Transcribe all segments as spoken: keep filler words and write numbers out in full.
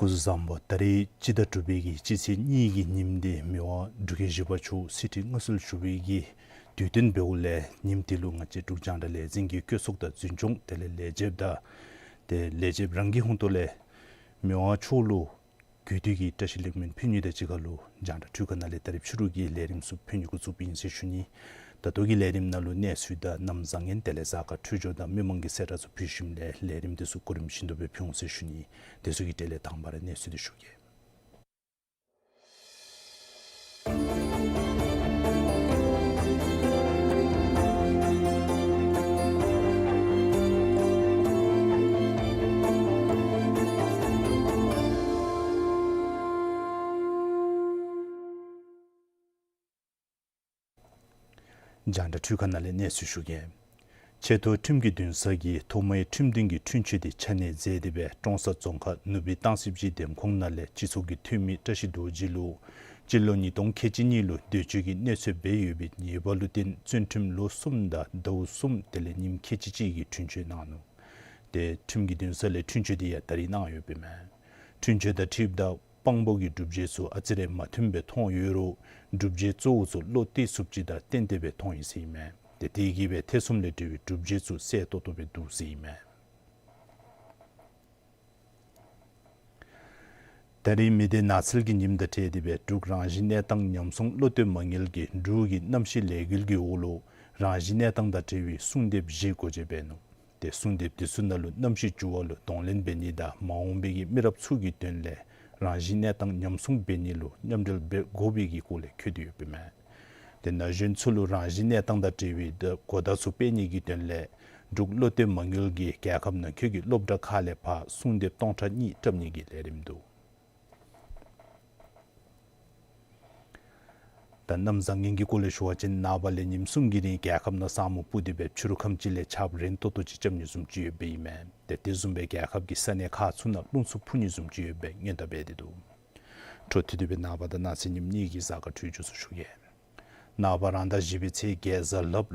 སྐུ་གཟུགས་བཟང་པོ། ད་རིས་སྤྱི་ཟླ་དྲུག་པའི་གི་སྤྱི་ཚེས་གཉིས་ཀྱི་ཉིནམ་འདི་མི་དབང་འབྲུག་རྒྱལ་བཞི་པ་མཆོག་གསེར་ཁྲི་མངའ་གསོལ་ཞུ་བའི་གི་དུས་སྟོན་འབདཝ་ལས་ཉིནམ་འདི་ལུ་ང་བཅས་འབྲུག་རྒྱང་བསྒྲགས་ལས་འཛིན་གྱི་བཀོད་ཚོགས་དང་འཛིན་སྐྱོང་དེ་ལས་ལས་བྱེདཔ་དང་ཏེ་ལས་བྱེདཔ་རང་གི་ཧོངས་ཏོ་ལས་མི་དབང་མཆོག་ལུ་གུས་འདུད་ཀྱི་བཀྲ་ཤིས་ལེགས་སྨོན་ཕུལ་ནི་དང་གཅིག་ཁར་ལུ་རྒྱང་བསྒྲགས་འཕྲུལ་ཁང་ནང་ལས་ད་རིས་ཕྱི་རུ་གི་ལས་རིམ་ཚུ་ཕུལ་ནི་འགོ་བཙུགསཔ་ཨིན་ཟེར་ཞུ་ནི། ད་ལྟོ་གི་ལས་རིམ་ནང་ལུ་གནས་ཚུལ་དང་གནམ་བཟང་ངན་དེ་ལས་གཟའ་སྐར་འཕྲོད་སྦྱོར་དང་མི་མང་གི་གསལ་བསྒྲགས་ཚུ་ཕུལ་ཞིནམ་ལས་ལས་རིམ་འདི་ཚུ་གོ་རིམ་བཞིན་དུ་སྦེ་ཕུལ་འོང་ཟེར་ཞུ་ནི། དེ་ཚུ་གི་གྲས་ལས་དང་པ་ར་གནས་ཚུལ་འདི་ཞུ་གེ། རྒྱང་བསྒྲགས་འཕྲུལ་ཁང་ནང་ལས་གནས་ཚུལ་ཞུ་གེ། ཆེ་མཐོ་ཁྲིམས་ཀྱི་འདུན་ས་གིས་ཐོག་མའི་ཁྲིམས་འདུན་གྱི་འཁྲུན་ཆོད་དེ་ཆ་གནས་མཛད་དེ་སྦེ་ཀྲོང་གསར་རྫོང་ཁག་ནུབ་སྦིས་སྟང་སི་སྦྱིས་འདེམས་ཁོངས་ནང་ལས་སྤྱི་ཚོགས་ཀྱི་འཐུས་མི་བཀྲ་ཤིས་རྡོ་རྗེ་ལུ་སྤྱི་ལོ་ཉིས་སྟོང་ཁལ་གཅིག་གཉིས་ལུ་འདོད་སྤྱོད་ཀྱི་གནོད་འཚེ་འབད་ཡོད་པའི་ཉེས་པ་ལུ་བརྟེན་བཙོན་ཁྲིམས་ལོ་གསུམ་དང་ཟླཝ་གསུམ་དེ་ལས་ཉིནམ་ཁལ་གཅིག་གཅིག་གི་འཁྲུན་ཆོད་གནང་ནུག། ཏེ་ཁྲིམས་ཀྱི་འདུན་ས་ལས་འཁྲུན་ཆོད་དེ་ཡང་ད་རིས་གནང་ཡོདཔ་ཨིན་མས། འཁྲུན་ཆོད་དང་འཁྲིལཝ་ད་དཔང་པོ་གི་སྒྲུབ་བྱེད་ཚུ་ཨ་ཙི་རེ་མ་མཐུནམ་སྦེ་མཐོང་ཡོད་རུང་སྒྲུབ་བྱེད་གཙོ་བོ་ཚུ་བློ་གཏད་ཚུགསཔ་ཅིག་དང་གཏན་གཏན་སྦེ་མཐོང་ཡི་ཟེར་ཨིན་མས། ཏེ་དེ་གིས་སྦེ་ཐེ་ཚོམ་ལས་བྲལ་བའི་སྒྲུབ་བྱེད་ཚུ་གསལ་ཏོག་ཏོ་སྦེ་འདུག་ཟེར་ཨིན་མས། ད་རིས་མི་སྡེ་ནགས་ཚལ་གྱི་ཉིནམ་དང་འབྲེལ་ཏེ་སྦེ་འབྲུག་རང་བཞིན་གནས་སྟངས་ཉམས་སྲུང་བློ་གཏད་མ་དངུལ་གྱིས་འབྲུག་གི་གནམ་གཤིས་ལས་འགུལ་གྱི་འོག་ལུ་རང་བཞིན་གནས་སྟངས་དང་འབྲེལ་བའི་གསུང་དེབ་བཞི་སྒོ་འབྱེད་འབད་ནུག། ཏེ་གསུང་དེབ་འདི་ཚུ་ནང་ལུ་གནམ་གཤིས་འགྱུར་བ་ལུ་གདོང་ལེན་འབད་ནི་དང་མ་འོངས་པའི་གི་མི་རབས་ཚུ་གི་དོན་ལས་རང་བཞིན་གནས་སྟངས་ཉམས་སྲུང་འབད་ནི་ལུ་མཉམ་འབྲེལ་འབད་དགོ་པའི་གི་སྐོར་ལས་འཁོད་དེ་ཡོདཔ་ཨིན་མས། ཏེ་ན་གཞོན་ཚུ་ལུ་རང་བཞིན་གནས་སྟངས་དང་འབྲེལ་བའི་གོ་བརྡ་ཚུ་སྤེལ་ནི་གི་དོན་ལས་འབྲུག་བློ་གཏད་མ་དངུལ་གྱིས་རྒྱལ་ཁབ་ནང་འཁོད་ཀྱི་སློབ་གྲྭ་ཁག་ལས་ཕར་གསུང་དེབ་སྟོང་ཕྲག་གཉིས་བཀྲམ་ནི་གི་ལས་རིམ་འདུག། ད་གནམ་བཟང་ངན་གྱི་སྐོར་ལས་ཞུ་བ་ཅིན་ནངས་པ་ལས་ཉིནམ་གསུམ་གྱི་རིང་རྒྱལ་ཁབ་ནང་ས་སྨུག་སྤུབས་ཏེ་སྦེ་ཕྱི་རུ་ཁམས་ཅིག་ལས་ཆརཔ་རན་ཏོག་ཏོ་ཅིག་རྐྱབ་ནི་བཟུམ་ཅིག་ཡོདཔ་ཨིན་མས། ཏེ་དེ་བཟུམ་སྦེ་རྒྱལ་ཁབ་ཀྱི་ས་གནས་ཁག་ཚུ་ནང་རླུང་འཚུབ་འཕུ་ནི་བཟུམ་ཅིག་ཡོདཔ་སྦེ་སྔོན་བརྡ་འབད་དེ་འདུག། འཕྲོ་མཐུད་དེ་སྦེ་ནངས་པ་དང་གནངས་ཚེ་ཉིནམ་གཉིས་ཀྱི་གཟའ་སྐར་འཕྲོད་སྦྱོར་ཚུ་ཞུ་གེ། ནངས་པ་རང་ཟླ་བཞི་པའི་ཚེས་བརྒྱད་གཟའ་ལྷགཔ་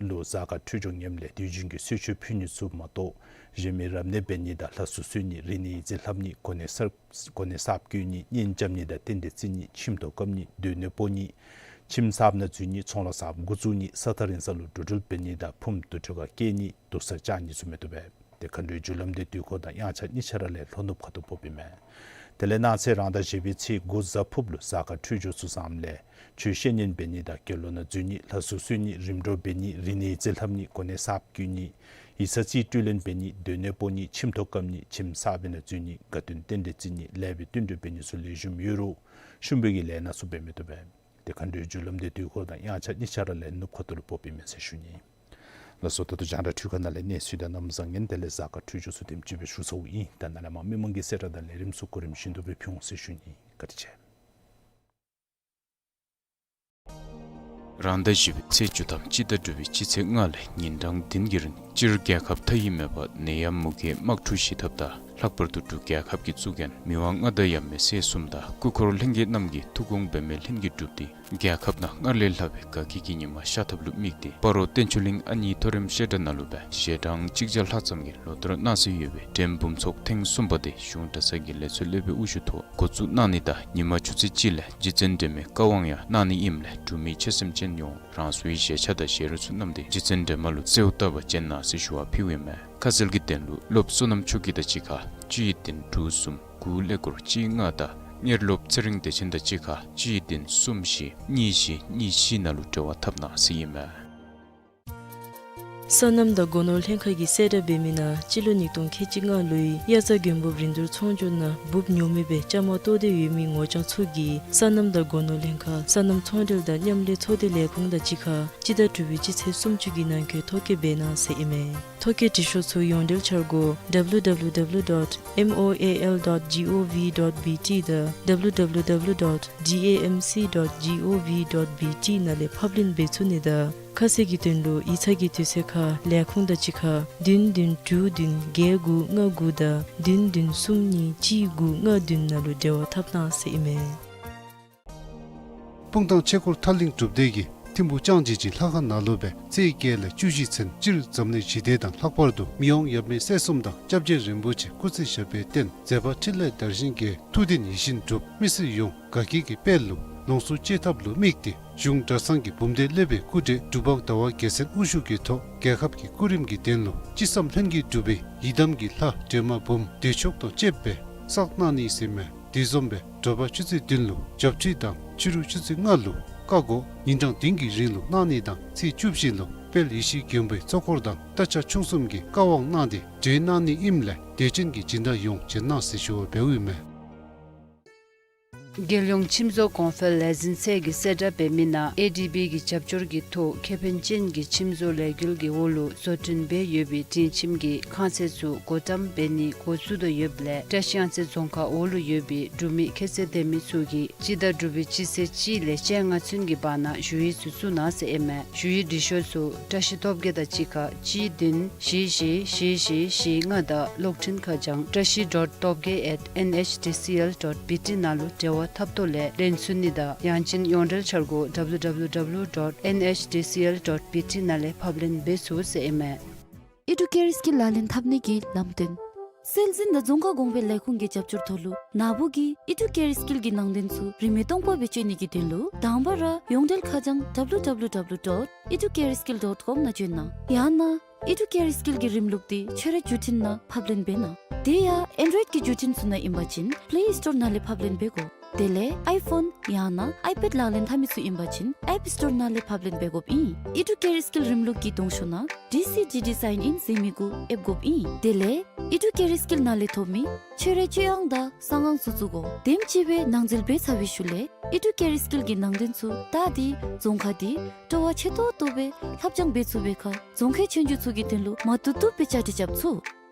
ལུ་གཟའ་སྐར་འཕྲོད་སྦྱོར་ངནམ་ལས་དུས་རྒྱུན་གྱི་གསོལ་མཆོད་ཕུལ་ནི་ཚུ་མ་གཏོགས་གཞན་མི་རབ་གནས་འབད་ནི་དང་ལྷ་གསོལ་གསོལ་ནི་རིག་གནས་ཡིག་རྩིས་ལྷབ་ནི་གོ་གནས་གསརཔ་གོ་གནས་གསརཔ་བསྐོ་ནི་གཉེན་རྐྱབ་ནི་དང་རྟེན་འབྲེལ་བརྩི་ནི་ཁྱིམ་ཐོག་བཀབ་ནི་སྡོད་གནས་སྤོ་ནི་ཁྱིམ་གསརཔ་ནང་འཛུལ་ནི་ཚོང་ལཱ་གསརཔ་འགོ་བཙུགས་ནི་ས་ཐག་རིང་ས་ལུ་འགྲོ་འགྲུལ་འབད་ནི་དང་ཕུངམ་དུར་ཁྲོད་ཁར་བསྐྱལ་ནི་དུར་སར་བཅར་ནི་ཚུ་མི་བཏུབ་པས། ཏེ་མཁའ་འགྲོའི་རྒྱུ་ལམ་དེ་དུས་འཁོར་དང་དབྱངས་འཆར་གཉིས་ཆ་ར་ལས་ལྷོ་ནུབ་ཁ་ཐུག་ཕོགཔ་ཨིན་མས། དེ་ལས་གནངས་ཚེ་རང་ཟླ་བཞི་པའི་ཚེས་དགུ་གཟའ་ཕུརཔ་ལུ་གཟའ་སྐར་འཕྲོད་སྦྱོར་ཚུ་བཟངམ་ལས་ཆོས་བཤད་ཉན་འབད་ནི་དང་དགེ་སློང་ནང་འཛུལ་ནི་ལྷ་གསོལ་གསོལ་ནི་རིམ་གྲོ་འབད་ནི་རིག་གནས་ཡིག་རྩིས་ལྷབ་ནི་གོ་གནས་གསརཔ་བསྐོ་ནི་ཡིག་ཚང་རྩིས་སྤྲོད་ལེན་འབད་ནི་སྡོད་གནས་སྤོ་ནི་ཁྱིམ་ཐོག་བཀབ་ནི་ཁྱིམ་གསརཔ་ནང་འཛུལ་ནི་དགའ་སྟོན་རྟེན་འབྲེལ་བརྩི་ནི་ལེགས་པའི་བསྟུན་གྲོས་འབད་ནི་ཚུ་ལེགས་ཤོམ་ཡོད་རུང་ཤུམ་པའི་གི་ལས་སྣ་ཚུ་འབད་མི་བཏུབ་པས། ཏེ་མཁའ་འགྲོའི་རྒྱུ་ལམ་དེ་དུས་འཁོར་དང་དབྱངས་འཆར་གཉིས་ཆ་ར་ལས་ནུབ་ཁ་ཐུག་ལུ་ཕོགཔ་ཨིན་མས་ཟེར་ཞུ་ནི། ལགས་སོ། ད་ལྟོ་རྒྱང་བསྒྲགས་འཕྲུལ་ཁང་ནང་ལས་གནས་ཚུལ་དང་གནམ་བཟང་ངན་དེ་ལས་གཟའ་སྐར་འཕྲོད་སྦྱོར་ཚུ་དེམ་ཅིག་སྦེ་ཞུ་ཚརཝ་ཨིན། ད་ནཱ་ལས་མར་མི་མང་གི་གསལ་བསྒྲགས་དང་ལས་རིམ་ཚུ་གོ་རིམ་བཞིན་དུ་སྦེ་ཕུལ་འོང་ཟེར་ཞུ་ནི། བཀའ་དྲིན་ཆེ། རང་ཟླ་བཞི་པའི་ཚེས་བཅུ་ཐམ་སྤྱི་ཟླ་དྲུག་པའི་སྤྱི་ཚེས་ལྔ་ལས་ཉིན་གྲངས་བདུན་གྱི་རིང་སྤྱིར་རྒྱལ་ཁབ་མཐའ་དབུས་མེད་པར་ནད་ཡམས་མུ་གེའི་དམག་འཁྲུག་ཞི་ཐབས་དང་ལྷག་པར་དུ་འབྲུག་རྒྱལ་ཁབ་ཀྱི་གཙུག་རྒྱན་མི་དབང་མངའ་བདག་ཡབ་མེས་སྲས་གསུམ་དང་སྐུ་འཁོར་ལྷན་རྒྱས་རྣམས་ཀྱི་ཐུགས་དགོངས་འབད་མེད་ལྷུན་གྱིས་གྲུབ་སྟེ་རྒྱལ་ཁབ་ནང་སྔར་ལས་ལྷག་པའི་དགའ་སྐྱིད་ཀྱི་ཉི་མ་ཤར་ཐབས་ལུ་དམིགས་ཏེ་སྤ་རོ་བསྟན་ཆོས་གླིང་ཨ་ནིའི་མཐོ་རིམ་བཤད་གྲྭ་ནང་ལུ་སྦེ་ཞལ་གྲངས་གཅིག་བརྒྱ་ལྷག་ཙམ་གྱི་ལོ་བསྟར་གནང་སྲོལ་ཡོད་པའི་འགྲེམས་འབུམ་ཚོགས་ཐེངས་གསུམ་པ་དེ་གཞུང་གྲྭ་ཚང་གི་ལས་ཚོགས་སློབ་དཔོན་དབུ་བཞུགས་ཐོག་འགོ་བཙུགས་གནང་ནི་དང་ཉིན་མ་ཆུ་ཚོད་གཅིག་ལས་རྗེ་བཙུན་སྒྲོལ་མའི་བཀའ་དབང་ཡང་གནང་ནི་ཨིནམ་ལས་འབྲུག་མི་ཆོས་སེམས་ཅན་ཡོངས་རང་སོའི་བཞེས་ཆས་དང་ཞལ་རས་ཚུ་བསྣམས་ཏེ་རྗེ་བཙུན་སྒྲོལ་མ་ལུ་གསོལཝ་བཏབ་པར་བྱོན་གནང་ཟེར་ཞུ་བ་ཕུལཝ་ཨིན་མས། ཁ་གསལ་གྱི་དོན་ལུ་སློབ་བསོད་ནམས་མཆོག་གིས་དང་གཅིག་ཁར་གཅིག་བདུན་དྲུག་གསུམ་དགུ་ཀླད་ཀོར་གཅིག་ལྔ་དང་གཉེར་སློབ་ཚེ་རིང་བདེ་ཆེན་དང་གཅིག་ཁར་གཅིག་བདུན་གསུམ་བཞི་གཉིས་བཞི་གཉིས་བཞི་ནང་ལུ་འབྲེལ་བ་འཐབ་གནང་ཟེར་ཨིན་མས། སོ་ནམ་དང་སྒོ་ནོར་ལྷན་ཁག་གིས་གསལ་བསྒྲགས་འབད་མི་ནང་སྤྱི་ལོ་ཉིས་སྟོང་ཁལ་གཅིག་ལྔ་ལོའི་དབྱར་རྩྭ་དགུན་འབུབ་རིན་བསྡུར་ཚོང་སྒྱུར་ནང་འབུབ་ཉོ་མི་སྦེ་བཅའ་མར་གཏོགས་ཏེ་ཡོད་མི་ངོ་རྐྱང་ཚུ་གིས་སོ་ནམ་དང་སྒོ་ནོར་ལྷན་ཁག་སོ་ནམ་ཚོང་འབྲེལ་དང་མཉམ་ལས་ཚོགས་སྡེ་ལས་ཁུངས་དང་གཅིག་ཁར་སྤྱི་ཟླ་དྲུག་པའི་སྤྱི་ཚེས་སུམ་ཅུ་གི་ནང་འཁོད་ཐོ་བཀོད་འབད་གནང་ཟེར་ཨིན་མས། ཐོ་བཀོད་འབྲི་ཤོག་ཚུ་ཡོངས་འབྲེལ་འཆར་སྒོ་W W W dot M O A L dot G O V dot B T དང་W W W dot D A M C dot G O V dot B T ནང་ལས་ཕབ་ལེན་འབད་ཚུགས་ནི་དང་ཁ་གསལ་གྱི་དོན་ལུ་ཡིག་ཚང་གི་དུས་ཚོད་ཁར་ལས་ཁུངས་དང་གཅིག་ཁར་བདུན་བདུན་དྲུག་བདུན་བརྒྱད་དགུ་ལྔ་དགུ་དང་བདུན་བདུན་གསུམ་གཉིས་གཅིག་དགུ་ལྔ་བདུན་ནང་ལུ་འབྲེལ་བ་འཐབ་གནང་ཟེར་ཨིན་མས། སྤུངས་ཐང་ཆོས་འཁོར་ཐར་གླིང་སྒྲུབ་སྡེ་གིས་ཐིམ་ཕུ་ལྕང་སྦྱིས་ཅིག་ལྷ་ཁང་ནང་ལུ་སྦེ་ཚེས་བརྒྱད་ལས་བཅུ་བཞི་ཚུན་སྤྱིར་འཛམ་གླིང་ཞི་བདེ་དང་ལྷག་པར་དུ་མི་དབང་ཡབ་མེས་སྲས་གསུམ་དང་སྐྱབས་རྗེ་རིན་པོ་ཆེ་སྐུ་ཚེ་ཞབས་པད་བརྟན་མཛད་པ་འཕྲིན་ལས་དར་ཞིང་རྒྱས་ཐུགས་བདེན་ཡིད་བཞིན་འགྲུབ་མི་སེར་ཡོངས་དགའ་སྐྱིད་ཀྱི་དཔལ་ལུ་ལོངས་སུ་སྤྱོད་ཐབས་ལུ་དམིགས་ཏེ་གཞུང་གྲྭ་ཚང་གི་འབུམ་སྡེ་སློབ་དཔོན་སྐུ་བགྲེས་འབྲུག་པ་ཟླ་བ་རྒྱལ་མཚན་དབུ་བཞུགས་ཀྱི་ཐོག་རྒྱལ་ཁབ་ཀྱི་སྐུ་རིམ་གྱི་དོན་ལུ་ཅི་བསམ་ལྷུན་གྱིས་འགྲུབ་པའི་ཡི་དམ་གྱི་ལྷ་སྒྲོལ་མ་འབུམ་བདེ་མཆོག་དང་བཅསཔ་སྦེ་བསགས་གནང་ནི་ཟེར་མས། དེ་བཟུམ་སྦེ་དྲོ་པ་ཆུ་ཚོད་བདུན་ལུ་བྱབས་ཁྲུས་དང་ཕྱི་རུ་ཆུ་ཚོད་ལྔ་ལུ་བཀའ་བསྒོ་ཉིན་གྲངས་བདུན་གྱི་རིང་ལུ་གནང་ནི་དང་ཚེས་བཅུ་བཞི་ལུ་དཔལ་ཡེ་ཤེས་མགོན་པོའི་གཙོ་འཁོར་དང་སྟག་ཆས་ཆུང་གསུམ་གྱིས་བཀའ་དབང་གནང་སྟེ་གྲོལ་གནང་ནི་ཨིནམ་ལས་དད་ཅན་གྱི་སྦྱིན་བདག་ཡོངས་བྱོན་གནང་ཟེར་ཞུ་བ་འབདཝ་ཨིན་མས། རྒྱལ་ཡོངས་ཁྱིམ་བཟོ་གོང་འཕེལ་ལས་འཛིན་ཚད་ཀྱིས་གསལ་བསྒྲགས་འབད་མི་ནང་ཨེ་ཌི་བི་གི་རྒྱབ་སྐྱོར་གྱི་ཐོག་ཁེ་ཕན་ཅན་གྱི་ཁྱིམ་བཟོ་ལས་འགུལ་གྱི་འོག་ལུ་བཟོ་སྐྲུན་འབད་ཡོད་པའི་སྒྲིང་ཁྱིམ་གྱི་ཁང་ཚད་ཚུ་བགོ་བཀྲམ་འབད་ནི་འགོ་བཙུགས་དོ་ཡོདཔ་ལས་བཀྲ་ཤིས་གཡང་རྩེ་རྫོང་ཁག་འོག་ལུ་ཡོད་པའི་འབྲུག་མི་ཁྱད་ཚད་ལྡན་མི་ཚུ་གིས་སྤྱི་ཟླ་དྲུག་པའི་སྤྱི་ཚེས་གཅིག་ལས་བཅོ་ལྔ་ཚུན་གྱི་བར་ན་ཞུ་ཡིག་ཚུ་བཙུགས་གནང་ཟེར་ཨིན་མས། ཞུ་ཡིག་འབྲི་ཤོག་ཚུ་བཀྲ་ཤིས་སྟོབས་རྒྱས་དང་གཅིག་ཁར་གཅིག་བདུན་བཞི་བཞི་བཞི་བཞི་བཞི་ལྔ་དང་གློག་འཕྲིན་ཁ་བྱང་བཀྲ་ཤིས་dot topgay at N H D C L dot B T ནང་ལུ་འབྲེལ་བ་འཐབ་ཐོག་ལས་ལེན་ཚུགས་ནི་དང་ཡང་ཅིན་ཡོངས་འབྲེལ་འཆར་སྒོ་W W W dot N H D C L dot B T ནང་ལས་ཕབ་ལེན་འབད་ཚུགས་ཟེར་ཨིན་མས། ཨི་ཌུ་ཀེར་སི་ཀིལ་ལག་ལེན་འཐབ་ནི་གི་ལམ་སྟོན། སྲོལ་འཛིན་དང་རྫོང་ཁ་གོང་འཕེལ་ལས་ཁུངས་ཀྱི་རྒྱབ་སྐྱོར་ཐོག་ལུ་ནཱ་བུ་གིས་ཨི་ཌུ་ཀེར་སི་ཀིལ་གྱི་ནང་དོན་ཚུ་རིན་མེད་སྟོང་པ་སྦེ་སྤྱོད་ནི་གི་དོན་ལུ་དང་པ་ར་ཡོངས་འབྲེལ་ཁ་བྱང་W W W dot educareskill dot com ནང་བྱོན་གནང་། ཡང་ན་ཨི་ཌུ་ཀེར་སི་ཀིལ་གྱི་རིམ་ལུགས་འདི་ཁྱོད་རའི་བརྒྱུད་འཕྲིན་ནང་ཕབ་ལེན་འབད་གནང་། དེ་ཡང་ཨེན་ཌོའིཌ་ཀྱི་བརྒྱུད་འཕྲིན་ཚུ་ནང་ཨིན་པ་ཅིན་པླེ་སི་ཊོར་ནང་ལས་ཕབ་ལེན་འབད་དགོ། དེ་ལས་ཨའི་ཕོན་ཡང་ན་ཨའི་པེཌ་ལག་ལེན་འཐབ་མི་ཚུ་ཨིན་པ་ཅིན་ཨེཔ་སི་ཊོར་ནང་ལས་ཕབ་ལེན་འབད་དགོཔ་ཨིན། ཨི་ཌུ་ཀེར་སི་ཀིལ་རིམ་ལུགས་ཀྱི་གདོང་ཤོག་ནང་ཌི་སི་ཌི་ཌི་སའིན་ཨིན་ཟེར་མི་གུ་ཨེབ་དགོཔ་ཨིན། དེ་ལས་ཨི་ཌུ་ཀེར་སི་ཀིལ་ནང་ལས་ཐོབ་མི་ཁྱོད་རའི་སྤྱོད་དབྱངས་དང་གསང་ཨང་ཚུ་བཙུགས་དགོ། དེམ་ཅིག་སྦེ་ནང་འཛུལ་འབད་ཚར་བའི་ཤུལ་ལས་ཨི་ཌུ་ཀེར་སི་ཀིལ་གྱི་ནང་དོན་ཚུ་ད་འདི་རྫོང་ཁ་འདི་སྤྲོ་བ་ཆེ་ཏོག་ཏོ་སྦེ་ལྷབ་སྦྱང་འབད་ཚུགས་པའི་ཁར་རྫོང་ཁའི་ཆོས་རྒྱུགས་ཚུ་གི་དོན་ལུ་མ་བཏུབ་བཏུབ་སྦེ་བཅའ་སྒྲིག་རྐྱབ་ཚུགས།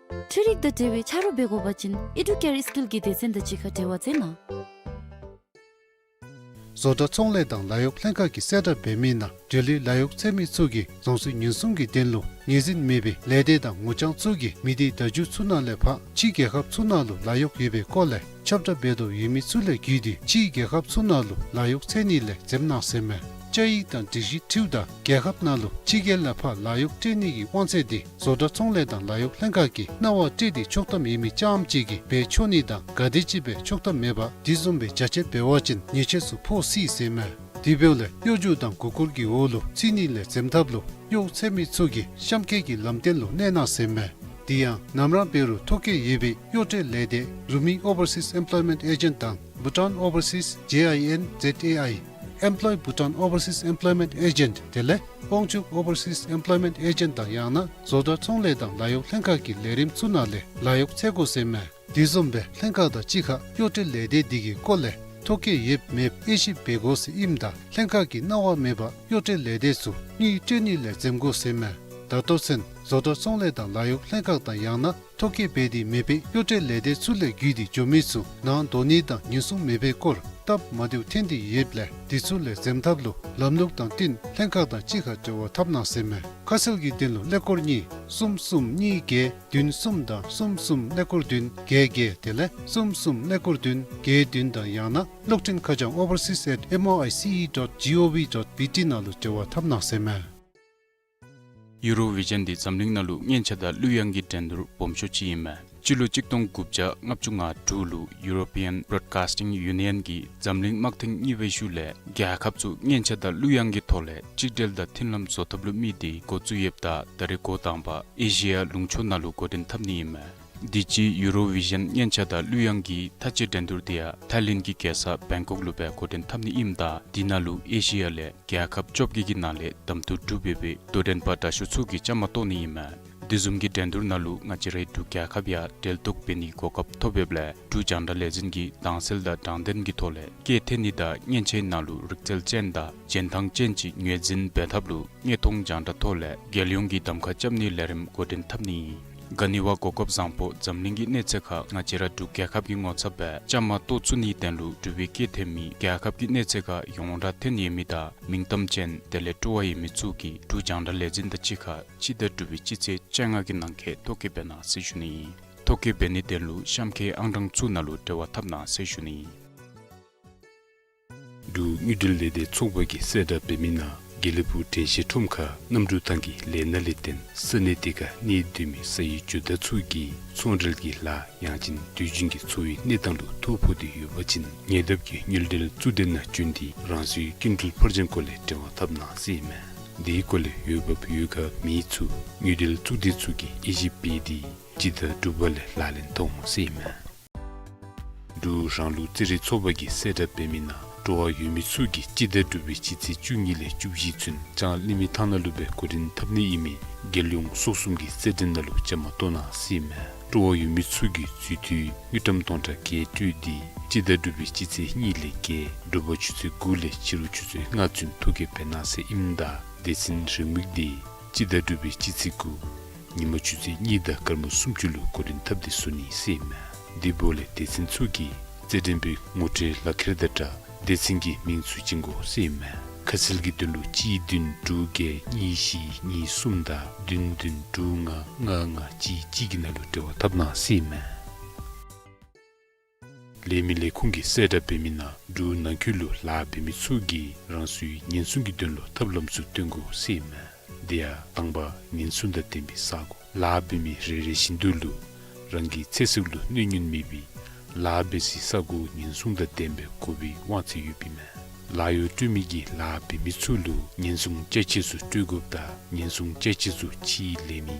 འཕྲུལ་རིག་དང་འབྲེལ་བའི་ཆ་རོགས་འབད་དགོ་པ་ཅིན་ཨི་ཌུ་ཀེར་སི་ཀིལ་གྱི་སྡེ་ཚན་དང་གཅིག་ཁར་འབྲེལ་བ་མཛད་གནང་། བཟོ་གྲྭ་ཚོང་ལས་དང་ལཱ་གཡོག་ལྷན་ཁག་གིས་གསལ་བསྒྲགས་འབད་མི་ནང་འབྲེལ་ཡོད་ལཱ་གཡོག་འཚོལ་མི་ཚུ་གིས་རྫོང་སྲིད་ཉེན་སྲུང་གི་དོན་ལུ་ངོས་འཛིན་མེད་པའི་ལས་སྡེ་དང་ངོ་རྐྱང་ཚུ་གིས་མི་སྡེ་བརྡ་བརྒྱུད་ཚུ་ནང་ལས་ཕར་ཕྱི་རྒྱལ་ཁབ་ཚུ་ནང་ལུ་ལཱ་གཡོག་ཡོད་པའི་སྐོར་ལས་ཁྱབ་བསྒྲགས་འབད་དོ་ཡོད་མི་ཚུ་ལས་བརྒྱུད་དེ་ཕྱི་རྒྱལ་ཁབ་ཚུ་ནང་ལུ་ལཱ་གཡོག་འཚོལ་ནི་ལས་འཛེམ་གནང་ཟེར་མས། བཅའ་ཡིག་དང་སྒྲིག་གཞི་འཁྲིལཝ་ད་རྒྱལ་ཁབ་ནང་ལུ་ཕྱི་རྒྱལ་ལས་ཕར་ལཱ་གཡོག་སྤྲོད་ནི་གི་དབང་ཚད་འདི་བཟོ་གྲྭ་ཚོང་ལས་དང་ལཱ་གཡོག་ལྷན་ཁག་གིས་གནང་བ་སྤྲོད་དེ་ཆོག་ཐམ་ཡོད་མི་རྐྱངམ་ཅིག་གིས་འབད་ཆོག་ནི་དང་ག་དེམ་ཅིག་སྦེ་ཆོག་ཐམ་མེད་པར་དེ་བཟུམ་སྦེ་རྒྱ་ཆེ་འབད་བ་ཅིན་ཉེས་ཆད་ཚུ་ཕོག་སྲིད་ཟེར་མས། དེ་འབདཝ་ལས་གཡོ་སྒྱུ་དང་མགུ་སྐོར་གྱི་འོག་ལུ་ཚུད་ནི་ལས་འཛེམ་ཐབས་ལུ་གཡོག་འཚོལ་མི་ཚུ་གིས་གཤམ་འཁོད་ཀྱི་ལམ་སྟོན་ལུ་གནས་གནང་ཟེར་མས། དེ་ཡང་ནམ་ར་འབད་རུང་ཐོ་བཀོད་ཡོད་པའི་གཡོག་སྤྲོད་ལས་སྡེ་རུ་མི་ཨོ་བར་སིས་ཨེམ་པློའི་མེནཊ་ཨེ་ཇེནཊ་དང་བྷུ་ཊཱན་ཨོ་བར་སིས་ཇེ་ཨའི་ཨེན་ཛེཌ་ཨེ་ཨའི་ཨེམ་པློའི་བྷུ་ཊཱན་ཨོ་བར་སིས་ཨེམ་པློའི་མེནཊ་ཨེ་ཇེནཊ་དེ་ལས་དབང་ཕྱུག་ཨོ་བར་སིས་ཨེམ་པློའི་མེནཊ་ཨེ་ཇེནཊ་དང་ཡང་ན་བཟོ་གྲྭ་ཚོང་ལས་དང་ལཱ་གཡོག་ལྷན་ཁག་གི་ལས་རིམ་ཚུ་ནང་ལས་ལཱ་གཡོག་འཚོལ་དགོ་ཟེར་མས། དེ་བཟུམ་སྦེ་ལྷན་ཁག་དང་གཅིག་ཁར་གཡོག་སྤྲོད་ལས་སྡེ་འདི་གི་སྐོར་ལས་ཐོ་བཀོད་ཡོདཔ་མེདཔ་དབྱེ་ཞིབ་འབད་དགོ་ཟེར་ཨིནམ་ད་ལྷན་ཁག་གིས་གནང་བ་མེད་པར་གཡོག་སྤྲོད་ལས་སྡེ་ཚུ་དངུལ་སྤྲོད་ནི་ལས་འཛེམ་དགོ་ཟེར་མས། ད་ལྟོ་ཚུན་ བཟོ་གྲྭ་ཚོང་ལས་དང་ལཱ་གཡོག་ལྷན་ཁག་དང་ཡང་ན་ཐོ་བཀོད་འབད་དེ་མེད་པའི་གཡོག་བྲལ་ལས་སྡེ་ཚུ་ལས་བརྒྱུད་དེ་འགྱོ་མི་ཚུ་ནང་འདོགས་ནི་དང་ཉེན་སྲུང་མེད་པའི་སྐོར་སྟབས་མ་བདེཝ་ཐོན་ཏེ་ཡོདཔ་ལས་དེ་ཚུ་ལས་འཛེམ་ཐབས་ལུ་ལམ་ལུགས་དང་བསྟུན་ལྷན་ཁག་དང་གཅིག་ཁར་འབྲེལ་བ་འཐབ་གནང་ཟེར་མས། ཁ་གསལ་གྱི་དོན་ལུ་ཀླད་ཀོར་གཉིས་གསུམ་གསུམ་གཉིས་བརྒྱད་བདུན་གསུམ་དང་གསུམ་གསུམ་ཀླད་ཀོར་བདུན་བརྒྱད་བརྒྱད་དེ་ལས་གསུམ་གསུམ་ཀླད་ཀོར་བདུན་བརྒྱད་བདུན་དང་ཡང་ན་གློག་འཕྲིན་ཁ་བྱང་overseas at M O I C E dot G O V dot B T ནང་ལུ་འབྲེལ་བ་འཐབ་གནང་ཟེར་མས། ཡུ་རོ་བི་ཞཱན་འདི་འཛམ་གླིང་ནང་ལུ་སྙན་ཆ་དང་གླུ་དབྱངས་ཀྱི་འགྲན་བསྡུར་སྦོམ་ཤོས་ཅིག་ཨིན་མས། སྤྱི་ལོ་གཅིག་སྟོང་དགུ་བརྒྱ་ལྔ་བཅུ་ང་དྲུག་ལུ་European Broadcasting Union གིས་འཛམ་གླིང་དམག་ཐེངས་གཉིས་པའི་ཤུལ་ལས་རྒྱལ་ཁབ་ཚུ་སྙན་ཆ་དང་གླུ་དབྱངས་ཀྱི་ཐོག་ལས་གཅིག་སྒྲིལ་དང་མཐུན་ལམ་བཟོ་ཐབས་ལུ་དམིགས་ཏེ་འགོ་བཙུགས་ཡོདཔ་ད་ད་རེས་འགོ་དང་པ་ཨེ་ཤི་ཡ་ལུང་ཕྱོགས་ནང་ལུ་འགོ་འདྲེན་འཐབ་ནི་ཨིན་མས། དུས་ཅི་ཡུ་རོ་བི་ཞཱན་སྙན་ཆ་དང་གླུ་དབྱངས་ཀྱི་མཐའ་དཔྱད་འགྲན་བསྡུར་དེ་ཡང་ཐའི་ལེནཌ་གི་རྒྱལ་ས་བེང་ཀོག་ལུ་སྦེ་འགོ་འདྲེན་འཐབ་ནི་ཨིནམ་ད་དེ་ནང་ལུ་ཨེ་ཤི་ཡ་ལས་རྒྱལ་ཁབ་བཅོ་བརྒྱད་ཀྱི་ནང་ལས་གདམ་འཐུ་གྲུབ་ཡོད་པའི་དོ་འགྲན་པ་དྲག་ཤོས་ཚུ་གིས་བཅའ་མར་གཏོགས་ནི་ཨིན་མས། དེ་བཟུམ་གྱི་འགྲན་བསྡུར་ནང་ལུ་ང་བཅས་རའི་འབྲུག་རྒྱལ་ཁབ་ཡང་འབྲེལ་གཏོགས་འབད་ནིའི་གོ་སྐབས་ཐོབ་ཡོདཔ་ལས་འབྲུག་རྒྱང་བསྒྲགས་ལས་འཛིན་གྱིས་དྭངས་གསལ་དང་དྲང་བདེན་གྱི་ཐོག་ལས་སྐད་འཐེན་ནི་དང་སྙན་ཆའི་ནང་ལུ་རིག་རྩལ་ཅན་དང་རྗེས་འབྲང་ཅན་ཅིག་ངོས་འཛིན་འབད་ཐབས་ལུ་དངོས་མཐོང་རྒྱང་བསྒྲགས་ཐོག་ལས་རྒྱལ་ཡོངས་ཀྱི་གདམ་ཁ་རྐྱབ་ནིའི་ལས་རིམ་འགོ་འདྲེན་འཐབ་ནི་ཨིན། ག་ནི་བ་གོ་སྐབས་བཟང་པོ་འཛམ་གླིང་གི་གནས་ཚད་ཁར་ང་བཅས་ར་འབྲུག་རྒྱལ་ཁབ་ཀྱི་ངོ་ཚབ་སྦེ་བཅའ་མར་གཏོགས་ཚུགས་ནིའི་དོན་ལུ་འབྲུག་པའི་སྐད་འཐེན་མི་རྒྱལ་ཁབ་ཀྱི་གནས་ཚད་ཁར་ཡོངས་གྲགས་ཐོན་ཡོད་མི་དང་མིང་གཏམ་ཅན་དེ་ལས་སྤྲོ་བ་ཡོད་མི་ཚུ་གིས་འབྲུག་རྒྱང་བསྒྲགས་ལས་འཛིན་དང་གཅིག་ཁར་སྤྱི་ཟླ་དྲུག་པའི་སྤྱི་ཚེས་བཅོ་ལྔ་གི་ནང་འཁོད་ཐོ་བཀོད་འབད་གནང་ཟེར་ཞུ་ནི་ཨིན། ཐོ་བཀོད་འབད་ནིའི་དོན་ལུ་གཤམ་འཁོད་ཨང་གྲངས་ཚུ་ནང་ལུ་འབྲེལ་བ་འཐབ་གནང་ཟེར་ཞུ་ནི་ཨིན། འབྲུག་དངུལ་འབྲེལ་ལས་སྡེ་ཚོགས་པ་གིས་གསལ་བསྒྲགས་འབད་མི་ནང་དགེ་ལེགས་ཕུག་དྲན་ཤེས་ཁྲོམ་ཁར་གནམ་གྲུ་ཐང་གི་ལས་སྣ་ལས་བརྟེན་ས་གནས་དེ་ཁར་གནས་སྡོད་མི་ས་ཡི་ཇོ་བདག་ཚུ་གིས་ཚོང་འབྲེལ་གྱི་ལཱ་ཡང་ཅིན་དུས་རྒྱུན་གྱི་འཚོ་བའི་གནས་སྟངས་ལུ་ཐོ་ཕོག་སྟེ་ཡོད་པ་ཅིན་ཉེ་འདབས་ཀྱི་དངུལ་འབྲེལ་གཙུག་སྡེ་ནང་བྱོན་ཏེ་རང་སོའི་སྐྱིན་འགྲུལ་ཕོར་ཆེན་སྐོར་ལས་འབྲེལ་བ་འཐབ་གནང་ཟེར་ཨིན་མས། དེའི་སྐོར་ལས་འོས་འབབ་ཡོད་དགའ་མི་ཚུ་དངུལ་འབྲེལ་གཙུག་སྡེ་ཚུ་གིས་དབྱེ་ཞིབ་འབད་དེ་སྤྱི་ཟླ་དྲུག་པ་ལས་ལག་ལེན་འཐབ་འོང་ཟེར་ཨིན་མས། འབྲུག་རང་ལུགས་རྩེད་རིགས་ཚོགས་པ་གིས་གསལ་བསྒྲགས་འབད་མི་ནང་སྤྲོ་བ་ཡོད་མི་ཚུ་གིས་སྤྱི་ཟླ་དྲུག་པའི་སྤྱི་ཚེས་བཅུ་གཉིས་ལས་བཅུ་བཞི་ཚུན་ལྕང་གླིང་མི་ཐང་ནང་ལུ་སྦེ་འགོ་འདྲེན་འཐབ་ནི་ཨིན་མི་རྒྱལ་ཡོངས་སོ་གསུམ་གྱི་རྩེད་འགྲན་ནང་ལུ་བཅའ་མར་གཏོགས་གནང་ཟེར་ཨིན་མས། སྤྲོ་བ་ཡོད་མི་ཚུ་གིས་འཛུལ་དུས་དངུལ་ཀྲམ་སྟོང་ཕྲག་བརྒྱད་སྤྲོད་དེ་སྤྱི་ཟླ་དྲུག་པའི་སྤྱི་ཚེས་གཉིས་ལས་བརྒྱད་དྲོ་པ་ཆུ་ཚོད་དགུ་ལས་ཕྱི་རུ་ཆུ་ཚོད་ལྔ་ཚུན་ཐོ་བཀོད་འབད་གནང་ཟེར་ཨིནམ་ད་སྡེ་ཚན་རེའུ་མིག་འདི་སྤྱི་ཟླ་དྲུག་པའི་སྤྱི་ཚེས་དགུ་ཉིན་མ་ཆུ་ཚོད་གཉིས་དང་སྐར་མ་སུམ་ཅུ་ལུ་འགོ་འདྲེན་འཐབ་སྟེ་བཟོ་ནི་ཟེར་ཨིན་མས། དེ་འབདཝ་ལས་སྡེ་ཚན་ཚུ་གིས་རྩེད་འགྲན་པའི་ངོ་སྤྲོད་ལག་ཁྱེར་དང་སྦྲགས་སྡེ་ཚན་གྱི་མིང་ཚུ་བྱིན་དགོ་ཟེར་ཨིན་མས། ཁ་གསལ་གྱི་དོན་ལུ་གཅིག་བདུན་དྲུག་བརྒྱད་གཉིས་བཞི་གཉིས་གསུམ་དང་བདུན་བདུན་དྲུག་ལྔ་ལྔ་ལྔ་གཅིག་གཅིག་གི་ནང་ལུ་འབྲེལ་བ་འཐབ་གནང་ཟེར་ཨིན་མས། ལས་མི་ལས་ཁུངས་ཀྱིས་གསལ་བསྒྲགས་འབད་མི་ནང་འབྲུག་ནང་འཁོད་ལུ་ལཱ་འབད་མི་ཚུ་གིས་རང་སོའི་ཉེན་སྲུང་གི་དོན་ལུ་ཐབས་ལམ་ཚུ་སྟོན་དགོ་ཟེར་ཨིན་མས། དེ་ཡང་དང་པ་ཉེན་སྲུང་དང་ལྡན་པའི་ས་སྒོ། ལཱ་འབད་མི་རེ་རེ་བཞིན་དུ་ལུ་རང་གི་ཚེ་སྲོག་ལུ་གནོད་ཉེན་མེད་པའི་ལཱ་འབད་སའི་ས་སྒོ་ཉེན་སྲུང་དང་ལྡན་པའི་དགོ་པའི་དབང་ཚད་ཡོདཔ་ཨིན་མས། ལཱ་གཡོག་སྤྲོད་མི་གིས་ལཱ་འབད་མི་ཚུ་ལུ་ཉེན་སྲུང་ཅ་ཆས་ཚུ་སྤྲོད་དགོཔ་ད་ཉེན་སྲུང་ཅ་ཆས་ཚུ་ཕྱིའི་ལས་མི་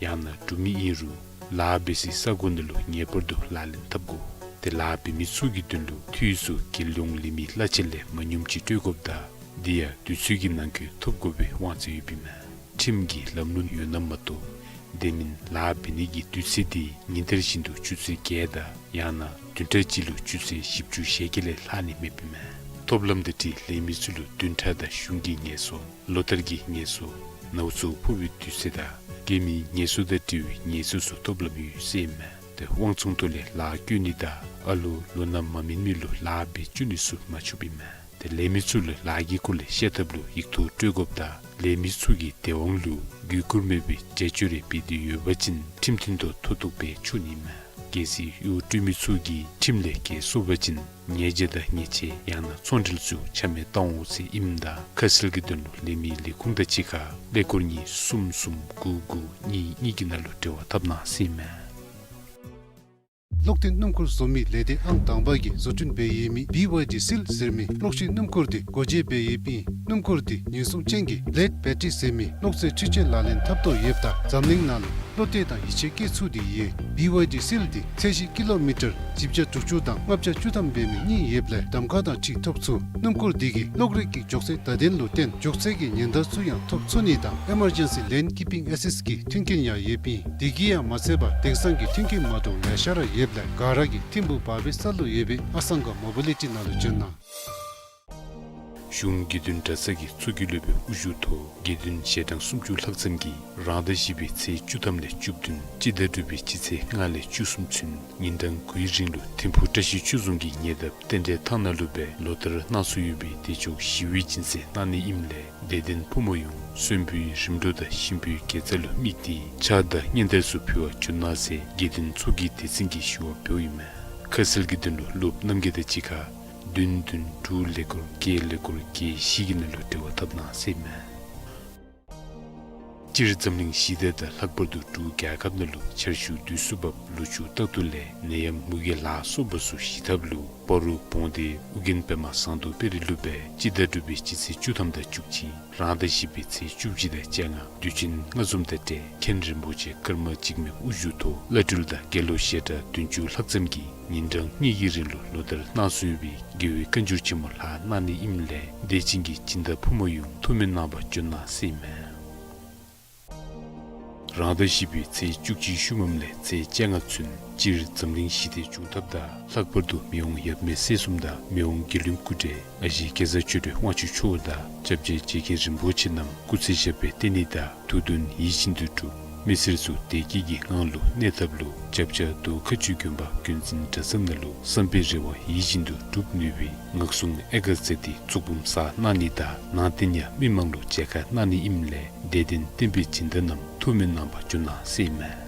ཡང་ན་འབྲུག་མི་ཨིན་རུང་ལཱ་འབད་སའི་ས་སྒོ་ནང་ལུ་ངེས་པར་དུ་ལག་ལེན་འཐབ་དགོ། ཏེ་ལཱ་འབད་མི་ཚུ་གི་དོན་ལུ་འཐུས་ཚུ་རྒྱལ་ཡོངས་ལས་མི་གླ་ཆ་ལས་མ་ཉུངམ་ཅིག་སྤྲོད་དགོཔ་ད་དེ་ཡང་དུས་ཚོད་ཀྱི་ནང་འཁོད་ཐོབ་དགོ་པའི་དབང་ཚད་ཡོདཔ་ཨིན་མས། ཁྲིམས་ཀྱི་ལམ་ལུགས་ཡོད་ན་མ་གཏོགས་དེ་མིན་ལཱ་འབད་ནི་གི་དུས་ཚོད་དེ་ཉིན་ལྟར་བཞིན་དུ་ཆུ་ཚོད་བརྒྱད་དང་ཡང་ན་བདུན་ཕྲག་གཅིག་ལུ་ཆུ་ཚོད་བཞི་བཅུ་ཞེ་བརྒྱད་ལས་ལྷག་ནི་མེདཔ་ཨིན་མས། ཐོབ་ལམ་དང་འཁྲིལ་ལས་མི་ཚུ་ལུ་བདུན་ཕྲག་དང་གཞུང་གི་ངལ་གསོ། ལོ་བསྟར་གྱི་ངལ་གསོ། ནཝ་ཚོད་ཕོག་པའི་དུས་ཚོད་དང་རྒས་མིའི་ངལ་གསོ་དང་འབྲེལ་བའི་ངལ་གསོ་ཚུ་ཐོབ་ལམ་ཡོད་ཟེར་ཨིན་མས། ཏེ་དབང་ཚོང་ཐོག་ལས་ལཱ་བཀོལ་ནི་དང་ཨ་ལོ་ལོ་ན་མ་སྨིན་མི་ལུ་ལཱ་འབད་བཅུག་ནི་ཚུ་མ་ཆོགཔ་ཨིན་མས། ཏེ་ལས་མི་ཚུ་ལུ་ལཱ་གི་སྐོར་ལས་བཤད་ཐབས་ལུ་ཡིག་ཐོག་སྤྲོད་དགོཔ་ད་ལས་མི་ཚུ་གིས་སྡེ་དབང་ལུ་གུས་བཀུར་མེད་པའི་བྱ་སྤྱོད་རེ་འབད་དེ་ཡོད་པ་ཅིན་ཁྲིམས་མཐུན་ཐོག་མཐུ་གཏུགས་འབད་ཆོག་ནི་ཨིན་མས། གལ་སྲིད་གཡོག་སྤྲོད་མི་ཚུ་གིས་ཁྲིམས་ལས་འགལ་སོང་པ་ཅིན་ཉེས་བྱ་དང་ཉེས་ཆད་ཡང་ན་ཚོང་འབྲེལ་ཚུ་ཆ་མེད་བཏང་འོང་ཟེར་ཨིནམ་ད་ཁ་གསལ་གྱི་དོན་ལུ་ལས་མི་ལས་ཁུངས་དང་གཅིག་ཁར་ཀླད་ཀོར་གཉིས་གསུམ་གསུམ་དགུ་དགུ་གཉིས་གཉིས་ཀྱི་ནང་ལུ་འབྲེལ་བ་འཐབ་གནང་ཟེར་ཨིན་མས། གློག་འཐེན་སྣུམ་འཁོར་བཟོ་མི་ལས་སྡེ་ཨང་དང་པ་གིས་བཟོ་སྐྲུན་འབད་ཡོད་མི་བི་ཝའི་ཌི་སིལ་ཟེར་མི་གློག་ཤིང་སྣུམ་འཁོར་དེ་སྒོ་འབྱེད་འབད་ཡོདཔ་ཨིན། སྣུམ་འཁོར་དེ་ཉེན་སྲུང་ཅན་གྱི་ལེཌ་བེ་ཊི་རི་ཟེར་མི་གློག་རྫས་འཕྲུལ་ཆས་ལག་ལེན་འཐབ་ཐོག་ཡོདཔ་ད་འཛམ་གླིང་ནང་ལུ་བློ་གཏད་དང་ཡིད་ཆེས་བསྐྱེད་ཚུགས་ཏེ་ཡོད། བི་ཝའི་ཌི་སིལ་དེ་ཚད་གཞི་ཀི་ལོ་མི་ཊར་བཞི་བརྒྱ་དྲུག་ཅུ་དང་ལྔ་བརྒྱ་བཅུ་ཐམ་འབད་མི་གཉིས་ཡོདཔ་ལས་གདམ་ཁ་དང་འཁྲིལ་ཐོབ་ཚུགས། སྣུམ་འཁོར་དེ་གིས་གློག་རིག་གི་མགྱོགས་ཚད་བརྡ་དོན་ལུ་བརྟེན་མགྱོགས་ཚད་ཀྱི་ཉེན་བརྡ་ཚུ་ཡང་ཐོབ་ཚུགས་ནི་དང་ཨི་མར་ཇེན་སི་ལེན་ཀིཔ་པིང་ཨེ་སིསཊ་ཀྱི་མཐུན་རྐྱེན་ཡང་ཡོདཔ་ཨིན། དེ་གིས་ཡང་མ་ཚད་པར་དེང་སང་གི་མཐུན་རྐྱེན་མ་འདྲཝ་ལེ་ཤ་ར་ཡོདཔ་ལས་ག་ར་གིས་ཐིམ་ཕུག་བར་བའི་ས་ལུ་ཡོད་པའི་ཨ་སང་ག་མོ་བི་ལི་ཊི་ནང་ལུ་བྱོན་གནང་། གཞུང་དགེ་འདུན་གྲྭ་ཚང་གི་ཚོགས་ཀྱི་སློབ་དཔོན་དབུ་བཞུགས་ཐོག་དགེ་འདུན་ཞལ་གྲངས་སུམ་ཅུ་ལྷག་ཙམ་གྱིས་རང་ཟླ་བཞི་པའི་ཚེས་བཅུ་ཐམ་ལས་བཅུ་བདུན་སྤྱི་ཟླ་དྲུག་པའི་སྤྱི་ཚེས་ལྔ་ལས་བཅུ་གསུམ་ཚུན་ཉིན་གྲངས་དགུའི་རིང་ལུ་ཐིམ་ཕུ་བཀྲ་ཤིས་ཆོས་རྫོང་གི་ཉེ་འདབས་རྟེན་འབྲེལ་ཐང་ནང་ལུ་སྦེ་ལོ་ལྟར་གནང་སྲོལ་ཡོད་པའི་བདེ་མཆོག་ཞི་བའི་སྦྱིན་སྲེག་གནང་ནི་ཨིནམ་ལས་དད་ལྡན་ཕོ་མོ་ཡོངས་གསོན་པོའི་རིམ་གྲོ་དང་གཤིན་པོའི་དགེ་རྩ་ལུ་དམིགས་ཏེ་ཕྱག་དང་སྙན་དར་ཚུ་ཕུལ་བར་འབྱོན་གནང་ཟེར་དགེ་འདུན་ཚོགས་ཀྱི་སྡེ་ཚན་གྱིས་ཞུ་བ་འབདཝ་ཨིན་མས། ཁ་གསལ་གྱི་དོན་ལུ་སློབ་རྣམ་རྒྱལ་དང་གཅིག་ཁར་བདུན་བདུན་དྲུག་ཀླད་ཀོར་བརྒྱད་ཀླད་ཀོར་བརྒྱད་བཞི་གི་ནང་ལུ་འབྲེལ་བ་འཐབ་གནང་ཟེར་ཨིན་མས། སྤྱིར་འཛམ་གླིང་ཞི་བདེ་དང་ལྷག་པར་དུ་འབྲུག་རྒྱལ་ཁབ་ནང་ལུ་ཆར་ཆུ་དུས་སུ་འབབ་ལུ་ཆུ་རྟག་ཏུ་ལས་ནད་ཡམས་མུ་གེ་ལ་སོགས་པ་ཚུ་ཞི་ཐབས་ལུ་སྤ་རོ་བོང་སྡེ་ཨོ་རྒྱན་པདྨ་ཟངས་མདོག་དཔལ་རི་ལུ་སྦེ་སྤྱི་ཟླ་དྲུག་པའི་སྤྱི་ཚེས་བཅུ་ཐམ་དང་བཅུ་གཅིག་རང་ཟླ་བཞི་པའི་ཚེས་བཅུ་གཅིག་དང་བཅོ་ལྔ་དུས་ཆེན་ལྔ་འཛོམས་དང་འབྲེལ་མཁན་རིན་པོ་ཆེ་ཀརྨ་འཇིགས་མེད་དབུ་བཞུགས་ཐོག་བླ་སྤྲུལ་དང་དགེ་སློབ་ཞལ་གྲངས་བདུན་ཅུ་ལྷག་ཙམ་གྱིས་ཉིན་གྲངས་གཉིས་ཀྱི་རིང་ལུ་ལོ་ལྟར་གནང་སྲོལ་ཡོད་པའི་རྒྱལ་བའི་བཀའ་འགྱུར་ཆེན་མོ་ལྷག་གནང་ནི་ཨིནམ་ལས་དད་ཅན་གྱི་སྦྱིན་བདག་ཕོ་མོ་ཡོངས་ཐུགས་སྨོན་གནང་བར་འབྱོན་གནང་ཟེར་ཨིན་མས། རང་ཟླ་བཞི་པའི་ཚེས་བཅུ་གཅིག་ཤུལ་མམ་ལས་ཚེས་བཅོ་ལྔ་ཚུན་སྤྱིར་འཛམ་གླིང་ཞི་བདེ་འབྱུང་ཐབས་དང་ལྷག་པར་དུ་མི་དབང་ཡབ་མེས་སྲས་གསུམ་དང་མི་དབང་དགེ་འདུན་སྐུ་བགྲེས་ཨ་ཞེ་སྐལ་བཟང་ཆོས་སྒྲོན་དབང་ཕྱུག་མཆོག་དང་སྐྱབས་རྗེ་རྗེ་མཁན་རིན་པོ་ཆེ་རྣམས་སྐུ་ཚེ་ཞབས་པད་བརྟན་ནི་དང་ཐུགས་འདུན་ཡིད་བཞིན་དུ་འགྲུབ། མི་སེར་ཚུ་བདེ་སྐྱིད་ཀྱི་ངང་ལུ་གནས་ཐབས་ལུ་སྐྱབས་ཆ་རྡོ་ཁ་ཆུ་དགོན་པ་དགོན་འཛིན་གྲྭ་ཚང་ནང་ལུ་བསམ་པའི་རེ་བ་ཡིད་བཞིན་དུ་འགྲུབ་ནུས་པའི་ངག་གསུང་ཨེ་ག་མཛད་དེ་གཙུག་འབུམ་གསར་གནང་ནི་དང་ནང་རྟེན་ཡང་མི་མང་ལུ་མཇལ་ཁ་གནང་ནི་ཨིནམ་ལས་དད་ལྡན་བསྟན་པའི་སྦྱིན་བདག་རྣམས་ཐུགས་སྨོན་གནང་བར་འབྱོན་གནང་ཟེར་ཨིན་མས།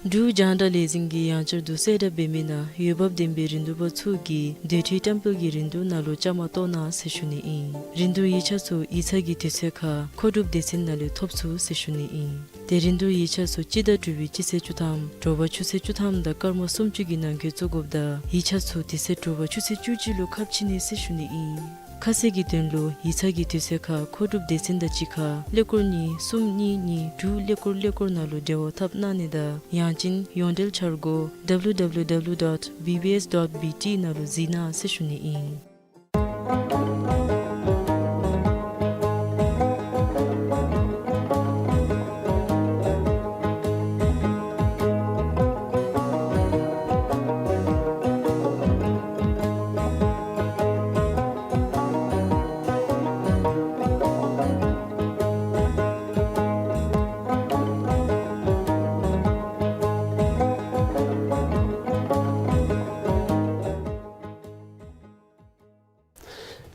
འབྲུག་རྒྱང་བསྒྲགས་ལས་འཛིན་གྱིས་ཡང་བསྐྱར་དུ་གསལ་བསྒྲགས་འབད་མི་ནང་འོས་འབབ་ལྡན་པའི་རིན་བསྡུར་པ་ཚུ་གིས་སྡོད་ཁྲི་བཀྲམ་སྤེལ་གྱི་རིན་བསྡུར་ནང་ལུ་བཅའ་མར་གཏོགས་གནང་ཟེར་ཞུ་ནི་ཨིན། རིན་བསྡུར་ཡིག་ཆ་ཚུ་ཡིག་ཚང་གི་དུས་ཚོད་ཁར་མཁོ་སྒྲུབ་སྡེ་ཚན་ནང་ལས་ཐོབ་ཚུགས་ཟེར་ཞུ་ནི་ཨིན། ཏེ་རིན་བསྡུར་ཡིག་ཆ་ཚུ་སྤྱི་ཟླ་དྲུག་པའི་སྤྱི་ཚེས་བཅུ་ཐམ་དྲོ་པ་ཆུ་ཚོད་བཅུ་ཐམ་དང་སྐར་མ་སུམ་ཅུ་གི་ནང་འཁོད་བཙུགས་དགོཔ་ད་ཡིག་ཆ་ཚུ་དེ་ཚེ་དྲོ་པ་ཆུ་ཚོད་བཅུ་གཅིག་ལུ་ཁ་ཕྱེ་ནི་ཟེར་ཞུ་ནི་ཨིན། ཁ་གསལ་གྱི་དོན་ལུ་ཡིག་ཚང་གི་དུས་ཚོད་ཁར་མཁོ་སྒྲུབ་སྡེ་ཚན་དང་གཅིག་ཁར་ཀླད་ཀོར་གཉིས་གསུམ་གཉིས་གཉིས་དྲུག་ཀླད་ཀོར་ཀླད་ཀོར་ནང་ལུ་འབྲེལ་བ་འཐབ་གནང་ནི་དང་ཡང་ཅིན་ཡོངས་འབྲེལ་འཆར་སྒོ་W W W dot B B S dot B T ནང་ལུ་གཟིགས་གནང་ཟེར་ཞུ་ནི་ཨིན།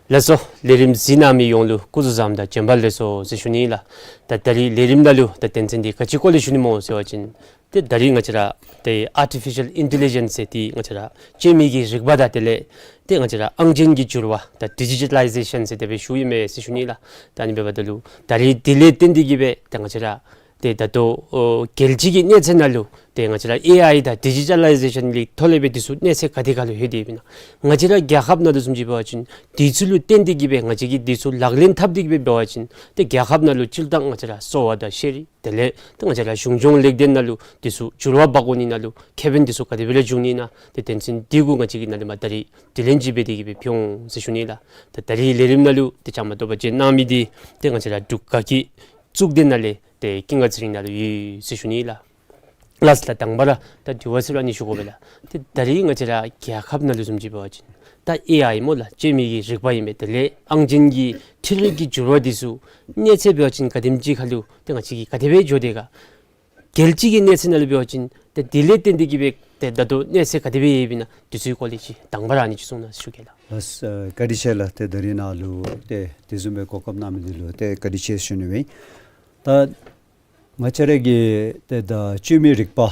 ལགས་སོ། ལས་རིམ་གཟིགས་གནང་མི་ཡོངས་ལུ་སྐུ་གཟུགས་བཟང་དང་བྱོན་པ་ལེགས་སོ་ཟེར་ཞུ་ནི་ལགས། ད་ད་རིས་ལས་རིམ་ནང་ལུ་ད་དོན་ཚན་འདི་ག་ཅི་སྐོར་ལས་ཞུ་ནི་སྨོ་ཟེར་བ་ཅིན་ཏེ་ད་རིས་ང་བཅས་ར་ཏེ་ཨར་ཊི་ཕི་ཤལ་ཨིན་ཊེ་ལི་ཇེནསི་ཟེར་ཏེ་ང་བཅས་ར་སྤྱོད་མེད་ཀྱི་རིག་པ་དང་དེ་ལས་ཏེ་ང་བཅས་ར་ཨང་ཅན་གྱི་འགྱུར་བ་ད་ཌི་ཇི་ཊ་ལའི་ཟེ་ཤཱན་ཟེར་དེ་སྦེ་ཞུཝ་ཨིན་མས་ཟེར་ཞུ་ནི་ལགས། ད་ཨ་ནི་འབདཝ་ད་ལུ་ད་རིས་དེ་ལས་བརྟེན་ཏེ་གིས་སྦེ་ཏེ་ང་བཅས་ར་ཏེ་ད་ལྟོ་ཨོ་རྒྱལ་སྤྱི་གི་གནས་ཚད་ནང་ལུ་ཏེ་ང་བཅས་ར་ཨེ་ཨའི་དང་ཌི་ཇི་ཊ་ལའི་ཟེ་ཤཱན་གྱི་ཐོག་ལས་སྦེ་འདི་ཚུ་གནས་ཚད་ག་དེ་ཁར་ལུ་ལྷོད་དེ་ཡོདཔ་ཨིན་ན། ང་བཅས་ར་རྒྱལ་ཁབ་ནང་ལུ་བཟུམ་ཅིག་འབད་བ་ཅིན་འདི་ཚུ་ལུ་བརྟེན་ཏེ་གིས་སྦེ་ང་བཅས་ཀྱིས་འདི་ཚུ་ལག་ལེན་འཐབ་སྟེ་གིས་སྦེ་འབད་བ་ཅིན་ཏེ་རྒྱལ་ཁབ་ནང་ལུ་སྤྱིར་བཏང་ང་བཅས་ར་གསོ་བ་དང་ཤེས་རིག་དེ་ལས་ཏེ་ང་བཅས་ར་གཞུང་སྐྱོང་ལེགས་ལྡན་ནང་ལུ་འདི་ཚུ་འགྱུར་བ་འབག་འོང་ནི་ནང་ལུ་ཁེ་ཕན་འདི་ཚུ་ག་དེ་སྦེ་ར་འབྱུང་ནི་ཨིན་ན། ཏེ་དོན་ཚན་འདི་གུ་ང་བཅས་ཀྱིས་ནཱ་ལས་མར་ད་རིས་དྲི་ལན་ཅིག་འབད་དེ་གིས་སྦེ་ཕུལ་འོང་ཟེར་ཞུ་ནི་ལགས། ད་ད་རིས་ལས་རིམ་ནང་ལུ་ཏེ་བཅའ་མར་གཏོགས་པར་བྱོན་གནང་མི་འདི་ཏེ་ང་བཅས་ར་འབྲུག་དགའ་སྐྱིད་གཙུག་སྡེ་ནང་ལས་ཏེ་ཀུན་དགའ་ཚེ་རིང་ནཱ་ལུ་ཡོད་ཟེར་ཞུ་ནི་ལགས། ལགས་སོ་ལགས། དང་པ་ར་ད་དྲི་བ་ཟེར་ར་ནི་ཞུ་དགོ་པས་ལགས། ཏེ་ད་རིས་ང་བཅས་ར་རྒྱལ་ཁབ་ནང་ལུ་བཟུམ་ཅིག་འབད་བ་ཅིན་ད་ཨེ་ཨའི་སྨོ་ལགས། སྤྱོད་མེད་ཀྱི་རིག་པ་ཨིན་པས། དེ་ལས་ཨང་ཅན་གྱི་འཕྲུལ་རིག་གི་འགྱུར་བ་འདི་ཚུ་གནས་ཚད་འབད་བ་ཅིན་ག་དེམ་ཅིག་ཁར་ལུ་ཏེ་ང་བཅས་ཀྱིས་ག་དེ་སྦེ་འགྱོ་དེས་ག། རྒྱལ་སྤྱི་གི་གནས་ཚད་ནང་ལུ་འབད་བ་ཅིན་ཏེ་དེ་ལས་བརྟེན་ཏེ་གིས་སྦེ་ཏེ་ད་ལྟོ་གནས་ཚད་ག་དེ་སྦེ་ཡོདཔ་ཨིན་ན་འདི་ཚུ་གི་སྐོར་ལས་ཅིག་དང་པ་ར་ཨ་ནི་ཅིག་གསུང་གནང་ཞུ་གེ་ལགས། ལགས་སོ། བཀའ་དྲིན་ཆེ་ལགས། ཏེ་ད་རིས་ནཱ་ལུ་ཏེ་དེ་བཟུམ་སྦེ་གོ་སྐབས་གནང་མི་འདི་ལུ་ཏེ་བཀའ་དྲིན་ཆེ་ཞུ་ནི་ཨིན། ད་ང་བཅས་ར་གི་ཏེ་ད་སྤྱོད་མེད་རིག་པ་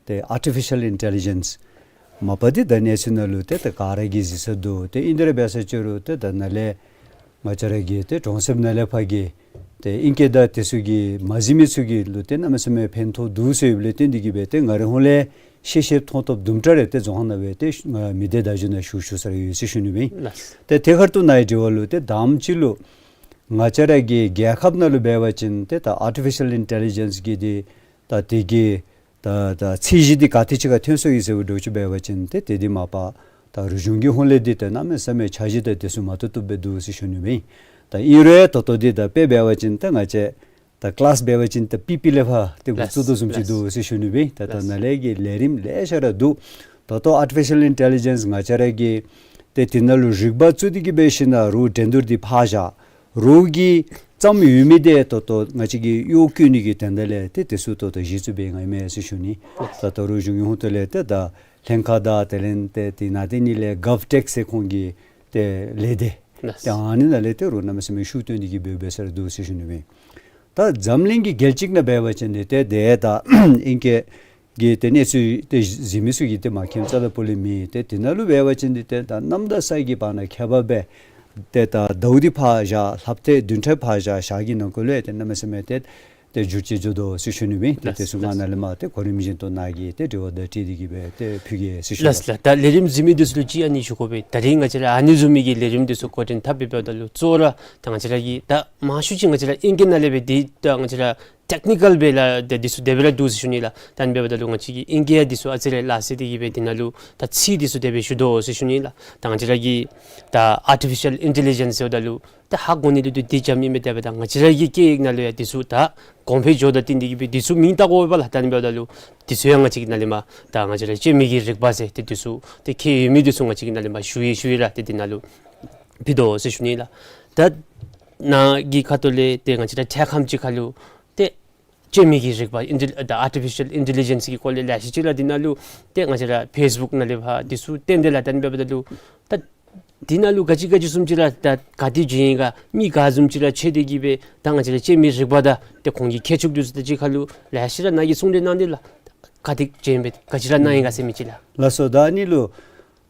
ཏེ་ཨར་ཊི་ཕི་ཤལ་ཨིན་ཊེ་ལི་ཇེནསི་མ་པ་འདི་ད་གནས་ཚུལ་ནང་ལུ་ཏེ་ད་ག་ར་གིས་གཟིགས་ས་འདུག། ཏེ་ཨིན་དེ་ར་འབད་ས་ཅིག་རུང་ཏེ་ད་ནཱ་ལས་ང་བཅས་ར་གི་ཏེ་གྲོང་གསེབ་ནང་ལས་ཕར་གྱི་ཏེ་ཨིང་སྐད་དང་དེ་ཚུ་གིས་མ་གཟིགས་མི་ཚུ་གི་ལུ་ཏེ་གནམ་མེད་ས་མེད་ཕན་ཐོགས་འདུག་ཟེར་ཡོདཔ་ལས་བརྟེན་ཏེ་གིས་སྦེ་ཏེ་ང་རའི་ཧོངས་ལས་ཤེས་ཤེས་མཐོང་ཐོབ་དུམ་གྲ་རེ་ཏེ་རྫོང་ཁ་ནང་སྦེ་ཏེ་ང་མི་སྡེ་བརྡ་བརྒྱུད་ནང་ཞུ་ཞུ་ས་ར་ཡོད་ཟེར་ཞུ་ནི་ཨིན། ལགས། ཏེ་དེ་ཁར་ལྟོ་ནཱ་གི་དྲི་བ་ལུ་ཏེ་དང་པ་ཅིག་ལུ་ང་བཅས་ར་གི་རྒྱལ་ཁབ་ནང་ལུ་འབད་བ་ཅིན་ཏེ་ད་ཨར་ཊི་ཕི་ཤལ་ཨིན་ཊེ་ལི་ཇེནསི་གི་འདི་ད་དེ་གི་ད་ད་ཚད་གཞི་འདི་ག་དེ་ཅིག་ཁར་ཐོན་སོ་ཡི་ཟེར་བའི་འགྲོ་ཚུལ་འབད་བ་ཅིན་ཏེ་དེ་འདི་མ་པ་ད་རིག་གཞུང་གི་ཧོངས་ལས་འདི་ཏེ་གནམ་མེད་ས་མེད་འཆར་གཞི་དང་དེ་ཚུ་མ་བཏུབ་བཏུབ་སྦེ་འདུག་ཟེར་ཞུ་ནི་ཨིན། ད་ཨིན་རུང་ད་ལྟོ་འདི་ད་དཔེ་འབད་བ་ཅིན་ད་ང་བཅས་ད་ཀི་ལཱསི་འབད་བ་ཅིན་ད་པི་པི་ལས་ཕར་ཏེ་འགོ་བཙུགས་དོ་བཟུམ་ཅིག་འདུག་ཟེར་ཞུ་ནི་ཨིན། ད་ད་ནཱ་ལས་ཀྱི་ལས་རིམ་ལེ་ཤ་ར་འདུག། ད་ལྟོ་ཨར་ཊི་ཕི་ཤལ་ཨིན་ཊེ་ལི་ཇེནསི་ང་བཅས་ར་གི་ ཏེ་དེ་ནང་ལུ་རིག་པ་བཙུགས་ཏེ་གི་འབད་ཞིནམ་ལས་རོགས་འགྲན་བསྡུར་འདི་ཕར་བཞག། རོགས་ཀྱིས་བརྩམས་ཡོད་མི་འདི་ད་ལྟོ་ང་བཅས་ཀྱིས་གཡོག་བཀོལ་ནི་གི་དོན་དག་ལས་ཏེ་དེ་ཚུ་ད་ལྟོ་གཞི་བཙུགས་འབད་ནི་ཨིན་མས་ཟེར་ཞུ་ནི། ད་ལྟོ་རོགས་གཞུང་གི་ཧོངས་ཏོ་ལས་ཏེ་ད་ལྷན་ཁག་དང་དེ་ལས་ཏེ་དེ་ནང་ཏེ་ཨ་ནི་ལས་GovTech ཟེར་ཁོང་གི་ཏེ་ལས་སྡེ། ཏེ་ཨ་ནི་ནང་ལས་ཏེ་རོགས་གནམ་མེད་ས་མེད་ཤུགས་བཏོན་ཏེ་གི་འབད་འབད་ས་ར་འདུག་ཟེར་ཞུ་ནི་ཨིན། ད་འཛམ་གླིང་གི་རྒྱལ་སྤྱི་ནང་འབད་བ་ཅིན་འདི་ཏེ་དེ་ད་ཨིང་སྐད་ཀྱི་ཏེ་གནས་ཚུལ་ཏེ་གཟིགས་མི་ཚུ་གིས་ཏེ་མ་མཁྱེནམ་རྩ་དང་སྤུ་ལས་མེད། ཏེ་དེ་ནང་ལུ་འབད་བ་ཅིན་འདི་ཏེ་ད་གནམ་དང་ས་གི་བར་ན་ཁྱད་པར་འབད་ཏེ་ད་ཟླཝ་འདི་ཕར་བཞག། ལྷགཔ་ཏེ་བདུན་ཕྲག་ཕར་བཞག། ཞག་གི་ནང་འཁོད་ལུ་ཏེ་གནམ་མེད་ས་མེད་ཏེ་ཏེ་འགྱུར་བཅོས་འགྱོ་དོ་ཟེར་ཞུ་ནི་ཨིན། ཏེ་དེ་ཚུ་ང་ནཱ་ལས་མར་ཏེ་གོ་རིམ་བཞིན་དུ་ནཱ་གིས་ཏེ་དྲི་བ་དང་འཁྲིལ་ཏེ་གི་འབད་ཏེ་ཕུལ་གེ་ཟེར་ཞུ་ནི། ལགས་ལགས། ད་ལས་རིམ་གཟིགས་མི་འདི་ཚུ་ལུ་ཅིག་ཨ་ནི་ཞུ་དགོ་པས། ད་རིས་ང་བཅས་ར་ཨ་ནི་བཟུམ་མའི་གི་ལས་རིམ་འདི་ཚུ་འགོ་འདྲེན་འཐབ་འབདཝ་ད་ལུ་གཙོ་བོ་ར་ད་ང་བཅས་ར་གི་ད་མང་ཤོས་ཅིག་ང་བཅས་ར་ཨིང་སྐད་ནང་ལས་འབད་འདི་ད་ང་བཅས་ར་ཊེཀ་ནི་ཀཱལ་འབད་ལགས་ཏེ་འདི་ཚུ་དེ་སྦེ་ར་འདུག་ཟེར་ཞུ་ནི་ལགས། ད་ཨ་ནི་འབདཝ་ད་ལུ་ང་བཅས་ཀྱིས་ཨིང་སྐད་འདི་ཚུ་ཨ་ཙི་རེ་ལགས་སེ་འདི་གིས་འབད་འདི་ནང་ལུ་ད་ཚིག་འདི་ཚུ་དེ་སྦེ་ཞུ་དོ་ཟེར་ཞུ་ནི་ལགས། ད་ང་བཅས་ར་གི་ད་ཨར་ཊི་ཕི་ཤལ་ཨིན་ཊེ་ལི་ཇེནསི་ཟེརཝ་ད་ལུ་ད་ཧ་གོ་ནི་ལུ་ཏེ་འདི་འཇམ་ཨིན་མས། དེ་འབདཝ་ད་ང་བཅས་ར་གི་སྐད་ཡིག་ནང་ལུ་ཡང་འདི་ཚུ་ད་གོང་འཕེལ་འགྱོཝ་དང་བསྟུན་ཏེ་གི་འབད་འདི་ཚུ་མིང་བཏགས་དགོ་པས་ལགས། ད་ཨ་ནི་འབདཝ་ད་ལུ་འདི་ཚུ་ཡང་ང་བཅས་ཀྱི་ནང་ལས་མར་ད་ང་བཅས་ར་སྐྱེ་མེད་ཀྱི་རིག་པ་ཟེར་ཏེ་འདི་ཚུ་ཏེ་ཁྱད་ཡོད་མི་འདི་ཚུ་ང་བཅས་ཀྱི་ནང་ལས་མར་ཞུ་ཡི་ཞུ་ཡི་ར་ཏེ་འདི་ནང་ལུ་ཕུལ་དོ་ཟེར་ཞུ་ནི་ལགས། ད་ནཱ་གི་ཁ་ཐུག་ལས་ཏེ་ང་བཅས་ར་འཕྲལ་ཁམས་ཅིག་ཁར་ལུ་ཏེ་སྐྱེ་མེད་ཀྱི་རིག་པ་ཨིན་ཊེ་ད་ཨར་ཊི་ཕི་ཤལ་ཨིན་ཊེ་ལི་ཇེནསི་གི་སྐོར་ལས་ལེ་ཤ་ཅིག་ར་འདི་ནང་ལུ་ཏེ་ང་བཅས་ར་ཕེསི་བུཀ་ནང་ལས་ཕར་འདི་ཚུ་བཏོན་ཏེ་ལགས། ད་ཨ་ནི་འབདཝ་ད་ལུ་ད་འདི་ནང་ལུ་ག་ཅི་ག་ཅི་བཟུམ་ཅིག་ར་ད་ག་ཏེ་བྱོན་ཡི་ག་མི་ག་བཟུམ་ཅིག་ར་ཆེ་སྟེ་གི་འབད་ད་ང་བཅས་ར་སྐྱེ་མེད་རིག་པ་དང་ཏེ་ཁོང་གི་ཁྱད་ཆོས་འདི་ཚུ་དང་གཅིག་ཁར་ལུ་ལེ་ཤ་ར་ནཱ་གིས་གསུང་གྲོས་གནང་སྟེ་ལགས། ག་ཏེ་བྱོན་འབད་ག་ཅི་ར་གནང་ཡི་ག་ཟེར་མི་ཅིག་ལགས། ལགས་སོ། ད་ཨ་ནི་ལུ་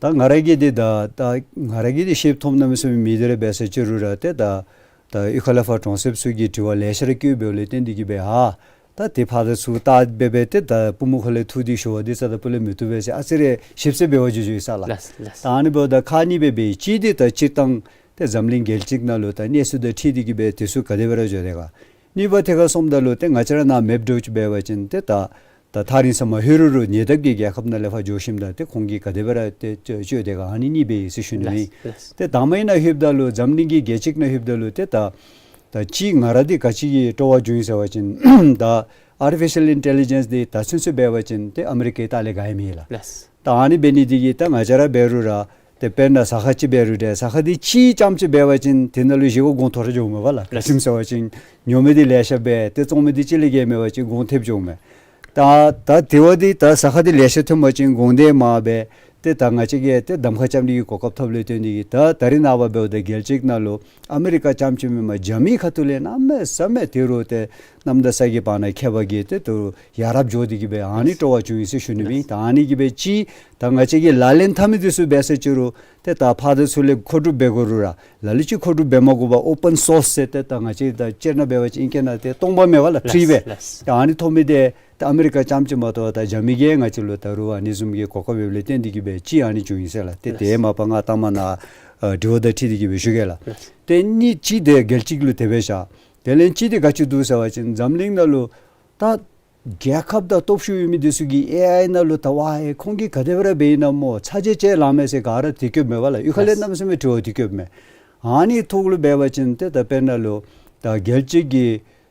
ད་ང་ར་གིས་འདི་ད་ད་ང་ར་གིས་འདི་ཤེསཔ་ཐོབ་གནམ་མེད་ས་མེད་མེད། དེ་ར་འབད་ས་ཅིག་རུང་ར་ཏེ་ད་ད་གཡུས་ཁ་ལས་ཕར་གྲོང་གསེབ་ཚུ་གིས་དྲི་བ་ལེ་ཤ་ར་བཀོད་འབདཝ་ལས་བརྟེན་ཏེ་གི་འབད་ཨ་ད་ཏེ་ཕར་དང་ཚུར་བལྟ་འབད་འབད་ཏེ་ད་པུས་མོ་ཁ་ལས་འཐུ་སྟེ་ཞུ་བ་འདི་རྩ་དང་སྤུ་ལས་མི་བཏུབ་པས་ཟེར་ཨ་ཙི་རེ་ཞིབ་ཚགས་འབད་བར་འགྱོ་འགྱོཝ་ཨིན་ས་ལགས། ལགས་ལགས། ད་ཨ་ནི་འབདཝ་ད་ཁག་གཉིས་སྦེ་འབད་ཡི། གཅིག་འདི་ད་སྤྱིར་བཏང་ཏེ་འཛམ་གླིང་རྒྱལ་སྤྱི་ནང་ལུ་ད་གནས་ཚུལ་དང་འཁྲིལ་ཏེ་གི་འབད་འདི་ཚུ་ག་དེ་སྦེ་ར་འགྱོ་དེས་ག། གཉིས་པ་ཐད་ཁར་སོངམ་ད་ལུ་ཏེ་ང་བཅས་ར་ནཱ་མེཔ་འདྲཝ་ཅིག་འབད་བ་ཅིན་ཏེ་ད་ད་ཐག་རིང་ས་མ་ལྷོད་རུང་རུང་ཉེ་འདབས་ཀྱི་རྒྱལ་ཁབ་ནང་ལས་ཕར་འགྱོ་ཞིནམ་ད་ཏེ་ཁོང་གིས་ག་དེ་སྦེ་ར་ཏེ་སྤྱོད་སྤྱོད་དེས་ག་ཨ་ནི་གཉིས་འབད་ཡི་ཟེར་ཞུ་ནི་ཨིན། ལགས་ལགས། ཏེ་དང་པ་ཨིན་ན་ལྷོདཔ་ད་ལུ་འཛམ་གླིང་གི་རྒྱལ་སྤྱི་ནང་ལྷོདཔ་ད་ལུ་ཏེ་ད་ད་ཅིག་ང་ར་འདི་ག་ཅི་གི་སྤྲོ་བ་བྱུང་ཡི་ཟེར་བ་ཅིན་ད་ཨར་ཊི་ཕི་ཤལ་ཨིན་ཊེ་ལི་ཇེནསི་འདི་ད་ཚུན་ཚོད་འབད་བ་ཅིན་ཏེ་ཨ་མི་རི་ཀའི་ལྟག་ལས་ག་ཡང་མེད་ལགས། ལགས། ད་ཨ་ནི་འབད་ནི་འདི་གིས་ད་ང་བཅས་ར་འབད་རུང་ར་ཏེ་དཔེར་ན་ཟ་ཁང་ཅིག་འབད་རུང་ཏེ་ཟ་ཁང་འདི་གཅིག་རྐྱངམ་ཅིག་འབད་བ་ཅིན་དེ་ནང་ལུ་བཞེས་སྒོ་གོང་མཐོ་ར་འགྱོཝ་མས་པ་ལགས། ལགས། ག་ཅི་སྨོ་ཟེར་བ་ཅིན་ཉོ་མི་འདི་ལེ་ཤ་འབད་ཏེ་བཙོང་མི་འདི་གཅིག་ལས་བརྒལ་མེད་པ་ཅིན་གོང་ཐེབས་འགྱོཝ་མས། ད་ད་དེ་བ་འདི་ད་ཟ་ཁང་འདི་ལེ་ཤ་ཐོན་པ་ཅིན་གོང་འདི་མར་འབད་ཏེ་ད་ང་བཅས་ཀྱིས་ཏེ་གདམ་ཁ་རྐྱབ་ནི་གི་གོ་སྐབས་ཐོབ་ལས་བརྟེན་ཏེ་གིས་ད་ད་རེས་ནངས་པ་འབདཝ་ད་རྒྱལ་སྤྱི་ནང་ལུ་ཨ་མི་རི་ཀ་རྐྱངམ་ཅིག་མེན་པར་རྒྱ་མི་ཁ་ཐུག་ལས་གནམ་མེད་ས་མེད་ཏེ་རུང་ཏེ་གནམ་དང་ས་གི་བར་ན་ཁྱད་པར་གྱིས་ཏེ་ཏེ་རུང་ཡ་རབས་འགྱོ་སྟེ་གི་འབད་ཨ་ནི་སྤྲོ་བ་བྱུང་ཡི་ཟེར་ཞུ་ནི་ཨིན། ད་ཨ་ནི་གིས་འབད་ཅིག་ད་ང་བཅས་ཀྱིས་ལག་ལེན་འཐབ་མི་འདི་ཚུ་འབད་ས་ཅིག་རུང་ཏེ་ད་ཕར་དང་ཚུར་ལས་མཁོ་སྒྲུབ་འབད་དགོ་རུང་ར་ལ་ལུ་ཅིག་མཁོ་སྒྲུབ་འབད་མ་དགོ་པར་ཨོ་པཱན་སོརསི་ཟེར་ཏེ་ད་ང་བཅས་ད་སྤྱིར་ན་འབད་བ་ཅིན་ཨིང་སྐད་ནང་ཏེ་སྟོང་པ་མེད་པ་ལགས། ཕི་རི་སྦེ། ལགས་ལགས། ད་ཨ་ནི་ཐོབ་མི་འདི་ད་ཨ་མི་རི་ཀ་རྐྱངམ་ཅིག་མ་གཏོགས་ད་རྒྱ་མི་གིས་ང་བཅས་ལུ་ད་རུང་ཨ་ནི་བཟུམ་གྱི་གོ་སྐབས་ཡོདཔ་ལས་བརྟེན་ཏེ་གི་འབད་ཅིག་ཨ་ནི་བྱུང་ཡི་ཟེར་ལགས། ཏེ་ཏེ་མ་པ་ང་ལྟ་མ་ན་ཨ་དྲི་བ་དང་འཁྲིལ་ཏེ་གི་འབད་ཞུ་གེ་ལགས། ཏེ་གཉིས་ཅིག་འདི་རྒྱལ་སྤྱི་ལུ་དེ་སྦེ་བཞག། དེ་ལས་ཅིག་འདི་ག་ཅི་འདུག་ཟེར་བ་ཅིན་འཛམ་གླིང་ནང་ལུ་ད་རྒྱལ་ཁབ་དང་སྟོབས་ཤུགས་ཡོད་མི་འདི་ཚུ་གིས་ཨེ་ཨའི་ནང་ལུ་ད་ཝའི་ཁོང་གིས་ག་དེ་སྦེ་ར་འབད་ཡི་ན་སྨོ་ཚ་གྱང་ཅིག་ལང་མས་ཟེར་ག་ར་དེ་སྐྱོཝ་མས་པ་ལགས། གཡུས་ཁ་ལས་གནམ་མེད་ས་མེད་དྲི་བ་དེ་སྐྱོཝ་མས། ཨ་ནི་ཐོག་ལུ་འབད་བ་ཅིན་ཏེ་ད་དཔེར་ན་ལུ་ད་རྒྱལ་སྤྱི་གི་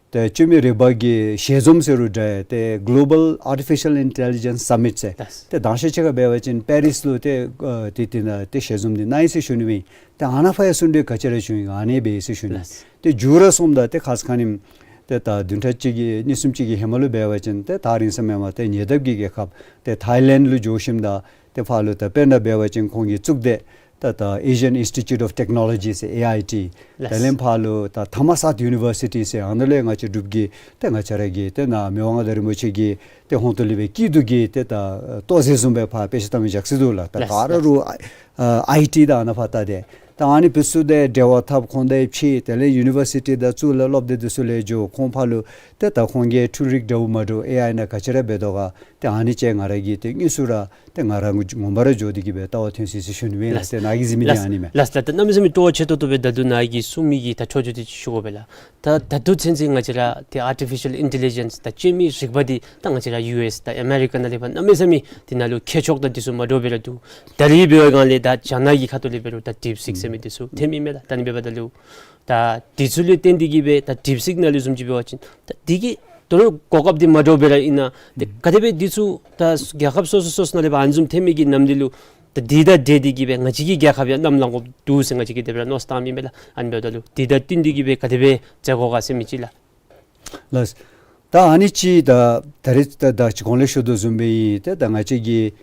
ཏེ་སྤྱོད་མེད་རིག་པ་གི་ཞལ་འཛོམས་ཟེར་རུང་འདྲ་ཏེ་གོ་ལོ་བཱལ་ཨར་ཊི་ཕི་ཤལ་ཨིན་ཊེ་ལི་ཇེནསི་སམ་མིཊ་ཟེར། ལགས། ཏེ་དང་ཤེས་ཅིག་ཁར་འབད་བ་ཅིན་པེ་རིསི་ལུ་ཏེ་ཨ་ཏེ་དེ་ནང་ཏེ་ཞལ་འཛོམས་འདི་གནང་ཡི་ཟེར་ཞུ་ནི་ཨིན། ཏེ་ཨ་ནཱ་ཕར་ཡང་གསུང་གྲོས་ག་ཅི་ར་བྱུང་ཡི་ཨ་ནི་འབད་ཡི་ཟེར་ཞུ་ནི། ལགས། ཏེ་མཇུག་ར་སོངམ་ད་ཏེ་ཁ་ཙ་ཁ་ཉིནམ་ཏེ་ད་བདུན་ཕྲག་གཅིག་གི་གཉིས་གསུམ་ཅིག་གི་ཧེ་མ་ལུ་འབད་བ་ཅིན་ཏེ་ཐག་རིང་ས་མེན་པར་ཏེ་ཉེ་འདབས་ཀྱི་རྒྱལ་ཁབ་ཏེ་ཐའི་ལེནཌ་ལུ་འགྱོ་ཞིནམ་ད་ཏེ་ཕར་ལུ་ད་དཔེར་ན་འབད་བ་ཅིན་ཁོང་གིས་བཙུགས་ཏེ་ད་ད་Asian Institute of Technology ཟེར་ཨེ་ཨའི་ཊི། ལགས། དེ་ལས་ཕར་ལུ་ད་ཐ་མ་སཱཐ་ཡུ་ནི་བར་སི་ཊི་ཟེར་ཨ་ནཱ་ལས་ང་བཅས་འབྲུག་གི་ཏེ་ང་བཅས་ར་གི་ཏེ་ནཱ་མི་དབང་མངའ་བདག་རིན་པོ་ཆེ་གི་ཏེ་ཧོངས་ཏོ་ལས་སྦེ་སྐྱིད་སྡུག་གི་ཏེ་ད་ལྟོ་ཟེར་བཟུམ་སྦེ་ཕར་དཔེ་ཆ་བལྟ་མི་ཅིག་སྲིད་དོ་ལགས། ད་ལགས་ག་ར་ལགས། རུང་ཨ་ཨའི་ཊི་དང་ཨ་ནཱ་ཕར་ལྟ་སྟེ་ད་ཨ་ནི་འབད་ས་ཏེ་འབྲེལ་བ་འཐབ་ཁོང་དང་ཕྱད་དེ་ལས་ཡུ་ནི་བར་སི་ཊི་དང་གཙུག་ལག་སློབ་སྡེ་འདི་ཚུ་ལས་འགྱོ་ཁོང་ཕར་ལུ་ཏེ་ད་ཁོང་གིས་འཕྲུལ་རིག་འདྲཝ་མ་འདྲཝ་ཨེ་ཨའི་ནང་ག་ཅི་ར་འབད་དོ་ག་ཏེ་ཨ་ནི་ཅིག་ང་ར་གིས་ཏེ་དངོས་སུ་ར་ཏེ་ང་ར་ངོ་མ་ར་འགྱོ་སྟེ་གི་སྦེ་ལྟ་བར་ཐོན་ཅི་ཟེར་ཞུ་ནི་ཨིན་ལགས། ལགས། ཏེ་ནཱ་གིས་གཟིགས་མི་འདི་ལགས། ཨ་ནི་མས། ལགས་ལགས། ད་གནམ་མེད་ས་མེད་སྤྲོ་བ་ཆེ་ཏོག་ཏོ་སྦེ་ད་ལྟོ་ནཱ་གིས་གསུང་མི་གི་ད་འཕྲོ་འགྱུར་འདི་ཅིག་ཞུ་དགོ་པས་ལགས། ད་ད་ལྟོ་ཚུན་ཚོད་ང་བཅས་ར་ཏེ་ཨར་ཊི་ཕི་ཤལ་ཨིན་ཊེ་ལི་ཇེནསི་ད་སྤྱོད་མེད་རིག་པ་འདི་ད་ང་བཅས་ར་ཡུ་ཨེསི་ད་ཨ་མེ་རི་ཀ་ནང་ལས་ཕར་གནམ་མེད་ས་མེད་འདི་ནང་ལུ་ཁྱད་ཆོས་དང་འདི་ཚུ་མ་འདྲཝ་སྦེ་ར་འདུག། ད་རིས་འབད་བའི་སྒང་ལས་ད་རྒྱ་ནག་གི་ཁ་ཐུག་ལས་འབད་རུང་ད་ཌིབ་སིཀ་ཟེར་མི་འདི་ཚུ་ཐོན་མི་མས་ལགས། ད་ཨ་ནི་འབདཝ་ད་ལུ་ད་འདི་ཚུ་ལུ་བརྟེན་ཏེ་གི་སྦེ་ད་ཌིབ་སིཀ་ནང་ལུ་བཟུམ་ཅིག་འབད་བ་ཅིན་ད་འདི་གི་དོ་རུང་གོ་སྐབས་འདི་མ་འདྲཝ་སྦེ་ར་ཨིན་ན་ཏེ་ག་དེ་སྦེ་འདི་ཚུ་ད་རྒྱལ་ཁབ་སོ་སོ་སོ་སོ་ནང་ལས་ཕར་ཨ་ནི་བཟུམ་ཐོན་མི་གི་ནམ་འདི་ལུ་ ད་འདི་དང་འབྲེལ་ཏེ་གིས་སྦེ་ང་བཅས་ཀྱི་རྒྱལ་ཁབ་ཡང་གནམ་ལངམ་འདུག་ཟེར་ང་བཅས་ཀྱིས་དེ་སྦེ་ར་མནོ་བསམ་བཏངམ་ཨིན་མས་ལགས། ཨ་ནི་འབདཝ་ད་ལུ་འདི་དང་བསྟུན་ཏེ་གིས་སྦེ་ག་དེ་སྦེ་མཛད་དགོ་ག་ཟེར་མི་ཅིག་ལགས། ལགས། ད་ཨ་ནི་ཅིག་ད་ད་རེས་ད་ད་ཅི་གོང་ལས་ཞུ་དོ་བཟུམ་སྦེ་ཨིན། ཏེ་ད་ང་བཅས་ཀྱི་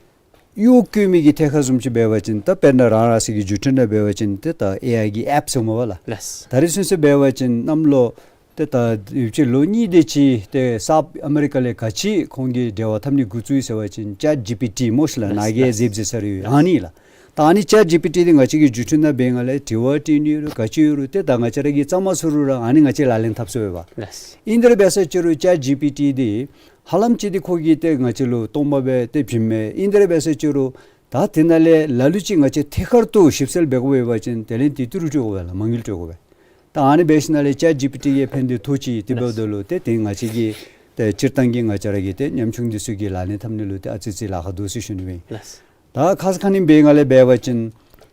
གཡོག་བཀོལ་མི་གི་ཐད་ཁར་བཟུམ་ཅིག་འབད་བ་ཅིན་ད་དཔེར་ན་རང་རང་སོ་གི་འགྲུལ་འཕྲིན་ནང་འབད་བ་ཅིན་ཏེ་ད་ཨེ་ཨའི་གི་ཨེཔ་ཟེར་སྨོ་བ་ལགས། ལགས། ད་རེས་ཚུན་ཚོད་འབད་བ་ཅིན་གནམ་ལོ་ཏེ་ད་ཡུདཔ་ཅིག་ལོ་གཉིས་དེ་ཅིག་ཏེ་སའུཐ་ཨ་མི་རི་ཀ་ལས་ག་ཅི་ཁོང་གིས་འབྲེལ་བ་འཐབ་ནི་འགོ་བཙུགས་ཡི་ཟེར་བ་ཅིན་ཅེཊ་ཇི་པི་ཊི་སྨོ་ཤིག་ལགས། ལགས། ནཱ་གིས་ལགས། གཟིགས་གཟིགས་ས་རེ་ཡོད། ཨ་ནི་ལགས། ད་ཨ་ནི་ཅེཊ་ཇི་པི་ཊི་འདི་ང་བཅས་ཀྱིས་འགྲུལ་འཕྲིན་ནང་འབད་སྒང་ལས་དྲི་བ་དྲི་ནི་ཡོད་རུང་ག་ཅི་ཡོད་རུང་ཏེ་ད་ང་བཅས་ར་གིས་རྩ་མ་ཚུགས་རུང་ར་ཨ་ནི་ང་བཅས་ལག་ལེན་འཐབ་ཚུགས་པས། ལགས། ཨིན་དེ་ར་འབད་ས་ཅིག་རུང་ཅེཊ་ཇི་པི་ཊི་འདི་ཧ་ལམ་ཅིག་འདི་ཁོ་གིས་ཏེ་ང་བཅས་ལུ་སྟོང་པ་སྦེ་ཏེ་བྱིནམ་མས། ཨིན་དེ་ར་འབད་ས་ཅིག་རུང་ད་དེ་ནང་ལས་ལ་ལུ་ཅིག་ང་བཅས་ཐད་ཀར་དུ་ཞིབ་འཚོལ་འབད་དགོ་པས་པ་ཅིན་དེ་ལས་ཏེ་ཏི་རུ་སྤྲོད་དགོ་པས་ལགས། མ་དངུལ་སྤྲོད་དགོ་པས། ད་ཨ་ནི་འབད་ཞིནམ་ལས་ཅེཊ་ཇི་པི་ཊི་གིས་ཕན་བདེ་ཐོགས་ཅི། དེ་འབདཝ་ད་ལུ་ཏེ་དེ་ང་བཅས་ཀྱི་ཏེ་སྤྱིར་བཏང་གི་ང་བཅས་ར་གི་ཏེ་ཉམ་ཆུང་འདི་ཚུ་གིས་ལག་ལེན་འཐབ་ནི་ལུ་ཏེ་ཨ་ཙི་ཙི་ལཱ་ཁག་འདུག་ཟེར་ཞུ་ནི་སྦེ་ཨིན། ལགས། ད་ཁ་ཙ་ཁ་ཉིནམ་འབད་སྒང་ལས་འབད་བ་ཅིན་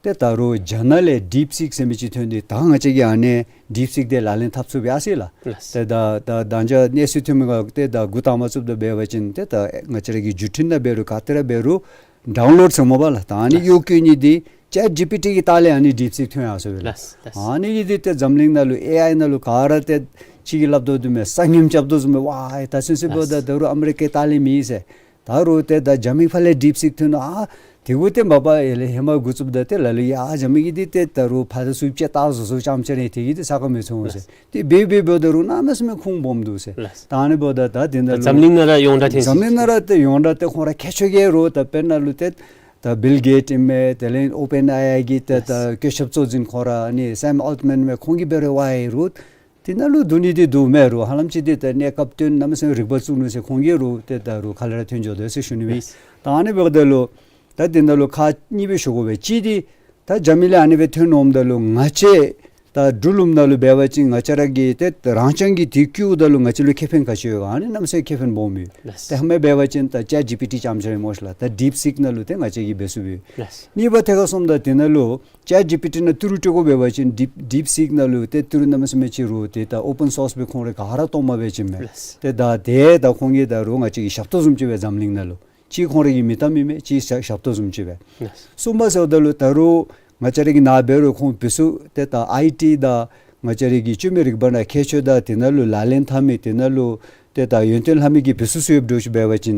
ཏེ་ད་རུང་རྒྱ་ནག་ལས་ཌིཔ་སིག་ཟེར་མི་ཅིག་ཐོན་ཏེ་ད་ང་བཅས་ཀྱིས་ཨ་ནི་ཌིཔ་སིག་འདི་ལག་ལེན་འཐབ་ཚུགས་པས་ཨ་ཟེར་ལགས། ལགས། ཏེ་ད་ད་ད་ཅི་གནས་ཚུལ་ཐོན་མི་ག་ཏེ་ད་འགོ་དང་པ་བཙུགསཔ་ད་འབད་བ་ཅིན་ཏེ་ད་ང་བཅས་ར་གི་འགྲུལ་འཕྲིན་ནང་འབད་རུང་ག་ཏེ་ར་འབད་རུང་ཌའུན་ལོཌ་ཟེར་སྨོ་བ་ལགས། ད་ཨ་ནི་ལགས། གཡོག་བཀོལ་ནི་འདི་ཅེཊ་ཇི་པི་ཊི་གི་ལྟག་ལས་ཨ་ནི་ཌིཔ་སིག་ཐོན་ཡར་སོང་པས་ལགས། ལགས། ལགས། ཨ་ནི་གིས་འདི་ཏེ་འཛམ་གླིང་ནང་ལུ་ཨེ་ཨའི་ནང་ལུ་ག་ར་ཏེ་ཅིག་གིས་སླབ་དོ་བཟུམ་སྦེ་ས་ངནམ་རྐྱབ་དོ་བཟུམ་སྦེ་ཝའི་ད་ཚུན་ཚོད་འབདཝ་ད་ལགས། ད་རུང་ཨ་མི་རི་ཀའི་ལྟག་ལས་མེད་ཟེར། ད་རུང་ཏེ་ད་རྒྱ་མི་ཕར་ལས་ཌིཔ་སིག་ཐོན་ནུག། ཨ་དེ་གུ་ཏེ་མ་པ་ཡར་ལས་ཧེ་མ་འགོ་བཙུགསཔ་ད་ཏེ་ལ་ལུ་ཡ་རྒྱ་མི་གིས་འདི་ཏེ་ད་རུང་ཕར་ཚུར་ཅིག་བལྟ་བཟོ་བཟོཝ་ཙམ་ཅིག་རེ་དེ་གིས་ཏེ་ས་ཁར་མི་ཚུད་འོང་ཟེར། ལགས། ཏེ་འབད་འབད་འབདཝ་ད་རུང་གནམ་མེད་ས་མེད་ཁུངས་སྦོམ་འདུག་ཟེར། ལགས། ད་ཨ་ནི་འབདཝ་ད་ད་དེ་ནང་ལུ་འཛམ་གླིང་ནང་ར་ཡོངས་གྲགས་ཐོན་འཛམ་གླིང་ནང་ར་ཏེ་ཡོངས་གྲགས་ཏེ་ཁོང་ར་མཁས་མཆོག་གི་རུང་ད་དཔེར་ན་ལུ་ཏེ་ད་བིལ་གེཊ་ཨིན་མས། དེ་ལས་ཨོ་པེན་ཨེ་ཨའི་གི་ཏེ་ད་ལགས། བཀོད་ཁྱབ་གཙོ་འཛིན་ཁོང་ར་ཨ་ནི་སེམ་ཨལ་ཊ་མཱན་མས། ཁོང་གིས་འབད་རུང་ཝའི་རུང་དེ་ནང་ལུ་འདུག་ནི་འདི་འདུག་མས་རུང་ཧ་ལམ་ཅིག་འདི་ད་གནས་སྐབས་སྟོན་གནམ་མེད་ས་མེད་རིག་པ་བཙུགས་ནུག་ཟེར་ཁོང་གིས་རུང་ཏེ་ད་རུང་ཁ་ལས་ར་ཐོན་འགྱོ་དོ་ཟེར་ཞུ་ནི་སྦེ་ཨིན། ལགས། ད་ཨ་ནི་འབདཝ་ད་ལུ་ད་དེ་ནང་ལུ་ཁག་གཉིས་སྦེ་ཞུ་དགོ་པས། གཅིག་འདི་ད་རྒྱ་མི་ལས་ཨ་ནི་སྦེ་ཐོན་འོངམ་ད་ལུ་ང་བཅས་ད་འབྲུག་ལུངམ་ནང་ལུ་འབད་བ་ཅིན་ང་བཅས་ར་གིས་ཏེ་རང་རྐྱང་གིས་དེ་བཀོལཝ་ད་ལུ་ང་བཅས་ལུ་ཁེ་ཕན་ག་ཅི་ཡོད་ག། ཨ་ནི་གནམ་མེད་ས་མེད་ཁེ་ཕན་སྦོམ་ཡོད། ལགས། ཏེ་ཧེ་མ་འབད་བ་ཅིན་ད་ཅེཊ་ཇི་པི་ཊི་ཙམ་ཅིག་རེ་སྨོ་ཤིག་ལགས། ད་ཌིཔ་སིག་ནང་ལུ་ཏེ་ང་བཅས་ཀྱིས་འབད་ཚུགས་པས། ལགས། གཉིས་པ་ཐད་ཁར་སོངམ་ད་དེ་ནང་ལུ་ཅེཊ་ཇི་པི་ཊི་ནང་ཏི་རུ་སྤྲོད་དགོ་པས་པ་ཅིན་ཌིཔ་ཌིཔ་སིག་ནང་ལུ་ཏེ་ཏི་རུ་གནམ་མེད་ས་མེད་ཅིག་རུང་ཏེ་ད་ཨོ་པེན་སོརསི་སྦེ་ཁོང་ར་ག་ར་གཏོར་མ་སྦེ་བྱིནམ་མས། ལགས། ཏེ་ད་དེ་ད་ཁོང་གིས་ད་རུང་ང་བཅས་ཀྱི་ཞབས་ཏོག་བཟུམ་ཅིག་སྦེ་འཛམ་གླིང་ནང་ལུ་གཅིག་ཁོང་ར་གི་མིང་གཏམ་ཨིན་མས། གཅིག་ཞབས་ཞབས་ཏོག་བཟུམ་ཅིག་སྦེ། ལགས། གསུམ་པ་ཟེརཝ་ད་ལུ་ད་རུང་ང་བཅས་ར་གི་ནཱ་འབད་རུང་ཁོང་བུ་ཚུ་ཏེ་ད་ཨའི་ཊི་དང་ང་བཅས་ར་གི་བཅོས་མའི་རིག་པ་ནང་མཁས་མཆོག་དང་དེ་ནང་ལུ་ལག་ལེན་འཐབ་མི་དེ་ནང་ལུ་ཏེ་ད་ཡོན་ཏན་ལྷབ་མི་གི་བུ་ཚུ་ཚུ་ཡོདཔ་འདྲཝ་ཅིག་འབད་བ་ཅིན་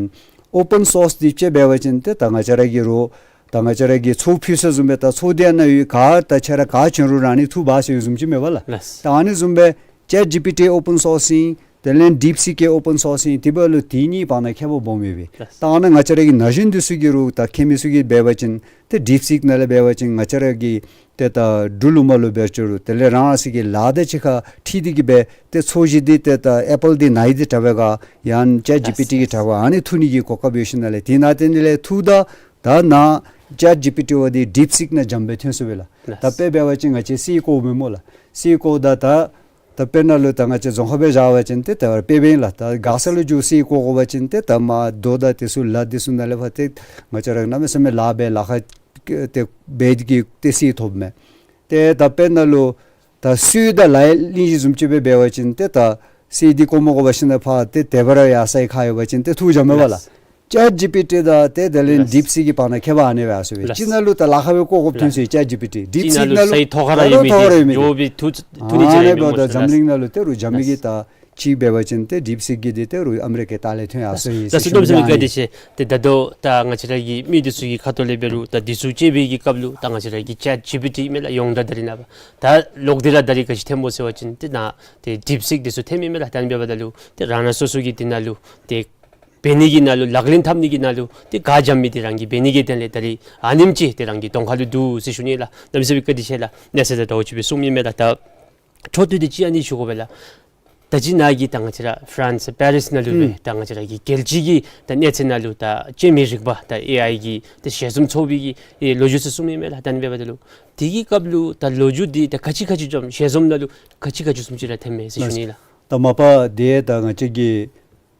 ཨོ་པེན་སོརསི་འདི་ཅིག་འབད་བ་ཅིན་ཏེ་ད་ང་བཅས་ར་གི་རུང་ད་ང་བཅས་ར་གིས་ཚོགས་ཕུལ་ས་བཟུམ་སྦེ་ད་ཚོགས་འདི་ནང་ཡོད་ག་ད་ཁྱེད་ར་ག་བྱོན་རུང་རང་ནི་ཐོབ་པས་ཟེར་བཟུམ་ཅིག་མས་པ་ལགས། ལགས། ད་ཨ་ནི་བཟུམ་སྦེ་ཅེཊ་ཇི་པི་ཊི་ཨོ་པེན་སོརསི་ཨིན། དེ་ལས་ཌིཔ་སིག་ཨོ་པེན་སོརསི་ཨིན། དེ་འབདཝ་ལུ་དེ་གཉིས་བར་ན་ཁྱད་པར་སྦོམ་ཡོད་པས། ལགས། ད་ཨ་ནཱ་ང་བཅས་ར་གི་ན་གཞོན་འདི་ཚུ་གིས་རུང་ད་མཁས་མི་ཚུ་གིས་འབད་བ་ཅིན་ཏེ་ཌིཔ་སིག་ནང་ལས་འབད་བ་ཅིན་ང་བཅས་ར་གི་ཏེ་ད་འབྲུག་ལུ་མ་ལུ་འབད་ཅི་རུང་དེ་ལས་རང་རང་སོ་གི་ལཱ་དང་གཅིག་ཁར་འཁྲིལ་ཏེ་གིས་སྦེ་ཏེ་ཚོས་གཞི་འདི་ཏེ་ད་ཨེ་པཱལ་འདི་ནཱ་ཡི་འདི་དྲག་པས་ག་ཡང་ཅེཊ་ཇི་པི་ཊི་གིས་དྲག་པས་ག་ཨ་ནི་འཐུ་ནི་གི་གོ་སྐབས་ཡོད་ཞིནམ་ལས་དེ་ནང་ཏེ་ནི་ལས་འཐུཝ་ད་ད་ནཱ་ཅེཊ་ཇི་པི་ཊི་བ་འདི་ཌིཔ་སིག་ནང་འཛོམས་སྦེ་ཐོན་སོང་པས་ལགས། ལགས། ད་དཔེ་འབད་བ་ཅིན་ང་བཅས་སི་ཨི་བཀོཝ་མས་སྨོ་ལགས། སི་ཨི་བཀོཝ་ད་ད་ད་དཔེར་ན་ལུ་ད་ང་བཅས་རྫོང་ཁ་སྦེ་བཞག་པ་ཅིན་ཏེ་ད་དཔེ་འབདཝ་ཨིན་ལགས། ད་མགར་ས་ལུ་འགྱོ་སི་ཨི་བཀོ་དགོ་པ་ཅིན་ཏེ་ད་མར་རྡོ་དང་དེ་ཚུ་ལ་དེ་ཚུ་ནང་ལས་ཕར་ཏེ་ང་བཅས་ར་གནམ་མེད་ས་མེད་ལཱ་འབད་ལཱ་ཁག་ཏེ་འབད་དེ་གིས་ཏེ་སི་ཨི་ཐོབ་མས། ཏེ་ད་དཔེར་ན་ལུ་ད་སི་ཨི་དང་ལཱ་གླིང་བཞི་བཟུམ་ཅིག་སྦེ་འབད་བ་ཅིན་ཏེ་ད་སི་ཨི་འདི་བཀོ་མ་དགོ་པར་ཞིནམ་ལས་ཕར་ཏེ་དེ་སྦེ་ར་ཡར་སི་ཨི་ཁ་ཡོད་པ་ཅིན་ཏེ་འཐུ་འཛོམས་མས་པ་ལགས། ལགས། ཅེཊ་ཇི་པི་ཊི་དང་ཏེ་དེ་ལས་ལགས། ཌིཔ་སིག་གི་བར་ན་ཁྱད་པར་ཨ་ནི་སྦེ་ཨ་ཟེར་བས། ལགས། གཅིག་ནང་ལུ་ད་ལཱ་ཁག་སྦེ་བཀོ་དགོཔ་ཐོན་ལགས། སོང་ཡི་ཅེཊ་ཇི་པི་ཊི། ཌིཔ་སིག་ནང་ལུ་ད་རུང་ཐོག་ཁར་ཡོད་མི་འདི་འགྱོ་སྦེ་འཐུ་འཐུ་ནི་ཅིག་ཨ་ནི་ཡོད་མས་སྨོ་ལགས། འཛམ་གླིང་ནང་ལུ་ད་རུང་རྒྱ་མི་གིས་ད་ཅིག་འབད་བ་ཅིན་ཏེ་ཌིཔ་སིག་གི་འདི་ད་རུང་ཨ་མི་རི་ཀའི་ལྟག་ལས་ཐོན་ཡར་སོང་ཡི་ཟེར་ཞུ་ནི་ཨིན། ད་ལྟོ་ད་ང་བཅས་ར་གི་མི་འདི་ཚུ་གི་ཁ་ཐུག་ལས་འབད་རུང་ད་འདི་ཚུ་དཔྱད་པའི་གི་སྐབས་ལུ་ད་ང་བཅས་ར་གི་ཅེཊ་ཇི་པི་ཊི་མས་ལགས། ཡོངས་གྲགས་ད་རིས་ནངས་པ་ད་ལོག་སྟེ་ར་ད་རིས་ག་ཅི་ཐོནམ་སྨོ་ཟེར་བ་ཅིན་ཏེ་ནཱ་ཏེ་ཌིཔ་སིག་འདི་ཚུ་ཐོནམ་ཨིན་མས་ལགས། ད་ཨ་ནི་འབདཝ་ད་ལུ་ཏེ་རང་རང་སོ་སོ་གི་འདི་ནང་ལུ་ཏེ་འབད་ནི་གི་ནང་ལུ་ལག་ལེན་འཐབ་ནི་གི་ནང་ལུ་ཏེ་ག་འཛོམས་མི་འདི་རང་གིས་འབད་ནི་གི་དོན་ལས་ད་རིས་ཨ་ནེམ་ཅིག་ཏེ་རང་གི་གདོང་ཁ་ལུ་འདུག་ཟེར་ཞུ་ནི་ལགས། གནམ་མེད་ས་མེད་བཀའ་དྲིན་ཆེ་ལགས། གནས་ཚུལ་དང་འདྲཝ་ཅིག་སྦེ་གསུངམ་ཨིན་མས་ལགས། ད་འཕྲོ་མཐུད་དེ་ཅིག་ཨ་ནི་ཞུ་དགོ་པས་ལགས། ད་ཅི་ནཱ་གི་ད་ང་བཅས་ར་ཕ་རན་སི་པེ་རིས་ནང་ལུ་སྦེ་ཨུམ་ད་ང་བཅས་ར་གི་རྒྱལ་སྤྱི་གི་ད་གནས་ཚད་ནང་ལུ་ད་བཅོས་མའི་རིག་པ་ད་ཨེ་ཨའི་གི་ད་ཞལ་འཛོམས་ཚོགས་པའི་གི་ཨེ་ལོ་རྒྱུས་ཚུ་གསུངམ་ཨིན་མས་ལགས། ད་ཨ་ནི་འབདཝ་ད་ལུ་དེ་གི་སྐབས་ལུ་ད་ལོ་རྒྱུས་འདི་ད་ག་ཅི་ག་ཅི་འཛོམས་ཞལ་འཛོམས་ནང་ལུ་ག་ཅི་ག་ཅི་བཟུམ་ཅིག་ར་ཐོནམ་མས་ཟེར་ཞུ་ནི་ལགས། ད་མ་པ་དེ་ད་ང་བཅས་ཀྱི་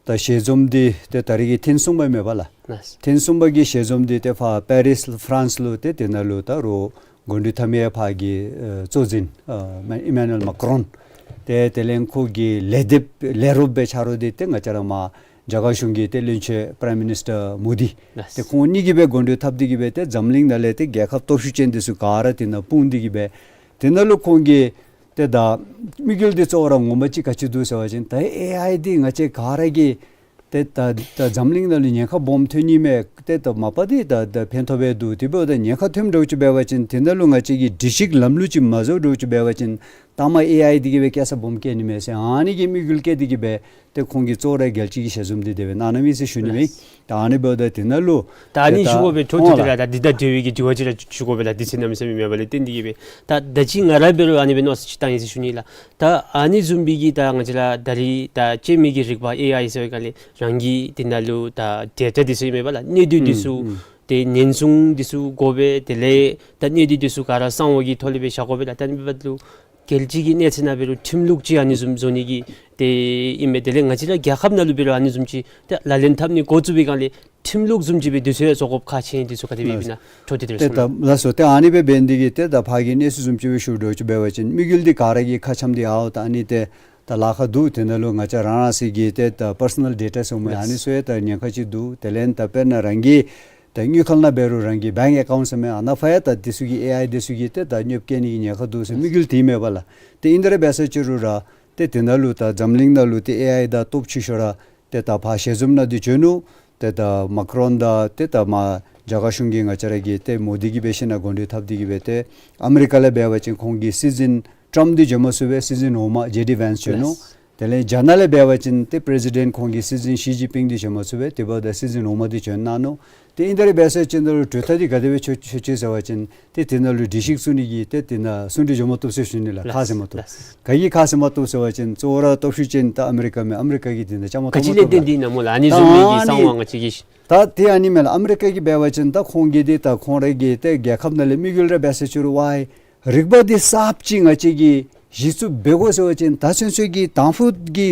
ད་ཞལ་འཛོམས་འདི་ཏེ་ད་རིས་ཀྱི་ཐེངས་གསུམ་པ་མས་པ་ལགས། ལགས། ཐེངས་གསུམ་པ་གི་ཞལ་འཛོམས་འདི་ཏེ་ཕར་པེ་རིས་ཕ་རན་སི་ལུ་ཏེ་དེ་ནང་ལུ་ད་རུང་འགོ་ཁྲིད་མཐའ་མའི་ཕར་གྱི་ཨེ་གཙོ་འཛིན་ཨེ་ཨི་མེ་ནུ་ཨེལ་མཱ་ཀི་རོན་ཏེ་དེ་ལས་ཁོ་གི་ལས་སྡེ་ལས་རོགསཔ་སྦེ་ཆ་རོགས་འདི་ཏེ་ང་བཅས་ར་མར་ རྒྱ་གར་གཞུང་གི་ཏེ་བློན་ཆེན་པ་རའིམ་མི་ནིས་ཊར་མོ་དི། ལགས། ཏེ་ཁོང་གཉིས་ཀྱིས་སྦེ་སྒོ་འགྲོ་འཐབ་སྟེ་གིས་སྦེ་ཏེ་འཛམ་གླིང་ནང་ལས་ཏེ་རྒྱལ་ཁབ་སྟོབས་ཤུགས་ཅན་འདི་ཚུ་ག་ར་དེ་ནང་སྤུངས་ཏེ་གིས་སྦེ་དེ་ནང་ལུ་ཁོང་གིས་ཏེ་ད་དམིགས་ཡུལ་འདི་གཙོ་བོ་ར་ངོ་མ་ཅིག་ག་ཅི་འདུག་ཟེར་བ་ཅིན་ད་ཨེ་ཨའི་འདི་ང་བཅས་ག་ར་གིས་ཏེ་ད་ད་འཛམ་གླིང་ནང་ལུ་ཉེན་ཁ་སྦོམ་ཐོན་ནི་མས། ཏེ་ད་མ་པ་འདི་ད་ད་ཕན་ཐོགས་སྦེ་འདུག། དེ་འབདཝ་ད་ཉེན་ཁ་ཐོནམ་འདྲཝ་ཅིག་འབད་བ་ཅིན་དེ་ནང་ལུ་ང་བཅས་ཀྱིས་སྒྲིག་གཞི་ལམ་ལུགས་ཅིག་མ་བཟོ་འདྲཝ་ཅིག་འབད་བ་ཅིན་མཐའ་མ་ཨེ་ཨའི་འདི་གིས་སྦེ་སྐྱེལ་ས་སྦོམ་བསྐྱལ་ནི་མས་ཟེར་ཨ་ནི་གི་དམིགས་ཡུལ་བསྐྱེད་དེ་གིས་སྦེ་ཏེ་ཁོང་གིས་གཙོ་བོ་ར་རྒྱལ་སྤྱི་གི་ཞལ་འཛོམས་འདི་དེ་སྦེ་གནང་གནངམ་ཨིན་ཟེར་ཞུ་ནི་མས། ད་ཨ་ནི་འབདཝ་ད་དེ་ནང་ལུ་ད་ཨ་ནི་ཏེ་ད་ཞུ་དགོ་པའི་འཕྲོ་མཐུད་དེ་ལགས། ད་འདི་དང་འབྲེལ་བའི་གི་དྲི་བ་ཅིག་ར་ཞུ་དགོ་པས་ལགས། དུས་ཚོད་གནམ་མེད་ས་མེད་མེད་པ་ལས་བརྟེན་ཏེ་གིས་སྦེ་ད་ད་ཅི་ང་ར་འབད་རུང་ཨ་ནི་སྦེ་མནོ་བསམ་ཅིག་བཏང་ཡི་ཟེར་ཞུ་ནི་ལགས། ད་ཨ་ནི་བཟུམ་སྦེ་གི་ད་ང་བཅས་ར་ད་རིས་ད་སྤྱོད་མི་གི་རིག་པ་ཨེ་ཨའི་ཟེར་བའི་སྒང་ལས་རང་གི་དེ་ནང་ལུ་ད་ཌེ་ཊ་འདི་ཚུ་ཨིན་མས་པ་ལགས། གནས་སྡུད་འདི་ཚུ་ཨུམ་ཨུམ་ཏེ་ཉེན་སྲུང་འདི་ཚུ་དགོ་པས། དེ་ལས་ད་གནས་སྡུད་འདི་ཚུ་ག་ར་གསང་བ་གི་ཐོག་ལས་སྦེ་བཞག་དགོ་པས་ལགས། ད་ཨ་ནི་འབདཝ་ད་ལུ་རྒྱལ་སྤྱི་གི་གནས་ཚད་ནང་འབད་རུང་ཁྲིམས་ལུགས་ཅིག་ཨ་ནི་བཟུམ་བཟོ་ནི་གི་ཏེ་ཨིན་མས། དེ་ལས་ང་བཅས་ར་རྒྱལ་ཁབ་ནང་ལུ་འབད་རུང་ཨ་ནི་བཟུམ་ཅིག་ཏེ་ལག་ལེན་འཐབ་ནི་འགོ་བཙུགས་པའི་སྒང་ལས་ཁྲིམས་ལུགས་བཟུམ་ཅིག་སྦེ་དུས་ཚོད་བཟོ་དགོཔ་ཁག་ཆེ་ཨིན། དུས་ཚོད་ག་དེ་སྦེ་ཨིན་ན་འཕྲོ་མཐུད་དེ་ཏེ་ད་ལགས་སོ། ཏེ་ཨ་ནི་སྦེ་འབད་ནི་དེ་གིས་ཏེ་ད་ཕར་གྱི་གནས་ཚུལ་བཟུམ་ཅིག་སྦེ་ཞུ་འདྲཝ་ཅིག་འབད་བ་ཅིན་དམིགས་ཡུལ་འདི་ག་ར་གིས་ཁ་འཆམ་སྟེ་ཨའོ་ད་ཨ་ནི་ཏེ་ད་ལཱ་ཁག་འདུག། དེ་ནང་ལུ་ང་བཅས་རང་རང་སོའི་གི་ཏེ་ད་པར་སོ་ནཱལ་ཌེ་ཊ་ཟེར་མི་ཨ་ནི་ཚུ་ཡང་ད་ཉེན་ཁ་ཅིག་འདུག། དེ་ལས་ད་དཔེར་ན་རང་གི་ད་དངུལ་ཁང་ནང་འབད་རུང་རང་གི་བེངཀ་ཨེ་ཀའུནཊ་ཟེར་མི་ཨ་ནཱ་ཕར་ཡང་ད་འདི་ཚུ་གིས་ཨེ་ཨའི་འདི་ཚུ་གིས་ཏེ་ད་གནོདཔ་བཀལ་ནི་གི་ཉེན་ཁ་འདུག་ཟེར་དམིགས་ཡུལ་དེ་མས་པ་ལགས། ཏེ་ཨིན་ཏེ་ར་འབད་ས་ཅིག་རུང་ར་ཏེ་དེ་ནང་ལུ་ད་འཛམ་གླིང་ནང་ལུ་ཏེ་ཨེ་ཨའི་དང་སྟོབས་ཆེ་ཤོས་ར་ཏེ་ད་ཕར་ཞལ་འཛོམས་ནང་འདི་བྱོན་ནུག། ཏེ་ད་མཱ་ཀི་རོན་དང་ཏེ་ད་མར་རྒྱ་གར་གཞུང་གི་ང་བཅས་ར་གི་ཏེ་མོ་དི་གིས་འབད་ཞིན་ན་སྒོ་འགྲོ་འཐབ་སྟེ་གིས་སྦེ་ཏེ་ཨ་མི་རི་ཀ་ལས་འབད་བ་ཅིན་ཁོང་གི་སི་ཛིན་ཊམཔ་འདི་བྱོན་མ་ཚུགས་པས། སི་ཛིན་འོག་མ་ཇེ་ཌི་ཝེནས་བྱོན་ནུག། ལགས། དེ་ལས་རྒྱ་ནག་ལས་འབད་བ་ཅིན་ཏེ་པི་རེ་སི་ཌེནཊ་ཁོང་གི་སི་ཛིན་ཞི་ཅིན་ཕིང་འདི་བྱོན་མ་ཚུགས་པས། དེ་འབདཝ་ད་སི་ཛིན་འོག་མ་འདི་བྱོན་གནང་ནུག། ཏེ་ཨིན་ཏེ་ར་འབད་ས་ཅིག་ནང་ལུ་གྲོས་ཐག་འདི་ག་དེ་སྦེ་ཆོད་ཆོད་ཅི་ཟེར་བ་ཅིན་ཏེ་དེ་ནང་ལུ་སྒྲིག་གཞི་བཙུགས་ནི་གི་ཏེ་དེ་ནང་གསུང་གྲོས་འགྱོ་མ་བཏུབ་ཟེར་ཞུ་ནི་ལགས། ཁ་བཟེད་མ་བཏུབ། ལགས། ག་གིས་ཁ་བཟེད་མ་བཏུབ་ཟེར་བ་ཅིན་གཙོ་བོ་ར་སྟོབས་ཤུགས་ཅན་ད་ཨ་མི་རི་ཀ་མས། ཨ་མི་རི་ཀ་གིས་དེ་ནང་བཅའ་མར་གཏོགས་མ་བཏུབ་པས། ད་ཨ་ནི་ད་བཟུམ་མའི་གི་ཨ་ནི་གསང་བ་ང་བཅས་ཀྱིས་ད་ཏེ་ཨ་ནི་མས་ལགས། ཨ་མི་རི་ཀ་གིས་འབད་བ་ཅིན་ད་ཁོང་གིས་འདི་ད་ཁོང་རའི་གི་ཏེ་རྒྱལ་ཁབ་ནང་ལས་དམིགས་ཡུལ་ར་འབད་ས་ཅིག་རུང་ཝའི་རིག་པ་འདི་གསརཔ་ཅིག་ང་བཅས་ཀྱིས་གཞི་བཙུགས་འབད་དགོ་ཟེར་བ་ཅིན་ད་ཚུན་ཚོད་ཀྱི་དང་ཕུ་གི་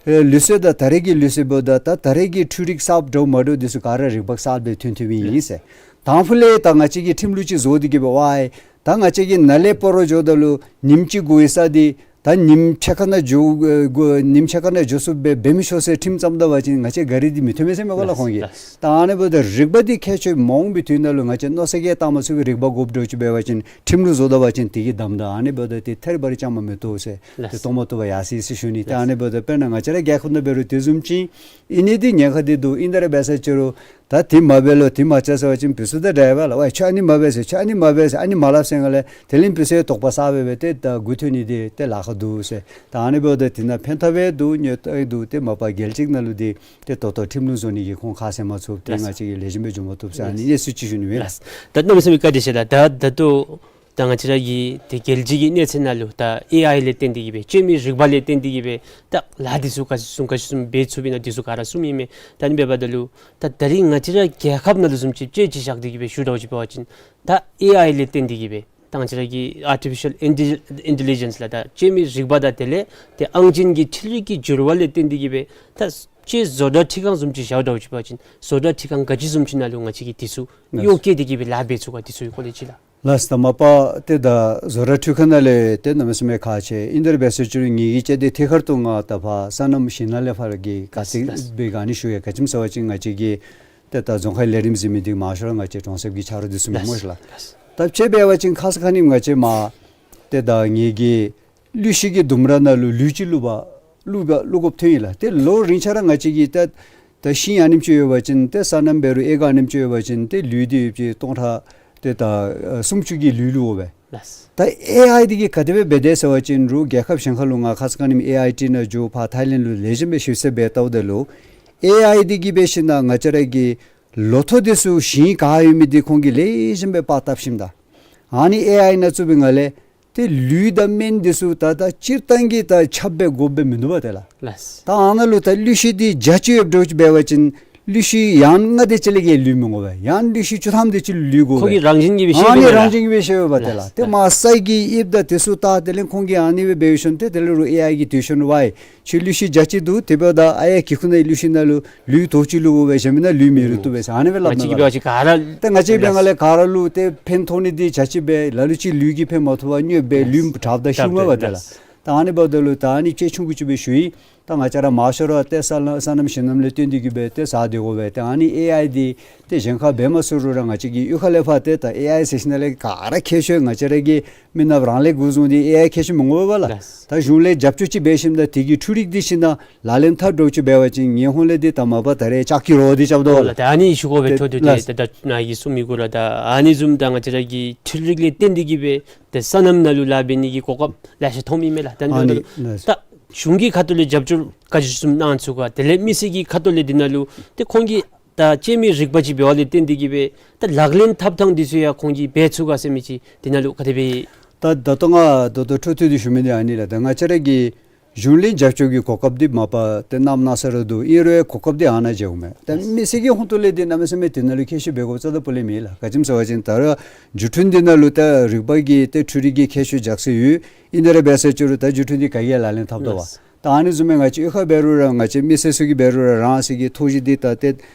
ཨེ་ལུགས་སྲོལ་དང་ད་རེས་ཀྱི་ལུགས་སྲོལ་འབདཝ་ད་ད་ད་རེས་ཀྱི་འཕྲུལ་རིག་གསརཔ་འདྲཝ་མ་འདྲཝ་འདི་ཚུ་ག་ར་རིག་པ་གསརཔ་སྦེ་ཐོན་ཐོནམ་ཨིན་ཟེར། དང་ཕུ་ལས་ད་ང་བཅས་ཀྱིས་ཁྲིམས་ལུགས་ཅིག་བཟོ་སྟེ་གིས་འབད་ཝའི་ད་ང་བཅས་ཀྱིས་ནཱ་ལས་སྤ་རོ་འགྱོཝ་ད་ལུ་ཉིནམ་གཅིག་འགོར་བའི་ས་འདི་ད་ཉིནམ་ཕྱེད་ཀ་ནང་འགྱོ་ཨེ་འགོར་ཉིནམ་ཕྱེད་ཀ་ནང་འགྱོ་ཚུགསཔ་སྦེ་འབད་མི་ཆོག་ཟེར་ཁྲིམས་བརྩམ་ད་བ་ཅིན་ང་བཅས་གཱ་རི་འདི་མི་ཐོན་མས་ཟེར་མས་པ་ལགས་ཁོང་གིས། ལགས། ད་ཨ་ནི་འབདཝ་ད་རིག་པ་འདི་ཁྱད་ཆོས་མ་འོང་པའི་དུས་ནང་ལུ་ང་བཅས་མནོ་བསམ་གྱིས་བཏང་མ་ཚུགས་པའི་རིག་པ་དགོཔ་འདྲཝ་ཅིག་འབད་བ་ཅིན་ཁྲིམས་ལུགས་བཟོ་ད་བ་ཅིན་དེ་གིས་བསྡམ་ད་ཨ་ནི་འབདཝ་ད་ཏེ་ཐད་རི་བ་རི་བཅའ་མར་མི་གཏོགས་ཟེར། ལགས། ཏེ་གཏོགས་མ་བཏུབ་པར་ཡར་སོ་ཡི་ཟེར་ཞུ་ནི། ཏེ་ཨ་ནི་འབདཝ་ད་དཔེར་ན་ང་བཅས་ར་རྒྱལ་ཁབ་ནང་འབད་རུང་དེ་བཟུམ་ཅིག་ཨིན་ནི་འདི་ཉེན་ཁ་འདི་འདུག། ཨིན་ཏེ་ར་འབད་ས་ཅིག་རུང་ད་དེ་མ་འབད་ལོ་དེ་མ་རྐྱབ་ཟེར་བ་ཅིན་བུ་ཚུ་ད་ཌའི་བར་ལགས་ཝའི་ཁྱོད་ཨ་ནི་མ་འབད་ཟེར་ཁྱོད་ཨ་ནི་མ་འབད་ཟེར་ཨ་ནི་མ་སླབ་ཟེར་སྒང་ལས་དེ་ལས་བུ་ཚུ་དོགས་པ་ཟ་སྦེ་སྦེ་ཏེ་ད་མགུ་འཐོམ་ནི་འདི་ཏེ་ལཱ་ཁག་འདུག་ཟེར། ད་ཨ་ནི་འབདཝ་ད་དེ་ནང་ཕན་ཐབས་འདུག་གནོད་འདུག། ཏེ་མ་པ་རྒྱལ་སྤྱི་ནང་ལུ་འདི་ཏེ་ད་ལྟོ་ཁྲིམས་ལུགས་བཟོ་ནི་གི་ཁོང་ཁ་བཟེད་མ་ཚུགས། ཏེ་ལགས། ང་བཅས་ཀྱིས་ལེགས་ཤོམ་སྦེ་འགྱོ་མ་བཏུབ་ཟེར་ཨ་ནི་ལགས། གནས་ཚུལ་ཅིག་ཞུ་ནི་མས། ལགས། ད་གནམ་མེད་ས་མེད་བཀའ་དྲིན་ཆེ་ལགས། ད་ད་ལྟོ་ད་ང་བཅས་ར་གི་ཏེ་རྒྱལ་སྤྱི་གི་གནས་ཚད་ནང་ལུ་ད་ཨེ་ཨའི་ལས་བརྟེན་ཏེ་གིས་སྦེ་སྤྱོད་མི་རིག་པ་ལས་བརྟེན་ཏེ་གིས་སྦེ་ད་ལཱ་འདི་ཚུ་ག་ཅི་བཟུམ་ག་ཅི་བཟུམ་འབད་ཚུགས་པས་ན་འདི་ཚུ་ག་ར་གསུངམ་ཨིན་མས། ད་ཨ་ནི་འབདཝ་ད་ལུ་ད་ད་རིས་ང་བཅས་ར་རྒྱལ་ཁབ་ནང་ལུ་བཟུམ་ཅིག་དཔྱེ་ཅིག་བཞག་སྟེ་གིས་སྦེ་ཞུ་འདྲཝ་ཅིག་འབད་བ་ཅིན་ད་ཨེ་ཨའི་ལས་བརྟེན་ཏེ་གིས་སྦེ་ད་ང་བཅས་ར་གི་ཨར་ཊི་ཕི་ཤལ་ཨིན་ཊེ་ལི་ཇེནསི་ལགས་ད་སྤྱོད་མི་རིག་པ་དང་དེ་ལས་ཏེ་ཨང་ཅན་གྱི་འཕྲུལ་རིག་གི་འགྱུར་བ་ལས་བརྟེན་ཏེ་གིས་སྦེ་ད་ཅིག་བཟོ་གྲྭ་འཕྲུལ་ཁང་བཟུམ་ཅིག་བཞག་འདྲཝ་ཅིག་འབད་བ་ཅིན་བཟོ་གྲྭ་འཕྲུལ་ཁང་ག་ཅི་བཟུམ་ཅིག་ནང་ལུ་ང་བཅས་ཀྱིས་འདི་ཚུ་ལགས། གཡོག་བཀོལ་ཏེ་གིས་སྦེ་ལཱ་འབད་ཚུགས་ག་འདི་ཚུ་གི་སྐོར་ལས་ཅིག་ལགས། ལགས་སོ། ད་མ་པ་ཏེ་ད་བཟོ་གྲྭ་འཕྲུལ་ཁང་ནང་ལས་ཏེ་གནམ་མེད་ས་མེད་ཁག་ཆེ། ཨིན་ཏེ་ར་འབད་ས་ཅིག་རུང་ངེ་གི་ཅིག་ཏེ་ཐད་ཀར་དུ་ང་ད་ཕར་སོ་ནམ་ཞིང་ནང་ལས་ཕར་གྱི་ག་ཏེ་ལགས། སྦེ་ག་ནི་ཞུ་ཡི་ག་ཅི་སྨོ་ཟེར་བ་ཅིན་ང་བཅས་ཀྱི་ཏེ་ད་རྫོང་ཁའི་ལས་རིམ་ཟེར་མི་འདི་མང་ཤོས་ར་ང་བཅས་གྲོང་གསེབ་ཀྱི་ཆ་རོགས་འདི་ཚུ་མི་ལགས། མང་ཤོས་ལགས། ད་དཔྱེ་འབད་བ་ཅིན་ཁ་ཙ་ཁ་ཉིནམ་ང་བཅས་མར་ཏེ་ད་ངེ་གི་ཀླུ་ཤིང་གི་ལྡུམ་ར་ནང་ལུ་ལུད་ཅིག་བླུག་པར་བླུག་པར་བླུག་དགོཔ་ཐོན་ཡི་ལགས། ཏེ་ལོ་རིམ་ཆད་ར་ང་བཅས་ཀྱིས་ད་ད་ཤིང་ཨ་ནེམ་ཅིག་ཡོད་པ་ཅིན་ཏེ་སོ་ནམ་འབད་རུང་ཨེ་ཀར་ཨ་ནེམ་ཅིག་ཡོད་པ་ཅིན་ཏེ་ལུད་འདི་ཡོདཔ་ཅིག་སྟོང་ཕྲག་ཏེ་ད་ཨ་སུམ་ཅུ་གི་ལུད་བླུག་དགོ་པས། ལགས། ད་ཨེ་ཨའི་འདི་གིས་ག་དེ་སྦེ་འབད་དེ་ཟེར་བ་ཅིན་རུང་རྒྱལ་ཁབ་གཞན་ཁ་ལུ་ང་ཁ་ཙ་ཁ་ཉིནམ་ཨེ་ཨའི་ཊི་ནང་འགྱོ་ཕར་ཐའི་ལེནཌ་ལུ་ལེགས་ཤོམ་སྦེ་ཞིབ་འཚོལ་འབད་བལྟཝ་ད་ལུ་ཨེ་ཨའི་འདི་གིས་འབད་ཞིན་ན་ང་བཅས་ར་གི་ལོ་ཐོག་འདི་ཚུ་ཞིང་ག་ཡོད་མི་འདི་ཁོང་གིས་ལེགས་ཤོམ་སྦེ་པར་བཏབ་ཞིནམ་ད་ཨ་ནི་ཨེ་ཨའི་ནང་བཙུགས་པའི་སྒང་ལས་ཏེ་ལུད་དང་སྨན་འདི་ཚུ་ད་ད་སྤྱིར་བཏང་གི་ད་ཁྱབ་སྦེ་དགོཔ་སྦེ་མིན་འདུག་པ་ཏེ་ལགས། ལགས། ད་ཨ་ནཱ་ལུ་ད་ཀླུ་ཤིང་འདི་བརྒྱ་ཅིག་ཡོདཔ་འདྲཝ་ཅིག་འབད་བ་ཅིན་ཀླུ་ཤིང་ཡང་ལྔ་དེ་ཅིག་ལས་བརྒལ་ལུད་མི་དགོ་པས། ཡང་ཀླུ་ཤིང་བཅུ་ཐམ་དེ་ཅིག་ལུད་དགོ་པས། ཁོ་གི་རང་བཞིན་གྱིས་སྦེ་ཤེས་ཨ་ནི་པས་རང་ལགས། བཞིན་གྱིས་སྦེ་ཤེས་པས་ཏེ་ལགས། ལགས། ཏེ་མར་ས་གི་དབྱིབས་དང་དེ་ཚུ་བལྟ་དེ་ལས་ཁོང་གིས་ཨ་ནི་སྦེ་འབད་ཞིནམ་ཏེ་དེ་ལས་རུང་ཨེ་ཨའི་གིས་དེ་ཤུལ་ཝའི་ཁྱོད་ཀླུ་ཤིང་བརྒྱ་ཅིག་འདུག། དེ་འབདཝ་ད་ཨ་ཡ་གི་ཁུ་ནང་ཀླུ་ཤིང་ནང་ལུ་ལུད་དོ་ཅིག་བླུག་དགོ་པས། གཞན་མི་ནང་ལུད་མི་རུང་བཏུབ་པས་ཟེར་ཨ་ནི་སྦེ་སླབ་ང་བཅས་ཀྱིས་འབད་བ་ཅིན་ག་ར་ད་ང་བཅས་འབད་བའི་སྒང་ལས་ག་ར་ལུ་ཏེ་ཕན་ཐོགས་ནི་འདི་བརྒྱ་ཅིག་སྦེ་ལ་ལུ་ཅིག་ལུད་ཀྱིས་ཕན་མ་ཐོགས་པར་གནོདཔ་སྦེ་ལུད་དྲགཔ་ད་ཤུལ་མ་པ་ཏེ་ལགས། ད་ཨ་ནི་འབདཝ་ད་ལུ་ད་ཨ་ནི་དཔྱེ་ཆུང་ཀུ་ཅིག་སྦེ་ཞུ་ཡི། ད་ང་བཅས་ར་མང་ཤོས་ར་ཏེ་སོ་ནམ་སོ་ནམ་ཞིང་ནམ་ལས་བརྟེན་ཏེ་གི་སྦེ་ཏེ་ཟ་སྡོད་དགོ་པས། ཏེ་ཨ་ནི་ཨེ་ཨའི་འདི་ཏེ་གཞན་ཁར་འབད་མ་ཚུགས་རུང་ར་ང་བཅས་ཀྱི་གཡུས་ཁ་ལས་ཕར་ཏེ་ད་ཨེ་ཨའི་ཟེར་ཞིནམ་ལས་ག་ར་མཁས་ཤོས་ང་བཅས་ར་གི་མི་ནགཔ་རང་ལས་འགོ་བཟུང་སྟེ་ཨེ་ཨའི་མཁས་ཤོས་མི་ངོ་བས་ལགས། ད་གཞུང་ལས་རྒྱབ་སྐྱོར་ཅིག་འབད་ཞིནམ་ད་དེ་གི་འཕྲུལ་རིག་འདི་ཞིནམ་ད་ལག་ལེན་འཐབ་འགྱོ་ཅིག་འབད་བ་ཅིན་ངེའི་ཧོང་ལས་འདི་ད་མ་པ་ད་རེས་ལྕགས་ཀྱི་རོ་འདི་རྐྱབ་དོ་ལགས། ད་ཨ་ནི་ཞུ་དགོ་པས། ལགས། འཕྲོ་མཐུད་དེ་ད་ད་ནཱ་གིས་གསུངས་མི་གུ་ར་ད་ཨ་ནི་བཟུམ་ད་ང་བཅས་ར་གི་འཕྲུལ་རིག་ལས་བརྟེན་ཏེ་གི་སྦེ་ཏེ་སོ་ནམ་ནང་ལུ་ལཱ་འབད་ནི་གི་གོ་སྐབས་ལེ་ཤ་ཐོབ་མི་མས་ལགས། ད་ཨ་ནི་ལགས། ད་གཞུང་གི་ཁ་ཐུག་ལས་རྒྱབ་སྐྱོར་ག་ཅི་བཟུམ་གནང་ཚུགས་ག། དེ་ལས་མི་སེར་གྱི་ཁ་ཐུག་ལས་འདི་ནང་ལུ་ཏེ་ཁོང་གིས་ད་སྤྱོད་མི་རིག་པ་ཅིག་འབད་བ་ལས་བརྟེན་ཏེ་གི་སྦེ་ད་ལག་ལེན་འཐབ་ཐངས་འདི་ཚུ་ཡང་ཁོང་གིས་འབད་ཚུགས་ག་ཟེར་མི་ཅིག་འདི་ནང་ལུ་ག་དེ་སྦེ། ད་ད་ལྟོ་ང་ད་ལྟོ་འཕྲོ་མཐུད་དེ་ཞུ་མི་འདི་ཨ་ནི་ལགས། ད་ང་བཅས་ར་གི་གཞུང་ལས་རྒྱབ་སྐྱོར་གྱི་གོ་སྐབས་འདི་མ་པ་ཏེ་གནམ་མེད་ས་མེད་ར་འདུག། ཨིན་རུང་གོ་སྐབས་འདི་ཨ་ནཱ་མཇལཝ་མས། ད་མི་སེར་གྱི་ཧོང་ཏོ་ལས་འདི་གནམ་མེད་ས་མེད་འདི་ནང་ལུ་མཁས་ཤོས་འབད་དགོཔ་རྩ་དང་སྤུ་ལས་མེད་ལགས། ག་ཅི་སྨོ་ཟེར་བ་ཅིན་ད་རུང་འགྲུལ་འཕྲིན་འདི་ནང་ལུ་ད་རིག་པ་གི་ཏེ་འཕྲུལ་རིག་གི་མཁས་མཆོག་རྒྱགས་སྲོལ་ཡོད། ཨིན་ཏེ་ར་འབད་ས་ཅིག་རུང་ད་འགྲུལ་འཕྲིན་འདི་ག་གིས་ཡང་ལག་ལེན་འཐབ་དོ་བ། ལགས། ད་ཨ་ནི་བཟུམ་སྦེ་ང་བཅས་གཡུས་ཁར་འབད་རུང་ར་ང་བཅས་མི་སེར་ཚུ་གིས་འབད་རུང་ར་རང་སོ་གི་ཐོག་གཞི་འདི་ད་ཏེ་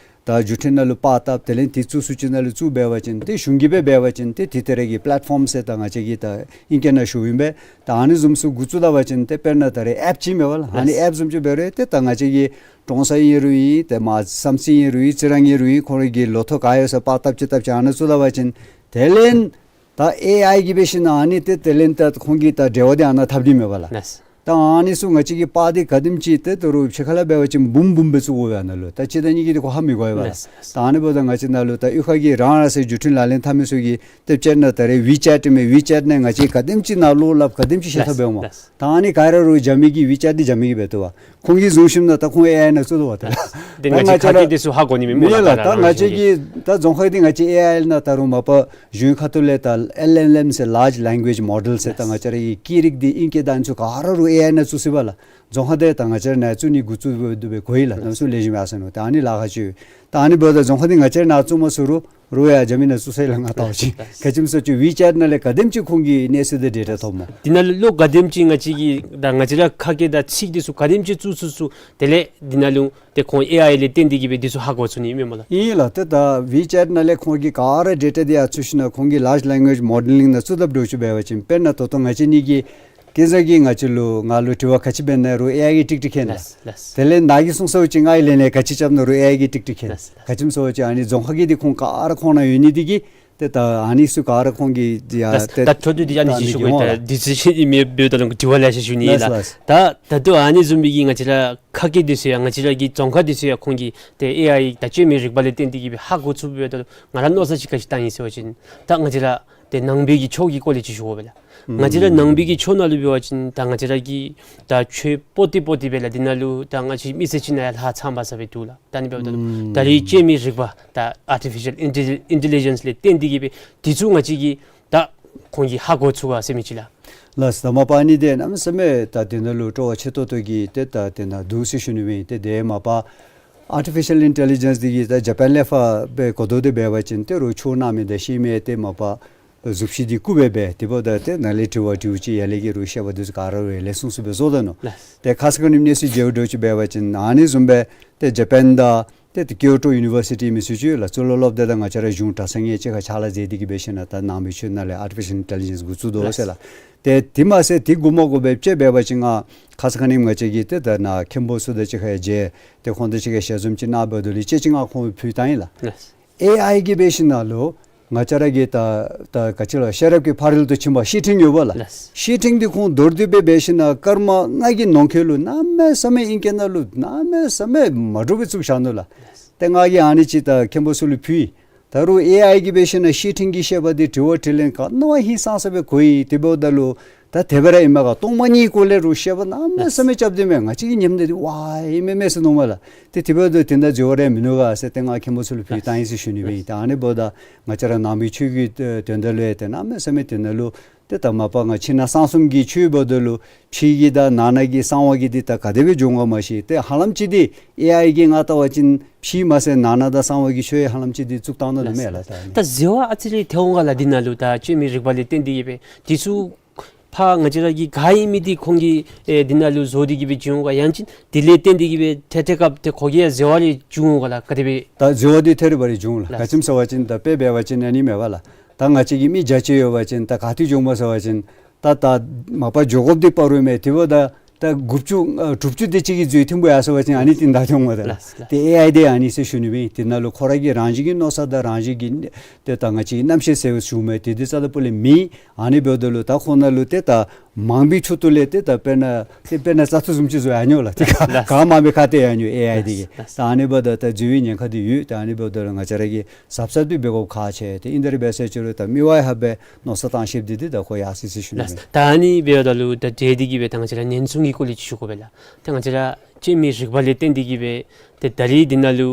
ད་འགྲུལ་འཕྲིན་ནང་ལུ་པར་བཏབ། དེ་ལས་འདི་བཙུགས་ས་ཅིག་ནང་ལུ་བཙུགས་འབད་བ་ཅིན་ཏེ་གཞུང་གིས་སྦེ་འབད་བ་ཅིན་ཏེ་འདི་ལྟར་གྱི་པེ་ལེཊ་ཕོམ་ཟེར་ད་ང་བཅས་ཀྱིས་ད་ཨིང་སྐད་ནང་ཞུཝ་ཨིན་པས། ད་ཨ་ནི་བཟུམ་ཚུ་འགོ་བཙུགས་ད་པ་ཅིན་ཏེ་དཔེར་ན་ད་རེས་ཨེཔ་ཅིག་མས་པ་ལགས། ཨ་ནི་ལགས། ཨེཔ་བཟུམ་ཅིག་འབད་རུང་ཏེ་ད་ང་བཅས་ཀྱི་ཀྲོང་གསར་ཨིན་རུང་ཨིན། ཏེ་མར་བསམ་རྩེ་ཨིན་རུང་ཨིན། རྩི་རང་ཨིན་རུང་ཨིན། ཁོང་རའི་གི་ལོ་ཐོག་ག་ཡོད་ས་པར་བཏབ་ཅི་བཏབ་ཅི་ཨ་ནཱ་བཙུགས་ད་པ་ཅིན་དེ་ལས་ད་ཨེ་ཨའི་གིས་འབད་ཞིནམ་ཨ་ནི་ཏེ་དེ་ལས་ད་ཁོང་གིས་ད་འབྲེལ་བ་འདི་ཨ་ནཱ་འཐབ་སྟེ་མས་པ་ལགས། ལགས། ད་ཨ་ནི་ཚུ་ང་བཅས་ཀྱི་པར་འདི་ག་དེམ་ཅིག་ཏེ་ད་རུང་ཕྱི་ཁ་ལས་འབད་བ་ཅིན་འབུམ་འབུམ་སྦེ་བཙུགས་དགོ་པས་ཨ་ནཱ་ལུ། ད་གཅིག་དང་གཉིས་ཀྱིས་འདི་ཁོ་ཧ་མི་གོ་བས་པ་ལགས། ལགས། ད་ཨ་ནི་འབདཝ་ད་ང་བཅས་ནཱ་ལུ་ད་གཡུས་ཁ་གི་རང་རང་སོའི་འགྲུལ་འཕྲིན་ལག་ལེན་འཐབ་མི་ཚུ་གིས་ཏེ་སྤྱིར་ན་ད་རེས་ཝི་ཅེཊ་མས། ཝི་ཅེཊ་ནང་ང་བཅས་ག་དེམ་ཅིག་ནང་ལོགས་སླབ་ག་དེམ་ཅིག་ཤེས་ཐབས་འབད་འོང་། ལགས། ད་ཨ་ནི་ག་ར་རུང་རྒྱབ་མི་གིས་ཝི་ཅེཊ་འདི་རྒྱབ་མི་གིས་འབད་དོ་བ། ཁོང་གིས་བཟུང་ཞིནམ་ད་ད་ཁོང་ཨེ་ཨའི་ནང་བཙུགས་དོ་བ་ད། ད་ང་བཅས་ཁ་སྐད་འདི་ཚུ་ཧ་གོ་ནི་མེད་སྨོ་ལགས། ད་ང་བཅས་ཀྱི་ད་རྫོང་ཁག་འདི་ང་བཅས་ཨེ་ཨའི་ནང་ད་རུང་མ་པ་གཞུང་ཁ་ཐུག་ལས་ད་ཨེལ་ཨེལ་ཨེམ་ཟེར་ལཱརཇ་ལེང་གུ་ཨེཇ་མོ་ཌེལ་ཟེར་ད་ང་བཅས་ར་གི་སྐད་རིགས་འདི་ཨིང་སྐད་ད་ཨ་ནི་ཚུ་ག་ར་རུང་ཨེ་ཨའི་ནང་བཙུགས་ཅི་པ་ལགས། རྫོང་ཁག་འདི་ད་ང་བཅས་ར་ནཱ་བཙུགས་ནི་འགོ་བཙུགས་འབད་དེ་སྦེ་གོ་ཡི་ལགས། གནམ་མེད་ས་མེད་ལེགས་ཤོམ་ཡར་སོང་ནུག། ད་ཨ་ནི་ལཱ་ཁག་ཅིག་ད་ཨ་ནི་འབདཝ་ད་རྫོང་ཁག་འདི་ང་བཅས་ར་ནཱ་བཙུགས་མ་ཚུགས་རུང་རུང་ཡར་རྒྱབ་མི་ནང་བཙུགས་ས་ལགས། ང་ལྟ་བ་ཅིན་ག་ཅི་སྨོ་ཟེར་བ་ཅིན་ཝི་ཅེཊ་ནང་ལས་ག་དེམ་ཅིག་ཁོང་གིས་གནས་ཚུལ་དང་ཌེ་ཊ་ཐོབ་སྨོ། འདི་ནང་ལུ་ག་དེམ་ཅིག་ང་བཅས་ཀྱི་ད་ང་བཅས་ར་ཁ་སྐད་དང་ཚིག་འདི་ཚུ་ག་དེམ་ཅིག་བཙུགས་བཙུགས་བཙུགས་དེ་ལས་འདི་ནང་ལུ་ཏེ་ཁོང་ཨེ་ཨའི་ལས་བརྟེན་ཏེ་གི་སྦེ་འདི་ཚུ་ཧ་གོ་ཚུགས་ནི་མས་སྨོ་ལགས། ཨིན་ལགས། ཏེ་ད་ཝི་ཅེཊ་ནང་ལས་ཁོང་གིས་ག་ར་ཌེ་ཊ་འདི་ཡར་བཙུགས་ཞིནམ་ཁོང་གིས་ལཱརཇ་ལེང་གུ་ཨེཇ་མོ་ཌེལ་ལིང་ནང་བཙུགས་དཔ་འདྲཝ་ཅིག་འབད་བ་ཅིན་དཔེར་ན་ད་ལྟོ་ང་བཅས་གཉིས་ཀྱིས་ཁྱེད་ཚུ་གིས་ང་བཅས་ལུ་ང་ལུ་དྲི་བ་ག་ཅི་འབད་ན་རུང་ཨེ་ཨའི་གིས་ཀྲིག་ཀྲི་མཁྱེན་ལགས། ལགས། ལགས། དེ་ལས་ནཱ་གིས་གསུངས་ས་ཅིག་ང་གིས་ལན་ལན་ག་ཅི་རྐྱབ་ན་རུང་ཨེ་ཨའི་གིས་ཀྲིག་ཀྲི་མཁྱེན། ལགས། ལགས། ག་ཅི་སྨོ་ཟེར་བ་ཅིན་ཨ་ནི་རྫོང་ཁག་གི་འདི་ཁོང་ག་ར་ཁོང་ནང་ཡོད་ནི་འདི་གིས་ཏེ་ད་ཨ་ནི་ཚུ་ག་ར་ཁོང་གིས་ཡ་ལགས། ཏེ་ད་འཕྲོ་མཐུད་དེ་ཨ་ནི་ཅིག་ཞུ་དགོ་ད་ལགས། དུས་ཚོད་ཅིག་ཨིན་མས། འབདཝ་ད་ལུ་དྲི་བ་ལེ་ཤ་ཞུ་ནི་ལགས། ལགས། ལགས། ད་ད་ལྟོ་ཨ་ནི་བཟུམ་མའི་གི་ང་བཅས་ར་ཁ་སྐད་འདི་ཚུ་ཡང་ང་བཅས་ར་གི་རྫོང་ཁག་འདི་ཚུ་ཡང་ཁོང་གིས་ཏེ་ཨེ་ཨའི་དང་སྤྱོད་མི་རིག་པ་ལས་བརྟེན་ཏེ་གི་སྦེ་ཧ་གོ་ཚུགསཔ་འབདཝ་ད་ལུ་ང་ར་མནོ་བསམ་ཅིག་ག་ཅི་བཏང་ཡི་ཟེར་བ་ཅིན་ད་ང་བཅས་ར་ཏེ་ནང་པའི་གི་ཆོས་ཀྱི་སྐོར་ལས་ཅིག་ཞུ་དགོ་པས་ལགས། ང་བཅས་ར་ནང་པའི་གི་ཆོས་ནང་ལུ་འབད་བ་ཅིན་ད་ང་བཅས་ར་གི་ད་ཆོས་པོ་ཏི་པོ་ཏི་སྦེ་ལགས་འདི་ནང་ལུ་ད་ང་བཅས་མི་སེར་ཅིག་ནང་ཡང་ལྷག་ཚངམ་ཟེར་སྦེ་འདུག་ལགས། ད་ཨ་ནི་འབདཝ་ད་ལུ་ད་རེས་སྤྱོད་མི་རིག་པ་ད་ཨར་ཊི་ཕི་ཤཱལ་ཨིན་ཊེ་ལི་ཇེནསི་ལས་བརྟེན་ཏེ་གི་སྦེ་འདི་ཚུ་ང་བཅས་ཀྱིས་ད་ཁོང་གིས་ཧ་གོ་ཚུགས་ག་ཟེར་མི་ཅིག་ལགས། ལགས། ད་མ་པ་ཨ་ནི་འདི་གནམ་མེད་ས་མེད་ད་འདི་ནང་ལུ་སྤྲོ་བ་ཆེ་ཏོག་ཏོ་གི་ཏེ་ད་འདི་ནང་འདུག་ཟེར་ཞུ་ནི་མས། ཏེ་འདི་མ་པ་ཨར་ཊི་ཕི་ཤཱལ་ཨིན་ཊེ་ལི་ཇེནསི་འདི་གིས་ད་ཇ་པཱན་ལས་ཕར་སྦེ་གོ་བརྡ་འདི་འབད་བ་ཅིན་ཏེ་རོགས་ཆོས་གནང་མི་དང་ཤེས་མི་ཏེ་མ་པ་གཟུགས་གཞི་འདི་རྐུ་སྦེ་འབད། དེ་འབདཝ་ད་ཏེ་ནཱ་ལས་དྲི་བ་དྲིཝ་ཅིག་ཡར་ལས་ཀྱི་རོགས་བཤད་པ་འདི་ཚུ་ག་ར་རོགས་ལེགས་ཤོམ་སྦེ་བཟོ་དོ་ནོ། ལགས། ཏེ་ཁ་ཙ་ཁ་ཉིནམ་གནས་ཚུལ་མཇལཝ་འདྲཝ་ཅིག་འབད་བ་ཅིན་ཨ་ནི་བཟུམ་སྦེ་ཏེ་ཇ་པཱན་དང་ཏེ་ཏེ་ཀིའོ་ཊོ་ཡུ་ནི་བར་སི་ཊི་མི་ཚུ་ཅིག་ཡོད་ལགས། གཙུག་ལག་སློབ་སྡེ་དང་ང་བཅས་ར་གཞུང་གྲྭ་ཚང་གཉིས་གཅིག་ཁར་ཕྱག་ལཱ་མཛད་དེ་གི་འབད་ཞིནམ་ད་ནང་པའི་ཆོས་ནང་ལས་ཨར་ཊི་ཕི་ཤཱལ་ཨིན་ཊེ་ལི་ཇེནསི་འགོ་བཙུགས་དོ་ཟེར་ལགས། ལགས། ཏེ་དེ་མ་ཚད་དེ་འགོ་མ་འགོ་སྦེ་ཅིག་འབད་བ་ཅིན་ང་ཁ་ཙ་ཁ་ཉིནམ་ང་བཅས་ཀྱི་ཏེ་ད་ནཱ་མཁན་པོ་ཚུ་དང་གཅིག་ཁར་མཇལ་ཏེ་ཁོང་དང་གཅིག་ཁར་ཞལ་འཛོམས་ཅིག་གནང་འབདཝ་ད་ལུ་ཅིག་ཅིག་ང་ཁོང་ཕུལ་བཏང་ཡི་ལགས། ལགས། ཨེ་ཨའི་གིས་འབད་ཞིནམ་ལུ་ང་བཅས་ར་གི་ད་ད་ག་ཅི་ལོ་ཤེས་རབ་ཀྱི་ཕ་རོལ་ཏུ་ཕྱིན་པ་བཤེས་སྤྲིང་ཡོད་པ་ལགས། ལགས། བཤེས་སྤྲིང་འདི་ཁོང་མདོར་བསྡུས་སྦེ་འབད་ཞིནམ་སྐར་མ་ལྔ་གི་ནང་འཁོད་ལུ་གནམ་མེད་ས་མེད་ཨིང་སྐད་ནང་ལུ་གནམ་མེད་ས་མེད་མ་འདྲཝ་སྦེ་བཙུགས་བཞག་ནུག་ལགས། ལགས། ཏེ་ང་གིས་ཨ་ནི་ཅིག་ད་མཁན་པོ་ཚུ་ལུ་ཕུལ་ཡི། ད་རུང་ཨེ་ཨའི་གིས་འབད་ཞིནམ་བཤེས་སྤྲིང་གི་བཤད་པ་འདི་དྲི་བ་དྲིས་ལན་ག་ནི་བ་ཧིང་སངས་ས་སྦེ་གོ་ཡི། དེ་འབདཝ་ད་ལུ་ད་དེ་སྦེ་ར་ཨིན་མས་ག། སྟོང་པ་ཉིད་སྐོར་ལས་རོགས་བཤད་པ་གནམ་མེད་ས་མེད་རྐྱབ་སྟེ་མས། ང་བཅས་ཀྱིས་ཉནམ་ད་འདི་ཝའི་ཨིན་མས་མས་ཟེར་མནོཝ་མས་ལགས། ཏེ་དེ་འབདཝ་ད་དེ་ད་འགྱོ་བ་ར་མིན་ནུག་ག་ཟེར་ཏེ་ང་མཁན་པོ་ཚུ་ལུ་ཕུལ་བཏང་ཡི་ཟེར་ཞུ་ནི་སྦེ་ཨིན། ད་ཨ་ནི་འབདཝ་ད་ང་བཅས་ར་ནང་པའི་ཆོས་ཀྱི་དོན་དག་ལུ་ཡང་ཏེ་གནམ་མེད་ས་མེད་དེ་ནང་ལུ་ཏེ་ད་མ་པ་ང་ཕྱི་ནང་གསང་གསུམ་གྱི་ཆོས་འབདཝ་ད་ལུ་ཕྱི་གི་དང་ནང་ན་གི་གསང་བ་གི་འདི་ད་ག་དེ་སྦེ་འགྱོ་འོང་ག་མ་ཤེས། ཏེ་ཧ་ལམ་ཅིག་འདི་ཨེ་ཨའི་གིས་ང་ལྟ་བ་ཅིན་ཕྱི་མ་ཚད་ནང་ན་དང་གསང་བ་གི་ཆོས་ཧ་ལམ་ཅིག་འདི་བཙུགས་བཏང་ད་ནུག་མས་ལགས། ད་ཨ་ནི་ད་འཛོལ་བ་ཨ་ཙི་རེ་ཐལ་འོང་ག་ལགས། འདི་ནང་ལུ་ད་སྤྱོད་མི་རིག་པ་ལས་བརྟེན་ཏེ་གི་སྦེ་འདི་ཚུ་ཕར་ང་བཅས་ར་གི་ག་ཨིན་མི་འདི་ཁོང་གིས་ཨེ་འདི་ནང་ལུ་བཟོ་སྟེ་གི་སྦེ་བྱུང་འོང་ག། ཡང་ཅིན་འདི་ལས་བརྟེན་ཏེ་གི་སྦེ་ཐད་ཐད་སྐབས་ཏེ་ཁོ་གིས་ཡང་འཛོལ་བ་རེ་བྱུང་འོང་ག་ལགས། ག་དེ་སྦེ། ད་འཛོལ་བ་འདི་ཐད་རི་བ་རི་བྱུང་ལགས། ལགས། ག་ཅི་སྨོ་ཟེར་བ་ཅིན་ད་དཔེ་འབད་བ་ཅིན་ཨ་ནི་མས་པ་ལགས། ད་ང་བཅས་ཀྱི་མི་བརྒྱ་ཅིག་ཡོད་པ་ཅིན་ད་ག་ཏེ་འགྱོཝ་སྨོ་ཟེར་བ་ཅིན་ད་ད་མ་པ་འགྱོ་དགོཔ་འདི་བར་རུ་མས། དེ་འབདཝ་ད་ ད་དགུ་བཅུ་ཨ་དྲུག་ཅུ་དེ་ཅིག་གི་འཛུལ་ཐིམ་པོ་ཡར་སོང་བ་ཅིན་ཨ་ནི་ཏེ་ད་ཐོན་འོང་མས་ད། ལགས་སོ་ལགས། ཏེ་ཨེ་ཨའི་དེ་ཨ་ནི་ཟེར་ཞུ་ནི་སྦེ་དེ་ནང་ལུ་ཁོ་ར་གི་རང་བཞིན་གྱི་མནོ་བསམ་དང་རང་བཞིན་གྱི་ཏེ་ད་ང་བཅས་རྣམ་ཤེས་ཟེར་བའི་ཞུ་མི་དེ་དེ་རྩ་ལས་སྤུ་ལས་མེད། ཨ་ནི་འབདཝ་ད་ལུ་ད་ཁོ་ན་ལུ་ཏེ་ད་མང་པོའི་ཁྲོད་དུ་ལས་ཏེ་ད་དཔེར་ན་ཏེ་དཔེར་ན་བཙག་འཐུ་བཟུམ་ཅིག་བཟོ་ཡར་འོང་ལགས། ཏེ་ག་ལགས། ག་མང་པོའི་ཁ་ཐད་ཡར་འོང་ཨེ་ཨའི་དེ་གིས། ལགས། ད་ཨ་ནི་འབདཝ་ད་ད་འཛུལ་བའི་ཉེན་ཁ་དེ་ཡོད། ད་ཨ་ནི་འབདཝ་ད་ལུ་ང་བཅས་ར་གིས་གཟབ་གཟབ་དེ་འབད་དགོཔ་ཁག་ཆེ། ཏེ་ཨིན་དེ་ར་འབད་ཟེར་ཅི་རུང་ད་མི་དབང་ཧ་སྦེ་མནོ་བསམ་བཏང་ཤེསཔ་འདི་འདི་ད་ཁོ་ཡར་སོ་ཡི་ཟེར་ཞུ་ནི། ལགས། ད་ཨ་ནི་འབདཝ་ད་ལུ་ད་དེ་འདི་གིས་སྦེ་ད་ང་བཅས་ར་ཉེན་སྲུང་གི་སྐོར་ལས་ཅིག་ཞུ་དགོ་པས་ལགས། ད་ང་བཅས་ར་སྐྱེ་མེད་རིག་པ་ལས་བརྟེན་ཏེ་གིས་སྦེ་ཏེ་ད་རེས་འདི་ནང་ལུ་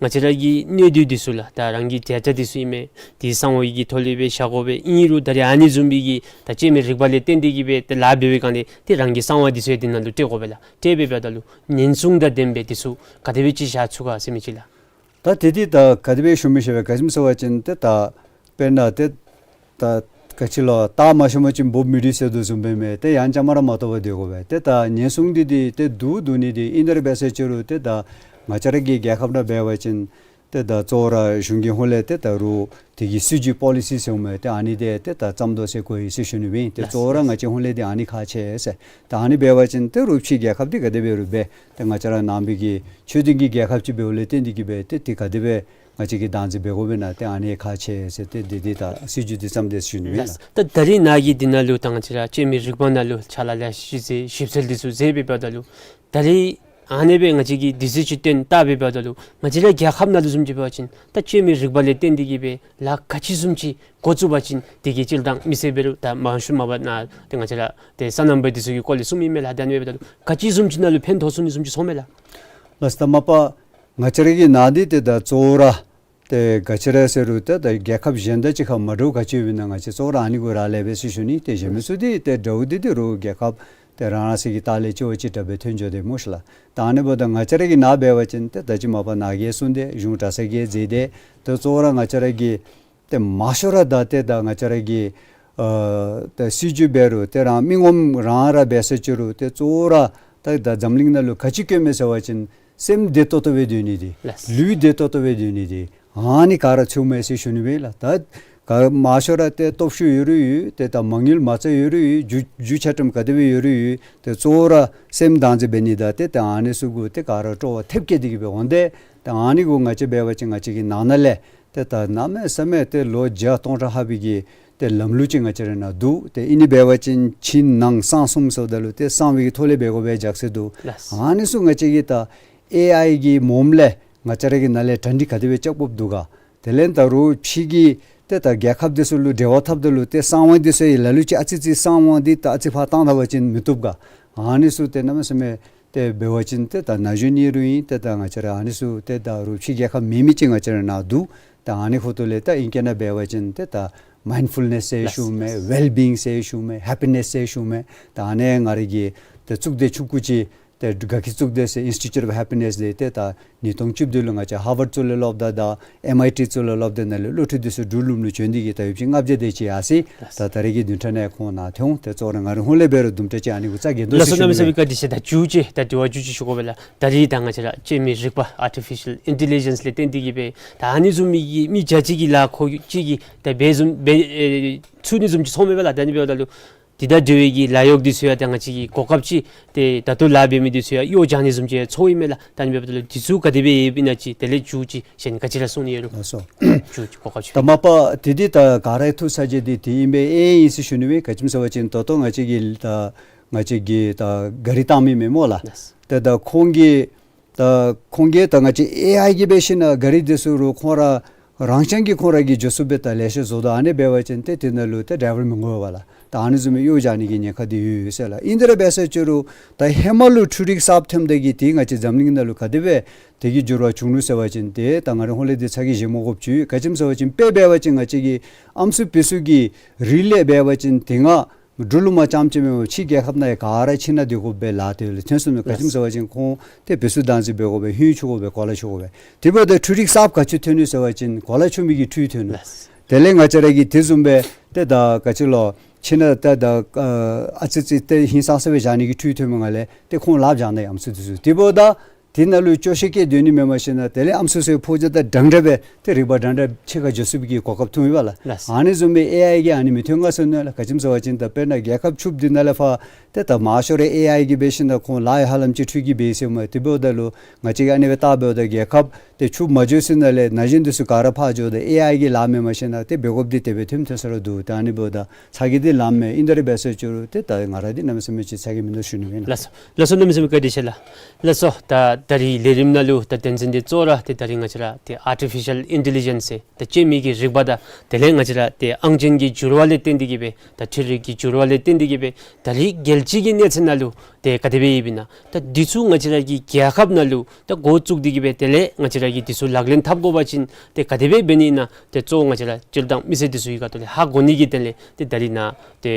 ང་བཅས་ར་གི་གནད་དོན་འདི་ཚུ་ལགས། ད་རང་གི་བརྒྱ་ཆ་འདི་ཚུ་ཨིན་མས། དེ་གསང་བ་གི་ཐོག་ལས་སྦེ་བཞག་དགོ་པས། ཨིན་རུང་ད་རེས་ཨ་ནི་བཟུམ་མའི་གི་ད་སྐྱེ་མེད་རིག་པ་ལས་བརྟེན་ཏེ་གིས་སྦེ་ཏེ་ལཱ་འབད་བའི་སྒང་ལས་ཏེ་རང་གི་གསང་བ་འདི་ཚུ་ཡང་འདི་ནང་ལུ་སྤྲོད་དགོ་པས་ལགས། སྤྲོད་པའི་འབདཝ་ད་ལུ་ཉེན་སྲུང་དང་ལྡན་པའི་འདི་ཚུ་ག་དེ་སྦེ་ཅིག་བཞག་ཚུགས་ག་ཟེར་མི་ཅིག་ལགས། ད་དེ་འདི་ད་ག་དེ་སྦེ་ཞུ་མི་ཤེས་པས། ག་ཅི་སྨོ་ཟེར་བ་ཅིན་ཏེ་ད་དཔེར་ན་ཏེ་ད་ག་ཅི་ལོ་སྟག་མ་ཤོར་བ་ཅིན་འབུཔ་མི་འདྲུད་ཟེར་དོ་བཟུམ་སྦེ་མས། ཏེ་ཡང་བཅའ་མར་མ་གཏོགས་པར་སྡོད་དགོ་པས། ཏེ་ད་ཉེན་སྲུང་འདི་འདི་ཏེ་བསྡུ་བསྡུ་ནི་འདི་ཨིན་དེ་ར་འབད་ཟེར་ཅི་རུང་ཏེ་ད་ང་བཅས་ར་གི་རྒྱལ་ཁབ་ནང་འབད་བ་ཅིན་ཏེ་ད་གཙོ་བོ་ར་གཞུང་གི་ཧོངས་ལས་ཏེ་ད་རུང་དེ་གི་སྲིད་བྱུས་པོ་ལི་སི་ཟེར་འོང་མས། ཏེ་ཨ་ནི་འདི་ཏེ་ད་བརྩམ་དོ་ཟེར་གོ་ཡི་ཟེར་ཞུ་ནི་སྦེ་ཨིན། ཏེ་ལགས། གཙོ་བོ་ར་ང་བཅས་ཧོངས་ལས་འདི་ཨ་ནི་ཁག་ཆེ་ཟེར། ད་ཨ་ནི་འབད་བ་ཅིན་ཏེ་རུང་ཕྱི་རྒྱལ་ཁབ་འདི་ག་དེ་འབད་རུང་འབད་ཏེ་ང་བཅས་ར་ནང་པའི་གི་ཆོས་ལྡན་གྱི་རྒྱལ་ཁབ་ཅིག་འབདཝ་ལས་བརྟེན་ཏེ་གིས་སྦེ་ཏེ་དེ་ག་དེ་སྦེ་ང་བཅས་ཀྱིས་བདག་འཛིན་འབད་དགོཔ་ཨིན་ན་ཏེ་ཨ་ནི་ཁག་ཆེ་ཟེར་ཏེ་འདི་འདི་ད་སྲིད་བྱུས་འདི་བརྩམས་ཏེ་ཞུ་ནི་ཨིན་ལགས། ལགས། ད་ད་རེས་ནཱ་གི་འདི་ནང་ལུ་ད་ང་བཅས་ར་སྐྱེ་མེད་རིག་པ་ནང་ལུ་ཕྱག་ལཱ་ལེ་ཤ་ཅིག་ཞིབ་འཚོལ་འདི་ཚུ་མཛད་པའི་འབདཝ་ད་ལུ་ད་རེས་ཨ་ནི་སྦེ་ང་བཅས་ཀྱིས་དུས་ཚོད་ཅིག་བཏོན་བལྟ་བའི་འབདཝ་ད་ལུ་ང་བཅས་ར་རྒྱལ་ཁབ་ནང་ལུ་བཟུམ་ཅིག་འབད་བ་ཅིན་ད་སྐྱེ་མེད་རིག་པ་ལས་བརྟེན་ཏེ་གིས་སྦེ་ལཱ་ག་ཅི་བཟུམ་ཅིག་འགོ་བཙུགས་པ་ཅིན་དེ་གི་སྤྱིར་བཏང་མི་སེར་འབད་རུང་ད་མང་ཤོས་མ་པ་ནཱ་ཏེ་ང་བཅས་ར་ཏེ་སོ་ནམ་པ་འདི་ཚུ་གི་སྐོར་ལས་གསུངམ་ཨིན་མས་ལགས། ད་ཨ་ནི་འབདཝ་ད་ལུ་ག་ཅི་བཟུམ་ཅིག་ནང་ལུ་ཕན་ཐོགས་ཚུགས་ནི་བཟུམ་ཅིག་ཚོར་མས་ལགས། ལགས་སོ། ད་མ་པ་ང་བཅས་ར་གི་ནང་འདི་ཏེ་ད་གཙོ་བོ་ར་ཏེ་ག་ཅི་ར་ཟེར་རུང་ཏེ་ད་རྒྱལ་ཁབ་གཞན་དང་གཅིག་ཁར་མ་འདྲཝ་ག་ཅི་ཡོདཔ་ཨིན་ན་ང་བཅས་གཙོ་བོ་ར་ཨ་ནི་གུ་རག་ལས་པས་ཟེར་ཞུ་ནི། ཏེ་གཞན་མི་ཚུ་འདི་ཏེ་འདྲཝ་འདི་འདི་རུང་རྒྱལ་ཁབ་ཏེ་རང་རང་སོའི་གི་ལྟག་ལས་ཅིག་བ་ཅིག་དྲག་སྦེ་ཐོན་འགྱོ་དེས་སྨོ་ཤིག་ལགས། ད་ཨ་ནི་འབདཝ་ད་ང་བཅས་ར་གི་ནང་འབད་བ་ཅིན་ཏེ་ད་ཅི་མ་པ་ནཱ་གིས་གསུངས་ཏེ་གཞུང་གྲྭ་ཚང་གིས་མཛད་དེ་ཏེ་གཙོ་བོ་ར་ང་བཅས་ར་གི་ཏེ་མང་ཤོས་ར་ད་ཏེ་ད་ང་བཅས་ར་གི་ཨ་ད་སྲིད་བྱུས་འབད་རུང་ཏེ་རང་མི་ངོམ་རང་ར་འབད་ཟེར་ཅི་རུང་ཏེ་གཙོ་བོ་ར་ད་ད་འཛམ་གླིང་ནང་ལུ་ག་ཅི་དཀོན་མས་ཟེར་བ་ཅིན་སེམས་བདེ་ཏོག་ཏོ་སྦེ་སྡོད་ནི་འདི་ལགས། ལུས་བདེ་ཏོག་ཏོ་སྦེ་སྡོད་ནི་འདི་ཨ་ནི་ག་ར་ཚུད་མས་ཟེར་ཞུ་ནི་སྦེ་ལགས། ད་ག་མང་ཤོས་ར་ཏེ་སྟོབས་ཤུགས་ཡོད་རུང་ཡོད། ཏེ་ད་མ་དངུལ་མ་རྩ་ཡོད་རུང་ཡོད། རྒྱུ་རྒྱུ་ཆ་ཁྲིམས་ག་དེ་སྦེ་ཡོད་རུང་ཡོད། ཏེ་གཙོ་བོ་ར་སེམས་བདག་འཛིན་འབད་ནི་དང་ཏེ་ད་ཨ་ནི་ཚུ་གུ་ཏེ་ག་ར་སྤྲོ་བ་ཐེབས་བསྐྱེད་དེ་གིས་སྦེ་འོང་སྟེ་ད་ཨ་ནི་གུ་ང་བཅས་འབད་བ་ཅིན་ང་བཅས་ཀྱི་ནང་ན་ལས་ཏེ་ད་གནམ་མེད་ས་མེད་ཏེ་ལོ་བརྒྱ་སྟོང་ཕྲག་ལྷག་པའི་གི་ཏེ་ལམ་ལུགས་ཅིག་ང་བཅས་ར་ནང་འདུག། ཏེ་ཨ་ནི་འབད་བ་ཅིན་ཕྱི་ནང་གསང་གསུམ་ཟེརཝ་ད་ལུ་ཏེ་གསང་བའི་གི་ཐོག་ལས་འབད་དགོ་པའི་རྒྱུ་མཚན་འདུག། ལགས། ཨ་ནི་ཚུ་ང་བཅས་ཀྱིས་ད་ཨེ་ཨའི་གི་མོམ་ལས་ང་བཅས་ར་གི་ནང་ལས་གྲ་སྒྲིག་ག་དེ་སྦེ་རྐྱབ་དགོཔ་འདུག་ག། དེ་ལས་ད་རུང་ཕྱི་གི་ཏེ་ད་རྒྱལ་ཁབ་འདི་ཚུ་ལུ་འབྲེལ་བ་འཐབ་ད་ལུ་ཏེ་གསང་བ་འདི་ཚུ་ཡང་ལ་ལུ་ཅིག་ཨ་ཙི་ཙི་གསང་བ་འདི་ད་ཨ་ཙི་ཕར་བཏང་ད་པ་ཅིན་མི་བཏུབ་ག། ཨ་ནི་ཚུ་ཏེ་གནམ་མེད་ས་མེད་ཏེ་འབད་བ་ཅིན་ཏེ་ད་ན་གཞོན་ཨིན་རུང་ཨིན། ཏེ་ད་ང་བཅས་ར་ཨ་ནི་ཚུ་ཏེ་ད་རུང་ཕྱི་རྒྱལ་ཁབ་མེད་མི་ཅིག་ང་བཅས་ར་ནང་འདུག། ད་ཨ་ནི་ཁུ་ཏོ་ལས་ད་ཨིང་སྐད་ནང་འབད་བ་ཅིན་ཏེ་ད་མའིནཌ་ཕུལ་ནེས་ཟེར་ཞུཝ་མས། ཝེལ་བིའིང་ཟེར་ཞུཝ་མས། ཧེ་པི་ནེས་ཟེར་ཞུཝ་མས། ད་ཨ་ནི་ང་ར་གི་ཏེ་གཙུག་སྡེ་ཆུང་ཀུ་ཅིག་ཏེ་དགའ་སྐྱིད་གཙུག་སྡེ་ཟེར་ཨིནསི་ཊི་ཊུཊ་ཨོཕ་ཧེ་པི་ནེས་འདི་ཏེ་ད་ཉིས་སྟོང་བཅུ་བདུན་ལུ་ང་བཅས་ཧར་ཝརཌ་གཙུག་ལག་སློབ་གྲྭ་དང་ཨེམ་ཨའི་ཊི་གཙུག་ལག་སློབ་གྲྭ་ནང་ལས་སློབ་ཕྲུག་འདི་ཚུ་འབྲུག་ལུངམ་ལུ་བྱོན་ཏེ་གིས་ད་ཡོདཔ་ཅིག་ལྔ་བརྒྱ་དེ་ཅིག་ཡར་སོ་ཡི། ད་ད་རེས་ཀྱི་བདུན་ཕྲག་ནང་ཁོང་ནཱ་ཐོན་འོང་། ཏེ་གཙོ་བོ་ར་ང་རའི་ཧོངས་ལས་འབད་རུང་དུམ་གྲ་ཅིག་ཨ་ནི་གུ་རྩ་འགེངས་དོ་ཟེར་ཞུ་ནི་ཨིན། ལགས་སོ། གནམ་མེད་ས་མེད་བཀའ་དྲིན་ཆེ། ད་མཇུག་ཅིག་ད་དྲི་བ་མཇུག་ཅིག་ཞུ་དགོ་པས་ལགས། ད་རེས་ད་ང་བཅས་ར་སྐྱེ་མེད་རིག་པ་ཨར་ཊི་ཕི་ཤཱལ་ཨིན་ཊེ་ལི་ཇེནསི་ལས་བརྟེན་ཏེ་གིས་སྦེ་ད་ཨ་ནི་བཟུམ་མའི་གི་མི་བརྒྱ་ཅིག་གིས་ལཱ་ཁོ་ཅིག་གིས་ད་འབད་བཟུམ་འབད་ཨེ་ཚུགས་ནི་བཟུམ་ཅིག་ཚོར་མས་པ་ལགས། ད་ཨ་ནི་འབདཝ་ད་ལུ་དེ་དང་འབྲེལ་བའི་གི་ལཱ་གཡོག་འདི་ཚུ་ཡང་ད་ང་བཅས་ཀྱི་གོ་སྐབས་ཅིག་ཏེ་ད་ལྟོ་ལཱ་འབད་མི་འདི་ཚུ་ཡང་གཡོག་བྱང་ནི་བཟུམ་ཅིག་ཚོརཝ་ཨིན་མས་ལགས། ད་ཨ་ནི་འབདཝ་ད་ལུ་འདི་ཚུ་ག་དེ་སྦེ་ཡོདཔ་ཨིན་ན་ཅིག་དེ་ལས་མཇུག་ཅིག་གཞན་ག་ཅི་ར་གསུང་ནི་ཡོད་རུང་། ལགས་སོ། མཇུག་ཅིག་གོ་སྐབས་ཅིག། ད་མ་པ་དེ་འདི་ད་ག་ར་ཐུགས་ས་ཅིག་འདི་དེ་ཨིན་པས་ཨིན་ཟེར་ཞུ་ནི་སྦེ། ག་ཅི་སྨོ་ཟེར་བ་ཅིན་ད་ལྟོ་ང་བཅས་ཀྱིས་ད་ང་བཅས་ཀྱིས་ད་ག་རི་བཏང་མི་མེན་སྨོ་ལགས། ལགས། ཏེ་ད་ཁོང་གིས་ད་ཁོང་གིས་ད་ང་བཅས་ཨེ་ཨའི་གིས་འབད་ཞིན་ན་ག་རི་འདི་ཚུ་རུང་ཁོང་ར་རང་རྐྱང་གིས་ཁོང་ར་གིས་འགྱོ་ཚུགསཔ་སྦེ་ད་ལེ་ཤ་བཟོ་དོ། ཨ་ནི་འབད་བ་ཅིན་ཏེ་དེ་ནང་ལུ་ཏེ་ཌའི་ཝར་མི་དགོ་པས་ལགས། ད་ཨ་ནི་བཟུམ་མའི་གཡོག་བྱང་ནི་གི་ཉེན་ཁ་འདི་ཡོད་ཡོད་ཟེར་ལགས། ཨིན་དེ་ར་འབད་ཟེར་ཅི་རུང་ད་ཧེ་མ་ལུ་འཕྲུལ་རིག་གསརཔ་ཐོནམ་ད་གིས་ཏེ་ང་བཅས་འཛམ་གླིང་ནང་ལུ་ག་དེ་སྦེ་དེ་གི་འགྱུར་བ་བྱུང་ནུག་ཟེར་བ་ཅིན་ཏེ་ད་ང་རའི་ཧོངས་ལས་འདི་ཚ་གྱང་བཞེས་མ་དགོཔ་ཅིག་ཡོད། ག་ཅི་སྨོ་ཟེར་བ་ཅིན་དཔེ་འབད་བ་ཅིན་ང་བཅས་ཀྱི་ཨམ་སྲུ་བེ་ཤུགས་ཀྱི་རིགས་ལས་འབད་བ་ཅིན་དེ་སྔ་འབྲུག་ལུ་མ་རྐྱངམ་ཅིག་མེན་པར་ཕྱི་རྒྱལ་ཁབ་ནང་ཡང་ག་ར་ཕྱི་ནང་སྡོད་དགོཔ་སྦེ་ལཱ་དེ་ལུ་ཐོན་སོང་ནུག། ག་ཅི་སྨོ་ཟེར་བ་ཅིན་ཁོང་ཏེ་བེ་ཤུགས་བདག་འཛིན་འབད་དགོ་པས། ཧིང་ཆུང་དགོ་པས། གོ་ལ་ཆུང་དགོ་པས། དེ་འབདཝ་ད་འཕྲུལ་རིག་གསརཔ་ག་ཅི་ཐོན་ནུག་ཟེར་བ་ཅིན་གོ་ལ་ཆུང་མི་གི་འཕྲུལ་ཐོན་ནུག། དེ་ལས་ང་བཅས་ར་གིས་དེ་བཟུམ་སྦེ་ཏེ་ད་ག་ཅི་ལོ་ཕྱི་ནང་ཏེ་ད་ཨ་ཨ་ཙི་ཙི་ཏེ་ཧིང་སངས་ས་སྦེ་བཞག་ནི་གི་འཕྲུལ་ཐོན་མི་ནང་ལས་ཏེ་ཁོང་ལགཔ་བཞག་ནི་ཨམ་སྲུ་འདི་ཚུ། དེ་འབདཝ་ད་ དེ་ནང་ལུ་སྐྱོ་ཤས་བསྐྱེད་སྡོད་ནི་མེན་པར་ཞིན་ན་དེ་ལས་ཨམ་སྲུ་ཚུ་ཕོ་རྒྱས་དང་འདྲན་འདྲ་སྦེ་ཏེ་རིག་པ་འདྲན་འདྲ་ཕྱེད་ཀ་འགྱོ་ཚུགས་པའི་གོ་སྐབས་ཐོབ་ཨིན་པས་ལགས། ལགས་སོ། ཨ་ནི་བཟུམ་སྦེ་ཨེ་ཨའི་གིས་ཨ་ནི་མི་ཐོན་ག་ཟེར་ན་ལགས། ག་ཅི་སྨོ་ཟེར་བ་ཅིན་ད་དཔེར་ན་རྒྱལ་ཁབ་ཕྱུགཔོ་འདི་ནང་ལས་ཕར་ཏེ་ད་མང་ཤོས་ར་ཨེ་ཨའི་གིས་འབད་ཞིན་ན་ཁོང་ལཱ་ཡང་ཧ་ལམ་ཅིག་འཕྲུལ་གྱིས་འབད་ཡི་ཟེར་མས། དེ་འབདཝ་ད་ལུ་ང་བཅས་ཀྱིས་ཨ་ནི་སྦེ་བལྟ་འབདཝ་ད་རྒྱལ་ཁབ་ཏེ་ཕྱུགཔོ་མ་འགྱོ་ཚུན་ནང་ལས་ན་གཞོན་འདི་ཚུ་ག་ར་ཕར་འགྱོཝ་ད་ཨེ་ཨའི་གི་ལཱ་མེན་པར་ཞིན་ན་ཏེ་འབད་དགོཔ་འདི་དེ་སྦེ་ཐོནམ་ཐོན་ས་ར་འདུག། ད་ཨ་ནི་འབདཝ་ད་ཚ་གྱང་འདི་ལངམ་མས། ཨིན་ད་ར་འབད་ས་ཅིག་རུང་ཏེ་ད་ང་ར་འདི་གནམ་མེད་ས་མེད་ཅིག་ཚ་གྱང་མིན་འདུག་ཞུ་ནི་ཨིན། ལགས་སོ། ལགས་སོ། གནམ་མེད་ས་མེད་བཀའ་དྲིན་ཆེ་ལགས། ལགས་སོ། ད་ད་རིས་ལས་རིམ་ནང་ལུ་ད་དོན་ཚན་འདི་གཙོ་བོ་ར་ཏེ་ད་རིས་ང་བཅས་ར་ཏེ་ཨར་ཊི་ཕི་ཤཱལ་ཨིན་ཊེ་ལི་ཇེནསི་ཟེར་ད་སྤྱན་མིག་གི་རིག་པ་དང་དེ་ལས་ང་བཅས་ར་ཏེ་ཨང་ཅན་གྱི་འགྱུར་བ་ལས་བརྟེན་ཏེ་གིས་སྦེ་ད་འཕྲུལ་རིག་གི་འགྱུར་བ་ལས་བརྟེན་ཏེ་གིས་སྦེ་ད་རིས་རྒྱལ་སྤྱི་གི་གནས་ཚད་ནང་ལུ་ཏེ་ག་དེ་སྦེ་ཡོདཔ་ཨིན་ན། ད་འདི་ཚུ་ང་བཅས་ར་གི་རྒྱལ་ཁབ་ནང་ལུ་ད་འགོ་བཙུགས་ཏེ་གིས་སྦེ་དེ་ལས་ང་བཅས་ར་གིས་འདི་ཚུ་ལག་ལེན་འཐབ་དགོ་པ་ཅིན་ཏེ་ག་དེ་སྦེ་འབད་ནི་ཨིན་ན། ཏེ་གཙོ་བོ་ང་བཅས་ར་སྤྱིར་བཏང་མི་སེར་འདི་ཚུ་གི་ཁ་ཐུག་ལས་ཧ་གོ་ནི་གི་དོན་ལས་ཏེ་ད་རིས་ནཱ་ཏེ་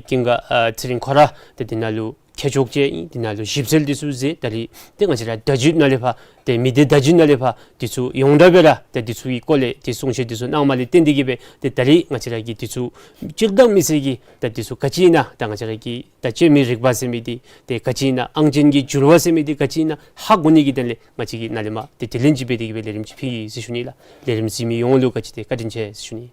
ཀུན་དགའ་ཨ་ཚེ་རིང་ཁོ་ར་ཏེ་འདི་ནང་ལུ་མཁས་མཆོག་ཅིག་ཨིན། འདི་ནང་ལུ་ཞིབ་འཚོལ་འདི་ཚུ་མཛད། ད་རིས་ཏེ་ང་བཅས་ར་བརྡ་བརྒྱུད་ནང་ལས་ཕར་ཏེ་མི་སྡེ་བརྡ་བརྒྱུད་ནང་ལས་ཕར་འདི་ཚུ་ཡོངས་གྲགས་སྦེ་ར་ཏེ་འདི་ཚུ་གི་སྐོར་ལས་ཏེ་གསུང་བཤད་འདི་ཚུ་གནངམ་ལས་བརྟེན་ཏེ་གིས་སྦེ་ཏེ་ད་རིས་ང་བཅས་ར་གི་འདི་ཚུ་སྤྱིར་བཏང་མི་སེར་གྱིས་ད་འདི་ཚུ་ག་ཅི་ཨིན་ན། ད་ང་བཅས་ར་གི་ད་སྤྱན་མིག་རིག་པ་ཟེར་མི་འདི་ཏེ་ག་ཅི་ཨིན་ན། ཨང་ཅན་གྱི་འགྱུར་བ་ཟེར་མི་འདི་ག་ཅི་ཨིན་ན་ཧ་གོ་ནི་གི་དོན་ལས་ང་བཅས་ཀྱིས་ནཱ་ལས་མར་ཏེ་དྲི་ལན་ཅིག་འབད་དེ་གིས་སྦེ་ལས་རིམ་ཅིག་ཕུལ་ཡི་ཟེར་ཞུ་ནི་ལགས། ལས་རིམ་གཟིགས་མི་ཡོངས་ལུ་ག་ཅི་ཏེ་བཀའ་དྲིན་ཆེ་ཟེར་ཞུ་ནི།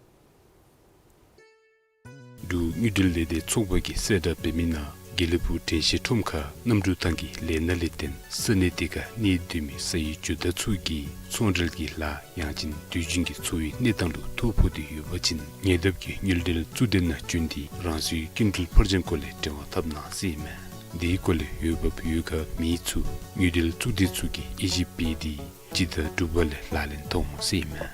འབྲུག་དངུལ་འབྲེལ་ལས་སྡེ་ཚོགས་པ་གིས་གསལ་བསྒྲགས་འབད་མི་ནང་དགེ་ལེགས་ཕུག་དྲན་ཤེས་ཁྲོམ་ཁར་གནམ་གྲུ་ཐང་གི་ལས་སྣ་ལས་བརྟེན་ས་གནས་དེ་ཁར་གནས་སྡོད་མི་ས་ཡི་ཇོ་བདག་ཚུ་གིས་ཚོང་འབྲེལ་གྱི་ལཱ་ཡང་ཅིན་དུས་རྒྱུན་གྱི་འཚོ་བའི་གནས་སྟངས་ལུ་ཐོ་ཕོག་སྟེ་ཡོད་པ་ཅིན་ཉེ་འདབས་ཀྱི་དངུལ་འབྲེལ་གཙོ་སྡེ་ནང་བྱོན་ཏེ་རང་སོའི་སྐྱིན་འགྲུལ་ཕར་འགྱངས་སྐོར་ལས་འབྲེལ་བ་འཐབ་གནང་ཟེར་ཨིན་མས། དེའི་སྐོར་ལས་འོས་འབབ་ཡོད་ཁ་མེད་ཚུ་དངུལ་འབྲེལ་གཙོ་སྡེ་ཚུ་གིས་དབྱེ་ཞིབ་འབད་དེ་སྤྱི་ཟླ་དྲུག་པ་ལས་ལག་ལེན་འཐབ་འོང་ཟེར་ཨིན་མས།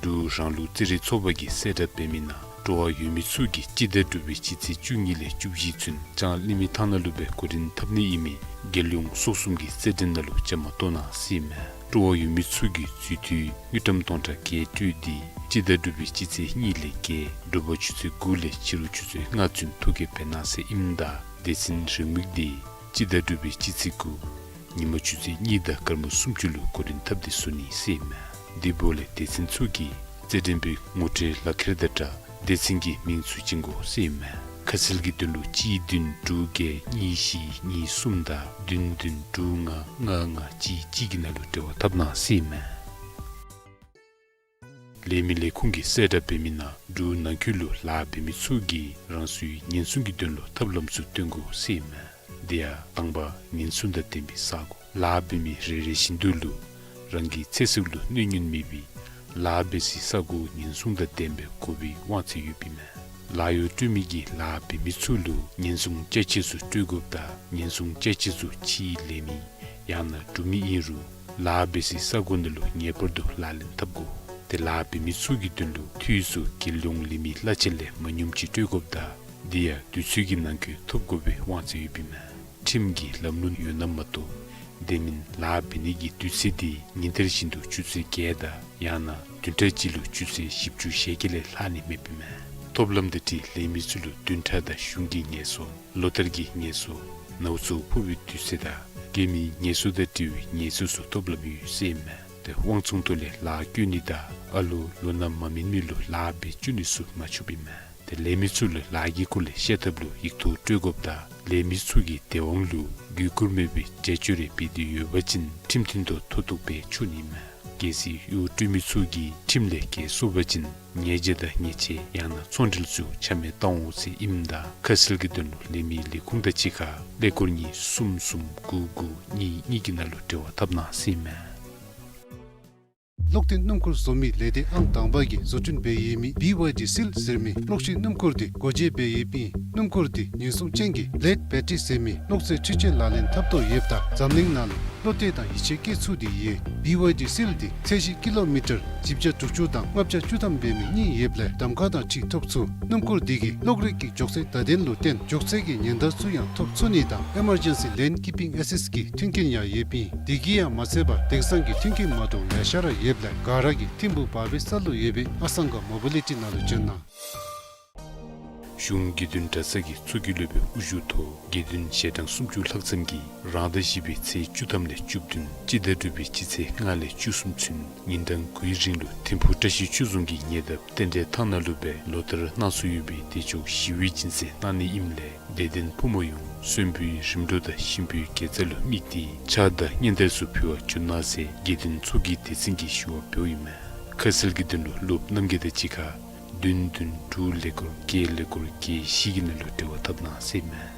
འབྲུག་རང་ལུགས་རྩེད་རིགས་ཚོགས་པ་གིས་གསལ་བསྒྲགས་འབད་མི་ནང་སྤྲོ་བ་ཡོད་མི་ཚུ་གིས་སྤྱི་ཟླ་དྲུག་པའི་སྤྱི་ཚེས་བཅུ་གཉིས་ལས་བཅུ་བཞི་ཚུན་ལྕང་གླིང་མི་ཐང་ནང་ལུ་སྦེ་འགོ་འདྲེན་འཐབ་ནི་ཨིན་མི་རྒྱལ་ཡོངས་སོག་གསུམ་གྱི་རྩེད་འགྲན་ནང་ལུ་བཅའ་མར་གཏོགས་གནང་ཟེར་ཨིན་མས། སྤྲོ་བ་ཡོད་མི་ཚུ་གིས་རྩིས་ཐོ་དངུལ་ཀྲམ་སྟོང་ཕྲག་བརྒྱད་སྤྲོད་དེ་སྤྱི་ཟླ་དྲུག་པའི་སྤྱི་ཚེས་གཉིས་ལས་བརྒྱད་དྲོ་པ་ཆུ་ཚོད་དགུ་ལས་ཕྱི་རུ་ཆུ་ཚོད་ལྔ་ཚུན་ཐོ་བཀོད་འབད་གནང་ཟེར་ཨིནམ་ད་སྡེ་ཚན་རེའུ་མིག་འདི་སྤྱི་ཟླ་དྲུག་པའི་སྤྱི་ཚེས་དགུ་ཉིན་མ་ཆུ་ཚོད་གཉིས་དང་སྐར་མ་སུམ་ཅུ་ལུ་འགོ་འདྲེན་འཐབ་སྟེ་བཟོ་ནི་ཟེར་ཨིན་མས། དེ་འབདཝ་ལས་སྡེ་ཚན་ཚུ་གིས་རྩེད་འགྲན་པའི་ངོ་སྤྲོད་ལག་ཁྱེར་དང་སྦྲགས་སྡེ་ཚན་གྱི་མིང་ཚུ་བྱིན་དགོ་ཟེར་ཨིན་མས། ཁ་གསལ་གྱི་དོན་ལུ་གཅིག་བདུན་དྲུག་བརྒྱད་གཉིས་བཞི་གཉིས་གསུམ་དང་བདུན་བདུན་དྲུག་ལྔ་ལྔ་ལྔ་གཅིག་གཅིག་གི་ནང་ལུ་འབྲེལ་བ་འཐབ་གནང་ཟེར་ཨིན་མས། ལས་མི་ལས་ཁུངས་ཀྱིས་གསལ་བསྒྲགས་འབད་མི་ནང་འབྲུག་ནང་འཁོད་ལུ་ལཱ་འབད་མི་ཚུ་གིས་རང་སོའི་ཉེན་སྲུང་གི་དོན་ལུ་ཐབས་ལམ་ཚུ་སྟོན་དགོ་ཟེར་ཨིན་མས། དེ་ཡང་དང་པ་ཉེན་སྲུང་དང་ལྡན་པའི་ས་སྒོ། ལཱ་འབད་མི་རེ་རེ་བཞིན་དུ་ལུ་རང་གི་ཚེ་སྲོག་ལུ་གནོད་ཉེན་མེད་པའི་ལཱ་འབད་སའི་ས་སྒོ་ཉེན་སྲུང་དང་ལྡནམ་སྦེ་དགོ་པའི་དབང་ཚད་ཡོདཔ་ཨིན་མས། ལཱ་གཡོག་སྤྲོད་མི་གིས་ལཱ་འབད་མི་ཚུ་ལུ་ཉེན་སྲུང་ཅ་ཆས་ཚུ་སྤྲོད་དགོཔ་དང་ཉེན་སྲུང་ཅ་ཆས་ཚུ་ཕྱིའི་ལས་མི་ཡང་ན་འབྲུག་མི་ཨིན་རུང་ལཱ་འབད་སའི་ས་སྒོ་ནང་ལུ་ངེས་པར་དུ་ལག་ལེན་འཐབ་དགོ། ཏེ་ལཱ་འབད་མི་ཚུ་གི་དོན་ལུ་འཐུས་ཚུ་རྒྱལ་ཡོངས་ལས་མི་གླ་ཆ་ལས་མ་ཉུངམ་ཅིག་སྤྲོད་དགོཔ་དང་དེ་ཡང་དུས་ཚོད་ཀྱི་ནང་འཁོད་ཐོབ་དགོ་པའི་དབང་ཚད་ཡོདཔ་ཨིན་མས། ཁྲིམས་ཀྱི་ལམ་ལུགས་ཡོད་ན་མ་གཏོགས་དེ་མིན་ལཱ་འབད་ནི་གི་དུས་ཚོད་འདི་ཉིན་ལྟར་བཞིན་དུ་ཆུ་ཚོད་བརྒྱད་དང་ཡང་ན་བདུན་ཕྲག་གཅིག་ལུ་ཆུ་ཚོད་བཞི་བཅུ་ཞེ་བརྒྱད་ལས་ལྷག་ནི་མེདཔ་ཨིན་མས། ཐོབ་ལམ་དང་འཁྲིལ་ལས་མི་ཚུ་ལུ་བདུན་ཕྲག་དང་གཞུང་གི་ངལ་གསོ། ལོ་ལྟར་གྱི་ངལ་གསོ། ནཝ་ཚོད་ཕོག་པའི་དུས་ཚོད་དང་རྒས་མིའི་ངལ་གསོ་དང་འབྲེལ་བའི་ངལ་གསོ་ཚུ་ཐོབ་ལམ་ཡོད་ཟེར་ཨིན་མས། ཏེ་དབང་ཚོང་ཐོག་ལས་ལཱ་བཀོལ་ནི་དང་ཨ་ལོ་ལོ་ན་མ་སྨིན་མི་ལུ་ལཱ་འབད་བཅུག་ནི་ཚུ་མ་ཆོགཔ་ཨིན་མས། ཏེ་ལས་མི་ཚུ་ལུ་ལཱ་གི་སྐོར་ལས་བཤད་ཐབས་ལུ་ཡིག་ཐོག་སྤྲོད་དགོཔ་དང་ལས་མི་ཚུ་གིས་དེ་དབང་ལུ་དགོས་མཁོ་མེད་པའི་རྒྱབ་སྐྱོར་རེ་འབད་དེ་ཡོད་པ་ཅིན་ཁྲིམས་མཐུན་ཐོག་མཐོ་གཏུགས་འབད་ཆོག་ནི་ཨིན་མས། གལ་སྲིད་གཡོག་སྤྲོད་མི་ཚུ་གིས་ཁྲིམས་ལས་འགལ་སོང་པ་ཅིན་ཉེས་བྱ་དང་ཉེས་ཆད་ཡང་ན་ཚོང་འབྲེལ་ཚུ་ཆ་མེད་བཏང་འོང་ཟེར་ཨིནམ་ད་ཁ་གསལ་གྱི་དོན་ལུ་ལས་མི་ལས་ཁུངས་དང་གཅིག་ཁར་ཀླད་ཀོར་གཉིས་གསུམ་གསུམ་དགུ་དགུ་གཉིས་གཉིས་ཀྱི་ནང་ལུ་འབྲེལ་བ་འཐབ་གནང་ཟེར་ཨིན་མས། གློག་ཐིག་སྣུམ་འཁོར་བཟོ་མི་ལས་སྡེ་ཨང་དང་པ་གིས་བཟོ་སྐྲུན་འབད་ཡོད་མི་བི་ཝའི་ཌི་སིལ་ཟེར་མི་གློག་ཤིང་སྣུམ་འཁོར་འདི་སྒོ་འབྱེད་འབད་ཡོདཔ་ཨིན། སྣུམ་འཁོར་འདི་ཉེན་སྲུང་ཅན་གྱི་ལེཌ་བེ་ཊི་རི་ཟེར་མི་གློག་རྫས་འཕྲུལ་ཆས་ལག་ལེན་འཐབ་ཐོག་ཡོདཔ་ད་འཛམ་གླིང་ནང་ལུ་བློ་གཏད་དང་ཡིད་ཆེས་བསྐྱེད་ཚུགས་ཏེ་ཡོད། བི་ཝའི་ཌི་སིལ་འདི་ཚད་གཞི་ཀི་ལོ་མི་ཊར་བཞི་བརྒྱ་དྲུག་ཅུ་དང་ལྔ་བརྒྱ་བཅུ་ཐམ་འབད་མི་གཉིས་ཡོདཔ་ལས་གདམ་ཁ་དང་འཁྲིལ་ཐོབ་ཚུགས། སྣུམ་འཁོར་འདི་གིས་གློག་རིག་གི་མགྱོགས་ཚད་བརྡ་དོན་ལུ་བརྟེན་མགྱོགས་ཚད་ཀྱི་ཉེན་བརྡ་ཚུ་ཡང་ཐོབ་ཚུགས་ནི་དང་ཨེ་མར་ཇེན་སི་ལེན་ཀིཔ་པིང་ཨེ་སིསི་ཀྱི་མཐུན་རྐྱེན་ཡང་ཡོདཔ་ཨིན། དེ་གིས་ཡང་མ་ཚད་པར་དེང་སང་གི་མཐུན་རྐྱེན་མ་འདྲཝ་ལེ་ཤ་ར་ཡོདཔ་ལས་ག་ར་གིས་ཐིམ་ཕུག་བར་པའི་ས་ལུ་ཡོད་པའི་ཨ་སང་ག་མོ་བི་ལི་ཊི་ནང་ལུ་བྱོན་གནང་། གཞུང་དགེ་འདུན་གྲྭ་ཚང་གི་ཚོགས་ཀྱི་སློབ་དཔོན་དབུ་བཞུགས་ཐོག་དགེ་འདུན་ཞལ་གྲངས་སུམ་ཅུ་ལྷག་ཙམ་གྱིས་རང་ཟླ་བཞི་པའི་ཚེས་བཅུ་ཐམ་ལས་བཅུ་བདུན་སྤྱི་ཟླ་དྲུག་པའི་སྤྱི་ཚེས་ལྔ་ལས་བཅུ་གསུམ་ཚུན་ཉིན་གྲངས་དགུའི་རིང་ལུ་ཐིམ་ཕུ་བཀྲ་ཤིས་ཆོས་རྫོང་གི་ཉེ་འདབས་རྟེན་འབྲེལ་ཐང་ནང་ལུ་སྦེ་ལོ་ལྟར་གནང་སྲོལ་ཡོད་པའི་བདེ་མཆོག་ཞི་བའི་སྦྱིན་སྲེག་གནང་ནི་ཨིནམ་ལས་དད་ལྡན་ཕོ་མོ་ཡོངས་གསོན་པོའི་རིམ་གྲོ་དང་གཤིན་པོའི་དགེ་རྩ་ལུ་དམིགས་ཏེ་ཕྱག་དང་སྙན་དར་ཚུ་ཕུལ་བར་འབྱོན་གནང་ཟེར་དགེ་འདུན་ཚོགས་ཀྱི་སྡེ་ཚན་གྱིས་ཞུ་བ་འབདཝ་ཨིན་མས། ཁ་གསལ་གྱི་དོན་ལུ་སློབ་རྣམ་རྒྱལ་དང་གཅིག་ཁར་བདུན་བདུན་དྲུག་ཀླད་ཀོར་བརྒྱད་ཀླད་ཀོར་བརྒྱད་བཞི་གི་ནང་ལུ་འབྲེལ་བ་འཐབ་གནང་ཟེར་ཨིན་མས།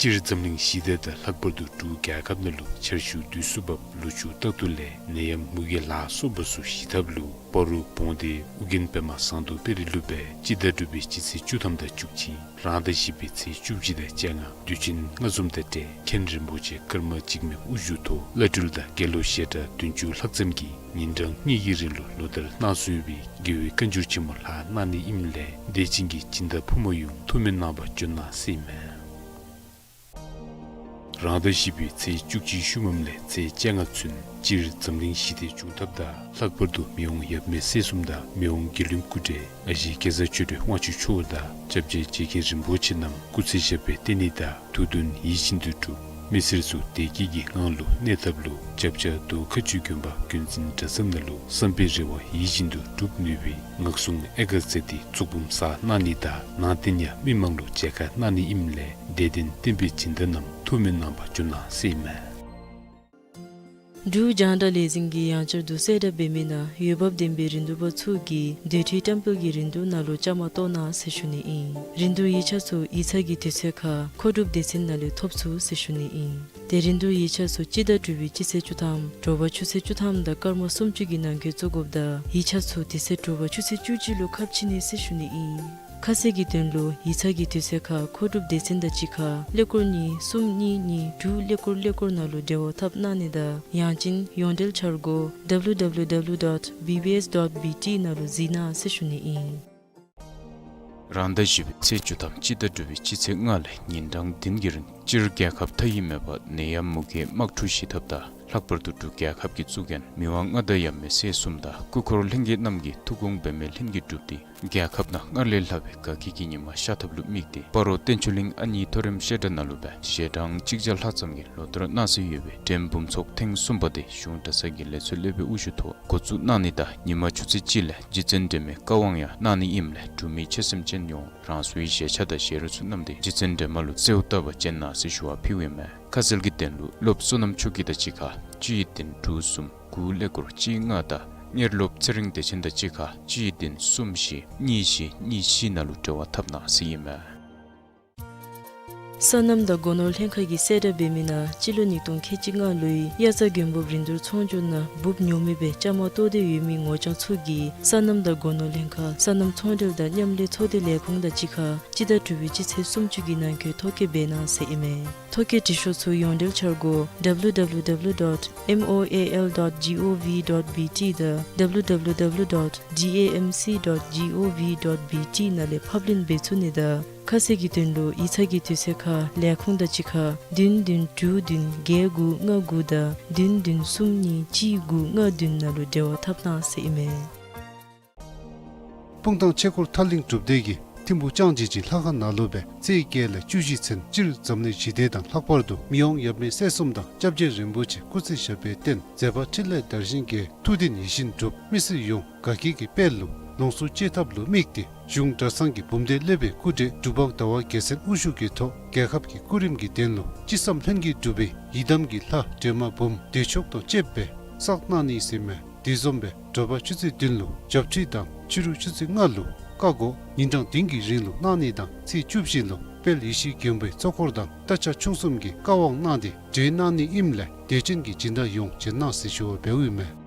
སྤྱིར་འཛམ་གླིང་ཞི་བདེ་དང་ལྷག་པར་དུ་འབྲུག་རྒྱལ་ཁབ་ནང་ལུ་ཆར་ཆུ་དུས་སུ་འབབ་ལུ་ཆུ་རྟག་ཏུ་ལས་ནད་ཡམས་མུ་གེ་ལ་སོགས་པ་ཚུ་ཞི་ཐབས་ལུ་སྤ་རོ་བོང་སྡེ་ཨོ་རྒྱན་པདྨ་ཟངས་མདོག་དཔལ་རི་ལུ་སྦེ་སྤྱི་ཟླ་དྲུག་པའི་སྤྱི་ཚེས་བཅུ་ཐམ་དང་བཅུ་གཅིག་རང་ཟླ་བཞི་པའི་ཚེས་བཅུ་གཅིག་དང་བཅོ་ལྔ་དུས་ཆེན་ལྔ་འཛོམས་དང་འབྲེལ་མཁན་རིན་པོ་ཆེ་ཀརྨ་འཇིགས་མེད་དབུ་བཞུགས་ཐོག་བླ་སྤྲུལ་དང་དགེ་སློབ་ཞལ་གྲངས་བདུན་ཅུ་ལྷག་ཙམ་གྱིས་ཉིན་གྲངས་གཉིས་ཀྱི་རིང་ལུ་ལོ་ལྟར་གནང་སྲོལ་ཡོད་པའི་དགེ་བའི་བཀའ་འགྱུར་ཆེན་མོ་ལྷག་གནང་ནི་ཨིནམ་ལས་དད་ཅན་གྱི་སྦྱིན་བདག་ཕོ་མོ་ཡོངས་ཐུགས་སྨོན་གནང་བར་འབྱོན་གནང་ཟེར་ཨིན་མས། རང་ཟླ་བཞི་པའི་ཚེས་བཅུ་གཅིག་ཤུལ་མམ་ལས་ཚེས་བཅོ་ལྔ་ཚུན་སྤྱིར་འཛམ་གླིང་ཞི་བདེ་འབྱུང་ཐབས་དང་ལྷག་པར་དུ་མི་དབང་ཡབ་མེས་སྲས་གསུམ་དང་མི་དབང་རྒྱལ་ཡུམ་སྐུ་བགྲེས་ཨ་ཞེ་སྐལ་བཟང་ཆོས་སྒྲོན་དབང་ཕྱུག་མཆོག་དང་སྐྱབས་རྗེ་རྗེ་མཁན་རིན་པོ་ཆེ་རྣམས་སྐུ་ཚེ་ཞབས་པད་བརྟན་ནི་དང་ཐུགས་འདུན་ཡིད་བཞིན་དུ་འགྲུབ། མི་སེར་ཚུ་བདེ་སྐྱིད་ཀྱི་ངང་ལུ་གནས་ཐབས་ལུ་སྐྱབས་རྗེ་རྡོ་ཁ་ཆུ་དགོན་པ་དགོན་འཛིན་གྲྭ་ཚང་ནང་ལུ་བསམ་པའི་རེ་བ་ཡིད་བཞིན་དུ་འགྲུབ་ནུས་པའི་ངག་གསུང་ཨེ་དགའ་མཛད་དེ་ཚོགས་འབུམ་གསར་གནང་ནི་དང་ནང་རྟེན་ཡང་མི་མང་ལུ་མཇལ་ཁ་གནང་ནི་ཨིནམ་ལས་དད་ལྡན་བསྟན་པའི་སྦྱིན་བདག་རྣམས་ཐུགས་སྨོན་གནང་བར་འབྱོན་གནང་ཟེར་ཨིན་མས། འབྲུག་རྒྱང་བསྒྲགས་ལས་འཛིན་གྱིས་ཡང་བསྐྱར་དུ་གསལ་བསྒྲགས་འབད་མི་ནང་འོས་འབབ་ལྡན་པའི་རིན་བསྡུར་པ་ཚུ་གིས་སྡོད་ཁྲི་བཀྲམ་སྤེལ་གྱི་རིན་བསྡུར་ནང་ལུ་བཅའ་མར་གཏོགས་གནང་ཟེར་ཞུ་ནི་ཨིན། རིན་བསྡུར་ཡིག་ཆ་ཚུ་ཡིག་ཚང་གི་དུས་ཚོད་ཁར་མཁོ་སྒྲུབ་སྡེ་ཚན་ནང་ལས་ཐོབ་ཚུགས་ཟེར་ཞུ་ནི་ཨིན། ཏེ་རིན་བསྡུར་ཡིག་ཆ་ཚུ་སྤྱི་ཟླ་དྲུག་པའི་སྤྱི་ཚེས་བཅུ་ཐམ་དྲོ་པ་ཆུ་ཚོད་བཅུ་ཐམ་དང་སྐར་མ་སུམ་ཅུ་གི་ནང་འཁོད་བཙུགས་དགོཔ་ད་ཡིག་ཆ་ཚུ་དེ་ཚེ་དྲོ་པ་ཆུ་ཚོད་བཅུ་གཅིག་ལུ་ཁ་ཕྱེ་ནི་ཟེར་ཞུ་ནི་ཨིན། ཁ་གསལ་གྱི་དོན་ལུ་ཡིག་ཚང་གི་དུས་ཚོད་ཁར་མཁོ་སྒྲུབ་སྡེ་ཚན་དང་གཅིག་ཁར་ཀླད་ཀོར་གཉིས་གསུམ་གཉིས་གཉིས་དྲུག་ཀླད་ཀོར་ཀླད་ཀོར་ནང་ལུ་འབྲེལ་བ་འཐབ་གནང་ནི་དང་ཡང་ཅིན་ཡོངས་འབྲེལ་འཆར་སྒོ་W W W dot B B S dot B T ནང་ལུ་གཟིགས་གནང་ཟེར་ཞུ་ནི་ཨིན། རང་ཟླ་བཞི་པའི་ཚེས་བཅུ་ཐམ་སྤྱི་ཟླ་དྲུག་པའི་སྤྱི་ཚེས་ལྔ་ལས་ཉིན་གྲངས་བདུན་གྱི་རིང་སྤྱིར་རྒྱལ་ཁབ་མཐའ་དབུས་མེད་པར་ནད་ཡམས་མུ་གེའི་དམག་འཁྲུག་ཞི་ཐབས་དང་ལྷག་པར་དུ་འབྲུག་རྒྱལ་ཁབ་ཀྱི་གཙུག་རྒྱན་མི་དབང་མངའ་བདག་ཡབ་མེས་སྲས་གསུམ་དང་སྐུ་འཁོར་ལྷན་རྒྱས་རྣམས་ཀྱི་ཐུགས་དགོངས་འབད་མེད་ལྷུན་གྱིས་གྲུབ་སྟེ་རྒྱལ་ཁབ་ནང་སྔར་ལས་ལྷག་པའི་དགའ་སྐྱིད་ཀྱི་ཉི་མ་ཤར་ཐབས་ལུ་དམིགས་ཏེ་སྤ་རོ་བསྟན་ཆོས་གླིང་ཨ་ཉི་མཐོ་རིམ་བཤད་གྲྭ་ནང་ལུ་སྦེ་ཞལ་གྲངས་གཅིག་བརྒྱ་ལྷག་ཙམ་གྱིས་ལོ་ལྟར་གནང་སྲོལ་ཡོད་པའི་འགྲེམས་འབུམ་ཚོགས་ཐེངས་གསུམ་པ་དེ་གཞུང་གྲྭ་ཚང་གི་ལས་ཚོགས་སློབ་དཔོན་དབུ་བཞུགས་ཐོག་འགོ་བཙུགས་གནང་ནི་དང་ཉིན་མ་ཆུ་ཚོད་གཅིག་ལས་རྗེ་བཙུན་སྒྲོལ་མའི་བཀའ་དབང་ཡང་གནང་ནི་ཨིནམ་ལས་འབྲུག་མི་ཆོས་སེམས་ཅན་ཡོངས་རང་སོའི་བཞེས་ཆས་དང་ཞལ་རས་ཚུ་བསྣམས་ཏེ་རྗེ་བཙུན་སྒྲོལ་མ་ལུ་གསོལཝ་བཏབ་པར་བྱོན་གནང་ཟེར་ཞུ་བ་ཕུལཝ་ཨིན་མས། ཁ་གསལ་གྱི་དོན་ལུ་སློབ་བསོད་ནམས་ཆོས་སྐྱིད་དང་གཅིག་ཁར་གཅིག་བདུན་དྲུག་གསུམ་དགུ་ཀླད་ཀོར་གཅིག་ལྔ་དང་གཉེར་སློབ་ཚེ་རིང་བདེ་ཆེན་དང་གཅིག་ཁར་གཅིག་བདུན་གསུམ་བཞི་གཉིས་བཞི་གཉིས་བཞི་ནང་ལུ་འབྲེལ་བ་འཐབ་གནང་ཟེར་ཨིན་མས། སོ་ནམ་དང་སྒོ་ནོར་ལྷན་ཁག་གིས་གསལ་བསྒྲགས་འབད་མི་ནང་སྤྱི་ལོ་ཉིས་སྟོང་ཁལ་གཅིག་ལྔ་ལོའི་དབྱར་རྩྭ་དགུན་འབུབ་རིན་བསྡུར་ཚོང་བསྒྱུར་ནང་འབུབ་ཉོ་མི་སྦེ་བཅའ་མར་གཏོགས་ཏེ་ཡོད་མི་ངོ་རྐྱང་ཚུ་གིས་སོ་ནམ་དང་སྒོ་ནོར་ལྷན་ཁག་སོ་ནམ་ཚོང་འབྲེལ་དང་མཉམ་ལས་ཚོགས་སྡེ་ལས་ཁུངས་དང་གཅིག་ཁར་སྤྱི་ཟླ་དྲུག་པའི་སྤྱི་ཚེས་སུམ་ཅུ་གི་ནང་འཁོད་ཐོ་བཀོད་འབད་གནང་ཟེར་ཨིན་མས། ཐོ་བཀོད་འབྲི་ཤོག་ཚུ་ཡོངས་འབྲེལ་འཆར་སྒོ་W W W dot M O A L dot G O V dot B T དང་W W W dot D A M C dot G O V dot B T ནང་ལས་ཕབ་ལེན་འབད་ཚུགས་ནི་དང་ཁ་གསལ་གྱི་དོན་ལུ་ཡིག་ཚང་གི་དུས་ཚོད་ཁར་ལས་ཁུངས་དང་གཅིག་ཁར་བདུན་བདུན་དྲུག་བདུན་བརྒྱད་དགུ་ལྔ་དགུ་དང་བདུན་བདུན་གསུམ་གཉིས་གཅིག་དགུ་ལྔ་བདུན་ནང་ལུ་འབྲེལ་བ་འཐབ་གནང་ཟེར་ཨིན་མས། སྤུངས་ཐང་ཆོས་འཁོར་ཐར་གླིང་སྒྲུབ་སྡེ་གིས་ཐིམ་ཕུ་ལྕང་སྦྱིས་ཅིན་ལྷ་ཁང་ནང་ལུ་སྦེ་ཚེས་བརྒྱད་ལས་བཅུ་བཞི་ཚུན་སྤྱིར་འཛམ་གླིང་ཞི་བདེ་དང་ལྷག་པར་དུ་མི་དབང་ཡབ་མེས་སྲས་གསུམ་དང་སྐྱབས་རྗེ་རིན་པོ་ཆེ་སྐུ་ཚེ་ཞབས་པད་བརྟན་མཛད་པ་འཕྲིན་ལས་དར་ཞིང་རྒྱས་ཐུགས་འདུན་ཡིད་བཞིན་འགྲུབ་མི་སེར་ཡོངས་དགའ་སྐྱིད་ཀྱི་དཔལ་ལུ་ལོངས་སུ་སྤྱོད་ཐབས་ལུ་དམིགས་ཏེ་གཞུང་གྲྭ་ཚང་གི་འབུམ་སྡེ་སློབ་དཔོན་སྐུ་བགྲེས་འབྲུག་པ་ཟླ་བ་རྒྱལ་མཚན་དབུ་བཞུགས་ཀྱི་ཐོག་རྒྱལ་ཁབ་ཀྱི་སྐུ་རིམ་གྱི་དོན་ལུ་ཅི་བསམ་ལྷུན་གྱིས་འགྲུབ་པའི་ཡི་དམ་གྱི་ལྷ་སྒྲོལ་མ་འབུམ་བདེ་མཆོག་དང་བཅསཔ་སྦེ་བསགས་གནང་ནི་ཟེར་མས། དེ་བཟུམ་སྦེ་དྲོ་པ་ཆུ་ཚོད་བདུན་ལུ་ཞབས་ཁྲིད་དང་ཕྱི་རུ་ཆུ་ཚོད་ལྔ་ལུ་བཀའ་བསྒོ་ཉིན་གྲངས་བདུན་གྱི་རིང་ལུ་གནང་ནི་དང་ཚེས་བཅུ་བཞི་ལུ་དཔལ་ཡེ་ཤེས་མགོན་པོའི་གཙོ་འཁོར་དང་སྟག་ཆ་ཆུང་གསུམ་གྱིས་བཀའ་དབང་གནང་སྟེ་གྲོལ་གནང་ནི་ཨིནམ་ལས་དད་ཅན་གྱི་སྦྱིན་བདག་ཡོངས་བྱོན་གནང་ཟེར་ཞུ་བ་འབདཝ་ཨིན་མས།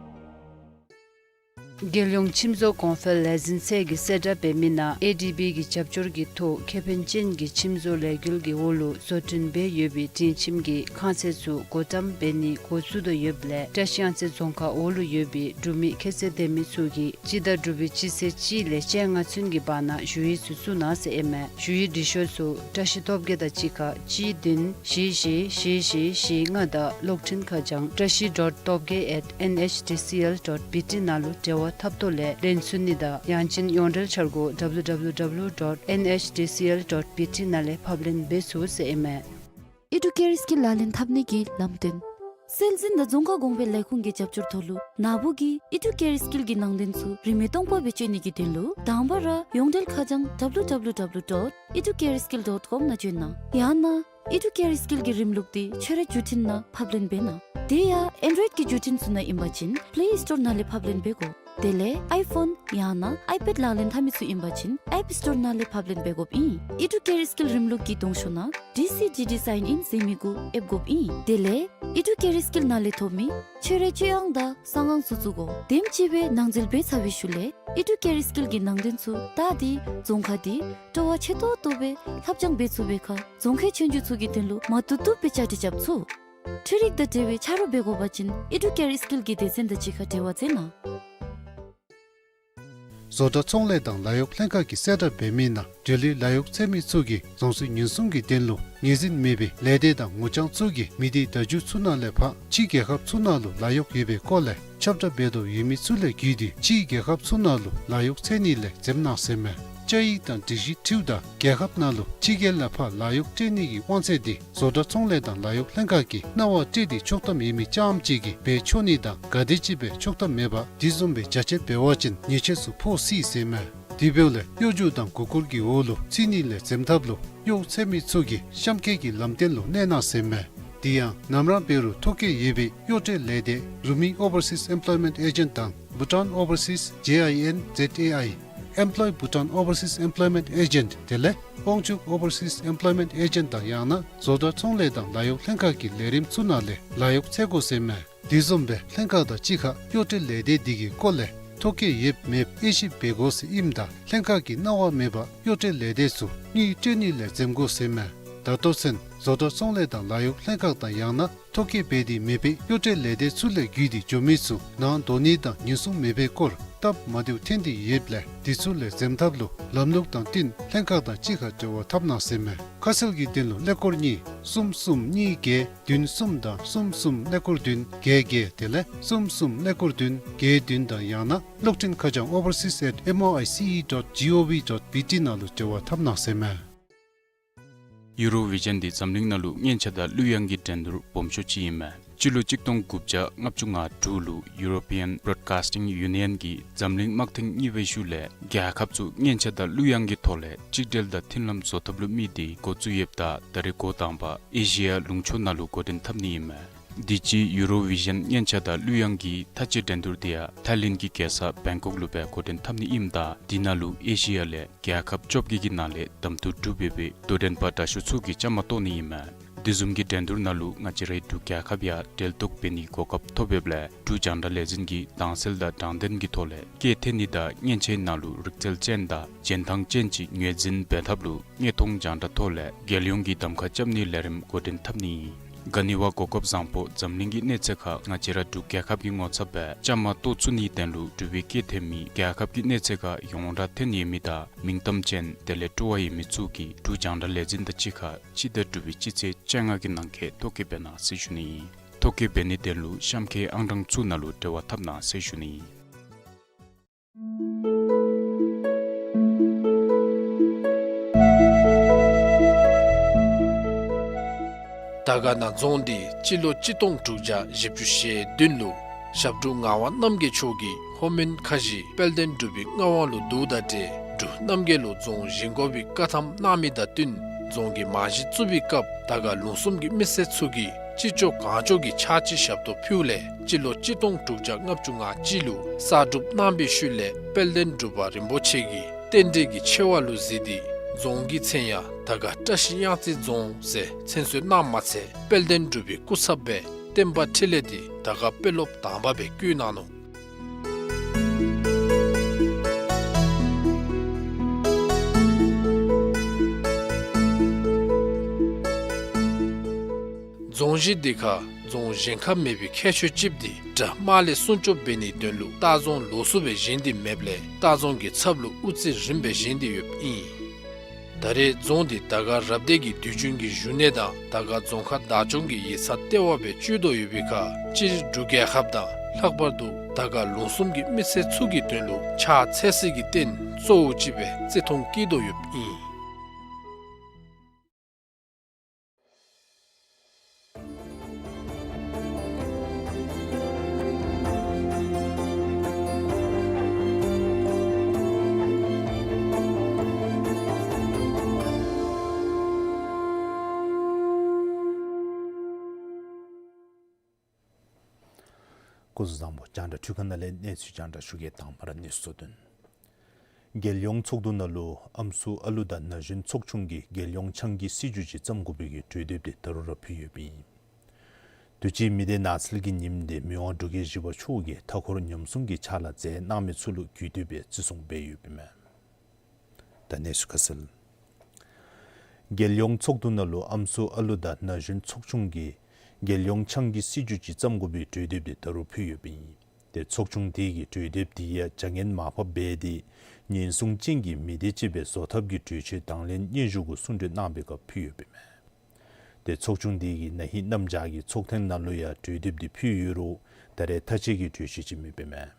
རྒྱལ་ཡོངས་ཁྱིམ་བཟོ་གོང་འཕེལ་ལས་འཛིན་ཚད་ཀྱིས་གསལ་བསྒྲགས་འབད་མི་ནང་ཨེ་ཌི་བི་གི་རྒྱབ་སྐྱོར་གྱི་ཐོག་ཁེ་ཕན་ཅན་གྱི་ཁྱིམ་བཟོ་ལས་འགུལ་གྱི་འོག་ལུ་བཟོ་སྐྲུན་འབད་ཡོད་པའི་སྒྲིང་ཁྱིམ་གྱི་ཁང་ཚན་ཚུ་སྒོ་བཀྲམ་འབད་ནི་འགོ་བཙུགས་དོ་ཡོདཔ་ལས་བཀྲ་ཤིས་གཡང་རྩེ་རྫོང་ཁག་འོག་ལུ་ཡོད་པའི་འབྲུག་མི་ཁྱད་ཚད་ལྡན་མི་ཚུ་གིས་སྤྱི་ཟླ་དྲུག་པའི་སྤྱི་ཚེས་གཅིག་ལས་བཅོ་ལྔ་ཚུན་གྱི་བར་ན་ཞུ་ཡིག་ཚུ་བཙུགས་གནང་ཟེར་ཨིན་མས། ཞུ་ཡིག་འབྲི་ཤོག་ཚུ་བཀྲ་ཤིས་སྟོབས་རྒྱས་དང་གཅིག་ཁར་གཅིག་བདུན་བཞི་བཞི་བཞི་བཞི་བཞི་ལྔ་དང་གློག་འཕྲིན་ཁ་བྱང་བཀྲ་ཤིས་dot topgay at N H D C L dot B T ནང་ལུ་འབྲེལ་བ་ འཐབ་ཐོག་ལས་ལེན་ཚུགས་ནི་དང་ཡང་ཅིན་ཡོངས་འབྲེལ་འཆར་སྒོ་W W W dot N H D C L dot B T ནང་ལས་ཕབ་ལེན་འབད་ཚུགས་ཟེར་ཨིན་མས། ཨི་ཌུ་ཀེར་སི་ཀིལ་ལག་ལེན་འཐབ་ནི་གི་ལམ་སྟོན། སྲོལ་འཛིན་དང་རྫོང་ཁ་གོང་འཕེལ་ལས་ཁུངས་ཀྱི་རྒྱབ་སྐྱོར་ཐོག་ལུ་ནཱ་བུ་གིས་ཨི་ཌུ་ཀེར་སི་ཀིལ་གྱི་ནང་དོན་ཚུ་རིན་མེད་སྟོང་པ་སྦེ་སྤྱོད་ནི་གི་དོན་ལུ་དང་པ་ར་ཡོངས་འབྲེལ་ཁ་བྱང་W W W dot educareskill dot com ནང་བྱོན་གནང་། ཡང་ན་ཨི་ཌུ་ཀེར་སི་ཀིལ་གྱི་རིམ་ལུགས་འདི་ཁྱོད་རའི་བརྒྱུད་འཕྲིན་ནང་ཕབ་ལེན་འབད་གནང་། དེ་ཡང་ཨེན་ཌོའིཌ་ཀྱི་བརྒྱུད་འཕྲིན་ཚུ་ནང་ཨིན་པ་ཅིན་པླེ་སི་ཊོར་ནང་ལས་ཕབ་ལེན་འབད་དགོ། དེ་ལས་ཨའི་ཕོན་ཡང་ན་ཨའི་པེཌ་ལག་ལེན་འཐབ་མི་ཚུ་ཨིན་པ་ཅིན་ཨེཔ་སི་ཊོར་ནང་ལས་ཕབ་ལེན་འབད་དགོཔ་ཨིན། ཨི་ཌུ་ཀེར་སི་ཀིལ་རིམ་ལུགས་ཀྱི་གདོང་ཤོག་ནང་ཌི་སི་ཌི་ཌི་སའིན་ཨིན་ཟེར་མི་གུ་ཨེབ་དགོཔ་ཨིན། དེ་ལས་ཨི་ཌུ་ཀེར་སི་ཀིལ་ནང་ལས་ཐོབ་མི་ཁྱོད་རའི་སྤྱོད་དབང་དང་གསང་ཨང་ཚུ་བཙུགས་དགོ། དེམ་ཅིག་སྦེ་ནང་འཛུལ་འབད་ཚར་བའི་ཤུལ་ལས་ཨི་ཌུ་ཀེར་སི་ཀིལ་གྱི་ནང་དོན་ཚུ་བལྟ་སྟེ་རྫོང་ཁ་འདི་སྤྲོ་བ་ཆེ་ཏོག་ཏོ་སྦེ་ལྷབ་སྦྱང་འབད་ཚུགས་པའི་ཁར་རྫོང་ཁའི་ཆོས་རྒྱུགས་ཚུ་གི་དོན་ལུ་མ་བཏུབ་བཏུབ་སྦེ་བཅའ་སྒྲིག་རྐྱབ་ཚུགས། འཕྲུལ་རིག་དང་འབྲེལ་བའི་ཆ་རོགས་འབད་དགོ་པ་ཅིན་ཨི་ཌུ་ཀེར་སི་ཀིལ་གྱི་སྡེ་ཚན་དང་གཅིག་ཁར་འབྲེལ་བ་མཛད་གནང་། བཟོ་གྲྭ་ཚོང་ལས་དང་ལཱ་གཡོག་ལྷན་ཁག་གིས་གསལ་བསྒྲགས་འབད་མི་ནང་འབྲེལ་ཡོད་ལཱ་གཡོག་འཚོལ་མི་ཚུ་གིས་རྫོང་སྲིད་ཉེན་སྲུང་གི་དོན་ལུ་ངོས་འཛིན་མེད་པའི་ལས་སྡེ་དང་ངོ་རྐྱང་ཚུ་གིས་མི་སྡེ་བརྡ་བརྒྱུད་ཚུ་ནང་ལས་ཕར་ཕྱི་རྒྱལ་ཁབ་ཚུ་ནང་ལུ་ལཱ་གཡོག་ཡོད་པའི་སྐོར་ལས་ཁྱབ་བསྒྲགས་འབད་དོ་ཡོད་མི་ཚུ་ལས་བརྒྱུད་དེ་ཕྱི་རྒྱལ་ཁབ་ཚུ་ནང་ལུ་ལཱ་གཡོག་འཚོལ་ནི་ལས་འཛེམ་གནང་ཟེར་མས། བཅའ་ཡིག་དང་སྒྲིག་གཞི་འཁྲིལཝ་ད་རྒྱལ་ཁབ་ནང་ལུ་ཕྱི་རྒྱལ་ལས་ཕར་ལཱ་གཡོག་སྤྲོད་ནི་གི་དབང་ཚད་འདི་བཟོ་གྲྭ་ཚོང་ལས་དང་ལཱ་གཡོག་ལྷན་ཁག་གིས་གནང་བ་སྤྲོད་དེ་ཆོག་ཐམ་ཡོད་མི་རྐྱངམ་ཅིག་གིས་འབད་ཆོག་ནི་དང་ག་དེམ་ཅིག་སྦེ་ཆོག་ཐམ་མེད་པ་དེ་བཟུམ་སྦེ་རྒྱ་ཆེ་འབད་བ་ཅིན་ཉེས་ཆད་ཚུ་ཕོག་སྲིད་ཟེར་མས། དེ་འབདཝ་ལས་གཡོ་སྒྱུ་དང་མགུ་སྐོར་གྱི་འོག་ལུ་ཚུད་ནི་ལས་འཛེམ་ཐབས་ལུ་གཡོག་འཚོལ་མི་ཚུ་གིས་གཤམ་འཁོད་ཀྱི་ལམ་སྟོན་ལུ་གནས་གནང་ཟེར་མས། དེ་ཡང་ནམ་ར་འབད་རུང་ཐོ་བཀོད་ཡོད་པའི་གཡོག་སྤྲོད་ལས་སྡེ་རུ་མི་ཨོ་བར་སིས་ཨེམ་པ་ལོའི་མེནཊ་ཨེ་ཇེནཊ་དང་བྷུ་ཊཱན་ཨོ་བར་སིས་ཇེ་ཨའི་ཨེན་ཛེཌ་ཨེ་ཨའི་ཨེམ་པ་ལོའི་བྷུ་ཊཱན་ཨོ་བར་སིས་ཨེམ་པ་ལོའི་མེནཊ་ཨེ་ཇེནཊ་དེ་ལས་དབང་ཕྱུག་ཨོ་བར་སིས་ཨེམ་པ་ལོའི་མེནཊ་ཨེ་ཇེནཊ་དང་ཡང་ན་བཟོ་གྲྭ་ཚོང་ལས་དང་ལཱ་གཡོག་ལྷན་ཁག་གི་ལས་རིམ་ཚུ་ནང་ལས་ལཱ་གཡོག་འཚོལ་དགོ་ཟེར་མས། དེ་བཟུམ་སྦེ་ལྷན་ཁག་དང་གཅིག་ཁར་གཡོག་སྤྲོད་ལས་སྡེ་འདི་གི་སྐོར་ལས་ཐོ་བཀོད་ཡོད་མེད་དབྱེ་ཞིབ་འབད་དགོ་ཟེར་ཨིནམ་ད་ལྷན་ཁག་གི་གནང་བ་མེད་པར་གཡོག་སྤྲོད་ལས་སྡེ་ཚུ་དངུལ་སྤྲོད་ནི་ལས་འཛེམ་དགོ་ཟེར་མས། ད་ལྟོ་ཚུན་བཟོ་གྲྭ་ཚོང་ལས་དང་ལཱ་གཡོག་ལྷན་ཁག་དང་ཡང་ན་ཐོ་བཀོད་འབད་དེ་མེད་པའི་གཡོག་སྤྲོད་ལས་སྡེ་ཚུ་ལས་བརྒྱུད་དེ་འགྱོ་མི་ཚུ་ནང་འགྲོ་ནི་དང་ཉེན་སྲུང་མེད་པའི་སྐོར་སྟབས་མ་བདེཝ་ཐོན་ཏེ་ཡོདཔ་ལས་དེ་ཚུ་ལས་འཛེམ་ཐབས་ལུ་ལམ་ལུགས་དང་བསྟུན་ལྷན་ཁག་དང་གཅིག་ཁར་འབྲེལ་བ་འཐབ་གནང་ཟེར་མས། ཁ་གསལ་གྱི་དོན་ལུ་ཀླད་ཀོར་གཉིས་གསུམ་གསུམ་གཉིས་བརྒྱད་བདུན་གསུམ་དང་གསུམ་གསུམ་ཀླད་ཀོར་བདུན་བརྒྱད་བརྒྱད་དེ་ལས་གསུམ་གསུམ་ཀླད་ཀོར་བདུན་བརྒྱད་བདུན་དང་ཡང་ན་གློག་འཕྲིན་ཁ་བྱང་overseas at M O I C E dot G O V dot B T ནང་ལུ་འབྲེལ་བ་འཐབ་གནང་ཟེར་མས། ཡུ་རོ་བི་ཞཱན་འདི་འཛམ་གླིང་ནང་ལུ་སྔོན་ཆད་དང་གླུ་དབྱངས་ཀྱི་འགྲན་བསྡུར་སྦོམ་ཤོས་ཅིག་ཨིན་མས། སྤྱི་ལོ་གཅིག་སྟོང་དགུ་བརྒྱ་ལྔ་བཅུ་ང་དྲུག་ལུ་European Broadcasting Union གིས་འཛམ་གླིང་དམག་ཐེངས་གཉིས་པའི་ཤུལ་ལས་རྒྱལ་ཁབ་ཚུ་སྔོན་ཆད་དང་གླུ་དབྱངས་ཀྱི་ཐོག་ལས་གཅིག་སྒྲིལ་དང་མཐུན་ལམ་བཟོ་ཐབས་ལུ་དམིགས་ཏེ་འགོ་བཙུགས་ཡོདཔ་ད་ད་རེས་འགོ་དང་པ་ཨེ་ཤི་ཡ་ལུང་ཕྱོགས་ནང་ལུ་འགོ་འདྲེན་འཐབ་ནི་ཨིན་མས། དུས་ཅི་ཡུ་རོ་བི་ཞཱན་སྔོན་ཆད་དང་གླུ་དབྱངས་ཀྱི་མཐའ་དཔྱད་འགྲན་བསྡུར་དེ་ཡང་ཐའི་ལེནཌ་གི་རྒྱལ་ས་བེང་ཀོག་ལུ་སྦེ་འགོ་འདྲེན་འཐབ་ནི་ཨིནམ་ད་དེ་ནང་ལུ་ཨེ་ཤི་ཡ་ལས་རྒྱལ་ཁབ་བཅོ་བརྒྱད་ཀྱི་ནང་ལས་གདམ་འཐུ་གྲུབ་ཡོད་པའི་དོ་འགྲན་པ་དྲག་ཤོས་ཚུ་གིས་བཅའ་མར་གཏོགས་ནི་ཨིན་མས། དེ་བཟུམ་གྱི་འགྲན་བསྡུར་ནང་ལུ་ང་བཅས་རའི་འབྲུག་རྒྱལ་ཁབ་ཡང་འབྲེལ་གཏུག་འབད་ནིའི་གོ་སྐབས་ཐོབ་ཡོདཔ་ལས་འབྲུག་རྒྱང་བསྒྲགས་ལས་འཛིན་གྱིས་དྭངས་གསལ་དང་དྲང་བདེན་གྱི་ཐོག་ལས་སྐད་འཐེན་ནི་དང་སྔོན་ཆད་ནང་ལུ་རིག་རྩལ་ཅན་དང་རྒྱན་ཐང་ཅན་ཅིག་ངོས་འཛིན་འབད་ཐབས་ལུ་དངོས་མཐོང་རྒྱང་བསྒྲགས་ཐོག་ལས་རྒྱལ་ཡོངས་ཀྱི་གདམ་ཁ་རྐྱབ་ནིའི་ལས་རིམ་འགོ་འདྲེན་འཐབ་ནི་ཨིན། ག་ནི་བ་གོ་སྐབས་བཟང་པོ་འཛམ་གླིང་གི་གནས་ཚད་ཁར་ང་བཅས་ར་འབྲུག་རྒྱལ་ཁབ་ཀྱི་ངོ་ཚབ་སྦེ་བཅའ་མར་གཏོགས་ཚུགས་ནིའི་དོན་ལུ་འབྲུག་པའི་སྐད་འཐེན་མི་རྒྱལ་ཁབ་ཀྱི་གནས་ཚད་ཁར་ཡོངས་གྲགས་ཐོན་ཡོད་མི་དང་མིང་གཏམ་ཅན་དེ་ལས་སྤྲོ་བ་ཡོད་མི་ཚུ་གིས་འབྲུག་རྒྱང་བསྒྲགས་ལས་འཛིན་དང་གཅིག་ཁར་སྤྱི་ཟླ་དྲུག་པའི་སྤྱི་ཚེས་བཅོ་ལྔ་གི་ནང་འཁོད་ཐོ་བཀོད་འབད་གནང་ཟེར་ཞུ་ནི་ཨིན། ཐོ་བཀོད་འབད་ནིའི་དོན་ལུ་གཤམ་འཁོད་ཨང་གྲངས་ཚུ་ནང་ལུ་འབྲེལ་བ་འཐབ་གནང་ཟེར་ཞུ་ནི་ཨིན། དར་དཀར་ན་རྫོང་འདི་སྤྱི་ལོ་གཅིག་སྟོང་དྲུག་བརྒྱ་བཞི་བཅུ་ཞེ་བདུན་ལུ་ཞབས་དྲུང་ངག་དབང་རྣམ་རྒྱལ་མཆོག་གིས་ལྷོ་མོན་ཁ་བཞི་དཔལ་ལྡན་འབྲུག་པའི་མངའ་དབང་ལུ་བསྡུཝ་དང་འབྲེལ་འབྲུག་རྣམ་རྒྱལ་ལུ་རྫོང་བཞེངས་དགོ་པའི་བཀའ་ཐམ་གནང་མི་དང་བསྟུན་རྫོང་གི་རྨང་གཞི་བཙུགས་པའི་སྐབས་དར་དཀར་ལུང་གསུམ་གྱི་མི་སེར་ཚུ་གིས་ཅི་ལྕོགས་གང་ལྕོགས་ཀྱིས་ཕྱག་ཕྱི་ཞབས་ཏོག་ཕུལཝ་ལས་སྤྱི་ལོ་གཅིག་སྟོང་དྲུག་བརྒྱ་ལྔ་བཅུ་ང་གཅིག་ལུ་གསར་སྒྲུབ་གནང་བའི་ཤུལ་ལས་དཔལ་ལྡན་འབྲུག་པ་རིན་པོ་ཆེ་གིས་རྟེན་འབྲེལ་གྱི་ཆེ་བ་ལུ་གཟིགས་ཏེ་རྫོང་གི་མཚན་ཡང་དར་དཀར་བཀྲ་ཤིས་གཡང་རྩེ་རྫོང་ཟེར་མཚན་གསོལ་གནངམ་མ་ཚད་དཔལ་ལྡན་འབྲུག་པའི་སྐུ་ཚབ་སྦེ་བསྟན་པ་འཕྲིན་ལས་འདི་དར་དཀར་དཔོན་སློབ་དང་པ་སྦེ་བསྐོ་གནང་ནུག། རྫོང་གཞི་འདི་ཁར་རྫོང་བཞེངས་ཁ་མེད་པའི་ཁྱད་ཆོས་ཅིག་འདི་དགྲ་དམག་ལས་སྲུང་སྐྱོབ་འབད་ནིའི་དོན་ལུ་ལྟ་རྫོང་ལོགས་སུ་སྦེ་བཞེངས་ཏེ་མེདཔ་ལས་ལྟ་རྫོང་གི་ཚབ་ལུ་དབུ་རྩེ་རིངམ་སྦེ་བཞེངས་ཏེ་ཡོདཔ་ཨིན། ད་རེས་རྫོང་འདི་དར་དཀར་རབ་སྡེ་གི་དུས་རྒྱུན་གྱི་བཞུགས་གནས་དང་དར་དཀར་རྫོང་ཁག་བདག་སྐྱོང་གི་ཡིག་ཚང་ལྟེ་བ་སྦེ་སྤྱོད་དོ་ཡོད་པའི་ཁར་སྤྱིར་འབྲུག་རྒྱལ་ཁབ་དང་ ལྷག་པར་དུ་དར་དཀར་ལུང་གསུམ་གྱི་མི་སེར་ཚུ་གི་དོན་ལུ་ཕྱག་འཚལ་སྲིད་ཀྱི་རྟེན་གཙོ་བོ་ཅིག་སྦེ་བརྩི་མཐོང་བསྐྱེད་དོ་ཡོདཔ་ཨིན། སྐུ་གཟུགས་བཟང་པོ། རྒྱང་བསྒྲགས་འཕྲུལ་ཁང་ནང་ལས་གནས་ཚུལ་རྒྱང་བསྒྲགས་ཞུ་གེ། དང་པ་ར་གནས་ཚུལ་གཙོ་དོན། རྒྱལ་ཡོངས་ཚོགས་འདུ་ནང་ལུ་ཨམ་སྲུ་ཨ་ལུ་དང་ན་གཞོན་ཚོགས་ཆུང་གིས་རྒྱལ་ཡོངས་ཆང་གི་སྲིད་བྱུས་ཅིག་བརྩམ་དགོ་པའི་གི་གྲོས་འདེབས་འདི་ད་རུང་ར་ཕུལ་ཡོདཔ་ཨིན། དུས་ཅི་མི་སྡེ་ནགས་ཚལ་གྱི་ཉིནམ་འདི་མི་དབང་འབྲུག་རྒྱལ་བཞི་པ་མཆོག་གིས་མཐའ་འཁོར་ཉམས་སྲུང་གི་ཕྱག་ལཱ་མཛད་གནང་མི་ཚུ་ལུ་གུས་འདུད་སྦེ་བརྩི་སྲུང་འབད་ཡོདཔ་ཨིན་མས། ད་གནས་ཚུལ་ཁ་གསལ། རྒྱལ་ཡོངས་ཚོགས་འདུ་ནང་ལུ་ཨམ་སྲུ་ཨ་ལུ་དང་ན་གཞོན་ཚོགས་ཆུང་གིས་རྒྱལ་ཡོངས་ཆང་གི་སྲིད་བྱུས་ཅིག་བརྩམ་དགོ་པའི་གྲོས་འདེབས་འདི་ད་རུང་ཕུལ་ཡོདཔ་ཨིན། ཏེ་ཚོགས་ཆུང་དེ་གིས་གྲོས་འདེབས་དེ་ཡང་བྱ་ངན་མར་ཕབ་འབད་དེ་ཉེན་སྲུང་ཅན་གྱི་མི་སྡེ་ཅིག་སྦེ་བཟོ་ཐབས་ཀྱི་གྲོས་ཆོད་དང་ལེན་སྙན་ཞུ་གུ་གསུང་གྲོས་གནང་བའི་སྐབས་ཕུལ་ཡོདཔ་ཨིན་མས། ཏེ་ཚོགས་ཆུང་དེ་གིས་ན་ཧིང་གནམ་བྱཱར་གྱི་ཚོགས་ཐེངས་ནང་ལུ་ཡང་གྲོས་འདེབས་འདི་ཕུལ་ཡོད་རུང་ད་རེས་མཐའ་དཔྱད་ཀྱི་གྲོས་ཆོད་ཅིག་མེདཔ་ཨིན་མས།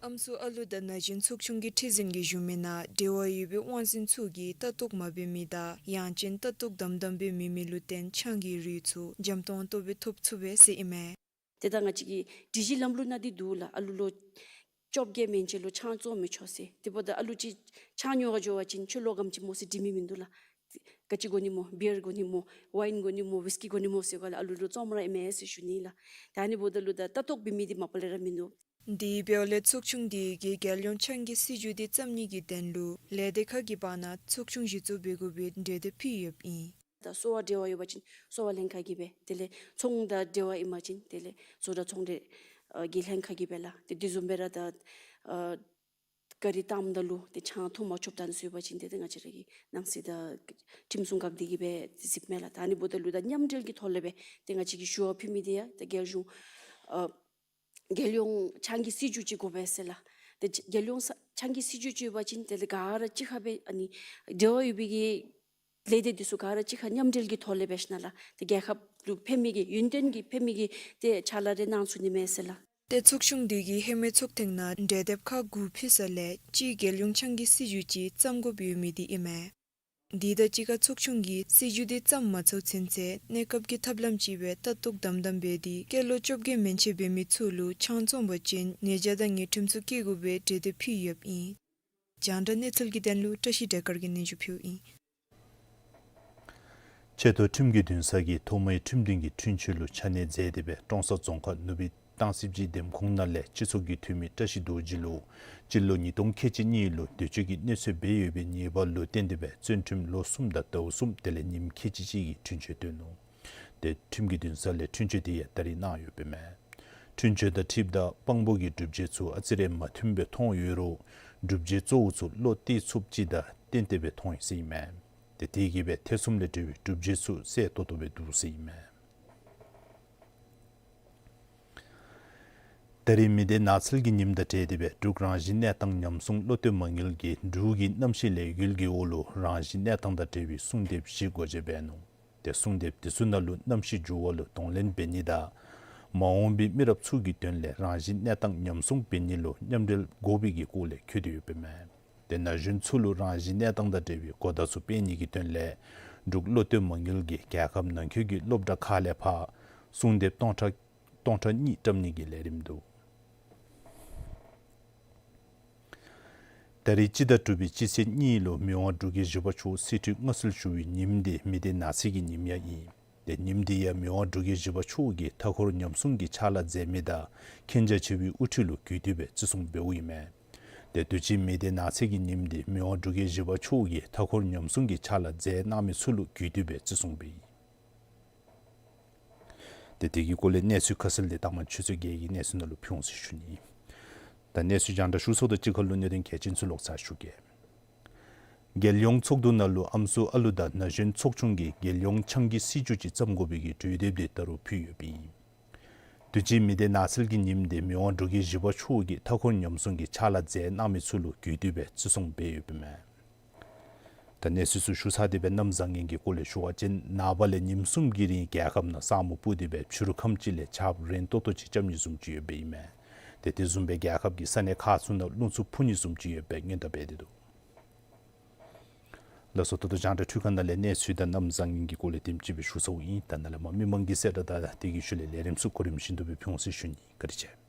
ཨམ་སྲུ་ཨ་ལུ་དང་ན་གཞོན་ཚོགས་ཆུང་གི་ཁྲི་འཛིན་གྱིས་ཞུ་མི་ནང་འབྲེལ་བ་ཡོད་པའི་དབང་འཛིན་ཚུ་གིས་ལྟ་རྟོག་མ་འབད་མི་དང་ཡང་ཅིན་ལྟ་རྟོག་དམ་དམ་འབད་མི་མི་ལུ་བརྟེན་ཆང་གི་རིགས་ཚུ་འཇམ་ཏོང་ཏོ་སྦེ་ཐོབ་ཚུགས་པས་ཟེར་ཨིན་མས། ཏེ་ད་ང་བཅས་ཀྱི་སྒྲིག་གཞི་ལམ་ལུགས་ནང་འདི་འདུག་ལགས། ཨ་ལུ་ལོ་བཅོ་བརྒྱད་མན་ཆད་ལུ་ཆང་བཙོང་མི་ཆོག་ཟེར། དེ་འབདཝ་ད་ཨ་ལུ་ཅིག་ཆང་ཉོ་ག་འགྱོ་བ་ཅིན་ཁྱོད་ལོ་ག་དེམ་ཅིག་སྨོ་ཟེར་འདྲི་མི་མིན་འདུག་ལགས། ག་ཅི་དགོ་ནི་སྨོ། བི་ཡར་དགོ་ནི་སྨོ། ཝའིན་དགོ་ནི་སྨོ། ཝིས་ཀི་དགོ་ནི་སྨོ་ཟེར་ག་ལགས། ཨ་ལུ་ལུ་བཙོངམ་ར་ཨིན་མས་ཟེར་ཞུ་ནི་ལགས། ད་ཨ་ནི་འབདཝ་ད་ལུ་ད་ལྟ་རྟོག་འབད་མི་འདི་མ་པ་ལས་ར་མིན་འདུག། དེ་འབདཝ་ལས་ཚོགས་ཆུང་དེ་གིས་རྒྱལ་ཡོངས་ཆང་གི་སྲིད་བྱུས་འདི་བརྩམ་ནི་གི་དོན་ལུ་ལས་སྡེ་ཁག་གི་བར་ན་ཚོགས་ཆུང་གཞི་བཙུགས་འབད་དགོ་པའི་གྲོས་འདེབས་ཕུལ་ཡོདཔ་ཨིན། ད་གསོ་བ་འབྲེལ་བ་ཡོད་པ་ཅིན་གསོ་བ་ལྷན་ཁག་གིས་འབད། དེ་ལས་ཚོང་དང་འབྲེལ་བ་ཨིན་པ་ཅིན་དེ་ལས་བཟོ་གྲྭ་ཚོང་འབྲེལ་ཨ་གི་ལྷན་ཁག་གིས་འབད་ལགས། ཏེ་དེ་བཟུམ་སྦེ་ར་ད་ཨ་གཱ་རི་བཏངམ་ད་ལུ་ཏེ་ཆང་འཐུང་མ་ཆོགཔ་ད་ཨ་ནི་ཚུ་ཡོད་པ་ཅིན་ཏེ་ཏེ་ང་བཅས་ར་གི་ནང་སྲིད་དང་ཁྲིམས་སྲུང་འགག་སྡེ་གིས་འབད་གཟིགསཔ་མས་ལགས། ད་ཨ་ནི་འབདཝ་ད་ལུ་ད་མཉམ་འབྲེལ་གྱི་ཐོག་ལས་འབད་ཏེ་ང་བཅས་ཀྱིས་ཞུ་བ་ཕུལ་མི་འདི་ཡང་ད་རྒྱལ་གཞུང་ཨ་རྒྱལ་ཡོངས་ཆང་གི་སྲིད་བྱུས་ཅིག་དགོ་པས་ཟེར་ལགས། ཏེ་རྒྱལ་ཡོངས་ས་ཆང་གི་སྲིད་བྱུས་ཅིག་ཡོད་པ་ཅིན་དེ་ལས་ག་ར་གཅིག་ཁར་འབད་ཨ་ནི་འབྲེལ་བ་ཡོད་པའི་གི་ལས་སྡེ་འདི་ཚུ་ག་ར་གཅིག་ཁར་མཉམ་འབྲེལ་གྱི་ཐོག་ལས་འབད་ཞིནམ་ལས་ཏེ་རྒྱལ་ཁབ་ལུ་ཕན་མི་གི་ཡུན་བརྟན་གྱི་ཕན་མི་གི་ཏེ་ཕྱག་ལཱ་རེ་གནང་ཚུགས་ནི་མས་ཟེར་ལགས། ཏེ་ཚོགས་ཆུང་དེ་གིས་ཧེ་མའི་ཚོགས་ཐེངས་ནང་གྲོས་འདེབས་ཁག་དགུ་ཕུལ་ས་ལས་གཅིག་རྒྱལ་ཡོངས་ཆང་གི་སྲིད་བྱུས་ཅིག་བརྩམ་དགོཔ་ཡོད་མི་འདི་ཨིན་མས། དེ་དང་གཅིག་ཁར་ཚོགས་ཆུང་གིས་སྲིད་བྱུས་དེ་བརྩམ་མ་ཚར་ཚུན་ཚོད་གནས་སྐབས་ཀྱི་ཐབས་ལམ་ཅིག་སྦེ་ལྟ་རྟོག་དམ་དམ་འབད་དེ་སྐྱེས་ལོ་བཅོ་བརྒྱད་མན་ཆད་འབད་མི་ཚུ་ལུ་ཆང་བཙོང་པ་ཅིན་ཉེས་བྱ་དང་ཉེས་ཁྲིམས་ཚུ་བཀལ་དགོ་པའི་གྲོས་འདེབས་ཕུལ་ཡོདཔ་ཨིན། རྒྱང་བསྒྲགས་གནས་ཚུལ་གྱི་དོན་ལུ་བཀྲ་ཤིས་བདེ་དཀར་གྱིས་སྙན་ཞུ་ཕུལཝ་ཨིན། ཆེ་མཐོ་ཁྲིམས་ཀྱི་འདུན་ས་གིས་ཐོག་མའི་ཁྲིམས་འདུན་གྱི་འཁྲུན་ཆོད་ལུ་ཆ་གནས་མཛད་དེ་འབད་ཀྲོང་གསར་རྫོང་ཁག་ནུབ་སྦིས་སྟང་སིབ་ཅི་འདེམས་ཁོངས་ནང་ལས་སྤྱི་ཚོགས་ཀྱི་འཐུས་མི་བཀྲ་ཤིས་རྡོ་རྗེ་ལུ་སྤྱི་ལོ་ཉིས་སྟོང་ཁལ་གཅིག་གཉིས་ལུ་འདོད་སྤྱོད་ཀྱི་གནོད་འཚེ་འབད་ཡོད་པའི་ཉེས་པ་ལུ་བརྟེན་ཏེ་འབད་བཙོན་ཁྲིམས་ལོ་གསུམ་དང་ཟླཝ་གསུམ་དེ་ལས་ཉིནམ་ཁལ་གཅིག་གཅིག་གི་འཁྲུན་ཆོད་བཏོན་ནུག། ཏེ་ཁྲིམས་ཀྱི་འདུན་ས་ལས་འཁྲུན་ཆོད་དེ་ཡང་ད་རིས་གནང་ཡོདཔ་ཨིན་མས། འཁྲུན་ཆོད་དང་འཁྲིལཝ་ད་དཔང་པོ་གི་སྒྲུབ་བྱེད་ཚུ་ཨ་ཙི་རེ་མ་མཐུནམ་སྦེ་མཐོང་ཡོད་རུང་སྒྲུབ་བྱེད་གཙོ་བོ་ཚུ་བློ་གཏད་ཚུགསཔ་ཅིག་དང་གཏན་གཏན་སྦེ་མཐོང་ཡི་ཟེར་ཨིན་མས། ཏེ་དེ་གིས་འབད་ཐེ་ཚོམ་ལས་གྲོལ་བའི་སྒྲུབ་བྱེད་ཚུ་གསལ་ཏོག་ཏོ་སྦེ་འདུག་ཟེར་ཨིན་མས། ད་རིས་མི་སྡེ་ནགས་ཚལ་གྱི་ཉིནམ་དང་འབྲེལ་ཏེ་འབད་འབྲུག་རང་བཞིན་གནས་སྟངས་ཉམས་སྲུང་བློ་གཏད་མ་དངུལ་གྱིས་འབྲུག་གི་གནམ་གཤིས་ལས་འགུལ་གྱི་འོག་ལུ་རང་བཞིན་གནས་སྟངས་དང་འབྲེལ་བའི་གསུང་དེབ་བཞི་སྒོ་འབྱེད་འབད་ནུག། ཏེ་གསུང་དེབ་དེ་ཚུ་ནང་ལུ་གནམ་གཤིས་འགྱུར་བ་ལུ་གདོང་ལེན་འབད་ནི་དང་མ་འོངས་པའི་མི་རབས་ཚུ་གི་དོན་ལས་རང་བཞིན་གནས་སྟངས་ཉམས་སྲུང་འབད་ནི་ལུ་མཉམ་འབྲེལ་དགོ་པའི་གི་སྐོར་ལས་འཁོད་དེ་ཡོདཔ་ཨིན་མས། ཏེ་ན་གཞོན་ཚུ་ལུ་རང་བཞིན་གནས་སྟངས་དང་འབྲེལ་བའི་གོ་བརྡ་ཚུ་སྤེལ་ནི་གི་དོན་ལས་འབྲུག་བློ་གཏད་མ་དངུལ་གྱིས་རྒྱལ་ཁབ་ནང་འཁོད་ཀྱི་སློབ་གྲྭ་ཁག་ལས་ཕར་གསུང་དེབ་སྟོང་ཕྲག་སྟོང་ཕྲག་གཉིས་བཀྲམ་ནི་གི་ལས་རིམ་འདུག། ད་རིས་སྤྱི་ཟླ་དྲུག་པའི་སྤྱི་ཚེས་གཉིས་ལུ་མི་དབང་འབྲུག་རྒྱལ་བཞི་པ་མཆོག་སྲིད་ཁྲི་མངའ་གསོལ་ཞུ་བའི་ཉིནམ་དེ་མི་སྡེ་ནགས་ཚལ་གྱི་ཉིནམ་ཡང་ཨིན། ཏེ་ཉིནམ་དེ་ཡང་མི་དབང་འབྲུག་རྒྱལ་བཞི་པ་མཆོག་གིས་མཐའ་འཁོར་ཉམས་སྲུང་གི་ཕྱག་ལཱ་མཛད་མི་དང་མཁྱེན་རྒྱ་ཆེ་བའི་དབུ་ཁྲིད་ལུ་གུས་འདུད་སྦེ་བརྩི་སྲུང་འབདཝ་ཨིན་མས། ཏེ་དུས་ཅི་མི་སྡེ་ནགས་ཚལ་གྱི་ཉིནམ་དེ་མི་དབང་འབྲུག་རྒྱལ་བཞི་པ་མཆོག་གིས་མཐའ་འཁོར་ཉམས་སྲུང་གི་ཕྱག་ལཱ་མཛད་གནང་མི་ཚུ་ལུ་གུས་འདུད་སྦེ་བརྩི་སྲུང་འབད་ཡི། ཏེ་དེ་གི་སྐོར་ལས་གནས་ཚུལ་ཁ་གསལ་དེ་ད་མ་ཆུ་ཚོད་བརྒྱད་ཀྱི་གནས་ཚུལ་ནང་ལུ་ཕུལ་འོང་ཟེར་ཞུ་ནི། ད་གནས་ཚུལ་རྒྱང་བསྒྲགས་ཞུ་ཚརཝ་དང་གཅིག་ཁར་ལུ་གནད་དོན་གལ་ཆེན་ཚུ་ལོག་ཚར་ཞུ་གེ། རྒྱལ་ཡོངས་ཚོགས་འདུ་ནང་ལུ་ཨམ་སྲུ་ཨ་ལུ་དང་ན་གཞོན་ཚོགས་ཆུང་གིས་རྒྱལ་ཡོངས་ཆང་གི་སྲིད་བྱུས་ཅིག་བརྩམ་དགོ་པའི་གི་གྲོས་འདེབས་དེ་ད་རུང་ཕུལ་ཡོདཔ་ཨིན། དུས་ཅི་མི་སྡེ་ནགས་ཚལ་གྱི་ཉིནམ་དེ་མི་དབང་འབྲུག་རྒྱལ་བཞི་པ་མཆོག་གིས་མཐའ་འཁོར་ཉམས་སྲུང་གི་ཕྱག་ལཱ་མཛད་གནང་མི་ཚུ་ལུ་གུས་འདུད་སྦེ་བརྩི་སྲུང་འབད་ཡོདཔ་ཨིན་མས། ད་གནས་ཚུལ་ཚུ་ཞུ་ཚར་ཏེ་སྦེ་གནམ་བཟང་ངན་གྱི་སྐོར་ལས་ཞུ་བ་ཅིན་ནངས་པ་ལས་ཉིནམ་གསུམ་གྱི་རིང་རྒྱལ་ཁབ་ནང་ས་སྨུག་སྤུབས་ཏེ་སྦེ་ཕྱི་རུ་ཁམས་ཅིག་ལས་ཆརཔ་རན་ཏོག་ཏོ་ཅིག་རྐྱབ་ནི་བཟུམ་ཅིག་ཡོདཔ་ཨིན་མས། ཏེ་དེ་བཟུམ་སྦེ་རྒྱལ་ཁབ་ཀྱི་ས་གནས་ཁག་ཚུ་ནང་རླུང་འཚུབ་འཕུ་ནི་བཟུམ་ཅིག་ཡོད་པའི་སྔོན་བརྡ་འབད་དེ་འདུག། ལགས་སོ། ད་ལྟོ་རྒྱང་བསྒྲགས་འཕྲུལ་ཁང་ནང་ལས་གནས་ཚུལ་དང་གནམ་བཟང་ངན་གྱི་སྐོར་ལས་དེམ་ཅིག་སྦེ་ཞུ་ཚརཝ་ཨིན། ད་ནཱ་ལས་མར་མི་མང་གི་གསལ་བསྒྲགས་དང་དེ་གི་ཤུལ་ལས་ལས་རིམ་ཚུ་གོ་རིམ་བཞིན་དུ་སྦེ་ཕུལ་འོང་ཟེར་ཞུ་ནི། བཀའ་དྲིན་ཆེ།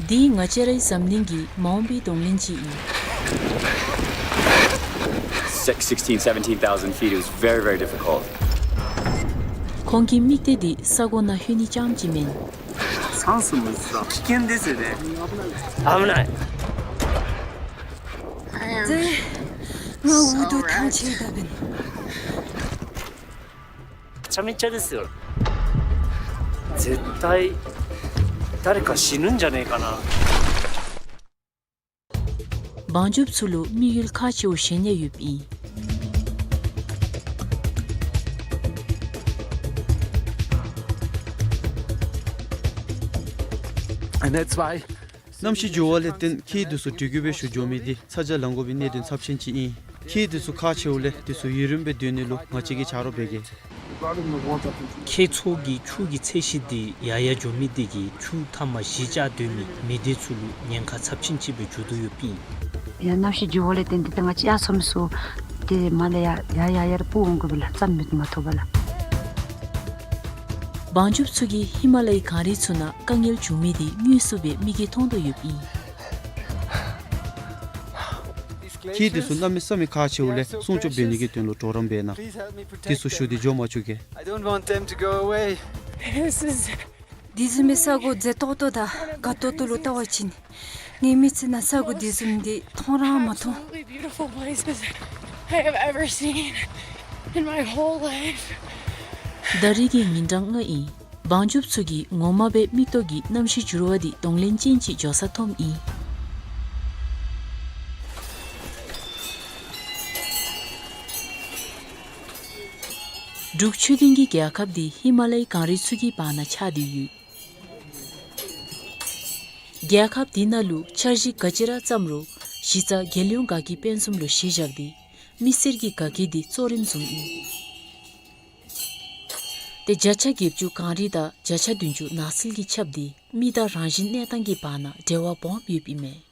འདི་ང་བཅས་རའི་འཛམ་གླིང་གི་མ་འོངས་པའི་གདོང་ལེན་ཅིག་ཨིན། Six, sixteen, seventeen thousand feet, it was very, very difficult. ཁོང་གི་དམིགས་གཏད་འདི་ས་གོ་ནང་ལྷོད་ནི་རྐྱངམ་ཅིག་མེན། ཚང་སུ་མི་ས་危ない。 ཏེ་ང་འུ་སྡུག་ཐང་ཆད་ད་པས། めちゃめちゃですよ。 絶対誰か死ぬんじゃねえかな。 བང་རྒྱུགཔ་ཚུ་ལུ་དམིགས་ཡུལ་ཁག་ཆེཝ་གཞན་ཡང་ཡོདཔ་ཨིན། And that's why གནམ་གཤིས་འགྱུར་བ་ལས་བརྟེན་ཁྱེགས་འདི་ཚུ་འདྲི་གུ་སྦེ་ཞུ་འགྱོ་མི་འདི་ཚ་གྱང་ལང་དགོ་པའི་གནད་དོན་ཚབས་ཆེན་ཅིག་ཨིན། ཁྱེགས་འདི་ཚུ་ཁག་ཆེཝ་ལས་འདི་ཚུ་ཡུན་རིངམོ་སྦེ་སྡོད་ནི་ལུ་ང་བཅས་ཀྱིས་ཆ་རོགས་འབད་གེ། ཁྱེགས་ཚུ་གི་ཆུ་གི་ཚད་གཞི་འདི་ཡར་ཡར་འགྱོ་མི་འདི་གིས་ཆུ་མཐའ་མར་གཞི་བཅག་སྡོད་མི་མི་སྡེ་ཚུ་ལུ་ཉེན་ཁ་ཚབས་ཆེན་ཅིག་སྦེ་འགྱུར་དོ་ཡོདཔ་ཨིན། ཡ་གནམ་གཤིས་འགྱུར་བ་ལས་བརྟེན་ཏེ་ད་ང་བཅས་ཡར་སོང་མི་ཚུ་ཏེ་མར་ལས་ཡར་ཡར་ཡར་ཡར་སྤུར་འོང་དགོ་པས་ལགས། རྩྭ་མེད་མ་ཐོབ་པས་ལགས། བང་རྒྱུགཔ་ཚུ་གིས་ཧི་མ་ལ་ཡའི་གངས་རི་ཚུ་ནང་དཀའ་ངལ་བྱུང་མི་འདི་དངོས་སུ་སྦེ་མིག་གིས་མཐོང་དོ་ཡོདཔ་ཨིན། ཁྱེགས་འདི་ཚུ་གནམ་མེད་ས་མེད་ཁག་ཆེཝ་ལས་སྲུང་སྐྱོབ་འབད་ནི་གི་དོན་ལུ་གྲོགས་རམ་འབད་གནང་། འདི་ཚུ་ཞུ་སྟེ་འགྱོ་མ་བཅུག་གེ། I don't want them to go away. This is འདི་བཟུམ་མའི་ས་གོ་མཛེས་ཏོག་ཏོ་དང་དགའ་ཏོག་ཏོ་ལུ་བལྟ་བ་ཅིན་ངེའི་མི་ཚེ་ནང་ས་གོ་འདི་བཟུམ་འདི་མཐོང་ར་མ་མཐོང་། Absolutely beautiful places I have ever seen in my whole life. ད་རིས་ཀྱི་ཉིན་གྲངས་ལྔ་ཨིན། བང་རྒྱུགཔ་ཚུ་གིས་ངོ་མ་སྦེ་མིག་ཏོ་གིས་གནམ་གཤིས་འགྱུར་བ་འདི་གདོང་ལེན་ཅན་ཅིག་འགྱོ་ས་མཐོངམ་ཨིན། འབྲུག་ཆོས་ལྡན་གྱི་རྒྱལ་ཁབ་འདི་ཧི་མ་ལ་ཡའི་གངས་རི་ཚུ་གི་བར་ན་ཆགས་ཏེ་ཡོད། རྒྱལ་ཁབ་འདི་ནང་ལུ་འཆར་གཞི་ག་ཅི་ར་བརྩམ་རུང་གཞི་རྩ་རྒྱལ་ཡོངས་དགའ་སྐྱིད་དཔལ་འཛོམས་ལུ་གཞི་བཞག་སྟེ་མི་སེར་གྱི་དགའ་སྐྱིད་འདི་གཙོ་རིམ་བཟུང་ཨིན། ཏེ་བརྒྱ་ཆ་བརྒྱད་ཅུ་གངས་རི་དང་བརྒྱ་ཆ་བདུན་ཅུ་ནགས་ཚལ་གྱིས་ཁྱབ་སྟེ་མི་དང་རང་བཞིན་གནས་སྟངས་ཀྱི་བར་ན་འབྲེལ་བ་སྦོམ་ཡོདཔ་ཨིན་མས།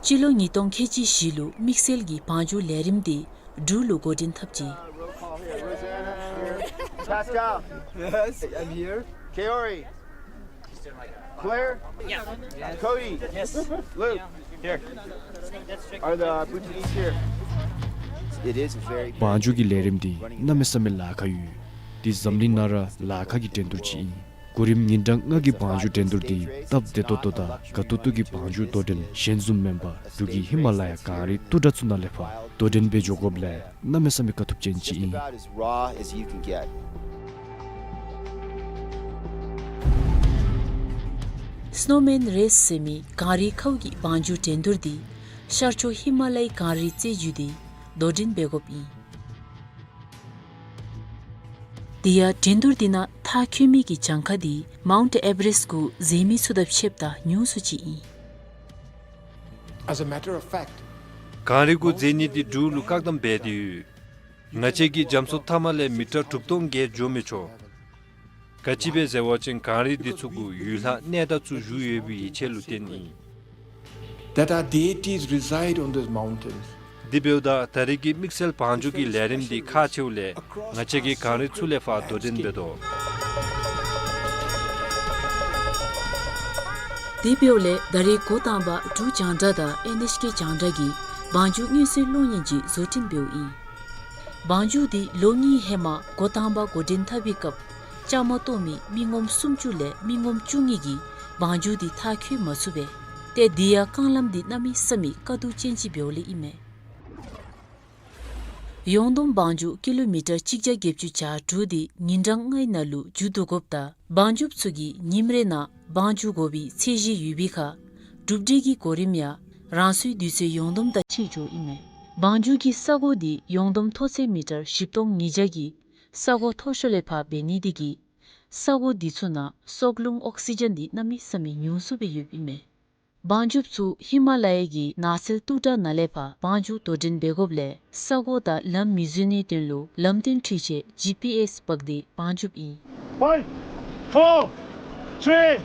སྤྱི་ལོ་ཉིས་སྟོང་ཁལ་གཅིག་བཞི་ལུ་དམིགས་བསལ་གྱི་བང་རྒྱུག་ལས་རིམ་འདི་འབྲུག་ལུ་འགོ་འདྲེན་འཐབ་ཅི། Pascal. Yes, I'm here. Kaori. Claire. Cody. Luke. Here. Are the Portuguese here? It is very good. བང་རྒྱུག་གི་ལས་རིམ་འདི་གནམ་མེད་ས་མེད་ལཱ་ཁག་ཡོད། འདི་འཛམ་གླིང་ནང་ར་ལཱ་ཁག་གི་འགྲན་བསྡུར་ཅིག་ཨིན། གོ་རིམ་ཉིན་གྲངས་ལྔ་གི་བང་རྒྱུག་འགྲན་བསྡུར་འདི་སྟབས་བདེ་ཏོག་ཏོ་དང་དགའ་ཏོག་ཏོ་གི་བང་རྒྱུག་དོ་འགྲན་གཞན་བཟུམ་མེན་པར་འབྲུག་གི་ཧི་མ་ལ་ཡ་གངས་རི་སྟུག་དྲགས་ཚུ་ནང་ལས་ཕར་དོ་འགྲན་འབད་འགྱོ་དགོཔ་ལས་གནམ་མེད་ས་མེད་དཀའ་ཐུབ་ཅན་ཅིག་ཨིན། About as raw as you can get. སྣོ་མེན་རེས་ཟེར་མི་གངས་རིའི་ཁཝ་གི་བང་རྒྱུག་འགྲན་བསྡུར་འདི་ཤར་ཕྱོགས་ཧི་མ་ལ་ཡའི་གངས་རིའི་རྩེ་བརྒྱུད་དེ་དོ་འགྲན་འབད་དགོཔ་ཨིན། དེ་ཡང་འགྲན་བསྡུར་འདི་ནང་མཐར་འཁྱོལ་མི་གི་གྱངས་ཁ་འདི་མའུནཊ་ཨེ་བ་རེསཊ་གུ་འཛེགས་མི་ཚུ་དང་ཕྱདཔ་ད་ཉུང་སུ་ཅིག་ཨིན། As a matter of fact, གངས་རི་གུ་འཛེགས་ནི་འདི་འབྲུག་ལུ་བཀག་དམ་འབད་དེ་ཡོད། ང་བཅས་ཀྱིས་རྒྱ་མཚོ་མཐའམ་ལས་མི་ཊར་དྲུག་སྟོང་བརྒལ་འགྱོ་མི་ཆོག། ག་ཅི་སྦེ་ཟེར་བ་ཅིན་གངས་རི་འདི་ཚུ་གུ་ཡུལ་ལྷ་གནས་བདག་ཚུ་བཞུགས་ཡོད་པའི་ཡིད་ཆེས་ལུ་བརྟེན་ཨིན། That our deities reside on those mountains. དེ་འབདཝ་ད་ད་རིས་ཀྱི་དམིགས་བསལ་བང་རྒྱུག་གི་ལས་རིམ་འདི་ཁག་ཆེཝ་ལས་ང་བཅས་ཀྱིས་གངས་རི་ཚུ་ལས་ཕར་དོ་འགྲན་འབད་དོ། དེ་འབདཝ་ལས་ད་རིས་འགོ་དང་པ་འབྲུག་རྒྱང་བསྒྲགས་དང་ཨེན་ཨེཆ་ཀེ་རྒྱང་བསྒྲགས་ཀྱིས་བང་རྒྱུག་མངོན་གསལ་གློག་བརྙན་ཅིག་བཟོ་སྐྲུན་འབདཝ་ཨིན། བང་རྒྱུག་འདི་ལོ་གཉིས་ཧེ་མ་འགོ་དང་པ་འགོ་འདྲེན་འཐབ་པའི་སྐབས་བཅའ་མར་གཏོགས་མི་མི་ངོམ་སུམ་ཅུ་ལས་མི་ངོམ་བཅུ་གཉིས་ཀྱིས་བང་རྒྱུག་འདི་མཐར་འཁྱོལ་མ་ཚུགས་པས། ཏེ་དེ་ཡང་རྐང་ལམ་འདི་གནམ་མེད་ས་མེད་དཀའ་སྡུག་ཅན་ཅིག་འབདཝ་ལས་ཨིན་མས། ཡོངས་བསྡོམས་བང་རྒྱུག་ཀི་ལོ་མི་ཊར་གཅིག་བརྒྱ་བརྒྱད་ཅུ་གྱ་དྲུག་འདི་ཉིན་གྲངས་ལྔའི་ནང་ལུ་མཇུག་བསྡུ་དགོཔ་ད་བང་རྒྱུགཔ་ཚུ་གིས་ཉིནམ་རེ་ནང་བང་རྒྱུག་དགོ་པའི་ཚད་གཞི་ཡོད་པའི་ཁར་གྲུབ་འབྲས་ཀྱི་གོ་རིམ་ཡང་རང་སོའི་དུས་ཚོད་ཡོངས་བསྡོམས་དང་གཅིག་འགྱོཝ་ཨིན་མས། བང་རྒྱུག་གི་ས་གོ་འདི་ཡོངས་བསྡོམས་མཐོ་ཚད་མི་ཊར་བཞི་སྟོང་ཉིས་བརྒྱ་གི་ས་གོ་མཐོ་ཤོས་ལས་ཕར་འབད་ནི་འདི་གིས་ས་གོ་འདི་ཚུ་ནང་སྲོག་རླུང་ཨོག་སི་ཇན་འདི་གནམ་མེད་ས་མེད་ཉུང་སུ་སྦེ་ཡོདཔ་ཨིན་མས། བང་རྒྱུགཔ་ཚུ་ཧི་མ་ལ་ཡ་གི་ནགས་ཚལ་སྟུག་དྲགས་ནང་ལས་ཕར་བང་རྒྱུག་དོ་འགྲན་འབད་དགོཔ་ལས་ས་གོ་དང་ལམ་མི་འཛོལ་ནིའི་དོན་ལུ་ལམ་སྟོན་འཕྲུལ་ཆས་ཇི་པི་ཨེསི་འབག་སྟེ་བང་རྒྱུགཔ་ཨིན། Five, four, three,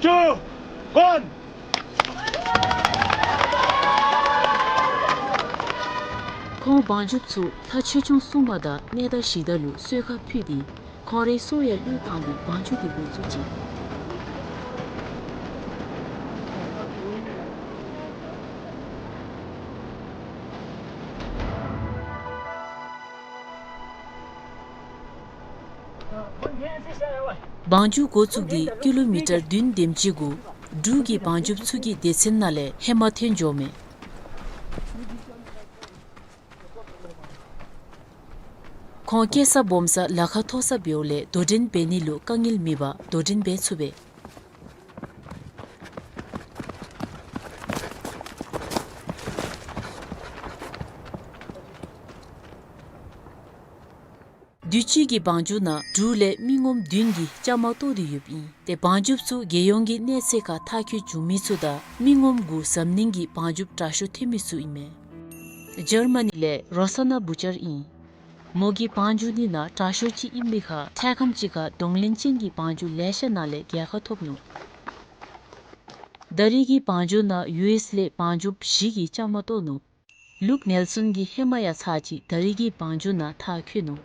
two, one. ཁོང་བང་རྒྱུགཔ་ཚུ་ལྷ་ཆོས་སྐྱོང་སྲུང་མ་དང་གནས་བདག་གཞི་བདག་ལུ་གསོལ་ཁ་ཕུལ་ཏེ་ཁོང་རའི་སྲོག་ཡང་བློས་བཏང་སྟེ་བང་རྒྱུག་འདི་འགོ་བཙུགས་ཅི། བང་རྒྱུག་འགོ་བཙུགས་ཏེ་ཀི་ལོ་མི་ཊར་བདུན་དེམ་ཅིག་གུ་འབྲུག་གི་བང་རྒྱུགཔ་ཚུ་གི་སྡེ་ཚན་ནང་ལས་ཧེ་མ་ཐོན་འགྱོཝ་མས། ཁོང་སྐྱེ་ས་སྦོམ་ས་ལ་ཁ་མཐོ་ས་འབདཝ་ལས་དོ་འགྲན་འབད་ནི་ལུ་དཀའ་ངལ་མེད་པར་དོ་འགྲན་འབད་ཚུགས་པས། དུས་ཅི་གི་བང་རྒྱུག་ནང་འབྲུག་ལས་མི་ངོམ་བདུན་གྱིས་བཅའ་མར་གཏོགས་ཏེ་ཡོདཔ་ཨིན། ཏེ་བང་རྒྱུགཔ་ཚུ་རྒྱལ་ཡོངས་ཀྱི་གནས་ཚད་ཁར་མཐར་འཁྱོལ་བྱུང་མི་ཚུ་དང་མི་ངོམ་དགུ་འཛམ་གླིང་གི་བང་རྒྱུགཔ་དྲག་ཤོས་ཐོན་མི་ཚུ་ཨིན་མས། འཇར་མ་ནི་ལས་རོ་ས་ན་བུ་ཅར་ཨིན། མོ་གིས་བང་རྒྱུག་ནི་ནང་དྲག་ཤོས་ཅིག་ཨིན་པའི་ཁར་འཕྲལ་ཁམས་ཅིག་ཁར་གདོང་ལེན་ཅན་གྱི་བང་རྒྱུག་ལེ་ཤ་ནང་ལས་རྒྱལ་ཁ་ཐོབ་ནུག། ད་རེས་ཀྱི་བང་རྒྱུག་ནང་ཡུ་ཨེསི་ལས་བང་རྒྱུགཔ་བཞི་གིས་བཅའ་མར་གཏོགས་ནུག། ལུག་ནེལ་སོན་གྱིས་ཧེ་མ་ཡང་ཚར་གཅིག་ད་རེས་ཀྱི་བང་རྒྱུག་ནང་མཐར་འཁྱོལ་ནུག།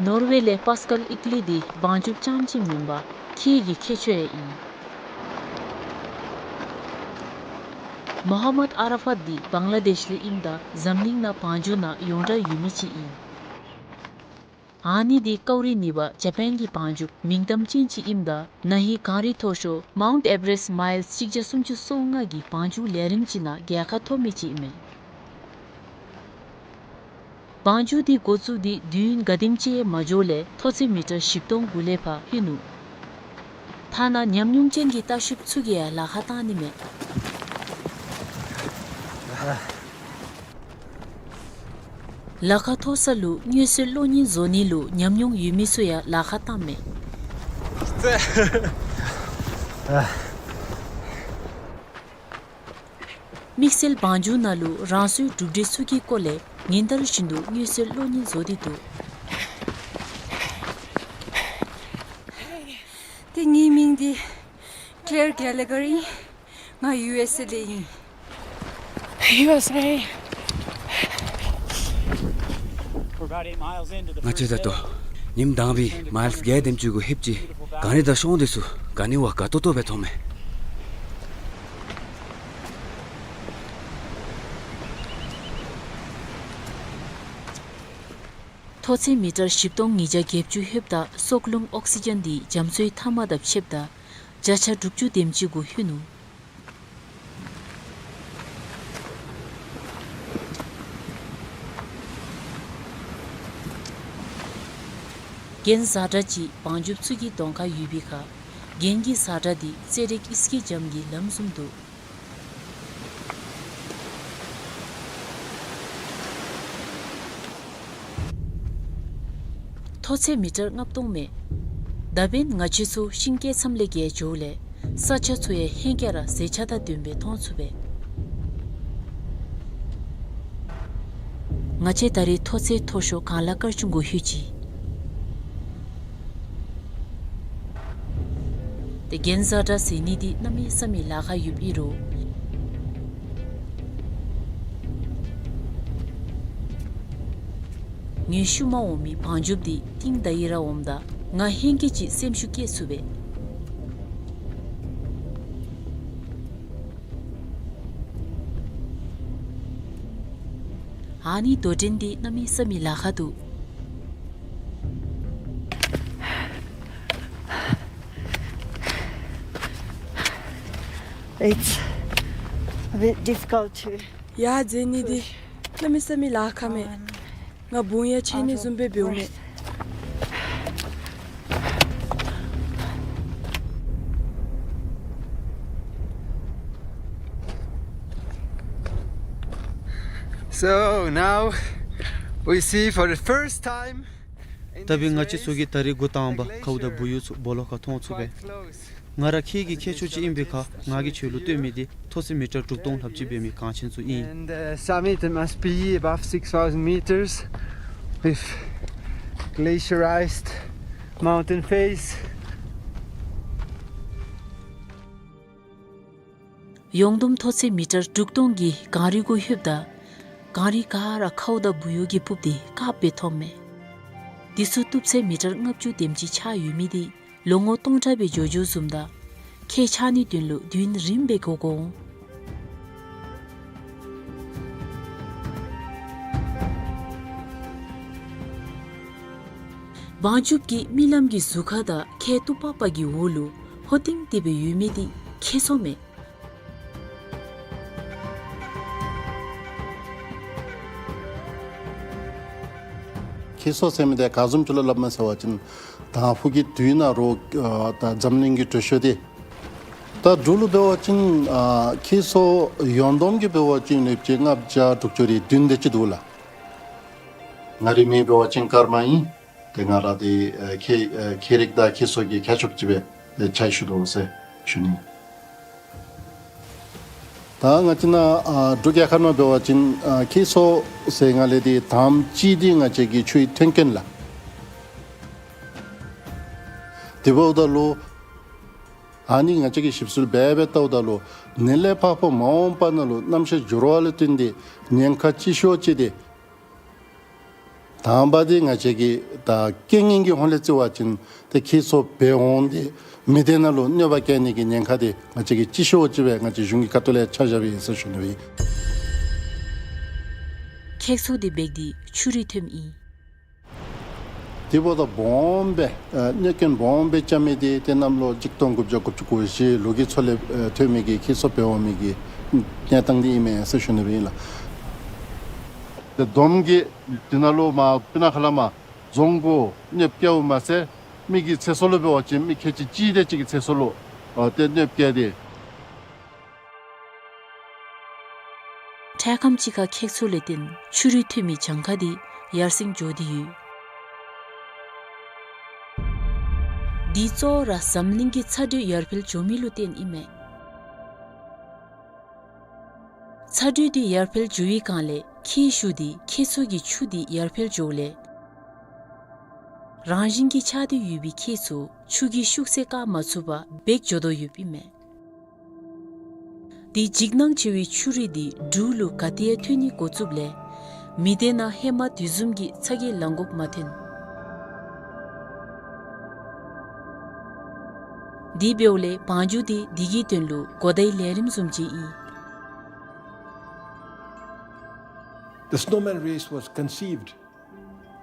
ནོར་ཝེ་ལས་པཱས་ཀཱལ་ཨིག་ལི་འདི་བང་རྒྱུགཔ་རྐྱངམ་གཅིག་མེན་པར་ཁྱི་གི་ཁྱད་ཆོས་ཡང་ཨིན། མོ་ཧམ་མད་ཨ་ར་ཕཱཏ་འདི་བང་ལ་དེཤ་ལས་ཨིནམ་ད་འཛམ་གླིང་ནང་བང་རྒྱུག་ནང་ཡོངས་གྲགས་ཡོད་མི་ཅིག་ཨིན། ཨ་ནི་འདི་ཀའུ་རི་ནི་བ་ཇ་པཱན་གྱི་བང་རྒྱུགཔ་མིང་གཏམ་ཅན་ཅིག་ཨིནམ་ད་ན་ཧིང་གངས་རི་མཐོ་ཤོས་མའུནཊ་ཨེ་བ་རེསཊ་མའིལསི་གཅིག་བརྒྱ་སུམ་ཅུ་སོ་ལྔ་གི་བང་རྒྱུག་ལས་རིམ་ཅིག་ནང་རྒྱལ་ཁ་ཐོབ་མི་ཅིག་ཨིན་མས། བང་རྒྱུག་འདི་འགོ་བཙུགས་ཏེ་དུས་ཡུན་ག་དེམ་ཅིག་ཡང་མ་འགྱོཝ་ལས་མཐོ་ཚད་མི་ཊར་བཞི་སྟོང་དགུ་ལས་ཕར་ལྷོད་ནུག། ཐ་ན་ཉམས་མྱོང་ཅན་གྱི་ལྟ་བཤལཔ་ཚུ་གིས་ཡང་ལཱ་ཁག་བཏང་ནི་མས། ལ་ཁ་མཐོ་ས་ལུ་སྔོན་ཚོད་གློག་བརྙན་བཟོ་ནི་ལུ་ཉམས་མྱོང་ཡོད་མི་ཚུ་ཡང་ལཱ་ཁག་བཏངམ་མས། དམིགས་བསལ་བང་རྒྱུག་ནང་ལུ་རང་སོའི་གྲུབ་འབྲས་ཚུ་གི་སྐོར་ལས་ཉིན་ལྟར་བཞིན་དུ་སྔོན་ཚོད་གློག་བརྙན་བཟོ་སྟེ་འདུག། ཏེ་ངེའི་མིང་འདི་ཀླེར་གེ་ལེ་གར་ཨིན། ང་ཡུ་ཨེསི་ཨེ་ལས་ཨིན། ཡུ་ཨེསི་ཨེ། ང་བཅས་ད་ལྟོ་ཉིམ་དང་པའི་མའིལསི་བརྒྱད་དེམ་ཅིག་གུ་ལྷོདཔ་ཅིག་གངས་རི་དང་གཤོང་འདི་ཚུ་ག་ནི་བ་དགའ་ཏོག་ཏོ་སྦེ་མཐོངམ་མས། མཐོ་ཚད་མི་ཊར་བཞི་སྟོང་ཉིས་བརྒྱ་བརྒྱད་ཅུ་ལྷོདཔ་ད་སྲོག་རླུང་ཨོག་སི་ཇན་འདི་རྒྱ་མཚོའི་མཐའ་མ་དང་ཕྱདཔ་ད་བརྒྱ་ཆ་དྲུག་ཅུ་དེམ་ཅིག་གུ་ལྷོད་ནུག། གྱེན་གཟར་དྲགས་ཅིག་བང་རྒྱུགཔ་ཚུ་གི་གདོང་ཁར་ཡོད་པའི་ཁར་གྱེན་གྱི་གཟར་དྲགས་འདི་རྩེ་རིགས་ཨིས་ཀི་འཇམ་གྱི་ལམ་བཟུམ་འདུག། མཐོ་ཚད་མི་ཊར་ལྔ་སྟོང་མས། ད་འབདན་ང་བཅས་ཚུ་ཤིང་སྐྱེས་མཚམས་ལས་བརྒལ་འགྱོཝ་ལས་ས་ཆ་ཚུ་ཡང་ཧེང་སྐལ་ར་ཟད་འཇམ་དང་ལྡནམ་སྦེ་མཐོང་ཚུགས་པས། ང་བཅས་ད་རེས་མཐོ་ཚད་མཐོ་ཤོས་གངས་ལ་དཀར་ཆུང་གུ་ལྷོད་ཅི། ཏེ་གྱེན་གཟར་དྲགས་ཟེར་ནི་འདི་གནམ་མེད་ས་མེད་ལཱ་ཁག་ཡོདཔ་ཨིན་རུང་ངེའི་ཤུལ་མ་འོང་མི་བང་རྒྱུགཔ་འདི་རྟིང་བདའ་ཡི་ར་འོངམ་ད་ང་ཧེང་སྐལ་ཅིག་སེམས་ཤུགས་བསྐྱེད་ཚུགས་པས། ཨ་ནི་དོ་འགྲན་འདི་གནམ་མེད་ས་མེད་ལཱ་ཁག་འདུག། It's a bit difficult to ཡར་འཛེགས་ནི་འདི་གནམ་མེད་ས་མེད་ལཱ་ཁག་མས། ང་བུང་ཡང་ཆད་ནི་བཟུམ་སྦེ་འབདཝ་མས། So now we see for the first time in this race, we can actually quite close. ད་འབདན་ང་བཅས་ཚུ་གིས་ད་རིས་འགོ་དང་པ་ཁའུ་དང་བུ་ཡུ་ཚུ་སྦོ་ལོགས་ཁར་མཐོང་ཚུགས་པས། ང་ར་ཁྱེད་ཀྱི་ཁྱད་ཆོས་ཅིག་ཨིན་པའི་ཁར་ང་གིས་ཁྱོད་ལུ་སྟོན་མི་འདི་མཐོ་ཚད་མི་ཊར་དྲུག་སྟོང་ལྷགཔ་ཅིག་འབད་མི་གངས་ཆེན་ཚུ་ཨིན། And the summit must be above six thousand meters with glacialized mountain face. ཡོངས་བསྡོམས་མཐོ་ཚད་མི་ཊར་དྲུག་སྟོང་གི་གངས་རི་གུ་ལྷོདཔ་ད་གངས་རི་ག་ར་ཁའུ་དང་བུ་ཡུ་གིས་སྤུབས་ཏེ་དཀརཔོ་སྦེ་མཐོངམ་མས། འདི་ཚུ་གཏུབ་ཚད་མི་ཊར་ལྔ་བཅུ་དེམ་ཅིག་ཆགས་ཡོད་མི་འདི་ལོ་ངོ་སྟོང་ཕྲག་སྦེ་འགྱོ་འགྱོ་བཟུམ་ད་ཁལ་ཆགས་ནིའི་དོན་ལུ་དུས་ཡུན་རིངམོ་སྦེ་འགོར་འོང་། བང་རྒྱུགཔ་གི་རྨི་ལམ་གྱི་ཟུར་ཁ་དང་ཁལ་གཏུབ་པ་པ་གི་འོག་ལུ་ཧོ་ཏིང་ཏི་སྦེ་ཡོད་མི་འདི་ཁྱེག་ཚོགས་མས། ཁྱེག་ཚོགས་ཟེར་མི་འདི་ག་བཟུམ་ཅིག་ལུ་སླབ་མས་ཟེར་བ་ཅིན་དང་ཕུ་གི་དུས་ནང་རོགས་ཨ་ད་འཛམ་གླིང་གི་དྲོད་ཤོག་འདི་ད་འབྲུག་ལུ་འབད་བ་ཅིན་ཨ་ཁྱེག་ཚོགས་ཡོངས་བསྡོམས་ཀྱིས་འབད་བ་ཅིན་ལེབ་ཅིག་ལྔ་བརྒྱ་དྲུག་ཅུ་རེ་བདུན་དེ་ཅིག་འདུག་ལགས། ང་རའི་མིང་འབད་བ་ཅིན་ཀརྨ་ཨིན། ཏེ་ང་ར་འདི་ཨེ་ཁྱེ་ཨེ་ཁྱེ་རིགས་དང་ཁྱེག་ཚོགས་ཀྱི་ཁྱད་ཆོས་ཅིག་སྦེ་ཨེ་ཕྱག་ཞུ་དོ་ཟེར་ཞུ་ནི། ད་ང་བཅས་ནཱ་ཨ་འབྲུག་རྒྱལ་ཁབ་ནང་འབད་བ་ཅིན་ཨ་ཁྱེག་ཚོགས་ཟེར་ང་ལས་འདི་དང་པ་ཅིག་འདི་ང་བཅས་ཀྱི་ཆུའི་ཐོན་སྐྱེད་ལགས། དེ་འབདཝ་ད་ལུ་ཨ་ནི་ང་བཅས་ཀྱིས་ཞིབ་འཚོལ་འབད་འབད་བལྟཝ་ད་ལུ་ནཱ་ལས་ཕར་ཕར་མ་འོངས་པ་ནང་ལུ་གནམ་གཤིས་འགྱུར་བ་ལུ་བརྟེན་ཏེ་ཉེན་ཁ་ལྕི་ཤོས་ཅིག་འདི་དང་པ་འདི་ང་བཅས་ཀྱི་ད་རྐྱེན་ངན་གྱི་ཧོང་ལས་བརྩི་བ་ཅིན་ཏེ་ཁྱེག་ཚོགས་འབད་འོང་སྟེ་མི་སྡེ་ནང་ལུ་གནོད་པ་བཀལ་ནི་གི་ཉེན་ཁ་འདི་ང་བཅས་ཀྱིས་ལྕི་ཤོས་ཅིག་སྦེ་ང་བཅས་གཞུང་གི་ཁ་ཐུག་ལས་ཆ་བཞགཔ་ཨིན་ཟེར་ཞུ་ནི་སྦེ། ཁྱེག་ཚོགས་འདི་འབད་དེ་ཆུ་རུད་ཐོནམ་ཨིན། དེ་འབདཝ་ད་སྦོམ་སྦེ་ཨ་གནོད་སྐྱོན་སྦོམ་སྦེ་རྐྱབ་མི་འདི་ཏེ་གནམ་ལོ་གཅིག་སྟོང་དགུ་བརྒྱ་དགུ་བཅུ་གོ་བཞི་ལུག་གི་མཚོ་ལས་ཨ་ཐོན་མི་གི་ཁྱེག་ཚོགས་འབད་འོང་མི་གི་གནས་སྟངས་འདི་ཨིན་མས་ཟེར་ཞུ་ནི་སྦེ་ཨིན་ལགས། ཏེ་བསྡོམས་ཀྱིས་འདི་ནང་ལུ་མར་སྤུ་ན་ཁ་ལས་མར་རྫོང་གུ་གནོདཔ་བཀལཝ་མ་ཚད་མི་གི་ཚེ་སྲོག་ལུ་འབད་བ་ཅིན་མི་ཁལ་གཅིག་གཅིག་དེ་ཅིག་གི་ཚེ་སྲོག་ལུ་ཨ་ཏེ་གནོདཔ་བཀལ་ཏེ། འཕྲལ་ཁམས་ཅིག་ཁར་ཁྱེག་ཚོགས་ལས་བརྟེན་ཆུ་རུད་ཐོན་མི་གྱངས་ཁ་འདི་ཡར་སེང་འགྱོ་སྟེ་ཡོད། འདི་གཙོ་བོ་ར་འཛམ་གླིང་གི་ཚ་དྲོད་ཡར་འཕེལ་འགྱོ་མི་ལུ་བརྟེན་ཨིན་མས། ཚ་དྲོད་འདི་ཡར་འཕེལ་འགྱོ་བའི་སྒང་ལས་ཁྱེག་ཤུགས་འདི་ཁྱེག་ཚོགས་ཀྱི་ཆུ་འདི་ཡར་འཕེལ་འགྱོཝ་ལས་རང་བཞིན་གྱིས་ཆགས་ཏེ་ཡོད་པའི་ཁྱེག་ཚོགས་ཆུ་གི་ཤུགས་ཚད་བཀག་མ་ཚུགས་པར་འབད་འགྱོ་དོ་ཡོདཔ་ཨིན་མས། དེ་འཇིགས་སྣང་ཆེ་བའི་ཆུ་རུད་འདི་འབྲུག་ལུ་ག་ཏེ་ཡང་ཐོན་ནི་འགོ་བཙུགསཔ་ལས་མི་སྡེ་ནང་ཧེ་མ་དེ་བཟུམ་གྱི་ཚ་གྱང་ལང་དགོཔ་མ་ཐོན། དེ་འབདཝ་ལས་བང་རྒྱུག་འདི་དེ་གི་དོན་ལུ་གོ་བརྡའི་ལས་རིམ་བཟུམ་ཅིག་ཨིན། The Snowman Race was conceived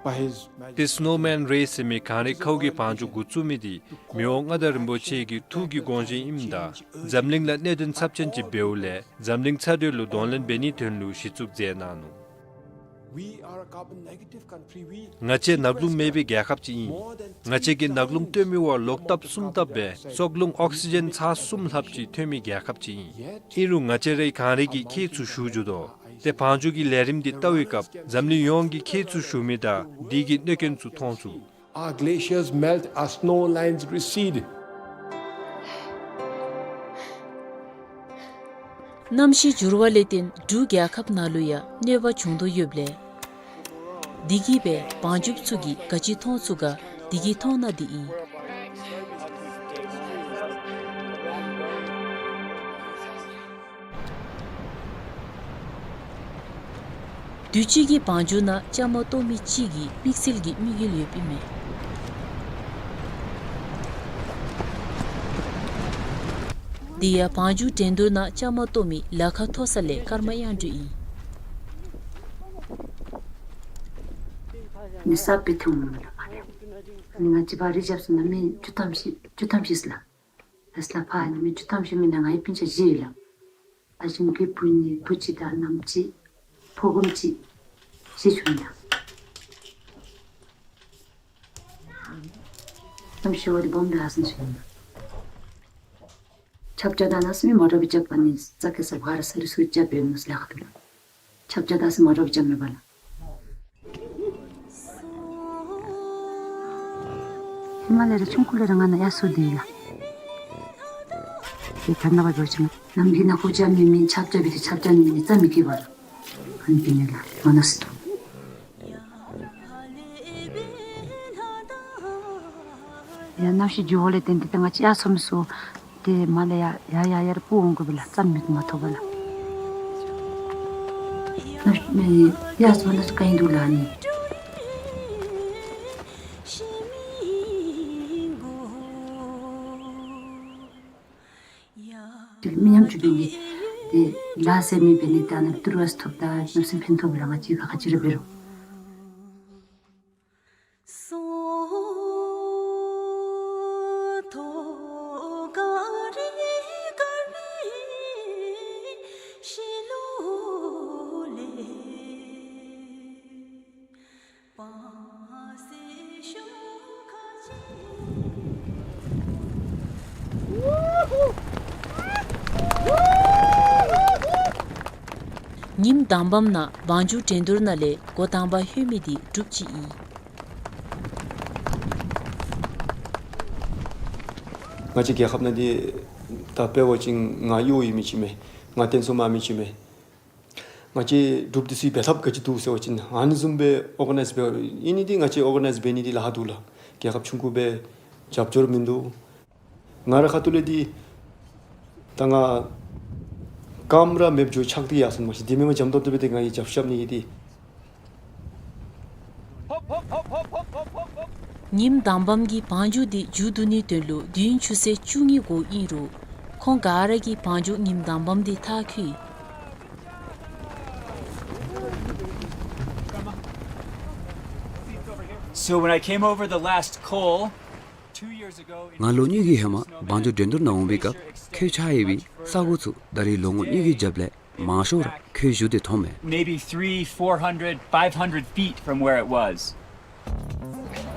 by His Majesty. ཏེ་སི་ནོ་མཱན་རེས་ཟེར་མི་གངས་རི་ཁའུ་གི་བང་རྒྱུག་འགོ་བཙུགས་མི་འདི་མི་དབང་མངའ་བདག་རིན་པོ་ཆེ་གི་ཐུགས་ཀྱི་དགོངས་བཞེད་ཨིནམ་ད་འཛམ་གླིང་ལུ་གནད་དོན་ཚབས་ཆེན་ཅིག་འབདཝ་ལས་འཛམ་གླིང་ཚ་དྲོད་ལུ་གདོང་ལེན་འབད་ནིའི་དོན་ལུ་གཞི་བཙུགས་མཛད་གནང་ནུག། We are a carbon negative country. We ང་བཅས་ནག་རླུང་མེད་པའི་རྒྱལ་ཁབ་ཅིག་ཨིན། ང་བཅས་ཀྱིས་ནག་རླུང་སྟོན་མི་བར་ལོག་ལྟབ་གསུམ་བཏབ་སྦེ་སྲོག་རླུང་ཨོག་སི་ཇེན་ཚར་གསུམ་ལྷགཔ་ཅིག་ཐོན་མི་རྒྱལ་ཁབ་ཅིག་ཨིན། ཨིན་རུང་ང་བཅས་རའི་གངས་རི་གིས་ཁྱེག་ཚུ་ཞུ་བཅུག་དོ། ཏེ་བང་རྒྱུག་གི་ལས་རིམ་འདི་བལྟ་བའི་སྐབས་འཛམ་གླིང་ཡོངས་ཀྱིས་ཁྱེག་ཚུ་ཞུ་མི་དང་དེ་གི་གནོད་སྐྱོན་ཚུ་མཐོང་ཚུགས། Our glaciers melt, our snow lines recede. གནམ་གཤིས་འགྱུར་བ་ལས་བརྟེན་འབྲུག་རྒྱལ་ཁབ་ནང་ལུ་ཡང་གནོད་པ་བྱུང་དོ་ཡོདཔ་ལས་དེ་གིས་སྦེ་བང་རྒྱུགཔ་ཚུ་གིས་ག་ཅི་མཐོང་ཚུགས་ག་དེ་གི་མཐོང་སྣང་འདི་ཨིན། དུས་ཅི་གི་བང་རྒྱུག་ནང་བཅའ་མར་གཏོགས་མི་གཅིག་གིས་དམིགས་བསལ་གྱི་དམིགས་ཡུལ་ཡོདཔ་ཨིན་མས། དེ་ཡང་བང་རྒྱུག་འགྲན་བསྡུར་ནང་བཅའ་མར་གཏོགས་མི་ལ་ཁ་མཐོ་ས་ལས་ཀརྨ་དབྱངས་སྒྲོན་ཨིན། ནི་ས་པི་ཐུང་མ་ལ་ཕ་ལས། ནི་ང་བཅས་པ་རི་རྒྱབ་སོང་ན་མི་བཅུ་ཐམ་ཞིག་བཅུ་ཐམ་ཞིག་ལགས། ཨེས་ལ་ཕ་ནི་མི་བཅུ་ཐམ་ཞིག་མེན་ན་ང་གི་སྤུན་ཆ་བཞི་ཡོད་ལགས། ཨ་ཞང་གི་བུ་གཉིས་བུ་གཅིག་དང་མནའམ་གཅིག་ཕོ་རྒནམ་གཅིག་བཞི་བྱུང་ཡ། གནམ་གཤིས་འདི་སྦོམ་སྦེ་ཧ་སང་བྱུང་ཡ། ཆབ་རྐྱབ་ད་ནཱ་སི་མི་མོ་ཊ་སྦེ་རྐྱབ་པ་ནི་ས་ཁ་ས་བར་ས་རི་སུ་རྐྱབ་པའི་མི་སླ་ཁ་ཐུག་ལགས། ཆབ་ཆ་ད་སེ་མ་འདྲཝ་ཅིག་མེད་པས་ལགས། ཧི་མ་ལ་ཡ་ར་ཆུང་ཀུ་ལས་ར་ང་ནཱ་ཡར་སོང་སྟེ་ཡོད་ལགས། ཏེ་ད་ནངས་པ་འབད་བ་ཅིན་གནམ་གྱི་ནང་ཁུག་ཆ་མེད་མི་ཆབ་ཆ་འབད་དེ་ཆབ་ཆ་ནི་ནི་རྩྭ་མི་སྐྱེ་བས་ལགས། ཨ་ནི་འབད་ནི་ལགས་མ་ནོར་སོང་། ཡར་གནམ་གཤིས་འགྱུར་བ་ལས་བརྟེན་ཏེ་ད་ང་བཅས་ཡར་སོངམ་ཚུ་ཏེ་མར་ལས་ཡར་ཡར་ཡར་ཡར་སྤུར་འོང་དགོ་པས་ལགས། རྩྭ་མིག་མ་ཐོབ་པས་ལགས། གནམ་གཤིས་ཡར་སོངམ་ད་ག་ཨིན་འདུག་ལགས་ནི། ཏེ་མི་ཉམ་ཆུང་འབད་ནི་ཏེ་ལཱ་ཟེར་མི་འབད་ནི་ད་ནཱ་ཏི་རུ་ཨ་ཐོབ་ད་གནམ་མེད་ས་མེད་ཕན་ཐོགས་པས་ལགས། ང་བཅས་ག་ག་ཅི་ར་འབད་རུང་། ཉིམ་དང་པམ་ནང་བང་རྒྱུག་འགྲན་བསྡུར་ནང་ལས་འགོ་དང་པ་ལྷོད་མི་འདི་འབྲུགཔ་ཅིག་ཨིན། ང་བཅས་རྒྱལ་ཁབ་ནང་འདི་ད་དཔེ་འབད་བ་ཅིན་ང་གཡོག་ཡོད་མི་ཅིག་མས། ང་རྟེན་སྲུང་མ་མི་ཅིག་མས། ང་བཅས་འབྲུགཔ་འདི་ཚུ་འབད་ཐབས་ག་ཅི་འདུག་ཟེར་བ་ཅིན་ཨ་ནི་བཟུམ་སྦེ་ཨོར་ག་ནའིཛ་འབད་ཨིན་ནི་འདི་ང་བཅས་ཨོར་ག་ནའིཛ་འབད་ནི་འདི་ལཱ་ཁག་འདུག་ལགས། རྒྱལ་ཁབ་ཆུང་ཀུ་སྦེ་རྒྱབ་སྐྱོར་མིན་འདུག། ང་རའི་ཁ་ཐུག་ལས་འདི་ད་ང་རྐངམ་ར་མེདཔ་འགྱོ་ཆགས་ཏེ་ཡར་སོང་མ་གཞི་འདི་མེན་པར་འཇམ་ཏོང་ཏོ་སྦེ་ཏེ་ང་གིས་རྒྱབ་ཤུགས་རྐྱབ་ནི་ཨིན་ཏེ། ཉིམ་དང་པམ་གྱིས་བང་རྒྱུག་འདི་མཇུག་བསྡུ་ནིའི་དོན་ལུ་དུས་ཡུན་ཆུ་ཚོད་བཅུ་གཉིས་འགོར་ཨིན་རུང་ཁོང་ག་ར་གིས་བང་རྒྱུག་ཉིམ་དང་པམ་འདི་མཐར་འཁྱོལ་ཡི། So when I came over the last col, two years ago in ང་ལོ་གཉིས་ཀྱི་ཧེ་མ་བང་རྒྱུག་འགྲན་བསྡུར་ནང་འོང་པའི་སྐབས་འཁྱོལ་ཆགས་ཡོད་པའི་ས་གོ་ཚུ་ད་རེས་ལོ་ངོ་གཉིས་ཀྱི་རྒྱབ་ལས་མང་ཤོས་ར་འཁྱོལ་བཞུགས་ཏེ་མཐོངམ་མས། Maybe three, four hundred, five hundred feet from where it was.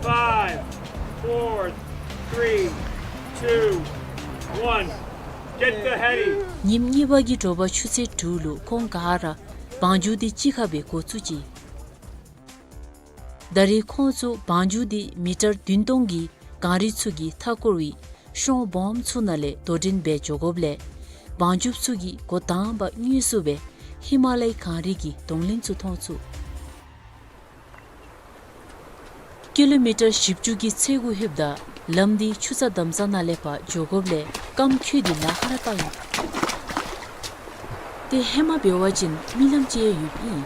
Five, four, three, two, one. Get the heady. ཉིནམ་གཉིས་པ་གི་དྲོ་པ་ཆུ་ཚོད་དྲུག་ལུ་ཁོང་ག་ར་བང་རྒྱུག་འདི་གཅིག་ཁར་སྦེ་འགོ་བཙུགས་ཅི། ད་རེས་ཁོང་ཚུ་བང་རྒྱུག་འདི་མི་ཊར་བདུན་སྟོང་གི་གངས་རི་ཚུ་གིས་མཐའ་བསྐོར་བའི་གཤོང་སྦོམ་ཚུ་ནང་ལས་དོ་འགྲན་འབད་འགྱོ་དགོཔ་ལས་བང་རྒྱུགཔ་ཚུ་གིས་འགོ་དང་པ་དངོས་སུ་སྦེ་ཧི་མ་ལའི་གངས་རི་གི་གདོང་ལེན་ཚུ་མཐོང་ཚུགས། ཀི་ལོ་མི་ཊར་བཞི་བཅུ་གི་ཚད་གུ་ལྷོདཔ་ད་ལམ་འདི་ཆུ་རྩྭ་དམ་ས་ནང་ལས་ཕར་འགྱོ་དགོཔ་ལས་རྐངམ་འཁྱུད་དེ་ལཱ་ཁག་ར་བཏང་ཡི། ཏེ་ཧེ་མ་འབད་བ་ཅིན་རྨི་ལམ་ཅིག་ཡང་ཡོདཔ་ཨིན།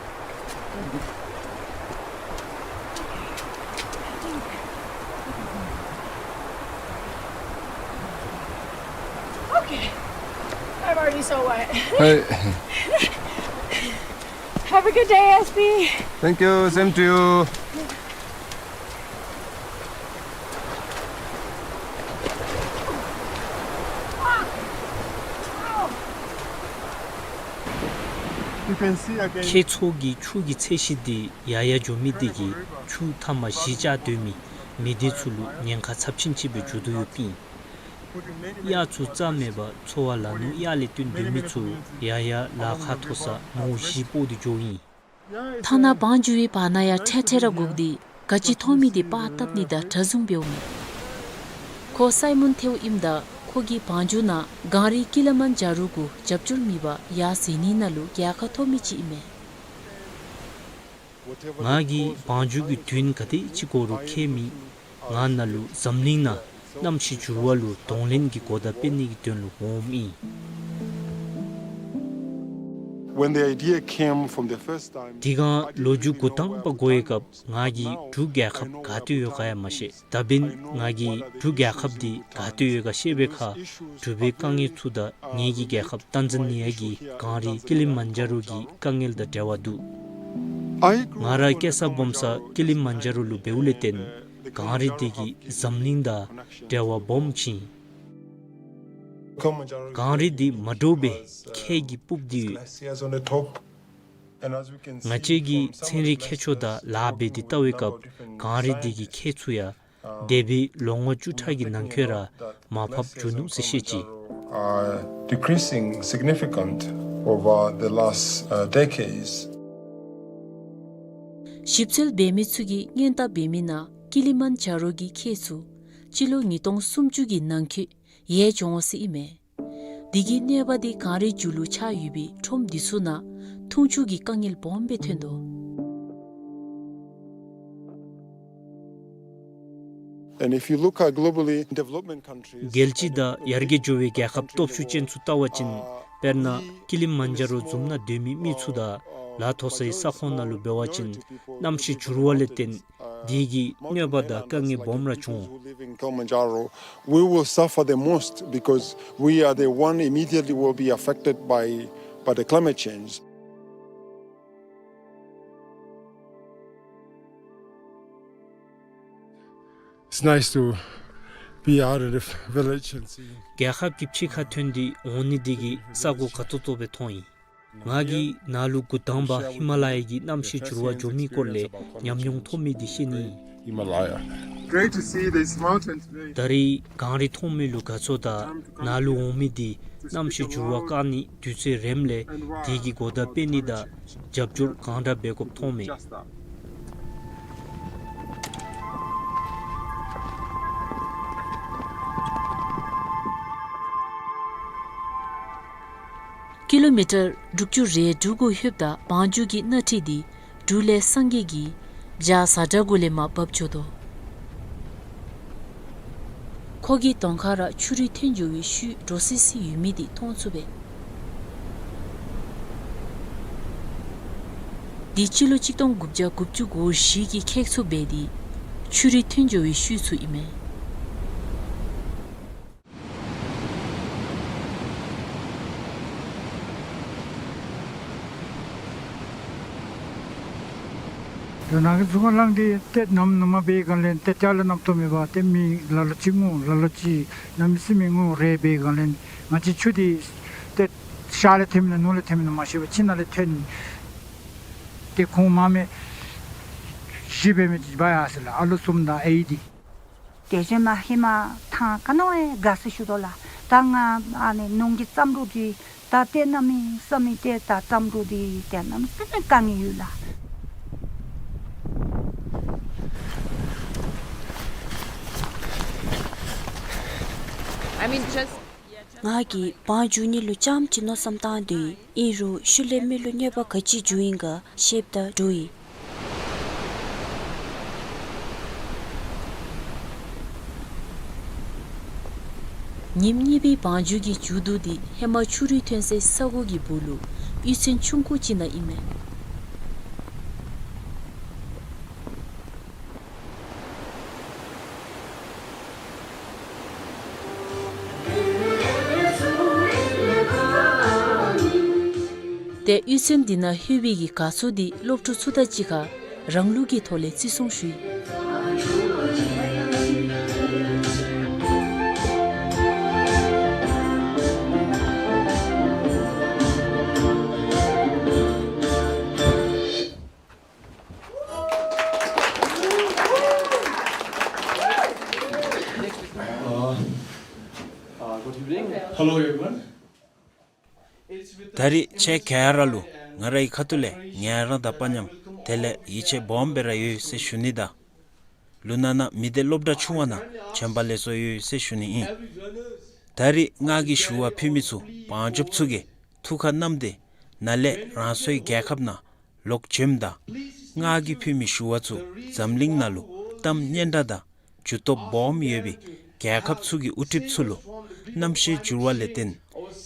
Okay. I'm already so wet. Hey. Have a good day, S B. Thank you. Same to you. You can see again. ཁྱེག་ཚོགས་ཀྱི་ཆུ་གི་ཚད་གཞི་འདི་ཡར་ཡར་འགྱོ་མི་འདི་གིས་ཆུ་མཐའ་མ་གཞི་བཅག་སྡོད་མི་མི་སྡེ་ཚུ་ལུ་ཉེན་ཁ་ཚབས་ཆེན་ཅིག་སྦེ་འགྱུར་དོ་ཡོདཔ་ཨིན། གཡག་ཚུ་རྩྭ་མེད་པར་འཚོ་བ་ལ་ནོར་གཡག་ལས་བརྟེན་སྡོད་མི་ཚུ་ཡར་ཡར་ལཱ་ཁག་མཐོ་སར་ནོར་བུ་བཞི་སྤོ་སྟེ་འགྱོཝ་ཨིན། ཐ་ན་བང་རྒྱུག་པའི་བར་ན་ཡང་འཕྲལ་འཕྲལ་ར་སྒུག་སྟེ་ག་ཅི་མཐོང་མི་འདི་པར་བཏབ་ནི་དང་འདྲ་བཟུམ་འབདཝ་མས། ཁོ་སའི་མོན་ཐེའུ་ཨིནམ་ད་ཁོ་གིས་བང་རྒྱུག་ནང་གངས་རི་ཀི་ལི་མན་ཇ་རོ་གུ་རྒྱབ་སྐྱོར་མེད་པར་ཡར་འཛེགས་ནི་ནང་ལུ་རྒྱལ་ཁ་ཐོབ་མི་ཅིག་ཨིན་མས། ང་གིས་བང་རྒྱུག་གི་དུས་ཡུན་ག་དེ་ཅིག་འགོར་རུང་ཁྱད་མེད། ང་ནཱ་ལུ་འཛམ་གླིང་ནང་གནམ་གཤིས་འགྱུར་བ་ལུ་གདོང་ལེན་གྱི་གོ་བརྡ་སྤེལ་ནི་གི་དོན་ལུ་འོངམ་ཨིན། When the idea came from the first time, དེ་སྒང་ལོ་རྒྱུས་འགོ་དང་པ་གོ་བའི་སྐབས་ང་གིས་འབྲུག་རྒྱལ་ཁབ་ག་ཏེ་ཡོད་ག་ཡང་མ་ཤེས། ད་འབདན་ང་གིས་འབྲུག་རྒྱལ་ཁབ་འདི་ག་ཏེ་ཡོད་ག་ཤེས་པའི་ཁར་འབྲུག་པའི་དཀའ་ངལ་ཚུ་དང་ངེ་གི་རྒྱལ་ཁབ་ཏཱན་ཛ་ནི་ཡ་གི་གངས་རི་ཀི་ལི་མན་ཇ་རོ་གི་དཀའ་ངལ་དང་འབྲེལ་བ་འདུག། ང་ར་སྐྱེས་ས་སྦོམ་ས་ཀི་ལི་མན་ཇ་རོ་ལུ་འབདཝ་ལས་བརྟེན་གངས་རི་འདི་གིས་འཛམ་གླིང་དང་འབྲེལ་བ་སྦོམ་བྱིན། གངས་རི་འདི་མ་འདྲཝ་སྦེ་ཁྱེག་གི་སྤུབས་ཏེ་ཡོད། ང་བཅས་ཀྱིས་ཚན་རིག་མཁས་མཆོག་དང་ལཱ་འབད་དེ་བལྟ་བའི་སྐབས་གངས་རི་འདི་གི་ཁྱེག་ཚུ་ཡང་འདས་པའི་ལོ་ངོ་བཅུ་ཕྲག་གི་ནང་འཁོད་ར་མར་ཕབ་འགྱོ་ནུག་ཟེར་བཤད་ཅི། Are decreasing significant over the last, uh, decades. ཞིབ་འཚོལ་འབད་མི་ཚུ་གིས་སྔོན་བརྟག་འབད་མི་ནང་ཀི་ལི་མན་ཇ་རོ་གི་ཁྱེགས་ཚུ་སྤྱི་ལོ་ཉིས་སྟོང་སུམ་ཅུ་གི་ནང་འཁོད་ཡལ་འགྱོ་འོང་ཟེར་ཨིན་མས། དེ་གི་གནོད་པ་དེ་གངས་རིའི་མཇུག་ལུ་ཆགས་ཡོད་པའི་ཁྲོམ་འདི་ཚུ་ནང་འཐུང་ཆུ་གི་དཀའ་ངལ་སྦོམ་སྦེ་ཐོན་དོ། And if you look at globally, development countries རྒྱལ་སྤྱི་དང་ཡར་རྒྱས་འགྱོ་བའི་རྒྱལ་ཁབ་སྟོབས་ཤུགས་ཅན་ཚུ་བལྟ་བ་ཅིན་དཔེར་ན་ཀི་ལི་མན་ཇ་རོ་འཛོམས་ནང་སྡོད་མི་མི་ཚུ་དང་ལ་མཐོ་སའི་ས་ཁོངས་ནང་ལུ་འབད་བ་ཅིན་གནམ་གཤིས་འགྱུར་བ་ལས་བརྟེན་དེ་གི་གནོད་པ་དང་དཀའ་ངལ་སྦོམ་ར་བྱུང་འོང་། Who live in Kilimanjaro, we will suffer the most because we are the one immediately will be affected by, by the climate change. It's nice to be out of the village and see. རྒྱལ་ཁབ་ཀྱི་ཕྱི་ཁར་ཐོན་ཏེ་འོང་ནི་དེ་གིས་ས་གོ་དགའ་ཏོག་ཏོ་སྦེ་མཐོང་ཡི། ང་གིས་ནཱ་ལུ་འགོ་དང་པ་ཧི་མ་ལ་ཡ་གི་གནམ་གཤིས་འགྱུར་བ་འགྱོ་མིའི་སྐོར་ལས་ཉམས་མྱོང་ཐོབ་མི་དེ་ཤེས་ནི། Himalaya. Great to see this mountain today. ད་རིས་གངས་རི་མཐོང་མི་ལུ་དགའ་ཚོར་དང་ནཱ་ལུ་འོང་མི་དེ་གནམ་གཤིས་འགྱུར་བ་བཀག་ནི་དུས་ཚོད་རནམ་ལས་དེ་གི་གོ་བརྡ་སྤེལ་ནི་དང་རྒྱབ་སྐྱོར་གང་དྲག་འབད་དགོཔ་མཐོང་མས། ཀི་ལོ་མི་ཊར་དྲུག་ཅུ་རེ་དྲུག་གུ་ལྷོདཔ་ད་བང་རྒྱུག་གི་སྣ་ཁྲིད་དེ་འབྲུག་ལས་སངས་རྒྱས་ཀྱི་ལྗགས་ཟ་འདྲ་གུ་ལས་མར་བབས་འགྱོ་དོ། ཁོ་གི་གདོང་ཁར་ར་ཆུ་རུད་ཐོན་འགྱོ་བའི་ཤུལ་འདྲོག་སི་སི་ཡོད་མི་དེ་མཐོང་ཚུགས་པས། དེ་སྤྱི་ལོ་གཅིག་སྟོང་དགུ་བརྒྱ་དགུ་བཅུ་གོ་བཞི་གི་ཁྱེགས་ཚུ་འབད་དེ་ཆུ་རུད་ཐོན་འགྱོ་བའི་ཤུལ་ཚུ་ཨིན་མས། ད་ནཱ་གི་ཟུར་ཁར་ལངས་ཏེ་ཏེ་གནམ་ནུབ་མ་འབད་བའི་སྒང་ལས་ཏེ་ལྕགས་ལ་གནམ་ཐོབ་མེད་པར་ཏེ་མི་ལ་ལུ་ཅིག་སྔུ་ལ་ལུ་ཅིག་གནམ་མེད་ས་མེད་སྔུ་རེ་འབད་བའི་སྒང་ལས་ང་བཅས་ཆུ་དེ་ཏེ་ཤར་ལས་ཐོནམ་ཨིན་ན་ནུབ་ལས་ཐོནམ་ཨིན་ན་མ་ཤེས་པར་ཁྱིམ་ནང་ལས་ཐོན། ཏེ་ཁོང་མ་མི་བཞི་འབད་མི་ཅིག་འབག་ཡར་སོ་ཡི་ལགས། ཨ་ལོ་གསུམ་དང་ཨའི་དེ། དེ་བཞིན་མ་ཧེ་མ་ཐང་ཀ་ནང་ཨེ་དགའ་སུ་ཞུ་དོ་ལགས། ད་ང་ཨ་ནི་ནང་གི་རྩམ་རུད་དེ་ད་ཏེ་གནམ་མེད་ས་མེད་ཏེ་ད་རྩམ་རུད་དེ་ཏེ་གནམ་མེད་ས་མེད་དཀའ་ངལ་ཡོད་ལགས། I mean, just ང་གིས་བང་རྒྱུག་ནི་ལུ་རྐྱངམ་ཅིག་མནོ་བསམ་བཏང་དོ་ཡི། ཨིན་རུང་ཤུལ་ལས་མི་ལུ་གནོད་པ་ག་ཅི་འགྱོཝ་ཨིན་ག་ཤེསཔ་ད་འདྲོག་ཡི། ཉིནམ་གཉིས་པའི་བང་རྒྱུག་གི་མཇུག་བསྡུ་དེ་ཧེ་མ་ཆུ་རུད་ཐོན་སའི་ས་གོ་གི་སྦུག་ལུ་གཡུས་ཚན་ཆུང་ཀུ་ཅིག་ནང་ཨིན་མས། ཏེ་གཡུས་ཚན་འདི་ནང་ལྷོད་པའི་གི་དགའ་ཚོར་འདི་སློབ་ཕྲུག་ཚུ་དང་གཅིག་ཁར་རང་ལུགས་ཀྱི་ཐོག་ལས་བརྩི་སྲུང་ཞུ་ཡི། Uh, uh, good evening. Hello, everyone. ད་རིས་ཁྱེད་ག་ར་ལུ་ང་རའི་ཁ་ཐུག་ལས་ངལ་རངས་དང་དཔའ་ཉམས་དེ་ལས་ཡིད་ཆེས་སྦོམ་སྦེ་ར་ཡོད་ཟེར་ཞུ་ནི་དང་། ལུ་ནང་ན་མི་སྡེ་སློབ་གྲྭ་ཆུང་བ་ནང་བྱོན་པ་ལེགས་སོ་ཡོད་ཟེར་ཞུ་ནི་ཨིན། ད་རིས་ང་གིས་ཞུ་བ་ཕུལ་མི་ཚུ་བང་རྒྱུགཔ་ཚུ་གིས་ཐུགས་ཁར་བསྣམས་ཏེ་ནཱ་ལས་རང་སོའི་རྒྱལ་ཁབ་ནང་ལོག་བྱོནམ་ད་ང་གིས་ཕུལ་མི་ཞུ་བ་ཚུ་འཛམ་གླིང་ནང་ལུ་གཏམ་སྙན་གྲགས་དང་ཇུས་གཏོགས་སྦོམ་ཡོད་པའི་རྒྱལ་ཁབ་ཚུ་གི་དབུ་ཁྲིདཔ་ཚུ་ལུ་གནམ་གཤིས་འགྱུར་བ་ལས་བརྟེན་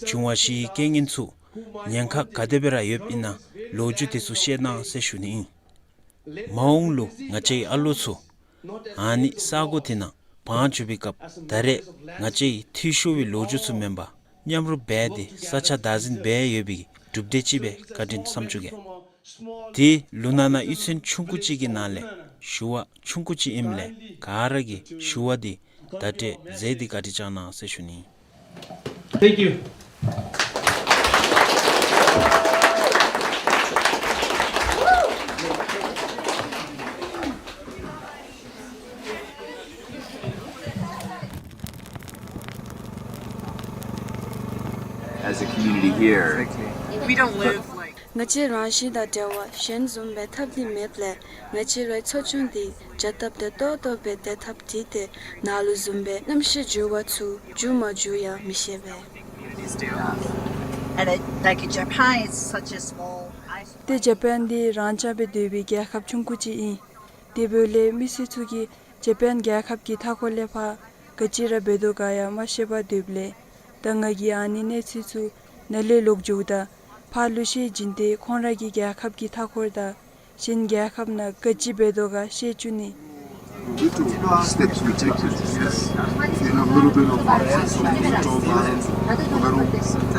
འབྱུང་བ་བཞིའི་རྐྱེན་ངན་ཚུ་ཉེན་ཁ་ག་དེ་སྦེ་ར་ཡོདཔ་ཨིན་ན་ལོ་རྒྱུས་དེ་ཚུ་བཤད་གནང་ཟེར་ཞུ་ནི་ཨིན། མ་འོངས་ལུ་ང་བཅས་ཨ་ལོ་ཚུ་ཨ་ནི་ས་གོ་དེ་ནང་བང་རྒྱུག་པའི་སྐབས་ད་རེས་ང་བཅས་འཐུས་ཤོར་བའི་ལོ་རྒྱུས་ཚུ་མེན་པར་མཉམ་རུབ་འབད་དེ་ས་ཆ་བདག་འཛིན་འབད་ཡོད་པའི་གྲུབ་འབྲས་ཅིག་སྦེ་བཀའ་དྲིན་བསམ་བཅུག་གེ། དེ་ལུ་ནང་ན་གཡུས་ཚན་ཆུང་ཀུ་ཅིག་གི་ནང་ལས་ཞུ་བ་ཆུང་ཀུ་ཅིག་ཨིནམ་ལས་ག་ར་གིས་ཞུ་བ་དེ་བརྡ་སྤྲོད་མཛད་དེ་བཀའ་དྲིན་བསྐྱང་གནང་ཟེར་ཞུ་ནི། Thank you. As a community here, we don't live like ང་བཅས་རང་བཞིན་དང་འབྲེལ་བ་གཞན་བཟུམ་སྦེ་འཐབ་ནི་མེདཔ་ལས་ང་བཅས་རའི་ཚོ་ཆུང་འདི་བྱ་སྟབས་བདེ་ཏོག་ཏོ་སྦེ་དེད་ཐབས་བྲིས་ཏེ་ནཱ་ལུ་བཟུམ་སྦེ་གནམ་གཤིས་འགྱུར་བ་ཚུ་འགྱུར་མ་འགྱུར་ཡང་མི་ཤེས་པས། And it, like in Japan, it's such a small island. ཏེ་ཇ་པཱན་འདི་རང་རྐྱ་སྦེ་སྡོད་པའི་རྒྱལ་ཁབ་ཆུང་ཀུ་ཅིག་ཨིན། དེ་འབདཝ་ལས་མི་སེར་ཚུ་གིས་ཇ་པཱན་རྒྱལ་ཁབ་ཀྱི་མཐའ་འཁོར་ལས་ཕར་ག་ཅི་ར་འབད་དོ་ག་ཡང་མ་ཤེས་པར་སྡོདཔ་ལས་ད་ང་གིས་ཨ་ནི་གནས་ཚུལ་ཚུ་ནཱ་ལས་ལོག་འགྱོཝ་ད་ཕར་ལུ་ཤེས་བྱིན་ཏེ་ཁོང་ར་གི་རྒྱལ་ཁབ་ཀྱི་མཐའ་འཁོར་དང་གཞན་རྒྱལ་ཁབ་ནང་ག་ཅི་འབད་དོ་ག་ཤེས་བཅུག་ནི། Little steps we take, yes. In a little bit of uncertainty,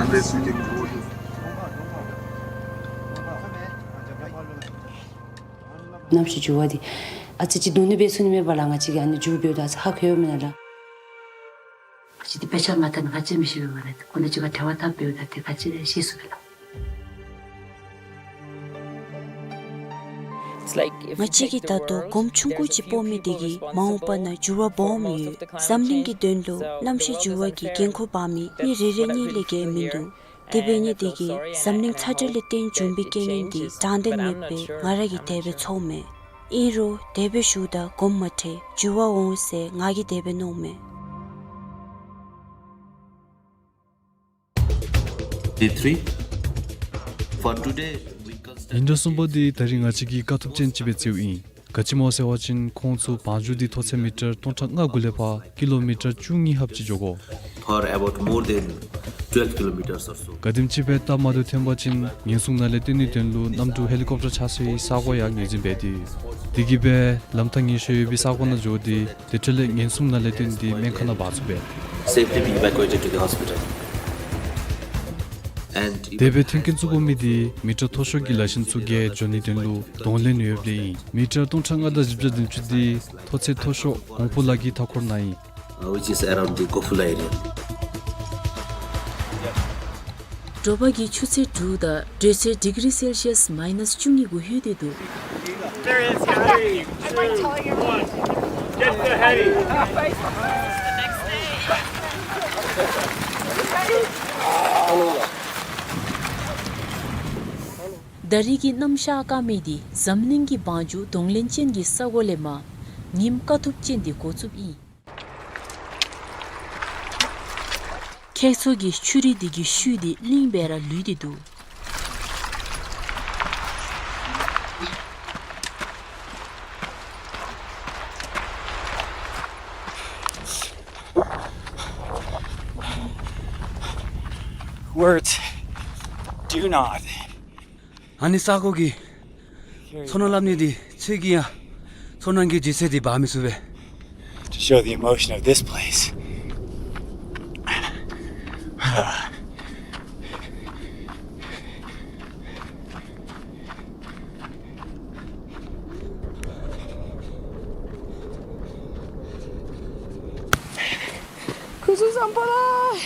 unless we can grow here. གནམ་གཤིས་འགྱུར་བ་འདི་ཨ་ཙི་ཅིག་སྡུག་བསྔལ་འབད་ཚུགས་ནི་མས་པ་ལགས། ང་བཅས་ཀྱིས་ཨ་ནི་མཇུག་འབདཝ་ད་ཨ་ཙི་ཧ་གོ་ཡོདཔ་མེན་ན་ལགས། ང་བཅས་འདི་དཔེ་ཆ་མ་བལྟ་ན་ག་ཅི་མི་ཤེས་པས་པ་ལགས། ཁོང་དང་གཅིག་ཁར་འབྲེལ་བ་འཐབ་འབདཝ་ད་ཏེ་ག་ཅི་ར་ཤེས་ཚུགས་པས་ལགས། It's like if ང་བཅས་ཀྱིས་ད་ལྟོ་གོམ་ཆུང་ཀུ་ཅིག་སྤོ་མི་དེ་གིས་མ་འོངས་པ་ན་འགྱུར་བ་སྦོམ་ཡོད། འཛམ་གླིང་གི་དོན་ལུ་གནམ་གཤིས་འགྱུར་བ་གི་འགན་ཁུར་འབག་མི་མི་རེ་རེ་གཉིས་ལས་བརྒལ་མིན་འདུག། དེ་འབད་ནི་དེ་གིས་འཛམ་གླིང་ཚ་དྲོད་ལས་བརྟེན་བྱུང་བའི་རྐྱེན་ངན་འདི་དྲང་བདེན་མེདཔ་སྦེ་ང་ར་གིས་དེ་སྦེ་ཚོརཝ་མས། ཨིན་རུང་དེ་སྦེ་བཞུགས་ད་གོམ་མ་ཁྲོལ་འགྱུར་བ་འོང་ཟེར་ང་གིས་དེ་སྦེ་མནོཝ་མས། Day three. For today, we consider ཉིན་གྲངས་གསུམ་པ་འདི་ད་རིས་ང་བཅས་ཀྱིས་དཀའ་ཐུབ་ཅན་ཅིག་སྦེ་བརྩིཝ་ཨིན། ག་ཅི་སྨོ་ཟེར་བ་ཅིན་ཁོང་ཚུ་བང་རྒྱུག་འདི་མཐོ་ཚད་མི་ཊར་སྟོང་ཕྲག་ལྔ་གུ་ལས་ཕར་ཀི་ལོ་མི་ཊར་བཅུ་གཉིས་ལྷགཔ་ཅིག་འགྱོ་དགོ། For about more than twelve kilometers or so. ག་དེམ་ཅིག་སྦེ་སྟབས་མ་བདེཝ་ཐོན་པ་ཅིན་ཉེན་སྲུང་ནང་ལས་བཏོན་ནིའི་དོན་ལུ་གནམ་གྲུ་ཧེ་ལི་ཀོབ་ཊར་ཆགས་སའི་ས་གོ་ཡང་ངོས་འཛིན་འབད་དེ། དེ་གིས་སྦེ་ལམ་ཐག་ཉེ་ཤོས་ཡོད་པའི་ས་གོ་ནང་འགྱོ་སྟེ་དེ་འཕྲོ་ལས་ཉེན་སྲུང་ནང་ལས་བཏོན་ཏེ་སྨན་ཁང་ནང་འབག་ཚུགས་པས། Safely be evacuated to the hospital. And དེ་སྦེ་མཐུན་རྐྱེན་བཙུགས་དགོ་མི་འདི་མི་ཊར་མཐོ་ཤོས་ཀྱི་ལ་ཞེན་ཚུ་གིས་འགྱོ་ནིའི་དོན་ལུ་གདོང་ལེན་ཡོདཔ་ལས་ཨིན། མི་ཊར་སྟོང་ཕྲག་ལྔ་དང་བཞི་བརྒྱ་བདུན་ཅུ་འདི་མཐོ་ཚད་མཐོ་ཤོས་གོང་ཕུ་ལ་གི་མཐའ་འཁོར་ནང་ཨིན། Uh, which is around the Gofula area. དྲོ་པ་གི་ཆུ་ཚོད་དྲུག་དང་དྲོད་ཚད་ཌི་གི་རི་སེལ་ཤི་ཡས་མའི་ནཱས་བཅུ་གཉིས་གུ་ལྷོད་དེ་འདུག། There it is. Three, two, one. Get the heady. ད་རིས་ཀྱི་གནམ་གཤིས་ཁ་མི་འདི་འཛམ་གླིང་གི་བང་རྒྱུག་གདོང་ལེན་ཅན་གྱི་ས་གོ་ལས་མར་ཉིམ་དཀའ་ཐུབ་ཅན་འདི་འགོ་བཙུགསཔ་ཨིན། ཁྱེད་ཚུ་གིས་ཆུ་རུད་འདི་གི་ཤུལ་འདི་གླིང་སྦེ་ར་ལུས་ཏེ་འདུག། Words do not. ཨ་ནི་ས་གོ་གི་ཚོར་སྣང་སླབ་ནི་འདི་ཚིག་གིས་ཡང་ཚོར་སྣང་གི་ལྗིད་ཚད་འདི་སྦ་མི་ཚུགས་པས། To show the emotion of this place. Kusu sampala.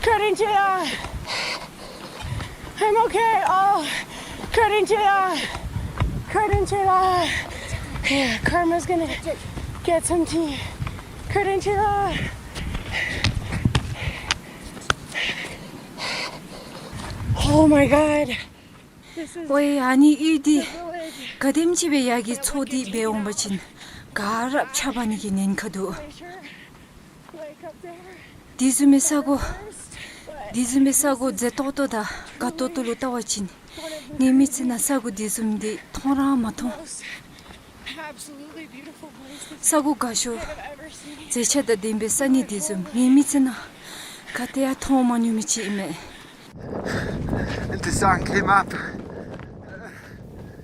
Karinchela. I'm okay. Oh, Karinchela. Karinchela. Yeah, karma's gonna get some tea. Karinchela. Oh my God. ཝའི་ཨ་ནི་གཡུས་འདི་ག་དེམ་ཅིག་སྦེ་ཡ་གི་མཚོ་འདི་འབད་འོང་པ་ཅིན་ག་ར་ཆགས་པ་ནི་གི་ཉེན་ཁ་འདུག། དེ་བཟུམ་མའི་ས་གོ་དེ་བཟུམ་མའི་ས་གོ་མཛེས་ཏོག་ཏོ་དང་དགའ་ཏོག་ཏོ་ལུ་བལྟ་བ་ཅིན་ངེའི་མི་ཚེ་ནང་ས་གོ་དེ་བཟུམ་འདི་མཐོང་ར་མ་མཐོང་། ས་གོ་དགའ་ཤོས་མཛེས་ཆ་དང་ལྡན་པའི་ས་གནས་དེ་བཟུམ་ངེའི་མི་ཚེ་ནང་ག་ཏེ་ཡང་མཐོང་མ་མྱོང་མི་ཅིག་ཨིན་མས། And the sun came up.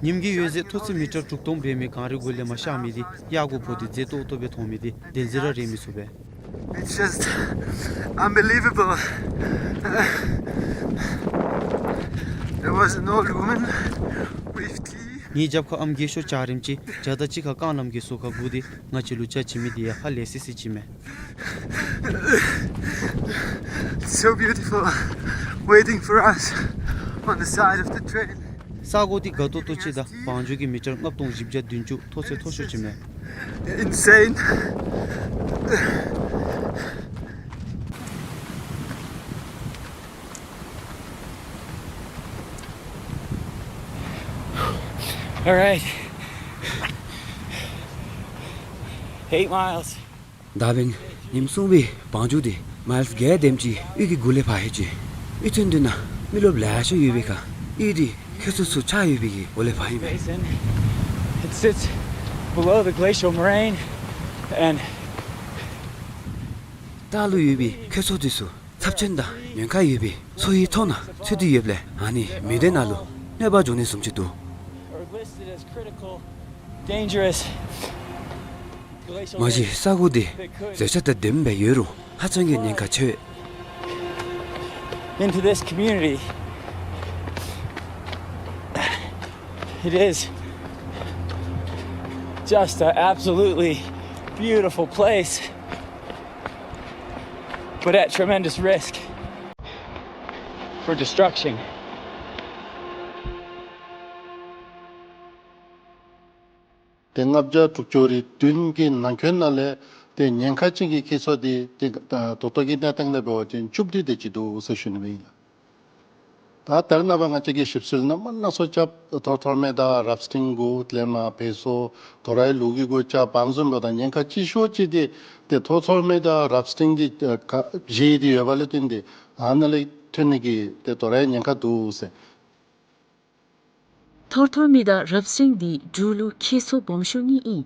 ཉིམ་གྱི་འོད་ཟེར་མཐོ་ཚད་མི་ཊར་དྲུག་སྟོང་འབད་མི་གངས་རི་གུ་ལས་མར་ཤར་མི་འདི་གཡག་གུ་འབོ་སྟེ་མཛེས་ཏོག་ཏོ་སྦེ་མཐོང་མི་འདི་བདེན་འཛིན་ར་རེད་མི་ཚུགས་པས། It's just unbelievable. There was an old woman with tea. ངེའི་རྒྱབ་ཁར་ཨམ་རྒས་ཤོས་འཇའ་རིསམོ་ཅིག་ཇ་དང་གཅིག་ཁར་རྐང་ལམ་གྱི་ཟུར་ཁར་སྒུར་ཏེ་ང་བཅས་ལུ་ཇ་བྱིན་མི་འདི་ཡང་ཧ་ལས་སི་སི་ཅིག་མས། So beautiful, waiting for us on the side of the train. ས་གོ་འདི་དགའ་ཏོག་ཏོ་ཅིག་དང་བང་རྒྱུག་གི་མི་ཊར་ལྔ་སྟོང་བཞི་བརྒྱ་བདུན་ཅུ་མཐོ་ཚད་མཐོ་ཤོས་ཅིག་མས། Insane. All right. Eight miles. ད་འབདན་ཉིནམ་གསུམ་པའི་བང་རྒྱུག་འདི་མཱའིལསི་བརྒྱད་དེམ་ཅིག་གཡུས་ཀྱི་གུ་ལས་འཕར་ཡི་ཅི། གཡུས་ཚན་འདི་ནང་མི་རློབས་ལེ་ཤ་ཡོད་པའི་ཁར་གཡུས་འདི་ཁྱེགས་ཚུགས་ཚུགས་ཆགས་ཡོད་པའི་གི་འོག་ལས་འཕར་ཡི་མས། Basin. It sits below the glacial moraine and ལྟག་ལུ་ཡོད་པའི་ཁྱེགས་ཚུགས་འདི་ཚུ་ཚབས་ཆེན་དང་ཉེན་ཁ་ཡོད་པའི་མཚོ་ཡི་ཐོག་ནང་ཚུད་དེ་ཡོདཔ་ལས་ཨ་ནི་མི་སྡེ་ནང་ལུ་གནོད་པ་འབྱུང་ནི་བཟུམ་ཅིག་འདུག། Are listed as critical, dangerous glacial moraine. མ་གཞི་ས་གོ་འདི་ཟེར་ཆ་དང་ལྡནམ་སྦེ་ཡོད་རུང་ཧ་ཅང་གི་ཉེན་ཁ་ཆེ། Into this community. It is just an absolutely beautiful place, but at tremendous risk for destruction. ཏེ་ལྔ་བརྒྱ་དྲུག་ཅུ་རེ་བདུན་གྱི་ནང་འཁོད་ནང་ལས་ཏེ་ཉེན་ཁ་ཅན་གྱི་ཁྱེགས་ཚུགས་འདི་ཏེ་ད་ལྟོ་གི་གནས་སྟངས་ལས་འབད་བ་ཅིན་བཅུ་བདུན་དེ་ཅིག་འདུག་ཟེར་ཞུ་ནི་ཨིན་ལགས། ད་ད་རེས་ནངས་པ་ང་བཅས་ཀྱིས་ཞིབ་འཚོལ་རྣམ་པ་སྣ་ཚོགས་རྐྱབ། ཐོར་ཐོར་མེ་དང་རབ་སི་ཊིང་གུ་ལེན་མ་བེ་སོ་དོ་རའི་ལོ་གི་གུ་རྐྱབ་བང་བཟུམ་འབདཝ་ད་ཉེན་ཁ་ཆེ་ཤོས་ཅིག་འདི་ཏེ་ཐོར་ཐོར་མེ་དང་རབ་སི་ཊིང་འདི་ཨ་ག་བཞེས་ཏེ་ཡོདཔ་ལས་བརྟེན་ཏེ་ཨ་ནཱ་ལས་ཐོན་ནི་གི་ཏེ་དོ་རའི་ཉེན་ཁ་འདུག་ཟེར། ཐོར་ཐོར་མེ་དང་རབ་སི་ཊིང་འདི་འབྲུག་ལུ་ཁྱེགས་ཚུགས་སྦོམ་ཤོས་གཉིས་ཨིན།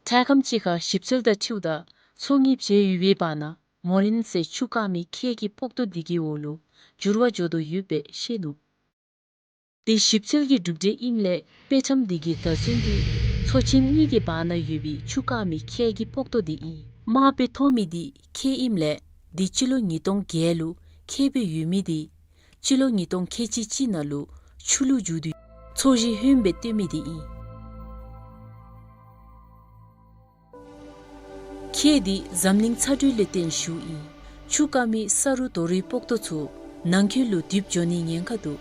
འཕྲལ་ཁམས་ཅིག་ཁར་ཞིབ་འཚོལ་དང་འཁྲིལཝ་ད་མཚོ་གཉིས་བྱེ་ཡོད་པའི་བར་ན་མོ་རེན་ཟེར་ཆུ་དཀར་མེ་ཁྱེགས་ཀྱི་སྤོག་ཏོ་འདི་གི་འོག་ལུ་འགྱུར་བ་འགྱོ་དོ་ཡོདཔ་སྦེ་བཤད་ནུག། དེ་ཞིབ་འཚོལ་གྱི་གྲུབ་འབྲས་ཨིནམ་ལས་དཔེ་ཆ་འདི་གིས་བརྡ་མཚོན་དོན་མཚོ་ཆེན་གཉིས་ཀྱི་བར་ན་ཡོད་པའི་ཆུ་དཀར་མེ་ཁྱེགས་ཀྱི་སྤོག་ཏོ་འདི་ཨིན། མར་སྦེ་མཐོ་མི་འདི་ཁྱེགས་ཨིནམ་ལས་དེ་སྤྱི་ལོ་ཉིས་སྟོང་བརྒྱད་ལུ་ཁྱེགས་སྦེ་ཡོད་མི་འདི་སྤྱི་ལོ་ཉིས་སྟོང་ཁལ་གཅིག་གཅིག་ནང་ལུ་ཆུ་ལུ་འགྱུར་ཏེ་མཚོ་བཞི་ཧོནམ་སྦེ་སྟོན་མི་འདི་ཨིན། ཁྱེགས་འདི་འཛམ་གླིང་ཚ་དྲོད་ལས་བརྟེན་ཞུཝ་ཨིན། ཆུ་དཀར་མེ་ས་རུ་དོ་རུང་སྤོག་ཏོ་ཚུ་ནང་འཁོད་ལུ་འདུས་འགྱོ་ནི་ཉེན་ཁ་འདུག།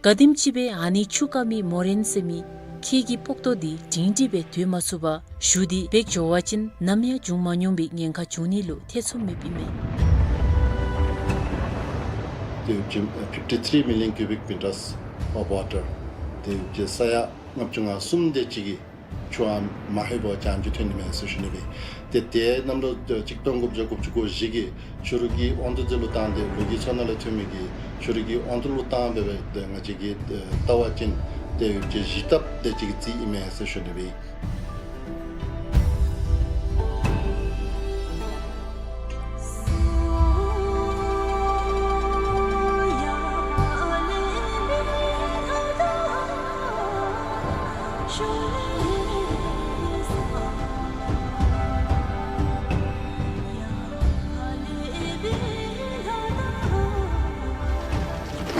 ག་དེམ་ཅིག་སྦེ་ཨ་ནི་ཆུ་དཀར་མེ་མོ་རེན་ཟེར་མི་ཁྱེགས་ཀྱི་སྤོག་ཏོ་འདི་སྒྲིང་སྒྲི་སྦེ་སྡོད་མ་ཚུགས་པར་ཞུ་སྟེ་འབད་འགྱོ་བ་ཅིན་ནམ་ཡང་འབྱུང་མ་མྱོང་པའི་ཉེན་ཁ་འབྱུང་ནི་ལུ་ཐེ་ཚོམ་མེདཔ་ཨིན་མས། དེ་ཡོད་ཅིན་fifty three million cubic meters of water དེ་ཡོད་ཅིན་ས་ཡ་ལྔ་བཅུ་ང་གསུམ་དེ་ཅིག་གི་ཆུ་ཨ་མ་ཧེ་བོ་ཅང་ཅིག་ཐོན་ནི་མས་ཟེར་ཞུ་ནི་སྦེ། ཏེ་ཏེ་གནམ་ལོ་གཅིག་སྟོང་དགུ་བརྒྱ་དགུ་བཅུ་གོ་བཞི་གི་ཆུ་རུད་ཀྱི་དབང་དུ་འདི་ལུ་བཏང་སྟེ་ལོ་གི་མཚོ་ནང་ལས་ཐོན་མི་གི་ཆུ་རུད་ཀྱི་དབང་དུ་ལུ་བཏང་སྦེ་སྦེ་ཏེ་ང་བཅས་ཀྱིས་ཏེ་བལྟ་བ་ཅིན་ཏེ་ཡོད་ཅིན་བཞི་ལྟབ་དེ་ཅིག་གི་རྩིས་ཨིན་མས་ཟེར་ཞུ་ནི་སྦེ།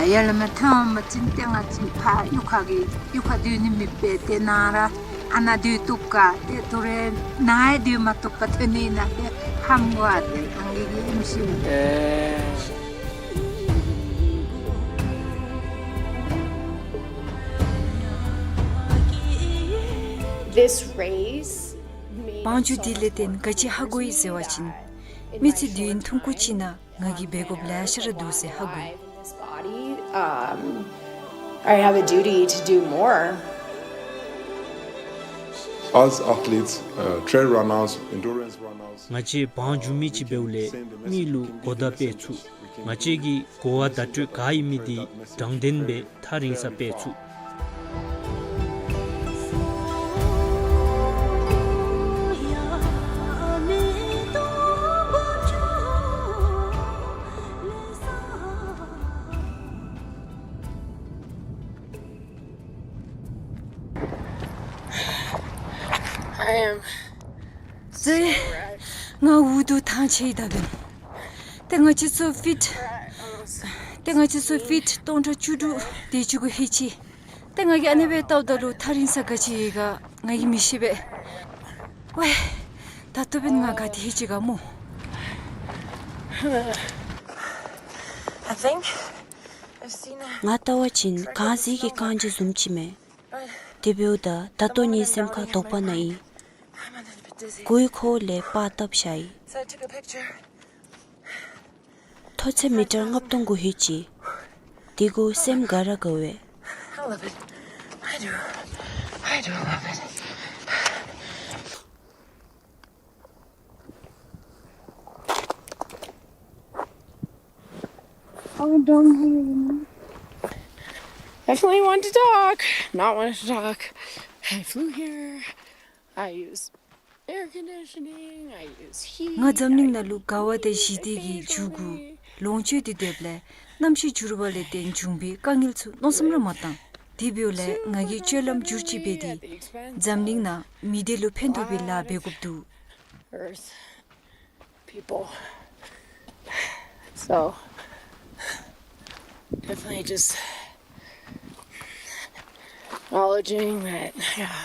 ད་ཡར་ལས་མར་ཐོན་པ་ཅིན་ཏེ་ང་བཅས་ཕར་གཡུས་ཁ་གི་གཡུས་ཁར་སྡོད་ནི་མེད་པས། ཏེ་ནཱ་ར་ཨ་ནཱ་སྡོད་བཏུབ་ག། ཏེ་དོ་རུང་ནཱ་ཡང་སྡོད་མ་བཏུབ་པར་ཐོན་ནི་ཨིན་ན་ཏེ་ཧམ་གོ་ཨ་ཏེ་ཨང་རྒས་ཀྱི་ཨིནམ་ཤེས། This race བང་རྒྱུག་འདི་ལས་བརྟེན་ག་ཅི་ཧ་གོ་ཡི་ཟེར་བ་ཅིན་མི་ཚེ་འདི་ཡི་ཐུང་ཀུ་ཅིག་ནང་ང་གིས་འབད་དགོཔ་ལེ་ཤ་ར་འདུག་ཟེར་ཧ་གོ་ཡི། Um, I have a duty to do more. As athletes, uh, trail runners, endurance runners, ང་བཅས་བང་རྒྱུག་མི་ཅིག་འབདཝ་ལས་མི་ལུ་གོ་བརྡ་སྤེལ་ཚུགས། ང་བཅས་ཀྱི་གོ་བ་བརྡ་སྤྲོད་ག་ཨིན་མི་འདི་དྲང་བདེན་སྦེ་ཐག་རིང་ས་སྤེལ་ཚུགས། I am so ང་འུ་སྡུག་ཐང་ཆད་ཡི་ད་འབདན། ཏེ་ང་བཅས་ཚུ་ཕིཊ་ཏེ་ང་བཅས་ཚུ་ཕིཊ་སྟོང་ཕྲག་བཅུ་དྲུག་དེ་ཅིག་གུ་ལྷོད་ཅི། ཏེ་ང་གིས་ཨ་ནི་སྦེ་བལྟཝ་ད་ལུ་ཐག་རིང་ས་ག་ཅི་ཡོད་ག་ང་གིས་མི་ཤེས་པས། ཝའི་ད་ལྟོ་འབདན་ང་ག་ཏེ་ལྷོད་ཅི་ག་སྨོ། I think I've seen a ང་བལྟ་བ་ཅིན་གངས་རྫིང་གི་རྐང་རྗེས་བཟུམ་ཅིག་མས། དེ་འབདཝ་ད་ད་ལྟོ་ངེའི་སེམས་ཁར་དོགས་པ་ནང་ཨིན། མགོ་བོའི་ཁོག་ལས་པར་བཏབ་བཞག་ཡི། མཐོ་ཚད་མི་ཊར་ལྔ་སྟོང་གུ་ལྷོད་ཅི། དེ་གུ་སེམས་དགའ་ར་དགའ་བས། I love it. I do. I do love it. Oh, don't hang. Definitely want to talk. Not want to talk. I flew here. I use air conditioning. I use heat. ང་འཛམ་གླིང་ནང་ལུ་དགའ་བ་དང་ཞི་བདེ་གི་མཇུག་གུ་ལོངས་སྤྱོད་དེ་སྡོདཔ་ལས་གནམ་གཤིས་འགྱུར་བ་ལས་བརྟེན་བྱུང་བའི་དཀའ་ངལ་ཚུ་མནོ་བསམ་ར་མ་བཏང་། དེ་འབདཝ་ལས་ང་གིས་སྤྱོད་ལམ་བསྒྱུར་ཅིག་འབད་དེ་འཛམ་གླིང་ནང་མི་སྡེ་ལུ་ཕན་ཐོགས་པའི་ལཱ་འབད་དགོཔ་འདུག། Earth, people. So, definitely just acknowledging that, yeah,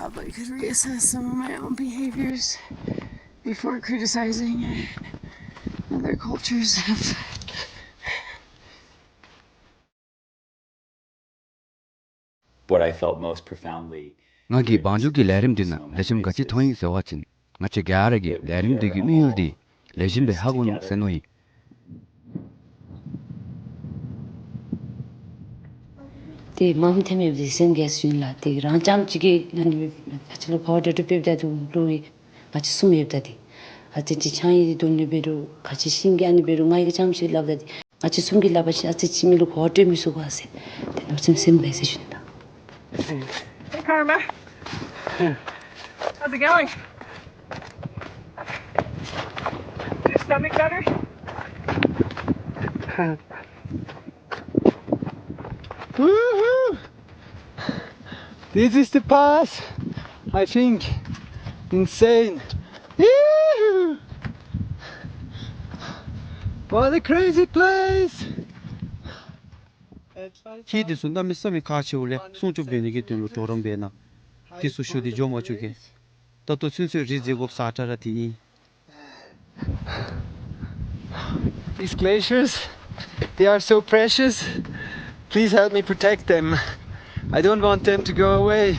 probably could reassess some of my own behaviors before criticizing other cultures of What I felt most profoundly ང་གིས་བང་རྒྱུག་གི་ལས་རིམ་འདི་ནང་ལེགས་ཤོམ་ག་ཅི་མཐོང་ཡི་ཟེར་བ་ཅིན་ང་བཅས་ག་ར་གིས་ལས་རིམ་འདི་གི་དམིགས་ཡུལ་འདི་ལེགས་ཤོམ་སྦེ་ཧ་གོ་ནུག་ཟེར་མནོ་ཡི། ཏེ་མམ་ཐེམ་ཡོད་དེ་སེམས་རྒས་སུ་ཡིན་ལགས། ཏེ་རང་རྐྱངམ་ཅིག་གིས་ཨ་ནི་ཁ་ཆེ་ལུ་ཕར་འགྲོ་འགྲུལ་འབདཝ་ད་དུ་ལུ་ཡི་ང་བཅས་གསུམ་ཡོདཔ་ད་ཏེ་ཨ་ཙི་ཅིག་ཆང་ཡི་དོན་ལུ་འབད་རུང་ཁ་ཆེ་ཤིང་གི་ཨ་ནི་འབད་རུང་ང་ཡི་རྐྱངམ་ཅིག་སླབ་ད་ཏེ་ང་བཅས་གསུམ་གྱིས་སླབ་པ་ཅིན་ཨ་ཙི་ཅིག་མི་ལུ་གོ་བ་སྤྲོད་མི་ཚུགས་ག་ཟེར། ཏེ་ནོར་སེམས་སེམས་མེད་ཟེར་ཞུ་ནི་ལགས། Hey, Karma. How's it going? Your stomach better? Woohoo! This is the pass. I think insane. Yee-hoo! What a crazy place! ཁྱེད་འདི་ཚུ་གནམ་མེད་ས་མེད་ཁག་ཆེཝ་ལས་སྲུང་སྐྱོབ་འབད་ནི་གི་དོན་ལུ་གྲོགས་རམ་འབད་གནང་། འདི་ཚུ་ཞུ་སྟེ་འགྱོ་མ་བཅུག་གེ། ད་ལྟོ་ཚུན་ཚོད་རི་འཛེག་དགོཔ་ས་ཁྲ་ར་འདི་ཨིན། These glaciers, they are so precious. Please help me protect them. I don't want them to go away.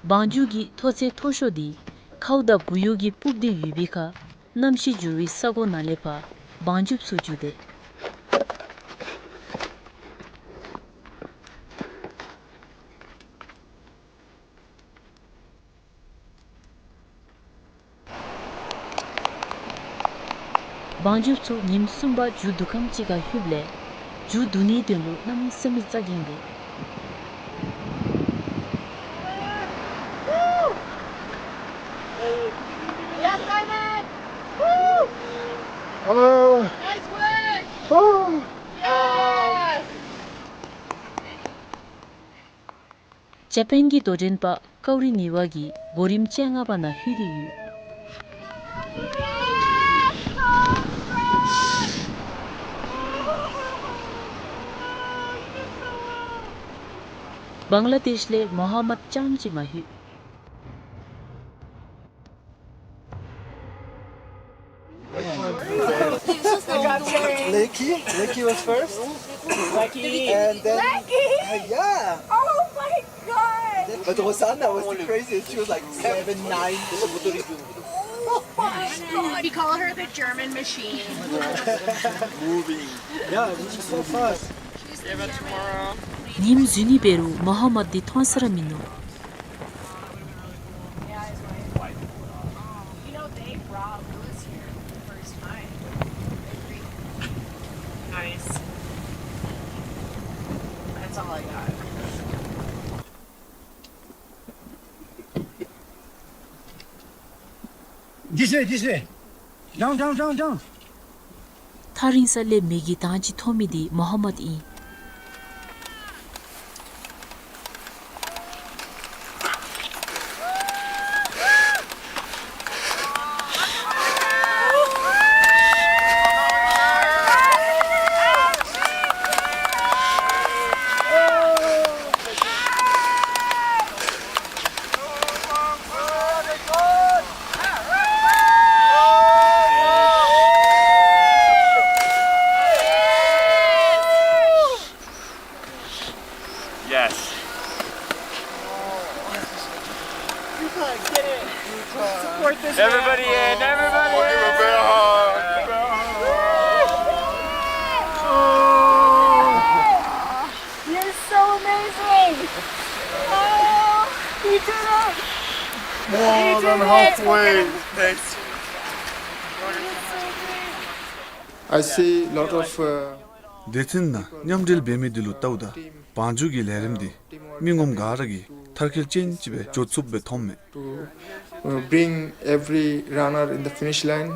བང་རྒྱུག་གི་མཐོ་ཚད་མཐོ་ཤོས་འདི་ཁཝ་དང་བུ་ཡུག་གིས་སྤུབས་ཏེ་ཡོད་པའི་ཁར་གནམ་གཤིས་འགྱུར་བའི་ས་གོ་ནང་ལས་ཕར་བང་རྒྱུགཔ་ཚུ་འགྱོ་དེས། བང་རྒྱུགཔ་ཚུ་ཉིནམ་གསུམ་པ་མཇུག་བསྡུ་ཁམས་ཅིག་ཁར་ལྷོདཔ་ལས་མཇུག་བསྡུ་ནིའི་དོན་ལུ་གནམ་མེད་ས་མེད་རྩ་འགེངས་དེས། Hello. Nice work. Woo. ཇ་པཱན་གྱི་དོ་འགྲན་པ་ཀའུ་རི་ནི་ཝ་གིས་གོ་རིམ་བཅོ་ལྔ་པ་ནང་ལྷོད་དེ་ཡོད། བང་ལ་དེཤ་ལས་མོ་ཧམ་མད་རྐྱངམ་ཅིག་མ་ལྷོད། Lucky, Lucky was first. Lucky. And then, Lucky? Uh, yeah. Oh my God. But Rosanna was the craziest. She was like seven nine. Oh my God. We call her the German machine. Moving. Yeah, this is so fast. ཉིནམ་བཟུང་ནི་འབད་རུང་མོ་ཧམ་མད་འདི་མཐོང་ས་ར་མིན་ནུག། You know, they brought Lewis here the first time. Nice. That's all I got. This way, this way. Down, down, down, down. ཐག་རིང་ས་ལས་མེ་གི་དྭངས་ཅིག་མཐོང་མི་འདི་མོ་ཧམ་མད་ཨིན། Everybody in, everybody in. You're so amazing. Oh, you did it. More than halfway. Thanks. I see lot of, uh, སྡེ་ཚན་ནང་མཉམ་འབྲེལ་འབད་མི་འདི་ལུ་བལྟཝ་ད་བང་རྒྱུག་གི་ལས་རིམ་འདི་མི་ངོམ་ག་ར་གིས་མཐར་འཁྱོལ་ཅན་ཅིག་སྦེ་འགྱོ་ཚུགསཔ་སྦེ་མཐོངམ་མས། To, uh, bring every runner in the finish line.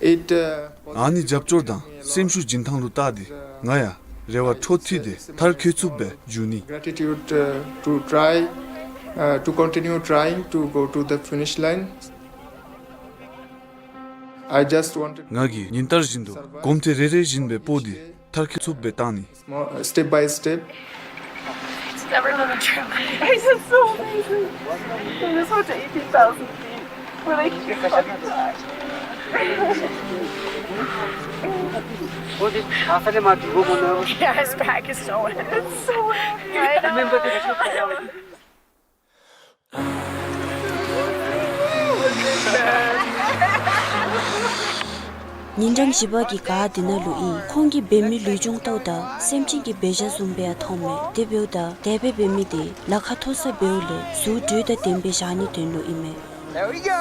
It, uh, ཨ་ནི་རྒྱབ་སྐྱོར་དང་སེམས་ཤུགས་སྦྱིན་ཐངས་ལུ་བལྟ་སྟེ་ང་ཡང་རེ་བ་འཕྲོ་མཐུད་དེ་མཐར་འཁྱོལ་ཚུགསཔ་སྦེ་འགྱོ་ནི། Gratitude, uh, to try, uh, to continue trying to go to the finish line. I just wanted ང་གིས་ཉིན་ལྟར་བཞིན་དུ་གོམ་ཐེངས་རེ་རེ་བཞིན་སྦེ་སྤོ་སྟེ་མཐར་འཁྱོལ་ཚུགསཔ་སྦེ་བཏང་ནི། Small, uh, step by step. It's never been a trip. It's just so amazing. From this one to eighteen thousand feet. We're like, yeah, his back is so heavy. It's so heavy. I know. ཉིན་གྲངས་བཞི་པ་གི་ག་དེ་ནང་ལུ་ཨིན། ཁོང་གིས་འབད་མི་ལུས་སྦྱོང་བལྟཝ་ད་སེམས་ཅན་གྱི་འབད་བཞག་བཟུམ་སྦེ་ཡང་མཐོངམ་མས། དེ་འབདཝ་ད་དེ་སྦེ་འབད་མི་དེ་ལ་ཁ་མཐོ་ས་འབདཝ་ལས་གཟུགས་དྲོད་དང་ལྡནམ་སྦེ་བཞག་ནིའི་དོན་ལུ་ཨིན་མས། There we go.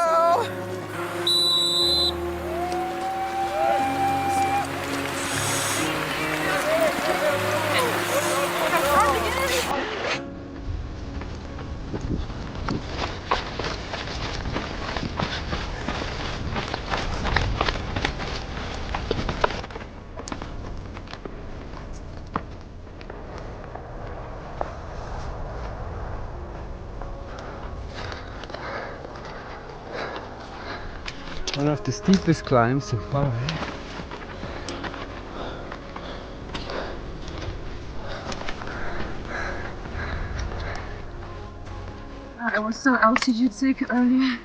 One of the steepest climbs so far, eh? I was so altitude sick earlier.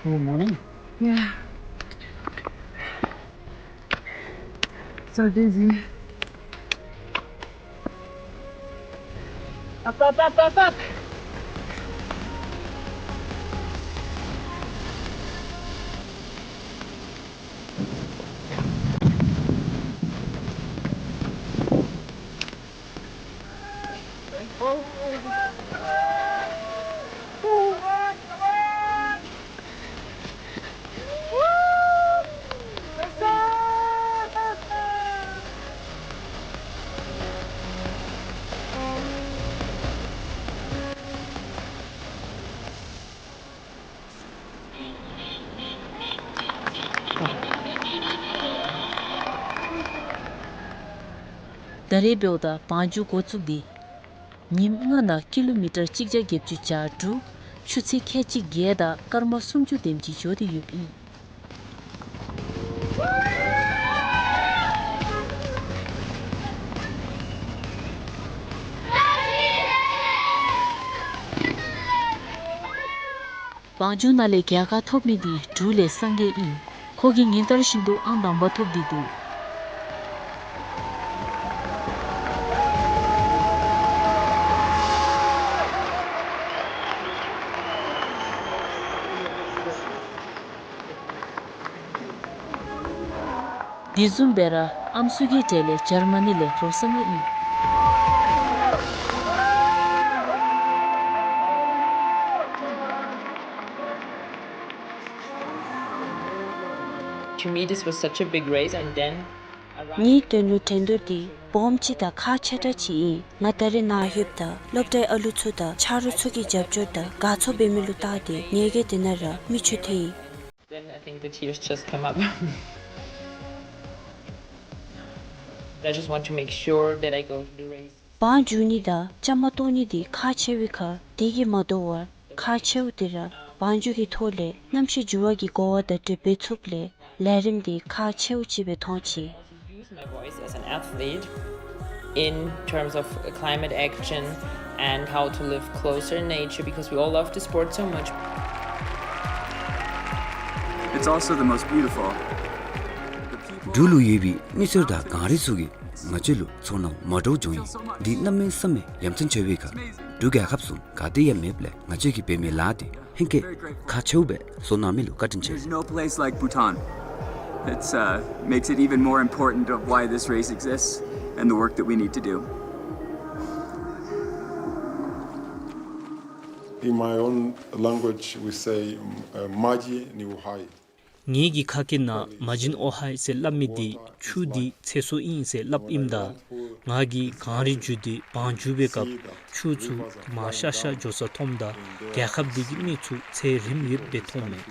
Oh, morning? Yeah. So dizzy. Up, up, up, up, up. ད་རེས་འབདཝ་ད་བང་རྒྱུག་འགོ་བཙུགས་ཏེ་ཉིནམ་ལྔ་ནང་ཀི་ལོ་མི་ཊར་གཅིག་བརྒྱ་བརྒྱད་ཅུ་གྱ་དྲུག་ཆུ་ཚོད་ཁལ་གཅིག་བརྒལ་དང་སྐར་མ་སུམ་ཅུ་དེམ་ཅིག་འགྱོ་སྟེ་ཡོདཔ་ཨིན། བང་རྒྱུག་ནང་ལས་རྒྱལ་ཁ་ཐོབ་མི་འདི་འབྲུག་ལས་སངས་རྒྱས་ཨིན། ཁོ་གིས་ཉིན་ལྟར་བཞིན་དུ་ཨང་དང་པ་ཐོབ་སྟེ་འདུག། དེ་བཟུམ་སྦེ་ར་ཨམ་སྲུ་གི་གྲས་ལས་འཇར་མ་ནི་ལས་རོ་སངས་ཨིན། To me, this was such a big race, and then ངེའི་དོན་ལུ་འགྲན་བསྡུར་འདི་སྦོམ་ཅིག་དང་ཁག་ཆེ་དྲགས་ཅིག་ཨིན། ང་ད་རེས་ནཱ་ལྷོདཔ་ད་སློབ་གྲྭའི་ཨ་ལུ་ཚུ་དང་ཆ་རོགས་ཚུ་གི་རྒྱབ་སྐྱོར་དང་དགའ་ཚོར་འབད་མི་ལུ་བལྟ་སྟེ་ངེ་གི་དེ་ནང་ར་མིག་ཆུ་ཐོན་ཡི། Then I think the tears just come up. I just want to make sure that I go to the race. བང་རྒྱུག་ནི་དང་བཅའ་མར་གཏོགས་ནི་འདི་ཁག་ཆེ་བའི་ཁར་དེ་གིས་མ་དོ་བར་ཁག་ཆེཝ་འདི་ར་བང་རྒྱུག་གི་ཐོག་ལས་རྣམ་ཤེས་འགྱུར་བ་གི་གོ་བ་དང་འབྲེལ་འབད་ཚུགསཔ་ལས་ལས་རིམ་འདི་ཁག་ཆེཝ་ཅིག་སྦེ་མཐོང་ཅི། Use my voice as an athlete in terms of climate action and how to live closer in nature, because we all love the sport so much. It's also the most beautiful. འབྲུག་ལུ་ཡོད་པའི་མི་སེར་དང་གངས་རི་ཚུ་གིས་ང་བཅས་ལུ་ཚོར་སྣང་མ་འདྲཝ་བྱུང་ཡི། འདི་གནམ་མེད་ས་མེད་ཡ་མཚན་ཆེ་བའི་ཁར། འབྲུག་རྒྱལ་ཁབ་བཟུམ་ག་ཏེ་ཡང་མེདཔ་ལས་ང་བཅས་ཀྱིས་འབད་མི་ལཱ་འདི་ཧེང་སྐལ་ཁག་ཆེཝ་སྦེ་བཟོ་གནང་མི་ལུ་བཀའ་དྲིན་ཆེ། There's no place like Bhutan. It's, uh, makes it even more important of why this race exists and the work that we need to do. In my own language, we say, uh, Maji Niuhai. ངེ་གི་ཁ་སྐད་ནང་མ་ཇིན་ཨོ་ཧའི་ཟེར་སླབ་མི་འདི་ཆུ་འདི་ཚད་སོ་ཨིན་ཟེར་སླབ་ཨིནམ་ད། ང་གིས་གངས་རི་བརྒྱུད་དེ་བང་རྒྱུག་པའི་སྐབས་ཆུ་ཚུ་མར་ཤ་ཤ་འགྱོ་ས་མཐོངམ་ད་རྒྱལ་ཁབ་འདི་གི་མི་ཚུ་ཚེ་རིངམོ་ཡོདཔ་སྦེ་མཐོངམ་མས།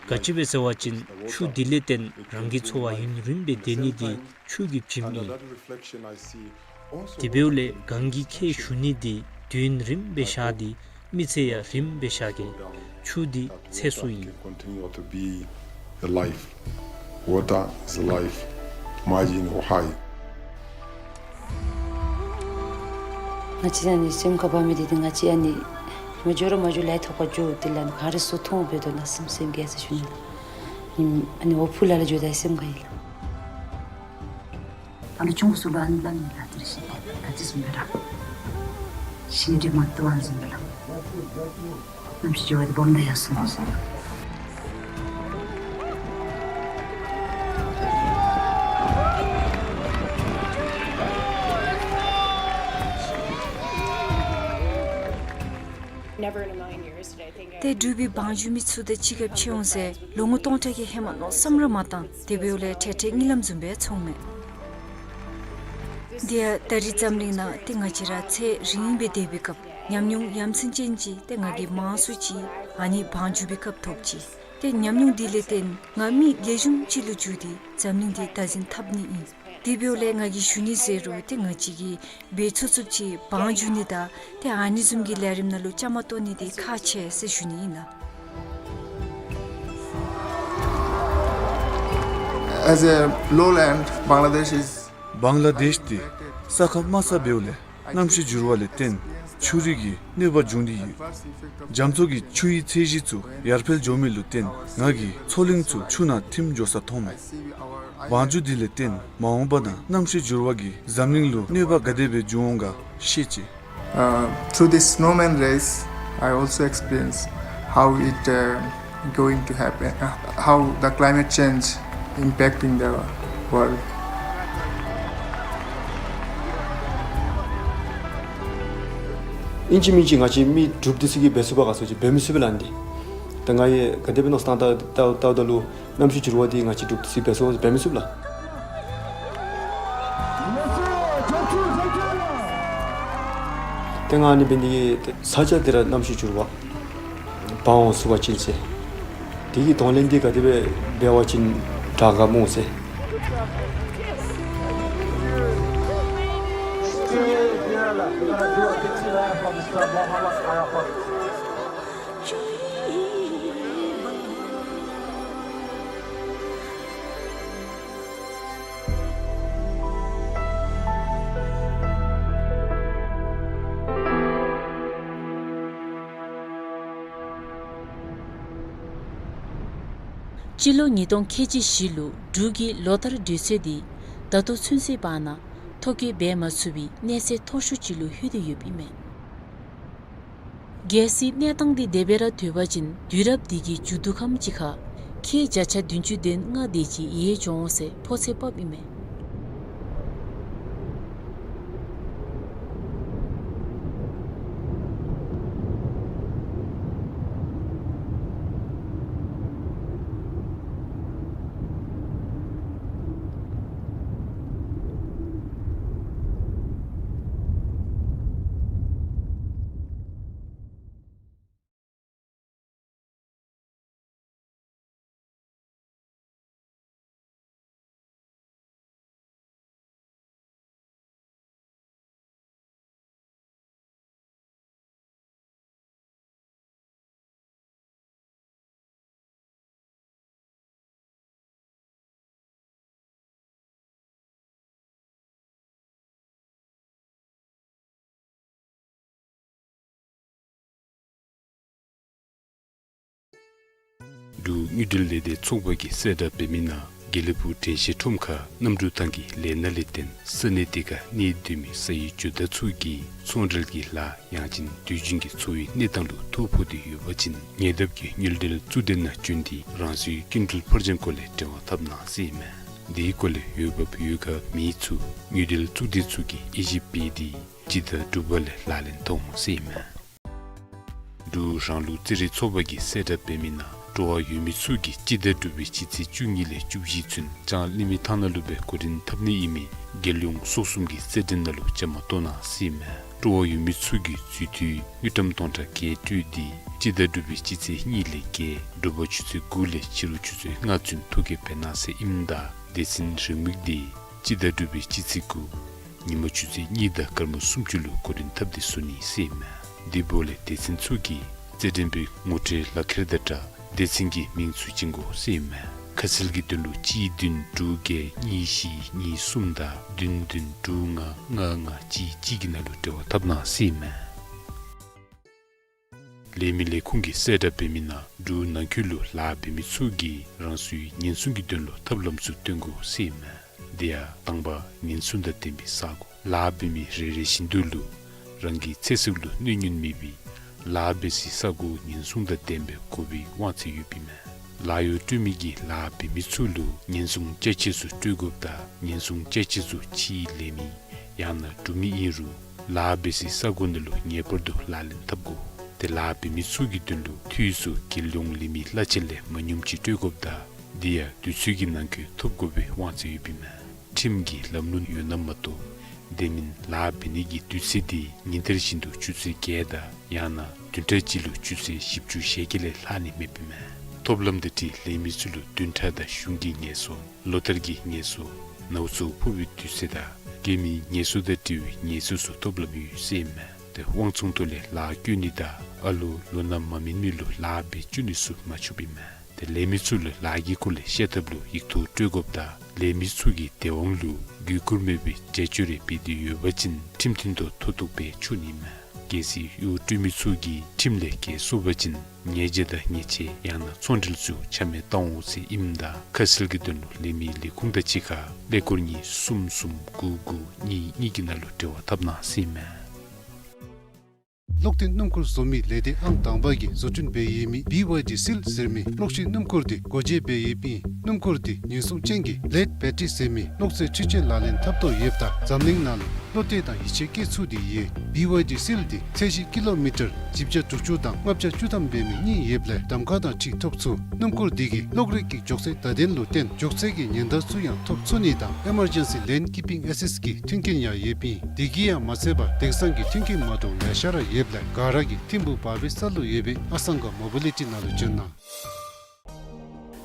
ག་ཅི་སྦེ་ཟེར་བ་ཅིན་ཆུ་འདི་ལས་བརྟེན་རང་གི་འཚོ་བ་ཡུན་རིངམོ་སྦེ་སྡོད་ནི་འདི་ཆུ་གིས་བྱིནམ་ཨིན། དེ་འབདཝ་ལས་གངས་ཀྱི་ཁྱད་ཞུ་ནི་འདི་དུས་ཡུན་རིངམོ་སྦེ་བཞག་སྟེ་མི་ཚེ་ཡང་རིངམོ་སྦེ་བཞག་གེ། ཆུ་འདི་ཚད་སོ་ཨིན། Continue to be the life. Water is life. Maji Niuhai. ང་བཅས་ཨ་ནི་སེམས་ཁར་འབག་མི་འདི་ཏེ་ང་བཅས་ཨ་ནི་མ་འགྱོ་རུང་མ་འགྱོ་ལས་ཐོག་ཁར་འགྱོ་སྟེ་ལགས་ཨ་ནི་གངས་རི་ཚུ་མཐོངམ་འབདཝ་ད་ནཱ་སེམས་སེམས་སྐྱོ་ཟེར་ཞུ་ནི་ལགས། ཨ་ནི་འོ་ཕུག་ལ་ལུ་འགྱོཝ་ད་སེམས་ཁར་ཨིན་ལགས། ད་ལྟོ་ཆུང་ཀུ་ཚུ་ལུ་ཨ་ནི་སླབ་ནི་ལགས། དེ་རེ་ཞིག་ད་ཅི་བཟུམ་སྦེ་ར་ཤིང་རི་མ་ཏོག་ཨ་ནི་བཟུམ་སྦེ་ར་རྣམ་ཤེས་འགྱུར་བ་འདི་སྦོམ་དྲགས་ཡར་སོང་ཟེར། Never in a million years did I think I ཏེ་འབྲུག་པའི་བང་རྒྱུག་མི་ཚུ་དང་གཅིག་ཁར་ཕྱད་འོང་ཟེར་ལོ་ངོ་སྟོང་ཕྲག་གི་ཧེ་མ་མནོ་བསམ་ར་མ་བཏང་། དེ་འབདཝ་ལས་འཕྲལ་འཕྲལ་གཉིད་ལམ་བཟུམ་སྦེ་སོངམ་མས། དེ་ཡང་ད་རིས་འཛམ་གླིང་ནང་ཏེ་ང་བཅས་ར་ཚེ་རིངམོ་སྦེ་སྡོད་པའི་སྐབས་ཉམས་མྱོང་ཡ་མཚན་ཅན་ཅིག་ཏེ་ང་གི་མང་སུ་ཅིག་ཨ་ནི་བང་རྒྱུག་པའི་སྐབས་ཐོབ་ཅི། ཏེ་ཉམས་མྱོང་འདི་ལས་བརྟེན་ང་མི་ལེགས་ཤོམ་ཅིག་ལུ་འགྱུར་ཏེ་འཛམ་གླིང་འདི་བདག་འཛིན་འཐབ་ནི་ཨིན། དེ་འབདཝ་ལས་ང་གིས་ཞུ་ནི་ཟེར་རུང་ཏེ་ང་བཅས་ཀྱིས་འབད་ཚུགས་ཚུགསཔ་ཅིག་བང་རྒྱུག་ནི་དང་ཏེ་ཨ་ནི་བཟུམ་གྱི་ལས་རིམ་ནང་ལུ་བཅའ་མར་གཏོགས་ནི་འདི་ཁག་ཆེ་ཟེར་ཞུ་ནི་ཨིན་ལགས། As a lowland, Bangladesh is བང་ལ་དེཤ་འདི་ས་ཁམས་དམའ་ས་འབདཝ་ལས་གནམ་གཤིས་འགྱུར་བ་ལས་བརྟེན་ཆུ་རིགས་ཀྱི་གནོད་པ་འབྱུང་སྟེ་ཡོད། རྒྱ་མཚོ་གི་ཆུའི་ཚད་གཞི་ཚུ་ཡར་འཕེལ་འགྱོ་མི་ལུ་བརྟེན་ང་གིས་མཚོ་གླིང་ཚུ་ཆུ་ནང་ཐིམ་འགྱོ་ས་མཐོངམ་མས། བང་རྒྱུག་འདི་ལས་བརྟེན་མ་འོངས་པ་ནང་གནམ་གཤིས་འགྱུར་བ་གིས་འཛམ་གླིང་ལུ་གནོད་པ་ག་དེ་སྦེ་འབྱུང་འོང་ག་ཤེས་ཅི། Uh, through this snowman race, I also experience how it, uh, going to happen, uh, how the climate change impacting the world. ཨིན་ཅི་མིན་ཅི་ང་བཅས་མི་འབྲུགཔ་འདི་ཚུ་གིས་འབད་ཚུགས་པ་ག་ཚོད་ཅིག་འབད་མི་ཚུགས་པས་ལགས་འདི། ད་ང་གིས་ག་དེ་སྦེ་མནོ་བསམ་བཏང་བཏང་བཏངམ་ད་ལུ་གནམ་གཤིས་འགྱུར་བ་འདི་ང་བཅས་འབྲུགཔ་འདི་ཚུ་འབད་ཚུགས་འབད་མི་ཚུགས་ལགས། ཏེ་ང་ཨ་ནི་འབད་ནི་གི་ས་ཆ་འདི་ར་གནམ་གཤིས་འགྱུར་བ་འབག་འོང་ཚུགས་པ་ཅིན་ཟེར། དེ་གི་གདོང་ལེན་འདི་ག་དེ་སྦེ་འབད་བ་ཅིན་དྲག་ག་སྨོ་ཟེར། སྤྱི་ལོ་ཉིས་སྟོང་ཁལ་གཅིག་བཞི་ལུ་འབྲུག་གི་ལོ་ལྟར་དུས་ཚོད་འདི་ད་ལྟོ་ཚུན་ཚོད་བར་ན་ཐོ་བཀོད་འབད་མ་ཚུགས་པའི་གནས་ཚད་མཐོ་ཤོས་ཅིག་ལུ་ལྷོད་དེ་ཡོདཔ་ཨིན་མས། གལ་སྲིད་གནས་སྟངས་འདི་དེ་སྦེ་ར་སྡོད་པ་ཅིན་དུས་རབས་འདི་གི་མཇུག་བསྡུ་ཁམས་ཅིག་ཁར་ཁལ་བརྒྱ་ཆ་བདུན་ཅུ་དོན་ལྔ་དེ་ཅིག་ཡལ་འགྱོ་འོང་ཟེར་ཕོ་ཚོད་ཕབ་ཨིན་མས། འབྲུག་དངུལ་འབྲེལ་ལས་སྡེ་ཚོགས་པ་གིས་གསལ་བསྒྲགས་འབད་མི་ནང་ དགེ་ལེགས་ཕུག་དྲན་ཤེས་ཁྲོམ་ཁར་གནམ་གྲུ་ཐང་གི་ལས་སྣ་ལས་བརྟེན་ས་གནས་དེ་ཁར་གནས་སྡོད་མི་ས་ཡི་ཇོ་བདག་ཚུ་གིས་ཚོང་འབྲེལ་གྱི་ལཱ་ཡང་ཅིན་དུས་རྒྱུན་གྱི་འཚོ་བའི་གནས་སྟངས་ལུ་ཐོ་ཕོག་སྟེ་ཡོད་པ་ཅིན་ཉེ་འདབས་ཀྱི་དངུལ་འབྲེལ་གཙུག་སྡེ་ནང་བྱོན་ཏེ་རང་སོའི་སྐྱིན་འགྲུལ་ཕར་འགྱངས་སྐོར་ལས་འབྲེལ་བ་འཐབ་གནང་ཟེར་ཨིན་མས། དེའི་སྐོར་ལས་འོས་འབབ་ཡོད་དགའ་མི་ཚུ་དངུལ་འབྲེལ་གཙུག་སྡེ་ཚུ་གིས་དབྱེ་ཞིབ་འབད་དེ་སྤྱི་ཟླ་དྲུག་པ་ལས་ལག་ལེན་འཐབ་འོང་ཟེར་ཨིན་མས། འབྲུག་རང་ལུགས་རྩེད་རིགས་ཚོགས་པ་གིས་གསལ་བསྒྲགས་འབད་མི་ནང་སྤྲོ་བ་ཡོད་མི་ཚུ་གིས་སྤྱི་ཟླ་དྲུག་པའི་སྤྱི་ཚེས་བཅུ་གཉིས་ལས་བཅུ་བཞི་ཚུན་ལྕང་གླིང་མི་ཐང་ནང་ལུ་སྦེ་འགོ་འདྲེན་འཐབ་ནི་ཨིན་མི་རྒྱལ་ཡོངས་སོ་གསུམ་གྱི་རྩེད་འགྲན་ནང་ལུ་བཅའ་མར་གཏོགས་གནང་ཟེར་ཨིན་མས། སྤྲོ་བ་ཡོད་མི་ཚུ་གིས་འཛུལ་དུས་དངུལ་ཀྲམ་སྟོང་ཕྲག་བརྒྱད་སྤྲོད་དེ་སྤྱི་ཟླ་དྲུག་པའི་སྤྱི་ཚེས་གཉིས་ལས་བརྒྱད་དྲོ་པ་ཆུ་ཚོད་དགུ་ལས་ཕྱི་རུ་ཆུ་ཚོད་ལྔ་ཚུན་ཐོ་བཀོད་འབད་གནང་ཟེར་ཨིནམ་ད་སྡེ་ཚན་རེའུ་མིག་དེ་སྤྱི་ཟླ་དྲུག་པའི་སྤྱི་ཚེས་དགུ་ཉིན་མ་ཆུ་ཚོད་གཉིས་དང་སྐར་མ་སུམ་ཅུ་ལུ་འགོ་འདྲེན་འཐབ་སྟེ་བཟོ་ནི་ཟེར་ཨིན་མས། དེ་འབདཝ་ལས་སྡེ་ཚན་ཚུ་གིས་རྩེད་འགྲན་པའི་ངོ་སྤྲོད་ལག་ཁྱེར་དང་སྦྲགས་སྡེ་ཚན་གྱི་མིང་ཚུ་བྱིན་དགོ་ཟེར་ཨིན་མས། ཁ་གསལ་གྱི་དོན་ལུ་གཅིག་བདུན་དྲུག་བརྒྱད་གཉིས་བཞི་གཉིས་གསུམ་དང་བདུན་བདུན་དྲུག་ལྔ་ལྔ་ལྔ་གཅིག་གཅིག་གི་ནང་ལུ་འབྲེལ་བ་འཐབ་གནང་ཟེར་ཨིན་མས། ལས་མི་ལས་ཁུངས་ཀྱིས་གསལ་བསྒྲགས་འབད་མི་ནང་འབྲུག་ནང་འཁོད་ལུ་ལཱ་འབད་མི་ཚུ་གིས་རང་སོའི་ཉེན་སྲུང་གི་དོན་ལུ་ཐབས་ལམ་ཚུ་སྟོན་དགོ་ཟེར་ཨིན་མས། དེ་ཡང་དང་པ་ཉེན་སྲུང་དང་ལྡན་པའི་ས་སྒོ། ལཱ་འབད་མི་རེ་རེ་བཞིན་དུ་ལུ་རང་གི་ཚེ་སྲོག་ལུ་གནོད་ཉེན་མེད་པའི་ལཱ་འབད་སའི་ས་སྒོ་ཉེན་སྲུང་དང་ལྡན་པའི་དགོ་པའི་དབང་ཚད་ཡོདཔ་ཨིན་མས། ལཱ་གཡོག་སྤྲོད་མི་གིས་ལཱ་འབད་མི་ཚུ་ལུ་ཉེན་སྲུང་ཅ་ཆས་ཚུ་སྤྲོད་དགོཔ་ད་ཉེན་སྲུང་ཅ་ཆས་ཚུ་ཕྱིའི་ལས་མི་ཡང་ན་འབྲུག་མི་ཨིན་རུང་ལཱ་འབད་སའི་ས་སྒོ་ནང་ལུ་ངེས་པར་དུ་ལག་ལེན་འཐབ་དགོ། ཏེ་ལཱ་འབད་མི་ཚུ་གི་དོན་ལུ་འཐུས་ཚུ་རྒྱལ་ཡོངས་ལས་མི་གླ་ཆ་ལས་མ་ཉུངམ་ཅིག་སྤྲོད་དགོཔ་ད་དེ་ཡང་དུས་ཚོད་ཀྱི་ནང་འཁོད་ཐོབ་དགོ་པའི་དབང་ཚད་ཡོདཔ་ཨིན་མས། ཁྲིམས་ཀྱི་ལམ་ལུགས་ཡོད་ན་མ་གཏོགས་དེ་མིན་ལཱ་འབད་ནི་གི་དུས་ཚོད་དེ་ཉིན་ལྟར་བཞིན་དུ་ཆུ་ཚོད་བརྒྱད་དང་ཡང་ན་བདུན་ཕྲག་གཅིག་ལུ་ཆུ་ཚོད་བཞི་བཅུ་ཞེ་བརྒྱད་ལས་ལྷག་ནི་མེདཔ་ཨིན་མས། ཐོབ་ལམ་དང་འཁྲིལ་ལས་མི་ཚུ་ལུ་བདུན་ཕྲག་དང་གཞུང་གི་ངལ་གསོ་ལོ་ལྟར་གྱི་ངལ་གསོ་ནཝ་ཚཝ་ཕོག་པའི་དུས་ཚོད་དང་རྒས་མི་ངལ་གསོ་དང་འབྲེལ་བའི་ངལ་གསོ་ཚུ་ཐོབ་ལམ་ཡོད་ཟེར་ཨིན་མས། ཏེ་དབང་ཚོང་ཐོག་ལས་ལཱ་བཀོལ་ནི་དང་ཨ་ལོ་ལོ་ན་མ་སྨིན་མི་ལུ་ལཱ་འབད་བཅུག་ནི་ཚུ་མ་ཆོགཔ་ཨིན་མས། ཏེ་ལས་མི་ཚུ་ལུ་ལཱ་གི་སྐོར་ལས་བཤད་ཐབས་ལུ་ཡིག་ཐོག་སྤྲོད་དགོཔ་ད་ལས་མི་ཚུ་གིས་སྡེ་དབང་ལུ་གུས་བཀུར་མེད་པའི་བྱ་སྤྱོད་རེ་འབད་དེ་ཡོད་པ་ཅིན་ཁྲིམས་མཐུན་ཐོག་ཐོ་གཏུགས་འབད་ཆོག་ནི་མས། གལ་སྲིད་གཡོག་སྤྲོད་མི་ཚུ་གིས་ཁྲིམས་ལས་འགལ་སོང་པ་ཅིན་ཉེས་བྱ་དང་ཉེས་ཆད་ཡང་ན་ཚོང་འབྲེལ་ཚུ་ཆ་མེད་བཏང་འོང་ཟེར་ཨིནམ་ད་ཁ་གསལ་གྱི་དོན་ལུ་ལས་མི་ལས་ཁུངས་དང་གཅིག་ཁར་ཀླད་ཀོར་གཉིས་གསུམ་གསུམ་དགུ་དགུ་གཉིས་གཉིས་ཀྱི་ནང་ལུ་འབྲེལ་བ་འཐབ་གནང་ཟེར་ཨིན་མས། གློག་འདོན་སྣུམ་འཁོར་བཟོ་མི་ལས་སྡེ་ཨང་དང་པ་གིས་བཟོ་སྐྲུན་འབད་ཡོད་མི་བི་ཝའི་ཌི་སིལ་ཟེར་མི་གློག་ཤིང་སྣུམ་འཁོར་དེ་སྒོ་འབྱེད་འབད་ཡོདཔ་ཨིན། སྣུམ་འཁོར་དེ་ཉེན་སྲུང་ཅན་གྱི་ལེཌ་བེ་ཊི་རི་ཟེར་མི་གློག་རྫས་འཕྲུལ་ཆས་ལག་ལེན་འཐབ་དོ་ཡོདཔ་ད་འཛམ་གླིང་ནང་ལུ་བློ་གཏད་དང་ཡིད་ཆེས་བསྐྱེད་ཚུགས་ཏེ་ཡོད། བི་ཝའི་ཌི་སིལ་དེ་ཚད་གཞི་ཀི་ལོ་མི་ཊར་བཞི་བརྒྱ་དྲུག་ཅུ་དང་ལྔ་བརྒྱ་བཅུ་ཐམ་འབད་མི་གཉིས་ཡོདཔ་ལས་གདམ་ཁ་དང་འཁྲིལ་ཐོབ་ཚུགས། སྣུམ་འཁོར་དེ་གིས་གློག་རིག་གི་མགྱོགས་ཚད་བརྡ་དོན་ལུ་བརྟེན་མགྱོགས་ཚད་ཀྱི་ཉེན་བརྡ་ཚུ་ཡང་ཐོབ་ཚུགས་ནི་དང་ཨི་མར་ཇེན་སི་ལེན་ཀིཔ་པིང་ཨེ་སིསི་གི་མཐུན་རྐྱེན་ཡང་ཡོདཔ་ཨིན། དེ་གིས་ཡང་མ་ཚད་པར་དེང་སང་གི་མཐུན་རྐྱེན་མ་འདྲཝ་ལེ་ཤ་ར་ཡོདཔ་ལས་ག་ར་གིས་ཐིམ་ཕུག་བར་བའི་ས་ལུ་ཡོད་པའི་ཨ་སང་ག་མོ་བི་ལི་ཊི་ནང་ལུ་བྱོན་གནང་།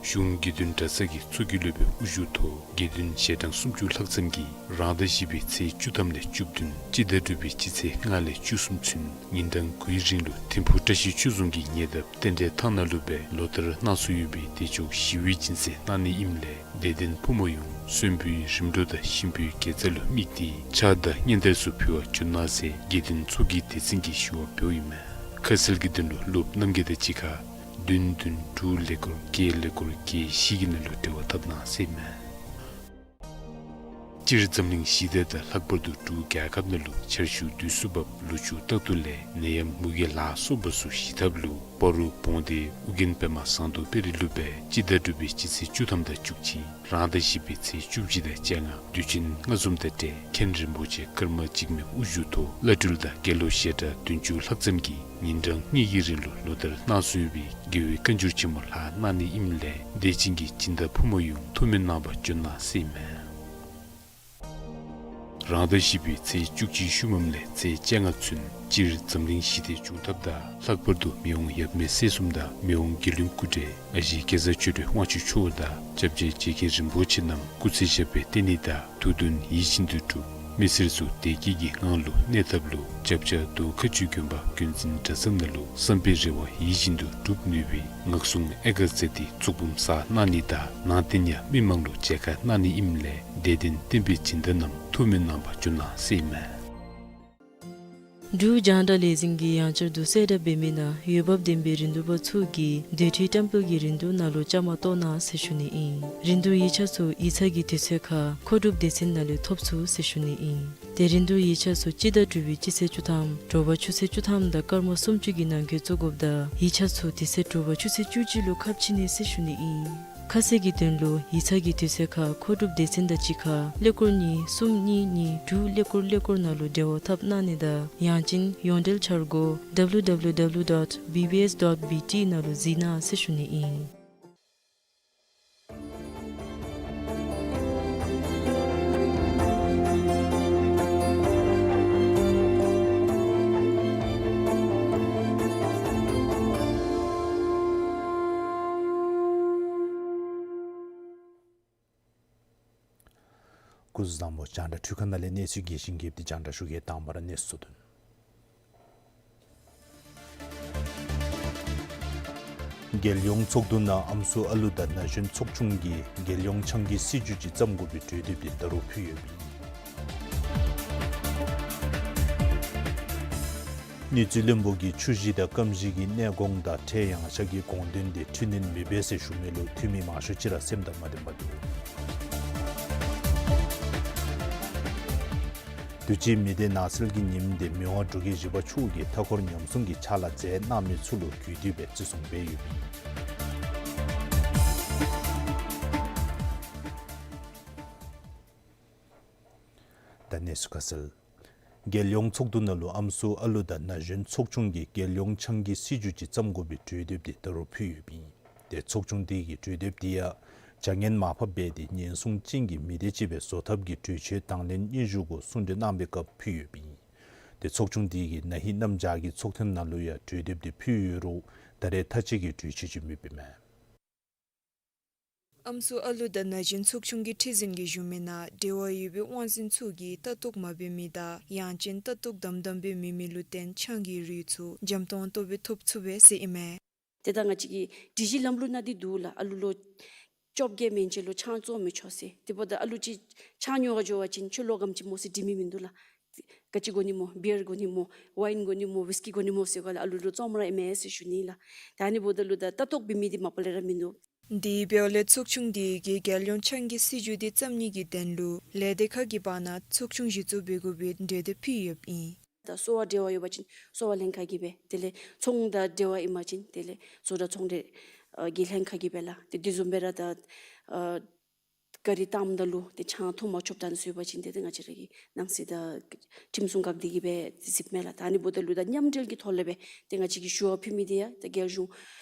གཞུང་དགེ་འདུན་གྲྭ་ཚང་གི་གཙོ་གྱུར་སློབ་དཔོན་དབུ་བཞུགས་ཐོག་དགེ་འདུན་ཞལ་གྲངས་སུམ་ཅུ་ལྷག་ཙམ་གྱིས་རང་ཟླ་བཞི་པའི་ཚེས་བཅུ་ཐམ་ལས་བཅུ་བདུན་སྤྱི་ཟླ་དྲུག་པའི་སྤྱི་ཚེས་ལྔ་ལས་བཅུ་གསུམ་ཚུན་ཉིན་གྲངས་དགུའི་རིང་ལུ་ཐིམ་ཕུག་བཀྲ་ཤིས་ཆོས་རྫོང་གི་ཉེ་འདབས་རྟེན་འབྲེལ་ཐང་ནང་ལུ་སྦེ་ལོ་ལྟར་གནང་སྲོལ་ཡོད་པའི་བདེ་མཆོག་ཞི་བའི་སྦྱིན་སྲེག་གནང་ནི་ཨིནམ་ལས་དད་ལྡན་ཕོ་མོ་ཡོངས་གསོན་པོའི་རིམ་གྲོ་དང་གཤིན་པོའི་དགེ་རྩ་ལུ་དམིགས་ཏེ་ཕྱག་དང་སྙན་དར་ཚུ་ཕུལ་བར་འབྱོན་གནང་ཟེར་དགེ་འདུན་ཚོགས་ཀྱི་སྡེ་ཚན་གྱིས་ཞུ་བ་འབདཝ་ཨིན་མས། ཁ་གསལ་གྱི་དོན་ལུ་སློབ་རྣམ་རྒྱལ་དང་གཅིག་ཁར་བདུན་བདུན་དྲུག་ཀླད་ཀོར་བརྒྱད་ཀླད་ཀོར་བརྒྱད་བཞི་གི་ནང་ལུ་འབྲེལ་བ་འཐབ་གནང་ཟེར་ཨིན་མས། སྤྱིར་འཛམ་གླིང་ཞི་བདེ་དང་ལྷག་པར་དུ་འབྲུག་རྒྱལ་ཁབ་ནང་ལུ་ཆར་ཆུ་དུས་སུ་འབབ་ལུ་ཆུ་རྟག་ཏུ་ལས་ནད་ཡམས་མུ་གེ་ལ་སོགས་པ་ཚུ་ཞི་ཐབས་ལུ་སྤ་རོ་བོང་སྡེ་ཨོ་རྒྱན་པདྨ་ཟངས་མདོག་དཔལ་རི་ལུ་སྦེ་སྤྱི་ཟླ་དྲུག་པའི་སྤྱི་ཚེས་བཅུ་ཐམ་དང་བཅུ་གཅིག་རང་ཟླ་བཞི་པའི་ཚེས་བཅུ་གཅིག་དང་བཅོ་ལྔ་དུས་ཆེན་ལྔ་འཛོམས་དང་འབྲེལ་མཁན་རིན་པོ་ཆེ་ཀརྨ་འཇིགས་མེད་དབུ་བཞུགས་ཐོག་བླ་སྤྲུལ་དང་དགེ་སློབ་ཞལ་གྲངས་བདུན་ཅུ་ལྷག་ཙམ་གྱིས་ཉིན་གྲངས་གཉིས་ཀྱི་རིང་ལུ་ལོ་ལྟར་གནང་སྲོལ་ཡོད་པའི་དགེ་བའི་བཀའ་འགྱུར་ཆེན་མོ་ལྷག་གནང་ནི་ཨིནམ་ལས་དད་ཅན་གྱི་སྦྱིན་བདག་ཕོ་མོ་ཡོངས་ཐུགས་སྨོན་གནང་བར་འབྱོན་གནང་ཟེར་ཨིན་མས། རང་ཟླ་བཞི་པའི་ཚེས་བཅུ་གཅིག་ཤུལ་མམ་ལས་ཚེས་བཅོ་ལྔ་ཚུན་སྤྱིར་འཛམ་གླིང་ཞི་བདེ་འབྱུང་ཐབས་དང་ལྷག་པར་དུ་མི་དབང་ཡབ་མེས་སྲས་གསུམ་དང་མི་དབང་རྒྱལ་ཡུམ་སྐུ་བགྲེས་ཨ་ཞེ་སྐལ་བཟང་ཆོས་སྒྲོན་དབང་ཕྱུག་མཆོག་དང་སྐྱབས་རྗེ་རྗེ་མཁན་རིན་པོ་ཆེ་རྣམས་སྐུ་ཚེ་ཞབས་པད་བརྟན་ནི་དང་ཐུགས་འདུན་ཡིད་བཞིན་དུ་འགྲུབ། མི་སེར་ཚུ་བདེ་སྐྱིད་ཀྱི་ངང་ལུ་གནས་ཐབས་ལུ་སྐྱབས་ཆ་མདོ་ཁ་ཆུ་དགོན་པ་དགོན་འཛིན་གྲྭ་ཚང་ནང་ལུ་བསམ་པའི་རེ་བ་ཡིད་བཞིན་དུ་འགྲུབ་ནུས་པའི་ངག་གསུང་ཨེ་དགའ་མཛད་དེ་གཙུག་འབུམ་གསར་གནང་ནི་དང་ནང་རྟེན་ཡང་མི་མང་ལུ་མཇལ་ཁ་གནང་ནི་ཨིནམ་ལས་དད་ལྡན་བསྟན་པའི་སྦྱིན་བདག་རྣམས་ཐུགས་སྨོན་གནང་བར་འབྱོན་གནང་ཟེར་ཨིན་མས། འབྲུག་རྒྱང་བསྒྲགས་ལས་འཛིན་གྱིས་ཡང་བསྐྱར་དུ་གསལ་བསྒྲགས་འབད་མི་ནང་འོས་འབབ་ལྡན་པའི་རིན་བསྡུར་པ་ཚུ་གིས་རྡོ་ཐིག་ཊེམ་པལ་གྱི་རིན་བསྡུར་ནང་ལུ་བཅའ་མར་གཏོགས་གནང་ཟེར་ཞུ་ནི་ཨིན། རིན་བསྡུར་ཡིག་ཆ་ཚུ་ཡིག་ཚང་གི་དུས་ཚོད་ཁར་མཁོ་སྒྲུབ་སྡེ་ཚན་ནང་ལས་ཐོབ་ཚུགས་ཟེར་ཞུ་ནི་ཨིན། ཏེ་རིན་བསྡུར་ཡིག་ཆ་ཚུ་སྤྱི་ཟླ་དྲུག་པའི་སྤྱི་ཚེས་བཅུ་ཐམ་དྲོ་པ་ཆུ་ཚོད་བཅུ་ཐམ་དང་སྐར་མ་སུམ་ཅུ་གི་ནང་འཁོད་བཙུགས་དགོཔ་དང་ཡིག་ཆ་ཚུ་དེ་ཚེ་དྲོ་པ་ཆུ་ཚོད་བཅུ་གཅིག་ལུ་ཁ་ཕྱེ་ནི་ཟེར་ཞུ་ནི་ཨིན། ཁ་གསལ་གྱི་དོན་ལུ་ཡིག་ཚང་གི་དུས་ཚོད་ཁར་མཁོ་སྒྲུབ་སྡེ་ཚན་དང་གཅིག་ཁར་ཀླད་ཀོར་གཉིས་གསུམ་གཉིས་གཉིས་དྲུག་ཀླད་ཀོར་ཀླད་ཀོར་ནང་ལུ་འབྲེལ་བ་འཐབ་གནང་ནི་དང་ཡང་ཅིན་ཡོངས་འབྲེལ་འཆར་སྒོ་W W W dot B B S dot B T ནང་ལུ་གཟིགས་གནང་ཟེར་ཞུ་ནི་ཨིན། སྐུ་གཟུགས་བཟང་པོ། རྒྱང་བསྒྲགས་འཕྲུལ་ཁང་ནང་ལས་གནས་ཚུལ་རྒྱས་ཤིང་རྒྱསཔ་འདི་རྒྱང་བསྒྲགས་ཞུ་གེ། དང་པ་ར་གནས་ཚུལ་དོན། རྒྱལ་ཡོངས་ཚོགས་འདུ་ནང་ཨམ་སྲུ་ཨ་ལུ་དང་ན་གཞོན་ཚོགས་ཆུང་གིས་རྒྱལ་ཡོངས་ཆང་གི་སྲིད་བྱུས་ཅིག་བརྩམ་དགོ་པའི་གྲོས་འདེབས་འདི་ད་རུང་ཕུལ་ཡོདཔ་ཨིན། དངུལ་རྩིས་བློན་པོ་གིས་ཆུ་གཞི་དང་སྐམ་གཞི་གི་གནས་གོང་དང་ཁྲལ་ཡངས་ཤོས་ཀྱི་དགོངས་དོན་འདི་འཕྲི་སྣོན་མི་འབད་ཟེར་ཞུ་མི་ལུ་འཐུས་མི་མང་ཤོས་ཅིག་ར་སེམས་དང་མ་ལྡནམ་འདུག། དུས་ཅི་མི་བདེ་ནགས་ཚལ་གྱི་ཉིནམ་འདི་མི་དབང་འབྲུག་རྒྱལ་བཞི་པ་མཆོག་གིས་མཐའ་འཁོར་ཉམས་སྲུང་གི་ཕྱག་ལཱ་མཛད་གནང་མི་ཚུ་ལུ་གུས་འདུད་སྦེ་བརྩི་སྲུང་འབད་ཡོདཔ་ཨིན། ད་གནས་ཚུལ་ཁ་གསལ། རྒྱལ་ཡོངས་ཚོགས་འདུ་ནང་ལུ་ཨམ་སྲུ་ཨ་ལུ་དང་ན་གཞོན་ཚོགས་ཆུང་གིས་རྒྱལ་ཡོངས་ཆང་གི་སྲིད་བྱུས་ཅིག་བརྩམ་དགོ་པའི་གྲོས་འདེབས་འདི་ད་རུང་ཕུལ་ཡོདཔ་ཨིན། ཏེ་ཚོགས་ཆུང་འདི་གིས་གྲོས་འདེབས་འདི་ཡང་བྱ་ངན་མར་ཕབ་འབད་དེ་ཉེན་སྲུང་ཅན་གྱི་མི་སྡེ་ཅིག་སྦེ་བཟོ་ཐབས་ཀྱི་གྲོས་ཆོད་དང་ལེན་སྙན་ཞུ་གུ་གསུང་གྲོས་གནང་བའི་སྐབས་ཕུལ་ཡོདཔ་ཨིན། ཏེ་ཚོགས་ཆུང་འདི་གིས་ན་ཧིང་གནམ་བྱཱར་གྱི་ཚོགས་ཐེངས་ནང་ལུ་ཡང་གྲོས་འདེབས་འདི་ཕུལ་ཡོད་རུང་ད་རེས་མཐའ་དཔྱད་ཀྱི་གྲོས་ཆོད་ཅིག་མེདཔ་ཨིན་མས། ཨམ་སྲུ་ཨ་ལུ་དང་ན་གཞོན་ཚོགས་ཆུང་གི་ཁྲི་འཛིན་གྱིས་ཞུ་མི་ནང་འབྲེལ་བ་ཡོད་པའི་དབང་འཛིན་ཚུ་གིས་ལྟ་རྟོག་མ་འབད་མི་དང་ཡང་ཅིན་ལྟ་རྟོག་དམ་དམ་འབད་མི་མི་ལུ་བརྟེན་ཆང་གི་རིགས་ཚུ་འཇམ་ཏོང་ཏོ་སྦེ་ཐོབ་ཚུགས་པས་ཟེར་ཨིན་མས། ཏེ་ད་ང་བཅས་ཀྱི་སྒྲིག་གཞི་ལམ་ལུགས་ནང་འདི་འདུག་ལགས། ཨ་ལུ་ལོ་བཅོ་བརྒྱད་མན་ཆད་ལུ་ཆང་བཙོང་མི་ཆོག་ཟེར། དེ་འབདཝ་ད་ཨ་ལུ་ཅིག་ཆང་ཉོ་ག་འགྱོ་བ་ཅིན་ཁྱོད་ལོ་ག་དེམ་ཅིག་སྨོ་ཟེར་འདྲི་མི་མིན་འདུག་ལགས། ག་ཅི་དགོ་ནི་སྨོ། བི་ཡར་དགོ་ནི་སྨོ། ཝའིན་དགོ་ནི་སྨོ། ཝིས་ཀི་དགོ་ནི་སྨོ་ཟེར་ག་ལགས། ཨ་ལུ་ལུ་བཙོངམ་ར་ཨིན་མས་ཟེར་ཞུ་ནི་ལགས། ད་ཨ་ནི་འབདཝ་ད་ལུ་ད་ལྟ་རྟོག་འབད་མི་འདི་མ་པ་ལས་ར་མིན་འདུག། དེ་འབདཝ་ལས་ཚོགས་ཆུང་འདི་གིས་རྒྱལ་ཡོངས་ཆང་གི་སྲིད་བྱུས་འདི་བརྩམ་ནི་གི་དོན་ལུ་ལས་སྡེ་ཁག་གི་བར་ན་ཚོགས་ཆུང་གཞི་བཙུགས་འབད་དགོ་པའི་གྲོས་འདེབས་ཕུལ་ཡོདཔ་ཨིན། ད་གསོ་བ་འབྲེལ་བ་ཡོད་པ་ཅིན་གསོ་བ་ལྷན་ཁག་གིས་འབད། དེ་ལས་ཚོང་དང་འབྲེལ་བ་ཨིན་པ་ཅིན་དེ་ལས་བཟོ་གྲྭ་ཚོང་འབྲེལ་ཨ་གི་ལྷན་ཁག་གིས་འབད་ལགས། ཏེ་དེ་བཟུམ་སྦེ་ར་ད་ཨ་གཱ་རི་བཏངམ་ད་ལུ་ཏེ་ཆང་འཐུང་མ་ཆོགཔ་ད་ཨ་ནི་ཚུ་ཡོད་པ་ཅིན་ཏེ་ཏེ་ང་བཅས་ར་གི་ནང་སྲིད་དང་ཁྲིམས་སྲུང་འགག་སྡེ་གིས་འབད་གཟིགསཔ་མས་ལགས། ད་ཨ་ནི་འབདཝ་ད་ལུ་ད་མཉམ་འབྲེལ་གྱི་ཐོག་ལས་འབད་ཏེ་ང་བཅས་ཀྱིས་ཞུ་བ་ཕུལ་མི་འདི་ཡང་ཏེ་རྒྱལ་གཞུང་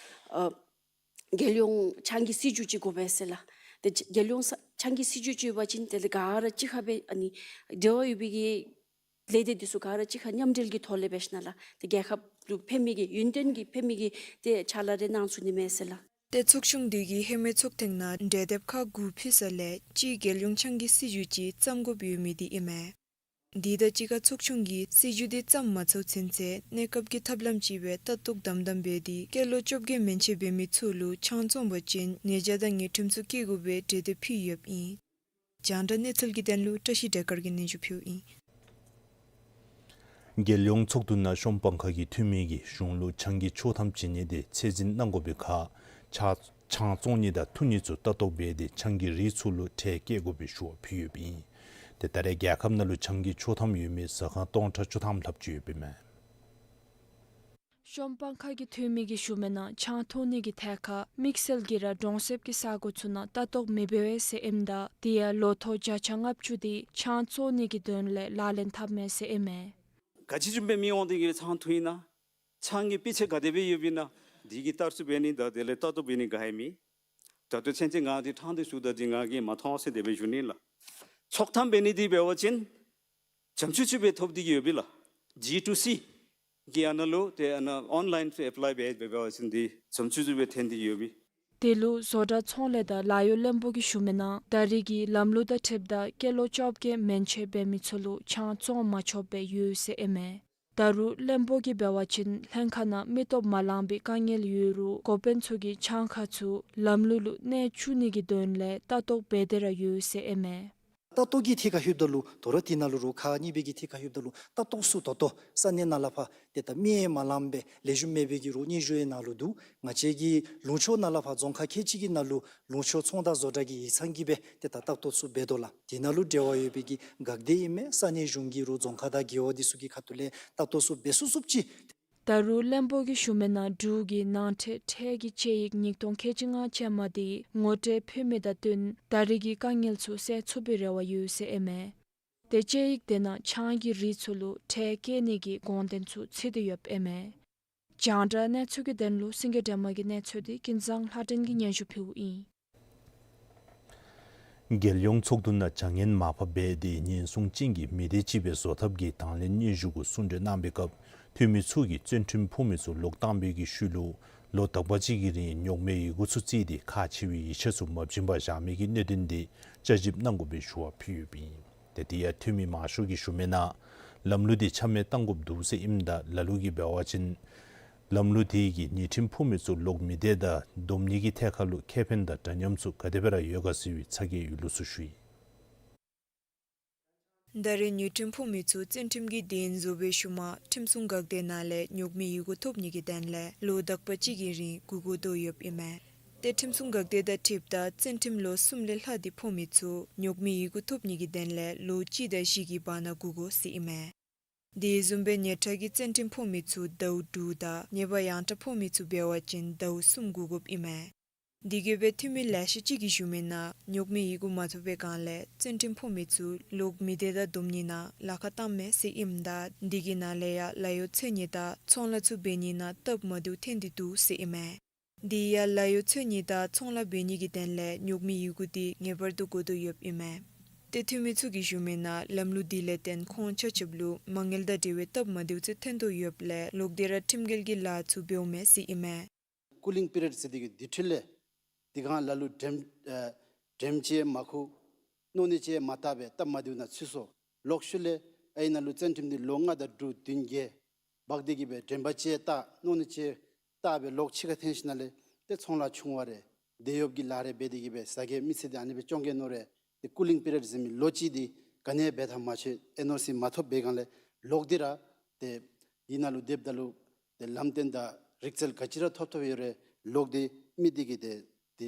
ཨ་རྒྱལ་ཡོངས་ཆང་གི་སྲིད་བྱུས་ཅིག་དགོ་པས་ཟེར་ལགས། ཏེ་རྒྱལ་ཡོངས་ཆང་གི་སྲིད་བྱུས་ཅིག་ཡོད་པ་ཅིན་དེ་ལས་ག་ར་གཅིག་ཁར་སྦེ་ཨ་ནི་འབྲེལ་བ་ཡོད་པའི་གི་ལས་སྡེ་འདི་ཚུ་ག་ར་གཅིག་ཁར་མཉམ་འབྲེལ་གྱི་ཐོག་ལས་འབད་ཞིནམ་ལས་ཏེ་རྒྱལ་ཁབ་ལུ་ཕན་མི་གི་ཡུན་བརྟན་གྱི་ཕན་མི་གི་ཏེ་ཕྱག་ལཱ་རེ་གནང་ཚུགས་ནི་མས་ཟེར་ལགས། ཏེ་ཚོགས་ཆུང་འདི་གིས་ཧེ་མའི་ཚོགས་ཐེངས་ནང་གྲོས་འདེབས་ཁག་དགུ་ཕུལ་ས་ལས་གཅིག་རྒྱལ་ཡོངས་ཆང་གི་སྲིད་བྱུས་ཅིག་བརྩམ་དགོཔ་ཡོད་མི་འདི་ཨིན་མས། འདི་དང་གཅིག་ཁར་ཚོགས་ཆུང་གིས་སྲིད་བྱུས་འདི་བརྩམ་མ་ཚརཝ་ཚུན་ཚོད་གནས་སྐབས་ཀྱི་ཐབས་ལམ་ཅིག་སྦེ་ལྟ་རྟོག་དམ་དམ་འབད་དེ་སྐྱེས་ལོ་བཅོ་བརྒྱད་མན་ཆད་འབད་མི་ཚུ་ལུ་ཆང་བཙོང་པ་ཅིན་ཉེས་བྱ་དང་ཉེས་ཁྲིམས་ཚུ་བཀལ་དགོ་པའི་གྲོས་འདེབས་ཕུལ་ཡོདཔ་ཨིན། རྒྱང་བསྒྲགས་གནས་ཚུལ་གྱི་དོན་ལུ་བཀྲ་ཤིས་བདེ་དཀར་གྱིས་སྙན་ཞུ་ཕུལཝ་ཨིན། རྒྱལ་ཡོངས་ཚོགས་འདུ་ནང་གཞུང་དཔང་ཁག་གི་འཐུས་མི་གིས་གཞུང་ལུ་ཆང་གི་ཆོག་ཐམ་བྱིན་ནི་དེ་ཚད་འཛིན་གནང་དགོ་པའི་ཁར་ཆ་ཆང་བཙོང་ནི་དང་འཐུང་ནི་ཚུ་ལྟ་རྟོག་འབད་དེ་ཆང་གི་རིགས་ཚུ་ལུ་ཁྲལ་བཀལ་དགོ་པའི་ཞུ་བ་ཕུལ་ཡོདཔ་ཨིན། ཏེ་ད་རེས་རྒྱལ་ཁབ་ནང་ལུ་ཆང་གི་ཆོག་ཐམ་ཡོད་མི་ཟ་ཁང་སྟོང་ཕྲག་བཅུ་ཐམ་ལྷགཔ་ཅིག་ཡོདཔ་ཨིན་མས། གཞུང་དཔང་ཁག་གི་འཐུས་མི་གིས་ཞུ་མི་ནང་ཆང་འཐུང་ནི་གི་ཐད་ཁར་དམིགས་བསལ་གྱིས་ར་གྲོང་གསེབ་ཀྱི་ས་གོ་ཚུ་ནང་ལྟ་རྟོག་མི་འབད་བས་ཟེར་ཨིནམ་ད་དེ་ཡང་ལོ་ཐོག་བརྒྱ་ཆ་ལྔ་བཅུ་དེ་ཆང་བཙོང་ནི་གི་དོན་ལས་ལག་ལེན་འཐབ་མས་ཟེར་ཨིན་མས། ག་ཅི་བཟུམ་སྦེ་མི་འོང་དེ་གིས་ཆང་འཐུང་ཡི་ན་ཆང་གི་སྤུས་ཚད་ག་དེ་སྦེ་ཡོདཔ་ཨིན་ན་དེ་གི་བསྟར་སྤྱོད་འབད་ནི་དང་དེ་ལས་ལྟ་རྟོག་འབད་ནི་ག་ཨིན་མི། ད་ལྟོ་ཚུན་ཚོད་ང་འདི་ཕྲང་སྟེ་ཞུཝ་ད་འདི་ང་གིས་མ་མཐོང་ཟེར་དེ་སྦེ་ཞུ་ནི་ལགས། ཆོག་ཐམ་འབད་ནི་འདི་འབད་བ་ཅིན་བྱམས་ཆུང་ཆུང་སྦེ་ཐོབ་སྟེ་གི་ཡོད་པས་ལགས། ཇི་ཊུ་སི་གི་ཨ་ནཱ་ལུ་ཏེ་ཨ་ནཱ་ཨོན་ལཱའིན་ཚུ་ཨེཔ་ལཱའི་འབད་འབད་བ་ཅིན་འདི་བྱམས་ཆུང་ཆུང་སྦེ་ཐོན་ཏེ་གི་ཡོད་པས། དེ་ལུ་བཟོ་གྲྭ་ཚོང་ལས་དང་ལཱ་གཡོག་བློན་པོ་གིས་ཞུ་མི་ནང་ད་རེས་ཀྱི་ལམ་ལུགས་དང་འཁྲིལཝ་ད་སྐྱེས་ལོ་བཅོ་བརྒྱད་མན་ཆད་འབད་མི་ཚུ་ལུ་ཆང་བཙོང་མ་ཆོགཔ་སྦེ་ཡོད་ཟེར་ཨིན་མས། ད་རུང་བློན་པོ་གིས་འབད་བ་ཅིན་ལྷན་ཁག་ནང་མི་སྟོབས་མ་ལང་པའི་དཀའ་ངལ་ཡོད་རུང་འགོ་དཔོན་ཚུ་གིས་ཆང་ཁང་ཚུ་ལམ་ལུགས་ལུ་གནས་བཅུག་ནི་གི་དོན་ལས་ལྟ་རྟོག་འབད་དེ་ར་ཡོད་ཟེར་ཨིན་མས། ལྟ་རྟོག་གི་ཐད་ཁར་ལྷོདཔ་ད་ལུ་དོ་རུང་དེ་ནང་ལུ་རུང་ཁག་གཉིས་པའི་གི་ཐད་ཁར་ལྷོདཔ་ད་ལུ་ལྟ་རྟོག་ཚུ་ད་ལྟོ་ས་གནས་ནང་ལས་ཕར་ཏེ་ད་མི་ཡང་མ་ལངམ་སྦེ་ལེགས་ཤོམ་མེད་པའི་གི་རོགས་སྙན་ཞུ་ཡང་ནང་ལུ་འདུག། ང་བཅས་ཀྱི་ལུང་ཕྱོགས་ནང་ལས་ཕར་རྫོང་ཁག་ཁལ་གཅིག་གི་ནང་ལུ་ལུང་ཕྱོགས་ཚོང་བདག་བཟོ་གྲྭ་གི་ཡིག་ཚང་གིས་སྦེ་ཏེ་ད་ལྟ་རྟོག་ཚུ་འབད་དོ་ལགས། དེ་ནང་ལུ་འབྲེལ་བ་ཡོད་པའི་གི་འགག་སྡེ་ཨིན་མས། ས་གནས་གཞུང་གི་རོགས་རྫོང་ཁག་དང་རྒེད་འོག་འདི་ཚུ་གི་ཁ་ཐུག་ལས་ལྟ་རྟོག་ཚུ་འབད་ཚུགས་ཚུགསཔ་ཅིག། ད་རུང་བློན་པོ་གིས་ཞུ་མི་ནང་འབྲུག་གི་ནང་འཕྲལ་ཁྲལ་གྱི་དཔྱད་ཡིག་ཉིས་སྟོང་ཁལ་གཅིག་ལྔ་ཅན་མ་འདི་ངོ་སྤྲོད་ཕུལ་མི་དང་བསྟུན་ད་རེས་ཀྱི་དཀའ་ངལ་ཚུ་སེལ་ཚུགས་པའི་རེ་བ་ཡོད་ཟེར་ཨིན་མས། ཏེ་དཔྱད་ཡིག་དེ་ནང་ཆང་གི་རིགས་ཚུ་ལུ་ཁྲལ་བཀལ་ནི་གི་དགོངས་དོན་ཚུ་ཚུད་དེ་ཡོདཔ་ཨིན་མས། རྒྱང་བསྒྲགས་གནས་ཚུལ་གྱི་དོན་ལུ་སེང་གེ་སྒྲོལ་མ་གི་གནས་ཚུལ་འདི་ཀུན་བཟང་ལྷ་སྒྲོན་གྱིས་སྙན་ཞུ་ཕུལཝ་ཨིན། རྒྱལ་ཡོངས་ཚོགས་འདུ་ནང་བྱ་ངན་མ་ཕབ་པའི་དེ་ཉེན་སྲུང་ཅན་གྱི་མི་སྡེ་ཅིག་སྦེ་བཟོ་ཐབས་ཀྱི་དང་ལེན་སྙན་ཞུ་གུ་གསུང་གྲོས་གནང་པའི་སྐབས་འཐུས་མི་ཚུ་གིས་བཙོན་ཁྲིམས་ཕོག་མི་ཚུ་ལོག་བཏང་པའི་གི་ཤུལ་ལུ་ལོ་དག་པ་ཅིག་གི་རིང་ཉོགས་མེད་ཡི་གུ་ཚུ་བརྩིས་ཏེ་ཁག་ཆེ་བའི་ཡིག་ཆ་ཚུ་མ་བྱིན་པར་བཞག་མི་གི་གནད་དོན་དེ་བསྐྱར་ཞིབ་གནང་དགོ་པའི་ཞུ་བ་ཕུལ་ཡོདཔ་ཨིན། ཏེ་དེ་ཡང་འཐུས་མི་མང་ཤོས་ཀྱིས་ཞུ་མི་ནང་ལམ་ལུགས་དེ་ཆ་མེད་གཏང་དགོཔ་འདུག་ཟེར་ཨིནམ་ད་ལ་ལུ་གིས་འབད་བ་ཅིན་ལམ་ལུགས་དེ་གིས་ཉེས་ཁྲིམས་ཕོག་མི་ཚུ་ལོག་མི་སྡེ་དང་བསྡོམ་ནི་གི་ཐད་ཁར་ལུ་ཁེ་ཕན་དང་འདྲ་མཉམ་ཚུ་ག་དེ་སྦེ་ར་ཡོད་ག་ཟེར་བའི་ཚ་གྱང་ཡོད་ལུགས་ཚུ་ཞུ་ཡི། ད་རེས་ཉེས་ཁྲིམས་ཕོག་མི་ཚུ་བཙོན་ཁྲིམས་ཀྱི་གདན་བཟོ་བའི་ཤུལ་མ་ཁྲིམས་སྲུང་འགག་སྡེ་ནང་ལས་ཉོགས་མེད་ཡི་གུ་ཐོབ་ནི་གི་དོན་ལས་ལོ་དག་པ་ཅིག་གི་རིང་སྒུག་དགོ་དོ་ཡོདཔ་ཨིན་མས། ཏེ་ཁྲིམས་སྲུང་འགག་སྡེ་དང་འཁྲིལཝ་ད་བཙོན་ཁྲིམས་ལོ་གསུམ་ལས་ལྷག་སྟེ་ཕོག་མི་ཚུ་ཉོགས་མེད་ཡི་གུ་ཐོབ་ནི་གི་དོན་ལས་ལོ་གཅིག་དང་བཞི་གི་བར་ན་སྒུག་དགོ་ཟེར་ཨིན་མས། དེ་བཟུམ་སྦེ་ཉེ་འཕྲལ་གྱི་བཙོན་ཁྲིམས་ཕོག་མི་ཚུ་ཟླཝ་དྲུག་དང་ཉེས་པ་ཡང་དག་ཕོག་མི་ཚུ་འབད་བ་ཅིན་ཟླཝ་གསུམ་སྒུག་དགོཔ་ཨིན་མས། དེ་གིས་སྦེ་འཐུས་མི་ལེ་ཤ་ཅིག་གིས་ཞུ་མི་ནང་ཉོགས་མེད་ཡི་གུ་མ་ཐོབ་པའི་སྒང་ལས་བཙོན་ཁྲིམས་ཕོག་མི་ཚུ་ལོག་མི་སྡེ་དང་བསྡོམ་ནི་ནང་ལཱ་ཁག་བཏངམ་མས་ཟེར་ཨིནམ་ད་དེ་གི་ནང་ལས་ཡང་ལཱ་གཡོག་འཚོལ་ནི་དང་ཚོང་ལཱ་ཚུ་འབད་ནི་ནང་སྟབས་མ་བདེཝ་ཐོན་ཏེ་འདུག་ཟེར་ཨིན་མས། དེ་ཡང་ལཱ་གཡོག་འཚོལ་ནི་དང་ཚོང་ལཱ་འབད་ནི་གི་དོན་ལས་ཉོགས་མེད་ཡི་གུ་དེ་ངེས་པར་དུ་དགོ་དོ་ཡོདཔ་ཨིན་མས། ཏེ་འཐུས་མི་ཚུ་གིས་ཞུ་མི་ནང་ལམ་ལུགས་དེ་ལས་བརྟེན་ཁོང་ཆ་ཁྱབ་ལུ་མ་དངུལ་དང་འབྲེལ་བའི་སྟབས་མ་བདེཝ་ཚུ་ཐོན་དོ་ཡོདཔ་ལས་ལོག་སྟེ་ར་ཁྲིམས་འགལ་གྱི་ལཱ་ཚུ་འབདཝ་མས་ཟེར་ཨིན་མས། ཀུ་ལིང་པི་རི་ཡོཌ་ཟེར་དེ་གི་དེ་འཕྲོ་ལས་དེ་སྒང་ལ་ལུ་དྲནམ་ཨེ་དྲནམ་ཅིག་མ་ཁུག། མནོ་ནི་ཅིག་མ་བཏགས་པར་སྟབས་མ་བདེཝ་ནང་ཚུད་སོང་། ལོག་ཤུལ་ལས་ཨ་ནི་ནང་ལུ་བཙོན་ཁྲིམས་དེ་ལོ་ལྔ་དང་དྲུག་བདུན་བརྒྱད་འབག་སྟེ་གི་སྦེ་དྲན་པ་ཅིག་བཏང་མནོ་ནི་ཅིག་བཏགས་སྦེ་ལོག་ཕྱི་ཁར་འཐོན་ཞིནམ་ལས་ཏེ་ཚོང་ལཱ་ཆུང་བ་རེ་དེད་གཡོགཔ་གི་ལཱ་རེ་འབད་དེ་གི་སྦེ་ཟ་གེ་མི་ཚེ་དེ་ཨ་ནི་སྦེ་སྐྱོང་གེ་མནོ་རུང་ཏེ་ཀུ་ལིང་པི་རི་ཡོཌ་ཟེར་མི་ལོ་གཅིག་དེ་ག་ནི་འབད་ཐབས་མ་ཆོད། ཨེན་ཨོ་སི་མ་ཐོབ་པའི་སྒང་ལས་ལོག་སྟེ་ར་ཏེ་དེ་ནང་ལུ་སྡོདཔ་ད་ལུ་ཏེ་ལམ་སྟོན་དང་རིག་རྩལ་ག་ཅི་ར་ཐོབ་ཐོབ་ཡོད་རུང་ལོག་སྟེ་མི་དེ་གིས་ཏེ་དེ་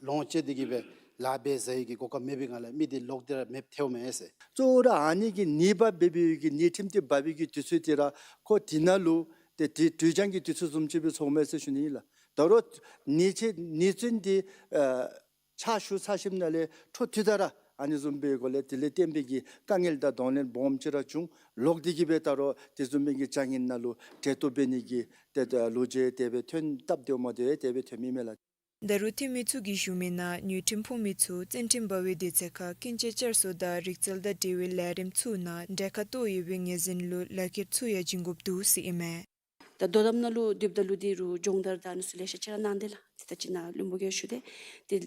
ལོངས་སྤྱོད་དེ་གི་སྦེ་ལཱ་འབད་ཟ་ནི་གི་གོ་སྐབས་མེད་པའི་སྒང་ལས་མི་དེ་ལོག་སྟེ་ར་མེདཔ་ཐལཝ་མས་ཟེར། གཙོ་བོ་ར་ཨ་ནི་གི་ཉེས་པ་འབད་བའི་གི་ཉེས་ཁྲིམས་དེ་འབབ་པའི་གི་དུས་ཚོད་དེ་ར་ཁོ་དེ་ནང་ལུ་ཏེ་དེ་དུས་འགྱངས་ཀྱི་དུས་ཚོད་བཟུམ་ཅིག་སྦེ་ཚོརཝ་མས་ཟེར་ཞུ་ནི་ཨིན་ལགས། ད་རུང་ཉེས་ཆད་ཉེས་བཙུན་དེ་ཨ་ཕྱག་ཞུ་ཚར་ཞིནམ་ལས་འཕྲོ་མཐུད་དེ་ར་ཨ་ནི་བཟུམ་སྦེ་གོ་ལས་དེ་ལས་བརྟེན་པའི་གི་དཀའ་ངལ་དང་གདོང་ལེན་སྦོམ་ཅིག་ར་བྱུང་། ལོག་སྟེ་གི་སྦེ་ད་རུང་དེ་བཟུམ་མའི་གི་བྱ་ངན་ནང་ལུ་བྲེལ་ཏོག་འབད་ནི་གི་ཏེ་ལོ་རྒྱུས་དེ་སྦེ་ཐོན་སྟབས་བདེཝ་མ་བདེཝ་དེ་སྦེ་ཐོན་མི་མས་ལགས། ད་རུང་འཐུས་མི་ཚུ་གིས་ཞུ་མི་ནང་ཉེས་ཁྲིམས་ཕོག་མི་ཚུ་བཙོན་ཁྲིམས་འབབ་པའི་དུས་ཚོད་ཁར་ཀུན་སྤྱོད་བསྐྱར་གསོ་དང་རིག་རྩལ་དང་འབྲེལ་བའི་ལས་རིམ་ཚུ་ནང་གྲལ་ཁར་གཏོགས་ཡོད་པའི་ངོས་འཛིན་ལུ་ལག་ཁྱེར་ཚུ་ཡང་བྱིན་དགོཔ་འདུག་ཟེར་ཨིན་མས། ད་དོ་དམ་ནང་ལུ་སྡོདཔ་ད་ལུ་དེ་རུང་སྦྱོང་བརྡར་དང་ཨ་ནི་ཚུ་ལེ་ཤ་ཅིག་ར་གནང་དེས་ལགས། ཏེ་ད་ཅི་ནཱ་བློན་པོ་གིས་ཞུ་དེ་དེ་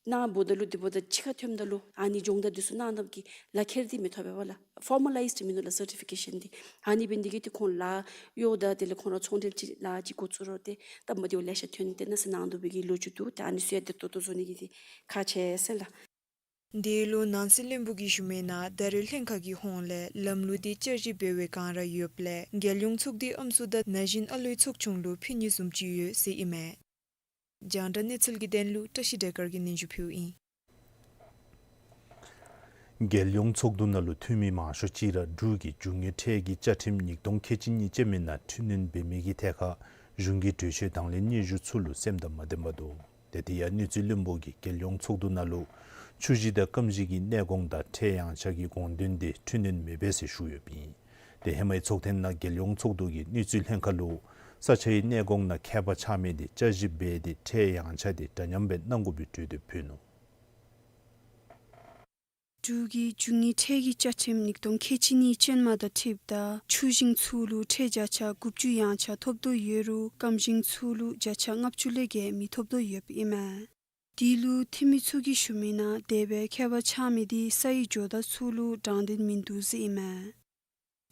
གནང་འབདཝ་ད་ལུ་དེ་འབདཝ་ད་ཕྱི་ཁར་ཐོནམ་ད་ལུ་ཨ་ནི་སྦྱོང་བརྡར་དེ་ཚུ་གནང་ཐབས་ཀྱི་ལག་ཁྱེར་དེ་མི་ཐོབ་པས་ལགས། ཕོར་མ་ལའིཛ་མིན་ནུག་ལགས་སར་ཊི་ཕི་ཀེ་ཤཱན་དེ། ཨ་ནི་འབད་ནི་དེ་གིས་ཏེ་ཁོང་ལཱ་གཡོག་དང་དེ་ལས་ཁོང་ར་ཚོང་འབྲེལ་ཅིག་ལཱ་ཅིག་འགོ་བཙུགས་རུང་ཏེ་སྟབས་མ་བདེཝ་ལེ་ཤ་ཐོན་ཏེ་ཨ་ནི་ཚུ་གནང་དོ་བའི་གི་ལོ་རྒྱུས་འདུག། ཏེ་ཨ་ནི་ཚུ་ཡང་བདེ་ཏོག་ཏོ་བཟོ་ནི་གི་དེ་ཁག་ཆེ་ཟེར་ལགས། དེ་ལུ་ནང་སྲིད་བློན་པོ་གིས་ཞུ་མི་ནང་ད་རེས་ལྷན་ཁག་གི་ཧོངས་ལས་ལམ་ལུགས་དེ་བསྐྱར་ཞིབ་འབད་བའི་སྒང་ར་ཡོདཔ་ལས་རྒྱལ་ཡོངས་ཚོགས་སྡེའི་ཨམ་སྲུ་དང་ན་གཞོན་ཨ་ལུའི་ཚོགས་ཆུང་ལུ་ཕུལ་ནི་བཟུམ་ཅིག་ཡོད་ཟེར་ཨིན་མས། རྒྱང་བསྒྲགས་གནས་ཚུལ་གྱི་དོན་ལུ་བཀྲ་ཤིས་སྒྲོལ་དཀར་གྱིས་སྙན་ཞུ་ཕུལཝ་ཨིན། རྒྱལ་ཡོངས་ཚོགས་འདུ་ནང་ལུ་འཐུས་མི་མང་ཤོས་ཅིག་ར་འབྲུག་གི་རྒྱུ་དངོས་ཁྲལ་གྱི་བཅའ་ཁྲིམས་ཉིས་སྟོང་ཁལ་གཅིག་གཉིས་ཅན་མའི་ནང་འཕྲི་སྣོན་འབད་མི་གི་ཐད་ཁར་གཞུང་གི་གྲོས་ཆོད་དང་ལེན་སྙན་ཞུ་ཚུ་ལུ་སེམས་དང་མ་ལྡནམ་པ་འདུག། ཏེ་དེ་ཡང་དངུལ་རྩིས་བློན་པོ་གིས་རྒྱལ་ཡོངས་ཚོགས་འདུ་ནང་ལུ་ཆུ་ཞིང་དང་སྐམ་ཞིང་གི་གནས་གོང་དང་ཁྲལ་ཡངས་ཆག་གི་དགོངས་དོན་དེ་འཕྲི་སྣོན་མི་འབད་ཟེར་ཞུ་ཡོདཔ་ཨིན། ཏེ་ཧེ་མའི་ཚོགས་ཐེངས་ནང་རྒྱལ་ཡོངས་ཚོགས་འདུ་གིས་དངུལ་རྩིས་ལྷན་ཁག་ལུ་ས་ཆའི་གནས་གོང་ནང་ཁྱད་པར་ཆགས་མི་དེ་བསྐྱར་ཞིབ་འབད་དེ་ཁྲལ་ཡངས་ཆག་དེ་འདྲ་མཉམ་སྦེ་གནང་དགོ་པའི་གྲོས་འདེབས་ཕུལ་ནུག། འབྲུག་གི་རྒྱུ་དངོས་ཁྲལ་གྱི་བཅའ་ཁྲིམས་ཉིས་སྟོང་ཁལ་གཅིག་གཉིས་ཅན་མ་དང་འཁྲིལཝ་ད་ཆུ་ཞིང་ཚུ་ལུ་ཁྲལ་བརྒྱ་ཆ་དགུ་བཅུ་ཡངས་ཆག་ཐོབ་དོ་ཡོད་རུང་སྐམ་ཞིང་ཚུ་ལུ་བརྒྱ་ཆ་ལྔ་བཅུ་ལས་བརྒལ་མི་ཐོབ་དོ་ཡོདཔ་ཨིན་མས། དེ་ལུ་འཐུས་མི་ཚུ་གིས་ཞུ་མི་ནང་དེ་སྦེ་ཁྱད་པར་ཆགས་མི་དེ་སའི་ཇོ་བདག་ཚུ་ལུ་དྲང་བདེན་མིན་འདུག་ཟེར་ཨིན་མས།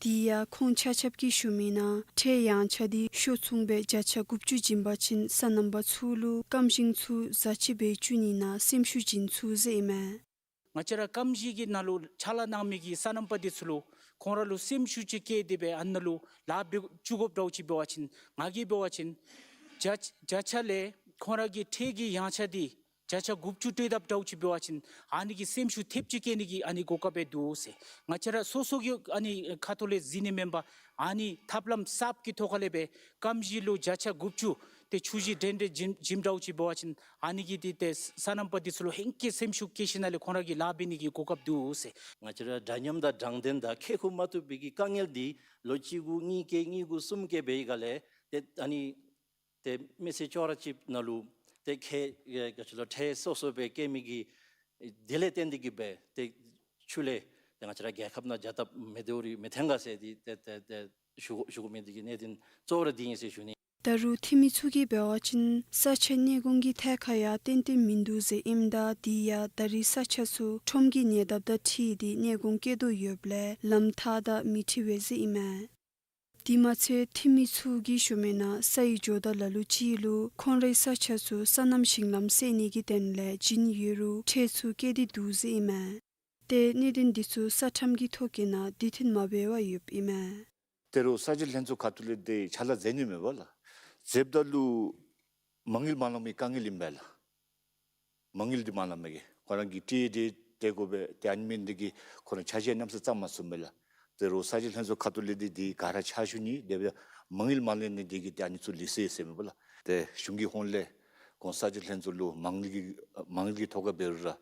དེ་ཡང་ཁོང་ཆ་ཁྱབ་ཀྱིས་ཞུ་མི་ནང་ཁྲལ་ཡངས་ཆག་དེ་ཤོག་མཚུངས་སྦེ་བརྒྱ་ཆ་དགུ་བཅུ་བྱིན་པ་ཅིན་སོ་ནམ་པ་ཚུ་ལུ་སྐམ་ཞིང་ཚུ་བཟའ་ཆས་སྦེ་སྤྱོད་ནི་ནང་སེམས་ཤུགས་བྱིན་ཚུགས་ཟེར་ཨིན་མས། ང་བཅས་ར་རྐངམ་བཞི་གི་ནང་ལུ་ཕྱག་ལཱ་གནང་མི་གི་སོ་ནམ་པ་འདི་ཚུ་ལུ་ཁོང་ར་ལུ་སེམས་ཤུགས་ཅིག་བསྐྱེད་དེ་སྦེ་ཨ་ནཱ་ལུ་ལཱ་འབད་བཅུག་དགོཔ་འདྲཝ་ཅིག་འབད་བ་ཅིན་ང་གིས་འབད་བ་ཅིན་བརྒྱ་བརྒྱ་ཆ་ལས་ཁོང་ར་གི་ཁྲལ་གྱི་ཡངས་ཆག་འདི་བརྒྱ་ཆ་དགུ་བཅུ་སྤྲོད་དཔ་འདྲཝ་ཅིག་འབད་བ་ཅིན་ཨ་ནི་གི་སེམས་ཤུགས་ཐེབས་ཅིག་བསྐྱེད་ནི་གི་ཨ་ནི་གོ་སྐབས་སྦེ་འདུག་ཟེར། ང་བཅས་ར་སོ་སོ་གི་ཨ་ནི་ཁ་ཐུག་ལས་གཟིགས་ནི་མེན་པར་ཨ་ནི་ཐབས་ལམ་གསརཔ་གི་ཐོག་ཁ་ལས་སྦེ་རྐངམ་བཞི་ལུ་བརྒྱ་ཆ་དགུ་བཅུ་ཏེ་ཆུ་བཞི་འདྲེན་འདྲེན་བྱིན་བྱིནམ་འདྲཝ་ཅིག་འབད་བ་ཅིན་ཨ་ནི་གིས་འདི་ཏེ་སོ་ནམ་པ་འདི་ཚུ་ལུ་ཧེང་སྐལ་སེམས་ཤུགས་བསྐྱེད་ཞིནམ་ལས་ཁོང་ར་གིས་ལཱ་འབད་ནི་གི་གོ་སྐབས་འདུག་ཟེར། ང་བཅས་ར་འདྲ་མཉམ་དང་དྲང་བདེན་དང་ཁེ་ཁུར་མ་ཐུབ་པའི་གི་དཀའ་ངལ་འདི་ལོ་གཅིག་གུ་གཉིས་བཀལ་གཉིས་གུ་གསུམ་བཀལ་འབད་བའི་སྒང་ལས་ཏེ་ཨ་ནི་ཏེ་མི་སེར་ཅོག་ར་གཅིག་ནང་ལུ་ཏེ་ཁེ་ཨེ་ག་ཅི་ལོ་ཁྲལ་སོ་སོ་སྦེ་བཀལ་མི་གི་དེ་ལས་བརྟེན་ཏེ་གིས་སྦེ་ཏེ་ཆུ་ལས་ཏེ་ང་བཅས་ར་རྒྱལ་ཁབ་ནང་རྒྱལ་ཐབས་མེད་དོ་རུང་མི་འཐོན་ག་ཟེར་འདི་ཏེ་ཏེ་ཏེ་ཞུ་ཞུ་དགོ་མི་འདི་གི་གནད་དོན་གཙོ་བོ་ར་འདི་ཨིན་ཟེར་ཞུ་ནི། ད་རུང་འཐུས་མི་ཚུ་གིས་འབད་བ་ཅིན་ས་ཆ་གནས་གོང་གི་ཐད་ཁར་ཡང་ཏན་ཏན་མིན་འདུག་ཟེར་ཨིནམ་ད་དེ་ཡང་ད་རེས་ས་ཆ་ཚུ་ཁྲོམ་གྱི་ཉེ་འདབས་དང་འཁྲིལ་ཏེ་གནས་གོང་བཀལ་དོ་ཡོདཔ་ལས་ལམ་ཐག་དང་མི་འཁྲིལ་བས་ཟེར་ཨིན་མས། དེ་མ་ཚད་འཐུས་མི་ཚུ་གིས་ཞུ་མི་ནང་སའི་ཇོ་བདག་ལ་ལུ་ཅིག་ལུ་ཁོང་རའི་ས་ཆ་ཚུ་སོ་ནམ་ཞིང་ལམ་བསལ་ནི་གི་དོན་ལས་བྱིན་ཡོད་རུང་ཁྲལ་ཚུ་བཀལ་ཏེ་འདུག་ཟེར་ཨིན་མས། ཏེ་གནད་དོན་འདི་ཚུ་ས་ཁྲམ་གྱི་ཐོ་བཀོད་ནང་དུས་མཐུན་མ་འབད་བར་ཡོདཔ་ཨིན་མས། ད་རུང་ས་ཆ་ལྷན་ཚོགས་ཁ་ཐུག་ལས་འདི་ཕྱག་ལཱ་མཛད་ནི་མེད་པ་ལགས། མཛདཔ་ད་ལུ་མ་དངུལ་མ་ལང་མི་དཀའ་ངལ་ཨིན་པས་ལགས། མ་དངུལ་འདི་མ་ལང་མི་གིས་ཁོ་ར་གིས་ཏེ་ཏེ་ཏེ་དགོ་པས། ཏེ་ཨ་ནི་མེན་འདི་གིས་ཁོ་ར་ཆ་ཤས་མཉམ་ས་བརྩམ་མ་ཚུགས་མས་ལགས། ད་རུང་ས་ཆ་ལྷན་ཚོགས་ཁ་ཐུག་ལས་འདི་འདི་ག་ར་ཕྱག་ཞུ་ནི་དེ་སྦེ་མ་དངུལ་མ་ལང་ནི་འདི་གིས་ཏེ་ཨ་ནི་ཚུ་ལུས་སོ་ཡི་ཟེར་མས་པ་ལགས། ཏེ་གཞུང་གི་ཧོངས་ལས་ཁོང་ས་ཆ་ལྷན་ཚོགས་ལུ་མ་དངུལ་གྱི་མ་དངུལ་གྱི་ཐོག་ཁར་འབད་རུང་ར་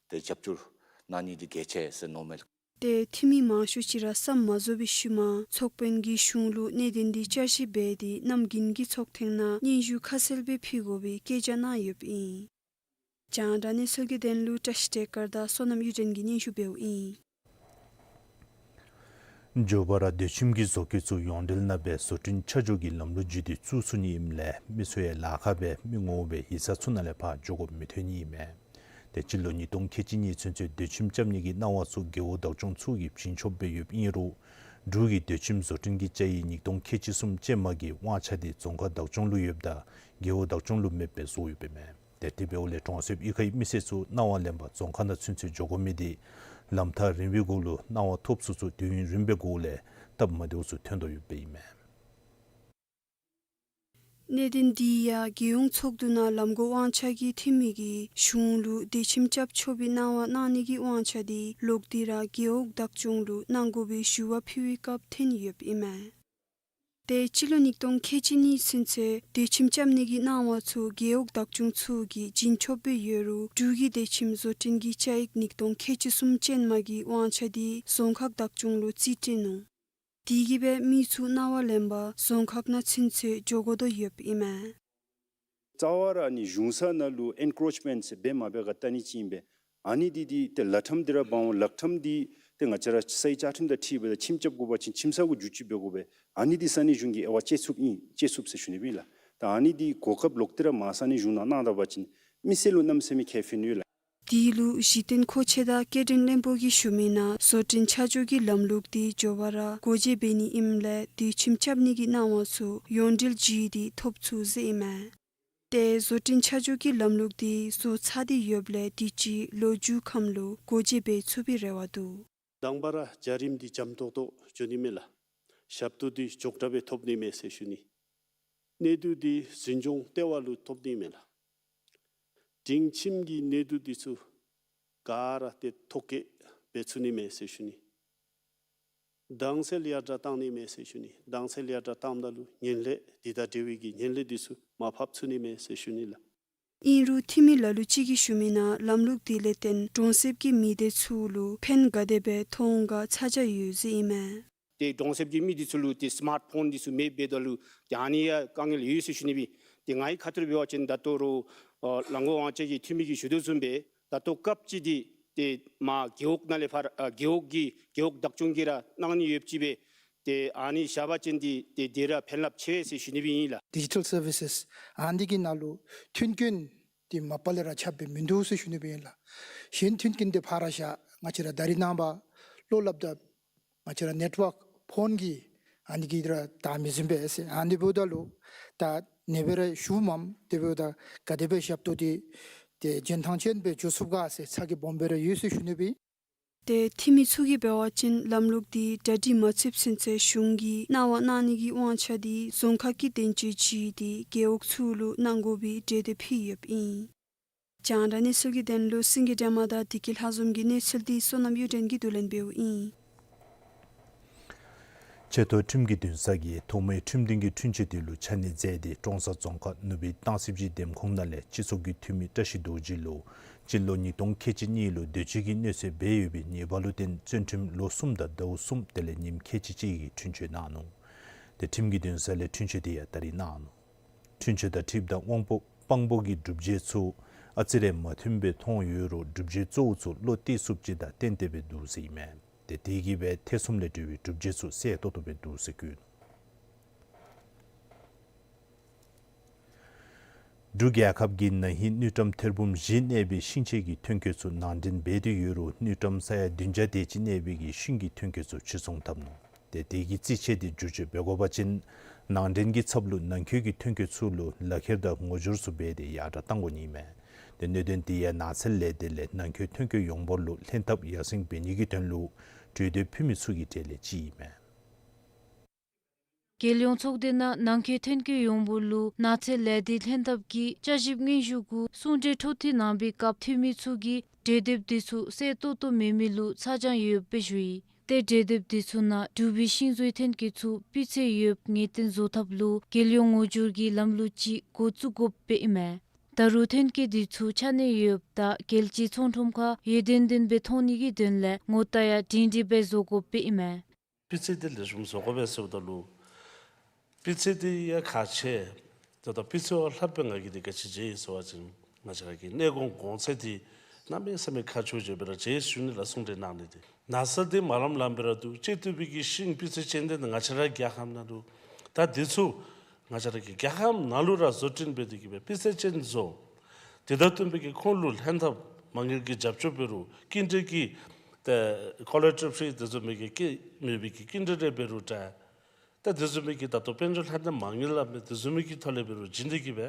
ཏེ་རྒྱབ་སྐྱོར་གནང་ནི་འདི་གལ་ཆེ་ཟེར་མནོཝ་མས་ལགས། ཏེ་འཐུས་མི་མང་ཤོས་ཅིག་ར་བསམ་མ་རྫོགས་པའི་ཤུལ་མ་ཚོགས་དཔོན་གྱིས་གཞུང་ལུ་གནད་དོན་འདི་བསྐྱར་ཞིབ་འབད་དེ་གནམ་དགུན་གྱི་ཚོགས་ཐེངས་ནང་སྙན་ཞུ་ཁ་གསལ་སྦེ་ཕུལ་དགོ་པའི་བཀའ་རྒྱ་གནང་ཡོདཔ་ཨིན། རྒྱང་བསྒྲགས་གནས་ཚུལ་གྱི་དོན་ལུ་བཀྲ་ཤིས་བདེ་དཀར་དང་བསོད་ནམས་གཡུ་སྒྲོན་གྱིས་སྙན་ཞུ་འབདཝ་ཨིན། མགྱོགས་པ་ར་སྡོད་ཁྱིམ་གྱི་བཟོ་བཀོད་ཚུ་ཡོངས་འབྲེལ་ནང་སྦེ་བཟོ་སྐྲུན་ཆ་འཇོག་གི་ལམ་ལུགས་བརྒྱུད་དེ་བཙུགས་ཚུགས་ནི་ཨིནམ་ལས་མི་ཚུ་ཡང་ལཱ་ཁག་སྦེ་མི་ངོམ་སྦེ་ཡིག་ཚང་ཚུ་ནང་ལས་ཕར་འགྱོ་དགོཔ་མི་ཐོན་ནི་ཨིན་མས། ཏེ་སྤྱི་ལོ་ཉིས་སྟོང་ཁལ་གཅིག་གཉིས་ཚུན་ཚོད་སྡོད་ཁྱིམ་རྐྱབ་ནི་གི་གནང་བ་ཚུ་རྒེད་འོག་བདག་སྐྱོང་ཚུ་གིས་བྱིན་ཆོགཔ་སྦེ་ཡོདཔ་ཨིན་རུང་འབྲུག་གི་སྡོད་ཁྱིམ་བཟོ་སྐྲུན་གྱི་བཅའ་ཡིག་ཉིས་སྟོང་ཁལ་གཅིག་གསུམ་ཅན་མ་གི་དབང་ཆ་འདི་རྫོང་ཁག་བདག་སྐྱོང་ལུ་ཡོདཔ་ད་རྒེད་འོག་བདག་སྐྱོང་ལུ་མེདཔ་སྦེ་བཟོ་ཡོདཔ་ཨིན་མས། ཏེ་དེ་འབདཝ་ལས་གྲོང་གསེབ་གཡུས་ཁའི་མི་སེར་ཚུ་གནང་བ་ལེན་པར་རྫོང་ཁག་ནང་ཚུན་ཚོད་འགྱོ་དགོ་མི་འདི་ལམ་ཐག་རིང་བའི་གུ་ལུ་གནང་བ་ཐོབ་ཚུགས་ཚུགས་དུས་ཡུན་རིངམོ་སྦེ་གུ་ལས་སྟབས་མ་བདེཝ་ཚུ་ཐོན་དོ་ཡོདཔ་ཨིན་མས། གནད་དོན་འདི་ཡང་རྒྱལ་ཡོངས་ཚོགས་འདུ་ནང་ལམ་གོང་དབང་ཆ་གི་འཐུས་མི་གིས་གཞུང་ལུ་སྡོད་ཁྱིམ་རྐྱབ་ཆོག་པའི་གནང་བ་གནང་ནི་གི་དབང་ཆ་འདི་ལོག་སྟེ་ར་རྒེད་འོག་བདག་སྐྱོང་ལུ་གནང་དགོ་པའི་ཞུ་བ་ཕུལ་བའི་སྐབས་ཐོན་ཡོདཔ་ཨིན་མས། ཏེ་སྤྱི་ལོ་ཉིས་སྟོང་ཁལ་གཅིག་གཉིས་ཚུན་ཚོད་སྡོད་ཁྱིམ་རྐྱབ་ནི་གི་གནང་བ་ཚུ་རྒེད་འོག་བདག་སྐྱོང་ཚུ་གིས་བྱིན་ཆོགཔ་སྦེ་ཡོད་རུང་འབྲུག་གི་སྡོད་ཁྱིམ་བཟོ་སྐྲུན་གྱི་བཅའ་ཡིག་ཉིས་སྟོང་ཁལ་གཅིག་གསུམ་ཅན་མ་གི་དབང་ཆ་འདི་རྫོང་ཁག་བདག་སྐྱོང་ལུ་རྩིས་སྤྲོད་ནུག། དེ་གིས་སྦེ་མི་ཚུ་གནང་བ་ལེན་པར་རྫོང་ཁག་ནང་ཚུན་ཚོད་འགྱོ་དགོ་དོ་ཡོདཔ་ཨིན་མས། རྩ་བ་ར་ཨ་ནི་གཞུང་ས་ནང་ལུ་ཨེན་ཀོ་རོ་ཆི་མེནཊ་འབད་མ་འབད་ག་བལྟ་ནི་ཅིག་ཨིན་པས། ཨ་ནི་འདི་འདི་ཏེ་ལག་ཁྲམ་འདི་ར་འབག་འོང་། ལག་ཁྲམ་འདི་ཏེ་ང་བཅས་ར་སའི་བཅའ་ཁྲིམས་དང་འཁྲིལ་སྦེ་ད་ཁྱིམ་རྐྱབ་དགོ་པ་ཅིན་ཁྱིམ་ས་གུ་བསྒྱུར་བཅོས་འབད་དགོ་པས། ཨ་ནི་འདི་ས་གནས་གཞུང་གིས་དབྱེ་བ་དཔྱད་ཚུགསཔ་ཨིན། དཔྱད་ཚུགསཔ་ཟེར་ཞུ་ནི་སྦེ་ཨིན་ལགས། ད་ཨ་ནི་འདི་གོ་སྐབས་ལོག་སྟེ་ར་མར་ས་གནས་གཞུང་ནང་གནང་ད་པ་ཅིན་མི་སེར་ལུ་གནམ་མེད་ས་མེད་ཁེ་ཕན་ཡོད་ལགས། དེ་ལུ་གཞི་རྟེན་མཁོ་ཆས་དང་སྐྱེལ་འདྲེན་བློན་པོ་གིས་ཞུ་མི་ནང་བཟོ་སྐྲུན་ཆ་འཇོག་གི་ལམ་ལུགས་འདི་མགྱོགས་པ་ར་སྒོ་འབྱེད་འབད་ནི་ཨིནམ་ལས་སྡོད་ཁྱིམ་རྐྱབ་ནི་གི་གནང་བ་ཚུ་ཡོངས་འབྲེལ་བརྒྱུད་དེ་ཐོབ་ཚུགས་ཟེར་ཨིན་མས། ཏེ་བཟོ་སྐྲུན་ཆ་འཇོག་གི་ལམ་ལུགས་འདི་བཟོ་ཚར་ཏེ་ཡོདཔ་ལས་དུས་ཅི་ལོ་མཇུག་ཁམས་ལུ་སྒོ་འབྱེད་འབད་ཚུགས་པའི་རེ་བ་འདུག། དང་པ་ར་བྱ་རིམ་འདི་འཇམ་ཏོག་ཏོ་འགྱོ་ནི་མས་ལགས། ཞབས་ཏོག་འདི་མགྱོགས་དྲགས་སྦེ་ཐོབ་ནི་མས་ཟེར་ཞུ་ནི། གནས་སྡུད་འདི་འཛིན་སྐྱོང་ལྟེ་བ་ལུ་ཐོབ་ནི་མས་ལགས། སྒྲིང་ཁྱིམ་གྱི་གནས་སྡུད་འདི་ཚུ་ག་ར་ཏེ་ཐོ་བཀོད་འབད་ཚུགས་ནི་མས་ཟེར་ཞུ་ནི། དྭངས་གསལ་ཡར་དྲགས་བཏང་ནི་མས་ཟེར་ཞུ་ནི། དྭངས་གསལ་ཡར་དྲགས་བཏངམ་ད་ལུ་ངན་ལྷད་འདི་དང་འབྲེལ་བའི་གི་ངན་ལྷད་འདི་ཚུ་མར་ཕབ་ཚུགས་ནི་མས་ཟེར་ཞུ་ནི་ལགས། ཨིན་རུང་འཐུས་མི་ལ་ལུ་ཅིག་གིས་ཞུ་མི་ནང་ལམ་ལུགས་འདི་ལས་བརྟེན་གྲོང་གསེབ་ཀྱི་མི་སྡེ་ཚུ་ལུ་ཕན་ག་དེ་སྦེ་ཐོགས་འོང་ག་ཚ་གྱང་ཡོད་ཟེར་ཨིན་མས། ཏེ་གྲོང་གསེབ་ཀྱི་མི་འདི་ཚུ་ལུ་ཏེ་སི་མཱཊ་ཕོན་འདི་ཚུ་མེདཔ་འབདཝ་ད་ལུ་ཏེ་ཨ་ནི་ཡང་དཀའ་ངལ་ཡོད་ཟེར་ཞུ་ནི་སྦེ། ཏེ་ངེའི་ཁ་ཐུག་ལས་འབད་བ་ཅིན་ད་ལྟོ་རུང་ཨ་ལམ་གོང་དབང་ཆ་གི་འཐུས་མི་གིས་ཞུ་དོ་བཟུམ་སྦེ་ད་ལྟོ་སྐབས་ཅིག་འདི་ཏེ་མར་རྒེད་འོག་ནང་ལས་ཕར་ཨ་རྒེད་འོག་གི་རྒེད་འོག་བདག་སྐྱོང་གིས་ར་གནང་ནི་ཡོདཔ་ཅིག་སྦེ། ཏེ་ཨ་ནི་བཞག་པ་ཅིན་འདི་ཏེ་དེ་ར་ཕན་རླབས་ཆེ་ཟེར་ཞུ་ནི་སྦེ་ཨིན་ལགས། ཌི་ཇི་ཊལ་སར་བི་སེས་ཨ་ནི་གི་ནང་ལུ་མཐུན་རྐྱེན་འདི་མ་པ་ལས་ར་ཁྱབ་སྦེ་མིན་འདུག་ཟེར་ཞུ་ནི་སྦེ་ཨིན་ལགས། གཞན་མཐུན་རྐྱེན་འདི་ཕར་བཞག། ང་བཅས་ར་ད་རིས་ནངས་པ་བློ་སླབ་ད་ང་བཅས་ར་ནེཊ་ཝརཀ་ཕོན་གྱི་ཨ་ནི་གིས་ར་ད་མི་ཟིན་པས་ཟེར། ཨ་ནི་འབདཝ་ད་ལུ་ད་ཨ་ནི་སྦེ་ར་ཞུཝ་མས། དེ་འབདཝ་ད་ག་དེ་སྦེ་ཞབས་ཏོག་འདི་ ཏེ་འཇོན་ཐང་ཅན་སྦེ་འགྱོ་ཚུགས་ག་ཟེར་ཚ་གྱང་སྦོམ་སྦེ་ར་ཡོད་ཟེར་ཞུ་ནི་སྦེ། ཏེ་འཐུས་མི་ཚུ་གིས་འབད་བ་ཅིན་ལམ་ལུགས་འདི་གྲ་སྒྲིག་མ་ཚུདཔ་ཚུན་ཚོད་གཞུང་གིས་གནང་བ་གནང་ནི་གི་དབང་ཆ་འདི་རྫོང་ཁག་གི་དོན་གཅོད་ཅིག་སྟེ་རྒེད་འོག་ཚུ་ལུ་གནང་དགོ་པའི་གྲོས་འདེབས་ཕུལ་ཡོདཔ་ཨིན། རྒྱང་བསྒྲགས་གནས་ཚུལ་གྱི་དོན་ལུ་སེང་གེ་སྒྲོལ་མ་དང་བདེ་སྐྱིད་ལྷ་འཛོམས་ཀྱི་གནས་ཚུལ་འདི་བསོད་ནམས་གཡུ་སྒྲོན་གྱིས་བསྡུ་ལེན་འབདཝ་ཨིན། ཆེ་མཐོ་ཁྲིམས་ཀྱི་འདུན་ས་གིས་ཐོག་མའི་ཁྲིམས་འདུན་གྱི་འཁྲུན་ཆོད་དེ་ལུ་ཆ་གནས་མཛད་དེ་ཀྲོང་གསར་རྫོང་ཁག་ནུབ་སྦིས་སྟང་སི་སྦྱིས་འདེམས་ཁོངས་ནང་ལས་སྤྱི་ཚོགས་ཀྱི་འཐུས་མི་བཀྲ་ཤིས་རྡོ་རྗེ་ལུ་སྤྱི་ལོ་ཉིས་སྟོང་ཁལ་གཅིག་གཉིས་ལུ་འདོད་སྤྱོད་ཀྱི་གནོད་འཚེ་འབད་ཡོད་པའི་ཉེས་པ་ལུ་བརྟེན་བཙོན་ཁྲིམས་ལོ་གསུམ་དང་ཟླཝ་གསུམ་དེ་ལས་ཉིནམ་ཁལ་གཅིག་གཅིག་གི་འཁྲུན་ཆོད་གནང་ནུག། ཏེ་ཁྲིམས་ཀྱི་འདུན་ས་ལས་འཁྲུན་ཆོད་དེ་ཡང་ད་རིས་གནང་ནུག། འཁྲུན་ཆོད་དང་འཁྲིལཝ་ད་དབང་པོ་དཔང་པོ་གི་སྒྲུབ་བྱེད་ཚུ་ཨ་ཙི་རེ་མ་མཐུནམ་སྦེ་མཐོང་ཡོད་རུང་སྒྲུབ་བྱེད་གཙོ་བོ་ཚུ་བློ་གཏད་ཚུགསཔ་ཅིག་དང་གཏན་གཏན་སྦེ་འདུག་ཟེར་ཨིན་མས། ཏེ་དེ་གིས་སྦེ་ཐེ་ཚོམ་ལས་གྲོལ་བའི་སྒྲུབ་བྱེད་ཚུ་གསལ་ཏོག་ཏོ་སྦེ་འདུག་ཟེར་བཀོད་ནུག། འབྲུག་རྒྱལ་ཁབ་ཀྱིས་ན་ཧིང་དངུལ་ཀྲམ་ཐེར་འབུམ་བཞི་གནས་པའི་ཤིང་ཆས་ཀྱི་ཐོན་སྐྱེད་ཚུ་ནང་འདྲེན་འབད་དེ་ཡོད་རུང་དངུལ་ཀྲམ་ས་ཡ་བདུན་བརྒྱ་དེ་ཅིག་གནས་པའི་གི་ཤིང་གི་ཐོན་སྐྱེད་ཚུ་ཕྱིར་ཚོང་འཐབ་ནུག། ཏེ་དེ་གི་རྩིས་ཆད་འདི་བསྒྱུར་བཅོས་འབད་དགོ་པ་ཅིན་ནང་འདྲེན་གྱི་ཚབ་ལུ་ནང་འཁོད་ཀྱི་ཐོན་སྐྱེད་ཚུ་ལུ་ལག་ཁྱེར་དང་ངོ་སྦྱོར་ཚུ་འབད་དེ་ཡར་དྲག་གཏང་དགོ་ནི་མས། ཏེ་གནད་དོན་དེ་ཡང་ནགས་ཚལ་ལས་སྡེ་ལས་ནང་འཁོད་ཐོན་སྐྱེད་ཡོངས་འབོར་ལུ་ལྷན་ཐབས་ཡར་སེང་འབད་ནི་གི་དོན་ལུ་གྲོས་འདེབས་ཕུལ་མི་ཚུ་གི་གྲས་ལས་གཅིག་ཨིན་མས། རྒྱལ་ཡོངས་ཚོགས་སྡེ་ནང་ནང་འཁོད་ཐོན་སྐྱེད་ཡོངས་འབོར་ལུ་ནགས་ཚལ་ལས་སྡེ་ལྷན་ཐབས་ཀྱིས་བསྐྱར་ཞིབ་སྙན་ཞུ་གུ་གསུང་གྲོས་འཕྲོ་མཐུད་གནང་པའི་སྐབས་འཐུས་མི་ཚུ་གིས་གྲོས་འདེབས་དེ་ཚུ་གསལ་ཏོག་ཏོ་མེད་མི་ལུ་ཚ་གྱང་ཡོདཔ་སྦེ་ཞུ་ཡི། ཏེ་གྲོས་འདེབས་དེ་ཚུ་ནང་འབྲུག་པའི་ཤིང་བཟོའི་ཐོན་སྐྱེད་ཚུ་སྤུས་ཚད་ཡོདཔ་ངེས་གཏན་བཟོ་ཐབས་ལུ་རྒྱལ་ཡོངས་ངོ་སྦྱོར་གྱི་ལམ་ལུགས་ཅིག་འགོ་བཙུགས་དགོཔ་སྦེ་ཨིན་མས། ད་རུང་ཐོན་སྐྱེད་དེ་ཚུ་ཆ་གནས་ཡོདཔ་དང་རྒྱལ་སྤྱིའི་ཚོང་ཁྲོམ་ཁར་ཡོན་ཏན་ལྡན་པའི་ཐོན་ནི་གི་དོན་ལས་ངོ་རྟགས་ཡང་སྒྲིང་སྒྲི་སྦེ་བཟོ་དགོཔ་སྦེ་ཨིན་མས། སྤུས་ཚད་འདི་ལེགས་ཤོམ་བཟོ་དགོ་པས་ཟེརཝ་ད་ལུ་སྤུས་ཚད་འདི་ཡང་ཁག་ཆེ། ད་ལྟོ་སྤུས་ཚད་བ་ལྷགཔ་སྦེ་ང་གིས་འདི་ག་ཅི་མཇལ་ཡི་ཟེར་བ་ཅིན་ང་བཅས་ར་གི་གནས་གོང་གོང་ཚད་འདི་གནམ་མེད་ས་མེད་ཁག་ཆེཝ་མཇལ་སྦེ་ར་མཇལ་ཡི་ཟེར་ཞུ་ནི་ལགས། གསུང་གྲོས་གནང་ནི་འདི་ནགས་ཚལ་འདི་མ་ལམ་ལམ་སྦེ་ར་འདུག། བཅད་བཏོག་པའི་གི་ཤིང་སྤུས་ཚད་ཅན་འདི་ང་བཅས་ར་རྒྱལ་ཁབ་ནང་འདུག། ད་འདི་ཚུ་ང་བཅས་ར་གི་རྒྱལ་ཁབ་ནང་ལུ་ར་བཟོ་སྐྲུན་འབད་དེ་གི་སྦེ་སྤུས་ཚད་ཅན་བཟོ། དེ་དང་བསྟུན་པའི་གི་ཁོང་ལུ་ལྷན་ཐབས་མ་དངུལ་གྱི་རྒྱབ་སྐྱོར་འབད་རུང་སྐྱིན་འགྲུལ་གྱི་ཏེ་ཀོ་ལེ་ཊིབ་ཧྲི་དེ་བཟུམ་མའི་གི་སྐྱིན་མེད་པའི་གི་སྐྱིན་འགྲུལ་རེ་འབད་རུང་ཏེ་ཏེ་དེ་བཟུམ་མའི་གི་ད་ལྟོ་དཔལ་འབྱོར་ལྷན་ཐབས་མ་དངུལ་ལ་མེད་དེ་བཟུམ་མའི་གི་ཐོག་ལས་འབད་རུང་བྱིན་དེ་གི་སྦེ་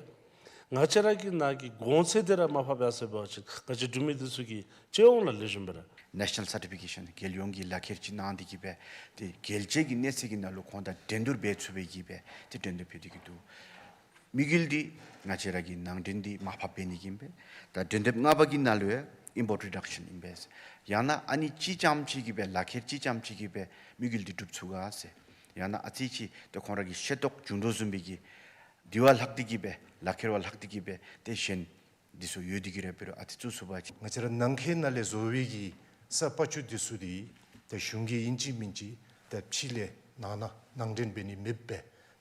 ང་བཅས་ར་གི་ནང་གི་གོང་ཚད་དེ་ར་མར་ཕབ་ཡར་སོང་བ་ཅིན་ང་བཅས་འབྲུག་མི་འདི་ཚུ་གི་སྤྱི་ཡོངས་ལ་ལེགས་ཤོམ་སྦེ་ར་ནེ་ཤ་ནཱལ་སར་ཊི་ཕི་ཀེ་ཤཱན་རྒྱལ་ཡོངས་ཀྱི་ལག་ཁྱེར་ཅིག་གནང་དེ་གི་སྦེ་ཏེ་རྒྱལ་སྤྱི་གི་གནས་ཚད་ཀྱི་ནང་ལུ་ཁོང་དང་འགྲན་བསྡུར་འབད་ཚུགས་པའི་གི་སྦེ་ཏེ་འགྲན་བསྡུར་འབད་དེ་གི་འདུག། དམིགས་ཡུལ་འདི་ང་བཅས་ར་གི་ནང་འདྲེན་འདི་མར་ཕབ་འབད་ནི་གི་ཨིན་པས། ད་འགྲན་བསྡུར་ལྔ་པ་གི་ནང་ལུ་ཡང་ཨིམ་པོརཊ་རི་ཌག་ཤཱན་ཨིན་པས། ཡང་ན་ཨ་ནི་གཅིག་རྐྱངམ་ཅིག་གི་སྦེ་ལག་ཁྱེར་གཅིག་རྐྱངམ་ཅིག་གི་སྦེ་དམིགས་ཡུལ་འདི་འགྲུབ་ཚུགས་ག་ཟེར། ཡང་ན་ཨ་ཙི་ཅིག་ཏེ་ཁོང་ར་གི་ཤེས་རྟོགས་བྱུང་དོ་བཟུམ་སྦེ་གི་དེ་བ་ལྷག་སྟེ་གི་སྦེ་ལག་ཁྱེར་བ་ལྷག་སྟེ་གི་སྦེ་ཏེ་གཞན་འདི་ཚུ་ཡོད་དེ་གི་ར་འབད་རུང་ཨ་ཙི་བཙུགས་ཚུགས་པ་ཅིན། ང་བཅས་ར་ནང་འཁོད་ནང་ལས་བཟོ་བའི་གི་ས་དཔའ་བཅུད་འདི་ཚུ་འདི་ཏེ་གཞུང་གིས་ཨིན་ཅི་མིན་ཅི་ཏེ་ཕྱི་ལས་ནང་ན་ནང་འདྲེན་འབད་ནི་མེདཔ་སྦེ་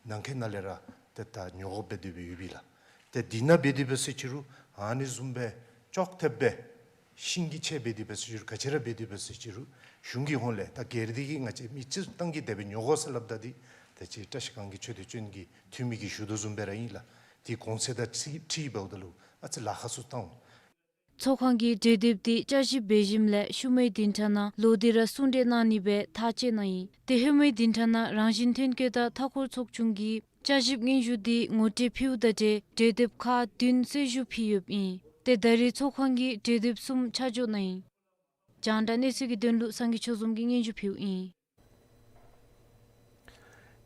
ནང་འཁོད་ནང་ལས་ར་ཏེ་ད་ཉོ་དགོཔ་འབད་དེ་སྦེ་ཡོད་པས་ལགས། ཏེ་འདི་ནང་འབད་དེ་འབད་ཟེར་ཅི་རུང་ཨ་ནི་བཟུམ་སྦེ་ཅོག་འཐདཔ་སྦེ་ཤིང་གི་ཆས་འབད་དེ་འབད་ཟེར་ཅི་རུང་ག་ཅི་ར་འབད་དེ་འབད་ཟེར་ཅི་རུང་གཞུང་གི་ཧོངས་ལས་ད་སྒེར་སྡེ་གིས་ང་བཅས་མི་སྤྱིར་བཏང་གིས་དེ་སྦེ་ཉོ་དགོ་ཟེར་སླབ་ད་འདི་ཏེ་ཅིག་བཀྲ་ཤིས་སྒང་གི་ཆོས་སྡེ་བཙུན་གྱི་འཐུས་མི་གིས་ཞུ་དོ་བཟུམ་སྦེ་ར་ཨིན་ལགས། དེ་གོང་ཚད་དང་འཁྲིལ་འཁྲིལ་འབདཝ་ད་ལུ་ཨ་ཙི་ལཱ་ཁག་ཚུ་བཏང་འོང་། ཚོགས་ཁང་གིས་གྲོས་འདེབས་དེ་བསྐྱར་ཞིབ་འབད་ཞིནམ་ལས་ཤུལ་མའི་བདུན་ཕྲག་ནང་ལོག་སྟེ་ར་གསུང་གྲོས་གནང་ནི་སྦེ་ཐག་བཅད་གནང་ཡི། ཏེ་ཧེ་མའི་བདུན་ཕྲག་ནང་རང་བཞིན་ཐོན་སྐྱེད་དང་མཐའ་འཁོར་ཚོགས་ཆུང་གིས་བསྐྱར་ཞིབ་སྙན་ཞུ་དེ་ངོ་སྤྲོད་ཕུལཝ་ད་ཏེ་གྲོས་འདེབས་ཁག་བདུན་གསལ་ཞུ་ཕུལ་ཡོདཔ་ཨིན། ཏེ་ད་རེས་ཚོགས་ཁང་གིས་གྲོས་འདེབས་གསུམ་ཆ་འཇོག་གནང་ཡི། རྒྱང་བསྒྲགས་གནས་ཚུལ་གྱི་དོན་ལུ་སངས་རྒྱས་ཆོས་འཛོམས་ཀྱིས་སྙན་ཞུ་ཕུལཝ་ཨིན།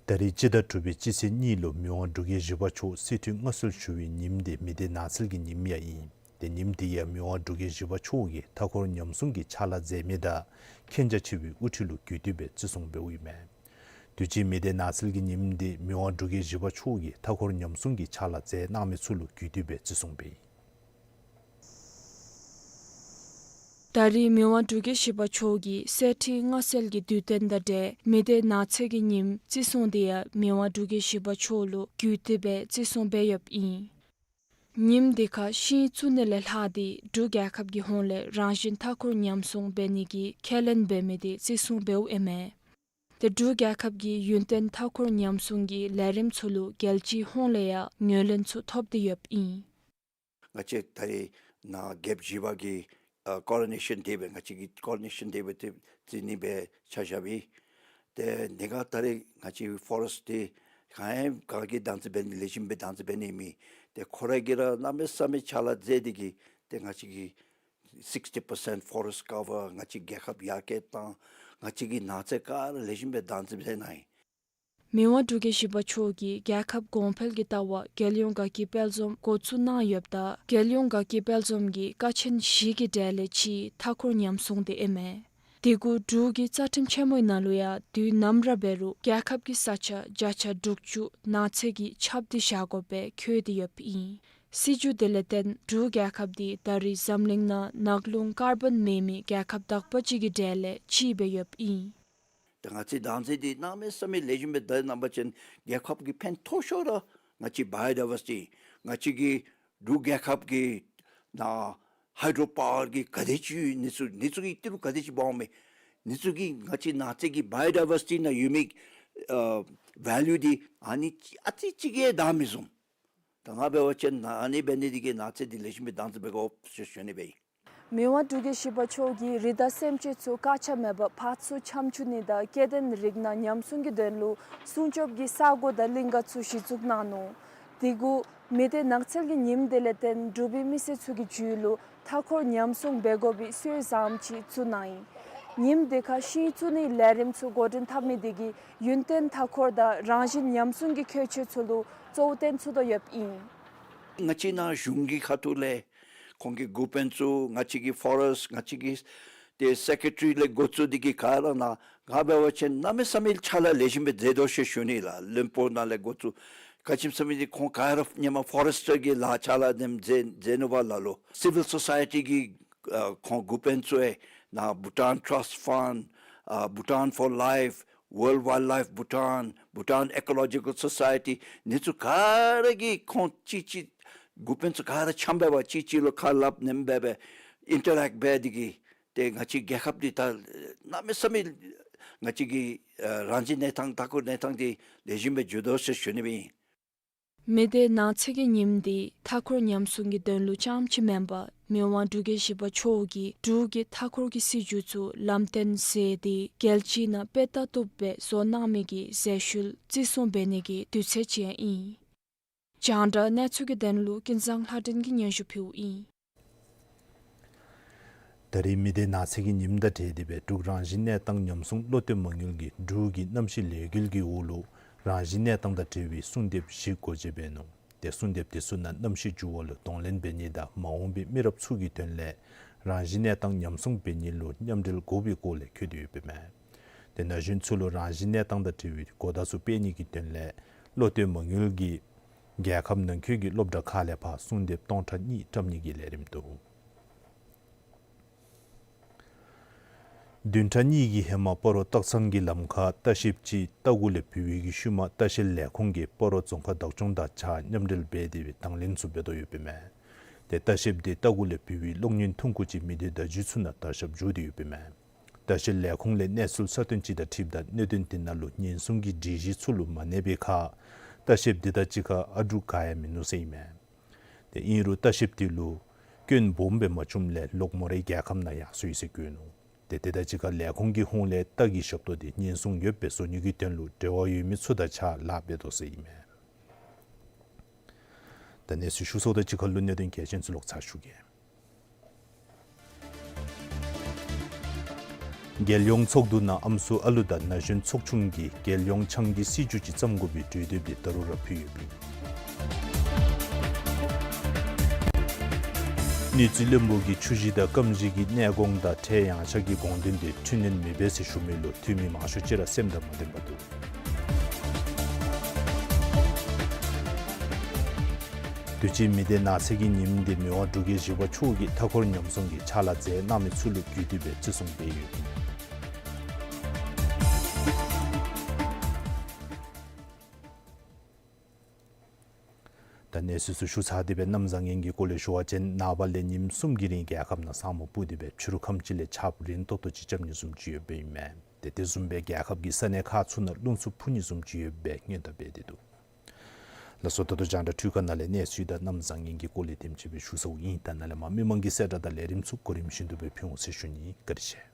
ད་རེས་སྤྱི་ཟླ་དྲུག་པའི་སྤྱི་ཚེས་གཉིས་ལུ་མི་དབང་འབྲུག་རྒྱལ་བཞི་པ་མཆོག་གསེར་ཁྲི་མངའ་གསོལ་ཞུ་བའི་ཉིནམ་དེ་མི་སྡེ་ནགས་ཚལ་གྱི་ཉིནམ་ཡང་ཨིན། ཏེ་ཉིནམ་དེ་ཡང་མི་དབང་འབྲུག་རྒྱལ་བཞི་པ་མཆོག་གིས་མཐའ་འཁོར་ཉམས་སྲུང་གི་ཕྱག་ལཱ་མཛད་མི་དང་མཁྱེན་རྒྱ་ཆེ་བའི་དབུ་ཁྲིད་ལུ་གུས་བཏུད་སྦེ་བརྩི་སྲུང་འབདཝ་ཨིན་མས། དུས་ཅི་མི་སྡེ་ནགས་ཚལ་གྱི་ཉིནམ་དེ་མི་དབང་འབྲུག་རྒྱལ་བཞི་པ་མཆོག་གིས་མཐའ་འཁོར་ཉམས་སྲུང་གི་ཕྱག་ལཱ་མཛད་གནང་མི་ཚུ་ལུ་གུས་བཏུད་སྦེ་བརྩི་སྲུང་འབད་ཡི། ད་རེས་མི་དབང་འབྲུག་རྒྱལ་བཞི་པ་མཆོག་གིས་གསེར་ཁྲི་མངའ་གསོལ་གྱི་དུས་སྟོན་དང་འབྲེལ་མི་སྡེ་ནགས་ཚལ་གྱི་ཉིནམ་བརྩི་སྲུང་དེ་ཡང་མི་དབང་འབྲུག་རྒྱལ་བཞི་པ་མཆོག་ལུ་གུས་བཏུད་སྦེ་བརྩི་སྲུང་འབད་ཡོདཔ་ཨིན། ཉིནམ་དེ་ཁར་ཤིང་བཙུགས་ནི་ལས་ལྷག་སྟེ་འབྲུག་རྒྱལ་ཁབ་ཀྱི་ཧོངས་ལས་རང་བཞིན་མཐའ་འཁོར་ཉམས་སྲུང་འབད་ནི་གི་ཁས་ལེན་འབད་མི་དེ་བརྩི་སྲུང་འབདཝ་ཨིན་མས། ཏེ་འབྲུག་རྒྱལ་ཁབ་ཀྱིས་ཡུན་བརྟན་མཐའ་འཁོར་ཉམས་སྲུང་གི་ལས་རིམ་ཚུ་ལུ་རྒྱལ་སྤྱིའི་ཧོངས་ལས་ཡང་ངོས་ལེན་ཚུ་ཐོབ་སྟེ་ཡོདཔ་ཨིན། ང་བཅས་ད་རེས་ནཱ་རྒྱལཔོ་བཞི་པ་གི་ཨ་ཀོ་རོ་ནེ་ཤཱན་ཌེ་སྦེ་ང་བཅས་ཀྱིས་ཀོ་རོ་ནེ་ཤཱན་ཌེ་སྦེ་ཏེ་བརྩི་ནི་སྦེ་ཆ་བཞག་པས། ཏེ་ནི་ག་ད་རེས་ང་བཅས་ཕོ་རེསཊ་འདི་ག་ཡང་ག་གིས་བདག་འཛིན་འབད་ནི་ལེགས་ཤོམ་སྦེ་བདག་འཛིན་འབད་ནི་མེད། ཏེ་ཁོ་ར་གིས་ར་གནམ་མེད་ས་མེད་ཕྱག་ལཱ་མཛད་དེ་གིས་ ཏེ་ང་བཅས་ཀྱི་sixty percent forest cover ང་བཅས་རྒྱལ་ཁབ་ཡར་རྒྱས་བཏང་། ང་བཅས་ཀྱི་ནགས་ཚལ་ག་ར་ལེགས་ཤོམ་སྦེ་བདག་འཛིན་འབད་གནང་ཡི། མི་དབང་འབྲུག་རྒྱལ་བཞི་པ་མཆོག་གིས་རྒྱལ་ཁབ་གོང་འཕེལ་གྱི་ལྟ་བ་རྒྱལ་ཡོངས་དགའ་སྐྱིད་དཔལ་འཛོམས་འགོ་བཙུགས་གནང་ཡོདཔ་ད་རྒྱལ་ཡོངས་དགའ་སྐྱིད་དཔལ་འཛོམས་ཀྱི་ཀ་ཆེན་བཞི་གི་གྲས་ལས་གཅིག་མཐའ་འཁོར་ཉམས་སྲུང་འདི་ཨིན་མས། དེ་གུ་འབྲུག་གི་རྩ་ཁྲིམས་ཆེན་མོའི་ནང་ལུ་ཡང་དུས་ནམ་ར་འབད་རུང་རྒྱལ་ཁབ་ཀྱི་ས་ཆ་བརྒྱ་ཆ་དྲུག་ཅུ་ནགས་ཚལ་གྱིས་ཁྱབ་སྟེ་བཞག་དགོ་པའི་འཁོད་དེ་ཡོདཔ་ཨིན། སྲིད་བྱུས་དེ་ལས་བརྟེན་འབྲུག་རྒྱལ་ཁབ་འདི་ད་རེས་འཛམ་གླིང་ནང་ནགས་ཀླུང་ཀར་བཱན་མེད་མི་རྒྱལ་ཁབ་དག་པ་ཅིག་གི་གྲས་ལས་གཅིག་སྦེ་ཡོདཔ་ཨིན། ད་ང་བཅས་བདག་འཛིན་འདི་གནམ་མེད་ས་མེད་ལེགས་ཤོམ་སྦེ་བདའ་གནང་པ་ཅིན་རྒྱལ་ཁབ་ཀྱི་ཕན་མཐོ་ཤོས་ར་ང་བཅས་བའི་ཡོ་ཌའི་ཝར་སི་ཊི་ང་བཅས་ཀྱི་འབྲུག་རྒྱལ་ཁབ་ཀྱི་ནང་ཧའི་ཌྲོ་པ་ཝར་གྱི་ག་དེ་ཅིག་ཡོད། ཨ་ནི་ཚུ་ཨ་ནི་ཚུ་གི་ཏི་རུ་ག་དེ་ཅིག་འབག་འོང་མས། ཨ་ནི་ཚུ་གིས་ང་བཅས་ནགས་ཚལ་གྱི་བའི་ཡོ་ཌའི་ཝར་སི་ཊི་ནང་ཡོད་མི་ཨ་ཝེ་ལུ་འདི་ཨ་ནི་ཨ་ཙི་ཅིག་གིས་བདའ་མི་བཟུང་། ད་ང་འབད་བ་ཅིན་ཨ་ནི་འབད་ནི་འདི་གིས་ནགས་ཚལ་འདི་ལེགས་ཤོམ་སྦེ་བདག་འཛིན་འབད་དགོ་ཟེར་ཞུ་ནི་སྦེ་ཨིན། མི་དབང་འབྲུག་རྒྱལ་བཞི་པ་མཆོག་གིས་རི་དྭགས་སེམས་ཅན་ཚུ་བཀག་ཆ་མེད་པར་ཕར་ཚུར་འཁྱམ་བཅུག་ནི་དང་སྐྱེ་ལྡན་རིགས་སྣ་ཉམས་སྲུང་གི་དོན་ལུ་སྲུང་སྐྱོབ་ཀྱི་ས་གོ་དང་གླིང་ག་ཚུ་གཞི་བཙུགས་གནང་ནུག། དེ་གུ་མི་སྡེ་ནགས་ཚལ་གྱི་ཉིནམ་དེ་ལས་བརྟེན་འབྲུག་པའི་མི་སེར་ཚུ་གི་རྒྱུད་ལུ་མཐའ་འཁོར་ཉམས་སྲུང་འབད་དགོ་པའི་སྲོལ་བཟངམ་ཅིག་བཙུགས་གནང་ཡི། ཉིནམ་དེ་ཁར་ཤིང་བཙུགས་ནིའི་ལས་རིམ་ཚུ་འགོ་འདྲེན་འཐབ་མི་དེ་གིས་ཡུན་བརྟན་མཐའ་འཁོར་དང་རང་བཞིན་ཉམས་སྲུང་གི་ཁྱད་ཆོས་ཚུ་ལུ་གཙོ་བོ་བསྟན་ཚུགས་དོ་ཡོདཔ་ཨིན། ང་བཅས་ནཱ་གཞུང་གི་ཁ་ཐུག་ལས་ཁོང་གི་འགོ་དཔོན་ཚུ་ང་བཅས་ཀྱི་ཕོ་རེསཊ་ང་བཅས་ཀྱི་ཏེ་སེ་ཀེ་ཊ་རི་ལས་འགོ་བཙུགས་འདི་གིས་ག་ར་ནཱ་ང་འབད་བ་ཅིན་གནམ་མེད་ས་མེད་ཕྱག་ལཱ་ལེགས་ཤོམ་སྦེ་མཛད་དོ་ཟེར་ཞུ་ནི་ལགས། བློན་པོ་ནང་ལས་འགོ་བཙུགས་ག་ཅི་སྨོ་ཟེར་བ་ཅིན་ཁོང་ག་ར་ཧེ་མ་ཕོ་རེསཊ་གི་ལཱ་ཕྱག་ལཱ་འདི་མཛད་མཛད་ནུག་པ་ལགས། ལོག་སི་ཝིལ་སོ་སའི་ཊི་གི་ཨ་ཁོང་འགོ་དཔོན་ཚུ་ཡང་ནཱ་བྷུ་ཊཱན་ཊ་རསཊ་ཕཱན་ཨ་Bhutan for Life, World Wildlife Bhutan, Bhutan Ecological Society, ཨ་ནི་ཚུ་ག་ར་གིས་ཁོང་གཅིག་གཅིག་འགོ་དཔོན་ཚུ་ག་ར་འཁྱམ་སྦེ་གཅིག་གཅིག་ལུ་ཁ་སླབ་ནེམ་སྦེ་སྦེ་ཨིན་ཊར་ཨེཀཊ་འབད་འདི་གིས་ཏེ་ང་བཅས་རྒྱལ་ཁབ་འདི་ད་གནམ་མེད་ས་མེད་ང་བཅས་ཀྱི་ཨ་རང་བཞིན་གནས་སྟངས་མཐའ་འཁོར་གནས་སྟངས་འདི་ལེགས་ཤོམ་སྦེ་འགྱོ་དོ་ཟེར་ཞུ་ནི་སྦེ་ཨིན། མི་སྡེ་ནགས་ཚལ་གྱི་ཉིནམ་འདི་མཐའ་འཁོར་ཉམས་སྲུང་གི་དོན་ལུ་རྐྱངམ་ཅིག་མེན་པར་མི་དབང་འབྲུག་རྒྱལ་བཞི་པ་མཆོག་གིས་འབྲུག་གི་མཐའ་འཁོར་གྱི་སྲིད་བྱུས་ཚུ་ལམ་སྟོན་མཛད་དེ་རྒྱལ་སྤྱི་ནང་དཔེ་ལྟ་བཏུབ་སྦེ་བཟོ་གནང་མི་གི་མཛད་ཤུལ་བརྩི་སྲུང་འབད་ནི་གི་དུས་ཚོད་ཅིག་ཡང་ཨིན། རྒྱང་བསྒྲགས་གནས་ཚུལ་གྱི་དོན་ལུ་ཀུན་བཟང་ལྷ་སྒྲོན་གྱིས་སྙན་ཞུ་ཕུལཝ་ཨིན། ད་རེས་མི་སྡེ་ནགས་ཚལ་གྱི་ཉིནམ་དང་འབྲེལ་ཏེ་སྦེ་འབྲུག་རང་བཞིན་གནས་སྟངས་ཉམས་སྲུང་བློ་གཏད་མ་དངུལ་གྱིས་འབྲུག་གི་གནམ་གཤིས་ལས་འགུལ་གྱི་འོག་ལུ་རང་བཞིན་གནས་སྟངས་དང་འབྲེལ་བའི་གསོལ་འདེབས་བཞི་སྒོ་འབྱེད་འབད་ནུག། ཏེ་གསོལ་འདེབས་དེ་ཚུ་ནང་གནམ་གཤིས་འགྱུར་བ་ལུ་གདོང་ལེན་འབད་ནི་དང་མ་འོངས་པའི་མི་རབས་ཚུ་གི་དོན་ལས་རང་བཞིན་གནས་སྟངས་ཉམས་སྲུང་འབད་ནི་ལུ་མཉམ་འབྲེལ་དགོ་པའི་སྐོར་ལས་འཁོད་དེ་ཡོདཔ་ཨིན་མས། ཏེ་ན་གཞོན་ཚུ་ལུ་རང་བཞིན་གནས་སྟངས་དང་འབྲེལ་བའི་གོ་བརྡ་ཚུ་སྤེལ་ནི་གི་དོན་ལས་བློ་གཏད་མ་དངུལ་གྱིས་རྒྱལ་ཁབ་ནང་འཁོད་ཀྱི་སློབ་གྲྭ་ཁག་ལས་ཕར་གསོལ་འདེབས་སྟོང་ཕྲག་གཉིས་བཀྲམ་ནི་གི་ལས་རིམ་འདུག། བདུན་ཕྲག་གཉིས་ཀྱི་ཧེ་མ་སྤ་རོ་སྟག་ཚང་གི་ལམ་ཁར་ལྟ་བཤལཔ་ཅིག་རྟ་གུ་ལས་བུད་པའི་གི་ཤུལ་མ་ལྟ་བཤལ་ལས་ཁུངས་ཀྱིས་སྤ་རོ་རྫོང་ཁག་བདག་སྐྱོང་དང་གཅིག་ཁར་མཉམ་འབྲེལ་འབད་དེ་སྦེ་དང་ལེན་ཚུ་འབད་དོ་ཡོདཔ་ཨིན་མས། ཏེ་ལྟ་བཤལཔ་དེ་རྟ་གུ་ལས་བུད་པའི་གློག་བརྙན་ཐུང་ཀུ་ཅིག་མི་སྡེ་བརྡ་བརྒྱུད་ཚུ་ནང་དར་ཁྱབ་འགྱོ་སྟེ་ཡོདཔ་ཨིན་མས། ལྟ་བཤལ་ལས་ཁུངས་ལས་གནས་ཚུལ་གསར་བཏོན་ཅིག་དང་འཁྲིལཝ་ད་གནད་དོན་དེ་ནང་ལུ་ཉེན་སྲུང་གི་སྒྲིག་གཞི་ཚུ་ལུ་མ་གནས་པའི་ཁར་ལྟ་བཤལཔ་དེ་དང་གཅིག་ཁར་ཨ་གྲུ་ག་ཡང་མིན་ནུག་ཟེར་ཨིན་མས། ཏེ་ཨིན་རུང་ལྟ་བཤལཔ་དེ་ལུ་སྐྱོན་སྦོམ་སྦེ་མ་བྱུངམ་ལས་ལོག་མོ་རའི་རྒྱལ་ཁམས་ནང་ཡར་སོ་ཡི་ཟེར་བཀོད་ནུག། ཏེ་དེ་དང་གཅིག་ཁར་ལས་ཁུངས་ཀྱི་ཧོངས་ལས་རྟ་གི་ཞབས་ཏོག་དེ་ཉེན་སྲུང་ཡོདཔ་སྦེ་བཟོ་ནི་གི་དོན་ལུ་འབྲེལ་བ་ཡོད་མི་ཚུ་དང་གཅིག་ཁར་ལཱ་འབད་དོ་ཟེར་ཨིན་མས། ད་གནས་ཚུལ་ཞུ་ཚརཝ་དང་གཅིག་ཁར་ལུ་གནད་དོན་གལ་ཆེན་ཚུ་ལོག་ཚར་ཞུ་གེ། རྒྱལ་ཡོངས་ཚོགས་འདུ་ནང་ཨམ་སྲུ་ཨ་ལུ་དང་ན་གཞོན་ཚོགས་ཆུང་གིས་རྒྱལ་ཡོངས་ཆང་གི་སྲིད་བྱུས་ཅིག་བརྩམ་དགོ་པའི་གྲོས་འདེབས་དེ་ད་རུང་ར་ཕུལ་ཡོདཔ་ཨིན། ནུས་རྩིས་བློན་པོ་གིས་ཆུ་བཞི་དང་སྐམ་བཞི་གི་གནས་གོང་དང་ཁྲལ་ཡངས་ཆག་གི་དགོངས་དོན་དེ་འཕྲི་སྣོན་མི་འབད་ཟེར་ཞུ་མི་ལུ་འཐུས་མི་མང་ཤོས་ཅིག་ར་སེམས་དང་མ་ལྡན་པར་འདུག། དུས་ཅི་མི་སྡེ་ནགས་ཚལ་གྱི་ཉིནམ་དེ་མི་དབང་འབྲུག་རྒྱལ་བཞི་པ་མཆོག་གིས་མཐའ་འཁོར་ཉམས་སྲུང་གི་ཕྱག་ལཱ་མཛད་གནང་མི་ཚུ་ལུ་བརྒྱུད་དེ་སྦེ་བརྩི་སྲུང་འབད་ཡོདཔ་ཨིན། ད་གནས་ཚུལ་ཚུ་ཞུ་ཚར་ཏེ་སྦེ་གནམ་བཟང་ངན་གྱི་སྐོར་ལས་ཞུ་བ་ཅིན་ནངས་པ་ལས་ཉིནམ་གསུམ་གྱི་རིང་རྒྱལ་ཁབ་ནང་ས་སྨུག་སྤུབས་ཏེ་སྦེ་ཕྱི་རུ་ཁམས་ཅིག་ལས་ཆརཔ་རན་ཏོག་ཏོ་ཅིག་རྐྱབ་ནི་བཟུམ་ཅིག་ཡོདཔ་ཨིན་མས། ཏེ་དེ་བཟུམ་སྦེ་རྒྱལ་ཁབ་ཀྱི་ས་གནས་ཁག་ཚུ་ནང་རླུང་འཚུབ་འཕུ་ནི་བཟུམ་ཅིག་ཡོདཔ་སྦེ་སྔོན་བརྡ་འབད་དེ་འདུག། ལགས་སོ། ད་ལྟོ་རྒྱང་བསྒྲགས་འཕྲུལ་ཁང་ནང་ལས་གནས་ཚུལ་དང་གནམ་བཟང་ངན་གྱི་སྐོར་ལས་དེམ་ཅིག་སྦེ་ཞུ་ཚརཝ་ཨིན། ད་ནཱ་ལས་མར་མི་མང་གི་གསལ་བསྒྲགས་དང་ལས་རིམ་ཚུ་གོ་རིམ་བཞིན་དུ་སྦེ་ཕུལ་འོང་ཟེར་ཞུ་ནི། བཀའ་དྲིན་ཆེ།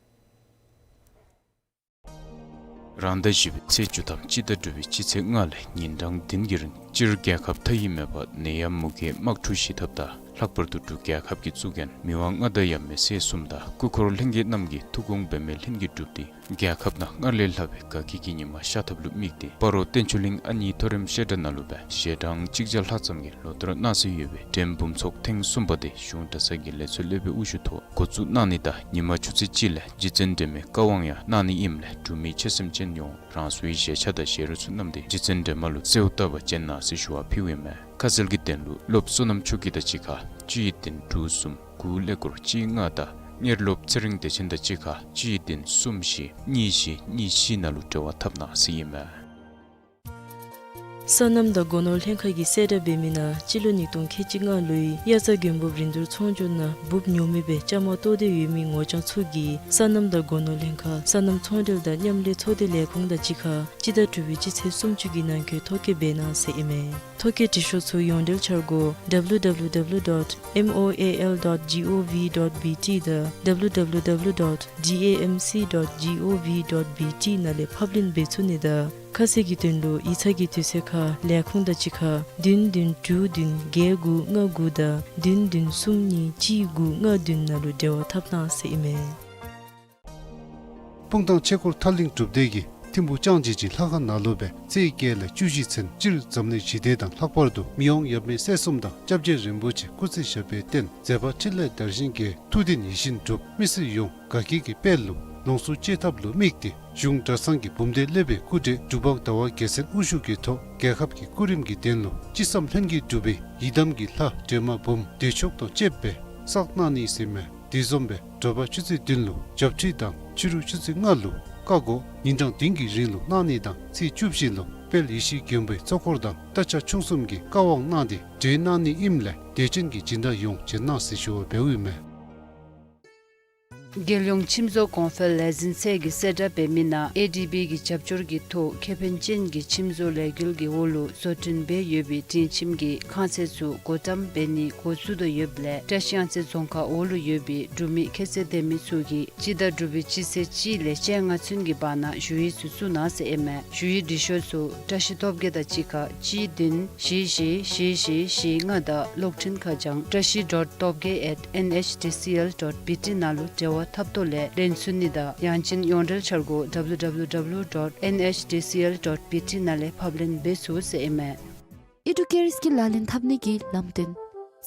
རང་ཟླ་བཞི་པའི་ཚེས་བཅུ་དང་སྤྱི་ཟླ་དྲུག་པའི་སྤྱི་ཚེས་ལྔ་ལས་ཉིན་གྲངས་བདུན་གྱི་རིང་སྤྱིར་རྒྱལ་ཁབ་མཐའ་དབུས་མེད་པར་ནད་ཡམས་མུ་གེའི་དམག་འཁྲུག་ཞི་ཐབས་དང་ ལྷག་པར་དུ་འབྲུག་རྒྱལ་ཁབ་ཀྱི་གཙུག་རྒྱན་མི་དབང་མངའ་བདག་ཡབ་མེས་སྲས་གསུམ་དང་སྐུ་འཁོར་ལྷན་རྒྱས་རྣམས་ཀྱི་ཐུགས་དགོངས་འབད་མེད་ལྷུན་གྱིས་གྲུབ་སྟེ། རྒྱལ་ཁབ་ནང་སྔར་ལས་ལྷག་པའི་དགའ་སྐྱིད་ཀྱི་ཉི་མ་ཤར་ཐབས་ལུ་དམིགས་ཏེ། སྤ་རོ་བསྟན་ཆོས་གླིང་ཨ་ཉི་མཐོ་རིམ་བཤད་གྲྭ་ནང་ལུ་སྦེ་ཞལ་གྲངས་གཅིག་བརྒྱ་ལྷག་ཙམ་གྱིས་ལོ་བསྟར་གནང་སྲོལ་ཡོད་པའི་འགྲེམས་འབུམ་ཚོགས་ཐེངས་གསུམ་པ་དེ་གཞུང་གྲྭ་ཚང་གི་ལས་ཚོགས་སློབ་དཔོན་དབུ་བཞུགས་ཐོག་འགོ་བཙུགས་གནང་ནི་དང་ཉིན་མ་ཆུ་ཚོད་གཅིག་ལས་རྗེ་བཙུན་སྒྲོལ་མའི་བཀའ་དབང་ཡང་གནང་ནི་ཨིནམ་ལས་འབྲུག་མི་ཆོས་སེམས་ཅན་ཡོངས་རང་སོའི་ཞལ་ཆས་དང་ཞལ་རས་ཚུ་བསྣམས་ཏེ་རྗེ་བཙུན་སྒྲོལ་མ་ལུ་གསོལཝ་བཏབ་པར་བྱོན་གནང་ཟེར་ཞུ་བ་ཕུལཝ་ཨིན་མས། ཁ་གསལ་གྱི་དོན་ལུ་སློབ་བསོད་ནམས་ཆོས་སྐྱིད་དང་གཅིག་ཁར་གཅིག་བདུན་དྲུག་གསུམ་དགུ་ཀླད་ཀོར་གཅིག་ལྔ་དང་དངོས་སློབ་ཚེ་རིང་བདེ་ཆེན་དང་གཅིག་ཁར་གཅིག་བདུན་གསུམ་བཞི་གཉིས་བཞི་གཉིས་བཞི་ནང་ལུ་འབྲེལ་བ་འཐབ་གནང་ཟེར་ཨིན་མས། སོ་ནམ་དང་སྒོ་ནོར་ལྷན་ཁག་གིས་གསལ་བསྒྲགས་འབད་མི་ནང་སྤྱི་ལོ་ཉིས་སྟོང་ཁལ་གཅིག་ལྔ་ལོའི་དབྱར་རྩྭ་དགུན་འབུབ་རིན་བསྡུར་ཚོང་སྒྱུར་ནང་འབུབ་ཉོ་མི་སྦེ་བཅའ་མར་གཏོགས་ཏེ་ཡོད་མི་ངོ་རྐྱང་ཚུ་གིས་སོ་ནམ་དང་སྒོ་ནོར་ལྷན་ཁག་སོ་ནམ་ཚོང་འབྲེལ་དང་མཉམ་ལས་ཚོགས་སྡེ་ལས་ཁུངས་དང་གཅིག་ཁར་སྤྱི་ཟླ་དྲུག་པའི་སྤྱི་ཚེས་སུམ་ཅུ་གི་ནང་འཁོད་ཐོ་བཀོད་འབད་གནང་ཟེར་ཨིན་མས། ཐོ་བཀོད་འབྲི་ཤོག་ཚུ་ཡོངས་འབྲེལ་འཆར་སྒོ་www dot moal dot gov dot bt དང་www dot damc dot gov dot bt ནང་ལས་ཕབ་ལེན་འབད་ཚུགས་ནི་དང་ཁ་གསལ་གྱི་དོན་ལུ་ཡིག་ཚང་གི་དུས་ཚོད་ཁར་ལས་ཁུངས་དང་གཅིག་ཁར་བདུན་བདུན་དྲུག་བདུན་བརྒྱད་དགུ་ལྔ་དགུ་དང་བདུན་བདུན་གསུམ་གཉིས་གཅིག་དགུ་ལྔ་བདུན་ནང་ལུ་འབྲེལ་བ་འཐབ་གནང་ཟེར་ཨིན་མས། སྤུངས་ཐང་ཆོས་འཁོར་ཐར་གླིང་སྒྲུབ་སྡེ་གིས་ཐིམ་ཕུག་ལྕང་སྦྱིས་ཀྱི་ལྷ་ཁང་ནང་ལུ་སྦེ་ཚེས་བརྒྱད་ལས་བཅུ་བཞི་ཚུན་སྤྱིར་འཛམ་གླིང་ཞི་བདེ་དང་ལྷག་པར་དུ་མི་དབང་ཡབ་མེས་སྲས་གསུམ་དང་སྐྱབས་རྗེ་རིན་པོ་ཆེ་སྐུ་ཚེ་ཞབས་པད་བརྟན་མཛད་པ་འཕྲིན་ལས་དར་ཞིང་རྒྱས་ཐུགས་བདེན་ཡིད་བཞིན་འགྲུབ་མི་སེར་ཡོངས་དགའ་སྐྱིད་ཀྱི་དཔལ་ལུ་ལོངས་སུ་སྤྱོད་ཐབས་ལུ་དམིགས་ཏེ་གཞུང་གྲྭ་ཚང་གི་འབུམ་སྡེ་སློབ་དཔོན་སྐུ་བགྲེས་འབྲུག་འབངས་ཟླ་བ་རྒྱལ་མཚན་དབུ་བཞུགས་ཀྱི་ཐོག་རྒྱལ་ཁབ་ཀྱི་སྐུ་རིམ་གྱི་དོན་ལུ་ཅི་བསམ་ལྷུན་གྱིས་འགྲུབ་པའི་ཡི་དམ་གྱི་ལྷ་སྒྲོལ་མ་འབུམ་མདོས་ཆོག་དང་བཅསཔ་སྦེ་བསགས་གནང་ནི་ཟེར་མས། དེ་བཟུམ་སྦེ་དྲོ་པ་ཆུ་ཚོད་བདུན་ལུ་བྱབས་ཁྲུས་དང་ཕྱི་རུ་ཆུ་ཚོད་ལྔ་ལུ་བཀའ་བསྒོ་ཉིན་གྲངས་བདུན་གྱི་རིང་ལུ་གནང་ནི་དང་ཚེས་བཅུ་བཞི་ལུ་དཔལ་ཡེ་ཤེས་མགོན་པོའི་གཙོ་འཁོར་དང་རྟ་ཕྱག་མཆོང་གསུམ་གྱི་བཀའ་དབང་གནང་སྟེ་གྲོལ་གནང་ནི་ཨིནམ་ལས་དད་ཅན་གྱི་སྦྱིན་བདག་ཡོངས་བྱོན་གནང་ཟེར་ཞུ་བ་འབདཝ་ཨིན་མས། རྒྱལ་ཡོངས་ཁྱིམ་བཟོ་གོང་འཕེལ་ལས་འཛིན་ཚད་ཀྱིས་གསལ་བསྒྲགས་འབད་མི་ནང་ཨེ་ཌི་བི་གི་རྒྱབ་སྐྱོར་གྱི་ཐོག་ཁེ་ཕན་ཅན་གྱི་ཁྱིམ་བཟོ་ལས་འགུལ་གྱི་འོག་ལུ་བཟོ་སྐྲུན་འབད་ཡོད་པའི་སྒྲིང་ཁྱིམ་གྱི་ཁང་ཚན་ཚུ་བགོ་བཀྲམ་འབད་ནི་འགོ་བཙུགས་དོ་ཡོདཔ་ལས་བཀྲིས་གཡང་རྩེ་རྫོང་ཁག་འོག་ལུ་ཡོད་པའི་འབྲུག་མི་ཁྱད་ཚད་ལྡན་མི་ཚུ་གིས་སྤྱི་ཟླ་དྲུག་པའི་སྤྱི་ཚེས་གཅིག་ལས་བཅོ་ལྔ་ཚུན་གྱི་བར་ན་ཞུ་ཡིག་ཚུ་བཙུགས་གནང་ཟེར་ཨིན་མས། ཞུ་ཡིག་འབྲི་ཤོག་ཚུ་བཀྲིས་སྟོབས་རྒྱས་དང་གཅིག་ཁར་གཅིག་བདུན་བཞི་བཞི་བཞི་བཞི་བཞི་ལྔ་དང་གློག་འཕྲིན་ཁ་བྱང་བཀྲིས་dot topgay at N H D C L dot B T ནང་ལུ་འབྲེལ་བ་འཐབ་ཐོག་ལས་ལེན་ཚུགས་ནི་དང་ཡང་ཅིན་ཡོངས་འབྲེལ་འཆར་སྒོ་www dot N H D C L dot B T ནང་ལས་ཕབ་ལེན་འབད་ཚུགས་ཟེར་ཨིན་མས། ཨི་ཌུ་ཀེར་སྐིལ་ལག་ལེན་འཐབ་ནི་གི་ལམ་སྟོན།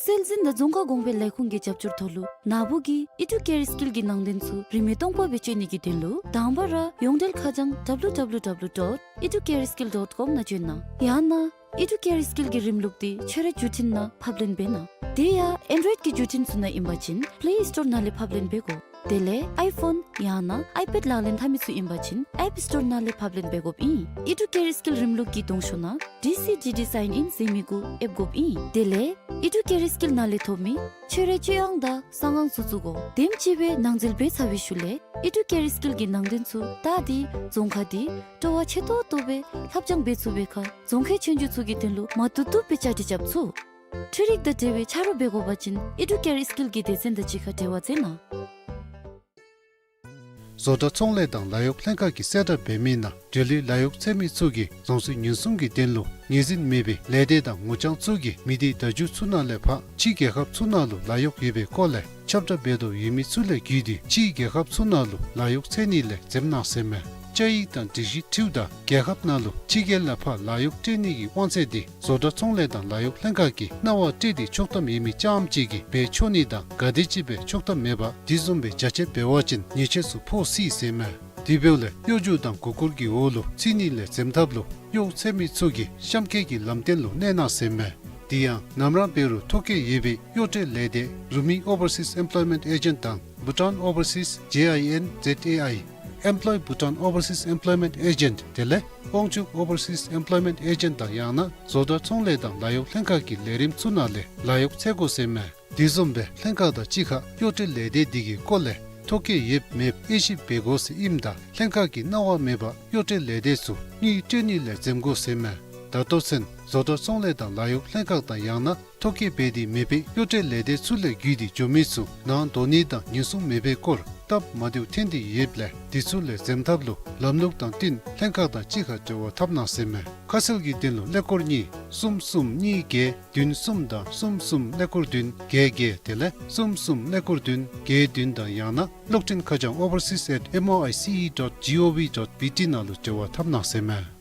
སྲོལ་འཛིན་དང་རྫོང་ཁ་གོང་འཕེལ་ལས་ཁུངས་ཀྱི་རྒྱབ་སྐྱོར་ཐོག་ལུ་ནཱ་བུ་གིས་ཨི་ཌུ་ཀེར་སྐིལ་གྱི་ནང་དོན་ཚུ་རིན་མེད་སྟོང་པ་སྦེ་སྤྱོད་ནི་གི་དོན་ལུ་དང་པ་ར་ཡོངས་འབྲེལ་ཁ་བྱང་www dot educareskill dot com ནང་བྱོན་གནང་། ཡང་ན་ཨི་ཌུ་ཀེར་སྐིལ་གྱི་རིམ་ལུགས་འདི་ཁྱོད་རའི་བརྒྱུད་འཕྲིན་ནང་ཕབ་ལེན་འབད་གནང་། དེ་ཡང་ཨེན་ཌོའིཌ་ཀྱི་བརྒྱུད་འཕྲིན་ཚུ་ནང་ཨིན་པ་ཅིན་པླེ་སི་ཊོར་ནང་ལས་ཕབ་ལེན་འབད་དགོ། དེ་ལས་ཨའི་ཕོན་ཡང་ན་ཨའི་པེཌ་ལག་ལེན་འཐབ་མི་ཚུ་ཨིན་པ་ཅིན་ཨེཔ་སི་ཊོར་ནང་ལས་ཕབ་ལེན་འབད་དགོཔ་ཨིན། ཨི་ཌུ་ཀེར་སྐིལ་རིམ་ལུགས་ཀྱི་གདོང་ཤོག་ནང་ཌི་སི་ཌི་ཌི་སའིན་ཨིན་ཟེར་མི་གུ་ཨེབ་དགོཔ་ཨིན། དེ་ལས་ཨི་ཌུ་ཀེར་སྐིལ་ནང་ལས་ཐོབ་མི་ཁྱོད་རའི་སྤྱོད་དབང་དང་གསང་ཁང་ཚུ་བཙུགས་དགོ། དེམ་ཅིག་སྦེ་ནང་འཛུལ་འབད་ཚར་བའི་ཤུལ་ལས་ཨི་ཌུ་ཀེར་སྐིལ་གྱི་ནང་དོན་ཚུ་ད་འདི་རྫོང་ཁག་འདི་སྤྲོ་བ་ཆེ་ཏོག་ཏོ་སྦེ་ལྷབ་སྦྱང་འབད་ཚུགས་པའི་ཁར་རྫོང་ཁའི་ཆོས་རྒྱུགས་ཚུ་གི་དོན་ལུ་མ་བཏུབ་བཏུབ་སྦེ་བཅའ་སྒྲིག་རྐྱབ་ཚུགས། འཕྲུལ་རིག་དང་འབྲེལ་བའི་ཆ་རོགས་འབད་དགོ་པ་ཅིན་ཨི་ཌུ་ཀེར་སྐིལ་གྱི་སྡེ་ཚན་དང་གཅིག་ཁར་འབྲེལ་བ་མཛད་གནང་། བཟོ་གྲྭ་ཚོང་ལས་དང་ལཱ་གཡོག་ལྷན་ཁག་གིས་གསལ་བསྒྲགས་འབད་མི་ནང་འབྲེལ་ཡོད་ལཱ་གཡོག་འཚོལ་མི་ཚུ་གིས་རྫོང་སྲིད་ཉེན་སྲུང་གི་དོན་ལུ་ངོས་འཛིན་མེད་པའི་ལས་སྡེ་དང་ངོ་རྐྱང་ཚུ་གིས་མི་སྡེ་བརྡ་བརྒྱུད་ཚུ་ནང་ལས་ཕར་ཕྱི་རྒྱལ་ཁབ་ཚུ་ནང་ལུ་ལཱ་གཡོག་ཡོད་པའི་སྐོར་ལས་ཁྱབ་བསྒྲགས་འབད་དོ་ཡོད་མི་ཚུ་ལས་བརྒྱུད་དེ་ཕྱི་རྒྱལ་ཁབ་ཚུ་ནང་ལུ་ལཱ་གཡོག་འཚོལ་ནི་ལས་འཛེམ་གནང་ཟེར་མས། བཅའ་ཡིག་དང་སྒྲིག་གཞི་འཁྲིལཝ་ད་རྒྱལ་ཁབ་ནང་ལུ་ཕྱི་རྒྱལ་ལས་ཕར་ལཱ་གཡོག་སྤྲོད་ནི་གི་དབང་ཚད་འདི་བཟོ་གྲྭ་ཚོང་ལས་དང་ལཱ་གཡོག་ལྷན་ཁག་གིས་གནང་བ་སྤྲོད་དེ་ཆོག་ཐམ་ཡོད་མི་རྐྱངམ་ཅིག་གིས་འབད་ཆོག་ནི་དང་ག་དེམ་ཅིག་སྦེ་ཆོག་ཐམ་མེད་པར་དེ་བཟུམ་སྦེ་རྒྱ་ཆེ་འབད་བ་ཅིན་ཉེས་ཆད་ཚུ་ཕོག་སྲིད་ཟེར་མས། དེ་འབདཝ་ལས་གཡོ་སྒྱུ་དང་མགུ་སྐོར་གྱི་འོག་ལུ་ཚུད་ནི་ལས་འཛེམ་ཐབས་ལུ་གཡོག་འཚོལ་མི་ཚུ་གིས་གཤམ་འཁོད་ཀྱི་ལམ་སྟོན་ལུ་གནས་གནང་ཟེར་མས། དེ་ཡང་ནམ་ར་འབད་རུང་ཐོ་བཀོད་ཡོད་པའི་གཡོག་སྤྲོད་ལས་སྡེ་Rumi Overseas Employment Agent དང་Bhutan Overseas J I N Z A I, Employ Bhutan Overseas Employment Agent དེ་ལས་དབང་ཕྱུག་Overseas Employment Agent དང་ཡང་ན་བཟོ་གྲྭ་ཚོང་ལས་དང་ལཱ་གཡོག་ལྷན་ཁག་གི་ལས་རིམ་ཚུ་ནང་ལས་ལཱ་གཡོག་འཚོལ་དགོ་ཟེར་མས། དེ་བཟུམ་སྦེ་ལྷན་ཁག་དང་གཅིག་ཁར་གཡོག་སྤྲོད་ལས་སྡེ་འདི་གི་སྐོར་ལས་ཐོ་བཀོད་ཡོདཔ་མེདཔ་དབྱེ་ཞིབ་འབད་དགོ་ཟེར་ཨིནམ་ད་ལྷན་ཁག་གིས་གནང་བ་མེད་པར་གཡོག་སྤྲོད་ལས་སྡེ་ཚུ་དངུལ་སྤྲོད་ནི་ལས་འཛེམ་དགོ་ཟེར་མས། ད་ལྟོ་ཚུན་བཟོ་གྲྭ་ཚོང་ལས་དང་ལཱ་གཡོག་ལྷན་ཁག་དང་ཡང་ན་ཐོ་བཀོད་འབད་དེ་མེད་པའི་གཡོག་སྤྲོད་ལས་སྡེ་ཚུ་ལས་བརྒྱུད་དེ་འགྱོ་མི་ཚུ་ནང་འདོགས་ནི་དང་ཉེན་སྲུང་མེད་པའི་སྐོར་ སྟབས་མ་བདེཝ་ཐོན་ཏེ་ཡོདཔ་ལས་དེ་ཚུ་ལས་འཛེམ་ཐབས་ལུ་ལམ་ལུགས་དང་བསྟུན་ལྷན་ཁག་དང་གཅིག་ཁར་འབྲེལ་བ་འཐབ་གནང་ཟེར་མས། ཁ་གསལ་གྱི་དོན་ལུ་ཀླད་ཀོར་གཉིས་གསུམ་གསུམ་གཉིས་བརྒྱད་བདུན་གསུམ་དང་གསུམ་གསུམ་ཀླད་ཀོར་བདུན་བརྒྱད་བརྒྱད་དེ་ལས་གསུམ་གསུམ་ཀླད་ཀོར་བདུན་བརྒྱད་བདུན་དང་ཡང་ན་གློག་འཕྲིན་ཁ་བྱང་overseas at M O I C E dot G O V dot B T ནང་ལུ་འབྲེལ་བ་འཐབ་གནང་ཟེར་མས།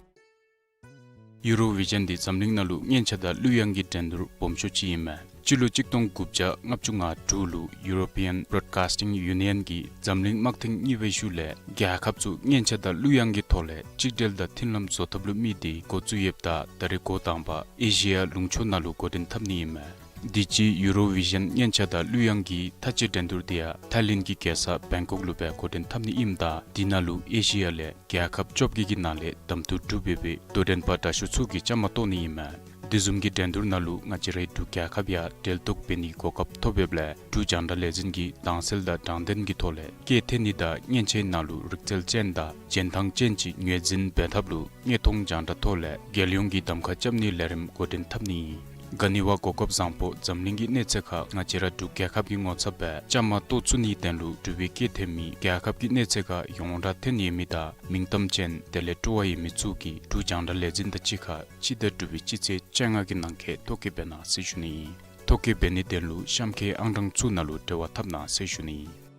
ཡུ་རོ་བི་ཞཱན་འདི་འཛམ་གླིང་ནང་ལུ་སྙན་ཆ་དང་གླུ་དབྱངས་ཀྱི་འགྲན་བསྡུར་སྦོམ་ཤོས་ཅིག་ཨིན་མས། སྤྱི་ལོ་གཅིག་སྟོང་དགུ་བརྒྱ་ལྔ་བཅུ་ང་དྲུག་ལུ་European Broadcasting Union གིས་འཛམ་གླིང་དམག་ཐེངས་གཉིས་པའི་ཤུལ་ལས་རྒྱལ་ཁབ་ཚུ་སྙན་ཆ་དང་གླུ་དབྱངས་ཀྱི་ཐོག་ལས་གཅིག་སྒྲིལ་དང་མཐུན་ལམ་བཟོ་ཐབས་ལུ་དམིགས་ཏེ་འགོ་བཙུགས་ཡོདཔ་ད་ད་རེས་འགོ་དང་པ་ཨེ་ཤི་ཡ་ལུང་ཕྱོགས་ནང་ལུ་འགོ་འདྲེན་འཐབ་ནི་ཨིན་མས། དུས་ཅི་ཡུ་རོ་བི་ཞཱན་སྙན་ཆ་དང་གླུ་དབྱངས་ཀྱི་མཐའ་དཔྱད་འགྲན་བསྡུར་དེ་ཡང་ཐའི་ལེནཌ་གི་རྒྱལ་ས་བེང་ཀོག་ལུ་སྦེ་འགོ་འདྲེན་འཐབ་ནི་ཨིནམ་ད་དེ་ནང་ལུ་ཨེ་ཤི་ཡ་ལས་རྒྱལ་ཁབ་བཅོ་བརྒྱད་ཀྱི་ནང་ལས་གདམ་འཐུ་གྲུབ་འབད་བའི་དོ་འགྲན་པ་དྲག་ཤོས་ཚུ་གིས་བཅའ་མར་གཏོགས་ནི་ཨིན་མས། དེ་བཟུམ་གྱི་འགྲན་བསྡུར་ནང་ལུ་ང་བཅས་རའི་འབྲུག་རྒྱལ་ཁབ་ཡང་གྲལ་གཏོགས་འབད་ནིའི་གོ་སྐབས་ཐོབ་ཡོདཔ་ལས་འབྲུག་རྒྱང་བསྒྲགས་ལས་འཛིན་གྱིས་དྭངས་གསལ་དང་དྲང་བདེན་གྱི་ཐོག་ལས་སྐད་འཐེན་ནི་དང་སྙན་ཆའི་ནང་ལུ་རིག་རྩལ་ཅན་དང་རྒྱན་ཐང་ཅན་ཅིག་ངོས་འཛིན་འབད་ཐབས་ལུ་དངོས་མཐོང་རྒྱང་བསྒྲགས་ཐོག་ལས་རྒྱལ་ཡོངས་ཀྱི་གདམ་ཁ་རྐྱབ་ནིའི་ལས་རིམ་འགོ་འདྲེན་འཐབ་ནི་ཨིན། ག་ནི་བ་གོ་སྐབས་བཟང་པོ་འཛམ་གླིང་གི་གནས་ཚད་ཁར་ང་བཅས་ར་འབྲུག་རྒྱལ་ཁབ་ཀྱི་ངོ་ཚབ་སྦེ་བཅའ་མར་གཏོགས་ཚུགས་ནིའི་དོན་ལུ་འབྲུག་པའི་སྐད་འཐེན་མི་རྒྱལ་ཁབ་ཀྱི་གནས་ཚད་ཁར་ཡོངས་གྲགས་ཐོན་ཡོད་མི་དང་མིང་གཏམ་ཅན་དེ་ལས་སྤྲོ་བ་ཡོད་མི་ཚུ་གིས་འབྲུག་རྒྱང་བསྒྲགས་ལས་འཛིན་དང་གཅིག་ཁར་སྤྱི་ཟླ་དྲུག་པའི་སྤྱི་ཚེས་བཅོ་ལྔ་གི་ནང་འཁོད་ཐོ་བཀོད་འབད་གནང་ཟེར་ཞུ་ནི་ཨིན། ཐོ་བཀོད་འབད་ནིའི་དོན་ལུ་གཤམ་འཁོད་ཨང་གྲངས་ཚུ་ནང་ལུ་འབྲེལ་བ་འཐབ་གནང་ཟེར་ཞུ་ནི་ཨིན།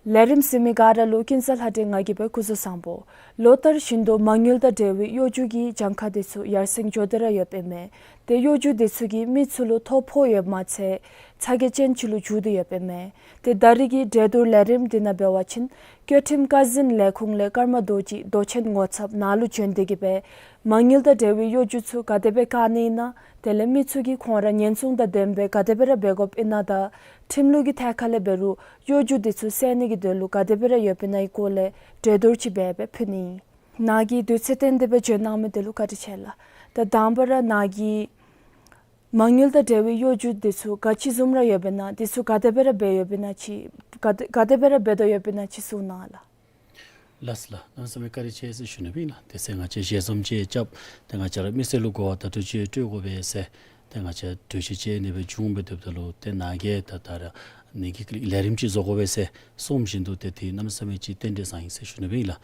ལས་རིམ་གཟིགས་མི་ག་ར་ལུ་ཀུན་བཟང་ལྷ་སྒྲོན་ང་གིས་སྦེ་སྐུ་གཟུགས་བཟང་པོ། ལོ་ལྟར་བཞིན་དུ་མ་དངུལ་དང་འབྲེལ་བའི་གཡོ་སྒྱུ་གི་གྱངས་ཁ་དེ་ཚུ་ཡར་སེང་འགྱོ་སྟེ་ར་ཡོདཔ་ཨིན་མས། ཏེ་གཡོ་སྒྱུ་དེ་ཚུ་གིས་མི་ཚུ་ལུ་ཐོ་ཕོག་ཡོདཔ་མ་ཚད་ཚ་གྱང་ཅན་ཅིག་ལུ་འགྱུར་ཏེ་ཡོདཔ་ཨིན་མས། ཏེ་ད་རེས་ཀྱི་གྲོས་བསྡུར་ལས་རིམ་འདི་ནང་འབད་བ་ཅིན་སྐྱོ་ཁྲིམས་ཀ་འཛིན་ལས་ཁུངས་ལས་ཀརྨ་རྡོ་རྗེ་མདོ་ཆེན་ངོ་ཚབ་ནཱ་ལུ་བྱོན་ཏེ་གིས་སྦེ་མ་དངུལ་དང་འབྲེལ་བའི་གཡོ་སྒྱུ་ཚུ་ག་དེ་སྦེ་བཀག་ནི་ཨིན་ན། དེ་ལས་མི་ཚུ་གིས་ཁོང་ར་ཉེན་སྲུང་དང་ལྡནམ་སྦེ་ག་དེ་སྦེ་ར་འབད་དགོཔ་ཨིན་ན་དང་ཁྲིམས་ལུགས་ཀྱི་ཐད་ཁར་ལས་འབད་རུང་གཡོ་སྒྱུ་དེ་ཚུ་སེལ་ནི་གི་དོན་ལུ་ག་དེ་སྦེ་ར་ཡོདཔ་ཨིན་ན་གི་སྐོར་ལས་གྲོས་བསྡུར་ཅིག་འབད་སྦེ་ཕུལ་ནི་ཨིན། ནཱ་གིས་དུས་ཚོད་བཏོན་ཏེ་སྦེ་བྱོན་གནང་མི་དེ་ལུ་བཀའ་དྲིན་ཆེ་ལགས། ད་དང་པ་ར་ནཱ་གིས་མ་དངུལ་དང་འབྲེལ་བའི་གཡོ་སྒྱུ་དེ་ཚུ་ག་ཅི་བཟུམ་ར་ཡོདཔ་ཨིན་ན་དེ་ཚུ་ག་དེ་སྦེ་ར་འབད་ཡོདཔ་ཨིན་ན་ཅིག་ག་དེ་ག་དེ་སྦེ་ར་འབད་དོ་ཡོདཔ་ཨིན་ན་ཅིག་གསུང་གནང་ལགས། ལགས་སོ་ལགས། གནམ་མེད་ས་མེད་བཀའ་དྲིན་ཆེ་ཟེར་ཞུ་ནི་ཨིན་ལགས། དེ་ཚེ་ང་བཅས་ཞལ་འཛོམས་ཅིག་རྐྱབ་སྟེ་ང་བཅས་ར་མི་སེར་ལུ་གོ་བ་བརྡ་སྤྲོད་ཅིག་སྤྲོད་དགོ་པས་ཟེར་ཏེ་ང་བཅས་གྲོས་གཞི་ཅིག་ཨ་ནི་སྦེ་བྱུང་སྦེ་སྡོདཔ་ད་ལུ་ཏེ་ནཱ་གིས་ད་ད་ར་ཨ་ནི་གི་ལས་རིམ་ཅིག་བཟོ་དགོ་པས་ཟེར་གསུངམ་བཞིན་དུ་ཏེ་དེ་གནམ་མེད་ས་མེད་ཅིག་རྟེན་འབྲེལ་བཟང་ཡི་ཟེར་ཞུ་ནི་སྦེ་ཨིན་ལགས།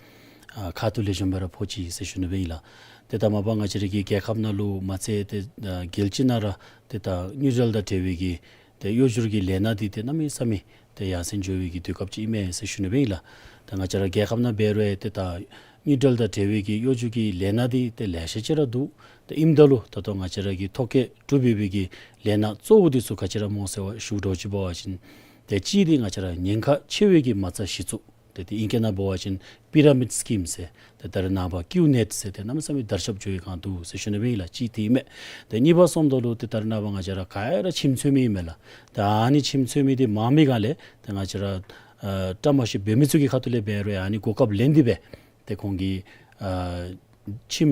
ཨ་ཁ་ཐུག་ལས་བྱོན་པ་ར་ཕོག་ཅི་ཟེར་ཞུ་ནི་སྦེ་ཨིན་ལགས། ཏེ་ད་མ་པ་ང་བཅས་ར་གི་རྒྱལ་ཁབ་ནང་ལུ་མ་ཚད་ཏེ་ཨ་རྒྱལ་སྤྱི་ནང་ར་ཏེ་ད་དངུལ་འབྲེལ་དང་འབྲེལ་བའི་གི་ཏེ་གཡོ་སྒྱུར་གྱི་ལས་སྣ་འདི་ཏེ་གནམ་མེད་ས་མེད་ཏེ་ཡར་སེང་འགྱོ་བའི་གི་དུས་སྐབས་ཅིག་ཨིན་མས་ཟེར་ཞུ་ནི་སྦེ་ཨིན་ལགས། ད་ང་བཅས་ར་རྒྱལ་ཁབ་ནང་འབད་རུང་ཏེ་ད་དངུལ་འབྲེལ་དང་འབྲེལ་བའི་གི་གཡོ་སྒྱུ་གི་ལས་སྣ་འདི་ཏེ་ལེ་ཤ་ཅིག་ར་འདུག། ཏེ་ཨིནམ་ད་ལུ་ད་ལྟོ་ང་བཅས་ར་གི་ཐོ་བཀོད་གྲུབ་ཡོད་པའི་གི་ལས་སྣ་གཙོ་བོ་འདི་ཚུ་ག་ཅི་ར་སྨོ་ཟེར་བ་ཞུ་དོ་ཅིག་འབད་བ་ཅིན་ཏེ་གཅིག་འདི་ང་བཅས་ར་ཉེན་ཁ་ཆེ་བའི་གི་མ་རྩ་གཞི་བཙུགས། ཏེ་དེ་ཨིང་སྐད་ནང་འབད་བ་ཅིན་པི་ར་མིཌ་སི་ཀིམ་ཟེར། ཏེ་ད་རེས་ནངས་པ་ཀིའུ་ནེཊ་ཟེར་ཏེ་གནམ་མེད་ས་མེད་དར་ཁྱབ་འགྱོ་བའི་སྒང་འདུག་ཟེར་ཞུ་ནི་སྦེ་ཨིན་ལགས། གཅིག་དེ་ཨིན་མས། ཏེ་གཉིས་པ་སོངམ་ད་ལུ་ཏེ་ད་རེས་ནངས་པ་ང་བཅས་ར་ག་ར་ཁྱིམ་ཚུད་མི་ཨིན་མས་ལགས། ཏེ་ཨ་ནི་ཁྱིམ་ཚུད་མི་འདི་མང་མི་སྒང་ལས་ཏེ་ང་བཅས་ར་ཨ་བཀྲ་མ་ཤིསཔ་འབད་མི་ཚུ་གི་ཁ་ཐུག་ལས་འབད་རུང་ཨ་ནི་གོ་སྐབས་ལེན་ཏེ་སྦེ་ཏེ་ཁོང་གི་ཨ་ཁྱིམ་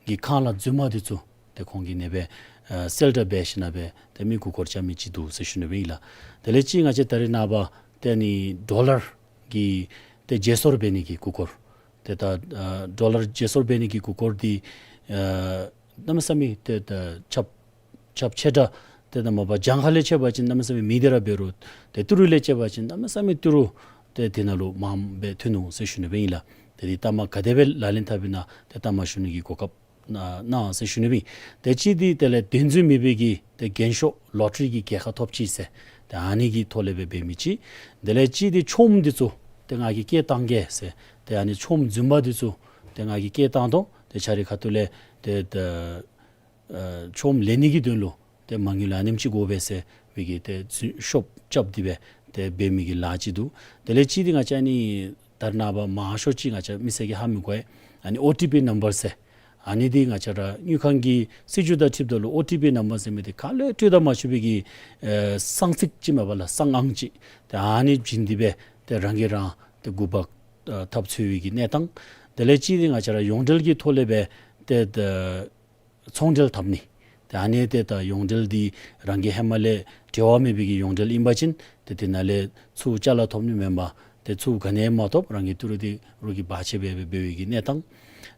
གྱི་ཁང་གླ་རྫུན་མ་འདི་ཚུ་ཏེ་ཁོང་གིས་ཨ་ནི་སྦེ་ཨ་སེལ་བསྒྲགས་འབད་ཞིནམ་ལས་ཏེ་མི་མགུ་སྐོར་རྐྱབ་མི་ཅིག་འདུག་ཟེར་ཞུ་ནི་སྦེ་ཨིན་ལགས། དེ་ལས་གཅིག་ང་བཅས་ད་རེས་ནངས་པ་ཏེ་ཨ་ནི་ཌོ་ལར་གྱི་ཏེ་བརྗེ་སོར་འབད་ནི་གི་མགུ་སྐོར། ཏེ་ད་ཨ་ཌོ་ལར་བརྗེ་སོར་འབད་ནི་གི་མགུ་སྐོར་འདི་ཨ་གནམ་མེད་ས་མེད་ཏེ་ད་ཁྱབ་ཁྱབ་ཆེ་དྲགས། ཏེ་ད་མ་པ་གྱངས་ཁ་ལས་ཕྱེ་བ་ཅིན་གནམ་མེད་ས་མེད་མི་དེ་ར་འབད་རུང་ཏེ་ཏི་རུ་ལས་ཕྱེ་བ་ཅིན་གནམ་མེད་ས་མེད་ཏི་རུ་ཏེ་དེ་ནང་ལུ་མངམ་སྦེ་ཐོན་ནུག་ཟེར་ཞུ་ནི་སྦེ་ཨིན་ལགས། ཏེ་དེ་ལྟ་མ་ག་དེ་སྦེ་ལག་ལེན་འཐབ་ཨིན་ན་ཏེ་ལྟ་མ་ཞུ་ནི་གི་གོ་སྐབས་གནང་ཟེར་ཞུ་ནི་སྦེ་ཨིན། ཏེ་གཅིག་འདི་དེ་ལས་དོན་རྫུན་མེད་པའི་གི་ཏེ་རྒྱན་ཤོག་ལོ་ཊ་རི་གི་རྒྱལ་ཁ་ཐོབ་ཅི་ཟེར་ཏེ་ཨ་ནི་གི་ཐོག་ལས་སྦེ་འབད་མི་ཅིག། དེ་ལས་གཅིག་འདི་ཆོངམ་འདི་ཚུ་ཏེ་ང་གིས་སྐད་བཏང་གེ་ཟེར་ཏེ་ཨ་ནི་ཆོངམ་རྫུན་མ་འདི་ཚུ་ཏེ་ང་གིས་སྐད་བཏང་དོ། ཏེ་ཁྱོད་རའི་ཁ་ཐུག་ལས་ཏེ་ཏེ་ཨ་ཆོངམ་ལེན་ནི་གི་དོན་ལུ་ཏེ་མ་དངུལ་ཨ་ནེམ་ཅིག་དགོ་པས་ཟེར་བའི་གི་ཏེ་ཤོབ་རྐྱབ་སྟེ་སྦེ་ཏེ་འབད་མི་གི་ལཱ་ཅིག་འདུག། དེ་ལས་གཅིག་འདི་ང་བཅས་ཨ་ནི་ད་རེས་ནངས་པ་མང་ཤོས་ཅིག་ང་བཅས་མི་སེར་གྱིས་ཧ་མི་གོ་བས། ཨ་ནི་ཨོ་ཊི་པི་ནམ་བར་ཟེར། ཨ་ནི་འདི་ང་བཅས་ར་དངུལ་ཁང་གི་སྲིད་བྱུས་དང་འཁྲིལཝ་ད་ལུ་ཨོ་ཊི་པི་ནམ་བར་ཟེར་མི་འདི་ག་ལས་སྤྲོད་ད་མ་ཆོག་པའི་གི་ཨེ་གསང་ཚིག་ཅིག་མས་པ་ལགས། གསང་ཨང་ཅིག། ཏེ་ཨ་ནི་བྱིན་ཏེ་སྦེ་ཏེ་རང་གིས་རང་ཏེ་འགུག་པ་ཨ་འཐབ་ཚུགས་པའི་གི་གནས་སྟངས། དེ་ལས་གཅིག་འདི་ང་བཅས་ར་ཡོངས་འབྲེལ་གྱི་ཐོག་ལས་སྦེ་ཏེ་ཏེ་ཚོང་འབྲེལ་འཐབ་ནི། ཏེ་ཨ་ནི་ཏེ་ད་ཡོངས་འབྲེལ་འདི་རང་གི་ཧེ་མ་ལས་འབྲེལ་བ་མེད་པའི་གི་ཡོངས་འབྲེལ་ཨིན་པ་ཅིན་ཏེ་དེ་ནང་ལས་ཚུར་ཅ་ལ་ཐོབ་ནི་མེན་པར་ཏེ་ཚུར་ག་ནི་ཡང་མ་ཐོབ། རང་གི་ཏི་རུ་འདི་རོགས་ཀྱིས་འབག་ཆི་སྦེ་འབད་བའི་གི་གནས་སྟངས།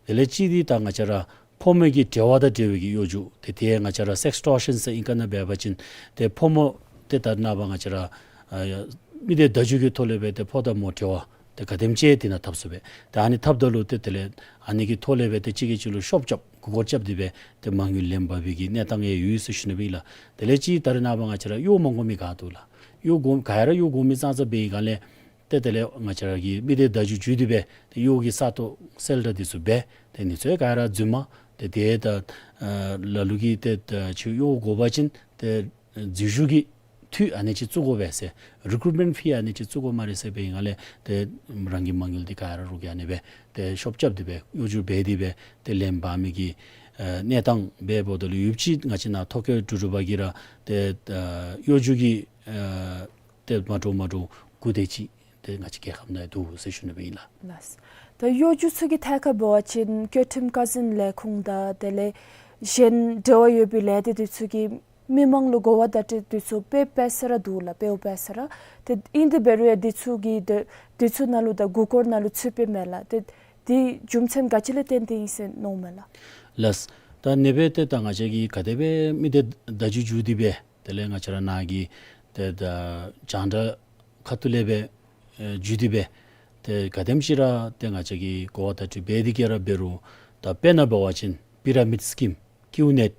དེ་ལས་གཅིག་འདི་ད་ང་བཅས་ར་ཕོ་མོ་གི་འབྲེལ་བ་དང་འབྲེལ་བའི་གི་གཡོ་སྒྱུ། ཏེ་དེ་ང་བཅས་ར་སེག་སི་ཊོར་ཤཱན་ཟེར་ཨིང་སྐད་ནང་འབད་བ་ཅིན་ཏེ་ཕོ་མོ་ཏེ་ད་རེས་ནངས་པ་ང་བཅས་ར་ཨ་ མི་སྡེ་བརྡ་བརྒྱུད་ཀྱི་ཐོག་ལས་སྦེ་ཏེ་ཕོ་དང་མོ་འབྲེལ་བ་ཏེ་ག་དེམ་ཅིག་དེ་ནང་འཐབ་ཚུགས་པས། ཏེ་ཨ་ནི་འཐབ་ད་ལུ་ཏེ་དེ་ལས་ཨ་ནི་གི་ཐོག་ལས་སྦེ་ཏེ་གཅིག་གིས་གཅིག་ལུ་ཤོབ་རྐྱབ་མགུ་སྐོར་རྐྱབ་སྟེ་སྦེ་ཏེ་མ་དངུལ་ལེན་འབག་པའི་གི་གནས་སྟངས་ཡང་ཡོད་ཟེར་ཞུ་ནི་སྦེ་ཨིན་ལགས། དེ་ལས་ཅིག་ད་རེས་ནངས་པ་ང་བཅས་ར་གཡོག་མ་དགོ་མི་ག་ཏེ་ལགས། གཡོག་དགོ་ག་ར་གཡོག་དགོ་མི་ཙང་ཙ་འབད་བའི་སྒང་ལས་ཏེ་དེ་ལས་ང་བཅས་ར་གི་མི་སྡེ་བརྡ་བརྒྱུད་བརྒྱུད་དེ་སྦེ་ཏེ་གཡོག་གི་ས་སྟོང་གསལ་བསྒྲགས་འདི་ཚུ་འབད། ཏེ་ཨ་ནི་ཚུ་ག་ར་རྫུན་མ། ཏེ་དེ་ད་ཨ་ལ་ལུ་གིས་ཏེ་ད་ཁྱོད་གཡོག་དགོ་པ་ཅིན་ཏེ་འཛུལ་ཞུགས་ཀྱི་འཐུས་ཨ་ནི་ཅིག་བཙུགས་དགོ་པས་ཟེར། རི་ཀུ་རུཊ་མེནཊ་ཕི་ཨ་ནི་ཅིག་བཙུགས་དགོ་སྨ་རེ་ཟེར་འབད་བའི་སྒང་ལས་ཏེ་རང་གི་མ་དངུལ་འདི་ག་ར་རོགས་ཀྱིས་ཨ་ནི་སྦེ་ཏེ་ཤོབ་རྐྱབ་སྟེ་སྦེ་གཡོ་སྒྱུ་འབད་དེ་སྦེ་ཏེ་ལེན་འབག་མི་གི་ཨ་གནས་སྟངས་འབདཝ་ད་ལུ་ཡོདཔ་ཅིག་ང་བཅས་ནཱ་ཐོ་བཀོད་གྲུབ་གྲུབ་པ་གིས་ར་ཏེ་ཨ་གཡོ་སྒྱུ་གི་ཨ་ཏེ་མ་འདྲཝ་མ་འདྲཝ་དགུ་དེ་ཅིག་ཏེ་ང་བཅས་རྒྱལ་ཁབ་ནང་འདུག་ཟེར་ཞུ་ནི་སྦེ་ཨིན་ལགས། ལགས། ད་གཡོ་སྒྱུ་ཚུ་གི་ཐད་ཁར་འབད་བ་ཅིན་བཀོད་ཁྲིམས་ཀ་འཛིན་ལས་ཁུངས་དང་དེ་ལས་གཞན་འབྲེལ་བ་ཡོད་པའི་ལས་སྡེ་འདི་ཚུ་གིས་མི་མང་ལུ་གོ་བ་བརྡ་སྤྲོད་འདི་ཚུ་འབད་འབད་ས་ར་འདུག་ལགས། འབདཝ་འབད་ས་ར། ཏེ་ཨིན་དེ་འབད་རུང་ཡང་འདི་ཚུ་གི་ཏེ་འདི་ཚུ་ནང་ལུ་ད་མགུ་སྐོར་ནང་ལུ་ཚུད་པས་མས་ལགས། ཏེ་འདི་རྒྱུ་མཚན་ག་ཅི་ལས་བརྟེན་ཏེ་ཨིན་ཟེར་མནོཝ་མས་ལགས། ལགས། ད་ཨ་ནི་སྦེ་ཏེ་ད་ང་བཅས་ཀྱིས་ག་དེ་སྦེ་མི་སྡེ་བརྡ་བརྒྱུད་བརྒྱུད་དེ་སྦེ་དེ་ལས་ང་བཅས་ར་ནཱ་གི་ཏེ་ད་རྒྱང་བསྒྲགས་ཁ་ཐུག་ལས་སྦེ་ཨེ་བརྒྱུད་དེ་སྦེ་ཏེ་ག་དེམ་ཅིག་ར་ཏེ་ང་བཅས་ཀྱིས་གོ་བ་བརྡ་སྤྲོད་འབད་དེ་གིས་ར་འབད་རུང་ད་དཔེར་ན་འབད་བ་ཅིན་པི་ར་མིཌ་སི་ཀིམ་ཀིའུ་ནེཊ་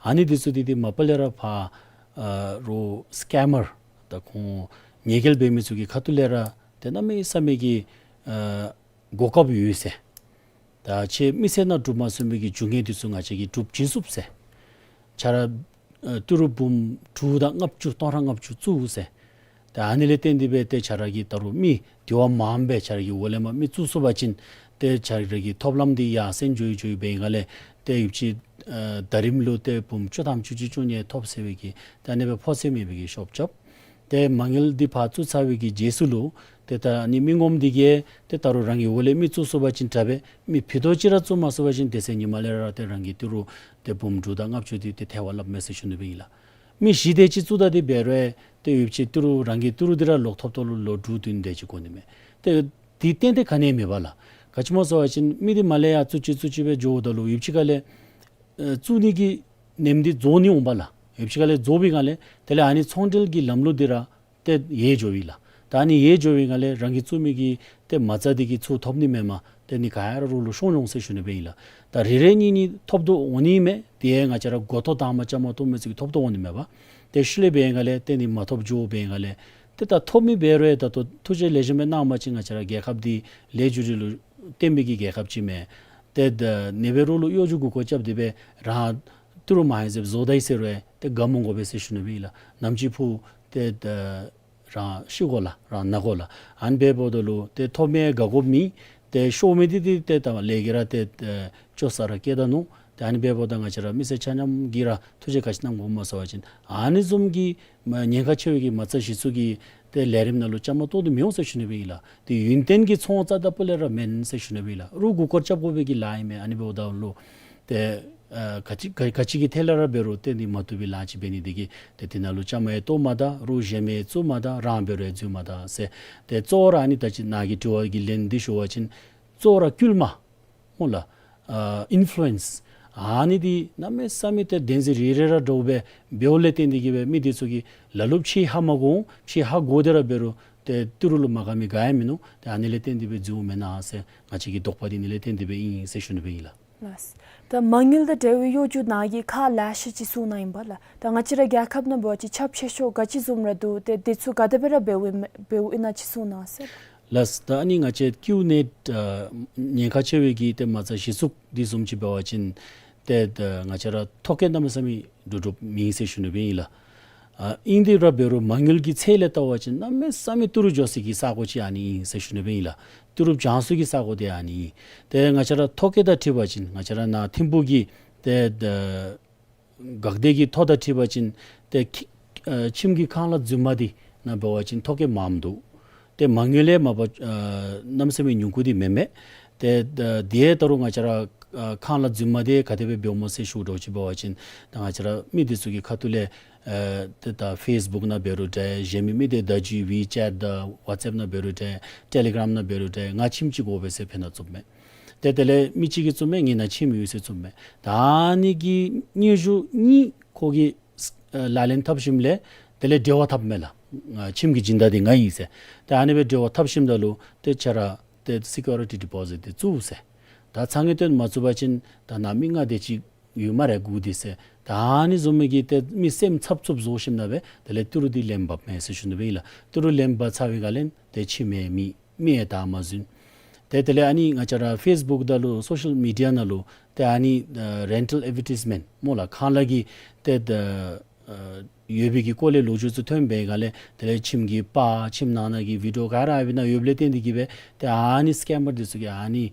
ཨ་ནི་འདི་ཚུ་འདི་ཏེ་མ་པ་ལས་ར་ཕར་ཨ་རོགས་སི་ཀེམ་མར་ད་ཁོང་ཉེས་འགེལ་འབད་མི་ཚུ་གི་ཁ་ཐུག་ལས་ར་ཏེ་གནམ་མེད་ས་མེད་ཀྱི་ཨ་གོ་སྐབས་ཡོད་ཟེར། ད་ཁྱེད་མི་སེར་ནང་འགྲུབ་མ་ཚུགས་མི་གི་རྒྱུ་དངོས་འདི་ཚུ་ང་བཅས་ཀྱིས་སྒྲུབ་བྱིན་ཚུགས་ཟེར། ཁྱེད་ར་ཨ་ཏི་རུ་འབུམ་དྲུག་དང་ལྔ་བཅུ་སྟོང་ཕྲག་ལྔ་བཅུ་བཙུགས་ཟེར། ད་ཨ་ནི་ལས་བརྟེན་ཏེ་སྦེ་ཏེ་ཁྱེད་ར་གིས་ད་རུང་མི་དེ་བ་མངམ་སྦེ་ཁྱེད་ར་གི་འོག་ལས་མར་མི་བཙུགས་ཚུགས་པ་ཅིན་ཏེ་ཁྱེད་ར་གི་ཐོབ་ལམ་འདི་ཡར་སེང་འགྱོ་ཡི་འགྱོ་ཡི་འབད་བའི་སྒང་ལས་ཏེ་ཡོདཔ་ཅིག་ཨ་ཟླ་རིམ་ལུ་ཏེ་འབུམ་བཅུ་ཐམ་བཅུ་གཅིག་བཅུ་གཉིས་ཐོབ་ཟེར་བའི་གི་ད་ཨ་ནི་སྦེ་ཕོག་ཚོད་མེད་པའི་གི་ཤོབ་རྐྱབ། ཏེ་མ་དངུལ་འདི་ཕར་བཙུགས་ཚར་བའི་གི་རྗེས་སུ་ལུ་ཏེ་ད་ཨ་ནི་མི་ངོམ་འདི་གིས་ཏེ་ད་རུང་རང་གི་འོག་ལས་མི་བཙུགས་ཚུགས་པ་ཅིན་དྲག་པས། མི་ཕུད་རྡོག་ཅིག་ར་བཙུགས་མ་ཚུགས་པ་ཅིན་དེ་ཚེ་ཉིནམ་ལས་ར་ཏེ་རང་གི་ཏི་རུ་ཏེ་འབུམ་དྲུག་དང་ལྔ་བཅུ་འདི་ཏེ་ཐལ་བར་བརླགཔ་མས་ཟེར་ཞུ་ནི་སྦེ་ཨིན་ལགས། མི་བཞི་དེ་ཅིག་བཙུགས་ད་དེ་འབད་རུང་ཏེ་ཡོདཔ་ཅིག་ཏི་རུ་རང་གི་ཏི་རུ་འདི་ར་ལོག་ཐོབ་ཐོབ་ལུ་ལོ་དྲུག་བདུན་དེ་ཅིག་འགོར་ནི་མས། ཏེ་དེ་ཏན་ཏན་ག་ནི་ཡང་མེད་པས་ལགས། ག་ཅི་སྨོ་ཟེར་བ་ཅིན་མི་འདི་མར་ལས་ཡར་བཙུགས་ཅི་བཙུགས་ཅི་སྦེ་འགྱོཝ་ད་ལུ་ཡོདཔ་ཅིག་ཁ་ལས་ཨེ་བཙུགས་ནི་གི་ནེམ་འདི་རྫོགས་ནི་འོང་པས་ལགས། ཡོདཔ་ཅིག་ཁ་ལས་རྫོགས་པའི་སྒང་ལས་དེ་ལས་ཨ་ནི་ཚོང་འབྲེལ་གྱི་ལམ་ལུགས་འདི་ར་ཏེ་ཡལ་འགྱོཝ་ཨིན་ལགས། ད་ཨ་ནི་ཡལ་འགྱོ་བའི་སྒང་ལས་རང་གིས་བཙུགས་མི་གི་ཏེ་མ་རྩ་འདི་གི་ཚུར་ཐོབ་ནི་མེན་པར་ཏེ་ཨ་ནི་ག་ར་རོགས་ལུ་ཤོར་འོང་ཟེར་ཞུ་ནི་སྦེ་ཨིན་ལགས། ད་རེ་རེ་གཉིས་གཉིས་ཐོབ་དོ་འོང་ནི་མས། དེ་ཡང་ང་བཅས་ར་འགོ་ཐོག་དང་པ་བཅའ་མར་གཏོགས་མི་ཚུ་གིས་ཐོབ་དོ་འོང་ནི་མས་པ། ཏེ་ཤུལ་ལས་འབད་བའི་སྒང་ལས་ཏེ་ཨ་ནི་མ་ཐོབ་འགྱོ་བའི་སྒང་ལས་ཏེ་ད་ཐོབ་མི་འབད་རུང་ད་ལྟོ་ཐུགས་རྗེ་ལེགས་ཤོམ་སྦེ་གནང་བ་ཅིན་ང་བཅས་ར་རྒྱལ་ཁབ་འདི་ལེགས་བཅུ་རེ་ལུ་བརྟེན་པའི་གི་རྒྱལ་ཁབ་ཅིག་མས། ཏེ་ད་ཨ་ནི་སྦེ་རོགས་ལུ་གཡོ་སྒྱུ་མགུ་སྐོར་རྐྱབ་སྟེ་སྦེ་རང་ཏི་རུ་མ་ཧེ་ཟེབ་བཟོ་ད་ཡི་ཟེར་རུང་ཏེ་དགའ་མ་དགོ་པས་ཟེར་ཞུ་ནི་སྦེ་ཨིན་ལགས། ནམ་ཅིག་ཕུགས་ཏེ་ད་རང་ཤི་དགོ་ལགས། རང་ན་དགོ་ལགས། ཨ་ནི་འབདཝ་ད་ལུ་ཏེ་ཐོབ་མི་དགའ་དགོཔ་མེད། ཏེ་ཤོར་མི་འདི་འདི་ཏེ་ད་ལས་ཀྱིས་ར་ཏེ་ཨེ་བཅོ་ས་ར་བསྐྱལ་ད་ནུག། ཏེ་ཨ་ནི་འབདཝ་ད་ང་བཅས་ར་མི་སེར་ཆ་མཉམ་གྱིས་ར་ཐུགས་རྗེ་ག་ཅི་གནང་དགོཔ་སྨོ་ཟེར་བ་ཅིན་ཨ་ནི་བཟུམ་གྱི་མ་ཉེན་ཁ་ཆེ་བའི་གི་མ་རྩ་གཞི་བཙུགས་ཀྱི་ཏེ་ལས་རིམ་ནང་ལུ་བཅའ་མར་གཏོགས་ཏེ་མི་འོང་ཟེར་ཞུ་ནི་སྦེ་ཨིན་ལགས། ཏེ་ཡུན་བརྟན་གྱི་ཚོང་རྩ་དང་པོ་ལས་ར་མེན་ཟེར་ཞུ་ནི་སྦེ་ཨིན་ལགས། རོགས་མགུ་སྐོར་རྐྱབ་དགོ་པའི་གི་ལཱ་ཨིན་མས། ཨ་ནི་འབདཝ་ད་ལུ་ཏེ་ཨ་ག་ཅི་ག་ག་ཅི་གི་ཐད་ལས་ར་འབད་རུང་ཏེ་ཨ་ནི་མ་བཏུབ་པའི་ལཱ་ཅིག་འབད་ནི་འདི་གིས་ཏེ་དེ་ནང་ལུ་བཅའ་མར་ཡང་གཏོགས་མ་ད། རོགས་གཞན་མི་བཙུགས་མ་ད། རང་འབད་རུང་ཡང་འཛུལ་མ་ད་ཟེར། ཏེ་གཙོ་བོ་ར་ཨ་ནི་ད་ཅི་ནཱ་གི་དྲི་བ་གི་ལན་འདི་ཞུ་བ་ཅིན་གཙོ་བོ་ར་སྐུལ་མ་སྨོ་ལགས། ཨ་ཨིན་ཕུ་ལུ་ཨེནསི་ཨ་ནི་འདི་གནམ་མེད་ས་མེད་ཏེ་བདེན་འཛིན་རེ་རེ་ར་འདྲཝ་སྦེ་འབདཝ་ལས་བརྟེན་ཏེ་གིས་སྦེ་མི་འདི་ཚུ་གིས་ལ་ལུ་ཕྱི་ཧ་མ་གོ་འོང་། ཕྱི་ཧ་གོ་སྟེ་ར་འབད་རུང་ཏེ་ཏི་རུ་ལུ་མ་དགའ་མི་ག་ཡང་མིན་ནུག། ཏེ་ཨ་ནི་ལས་བརྟེན་ཏེ་སྦེ་འཛུལཝ་མེན་ན་ཟེར་ང་བཅས་ཀྱི་དོགས་པ་འདི་ཨ་ནི་ལས་བརྟེན་ཏེ་སྦེ་ཨིན་ཟེར་ཞུ་ནི་སྦེ་ཨིན་ལགས། ལགས། ད་མ་དངུལ་དང་འབྲེལ་བའི་གཡོ་སྒྱུ་ནཱ་གིས་ཁག་ལེ་ཤ་ཅིག་གསུངས་གནང་ཡི་པ་ལགས། ད་ང་བཅས་ར་རྒྱལ་ཁབ་ནང་འབད་བ་ཅིན་ཁྱབ་ཆེ་ཤོས་ག་ཅི་བཟུམ་ར་འདུག། ཏེ་འདི་ཚུ་ག་དེ་སྦེ་ར་འབདཝ་ཨིན་འབདཝ་ཨིན་ན་ཅིག་གསུངས་གནང་ཟེར། ལགས། ད་ཨ་ནི་ང་བཅས་ཀིའུ་ནེཊ་ཨ་ཉེན་ཁ་ཆེ་བའི་གི་ཏེ་མ་རྩ་གཞི་བཙུགས་འདི་བཟུམ་ཅིག་འབད་བ་ཅིན་ཏེ་ད་ང་བཅས་ར་ཐོ་བཀོད་གནམ་མེད་ས་མེད་འདྲོག་འདྲོགཔ་མེད་ཟེར་ཞུ་ནི་སྦེ་ཨིན་ལགས། ཨ་ཨིན་དེ་ར་འབད་རུང་མ་དངུལ་གྱི་ཚད་ལས་བལྟ་བ་ཅིན་གནམ་མེད་ས་མེད་ཏི་རུ་འགྱོ་སའི་གི་ས་གོ་ཅིག་ཨ་ནི་ཨིན་ཟེར་ཞུ་ནི་སྦེ་ཨིན་ལགས། ཏི་རུ་བྱང་སའི་གི་ས་གོ་འདི་ཨ་ནི་ཨིན། ཏེ་ང་བཅས་ར་ཐོ་བཀོད་དང་འཁྲིལ་བ་ཅིན་ང་བཅས་ར་ནཱ་ཐིམ་ཕུག་གི་ཏེ་ད་འགག་སྡེ་གི་ཐོ་དང་འཁྲིལ་བ་ཅིན་ཏེ་ཁྱི་ཨ་ཁྱིམ་གྱི་ཁང་གླ་རྫུན་མ་འདི་ནང་འབད་བ་ཅིན་ཐོ་བཀོད་མངམ་འདུག། ཏེ་མ་དངུལ་ལས་མ་པ་ཨ་གནམ་མེད་ས་མེད་ཉུང་ཀུ་འདི་མེན་མས། ཏེ་ད་དེ་ཡང་ད་རུང་ང་བཅས་ར་ཨ་ཁང་གླ་རྫུན་མ་འདི་ག་དེ་སྦེ་འབདཝ་སྨོ་ཟེར་ཞུཝ་འདྲཝ་ཅིག་འབད་བ་ཅིན་ད་ང་བཅས་ར་མི་འདི་ཚུ་གི་ཁ་ཐུག་ལས་ཨ་ཏེ་ད་ཕེསི་བུཀ་ནང་འབད་རུང་འདྲ། གཞན་མི་མི་སྡེ་བརྡ་བརྒྱུད་ཝི་ཅེཊ་དང་ཝཊས་ཨེཔ་ནང་འབད་རུང་འདྲ། ཊེ་ལི་གརམ་ནང་འབད་རུང་འདྲ། ང་ཁྱིམ་ཅིག་དགོ་པས་ཟེར་ཕེབས་ནང་བཙུགསཔ་མས། ཏེ་དེ་ལས་མི་གཅིག་གིས་བཙུགསཔ་མས། ངེའི་ནང་ཁྱིམ་ཡོད་ཟེར་བཙུགསཔ་མས། ད་ཨ་ནི་གི་སྙན་ཞུ་གཉིས་ཁོ་གིས་ཨ་ལག་ལེན་འཐབ་ཞིནམ་ལས་དེ་ལས་འབྲེལ་བ་འཐབ་མས་ལགས། ཨ་ཁྱིམ་གྱི་སྦྱིན་བདག་འདི་ང་ཨིན་ཟེར། ཏེ་ཨ་ནི་སྦེ་འབྲེལ་བ་འཐབ་ཞིནམ་ད་ལུ་ཏེ་ཁྱོད་ར་ཏེ་སི་ཀིའུ་རི་ཊི་ཌི་པོ་ཟིཊ་འདི་བཙུགས་ཟེར། ད་ཚ་ངེས་བཏོན་མ་བཙུགས་པ་ཅིན་ད་ནཱ་མི་ལྔ་དེ་ཅིག་ཡོད་སྨ་རེ་སྒུག་སྟེ་ཟེར། ད་ཨ་ནི་བཟུམ་མའི་གི་ཏེ་མི་སེམས་འཚབ་འཚུབ་བཟོ་ཞིནམ་ད་སྦེ་དེ་ལས་ཏི་རུ་འདི་ལེན་འབགཔ་མས་ཟེར་ཞུ་ནི་སྦེ་ཨིན་ལགས། ཏི་རུ་ལེན་འབག་ཚར་བའི་སྒང་ལས་ཏེ་ཁྱིམ་མེད་མི་མི་ཡང་བདའ་མ་ཟུན། ཏེ་དེ་ལས་ཨ་ནི་ང་བཅས་ར་ཕེསི་བུཀ་ད་ལུ་སོ་ཤལ་མི་ཌི་ཡ་ནང་ལུ་ཏེ་ཨ་ནི་ཨ་རེན་ཊལ་ཨེཌ་ཝར་ཊའིཛ་མེནཊ་སྨོ་ལགས། ཁང་གླ་གི་ཏེ་ཨ་ཡོད་པའི་གི་སྐོར་ལས་ལོ་རྒྱུས་ཚུ་ཐོན་པའི་སྒང་ལས་དེ་ལས་ཁྱིམ་གྱི་པར་ཁྱིམ་ནང་ན་གི་བི་ཌིའོ་ག་ར་ཨ་ཕི་ནང་ཡོདཔ་ལས་བརྟེན་ཏེ་གིས་སྦེ་ཏེ་ཨ་ནི་སི་ཀེམ་མར་འདི་ཚུ་གིས་ཨ་ནི་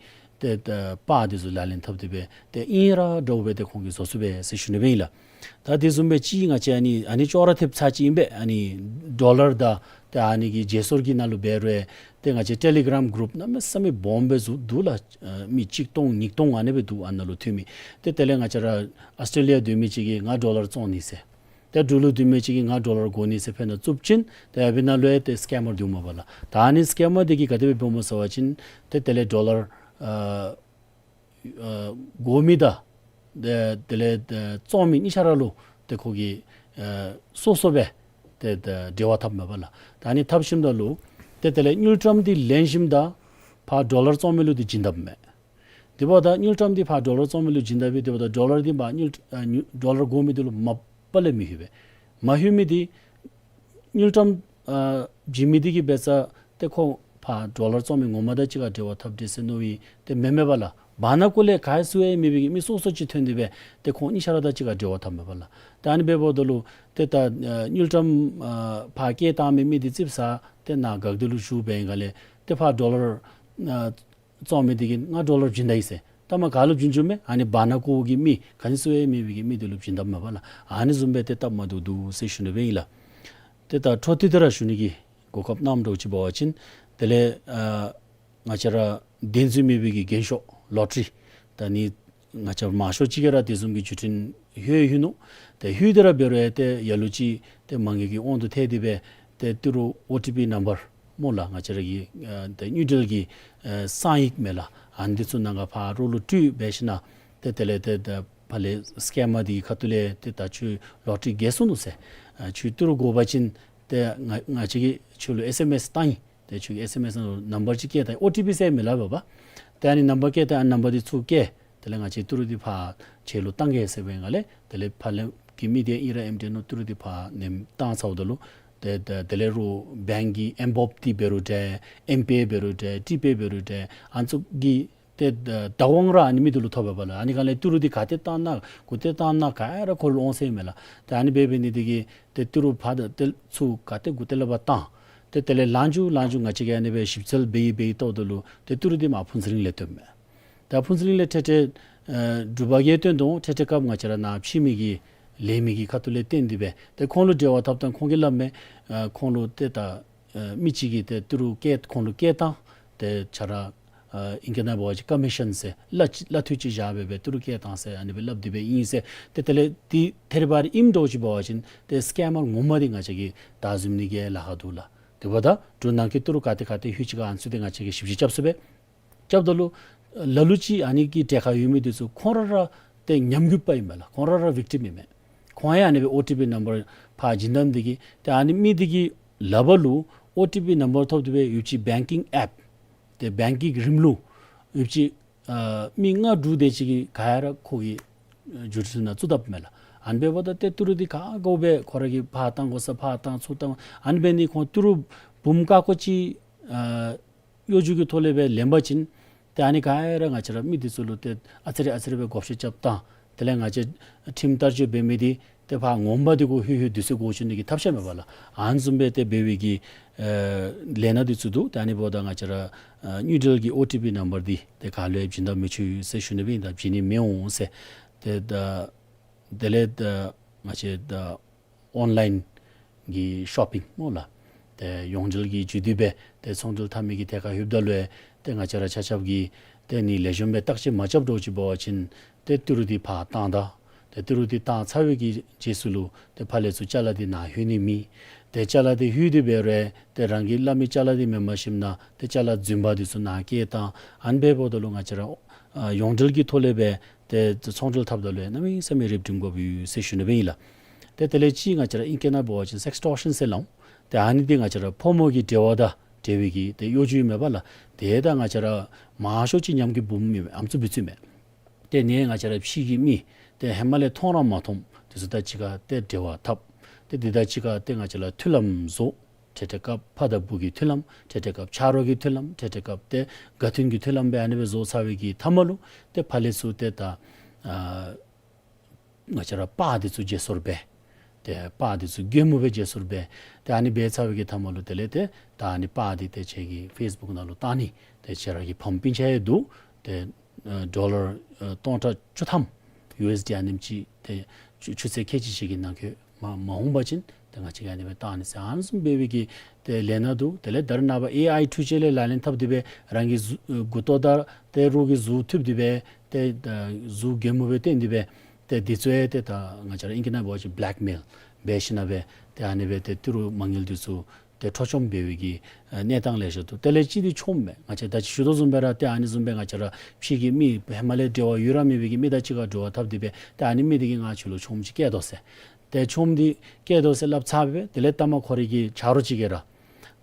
ཏེ་ཨ་པར་འདི་ཚུ་ལག་ལེན་འཐབ་སྟེ་སྦེ་ཏེ་ཨིན་ར་འདྲཝ་སྦེ་ཏེ་ཁོང་གིས་བཟོ་ཚུགས་པས་ཟེར་ཞུ་ནི་སྦེ་ཨིན་ལགས། ད་དེ་བཟུམ་སྦེ་ཅིག་ང་བཅས་ཨ་ནི་ཨ་ནི་ཅོག་ར་འཐདཔ་ཚར་ཅིག་ཨིན་པས། ཨ་ནི་ཌོ་ལར་དང་ཏེ་ཨ་ནི་གི་བརྗེ་སོར་གྱི་ནང་ལུ་འབད་རུང་ཏེ་ང་བཅས་ཊེ་ལི་གརམ་གུ་རུབ་གནམ་མེད་ས་མེད་སྦོམ་སྦེ་བཟོ་འདུག་ལགས། ཨ་མི་གཅིག་སྟོང་ཉིས་སྟོང་ཨ་ནི་སྦེ་འདུག། ཨ་ནཱ་ལུ་འཐུས་མི་ཏེ་དེ་ལས་ང་བཅས་ར་ཨཱོས་ཊྲེ་ལི་ཡ་སྡོད་མི་ཅིག་གིས་ང་ཌོ་ལར་བཙོང་ནི་ཟེར། ཏེ་འབྲུག་ལུ་སྡོད་མི་ཅིག་གིས་ང་ཌོ་ལར་དགོ་ནི་ཟེར་ཕར་ནང་བཙུགས་ཞིནམ་ཏེ་ཨ་ཕི་ནང་ལུ་ཡང་ཏེ་སི་ཀེམ་མར་འདུག་མས་པ་ལགས། ད་ཨ་ནི་སི་ཀེམ་མར་འདི་གིས་ག་དེ་སྦེ་འབདཝ་སྨོ་ཟེར་བ་ཅིན་ཏེ་དེ་ལས་ཌོ་ལར་ཨ་ཨ་དགོ་མི་དང་ཏེ་དེ་ལས་ཨ་བཙོང་མི་གཉིས་ཆ་ར་ལུ་ཏེ་ཁོ་གིས་ཨ་སོ་སོ་སྦེ་ཏེ་ཏེ་འབྲེལ་བ་འཐབ་མས་པ་ལགས། ད་ཨ་ནི་འཐབ་ཞིནམ་ད་ལུ་ཏེ་དེ་ལས་དངུལ་ཀྲམ་འདི་ལེན་ཞིནམ་ད་ཕར་ཌོ་ལར་བཙོང་མི་ལུ་འདི་བྱིན་དཔ་མས། དེ་འབདཝ་ད་དངུལ་ཀྲམ་འདི་ཕར་ཌོ་ལར་བཙོང་མི་ལུ་བྱིན་དཔ་སྦེ་དེ་འབདཝ་ད་ཌོ་ལར་འདི་ཕར་དངུལ་ཨ་དངུལ་ཌོ་ལར་དགོ་མི་འདི་ལུ་མ་པ་ལས་མི་ལྷོད་པས། མ་ལྷོད་མི་འདི་དངུལ་ཀྲམ་ཨ་བྱིན་མི་འདི་གིས་འབད་ས་ཏེ་ཁོ་ཕར་ཌོ་ལར་བཙོང་མི་ངོ་མ་དང་གཅིག་ཁར་འབྲེལ་བ་འཐབ་སྟེ་ཟེར་མནོ་བའི་ཏེ་མེན་མས་པ་ལགས། བར་ན་ཀོ་ལས་ག་སུ་ཡང་མེད་པའི་གི་མི་སོ་སོ་ཅིག་ཐོན་ཏེ་སྦེ་ཏེ་ཁོང་གཉིས་ཆ་ར་དང་གཅིག་ཁར་འབྲེལ་བ་འཐབ་མས་པ་ལགས། ད་ཨ་ནི་འབདཝ་ད་ལུ་ཏེ་ད་ཨ་དངུལ་ཀྲམ་ཨ་ཕར་བསྐྱལ་བཏང་མི་མི་འདི་ཙིགཔ་ཟ་ཏེ་ནཱ་ག་གི་དོ་ལུ་བཞུགས་པའི་སྒང་ལས་ཏེ་ཕར་ཌོ་ལར་ཨ་བཙོང་མི་འདི་གིས་ང་ཌོ་ལར་བྱིན་ད་ཡི་ཟེར། ད་མ་ག་ལུ་བྱིན་བྱིནམ་མས། ཨ་ནི་བར་ན་ཀོ་གི་མི་ག་ནི་སུ་ཡང་མེད་པའི་གི་མི་འདི་ལུ་བྱིན་དཔ་མས་པ་ལགས། ཨ་ནི་བཟུམ་སྦེ་ཏེ་སྟབས་མ་བདེཝ་འདུག་ཟེར་ཞུ་ནི་སྦེ་ཨིན་ལགས། ཏེ་ད་འཕྲོ་མཐུད་དེ་ར་ཞུ་ནི་གི་གོ་སྐབས་གནངམ་འདྲཝ་ཅིག་འབད་བ་ཅིན་དེ་ལས་ཨ་ང་བཅས་ར་བདེན་རྫུན་མེད་པའི་གི་རྒྱན་ཤོག་ལོ་ཊ་རི་ད་ནི་ང་བཅས་མང་ཤོས་ཅིག་གིས་ར་དེ་བཟུམ་གྱི་བརྒྱུད་འཕྲིན་ལྷོད་ལྷོད་ནུག། ཏེ་ལྷོད་དེ་ར་འབད་རུང་ཡང་ཏེ་ལ་ལུ་ཅིག་ཏེ་མ་དངུལ་གྱི་དབང་དུ་ཐལ་ཏེ་སྦེ་ཏེ་ཏི་རུ་ཨོ་ཊི་པི་ནམ་བར་སྨོ་ལགས། ང་བཅས་ར་གི་ཨ་ཏེ་དངུལ་འབྲེལ་གྱི་ཨ་གསང་ཡིག་མས་ལགས། ཨ་ནི་འདི་ཚུ་ནང་ག་ཕར་རོགས་ལུ་སྤྲོད་འབད་ཞིནམ་ཏེ་དེ་ལས་ཏེ་ད་ཕར་ལས་སི་ཀེམ་མར་འདི་གི་ཁ་ཐུག་ལས་ཏེ་ད་ཁྱོད་ལོ་ཊ་རི་རྒྱལ་སོ་ནུག་ཟེར། ཨ་ཁྱོད་ཏི་རུ་དགོ་པ་ཅིན་ཏེ་ང་ང་བཅས་ཀྱིས་ཁྱོད་ལུ་ཨེསི་ཨེམ་ཨེསི་བཏང་ཡི། ཏེ་ཁྱོད་ཀྱི་ཨེསི་ཨེམ་ཨེསི་ནང་ལུ་ནམ་བར་ཅིག་བསྐྱལ་ད་ཡི། ཨོ་ཊི་པི་ཟེར་མི་སླབ་པས་པ། ཏེ་ཨ་ནི་ནམ་བར་བསྐྱལ་ད་ཡི། ཨ་ནི་ནམ་བར་འདི་ཚུར་བསྐྱལ། དེ་ལས་ང་བཅས་ཏི་རུ་འདི་ཕར་ཁྱོད་ལུ་བཏང་གེ་ཟེར་བའི་སྒང་ལས་དེ་ལས་ཕར་ལས་ཀྱི་མི་འདི་ཨིན་ར་ཨིནམ་འདྲས་མནོ་ཏི་རུ་འདི་ཕར་ནེམ་བཏང་ཚརཝ་ད་ལུ་ཏེ་ཏེ་དེ་ལས་རོགས་བེངཀ་གི་ཨེམ་བོབ་འདི་འབད་རུང་འདྲ་ཨེམ་པེ་འབད་རུང་འདྲ་ཊི་པེ་འབད་རུང་འདྲ་ཨ་ནི་ཚུ་གི་ཏེ་བདག་དབང་ར་ཨ་ནི་མི་འདི་ལུ་ཐོབ་པས་པ་ལགས། ཨ་ནི་སྒང་ལས་ཏི་རུ་འདི་ག་ཏེ་བཏང་ན་གུ་ཏེ་བཏང་ན་ག་ར་ཁོ་ལུ་འོང་ཟེར་མས་ལགས། ཏེ་ཨ་ནི་འབད་འབད་ནི་འདི་གིས་ཏེ་ཏི་རུ་ཕར་དང་ཏེ་ཚུར་ག་ཏེ་གུ་ཏེ་ལས་ཕར་བཏང་། ཏེ་དེ་ལས་ལངས་བཅུག་ལངས་བཅུག་ང་བཅས་ཀྱིས་ཨ་ནི་སྦེ་ཞིབ་འཚོལ་འབད་ཡི་འབད་ཡི་ལྟཝ་ད་ལུ་ཏེ་ཏི་རུ་འདི་མར་ཕུན་ཚོགས་གླིང་ལས་ཐོནམ་མས། ད་ཕུན་ཚོགས་གླིང་ལས་ཐེངས་ཐེངས་ཨ་འབྲུག་པ་གིས་བཏོན་དོ། ཐེངས་ཐེངས་སྐབས་ང་བཅས་ར་ནཱ་ཕྱི་མི་གི་ལས་མི་གི་ཁ་ཐུག་ལས་བཏོན་ཏེ་སྦེ་ཏེ་ཁོང་ལུ་འབྲེལ་བ་འཐབ་ད་ཁོང་གིས་སླབ་མས། ཨ་ཁོང་ལུ་ཏེ་ད་ཨ་མི་གཅིག་གིས་ཏེ་ཏི་རུ་བསྐྱལ་ཁོང་ལུ་བསྐྱལ་བཏང་། ཏེ་ཁྱོད་ར་ཨ་ཨིང་སྐད་ནང་འབད་བ་ཅིན་ཀོ་མི་ཤཱན་ཟེར་གླ་གླ་འཐུས་ཅིག་བཞག་སྦེ་སྦེ་ཏི་རུ་བསྐྱལ་བཏང་ཟེར་ཨ་ནི་སྦེ་སླབ་སྟེ་སྦེ་ཨིན་ཟེར། ཏེ་དེ་ལས་འདི་ཐད་རི་བ་རི་ཨིནམ་འདྲཝ་ཅིག་འབད་བ་ཅིན་ཏེ་སི་ཀེམ་མར་ངོ་མ་འདི་ང་བཅས་ཀྱིས་བདའ་ཟུན་ནི་གི་ལཱ་ཁག་འདུག་ལགས། དེ་འབདཝ་ད་འབྲུག་ནང་གི་ཏི་རུ་ག་ཏེ་ག་ཏེ་ལྷོད་ཅི་ག་ཨ་ནི་ཚུ་ཏེ་ང་བཅས་ཀྱིས་ཞིབ་དཔྱད་རྐྱབ་ཚུགས་པས། རྐྱབ་ད་ལུ་ལ་ལུ་ཅིག་ཨ་ནི་གི་གྲལ་ཁར་ཡོད་མི་འདི་ཚུ་ཁོང་ར་ར་ཏེ་ཉམས་རྒུད་པ་ཨིན་མས་ལགས། ཁོང་ར་ར་བིག་ཊིམ་ཨིན་མས། ཁོང་ཡང་ཨ་ནི་སྦེ་ཨོ་ཊི་པི་ནམ་བར་ཕར་བྱིན་བཏང་འདི་གིས་ཏེ་ཨ་ནི་མི་འདི་གི་ལག་པར་ལུ་ཨོ་ཊི་པི་ནམ་བར་ཐོབ་སྟེ་སྦེ་ཡོདཔ་ཅིག་བེངཀ་གི་ཨེཔ་ཏེ་བེངཀ་གི་རིམ་ལུགས་ཡོདཔ་ཅིག་ཨ་མི་ལྔ་དྲུག་དེ་ཅིག་གིས་ག་ར་ཁོ་གི་ཨ་བརྒྱུད་འཕྲིན་ནང་བཙུགས་དཔ་མས་ལགས། ཨ་ནི་འབདཝ་ད་ཏེ་ཏི་རུ་འདི་ག་དགོ་སྦེ་ཁོ་ར་གིས་ཕར་བཏང་དགོ་ས་ཕར་བཏང་ཚུར་བཏང་ཨ་ནི་འབད་ནི་ཁོང་ཏི་རུ་འབུམ་ཀ་ཀོ་ཅིག་ཨ་གཡོ་སྒྱུ་གི་ཐོག་ལས་སྦེ་ལེན་པ་ཅིན་ཏེ་ཨ་ནི་ག་ར་ང་བཅས་ར་མི་འདི་ཚུ་ལུ་ཏེ་ཨ་ཙི་རེ་ཨ་ཙི་རེ་སྦེ་བགོ་བཤའ་རྐྱབ་བཏང་། དེ་ལས་ང་བཅས་ཁྲིམས་བསྟར་སྤྱོད་འབད་མི་འདི་ཏེ་ཕར་ངོ་མ་འདི་གུ་ལྷོད་ལྷོད་དུས་ཚོད་འགོར་བཅུག་ནི་གི་ཐབས་ཤེས་མས་པ་ལགས། ཨ་ནི་བཟུམ་སྦེ་ཏེ་འབད་བའི་གི་ཨེ་ལས་སྣ་འདི་ཚུ་འདུག། ཏེ་ཨ་ནི་འབདཝ་ད་ང་བཅས་ར་ཨ་དངུལ་འབྲེལ་གྱི་ཨོ་ཊི་པི་ནམ་བར་འདི་ཏེ་ག་ལུ་ཡང་བྱིན་ད་མི་ཆོག་ཟེར་ཞུ་ནི་སྦེ་ཨིན། ད་བྱིན་ནི་མི་འོང་ཟེར། ཏེ་ད་དེ་ལས་ད་ང་བཅས་ད་ཨོན་ལའིན་གི་ཤོ་པིང་སྨོ་ལགས། ཏེ་ཡོངས་འབྲེལ་གྱི་བརྒྱུད་དེ་སྦེ་ཏེ་ཚོང་འབྲེལ་འཐབ་མི་གི་ཐད་ཁར་ལྷོདཔ་ད་ལུ་ཡང་ཏེ་ང་བཅས་ར་ཆ་ཁྱབ་ཀྱིས་ཏེ་ནི་ལེགས་ཤོམ་སྦེ་བརྟག་དཔྱད་མ་རྐྱབ་འདྲཝ་ཅིག་འབད་བ་ཅིན་ཏེ་ཏི་རུ་འདི་ཕར་བཏང་ད། ཏེ་ཏི་རུ་འདི་བཏང་ཚར་བའི་གི་རྗེས་སུ་ལུ་ཏེ་ཕར་ལས་ཚུར་ཅ་ལ་འདི་ནཱ་ལྷོད་ནི་མེད། ཏེ་ཅ་ལ་འདི་ལྷོད་དེ་འབད་རུང་ཏེ་རང་གིས་སླབ་མི་ཅ་ལ་འདི་མེན་པར་ཞིནམ་ན་ཏེ་ཅ་ལ་རྫུན་པ་འདི་ཚུ་ནཱ་བསྐྱལ་བཏང་། ཨ་ནི་འབདཝ་ད་ལུ་ང་བཅས་ར་ཨ་ཡོངས་འབྲེལ་གྱི་ཐོག་ལས་སྦེ་ཏེ་ཚོང་འབྲེལ་འཐབ་ད་ལུ་ཡང་གནམ་མེད་ས་མེད་རིགཔ་སྒྲིམ་དགོཔ་ཡོད་ཟེར་ཞུ་ནི་སྦེ་ཨིན་ལགས། ཏེ་དེ་ལས་ཅིག་ང་བཅས་ར་ཨིང་སྐད་ནང་འབད་བ་ཅིན་སེགས་ཊོར་ཤཱན་ཟེར་སླབ་འོང་། ཏེ་ཨ་ནི་འདི་ང་བཅས་ར་ཕོ་མོ་གི་འབྲེལ་བ་དང་འབྲེལ་བའི་གི་ཏེ་གཡོ་སྒྱུ་ཨིན་མས་པ་ལགས། ཏེ་ད་ང་བཅས་ར་མང་ཤོས་ཅིག་ཉམས་ཀྱིས་འབུམ་ཨིན་མས། ཨམ་སྲུ་འབུད་ཚུགས་མས། ཏེ་ནི་ང་བཅས་ར་ཕྱི་གི་མི་ཏེ་ཧེ་མ་ལས་མཐོང་ར་མ་མཐོང་དེ་ཚུ་དང་གཅིག་ཁར་ཏེ་འབྲེལ་བ་འཐབ། ཏེ་དེ་དང་གཅིག་ཁར་ཏེ་ང་བཅས་ར་མཐུན་ལམ་བཟོ། འཕྲལ་འཕྲལ་སྐབས་ཕ་དང་བུ་གི་མཐུན་ལམ། འཕྲལ་འཕྲལ་སྐབས་ཆ་རོགས་ཀྱི་མཐུན་ལམ། འཕྲལ་འཕྲལ་སྐབས་ཏེ་དགའ་མཐུན་གྱི་མཐུན་ལམ་སྦེ་ཨ་ནི་སྦེ་བཟོ་ཚར་བའི་གི་མཐའ་མ་ལུ་ཏེ་ཕར་ལས་ཚུར་ཏེ་ད་ཨ་ང་བཅས་ར་པར་འདི་ཚུ་བརྗེ་སོར་འབད། ཏེ་པར་འདི་ཚུ་གད་མོ་སྦེ་བརྗེ་སོར་འབད། ཏེ་ཨ་ནི་འབད་ཚར་བའི་གི་མཐའ་མ་ལུ་དེ་ལས་ཏེ་ད་ཨ་ནི་པར་འདི་ཏེ་ཁྱེད་ཀྱི་ཕེསི་བུཀ་ནང་ལུ་བཏང་ནི། ཏེ་ཁྱེད་ར་གི་ཕམ་སྤུན་ཆ་ཡང་འདུག། ཏེ་ཨ་ཌོ་ལར་ཨ་སྟོང་ཕྲག་བཅུ་ཐམ་ཡུ་ཨེསི་ཌི་ཨ་ནེམ་ཅིག་ཏེ་ཆུ་ཆུ་ཚོད་ཁལ་གཅིག་ཅིག་གི་ནང་འཁོད་མ་མ་འོང་པ་ཅིན་ཏེ་ང་བཅས་ཀྱིས་ཨ་ནི་སྦེ་བཏང་ནི་ཟེར་ཨ་ནི་བཟུམ་འབད་བའི་གི་ཏེ་ལས་སྣ་འདུག། དེ་ལས་ད་རེས་ནངས་པ་ཨེ་ཨའི་འཕྲུལ་ཆས་ལས་ལག་ལེན་འཐབ་སྟེ་སྦེ་རང་གི་གཟུགས་ཨ་མགུ་ཏོ་དང་ཏེ་རོགས་ཀྱི་གཟུགས་འཐུ་སྟེ་སྦེ་ཏེ་ད་གཟུགས་གད་མོ་སྦེ་སྟོན་ཏེ་སྦེ་ཏེ་འདི་ཚུ་ཡང་ཏེ་ད་ང་བཅས་ར་ཨིང་སྐད་ནང་འབད་བ་ཅིན་བེ་ལེཀ་མེལ་འབད་ཞིན་ན་སྦེ་ཏེ་ཨ་ནི་སྦེ་ཏེ་ཏི་རུ་མ་དངུལ་འདི་ཚུ་ཏེ་འཕྲོག་བཅོམ་འབད་བའི་གི་ཨ་གནས་སྟངས་ལེ་ཤ་འདུག། དེ་ལས་གཅིག་འདི་ཆོམ་མས། ང་བཅས་ད་ཅི་ཞུ་དོ་བཟུམ་སྦེ་ར་ཏེ་ཨ་ནི་བཟུམ་སྦེ་ང་བཅས་ར་ཕྱི་གི་མི་ཧེ་མ་ལས་འབྲེལ་བ་ཡོད་ར་མེད་པའི་གི་མི་དང་གཅིག་ཁར་འབྲེལ་བ་འཐབ་སྟེ་སྦེ་ཏེ་ཨ་ནི་མི་འདི་གིས་ང་ཁྱོད་ལུ་ཆོམ་ཅིག་བསྐྱལ་དོ་ཟེར། ཏེ་ཆོམ་འདི་བསྐྱལ་དོ་ཟེར་སླབ་ཚར་སྦེ་དེ་ལས་ལྟ་མ་ཁོ་རའི་གི་ཆ་རོགས་ཅིག་གིས་ར་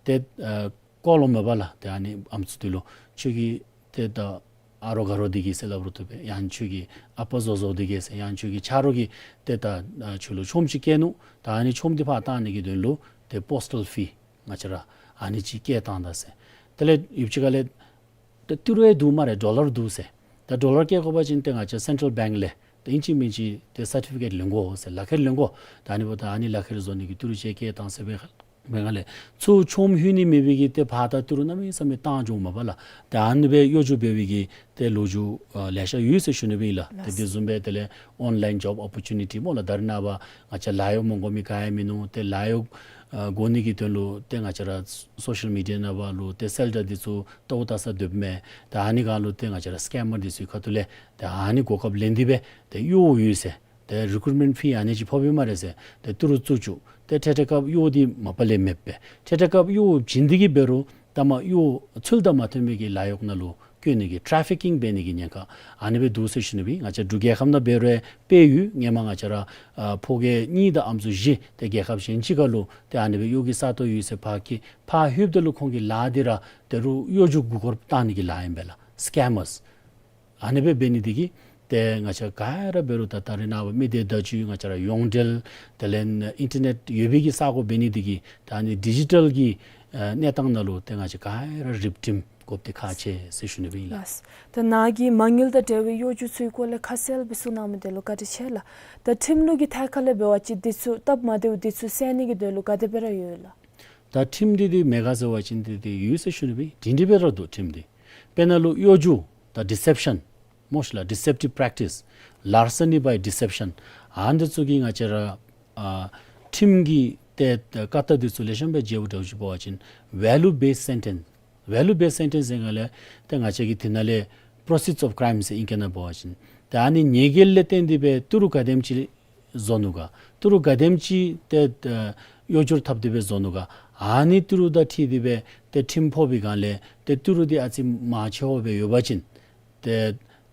ཏེ་ཨ་བཀོ་ལོང་མས་པ་ལགས། ཏེ་ཨ་ནི་ཨམ་སྲུ་འདི་ལུ་ཁྱོད་ཀྱི་ཏེ་ད་ཨ་རོགས་དགའ་རོགས་འདི་གིས་ཟེར་སླབ་རུང་བཏུབ་པས། ཡང་ཁྱོད་ཀྱི་ཨ་པ་བཟོ་བཟོཝ་འདི་གིས་ཟེར། ཡང་ཁྱོད་ཀྱི་ཆ་རོགས་ཀྱིས་ཏེ་ད་ཨ་ཁྱོད་ལུ་ཆོམ་ཅིག་བསྐྱལ་ནུག། ད་ཨ་ནི་ཆོམ་འདི་ཕར་བཏང་ནི་གི་དོན་ལུ་ཏེ་པོསི་ཊལ་ཕི་ང་བཅས་ར་ཨ་ནི་ཅིག་བསྐྱལ་བཏང་ད་ཟེར། དེ་ལས་ཡུདཔ་ཅིག་ཁ་ལས་ཏེ་ཏི་རུ་ཡང་འདུག་སྨ་རེ། ཌོ་ལར་འདུག་ཟེར། ད་ཌོ་ལར་བསྐྱལ་དགོ་པ་ཅིན་ཏེ་ང་བཅས་སེན་ཊལ་བེངཀ་ལས་ཏེ་ཨིན་ཅི་མིན་ཅི་ཏེ་སར་ཊི་ཕི་ཀེཊ་ལེན་དགོ་ཟེར། ལག་ཁྱེར་ལེན་དགོ། ད་ཨ་ནི་འབདཝ་ད་ཨ་ནི་ལག་ཁྱེར་བཟོ་ནི་གི་ཏི་རུ་ཅིག་བསྐྱལ་བཏང་ཟེར་བའི་སྒང་ལས་ཚུར་ཆོམ་ལྷོད་ནི་མེད་པའི་གི་ཏེ་ཕར་ད་ཏི་རུ་གནམ་མེད་ས་མེད་བཏང་འགྱོཝ་མས་པ་ལགས། ཏེ་ཨ་ནི་སྦེ་གཡོ་སྒྱུ་འབད་བའི་གི་ཏེ་ལོ་རྒྱུས་ཨ་ལེ་ཤ་ཡོད་ཟེར་ཞུ་ནི་སྦེ་ཨིན་ལགས། ཏེ་ལགས། དེ་བཟུམ་སྦེ་དེ་ལས་ཨོན་ལའིན་ཇོབ་ཨོ་པོར་ཅུ་ནི་ཊི་སྨོ་ལགས། ད་རེས་ནངས་པ་ང་བཅས་ལཱ་གཡོག་མ་དགོ་མི་ག་ཡང་མིན་ནུག། ཏེ་ལཱ་གཡོག་ཨ་དགོ་ནི་གི་དོན་ལུ་ཏེ་ང་བཅས་ར་སོ་ཤལ་མི་ཌི་ཡ་ནང་འབད་རུང་ཏེ་གསལ་བསྒྲགས་འདི་ཚུ་ལྟཝ་ལྟ་ས་སྡོདཔ་མས། ཏེ་ཨ་ནི་སྒང་ལུ་ཏེ་ང་བཅས་ར་སི་ཀེམ་མར་འདི་ཚུ་གི་ཁ་ཐུག་ལས་ཏེ་ཨ་ནི་གོ་སྐབས་ལེན་ཏེ་སྦེ་ཏེ་གཡོ་ཡོད་ཟེར། ཏེ་རི་ཀུ་རུཊ་མེནཊ་ཕི་ཨ་ནི་ཅིག་ཕོགཔ་ཨིན་སྨ་རེ་ཟེར། ཏེ་ཏི་རུ་བཙུགས་བཅུག། ཏེ་འཕྲལ་འཕྲལ་སྐབས་གཡོ་འདི་མ་པ་ལས་མེདཔ་སྦེ། འཕྲལ་འཕྲལ་སྐབས་གཡོ་བྱིན་ཏེ་གི་འབད་རུང་ལྟ་མ་གཡོ་ཚུལ་དང་མ་མཐུན་པའི་གི་ལཱ་གཡོག་ནང་ལུ་བཀོལ་ནི་གི་ཊ་རེ་ཕི་ཀིང་འབད་ནི་གི་ཉེན་ཁ་ཨ་ནི་སྦེ་འདུག་ཟེར་ཞུ་ནི་སྦེ་ཨིན། ང་བཅས་འབྲུག་རྒྱལ་ཁབ་ནང་འབད་རུང་ཡང་དཔེ་ཡོད། སྔོན་མ་ང་བཅས་ར་ཨ་ཕོ་རྒྱས་གཉིས་དང་ཨམ་སྲུ་བཞི་ཏེ་རྒྱལ་ཁབ་གཞན་ཅིག་ཁར་ལུ་ཏེ་ཨ་ནི་སྦེ་གཡོ་གི་ས་སྟོང་ཡོད་ཟེར་ཕར་འཁྱིད། ཕར་ལྷོདཔ་ད་ལུ་ཁོང་གི་ལཱ་འདི་ར་ཏེ་རུང་གཡོ་སྒྱུ་མགུ་སྐོར་བཏང་ནི་གི་ལཱ་ཨིན་པས་ལགས། སི་ཀེམ་མརས། ཨ་ནི་སྦེ་འབད་ནི་འདི་གིས་ཏེ་ང་བཅས་ག་ར་འབད་རུང་ད་ད་རེས་ནངས་པ་མི་སྡེ་བརྡ་བརྒྱུད་ང་བཅས་ར་ཡོངས་འབྲེལ་དེ་ལས་ཨིན་ཊར་ནེཊ་ཡོད་པའི་གི་ས་གོ་འབད་ནི་འདི་གིས་ད་ཨ་ནི་ཌི་ཇི་ཊལ་གྱི་ཨ་གནས་སྟངས་ནང་ལུ་ཏེ་ང་བཅས་ག་ར་རིགཔ་སྒྲིམ་དགོཔ་འདི་ཁག་ཆེ་ཟེར་ཞུ་ནི་སྦེ་ཨིན་ལགས། ལགས། ད་ནཱ་གིས་མ་དངུལ་དང་འབྲེལ་བའི་གཡོ་སྒྱུ་ཚུ་གི་སྐོར་ལས་ཁ་གསལ་སྦེ་གསུངས་གནང་མི་དེ་ལུ་བཀའ་དྲིན་ཆེ་ལགས། ད་ཁྲིམས་ལུགས་ཀྱི་ཐད་ཁར་ལས་འབད་བ་ཅིན་འདི་ཚུ་སྟབས་མ་བདེཝ་འདི་ཚུ་སེལ་ནི་གི་དོན་ལུ་ག་དེ་སྦེ་ར་ཡོད་ལགས། ད་ཁྲིམས་འདི་འདི་མེད་ག་ཟེར་བ་ཅིན་འདི་འདི་ཡོད་ཟེར་ཞུ་ནི་སྦེ་ཨིན། སྒྲིང་སྒྲི་སྦེ་ར་འདུག་ཁྲིམས་འདི། དཔེར་ན་ལུ་གཡོ་སྒྱུ་ད་ཌི་སེབ་ཤན་སྨོ་ཤིག་ལགས། Deceptive practice, larceny by deception. ཨ་ནི་ཚུ་གི་ང་བཅས་ར་ཨ་ཁྲིམས་ཀྱི་ཏེ་ཏེ་བཀའ་ལྟག་འདི་ཚུ་ལེགས་ཤོམ་སྦེ་མཇལཝ་འདྲཝ་ཅིག་འབད་བ་ཅིན་ཝེ་ལུ་བེསི་སེན་ཊེནསི། ཝེ་ལུ་བེསི་སེན་ཊེནསི་ཟེར་སྒང་ལས་ཏེ་ང་བཅས་ཀྱིས་དེ་ནང་ལས་པྲོ་སིཌ་ཨོཕ་ཀྲའིམ་ཟེར་ཨིང་སྐད་ནང་འབད་བ་ཅིན་ཏེ་ཨ་ནི་ཉེས་འགེལ་ལས་བརྟེན་ཏེ་སྦེ་ཏི་རུ་ག་དེམ་ཅིག་བཟོ་ནུག་ག། ཏི་རུ་ག་དེམ་ཅིག་ཏེ་ཨ་གཡོ་སྒྱུར་འཐབ་སྟེ་སྦེ་བཟོ་ནུག་ག། ཨ་ནི་ཏི་རུ་དང་འཁྲིལ་ཏེ་སྦེ་ཏེ་ཁྲིམས་ཕོག་པའི་སྒང་ལས་ཏེ་ཏི་རུ་འདི་ཨ་ཙི་མང་ཆེ་བ་སྦེ་ཡོད་པ་ཅིན་ཏེ་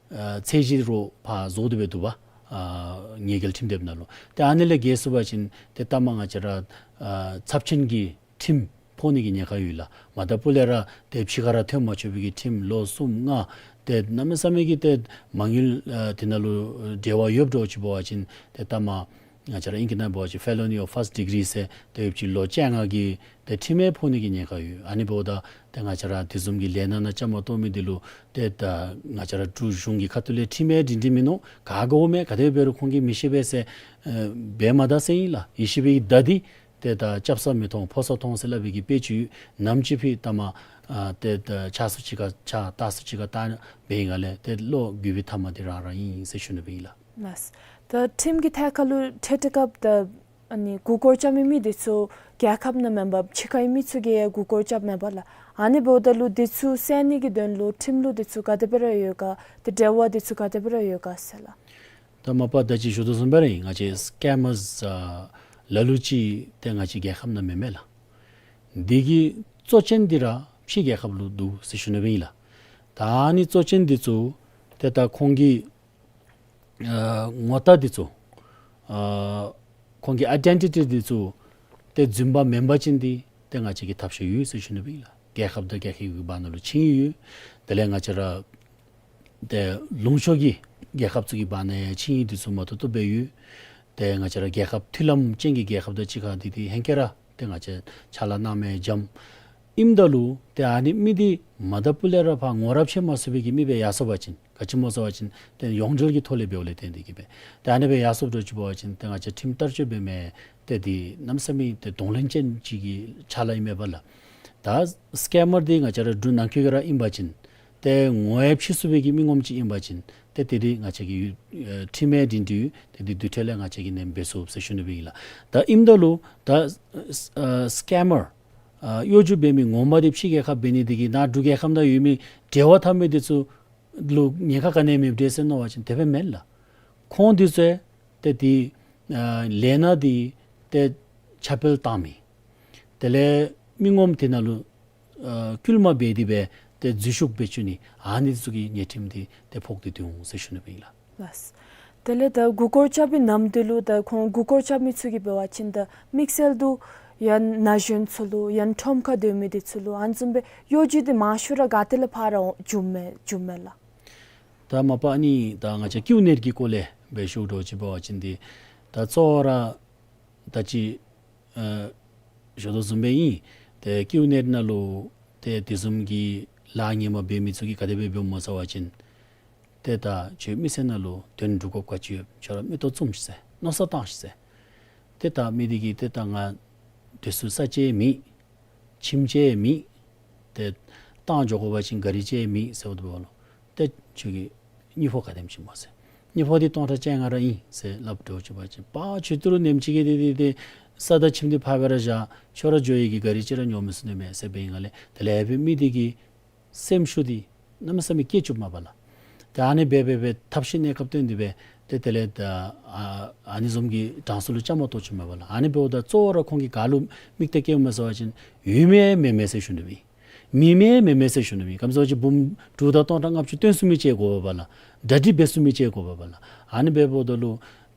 ཨ་ཚད་གཞི་རོགས་ཕར་རྫོགས་ཏེ་སྦེ་འདུག་པ། ཨ་ཉེས་འགེལ་ཁྲིམས་དེབ་ནང་ལུ། ཏེ་ཨ་ནི་ལས་བརྒལ་སོང་པ་ཅིན་ཏེ་ལྟ་མ་ང་བཅས་ར་ཨ་ཚབས་ཆེན་གྱི་ཁྲིམས་ཕོག་ནི་གི་ཉེན་ཁ་ཡོད་ལགས། མ་ད་སྤུ་ལས་ར་ཏེ་ཕྱི་ཁར་ར་ཐོན་མ་ཆོག་པའི་གི་ཁྲིམས་ལོ་གསུམ་ལྔ། ཏེ་གནམ་མེད་ས་མེད་ཀྱི་ཏེ་མ་དངུལ་ཨ་དེ་ནང་ལུ་འབྲེལ་བ་ཡོདཔ་འདྲཝ་ཅིག་འབད་བ་ཅིན་ཏེ་ལྟ་མ་ང་བཅས་ར་ཨིང་སྐད་ནང་འབད་བ་ཅིན་felony of first degree ཟེར་ཏེ་ཡོདཔ་ཅིག་ལོ་བཅོ་ལྔ་གི་ཏེ་ཁྲིམས་ཡང་ཕོག་ནི་གི་ཉེན་ཁ་ཡོད། ཨ་ནི་འབདཝ་ད་ཏེ་ང་བཅས་ར་དེ་བཟུམ་གྱི་ལས་སྣ་ནང་བཅའ་མར་གཏོགས་མི་འདི་ལུ་ཏེ་ད་ང་བཅས་ར་འབྲུག་གཞུང་གི་ཁ་ཐུག་ལས་ཁྲིམས་ཡང་སྒྲིང་སྒྲི་མིན་ནུག། ག་དགོ་མས། ག་དེ་འབད་རུང་ཁོང་གིས་མི་ཤེས་པས་ཟེར་ཨ་འབད་མ་ད་ཟེར་ཨིན་ལགས། ཡེ་ཤེས་པའི་མདའ་འདི་ཏེ་ད་རྐྱབ་ས་མི་མཐོང་ཕོ་ས་མཐོང་ཟེར་སླབ་པའི་གི་དཔེ་ཅིག་ཡོད། ནམ་ཅིག་ཕི་ལྟ་མ་ཨ་ཏེ་ད་ཆགས་སུ་ཅིག་ཁར་ཆགས་ལྟ་སུ་ཅིག་ཁར་ལྟ་འབད་བའི་སྒང་ལས་ཏེ་བློ་འགྱོད་པའི་མཐའ་མ་འདི་རང་རང་ཨིན་ཟེར་ཞུ་ནི་སྦེ་ཨིན་ལགས། ལགས། ད་ཁྲིམས་ཀྱི་ཐད་ཁར་ལུ་འཕྲལ་འཕྲལ་སྐབས་ད་ཨ་ནི་མགུ་སྐོར་རྐྱབ་མི་མི་འདི་ཚུ་རྒྱལ་ཁབ་ནང་མེན་པར་ཕྱི་ཁའི་མི་ཚུ་གིས་ཡང་མགུ་སྐོར་རྐྱབ་མས་པ་ལགས། ཨ་ནི་འབདཝ་ད་ལུ་འདི་ཚུ་སེལ་ནི་གི་དོན་ལུ་ཁྲིམས་ལུགས་འདི་ཚུ་ག་དེ་སྦེ་ར་ཡོད་ག། ཏེ་འབྲེལ་བ་འདི་ཚུ་ག་དེ་སྦེ་ར་ཡོད་ག་ཟེར་ལགས། ད་མ་པ་ད་ཅི་ཞུ་དོ་བཟུམ་སྦེ་ར་ཨིན། ང་བཅས་སི་ཀེམ་མརས་ཨ་ལ་ལུ་ཅིག་ཏེ་ང་བཅས་རྒྱལ་ཁབ་ནང་མེན་མས་ལགས། འདི་གི་གཙོ་ཅན་འདི་ར་ཕྱི་རྒྱལ་ཁབ་ལུ་འདུག་ཟེར་ཞུ་ནི་སྦེ་ཨིན་ལགས། ད་ཨ་ནི་གཙོ་ཅན་འདི་ཚུ་ཏེ་ད་ཁོང་གི་ཨ་ངོ་རྟགས་འདི་ཚུ་ཨ་ཁོང་གི་ཨའི་ཌེན་ཊི་ཊི་འདི་ཚུ་ ཏེ་རྫུན་པ་མེན་པ་ཅིན་འདི་ཏེ་ང་བཅས་ཀྱིས་ཐབས་ཤེས་ཡོད་ཟེར་ཞུ་ནི་སྦེ་ཨིན་ལགས། རྒྱལ་ཁབ་དང་རྒྱལ་ཁབ་ཀྱི་བར་ན་ལུ་ཆིངས་ཡིག་ཡོད། དེ་ལས་ང་བཅས་ར་ཏེ་ལུང་ཕྱོགས་ཀྱི་རྒྱལ་ཁབ་ཚུ་གི་བར་ན་ཡང་ཆིངས་ཡིག་འདི་ཚུ་མ་ཏོག་ཏོ་སྦེ་ཡོད། ཏེ་ང་བཅས་ར་རྒྱལ་ཁབ་མཐུན་ལམ་ཅན་གྱི་རྒྱལ་ཁབ་དང་གཅིག་ཁར་འདི་ཏེ་ཧེང་སྐལ་ར་ཏེ་ང་བཅས་ཕྱག་ལཱ་གནང་མི་འཇམ་ཨིནམ་ད་ལུ་ཏེ་ཨ་ནི་མི་འདི་མ་ད་པུ་ལས་ར་ཕར་ངོ་རབས་ཕྱེ་མ་ཚུགས་པའི་གི་མི་སྦེ་ཡར་སོང་པ་ཅིན་ག་ཅི་སྨོ་ཟེར་བ་ཅིན་ཏེ་ཡོངས་འབྲེལ་གྱི་ཐོག་ལས་འབདཝ་ལས་བརྟེན་ཏེ་གིས་སྦེ་ཏེ་ཨ་ནི་སྦེ་ཡར་སོངམ་འདྲཝ་ཅིག་འབད་བ་ཅིན་ཏེ་ང་བཅས་ཁྲིམས་བསྟར་སྤྱོད་འབད་མི་ཏེ་འདི་གནམ་མེད་ས་མེད་ཏེ་གདོང་ལེན་ཅན་ཅིག་གི་ཕྱག་ལཱ་ཨིན་མས་པ་ལགས། ད་སི་ཀེམ་མར་འདི་ང་བཅས་ར་འབྲུག་ནང་འཁོད་ཀྱི་ར་ཨིན་པ་ཅིན་ཏེ་ངོ་ཡང་ཕྱེ་ཚུགས་པའི་གི་མི་ངོམ་ཅིག་ཨིན་པ་ཅིན་ཏེ་དེ་འདི་ང་བཅས་ཀྱི་ཨེ་ཁྲིམས་ཡང་འདི་འདི་ཏེ་འདི་དུས་ཐོག་ལས་ང་བཅས་ཀྱིས་ནན་འབད་ཚུགས་ཟེར་ཞུ་ནི་སྦེ་ཨིན་ལགས། ད་ཨིནམ་ད་ལུ་ད་ཨ་སི་ཀེམ་མར་ཨ་གཡོ་སྒྱུ་འབད་མི་ངོ་མ་འདི་ཕྱི་རྒྱལ་ཁབ་འབད་ནི་འདི་གིས་ནཱ་འབྲུག་རྒྱལ་ཁབ་ནང་ཡོད་མི་འབྲེལ་བ་འཐབ་མི་འདི་ཚུ་ལུ་ཉེན་ཁ་ག་ནི་ཡང་མེདཔ་འདྲས་ཟེར་མནོ་བ་ཅིན་དེ་སྦེ་མེན་ལགས། ཁོང་འདི་ཚུ་ཏེ་འདི་ཨ་ལས་སྣ་འདི་ཏེ་ཁྱབ་སྤེལ་བཏང་མི་དེ་ལས་མི་ངོམ་དེ་ནང་ལུ་ཨ་སྐུལ་མ་འབད་དེ་སྦེ་ཏེ་འཛུལ་ཞུགས་འབད་བཅུག་ནི་ཨ་ནི་ཚུ་གི་ཉེས་ཁྲིམས་འདི་ཏེ་ཕོག་སྟེ་འདུག་ཟེར་ཞུ་ནི་སྦེ་ཨིན་ལགས། ལགས། དེ་ལས་ད་མགུ་སྐོར་རྐྱབ་པའི་ནམ་དུས་ལུ་ད་ཁོང་མགུ་སྐོར་རྐྱབ་མི་ཚུ་གིས་འབད་བ་ཅིན་ད་དམིགས་བསལ་དུ་ཡང་ན་གཞོན་ཚུ་ལུ་ཡང་ཁྲོམ་ཁར་སྡོད་མི་འདི་ཚུ་ལུ་ཨ་ནི་བཟུམ་སྦེ་གཡོ་སྒྱུ་འདི་མང་ཤོས་ར་ག་ཏེ་ལས་ཕར་ར་འགྱོཝ་མས་འགྱོཝ་མས་ལགས། ད་མ་པ་ཨ་ནི་ད་ང་བཅས་ཀིའུ་ནེཊ་གི་སྐོར་ལས་སྦེ་ཞུཝ་འདྲཝ་ཅིག་འབད་བ་ཅིན་འདི་ད་གཙོ་བོ་ར་ད་ཅི་ཨ་ཞུ་དོ་བཟུམ་སྦེ་ཨིན། ཏེ་ཀིའུ་ནེཊ་ནང་ལུ་ཏེ་དེ་བཟུམ་གྱི་ལཱ་ངན་པ་འབད་མི་ཚུ་གིས་ག་དེ་སྦེ་འབདཝ་སྨོ་ཟེར་བ་ཅིན་ཏེ་ད་ཁྱོད་མི་སེར་ནང་ལུ་དོན་སྒྲུབ་དགོཔ་ག་ཅི་ཡོད། ཁྱོད་ར་མིག་ཏོ་བཙུམ་ཤིག་ཟེར། མནོ་བསམ་བཏང་ཤིག་ཟེར། ཏེ་ད་མི་འདི་གིས་ཏེ་ད་ང་སྡོད་ས་ས་ཅིག་མེད། ཁྱིམ་ཅིག་མེད། ཏེ་བཏང་འགྱོ་དགོ་པ་ཅིན་གཱ་རི་ཅིག་མེད་ཟེརཝ་ད་ལུ་ཏེ་ཁྱོད་ཀྱི་དངུལ་ཕོགས་ག་དེམ་ཅིག་སྨོ་ཟེར། དངུལ་ཕོགས་འདི་སྟོང་ཕྲག་བཅོ་ལྔ་ར་ཨིན་ཟེར་སླབ་འདྲཝ་ཅིག་འབད་བ་ཅིན་པ་ཁྱོད་ཏི་རུ་ནེམ་ཅིག་གིས་འདི་འདི་འདི་ས་དང་ཁྱིམ་འདི་ཕར་སྦེ་ར་བཞག། ཁྱོད་ར་འགྱོ་ནི་གི་གཱ་རི་ཅིག་ར་ཉོ་མི་ཚུགས་ནི་མས་ཟེར་འབད་བའི་སྒང་ལས་དེ་ལས་ཨ་ཕི་མི་འདི་གི་སེམས་ཤུགས་འདི་གནམ་མེད་ས་མེད་བསྐྱེད་བཅུགཔ་མས་པ་ལགས། ཏེ་ཨ་ནི་སྦེ་སྦེ་སྦེ་ཐབས་ཤེས་གནས་སྐབས་བཏོན་ཏེ་སྦེ་ཏེ་དེ་ལས་ད་ཨ་ཨ་ནི་བཟུམ་གྱི་གྲངས་སུ་ལུ་བཅའ་མར་གཏོགས་བཅུགཔ་མས་པ་ལགས། ཨ་ནི་འབདཝ་ད་གཙོ་བོ་ར་ཁོང་གིས་ག་ལུ་དམིགས་གཏད་བསྐྱེདཔ་སྨོ་ཟེར་བ་ཅིན་ཡོད་མི་མེད་མི་ཟེར་ཞུ་ནི་མེད། མེད་མི་མེད་མི་ཟེར་ཞུ་ནི་མེད། ག་ཅི་སྨོ་ཟེར་བ་ཅིན་འབུམ་དྲུག་དང་སྟོང་ཕྲག་ལྔ་བཅུ་བཏོན་ཚུགས་མི་ཅིག་དགོ་པས་པ་ལགས། གྲ་སྒྲིག་འབད་ཚུགས་མི་ཅིག་དགོ་པས་པ་ལགས། ཨ་ནི་འབདཝ་ད་ལུ་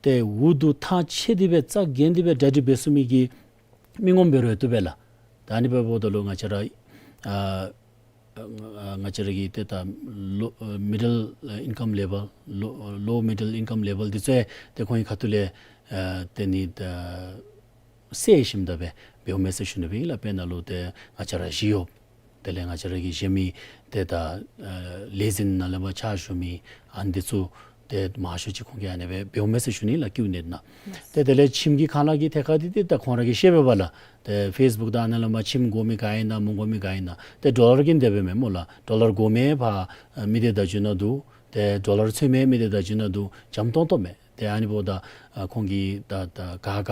ཏེ་འུ་སྡུག་ཐང་ཆད་དེ་སྦེ་རྩ་འགེངས་ཏེ་སྦེ་གྲ་སྒྲིག་འབད་ཚུགས་མི་གི་མི་ངོམ་འབད་རུང་བཏུབ་པས་ལགས། ད་ཨ་ནི་འབདཝ་ད་ལུ་ང་བཅས་ར་ཨ་ཨ་ང་བཅས་ར་གི་ཏེ་ད་ལོ་ཨ་མི་ཌལ་ཨ་ཨིན་ཀམ་ལེ་ཝེལ་ལོ་ལོ་མི་ཌལ་ཨིན་ཀམ་ལེ་ཝེལ་འདི་ཚུ་ཡང་ཏེ་ཁོང་གི་ཁ་ཐུག་ལས་ཨ་ཏེ་ནི་ད་སེལ་ཞིནམ་ད་སྦེ་འབདཝ་མས་ཟེར་ཞུ་ནི་སྦེ་ཨིན་ལགས། དཔེར་ན་ལུ་ཏེ་ང་བཅས་ར་ཞི་གཡོགཔ་དེ་ལས་ང་བཅས་ར་གི་གཞན་མི་ཏེ་ད་ཨ་ལས་འཛིན་ནང་ལས་མར་ཕྱག་ཞུ་མི་ཨ་ནི་འདི་ཚུ་ཏེ་མང་ཤོས་ཅིག་ཁོང་གིས་ཨ་ནི་སྦེ་འབདཝ་མས་ཟེར་ཞུ་ནི་ལགས། ཀིའུ་ནེཊ་ནང་ཏེ་དེ་ལས་ཁྱིམ་གྱི་ཁང་གླ་གི་ཐད་ཁར་འདི་ཏེ་ད་ཁོང་ར་གིས་ཤེས་པས་པ་ལགས། ཏེ་ཕེསི་བུཀ་དང་ཨ་ནི་ལས་མར་ཁྱིམ་དགོ་མི་ག་ཨིན་ན་མི་དགོ་མི་ག་ཨིན་ན་ཏེ་ཌོ་ལར་གྱིས་འདི་འབདཝ་མས་སྨོ་ལགས། ཌོ་ལར་དགོ་མི་ཕར་མི་སྡེ་བརྡ་བརྒྱུད་ནང་འདུག། ཏེ་ཌོ་ལར་འཚོལ་མི་མི་སྡེ་བརྡ་བརྒྱུད་ནང་འདུག། འཇམ་ཏོང་ཏོ་མས། ཏེ་ཨ་ནི་འབདཝ་ད་ཨ་ཁོང་གིས་ད་ད་ག་ག་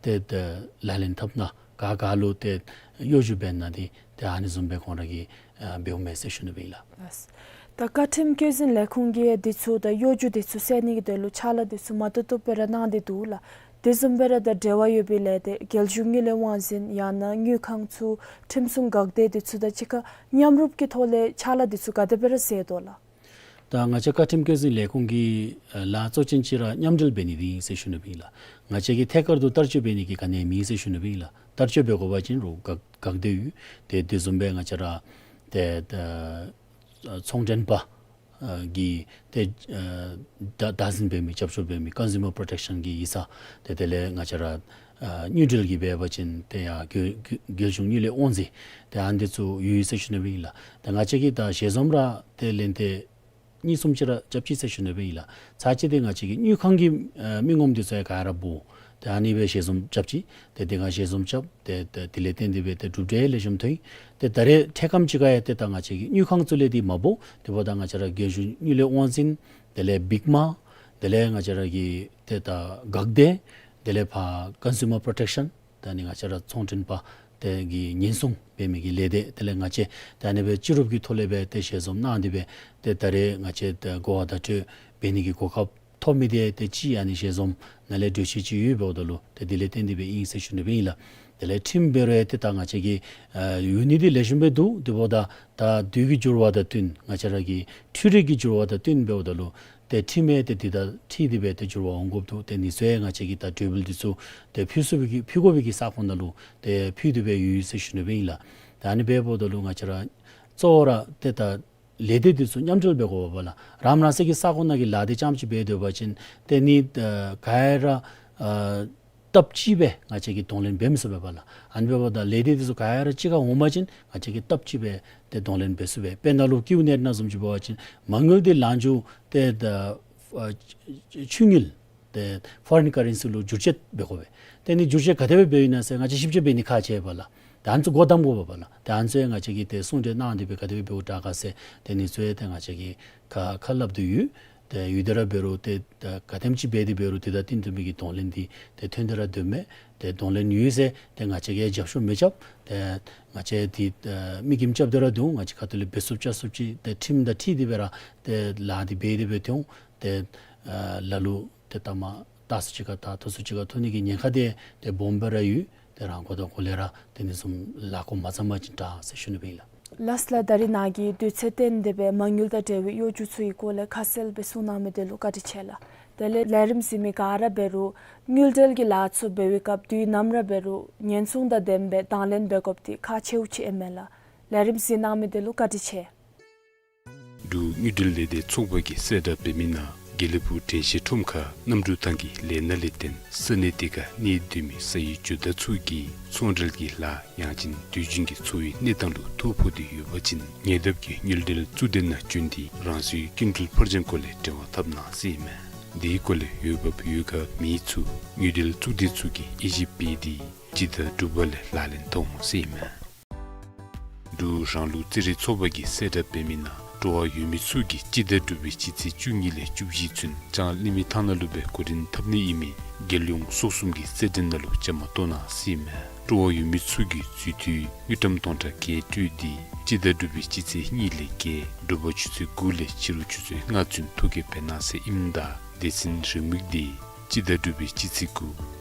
ཏེ་ཏེ་ལག་ལེན་འཐབ་ནི་ག་ག་ལུ་ཏེ་གཡོ་སྒྱུ་འབད་ནི་འདི་ཏེ་ཨ་ནི་བཟུམ་སྦེ་ཁོང་ར་གིས་ཨ་འབདཝ་མས་ཟེར་ཞུ་ནི་སྦེ་ཨིན་ལགས། ལགས། ད་བཀའ་ཁྲིམས་བཀོད་འཛིན་ལས་ཁུངས་ཀྱིས་འདི་ཚུ་ད་གཡོ་སྒྱུ་འདི་ཚུ་སེལ་ནི་གི་དོན་ལུ་ཕྱག་ལཱ་འདི་ཚུ་མ་ཏོག་ཏོ་སྦེ་ར་གནང་སྟེ་འདུག་ལགས། དེ་བཟུམ་སྦེ་ར་ད་འབྲེལ་བ་ཡོད་པའི་ལས་སྡེ་རྒྱལ་གཞུང་དངུལ་ལས་དབང་འཛིན་ཡང་ན་དངུལ་ཁང་ཚུ་ཁྲིམས་སྲུང་འགག་སྡེ་འདི་ཚུ་དང་གཅིག་ཁར་མཉམ་རུབ་ཀྱི་ཐོག་ལས་ཕྱག་ལཱ་འདི་ཚུ་ག་དེ་སྦེ་ར་མཛད་དོ་ལགས། ད་ང་བཅས་བཀའ་ཁྲིམས་བཀོད་འཛིན་ལས་ཁུངས་ཀྱི་ཨ་ལཱ་གཙོ་ཅན་ཅིག་ར་མཉམ་འབྲེལ་འབད་ནི་འདི་ཨིན་ཟེར་ཞུ་ནི་སྦེ་ཨིན་ལགས། ང་བཅས་ཀྱིས་ཐད་ཀར་དུ་བསྟར་སྤྱོད་འབད་ནི་གི་ག་ནི་ཡང་མེད་ཟེར་ཞུ་ནི་སྦེ་ཨིན་ལགས། བསྟར་སྤྱོད་འབད་དགོ་པ་ཅིན་རུང་འགག་འགག་སྡེ་ཡོད། ཏེ་དེ་བཟུམ་སྦེ་ང་བཅས་ར་ཏེ་ད་ཨ་ཚོང་འབྲེལ་པ་ཨ་གི་ཏེ་ཨ་བདག་བདག་འཛིན་འབད་མི་རྒྱབ་སྐྱོར་འབད་མི་ཀོན་སུ་མར་པོརོ་ཊེཀ་ཤཱན་གྱི་ཡིག་ཚང་ཏེ་དེ་ལས་ང་བཅས་ར་ཨ་དངུལ་འབྲེལ་གྱི་འབད་བ་ཅིན་ཏེ་ཡར་རྒྱལ་རྒྱལ་རྒྱལ་གཞུང་དངུལ་ལས་དབང་འཛིན་ཏེ་ཨ་ནི་འདི་ཚུ་ཡོད་ཟེར་ཞུ་ནི་སྦེ་ཨིན་ལགས། ཏེ་ང་བཅས་ཀྱིས་ད་ཞལ་འཛོམས་ར་ཏེ་ལན་ཏེ་གཉིས་གསུམ་ཅིག་ར་རྐྱབ་ཅི་ཟེར་ཞུ་ནི་སྦེ་ཨིན་ལགས། ཚར་གཅིག་འདི་ང་བཅས་ཀྱི་དངུལ་ཁང་གི་ཨ་མི་ངོམ་འདི་ཚུ་ཡང་ག་ར་འབོ། ཏེ་ཨ་ནི་སྦེ་ཞལ་འཛོམས་རྐྱབ་ཅི། ཏེ་དེ་སྒང་ཞལ་འཛོམས་རྐྱབ། ཏེ་ཏེ་དེ་ལས་བརྟེན་ཏེ་སྦེ་ཏེ་གྲུབ་འབྲས་ལེགས་ཤོམ་ཐོན། ཏེ་ད་རེས་འཕྲལ་ཁམས་ཅིག་ཁར་ཡང་ཏེ་ད་ང་བཅས་ཀྱི་དངུལ་ཁང་ཚུ་ལས་འདི་མ་འབོ། དེ་འབདཝ་ད་ང་བཅས་ར་རྒྱལ་གཞུང་དངུལ་ལས་དབང་འཛིན། དེ་ལས་བིག་མ། དེ་ལས་ང་བཅས་ར་གི་ཏེ་ད་འགག་སྡེ། དེ་ལས་ཕར་ཀོན་སུ་མར་པོརོ་ཊེཀ་ཤཱན། ད་ནི་ང་བཅས་ར་ཚོང་འབྲེལ་པ་ཏེ་གི་ཉེན་སྲུང་འབད་མི་གི་ལས་སྡེ་དེ་ལས་ང་བཅས་ད་ཨ་ནི་སྦེ་སྤྱི་རུབ་ཀྱི་ཐོག་ལས་སྦེ་ཏེ་ཞལ་འཛོམས་གནང་སྟེ་སྦེ་ཏེ་ད་རེས་ང་བཅས་ཏེ་གོ་བ་བརྡ་སྤྲོད་འབད་ནི་གི་གོ་སྐབས་ཐོབ་མི་འདི་ཏེ་གཅིག་ཨ་ནི་ཞལ་འཛོམས་ནང་ལས་གྲོས་ཆོད་ཅིག་ཡོདཔ་འབདཝ་ད་ལུ་ཏེ་དེ་ལས་བརྟེན་ཏེ་སྦེ་ཨིན་ཟེར་ཞུ་ནི་སྦེ་ཨིན་ལགས། དེ་ལས་ཁྲིམས་འབད་རུང་ཡང་ཏེ་ད་ང་བཅས་ཀྱི་ཨ་ཡོད་ནི་འདི་ལེགས་ཤོམ་སྦེ་འདུག། དེ་འབདཝ་ད་ད་དུས་ཀྱི་འགྱུར་བ་དང་བསྟུན་ང་བཅས་ར་གི་འཕྲུལ་རིག་གི་འགྱུར་བ་དང་བསྟུན་འབདཝ་ད་ལུ་ ཏེ་ཁྲིམས་ཡང་ཏེ་འདི་དང་འཁྲིལ་ཏེ་སྦེ་ཏེ་འགྱུར་བ་འོང་དགོཔ་འདུག། ཏེ་ཨ་ནི་ཚུ་ཡང་ང་བཅས་ཀྱིས་ད་དྲོད་འབུལ་འདི་ཚུ་ཏེ་ཕུལ་ཚུགས་པའི་གི་ཕུལ་དགོ་པའི་གི་ས་ཁོངས་ནང་ལུ་ཏེ་ཕུལ་ཏེ་སྦེ་ཡོད་ཟེར་ཞུ་ནི་སྦེ་ཨིན་ལགས། ད་ཨ་ནི་འབདཝ་ད་ལུ་ང་བཅས་ར་གཙོ་བོ་ར་ཏེ་ད་ལས་སྡེ་འདི་ཚུ་མཉམ་འབྲེལ་འབད་དགོ་པས་ལགས། རང་རང་སོའི་གི་ས་ཁོངས་ནང་གི་ལཱ་འདི་རྐྱངམ་ཅིག་འབད་སྡོད་པ་ཅིན་ཏེ་ཨ་ནི་ཨ་ག་ར་ཨ་སྟབས་གཅིག་སྦེ་ང་བཅས་ཀྱིས་གདོང་ལེན་འབད་མི་ཚུགས་པས་ལགས། ཨ་ནི་འབདཝ་ད་ལས་སྡེ་འདི་ཚུ་ག་ར་གཅིག་ཁར་འོང་པ་ཅིན་ང་བཅས་ཀྱིས་སྟབས་གཅིག་སྦེ་ཏེ་གདོང་ལེན་འབད་ཚུགས་པས། དཔེར་ན་ལུ་ཀིའུ་ནེཊ་ནང་བཟུམ་ཅིག་འབད་བ་ཅིན་མ་དངུལ་འདི་ལངས་རྒྱུ་ཏེ་ད་ཨ་ཕྱི་དངུལ་ཏེ་ཕོ་རིན་ཀ་རེན་སི་ལུ་བསྒྱུར་བཅོས་འབད་དགོ་པས། ཏེ་ཨ་ནི་བསྒྱུར་བཅོས་ག་དེ་སྦེ་འབདཝ་ཨིན་ན་ཟེར་ང་བཅས་ཞིབ་དཔྱད་འབད་ནི་ཁག་ཆེ་བས་ལགས། ཏེ་ཨ་ནི་ཚུ་སྒོ་བསྡམ་དགོ་པས་ལགས། ཏེ་ཨ་ནི་ཚུ་ཡང་ང་བཅས་ཀྱིས་ཏེ་གསུང་གྲོས་གནང་སྟེ་སྦེ་ག་དེ་སྦེ་འབདཝ་དྲག་ག་ཟེར་ཏེ་ཨ་ནི་ཚུ་ཡང་ཏེ་ང་བཅས་ཀྱིས་ཁ་ཁ་སླབ་སྟེ་ཡོད། ཏེ་ཡོད་དེ་ར་འབད་རུང་ཏེ་ད་ག་དེམ་ཅིག་འབད་དེ་འབད་རུང་ཏེ་ད་བསྟུན་ཐུབ་མི་གི་གདོང་ལེན་འདི་ཏེ་ཐོན་ཏེ་ར་སྡོདཔ་མས། ཏེ་གདོང་ལེན་ཡོད་ཟེར་ཏེ་ང་བཅས་ཀྱིས་རྒྱབ་ཤོར་མི་རྐྱབ། ཏེ་ང་བཅས་འདི་ཨ་དམིགས་རྐྱེན་རྐྱབ་སྟེ་ར་སྡོད་འོང་། ང་བཅས་ཁ་ཐུག་ལས་འབད་ཚུགསཔ་རྐྱབ་ཚུགསཔ་ཅིག་ཏེ་ཁྲིམས་དང་འཁྲིལ་ཏེ་སྦེ་ར་ཏེ་ལཱ་འདི་འབད་དེ་སྦེ་སྡོད་འོང་། ཏེ་ཨ་ལ་ལུ་ཏེ་ཐ་མ་ལྟ་ས་ཅིག་ཁར་ད་ཐོབ་ས་ཅིག་ཁར་ཐོབ་ནི་གི་ཉེན་ཁ་འདི་ཏེ་སྦོམ་སྦེ་ར་ཡོད། ཏེ་རང་མགོ་དང་མགོ་ལས་ར་ཏེ་ཨ་ནི་བཟུམ་ལཱ་འགོ་མ་བརྩམ་པ་ཅིན་དྲག་ཟེར་ཞུ་ནི་སྦེ་ཨིན་ལགས། ལགས་ལགས། ད་རིས་ནཱ་གིས་དུས་ཚོད་བཏོན་ཏེ་སྦེ་མ་དངུལ་དང་འབྲེལ་བའི་གཡོ་སྒྱུ་ཚུ་གི་སྐོར་ལས་ཁ་གསལ་སྦེ་གསུང་གནང་མི་དེ་ལུ་བཀའ་དྲིན་ཆེ་ལགས། དེ་ལས་ལས་རིམ་གཟིགས་མི་ག་ར་འབད་རུང་དངུལ་འབྲེལ་གྱི་ལཱ་ཚུ་འབད་བའི་སྐབས་དུས་ནམ་ར་འབད་རུང་ཉེན་སྲུང་དང་ལྡནམ་སྦེ་དང་ལེན་འབད་དགོཔ་འདི་ཁག་ཆེཝ་ཅིག་ཨིན་མས་ལགས། ལས་རིམ་གཟིགས་གནང་མི་དེ་ལུ་བཀའ་དྲིན་ཆེ། འབྲུག་དངུལ་འབྲེལ་ལས་སྡེ་ཚོགས་པ་གིས་གསལ་བསྒྲགས་འབད་མི་ནང་དགེ་ལེགས་ཕུག་དྲན་ཤེས་ཁྲོམ་ཁར་གནམ་གྲུ་ཐང་གི་ལས་སྣ་ལས་བརྟེན་ས་གནས་དེ་ཁར་གནས་སྡོད་མི་ས་ཡི་ཇོ་བདག་ཚུ་གིས་ཚོང་འབྲེལ་གྱི་ལཱ་ཡང་ཅིན་དུས་རྒྱུན་གྱི་འཚོ་བའི་གནས་སྟངས་ལུ་ཐོ་ཕོག་སྟེ་ཡོད་པ་ཅིན་ཉེ་འདབས་ཀྱི་དངུལ་འབྲེལ་གཙུག་སྡེ་ནང་བྱོན་ཏེ་རང་སོའི་སྐྱིན་འགྲུལ་ཕར་འགྱངས་སྐོར་ལས་འབྲེལ་བ་འཐབ་གནང་ཟེར་ཨིན་མས། དེའི་སྐོར་ལས་འོས་འབབ་ཡོད་ག་མེད་ཚུ་དངུལ་འབྲེལ་གཙུག་སྡེ་ཚུ་གིས་དབྱེ་ཞིབ་འབད་དེ་སྤྱི་ཟླ་དྲུག་པ་ལས་ལག་ལེན་འཐབ་འོང་ཟེར་ཨིན་མས། འབྲུག་རང་ལུགས་རྩེད་རིགས་ཚོགས་པ་གིས་གསལ་བསྒྲགས་འབད་མི་ནང་སྤྲོ་བ་ཡོད་མི་ཚུ་གིས་སྤྱི་ཟླ་དྲུག་པའི་སྤྱི་ཚེས་བཅུ་གཉིས་ལས་བཅུ་བཞི་ཚུན་ལྕང་གླིང་མི་ཐང་ནང་ལུ་སྦེ་གོ་རིམ་འཐབ་ནི་ཨིན་མི་རྒྱལ་ཡོངས་སོ་གསུམ་གྱི་རྩེད་འགྲན་ནང་ལུ་བཅའ་མར་གཏོགས་གནང་ཟེར་ཨིན་མས། སྤྲོ་བ་ཡོད་མི་ཚུ་གིས་འཛུལ་འཐུས་དངུལ་ཀྲམ་སྟོང་ཕྲག་བརྒྱད་སྤྲོད་དེ་སྤྱི་ཟླ་དྲུག་པའི་སྤྱི་ཚེས་གཉིས་ལས་བརྒྱད་དྲོ་པ་ཆུ་ཚོད་དགུ་ལས་ཕྱི་རུ་ཆུ་ཚོད་ལྔ་ཚུན་ཐོ་བཀོད་འབད་གནང་ཟེར་ཨིནམ་ད་སྡེ་ཚན་རེའུ་མིག་འདི་སྤྱི་ཟླ་དྲུག་པའི་སྤྱི་ཚེས་དགུ་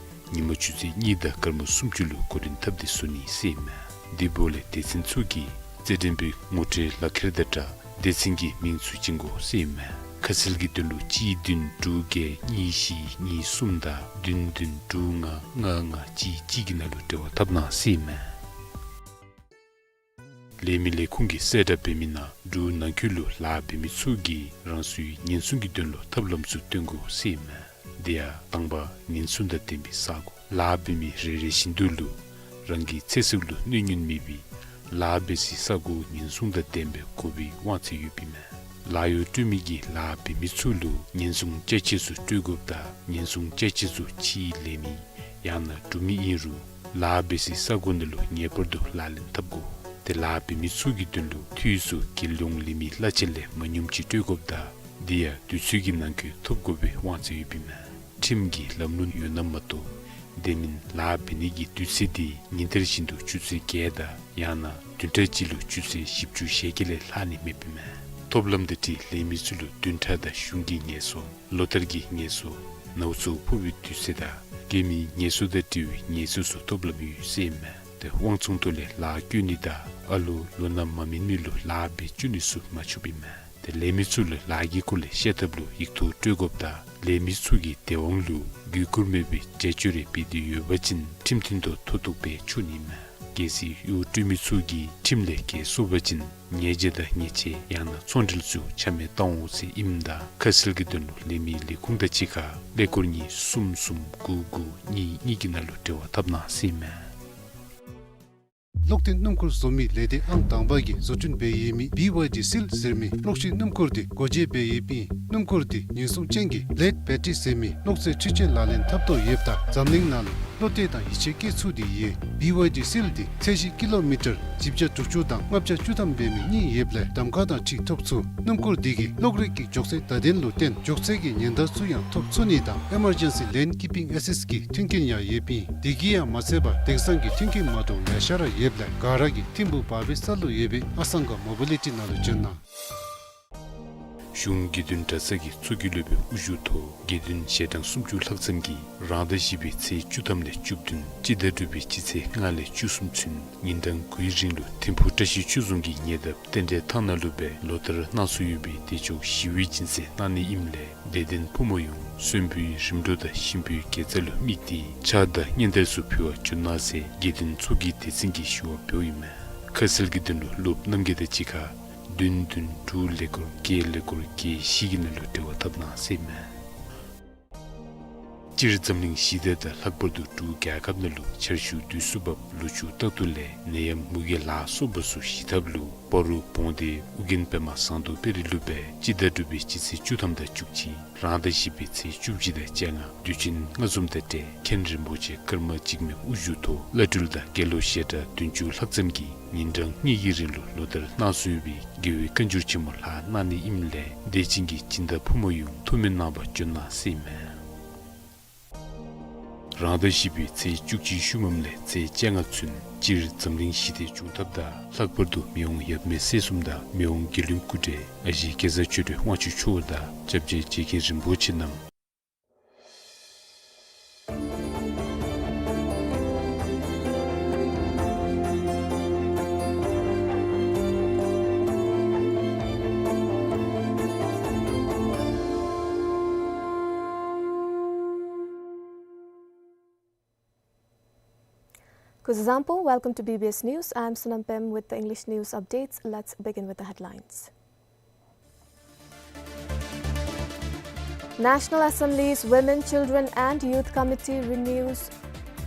ཉིན་མ་ཆུ་ཚོད་གཉིས་དང་སྐར་མ་སུམ་ཅུ་ལུ་གོ་རིམ་འཐབ་སྟེ་བཟོ་ནི་ཟེར་ཨིན་མས། དེ་འབདཝ་ལས་སྡེ་ཚན་ཚུ་གིས་རྩེད་འགྲན་པའི་ངོ་སྤྲོད་ལག་ཁྱེར་དང་སྦྲགས་སྡེ་ཚན་གྱི་མིང་ཚུ་བྱིན་དགོ་ཟེར་ཨིན་མས། ཁ་གསལ་གྱི་དོན་ལུ་གཅིག་བདུན་དྲུག་བརྒྱད་གཉིས་བཞི་གཉིས་གསུམ་དང་བདུན་བདུན་དྲུག་ལྔ་ལྔ་ལྔ་གཅིག་གཅིག་གི་ནང་ལུ་འབྲེལ་བ་འཐབ་གནང་ཟེར་ཨིན་མས། ལས་མི་ལས་ཁུངས་ཀྱིས་གསལ་བསྒྲགས་འབད་མི་ནང་འབྲུག་ནང་འཁོད་ལུ་ལཱ་འབད་མི་ཚུ་གིས་རང་སོའི་ཉེན་སྲུང་གི་དོན་ལུ་ཐབས་ལམ་ཚུ་སྟོན་དགོ་ཟེར་ཨིན་མས། དེ་ཡང་དང་པ་ཉེན་སྲུང་དང་ལྡན་པའི་ས་སྒོ། ལཱ་འབད་མི་རེ་རེ་བཞིན་དུ་ལུ་རང་གི་ཚེ་སྲོག་ལུ་གནོད་ཉེན་མེད་པའི་ལཱ་འབད་སའི་ས་སྒོ་ཉེན་སྲུང་དང་ལྡནམ་སྦེ་དགོ་པའི་དབང་ཚད་ཡོདཔ་ཨིན་མས། ལཱ་གཡོག་སྤྲོད་མི་གིས་ལཱ་འབད་མི་ཚུ་ལུ་ཉེན་སྲུང་ཅ་ཆས་ཚུ་སྤྲོད་དགོཔ་ད་ཉེན་སྲུང་ཅ་ཆས་ཚུ་ཕྱིའི་ལས་མི་ཡང་ན་འབྲུག་མི་ཨིན་རུང་ལཱ་འབད་སའི་ས་སྒོ་ནང་ལུ་ངེས་པར་དུ་ལག་ལེན་འཐབ་དགོ། ཏེ་ལཱ་འབད་མི་ཚུ་གི་དོན་ལུ་འཐུས་ཚུ་རྒྱལ་ཡོངས་ལས་མི་གླ་ཆ་ལས་མ་ཉུངམ་ཅིག་སྤྲོད་དགོཔ་ད་དེ་ཡང་དུས་ཚོད་ཀྱི་ནང་འཁོད་ཐོབ་དགོ་པའི་དབང་ཚད་ཡོདཔ་ཨིན་མས། ཁྲིམས་ཀྱི་ལམ་ལུགས་ཡོད་ན་མ་གཏོགས་དེ་མིན་ལཱ་འབད་ནི་གི་དུས་ཚོད་འདི་ཉིན་ལྟར་བཞིན་དུ་ཆུ་ཚོད་བརྒྱད་དང་ཡང་ན་བདུན་ཕྲག་གཅིག་ལུ་ཆུ་ཚོད་བཞི་བཅུ་ཞེ་བརྒྱད་ལས་ལྷག་ནི་མེདཔ་ཨིན་མས། ཐོབ་ལམ་དང་འཁྲིལ་ལས་མི་ཚུ་ལུ་བདུན་ཕྲག་དང་གཞུང་གི་ངལ་གསོ་ལོ་བསྟར་གྱི་ངལ་གསོ་ནཝ་ཚཝ་ཕོག་པའི་དུས་ཚོད་དང་རྒྱལ་མིའི་ངལ་གསོ་དང་འབྲེལ་བའི་ངལ་གསོ་ཚུ་ཐོབ་ལམ་ཡོད་ཟེར་ཨིན་མས། ཏེ་དབང་ཚོང་ཐོག་ལས་ལཱ་བཀོལ་ནི་དང་ཨ་ལོ་ལོ་ན་མ་སྨིན་མི་ལུ་ལཱ་འབད་བཅུག་ནི་ཚུ་མ་ཆོགཔ་ཨིན་མས། ཏེ་ལས་མི་ཚུ་ལུ་ལཱ་གི་སྐོར་ལས་བཤད་ཐབས་ལུ་ཡིག་ཐོག་སྤྲོད་དགོཔ་ད་ལས་མི་ཚུ་གིས་སྡེ་དབང་ལུ་གུས་བཀུར་མེད་པའི་བྱ་སྤྱོད་རེ་འབད་དེ་ཡོད་པ་ཅིན་ཁྲིམས་མཐུན་ཐོག་མཐོ་གཏུགས་འབད་ཆོག་ནི་ཨིན་མས། གལ་སྲིད་གཡོག་སྤྲོད་མི་ཚུ་གིས་ཁྲིམས་ལས་འགལ་སོང་པ་ཅིན་ཉེས་བྱ་དང་ཉེས་ཆད་ཡང་ན་ཚོང་འབྲེལ་ཚུ་ཆ་མེད་བཏང་འོང་ཟེར་ཨིནམ་ད་ཁ་གསལ་གྱི་དོན་ལུ་ལས་མི་ལས་ཁུངས་དང་གཅིག་ཁར་ཀླད་ཀོར་གཉིས་གསུམ་གསུམ་དགུ་དགུ་གཉིས་གཉིས་ཀྱི་ནང་ལུ་འབྲེལ་བ་འཐབ་གནང་ཟེར་ཨིན་མས། གློག་ཐིག་སྣུམ་འཁོར་བཟོ་མི་ལས་སྡེ་ཨང་དང་པ་གིས་བཟོ་སྐྲུན་འབད་ཡོད་མི་བི་ཝའི་ཌི་སིལ་ཟེར་མི་གློག་ཤེད་སྣུམ་འཁོར་འདི་སྒོ་འབྱེད་འབད་ཡོདཔ་ཨིན། སྣུམ་འཁོར་འདི་ཉེན་སྲུང་ཅན་གྱི་ལེཌ་བེ་ཊི་རི་ཟེར་མི་གློག་རྫས་འཕྲུལ་ཆས་ལག་ལེན་འཐབ་དོ་ཡོདཔ་ད་འཛམ་གླིང་ནང་ལུ་བློ་གཏད་དང་ཡིད་ཆེས་བསྐྱེད་ཚུགས་ཏེ་ཡོད། བི་ཝའི་ཌི་སིལ་འདི་ཚད་གཞི་ཀི་ལོ་མི་ཊར་བཞི་བརྒྱ་དྲུག་ཅུ་དང་ལྔ་བརྒྱ་བཅུ་ཐམ་འབད་མི་གཉིས་ཡོདཔ་ལས་གདམ་ཁ་དང་འཁྲིལ་ཐོབ་ཚུགས། སྣུམ་འཁོར་འདི་གིས་གློག་རིག་གི་མགྱོགས་ཚད་བརྡ་དོན་ལུ་བརྟེན་མགྱོགས་ཚད་ཀྱི་ཉེན་བརྡ་ཚུ་ཡང་ཐོབ་ཚུགས་ནི་དང་ཨི་མར་ཇེན་སི་ལེན་ཀིཔ་པིང་ཨེ་སིསཊ་གི་མཐུན་རྐྱེན་ཡང་ཡོདཔ་ཨིན། དེ་གིས་ཡང་མ་ཚད་པར་དེང་སང་གི་མཐུན་རྐྱེན་མ་འདྲཝ་ལེ་ཤ་ར་ཡོདཔ་ལས་ག་ར་གིས་ཐིམ་ཕུག་བར་བའི་ས་ལུ་ཡོད་པའི་ཨ་སང་ག་མོ་བི་ལི་ཊི་ནང་ལུ་བྱོན་གནང་། གཞུང་དགེ་འདུན་གྲྭ་ཚང་གི་ཚོགས་ཀྱི་སློབ་དཔོན་དབུ་བཞུགས་ཐོག་དགེ་འདུན་ཞལ་གྲངས་སུམ་ཅུ་ལྷག་ཙམ་གྱིས་རང་ཟླ་བཞི་པའི་ཚེས་བཅུ་ཐམ་ལས་བཅུ་བདུན་སྤྱི་ཟླ་དྲུག་པའི་སྤྱི་ཚེས་ལྔ་ལས་བཅུ་གསུམ་ཚུན་ཉིན་གྲངས་དགུའི་རིང་ལུ་ཐིམ་ཕུག་བཀྲ་ཤིས་ཆོས་རྫོང་གི་ཉེ་འདབས་རྟེན་འབྲེལ་ཐང་ནང་ལུ་སྦེ་ལོ་ལྟར་གནང་སྲོལ་ཡོད་པའི་བདེ་མཆོག་ཞི་བའི་སྦྱིན་སྲེག་གནང་ནི་ཨིནམ་ལས་དད་ལྡན་ཕོ་མོ་ཡོངས་གསོན་པོའི་རིམ་གྲོ་དང་གཤིན་པོའི་དགེ་རྩ་ལུ་དམིགས་ཏེ་ཕྱག་དང་སྙན་དར་ཚུ་ཕུལ་བར་འབྱོན་གནང་ཟེར་དགེ་འདུན་ཚོགས་ཀྱི་སྡེ་ཚན་གྱིས་ཞུ་བ་འབདཝ་ཨིན་མས། ཁ་གསལ་གྱི་དོན་ལུ་སློབ་རྣམ་རྒྱལ་དང་གཅིག་ཁར་བདུན་བདུན་དྲུག་ཀླད་ཀོར་བརྒྱད་ཀླད་ཀོར་བརྒྱད་བཞི་གི་ནང་ལུ་འབྲེལ་བ་འཐབ་གནང་ཟེར་ཨིན་མས། སྤྱིར་འཛམ་གླིང་ཞི་བདེ་དང་ལྷག་པར་དུ་འབྲུག་རྒྱལ་ཁབ་ནང་ལུ་ཆར་ཆུ་དུས་སུ་བབས། ལུ་ཆུ་རྟག་ཏུ་ལས། ནད་ཡམས་མུ་གེ་ལ་སོགས་པ་ཚུ་ཞི་ཐབས་ལུ་སྤ་རོ་བོང་སྡེ་ཨོ་རྒྱན་པདྨ་ཟངས་མདོག་དཔལ་རི་ལུ་སྦེ་སྤྱི་ཟླ་དྲུག་པའི་སྤྱི་ཚེས་བཅུ་ཐམ་དང་བཅུ་གཅིག་རང་ཟླ་བཞི་པའི་ཚེས་བཅུ་གཅིག་དང་བཅོ་ལྔ་དུས་ཆེན་ལྔ་འཛོམས་དང་འབྲེལ་མཁན་རིན་པོ་ཆེ་ཀརྨ་འཇིགས་མེད་དབུ་བཞུགས་ཐོག་བླ་སྤྲུལ་དང་དགེ་སློབ་ཞལ་གྲངས་བདུན་ཅུ་ལྷག་ཙམ་གྱིས་ཉིན་གྲངས་གཉིས་ཀྱི་རིང་ལུ་ལོ་ལྟར་གནང་སྲོལ་ཡོད་པའི་དགེ་བའི་བཀའ་འགྱུར་ཆེན་མོ་ལྷག་གནང་ནི་ཨིནམ་ལས་དད་ཅན་གྱི་སྦྱིན་བདག་ཕོ་མོ་ཡོངས་ཐུགས་སྨོན་གནང་བར་འབྱོན་གནང་ཟེར་ཨིན་མས། རང་ཟླ་བཞི་པའི་ཚེས་བཅུ་གཅིག་ཤུལ་མམ་ལས་ཚེས་བཅོ་ལྔ་ཚུན་སྤྱིར་འཛམ་གླིང་ཞི་བདེ་འབྱུང་ཐབས་དང་ལྷག་པར་དུ་མི་དབང་ཡབ་མེས་སྲས་གསུམ་དང་མི་དབང་དགེ་འདུན་སྐུ་བགྲེས་ཨ་ཞེ་སྐལ་བཟང་ཆོས་སྒྲོན་དབང་ཕྱུག་མཆོག་དང་སྐྱབས་རྗེ་རྗེ་མཁན་རིན་པོ་ཆེ་རྣམས། Kuzuzangpo, welcome to B B S News. I am Sonam Pem with the English news updates. Let's begin with the headlines. National Assembly's Women, Children and Youth Committee renews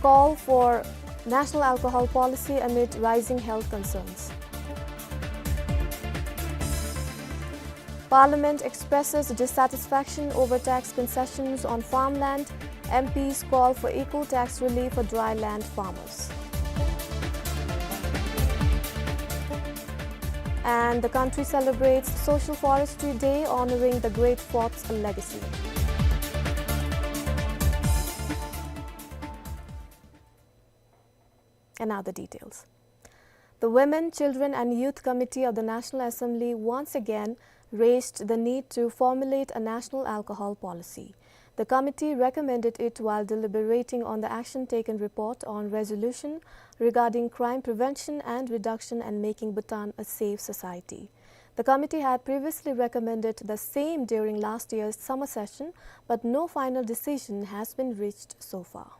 call for National Alcohol Policy amid rising health concerns. Parliament expresses dissatisfaction over tax concessions on farmland. M Ps call for equal tax relief for dry land farmers. And the country celebrates Social Forestry Day, honoring the Great Fort's legacy. And now the details. The Women, Children and Youth Committee of the National Assembly once again raised the need to formulate a national alcohol policy. The committee recommended it while deliberating on the action taken report on resolution regarding crime prevention and reduction and making Bhutan a safe society. The committee had previously recommended the same during last year's summer session, but no final decision has been reached so far.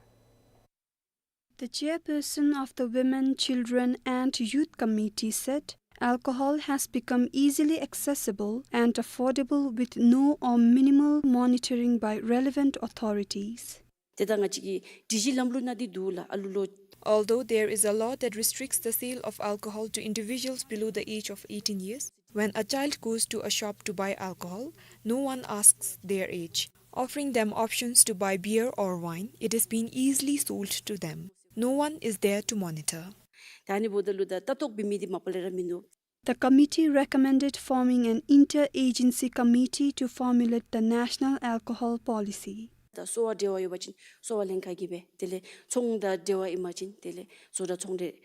The chairperson of the Women, Children and Youth Committee said, "Alcohol has become easily accessible and affordable with no or minimal monitoring by relevant authorities." ཏེ་ད་ང་བཅས་ཀྱི་སྒྲིག་གཞི་ལམ་ལུགས་ནང་འདི་འདུག་ལགས། ཨ་ལུ་ལོ། Although there is a law that restricts the sale of alcohol to individuals below the age of eighteen years, when a child goes to a shop to buy alcohol, no one asks their age. Offering them options to buy beer or wine, it is being easily sold to them. No one is there to monitor. ད་ཨ་ནི་འབདཝ་ད་ལུ་ད་ལྟ་རྟོག་འབད་མི་འདི་མ་པ་ལས་ར་མིན་འདུག། The committee recommended forming an interagency committee to formulate the national alcohol policy. ད་གསོ་བ་འབྲེལ་བ་ཡོད་པ་ཅིན་གསོ་བ་ལྷན་ཁག་གིས་འབད། དེ་ལས་ཚོང་དང་འབྲེལ་བ་ཨིན་པ་ཅིན་དེ་ལས་བཟོ་གྲྭ་ཚོང་འབྲེལ།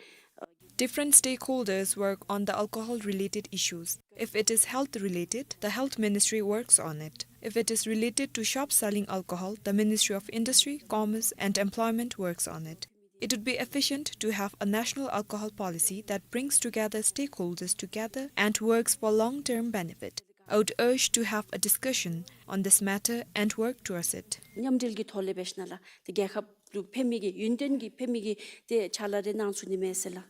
Different stakeholders work on the alcohol-related issues. If it is health-related, the Health Ministry works on it. If it is related to shops selling alcohol, the Ministry of Industry, Commerce and Employment works on it. It would be efficient to have a national alcohol policy that brings together stakeholders together and works for long-term benefit. I would urge to have a discussion on this matter and work towards it. མཉམ་འབྲེལ་གྱི་ཐོག་ལས་འབད་ཞིནམ་ལས་ཏེ་རྒྱལ་ཁབ་ལུ་ཕན་མི་གི་ཡུན་བརྟན་གྱི་ཕན་མི་གི་ཏེ་ཕྱག་ལཱ་རེ་གནང་ཚུགས་ནི་མས་ཟེར་ལགས།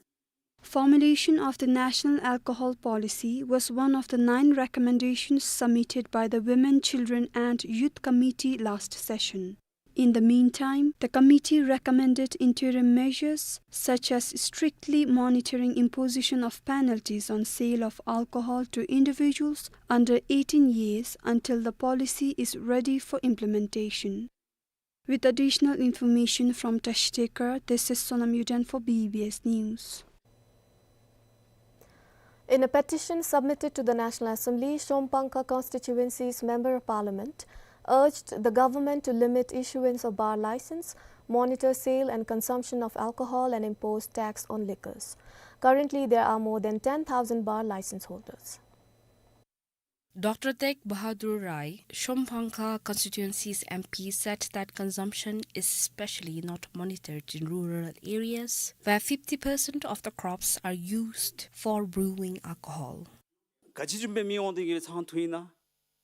Formulation of the National Alcohol Policy was one of the nine recommendations submitted by the Women, Children and Youth Committee last session. In the meantime, the committee recommended interim measures such as strictly monitoring imposition of penalties on sale of alcohol to individuals under eighteen years until the policy is ready for implementation. With additional information from Tashtekar, this is Sonam Yuden for B B S News. In a petition submitted to the National Assembly, Shompanka constituency's Member of Parliament urged the government to limit issuance of bar license, monitor sale and consumption of alcohol, and impose tax on liquors. Currently, there are more than ten thousand bar license holders. Doctor Teg Bahadur Rai, Shomphangla constituency's M P, said that consumption is especially not monitored in rural areas, where fifty percent of the crops are used for brewing alcohol. ག་ཅི་བྱུང་སྦེ་མི་འོང་དེ་གི་ཚང་ཐུ་ཨིན་ན།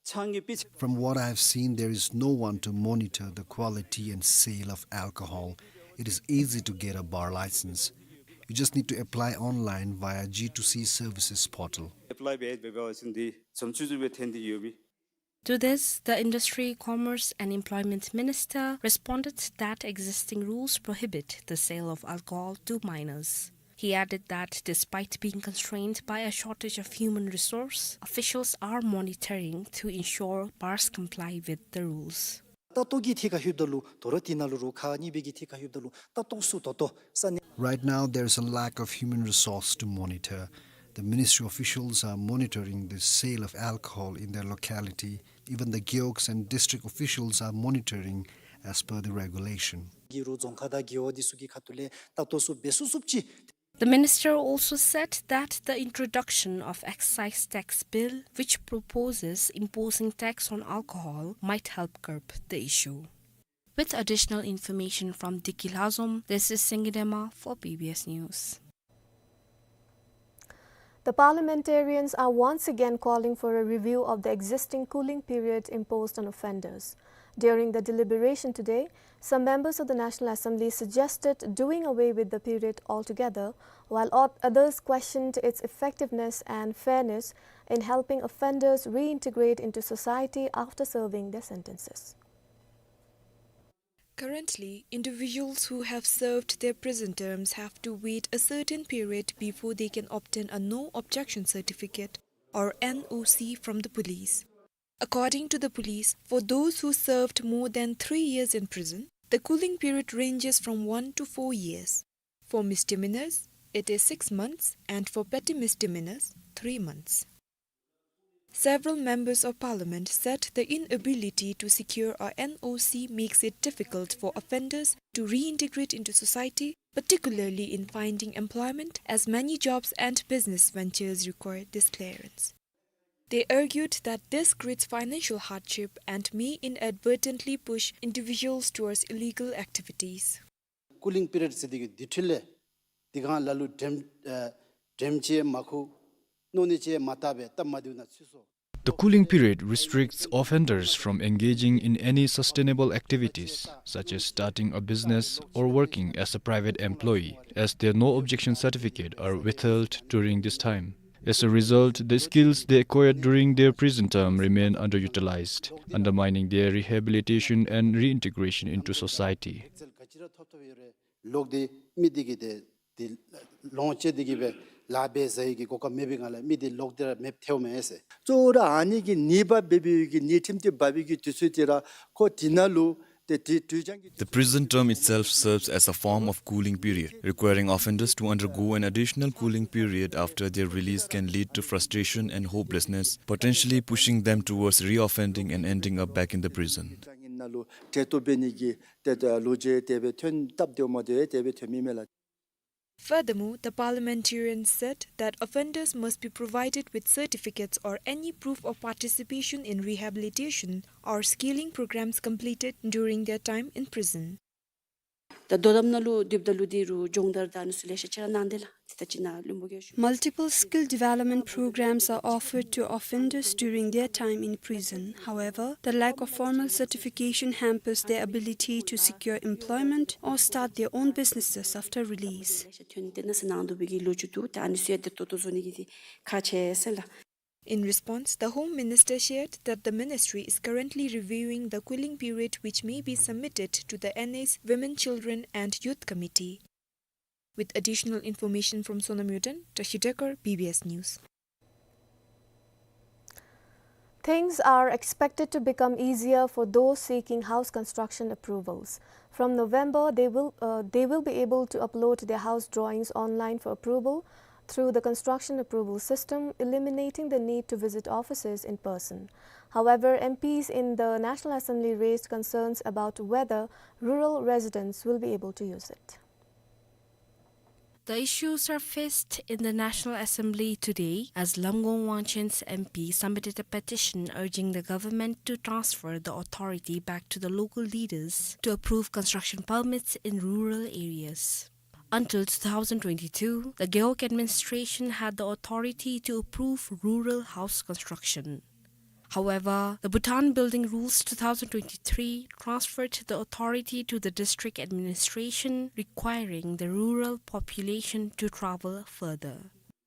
ཆང་གི་པི། From what I have seen, there is no one to monitor the quality and sale of alcohol. It is easy to get a bar license. You just need to apply online via G two C services portal. ཨེཔ་ལའི་འབད་འབད་བ་ཅིན་དེ་ཙམ་ཅིག་ཅིག་སྦེ་ཐོན་ཏེ་ཡོད་པས། To this, the Industry, Commerce and Employment Minister responded that existing rules prohibit the sale of alcohol to minors. He added that despite being constrained by a shortage of human resource, officials are monitoring to ensure bars comply with the rules. ད་ལྟོ་གི་ཐད་ཁར་ལྷོདཔ་ད་ལུ་དོ་རུང་དེ་ནང་ལུ་རོགས་ཁག་གཉིས་པའི་གི་ཐད་ཁར་ལྷོདཔ་ད་ལུ་ད་ལྟོ་ཚུ་ད་ལྟོ་ས་གནས། Right now, there is a lack of human resource to monitor. The ministry officials are monitoring the sale of alcohol in their locality. Even the gewogs and district officials are monitoring as per the regulation. གི་རོགས་རྫོང་ཁག་དང་རྒེད་འོག་འདི་ཚུ་གི་ཁ་ཐུག་ལས་ད་ལྟོ་ཚུ་འབད་ཚུགས་ཚུགསཔ་ཅིག། The minister also said that the introduction of excise tax bill, which proposes imposing tax on alcohol, might help curb the issue. With additional information from Diki Lhazom, this is Singidema for B B S News. The parliamentarians are once again calling for a review of the existing cooling period imposed on offenders. During the deliberation today, some members of the National Assembly suggested doing away with the period altogether, while o-, others questioned its effectiveness and fairness in helping offenders reintegrate into society after serving their sentences. Currently, individuals who have served their prison terms have to wait a certain period before they can obtain a no objection certificate, or N O C, from the police. According to the police, for those who served more than three years in prison, the cooling period ranges from one to four years. For misdemeanors, it is six months, and for petty misdemeanors, three months. Several members of parliament said the inability to secure a N O C makes it difficult for offenders to reintegrate into society, particularly in finding employment, as many jobs and business ventures require this clearance. They argued that this creates financial hardship and may inadvertently push individuals towards illegal activities. ཀུ་ལིང་པི་རི་ཡོཌ་ཟེར་དེ་གི་དེ་འཕྲོ་ལས་དེ་སྒང་ལ་ལུ་དྲནམ་ཨ་དྲནམ་ཅིག་མ་ཁུག། མནོ་ནི་ཅིག་མ་བཏགས་པར་སྟབས་མ་བདེཝ་ནང་ཚུད་སོང་། The cooling period restricts offenders from engaging in any sustainable activities, such as starting a business or working as a private employee, as their no objection certificate are withheld during this time. As a result, the skills they acquired during their prison term remain underutilized, undermining their rehabilitation and reintegration into society. ལོག་སྟེ་མི་དེ་གིས་ཏེ་དེ་ལོངས་སྤྱོད་དེ་གིས་སྦེ་ལཱ་འབད་ཟ་ནི་གི་གོ་སྐབས་མེད་པའི་སྒང་ལས་མི་དེ་ལོག་སྟེ་ར་མེདཔ་ཐལཝ་མས་ཟེར། གཙོ་བོ་ར་ཨ་ནི་གི་ནད་པ་འབད་བའི་གི་ནད་ཁྲིམས་དེ་འབབ་པའི་གི་དུས་ཚོད་དེ་ར་ཁོ་དེ་ནང་ལུ་ཏེ་དེ་དུས་ཅང་གི། The prison term itself serves as a form of cooling period. Requiring offenders to undergo an additional cooling period after their release can lead to frustration and hopelessness, potentially pushing them towards reoffending and ending up back in the prison. ནང་ལུ་ཏེ་ལྟོ་འབད་ནི་གི་ཏེ་ལོ་རྒྱུས་དེ་སྦེ་ཐོན་སྟབས་བདེཝ་མ་བདེཝ་དེ་སྦེ་ཐོན་མི་མས་ལགས། Furthermore, the parliamentarian said that offenders must be provided with certificates or any proof of participation in rehabilitation or skilling programs completed during their time in prison. ད་དོ་དམ་ནང་ལུ་སྡོདཔ་ད་ལུ་དེ་རུ་སྦྱོང་བརྡར་དང་ཨ་ནི་ཚུ་ལེ་ཤ་ཅིག་ར་གནང་སྟེ་ལགས། ཏེ་ད་ཅི་ནཱ་བློན་པོ་གིས་ཞུ། Multiple skill development programs are offered to offenders during their time in prison. However, the lack of formal certification hampers their ability to secure employment or start their own businesses after release. ལེ་ཤ་ཐོན་ཏེ་ནཱ་ཟེར་གནང་དོ་བའི་གི་ལོ་རྒྱུས་འདུག། ཏེ་ཨ་ནི་ཚུ་ཡང་ཏེ་ཏོག་ཏོ་བཟོ་ནི་གི་དེ་ཁག་ཆེ་ཟེར་ལགས། In response, the Home Minister shared that the ministry is currently reviewing the cooling period, which may be submitted to the N A's Women, Children and Youth Committee. With additional information from Sonam Yuden, Tashi Dekar, B B S News. Things are expected to become easier for those seeking house construction approvals. From November, they will, uh, they will be able to upload their house drawings online for approval through the construction approval system, eliminating the need to visit offices in person. However, M Ps in the National Assembly raised concerns about whether rural residents will be able to use it. The issue surfaced in the National Assembly today as Lamgong Wangchun's M P submitted a petition urging the government to transfer the authority back to the local leaders to approve construction permits in rural areas. Until two thousand twenty-two, the Gewog administration had the authority to approve rural house construction. However, the Bhutan Building Rules two thousand twenty-three transferred the authority to the district administration, requiring the rural population to travel further.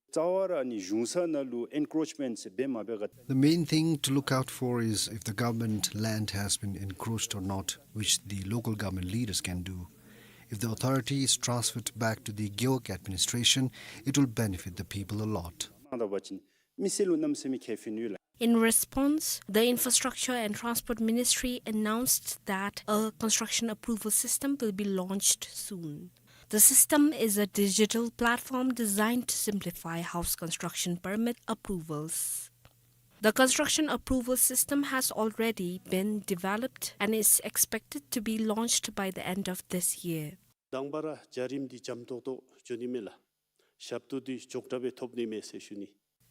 རྩ་བ་ར་ནི་གཞུང་ས་ནང་ལུ་ཨེན་ཀོ་རོཆ་མེནཊ་འབད་མ་འབད་ག། The main thing to look out for is if the government land has been encroached or not, which the local government leaders can do. If the authority is transferred back to the Gewog administration, it will benefit the people a lot. མ་འདྲཝ་ཅིན་མི་སེར་ལུ་གནམ་མེད་ས་མེད་ཁེ་ཕན་ཡོད་ལགས། In response, the Infrastructure and Transport Ministry announced that a construction approval system will be launched soon. The system is a digital platform designed to simplify house construction permit approvals. The construction approval system has already been developed and is expected to be launched by the end of this year. དང་པ་ར་བྱ་རིམ་འདི་འཇམ་ཏོག་ཏོ་འགྱོ་ནི་མས་ལགས། ཞབས་ཏོག་འདི་མགྱོགས་དྲགས་སྦེ་ཐོབ་ནི་མས་ཟེར་ཞུ་ནི།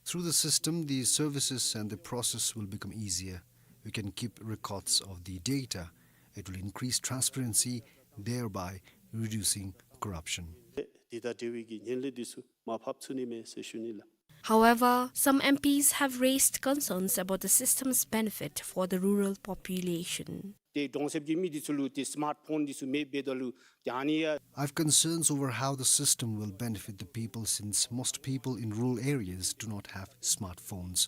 Through the system, the services and the process will become easier. We can keep records of the data. It will increase transparency, thereby reducing corruption. འདི་དང་འབྲེལ་བའི་གི་ངན་ལྷད་འདི་ཚུ་མར་ཕབ་ཚུགས་ནི་མས་ཟེར་ཞུ་ནི་ལགས། However, some M Ps have raised concerns about the system's benefit for the rural population. ཏེ་གྲོང་གསེབ་ཀྱི་མི་འདི་ཚུ་ལུ་ཏེ་སི་མཱཊ་ཕོན་འདི་ཚུ་མེདཔ་འབདཝ་ད་ལུ་ཏེ་ཨ་ནི་ཡང་། I have concerns over how the system will benefit the people, since most people in rural areas do not have smartphones.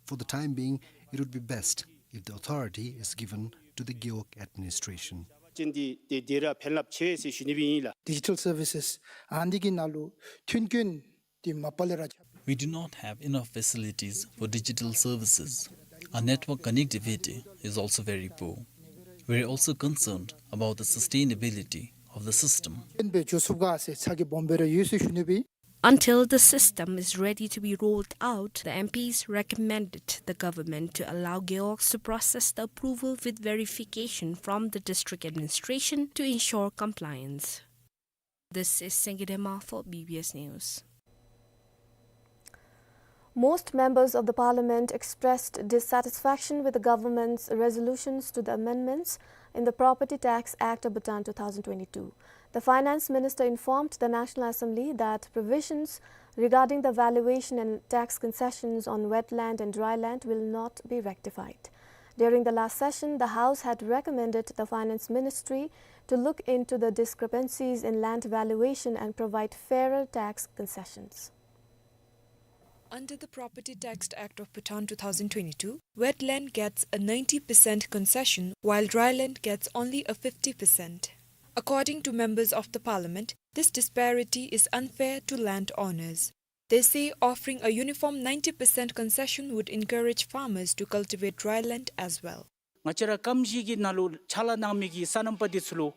For the time being, it would be best if the authority is given to the Gewog administration. ཅན་འདི་ཏེ་དེ་ར་ཕན་རླབས་ཆེ་ཟེར་ཞུ་ནི་སྦེ་ཨིན་ལགས། Digital services ཨ་ནི་གི་ནང་ལུ་མཐུན་རྐྱེན་འདི་མ་པ་ལས་ར་ཁྱབ། We do not have enough facilities for digital services. Our network connectivity is also very poor. We are also concerned about the sustainability of the system. ཨེན་སྦེ་འགྱོ་ཚུགས་ག་ཟེར་ཚ་གྱང་སྦོམ་སྦེ་ར་ཡོད་ཟེར་ཞུ་ནི་སྦེ། Until the system is ready to be rolled out, the M Ps recommended the government to allow Gewogs to process the approval with verification from the district administration to ensure compliance. This is Sengye Dema for B B S News. Most members of the parliament expressed dissatisfaction with the government's resolutions to the amendments in the Property Tax Act of Bhutan two thousand twenty-two. The finance minister informed the National Assembly that provisions regarding the valuation and tax concessions on wet land and dry land will not be rectified. During the last session, the House had recommended the Finance Ministry to look into the discrepancies in land valuation and provide fairer tax concessions. Under the Property Tax Act of Bhutan two thousand twenty-two, wet land gets a ninety percent concession while dry land gets only a fifty percent. According to members of the parliament, this disparity is unfair to land owners. They say offering a uniform ninety percent concession would encourage farmers to cultivate dry land as well. ང་བཅས་ར་སྐམ་ཞིང་གི་ནང་ལུ་ཕྱག་ལཱ་གནང་མི་གི་སོ་ནམ་པ་འདི་ཚུ་ལུ།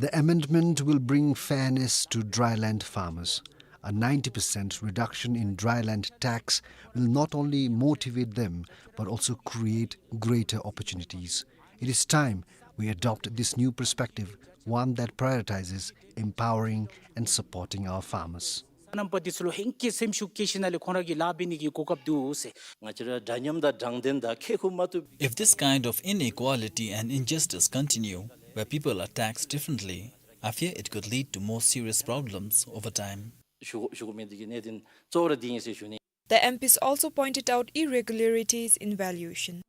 The amendment will bring fairness to dry land farmers. A ninety percent reduction in dry land tax will not only motivate them, but also create greater opportunities. It is time we adopt this new perspective, one that prioritizes empowering and supporting our farmers. སོ་ནམ་པ་འདི་ཚུ་ལུ་ཧེང་སྐལ་སེམས་ཤུགས་བསྐྱེད་ཞིནམ་ལས་ཁོང་ར་གིས་ལཱ་འབད་ནི་གི་གོ་སྐབས་འདུག་ཟེར། ང་བཅས་ར་འདྲ་མཉམ་དང་དྲང་བདེན་དང་ཁེ་ཁུར་མ་ཐུབ། If this kind of inequality and injustice continue, where people are taxed differently, I fear it could lead to more serious problems over time. ཞུ་ཞུ་མི་འདི་གི་གནད་དོན་གཙོ་བོ་ར་འདི་ཨིན་ཟེར་ཞུ་ནི། The M Ps also pointed out irregularities in valuation.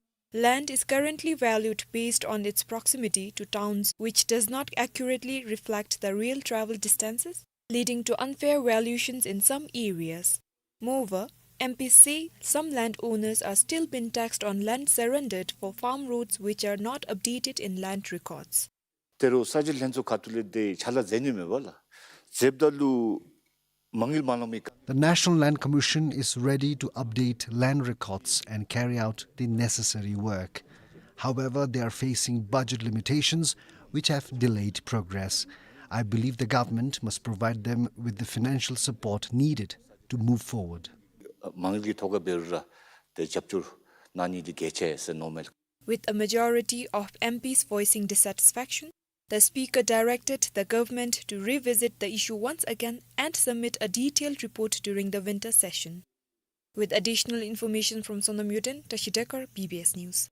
Land is currently valued based on its proximity to towns, which does not accurately reflect the real travel distances, leading to unfair valuations in some areas. Moreover, M Ps say some landowners are still being taxed on land surrendered for farm roads which are not updated in land records. ད་རུང་ས་གཞི་ལྷན་ཚོགས་ཁ་ཐུག་ལས་ཏེ་ཕྱག་ལཱ་མཛད་ནི་མས་པ་ལགས། མཛདཔ་ད་ལུ་མ་དངུལ་མ་ལང་མི། The National Land Commission is ready to update land records and carry out the necessary work. However, they are facing budget limitations which have delayed progress. I believe the government must provide them with the financial support needed to move forward. མ་དངུལ་གྱི་ཐོག་ཁར་འབད་རུང་ར་ཏེ་རྒྱབ་སྐྱོར་གནང་ནི་འདི་གལ་ཆེ་ཟེར་མནོཝ་མས། With a majority of M Ps voicing dissatisfaction, The speaker directed the government to revisit the issue once again and submit a detailed report during the winter session. With additional information from Sonam Yuden, Tashi Dekar, B B S News.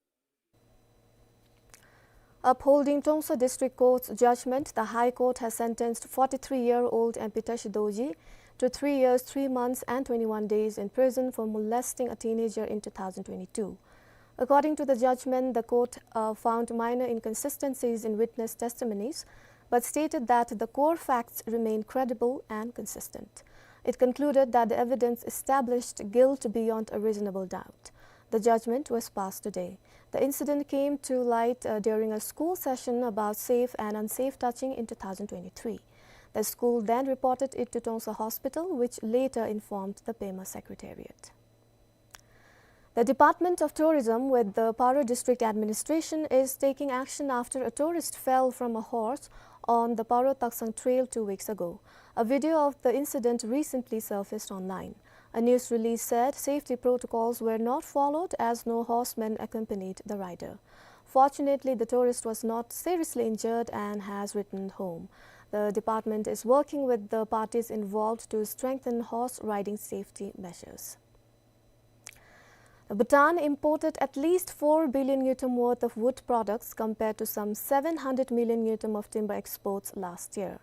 Upholding Trongsa District Court's judgment, the High Court has sentenced forty-three-year-old M P Tashi Dorji to three years, three months and twenty-one days in prison for molesting a teenager in two thousand twenty-two. According to the judgment, the court, uh, found minor inconsistencies in witness testimonies, but stated that the core facts remain credible and consistent. It concluded that the evidence established guilt beyond a reasonable doubt. The judgment was passed today. The incident came to light, uh, during a school session about safe and unsafe touching in two thousand twenty-three. The school then reported it to Trongsa Hospital, which later informed the Pema Secretariat. The Department of Tourism with the Paro District Administration is taking action after a tourist fell from a horse on the Paro Taksang Trail two weeks ago. A video of the incident recently surfaced online. A news release said safety protocols were not followed as no horseman accompanied the rider. Fortunately, the tourist was not seriously injured and has returned home. The department is working with the parties involved to strengthen horse riding safety measures. Bhutan imported at least four billion ngultrum worth of wood products compared to some seven hundred million ngultrum of timber exports last year.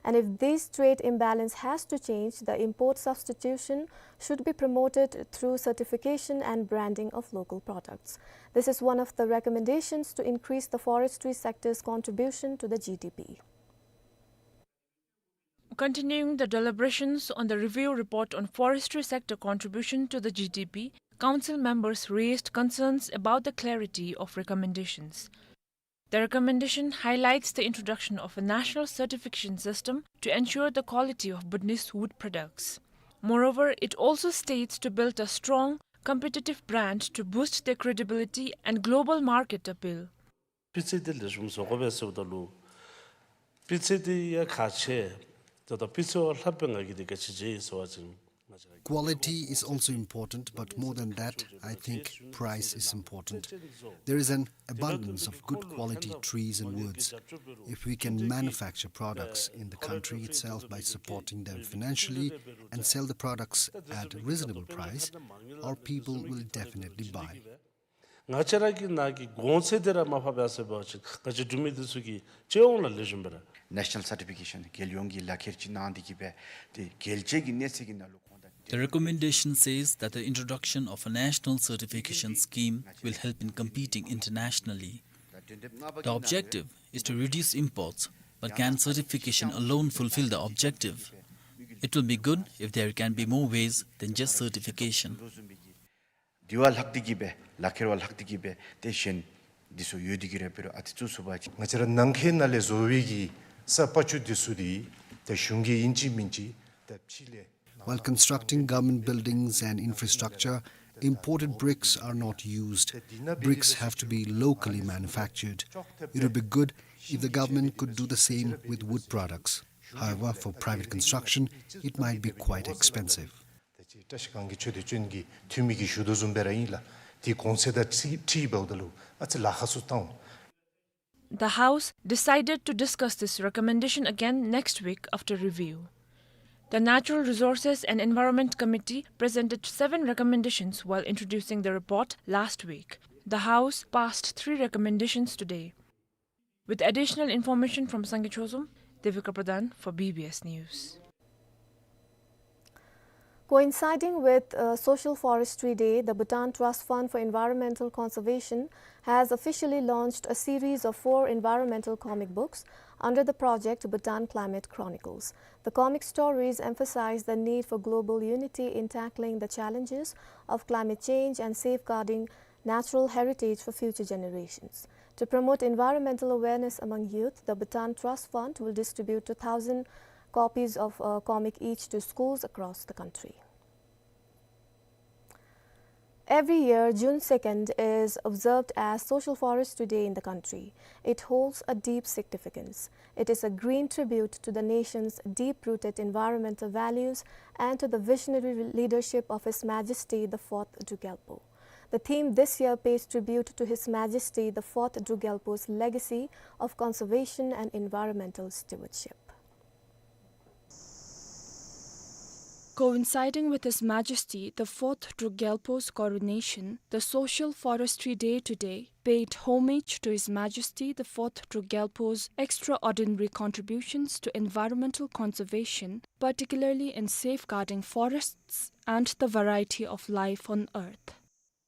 And if this trade imbalance has to change, the import substitution should be promoted through certification and branding of local products. This is one of the recommendations to increase the forestry sector's contribution to the G D P. Continuing the deliberations on the review report on forestry sector contribution to the G D P, council members raised concerns about the clarity of recommendations. The recommendation highlights the introduction of a national certification system to ensure the quality of Bhutanese wood products. Moreover, it also states to build a strong, competitive brand to boost their credibility and global market appeal. སྤུས་ཚད་འདི་ལེགས་ཤོམ་བཟོ་དགོ་པས་ཟེརཝ་ད་ལུ་སྤུས་ཚད་འདི་ཡང་ཁག་ཆེ། ད་ལྟོ་སྤུས་ཚད་བ་ལྷག་པའི་ང་གིས་འདི་ག་ཅི་བྱེད་ཟེར་བ་ཅིན། Quality is also important, but more than that, I think price is important. There is an abundance of good quality trees and woods. If we can manufacture products in the country itself by supporting them financially and sell the products at a reasonable price, our people will definitely buy. ང་བཅས་ར་གི་ནང་གི་གོང་ཚད་འདི་ར་མར་ཕབ་ཡར་སོང་པ་ཅིན་ང་བཅས་འབྲུག་མི་འདི་ཚུ་གི་སྤྱི་ཡོངས་ལ་ལེགས་ཤོམ་སྦེ་ར། National certification རྒྱལ་ཡོངས་ཀྱི་ལག་ཁྱེར་ཅིག་གནང་སྟེ་གི་སྦེ་ཏེ་རྒྱལ་སྤྱི་གི་གནས་ཚད་ཀྱི་ནང་ལུ་ཁོང་དང་། The recommendation says that the introduction of a national certification scheme will help in competing internationally. The objective is to reduce imports, but can certification alone fulfill the objective? It will be good if there can be more ways than just certification. དེ་བ་ལྷག་སྟེ་གི་སྦེ་ལག་ཁྱེར་བ་ལྷག་སྟེ་གི་སྦེ་ཏེ་གཞན་འདི་ཚུ་ཡོད་དེ་གི་ར་འབད་རུང་ཨ་ཙི་བཙུགས་ཚུགས་པ་ཅིན། ང་བཅས་ར་ནང་འཁོད་ནང་ལས་བཟོ་བའི་གི་ས་པ་ཅུ་འདི་ཚུ་འདི་ད་གཞུང་གིས་ཨིན་ཅི་མིན་ཅི་ད་ཕྱི་ལས། While constructing government buildings and infrastructure, imported bricks are not used. Bricks have to be locally manufactured. It would be good if the government could do the same with wood products. However, for private construction, it might be quite expensive. ད་ཅི་བཀྲ་ཤིས་སྒང་གི་ཆོས་དད་བཅུ་གི་འཐུས་མི་གིས་ཞུ་དོ་བཟུམ་སྦེ་ར་ཨིན་ལགས། དེ་གོང་ཚད་དང་འཁྲིལ་འཁྲིལཝ་ད་ལུ་ཨ་ཙི་ལཱ་ཁག་ཚུ་བཏང་འོང་། The House decided to discuss this recommendation again next week after review. The Natural Resources and Environment Committee presented seven recommendations while introducing the report last week. The House passed three recommendations today. With additional information from Sangay Chozom, Devika Pradhan for B B S News. Coinciding with, uh, Social Forestry Day, the Bhutan Trust Fund for Environmental Conservation has officially launched a series of four environmental comic books under the project Bhutan Climate Chronicles. The comic stories emphasize the need for global unity in tackling the challenges of climate change and safeguarding natural heritage for future generations. To promote environmental awareness among youth, the Bhutan Trust Fund will distribute two thousand copies of a comic each to schools across the country. Every year, June second is observed as Social Forestry Day in the country. It holds a deep significance. It is a green tribute to the nation's deep-rooted environmental values and to the visionary leadership of His Majesty the Fourth Druk Gyalpo. The theme this year pays tribute to His Majesty the Fourth Druk Gyalpo's legacy of conservation and environmental stewardship. Coinciding with His Majesty the Fourth Druk Gyalpo's coronation, the Social Forestry Day today paid homage to His Majesty the Fourth Druk Gyalpo's extraordinary contributions to environmental conservation, particularly in safeguarding forests and the variety of life on earth.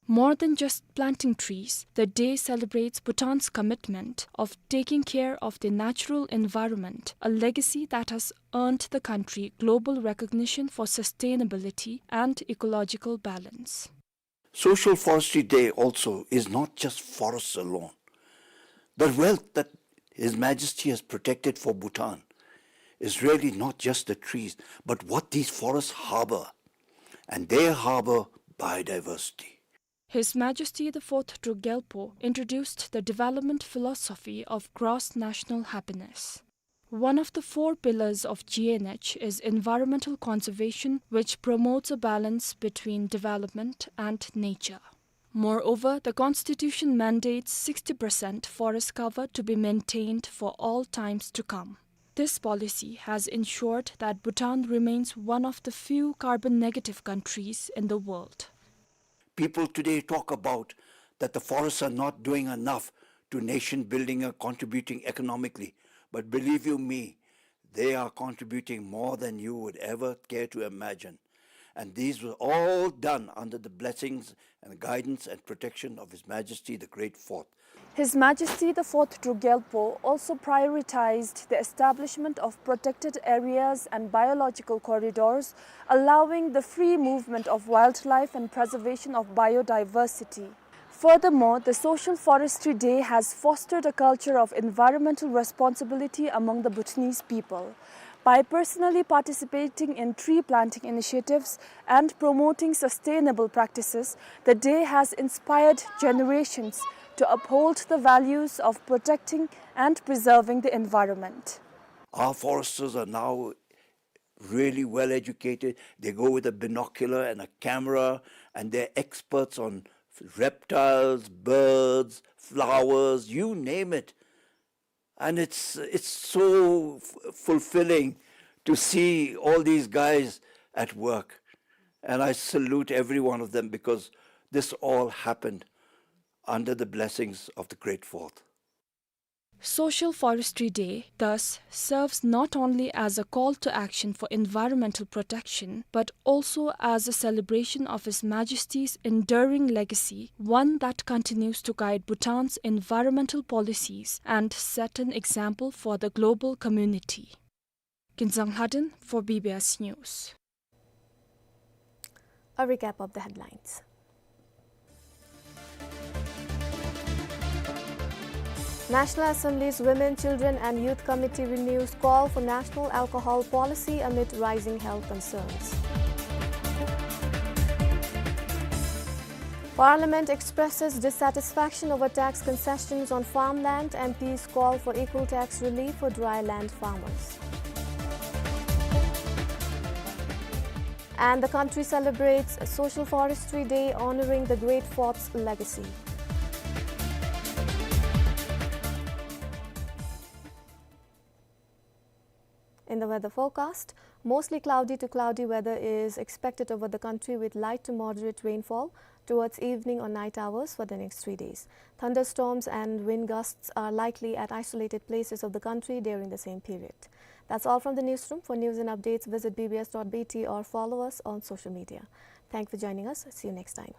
More than just planting trees, the day celebrates Bhutan's commitment of taking care of the natural environment, a legacy that has earned the country global recognition for sustainability and ecological balance. Social Forestry Day also is not just forests alone. The wealth that His Majesty has protected for Bhutan is really not just the trees, but what these forests harbor. And they harbor biodiversity. His Majesty the Fourth Druk Gyalpo introduced the development philosophy of gross national happiness. One of the four pillars of G N H is environmental conservation, which promotes a balance between development and nature. Moreover, the constitution mandates sixty percent forest cover to be maintained for all times to come. This policy has ensured that Bhutan remains one of the few carbon negative countries in the world. People today talk about that the forests are not doing enough to nation building and contributing economically. But believe you me, they are contributing more than you would ever care to imagine. And these were all done under the blessings and guidance and protection of His Majesty the Great Fourth. His Majesty the Fourth Druk Gyalpo also prioritized the establishment of protected areas and biological corridors, allowing the free movement of wildlife and preservation of biodiversity. Furthermore, the Social Forestry Day has fostered a culture of environmental responsibility among the Bhutanese people. By personally participating in tree planting initiatives and promoting sustainable practices, the day has inspired generations to uphold the values of protecting and preserving the environment. Our foresters are now really well educated. They go with a binocular and a camera, and they're experts on reptiles, birds, flowers, you name it. And it's, it's so f-, fulfilling to see all these guys at work. And I salute every one of them because this all happened under the blessings of the Great Fourth. Social Forestry Day, thus, serves not only as a call to action for environmental protection, but also as a celebration of His Majesty's enduring legacy, one that continues to guide Bhutan's environmental policies and set an example for the global community. Kinzang Lhaden for B B S News. A recap of the headlines. National Assembly's Women, Children and Youth Committee renews call for national alcohol policy amid rising health concerns. Parliament expresses dissatisfaction over tax concessions on farmland, M Ps call for equal tax relief for dry land farmers. And the country celebrates Social Forestry Day, honoring the Great Fourth's legacy. In the weather forecast, mostly cloudy to cloudy weather is expected over the country with light to moderate rainfall towards evening or night hours for the next three days. Thunderstorms and wind gusts are likely at isolated places of the country during the same period. That's all from the newsroom. For news and updates, visit B B S dot B T or follow us on social media. Thank you for joining us. See you next time.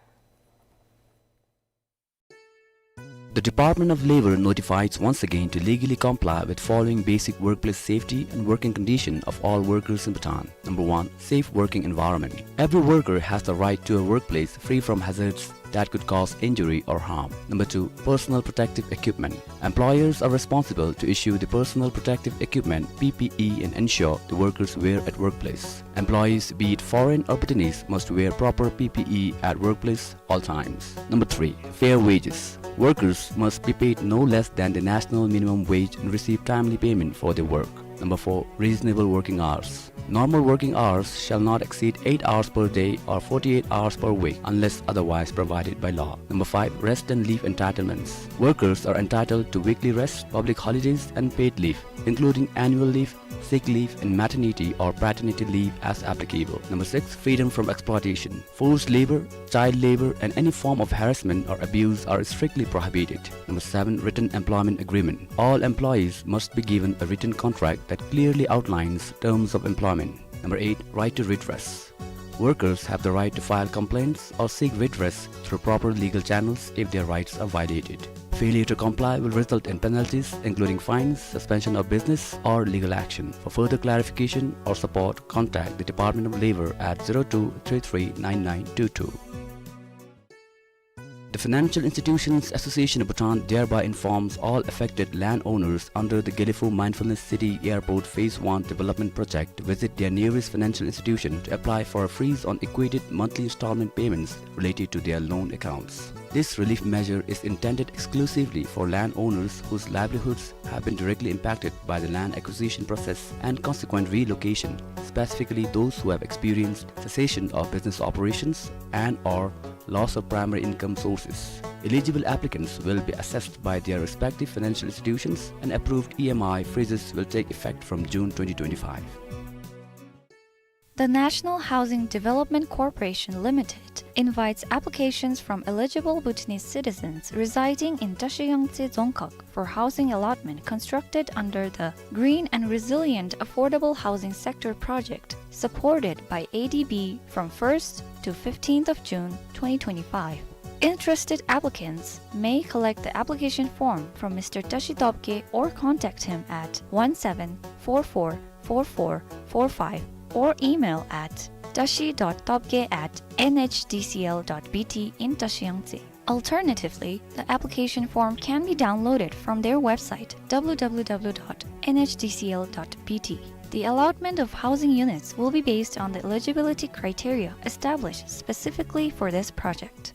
The Department of Labour notifies once again to legally comply with following basic workplace safety and working condition of all workers in Bhutan. Number one, safe working environment. Every worker has the right to a workplace free from hazards that could cause injury or harm. Number two, personal protective equipment. Employers are responsible to issue the personal protective equipment, P P E, and ensure the workers wear at workplace. Employees, be it foreign or Bhutanese, must wear proper P P E at workplace all times. Number three, fair wages. Workers must be paid no less than the national minimum wage and receive timely payment for their work. Number four, reasonable working hours. Normal working hours shall not exceed eight hours per day or forty-eight hours per week unless otherwise provided by law. Number five, rest and leave entitlements. Workers are entitled to weekly rest, public holidays, and paid leave, including annual leave, sick leave, and maternity or paternity leave as applicable. Number six, freedom from exploitation. Forced labor, child labor, and any form of harassment or abuse are strictly prohibited. Number seven, written employment agreement. All employees must be given a written contract that clearly outlines terms of employment. Number eight, right to redress. Workers have the right to file complaints or seek redress through proper legal channels if their rights are violated. Failure to comply will result in penalties, including fines, suspension of business, or legal action. For further clarification or support, contact the Department of Labor at zero two three three nine nine two two. The Financial Institutions Association of Bhutan thereby informs all affected landowners under the Gelephu Mindfulness City Airport Phase one Development Project to visit their nearest financial institution to apply for a freeze on equated monthly installment payments related to their loan accounts. This relief measure is intended exclusively for landowners whose livelihoods have been directly impacted by the land acquisition process and consequent relocation, specifically those who have experienced cessation of business operations and or loss of primary income sources. Eligible applicants will be assessed by their respective financial institutions, and approved E M I freezes will take effect from June twenty twenty-five. The National Housing Development Corporation Limited invites applications from eligible Bhutanese citizens residing in Tashi Yangtse Dzongkhag for housing allotment constructed under the Green and Resilient Affordable Housing Sector Project, supported by A D B, from first to fifteenth of June twenty twenty-five. Interested applicants may collect the application form from Mister Tashi Topge or contact him at one seven four four four four four five or email at tashi dot topge at N H D C L dot B T in Tashi Yangtse. Alternatively, the application form can be downloaded from their website, W W W dot N H D C L dot B T. The allotment of housing units will be based on the eligibility criteria established specifically for this project.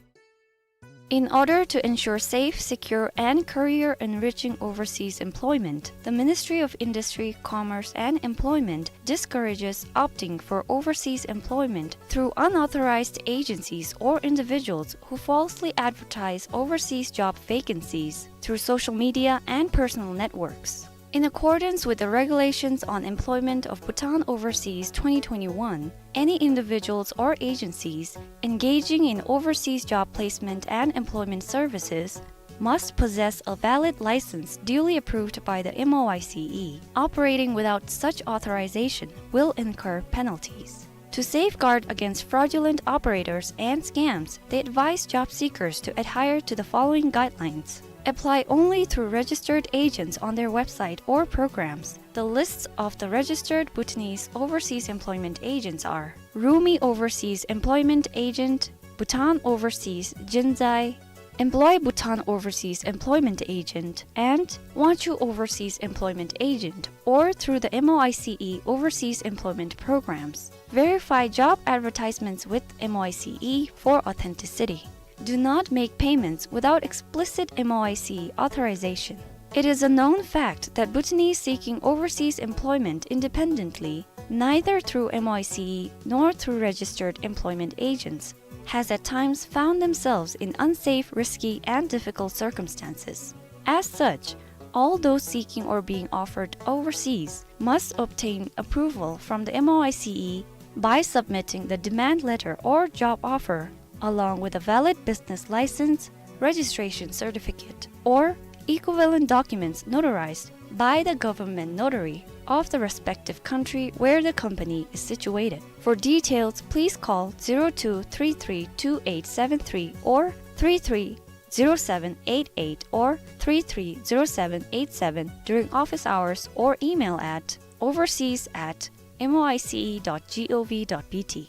In order to ensure safe, secure, and career-enriching overseas employment, the Ministry of Industry, Commerce, and Employment discourages opting for overseas employment through unauthorized agencies or individuals who falsely advertise overseas job vacancies through social media and personal networks. In accordance with the Regulations on Employment of Bhutan Overseas twenty twenty-one, any individuals or agencies engaging in overseas job placement and employment services must possess a valid license duly approved by the M O I C E. Operating without such authorization will incur penalties. To safeguard against fraudulent operators and scams, they advise job seekers to adhere to the following guidelines. Apply only through registered agents on their website or programs. The lists of the registered Bhutanese overseas employment agents are Rumi Overseas Employment Agent, Bhutan Overseas Jinzai, Employ Bhutan Overseas Employment Agent, and Wangchuh Overseas Employment Agent, or through the M O I C E overseas employment programs. Verify job advertisements with M O I C E for authenticity. Do not make payments without explicit M O I C E authorization. It is a known fact that Bhutanese seeking overseas employment independently, neither through M O I C E nor through registered employment agents, has at times found themselves in unsafe, risky, and difficult circumstances. As such, all those seeking or being offered overseas must obtain approval from the M O I C E by submitting the demand letter or job offer, along with a valid business license, registration certificate, or equivalent documents notarized by the government notary of the respective country where the company is situated. For details, please call zero two three three two eight seven three or three three zero seven eight eight or three three zero seven eight seven during office hours or email at overseas at M O I C E dot G O V dot B T.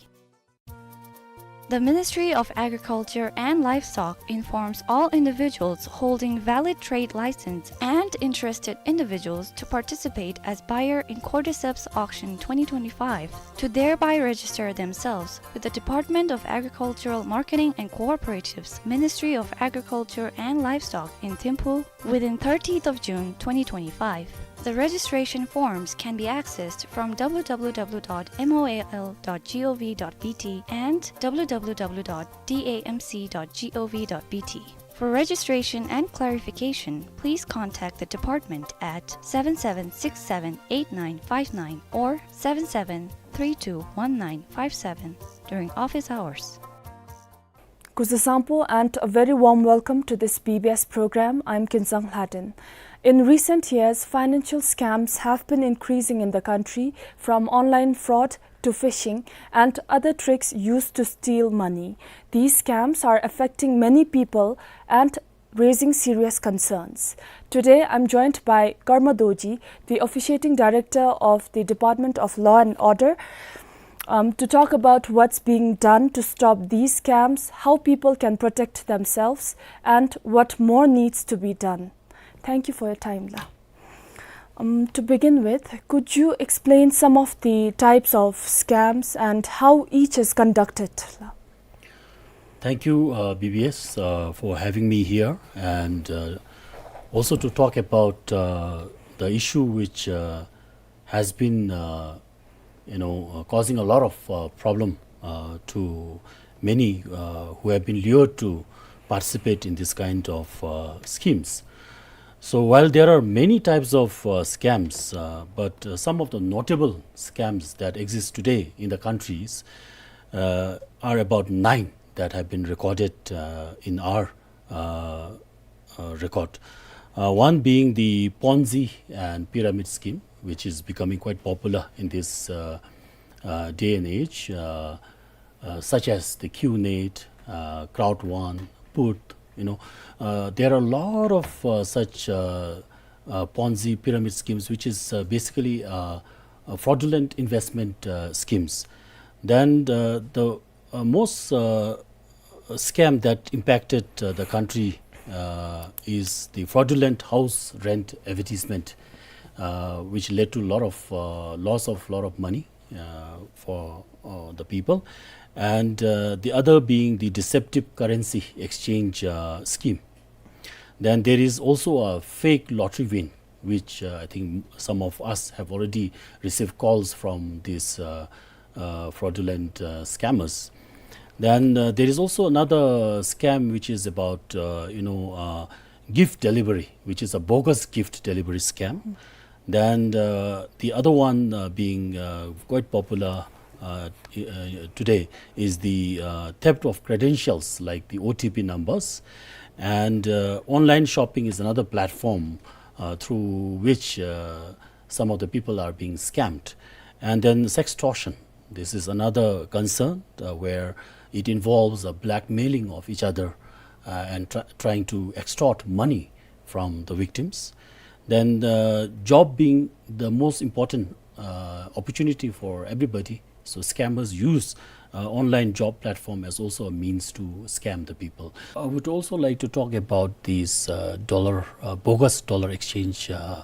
The Ministry of Agriculture and Livestock informs all individuals holding valid trade license and interested individuals to participate as buyer in Cordyceps Auction twenty twenty-five to thereby register themselves with the Department of Agricultural Marketing and Cooperatives, Ministry of Agriculture and Livestock in Thimphu within thirtieth of June twenty twenty-five. The registration forms can be accessed from w w w dot m o a l dot g o v dot b t and w w w dot d a m c dot g o v dot b t. For registration and clarification, please contact the department at seven seven six seven eight nine five nine or seven seven three two one nine five seven during office hours. Kuzuzangpo and a very warm welcome to this B B S program. I'm Kinzang Hladin. In recent years, financial scams have been increasing in the country, from online fraud to phishing and other tricks used to steal money. These scams are affecting many people and raising serious concerns. Today, I'm joined by Karma Dorji, the officiating director of the Department of Law and Order, um, to talk about what's being done to stop these scams, how people can protect themselves, and what more needs to be done. Thank you for your time, La. Um, to begin with, could you explain some of the types of scams and how each is conducted, La? Thank you, uh, B B S, uh, for having me here, and, uh, also to talk about, uh, the issue which, uh, has been, uh, you know, uh, causing a lot of, uh, problem, uh, to many, uh, who have been lured to participate in this kind of, uh, schemes. So while there are many types of, uh, scams, uh, but, uh, some of the notable scams that exist today in the countries, uh, are about nine that have been recorded, uh, in our, uh, uh, record. Uh, one being the Ponzi and pyramid scheme, which is becoming quite popular in this, uh, uh, day and age, uh, uh, such as the QNet, uh, Crowd One, Put, you know. Uh, there are a lot of, uh, such, uh, uh, Ponzi pyramid schemes, which is, uh, basically, uh, uh, fraudulent investment, uh, schemes. Then the, the, uh, most, uh, scam that impacted, uh, the country, uh, is the fraudulent house rent advertisement, uh, which led to a lot of, uh, loss of lot of money, uh, for, uh, the people. And, uh, the other being the deceptive currency exchange, uh, scheme. Then there is also a fake lottery win, which, uh, I think some of us have already received calls from these, uh, uh, fraudulent, uh, scammers. Then, uh, there is also another scam which is about, uh, you know, uh, gift delivery, which is a bogus gift delivery scam. Then, uh, the other one, uh, being, uh, quite popular, uh, t-, uh, today is the, uh, theft of credentials, like the O T P numbers. And, uh, online shopping is another platform, uh, through which, uh, some of the people are being scammed. And then sextortion. This is another concern, uh, where it involves a blackmailing of each other, uh, and try-, trying to extort money from the victims. Then, uh, job being the most important, uh, opportunity for everybody, so scammers use, uh, online job platform as also a means to scam the people. I would also like to talk about this, uh, dollar, uh, bogus dollar exchange, uh,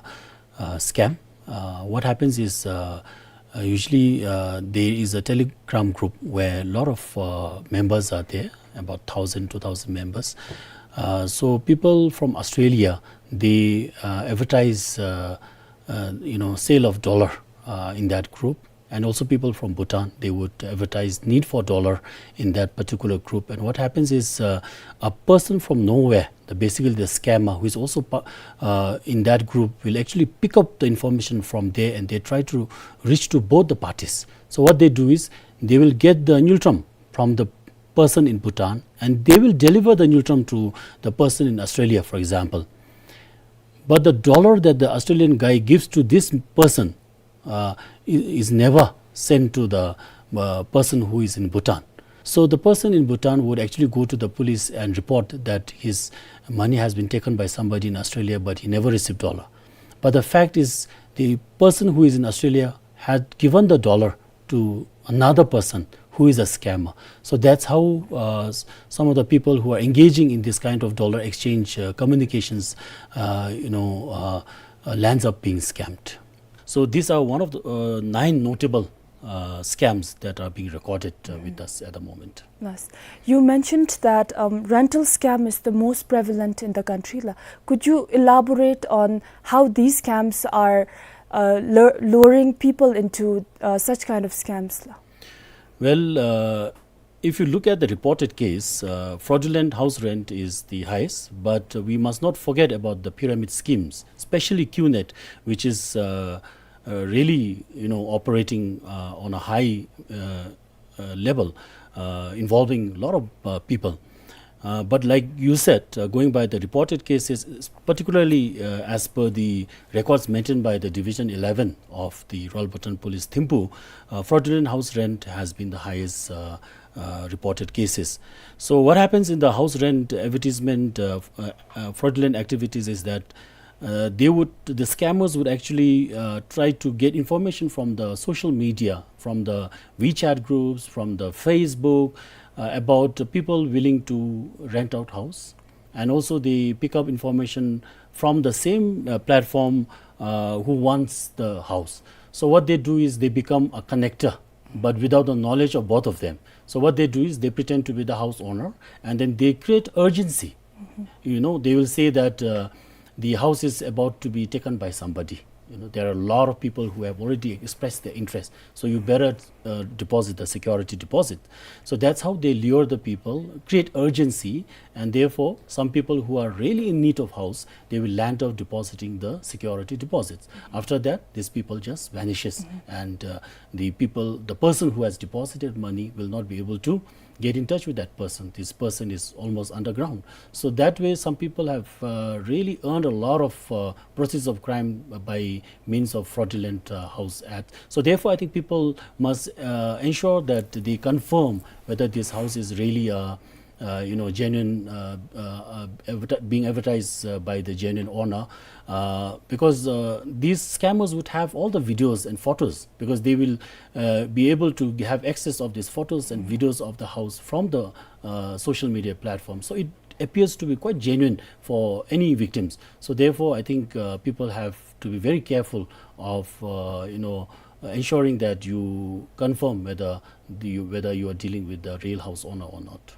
uh, scam. Uh, what happens is, uh, uh, usually, uh, there is a Telegram group where a lot of, uh, members are there, about thousand, two thousand members. Uh, so people from Australia, they, uh, advertise, uh, uh, you know, sale of dollar, uh, in that group. And also people from Bhutan, they would advertise need for dollar in that particular group. And what happens is, uh, a person from nowhere, the, basically the scammer, who is also pa-, uh, in that group, will actually pick up the information from there, and they try to reach to both the parties. So what they do is they will get the ngultrum from the person in Bhutan, and they will deliver the ngultrum to the person in Australia, for example. But the dollar that the Australian guy gives to this person, uh, i-, is never sent to the, uh, person who is in Bhutan. So the person in Bhutan would actually go to the police and report that his money has been taken by somebody in Australia, but he never received dollar. But the fact is, the person who is in Australia had given the dollar to another person who is a scammer. So that's how, uh, s-, some of the people who are engaging in this kind of dollar exchange, uh, communications, uh, you know, uh, uh, lands up being scammed. So these are one of the, uh, nine notable, uh, scams that are being recorded uh, with us at the moment. Yes. You mentioned that um, rental scam is the most prevalent in the country. La. Could you elaborate on how these scams are uh, lure- luring people into uh, such kind of scams? La? Well, uh, if you look at the reported case, uh, fraudulent house rent is the highest, but uh, we must not forget about the pyramid schemes, especially QNet, which is uh, uh, really, you know, operating uh, on a high uh, uh, level, uh, involving a lot of uh, people. Uh, but like you said, uh, going by the reported cases, particularly uh, as per the records maintained by the Division eleven of the Royal Bhutan Police Thimphu, uh, fraudulent house rent has been the highest uh, uh, reported cases. So what happens in the house rent advertisement uh, uh, uh, fraudulent activities is that uh, they would, the scammers would actually uh, try to get information from the social media, from the WeChat groups, from the Facebook, uh, about people willing to rent out house. And also they pick up information from the same uh, platform uh, who wants the house. So what they do is they become a connector, but without the knowledge of both of them. So what they do is they pretend to be the house owner, and then they create urgency. You know, they will say that uh, the house is about to be taken by somebody. You know, there are a lot of people who have already expressed their interest, so you better uh, deposit the security deposit. So that's how they lure the people, create urgency, and therefore some people who are really in need of house, they will land up depositing the security deposits. After that, these people just vanishes, and uh, the people, the person who has deposited money will not be able to get in touch with that person. This person is almost underground. So that way, some people have uh, really earned a lot of uh, proceeds of crime by means of fraudulent uh, house act. So therefore, I think people must uh, ensure that they confirm whether this house is really a uh, you know, genuine, uh, uh, uh, adverti- being advertised uh, by the genuine owner, uh, because uh, these scammers would have all the videos and photos, because they will uh, be able to have access of these photos and videos of the house from the uh, social media platform. So it appears to be quite genuine for any victims. So therefore, I think uh, people have to be very careful of, uh, you know, uh, ensuring that you confirm whether the, whether you are dealing with the real house owner or not.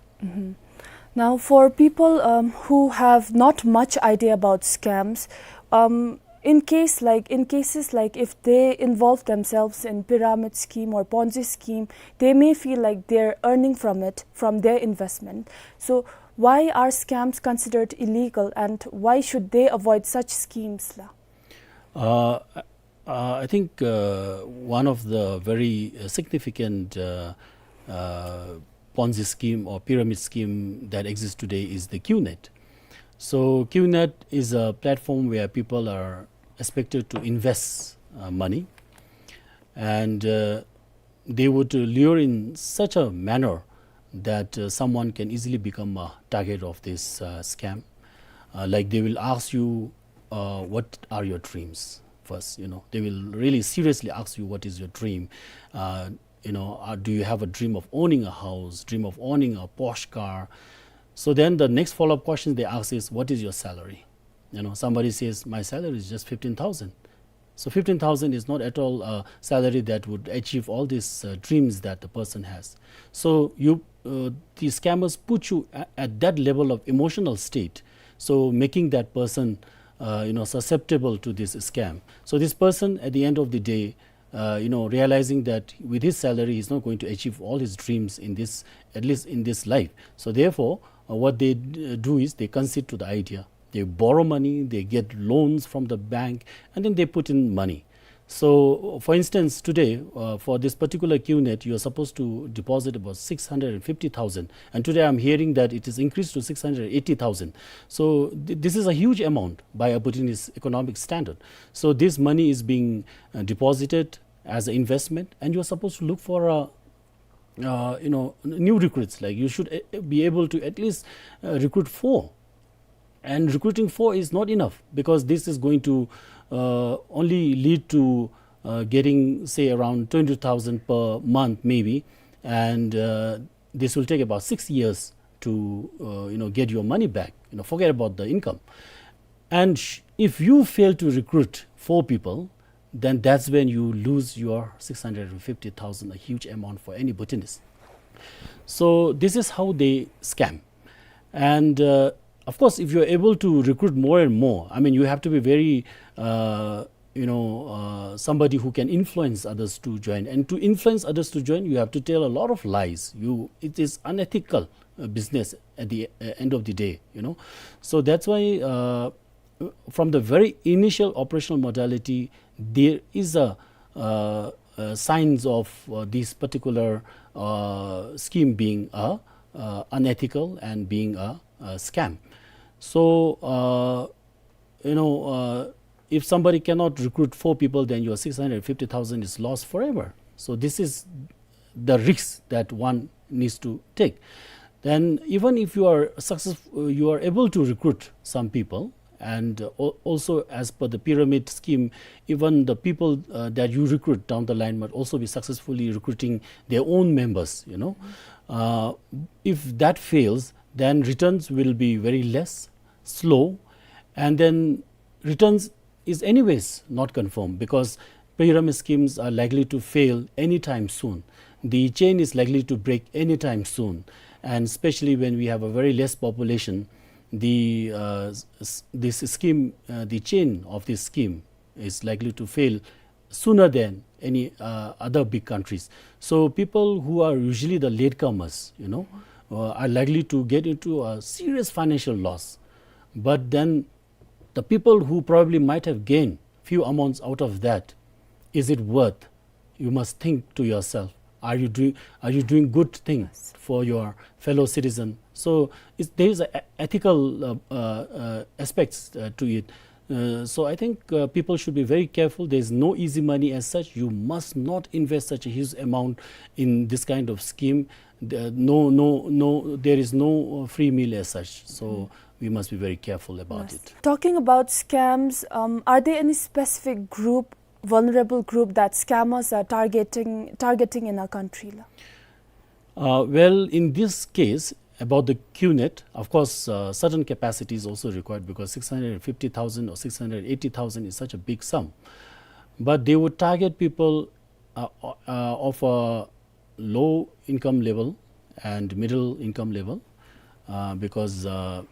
Now, for people um, who have not much idea about scams, um, in case like in cases like if they involve themselves in pyramid scheme or Ponzi scheme, they may feel like they're earning from it, from their investment. So why are scams considered illegal, and why should they avoid such schemes? La? Uh, uh, I think uh, one of the very uh, significant uh, uh, Ponzi scheme or pyramid scheme that exists today is the QNet. So QNet is a platform where people are expected to invest uh, money, and uh, they would uh, lure in such a manner that uh, someone can easily become a target of this uh, scam. Uh, like, they will ask you, uh, "What are your dreams?" first. You know, they will really seriously ask you, "What is your dream?" Uh, you know, uh, "Do you have a dream of owning a house, dream of owning a Porsche car?" So then the next follow-up question they ask is, "What is your salary?" You know, somebody says, "My salary is just fifteen thousand." So fifteen thousand is not at all a salary that would achieve all these uh, dreams that the person has. So you, uh, the scammers put you a- at that level of emotional state, so making that person, uh, you know, susceptible to this scam. So this person, at the end of the day, uh, you know, realizing that with his salary he's not going to achieve all his dreams in this, at least in this life. So therefore, uh, what they d- do is they concede to the idea. They borrow money, they get loans from the bank, and then they put in money. So, for instance, today, uh, for this particular QNet, you are supposed to deposit about six hundred and fifty thousand, and today I'm hearing that it is increased to six hundred eighty thousand. So, th- this is a huge amount by a Bhutanese economic standard. So, this money is being uh, deposited as an investment, and you are supposed to look for a uh, you know, n- new recruits. Like, you should uh, be able to at least uh, recruit four, and recruiting four is not enough, because this is going to uh, only lead to uh, getting, say, around twenty thousand per month maybe, and uh, this will take about six years to uh, you know, get your money back. You know, forget about the income. And sh- if you fail to recruit four people, then that's when you lose your six hundred and fifty thousand, a huge amount for any Bhutanese. So this is how they scam. And, uh, of course, if you're able to recruit more and more, I mean, you have to be very, uh, you know, uh, somebody who can influence others to join. And to influence others to join, you have to tell a lot of lies. You, it is unethical, uh, business at the, uh, end of the day, you know. So that's why, uh, from the very initial operational modality, there is a, uh, uh, signs of, uh, this particular, uh, scheme being a, uh, unethical and being a, a scam. So, uh, you know, uh, if somebody cannot recruit four people, then your six hundred fifty thousand is lost forever. So this is the risk that one needs to take. Then even if you are success-, uh, you are able to recruit some people, and, uh, al-, also as per the pyramid scheme, even the people, uh, that you recruit down the line might also be successfully recruiting their own members, you know. Uh, if that fails, then returns will be very less, slow, and then returns is anyways not confirmed, because pyramid schemes are likely to fail anytime soon. The chain is likely to break anytime soon, and especially when we have a very less population, the, uh, s-, s-, this scheme, uh, the chain of this scheme is likely to fail sooner than any, uh, other big countries. So people who are usually the latecomers, you know, uh, are likely to get into a serious financial loss. But then the people who probably might have gained few amounts out of that, is it worth? You must think to yourself, are you doing, are you doing good thing for your fellow citizen? So it's, there is a e-, ethical, uh, uh, uh, aspects, uh, to it. Uh, so I think, uh, people should be very careful. There is no easy money as such. You must not invest such a huge amount in this kind of scheme. The, no, no, no, there is no, uh, free meal as such. So we must be very careful about it. Talking about scams, um, are there any specific group, vulnerable group that scammers are targeting, targeting in our country, la? Uh, well, in this case, about the Q-net, of course, uh, certain capacity is also required, because six hundred fifty thousand or six hundred eighty thousand is such a big sum. But they would target people, uh, uh, of a low income level and middle income level, uh, because, uh,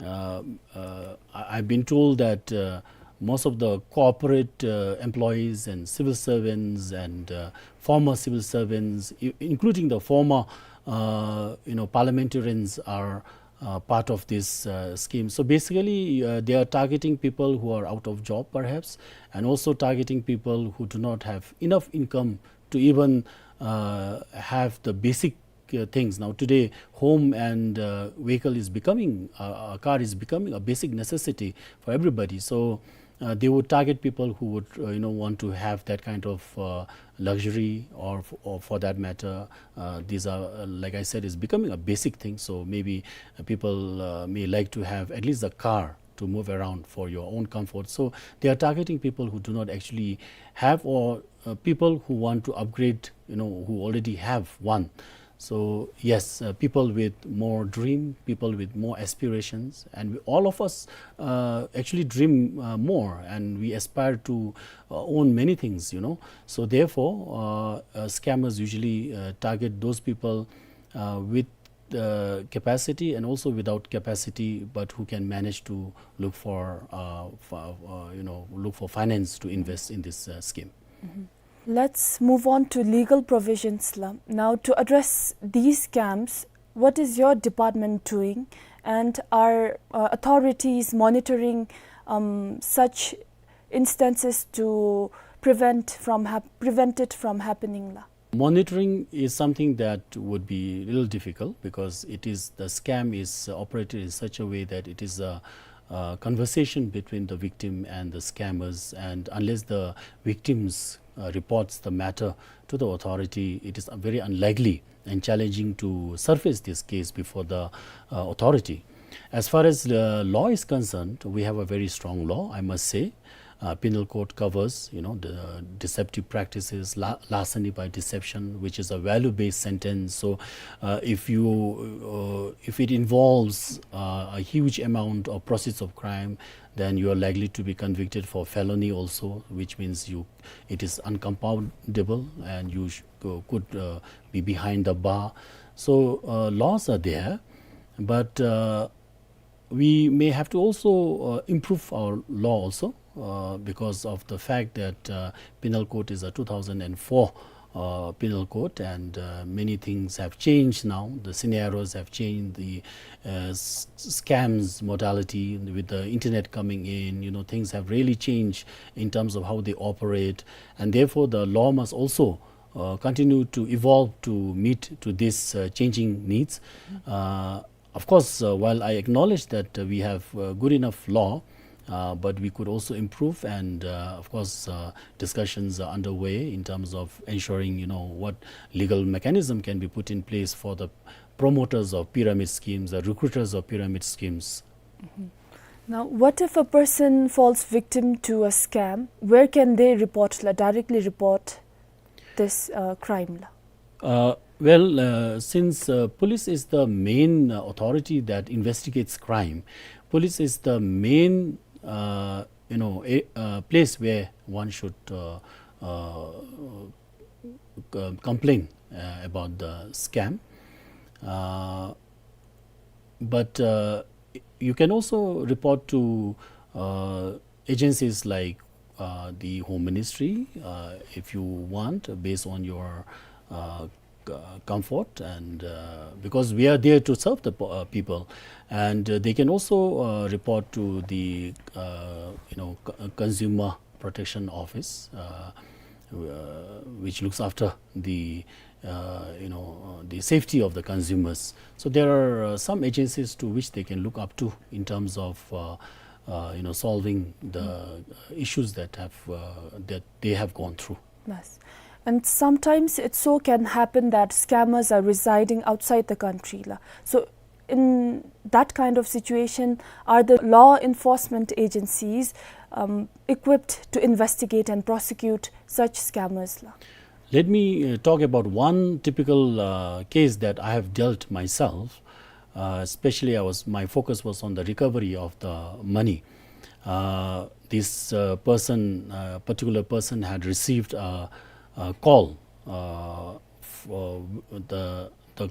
uh, uh, I, I've been told that, uh, most of the corporate, uh, employees and civil servants and, uh, former civil servants, i-, including the former, uh, you know, parliamentarians, are, uh, part of this, uh, scheme. So basically, uh, they are targeting people who are out of job, perhaps, and also targeting people who do not have enough income to even, uh, have the basic, uh, things. Now, today, home and, uh, vehicle is becoming, uh, a car is becoming a basic necessity for everybody. So, uh, they would target people who would, uh, you know, want to have that kind of, uh, luxury, or f-, or for that matter, uh, these are, uh, like I said, is becoming a basic thing. So maybe, uh, people, uh, may like to have at least a car to move around for your own comfort. So they are targeting people who do not actually have, or, uh, people who want to upgrade, you know, who already have one. So yes, uh, people with more dream, people with more aspirations, and we, all of us, uh, actually dream, uh, more, and we aspire to, uh, own many things, you know. So therefore, uh, uh, scammers usually, uh, target those people, uh, with, uh, capacity and also without capacity, but who can manage to look for, uh, for, uh, you know, look for finance to invest in this, uh, scheme. Let's move on to legal provisions, la. Now, to address these scams, what is your department doing, and are, uh, authorities monitoring, um, such instances to prevent from hap-, prevent it from happening, la? Monitoring is something that would be a little difficult, because it is, the scam is operated in such a way that it is a, a conversation between the victim and the scammers, and unless the victims, uh, reports the matter to the authority, it is very unlikely and challenging to surface this case before the, uh, authority. As far as the law is concerned, we have a very strong law, I must say. Uh, penal code covers, you know, the deceptive practices, la-, larceny by deception, which is a value-based sentence. So, uh, if you, uh, if it involves, uh, a huge amount of proceeds of crime, then you are likely to be convicted for felony also, which means you, it is uncompoundable and you sh-, uh, could, uh, be behind the bar. So, uh, laws are there, but, uh, we may have to also, uh, improve our law also, uh, because of the fact that, uh, penal code is a two thousand and four, uh, penal code, and, uh, many things have changed now. The scenarios have changed, the, uh, s-, scams modality with the internet coming in, you know, things have really changed in terms of how they operate, and therefore the law must also, uh, continue to evolve to meet to these, uh, changing needs. Uh, of course, uh, while I acknowledge that, uh, we have, uh, good enough law, uh, but we could also improve, and, uh, of course, uh, discussions are underway in terms of ensuring, you know, what legal mechanism can be put in place for the promoters of pyramid schemes, the recruiters of pyramid schemes. Now, what if a person falls victim to a scam? Where can they report, la, directly report this, uh, crime, la? Uh, well, uh, since, uh, police is the main, uh, authority that investigates crime, police is the main, uh, you know, a, uh, place where one should, uh, uh, c-, complain, uh, about the scam. Uh, but, uh, you can also report to, uh, agencies like, uh, the Home Ministry, uh, if you want, based on your, uh, c-, comfort, and, uh, because we are there to serve the po-, uh, people, and, uh, they can also, uh, report to the, uh, you know, c-, Consumer Protection Office, uh, uh, which looks after the, uh, you know, uh, the safety of the consumers. So there are, uh, some agencies to which they can look up to in terms of, uh, uh, you know, solving the, uh, issues that have, uh, that they have gone through. Yes. And sometimes it so can happen that scammers are residing outside the country, la. So in that kind of situation, are the law enforcement agencies, um, equipped to investigate and prosecute such scammers, la? Let me, uh, talk about one typical, uh, case that I have dealt myself. Uh, especially, I was, my focus was on the recovery of the money. Uh, this, uh, person, uh, particular person had received a, a call, uh, for the, the,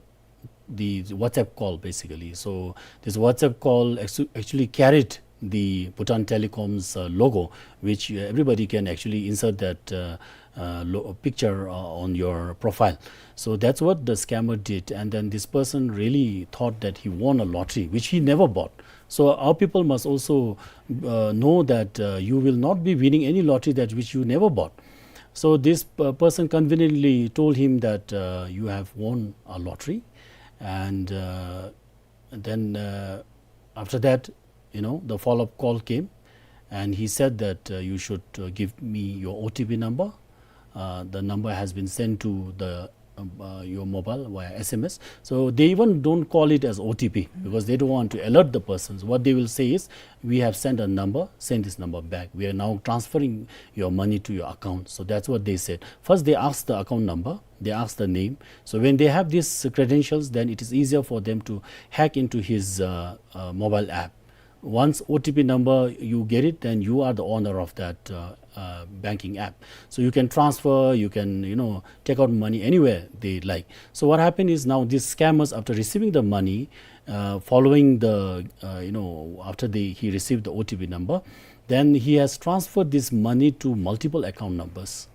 the WhatsApp call, basically. So this WhatsApp call actu-, actually carried the Bhutan Telecom's, uh, logo, which, uh, everybody can actually insert that, uh, uh, lo-, picture, uh, on your profile. So that's what the scammer did, and then this person really thought that he won a lottery, which he never bought. So our people must also, uh, know that, uh, you will not be winning any lottery that which you never bought. So this, uh, person conveniently told him that, uh, you have won a lottery, and, uh, then, uh, after that, you know, the follow-up call came, and he said that, uh, you should, uh, give me your O T P number. Uh, the number has been sent to the, um, uh, your mobile via S M S. So they even don't call it as O T P because they don't want to alert the persons. What they will say is, "We have sent a number, send this number back. We are now transferring your money to your account." So that's what they said. First, they asked the account number, they asked the name. So when they have these credentials, then it is easier for them to hack into his, uh, uh, mobile app. Once O T P number you get it, then you are the owner of that, uh, uh, banking app. So you can transfer, you can, you know, take out money anywhere they like. So what happened is, now these scammers, after receiving the money, uh, following the, uh, you know, after the, he received the O T P number, then he has transferred this money to multiple account numbers.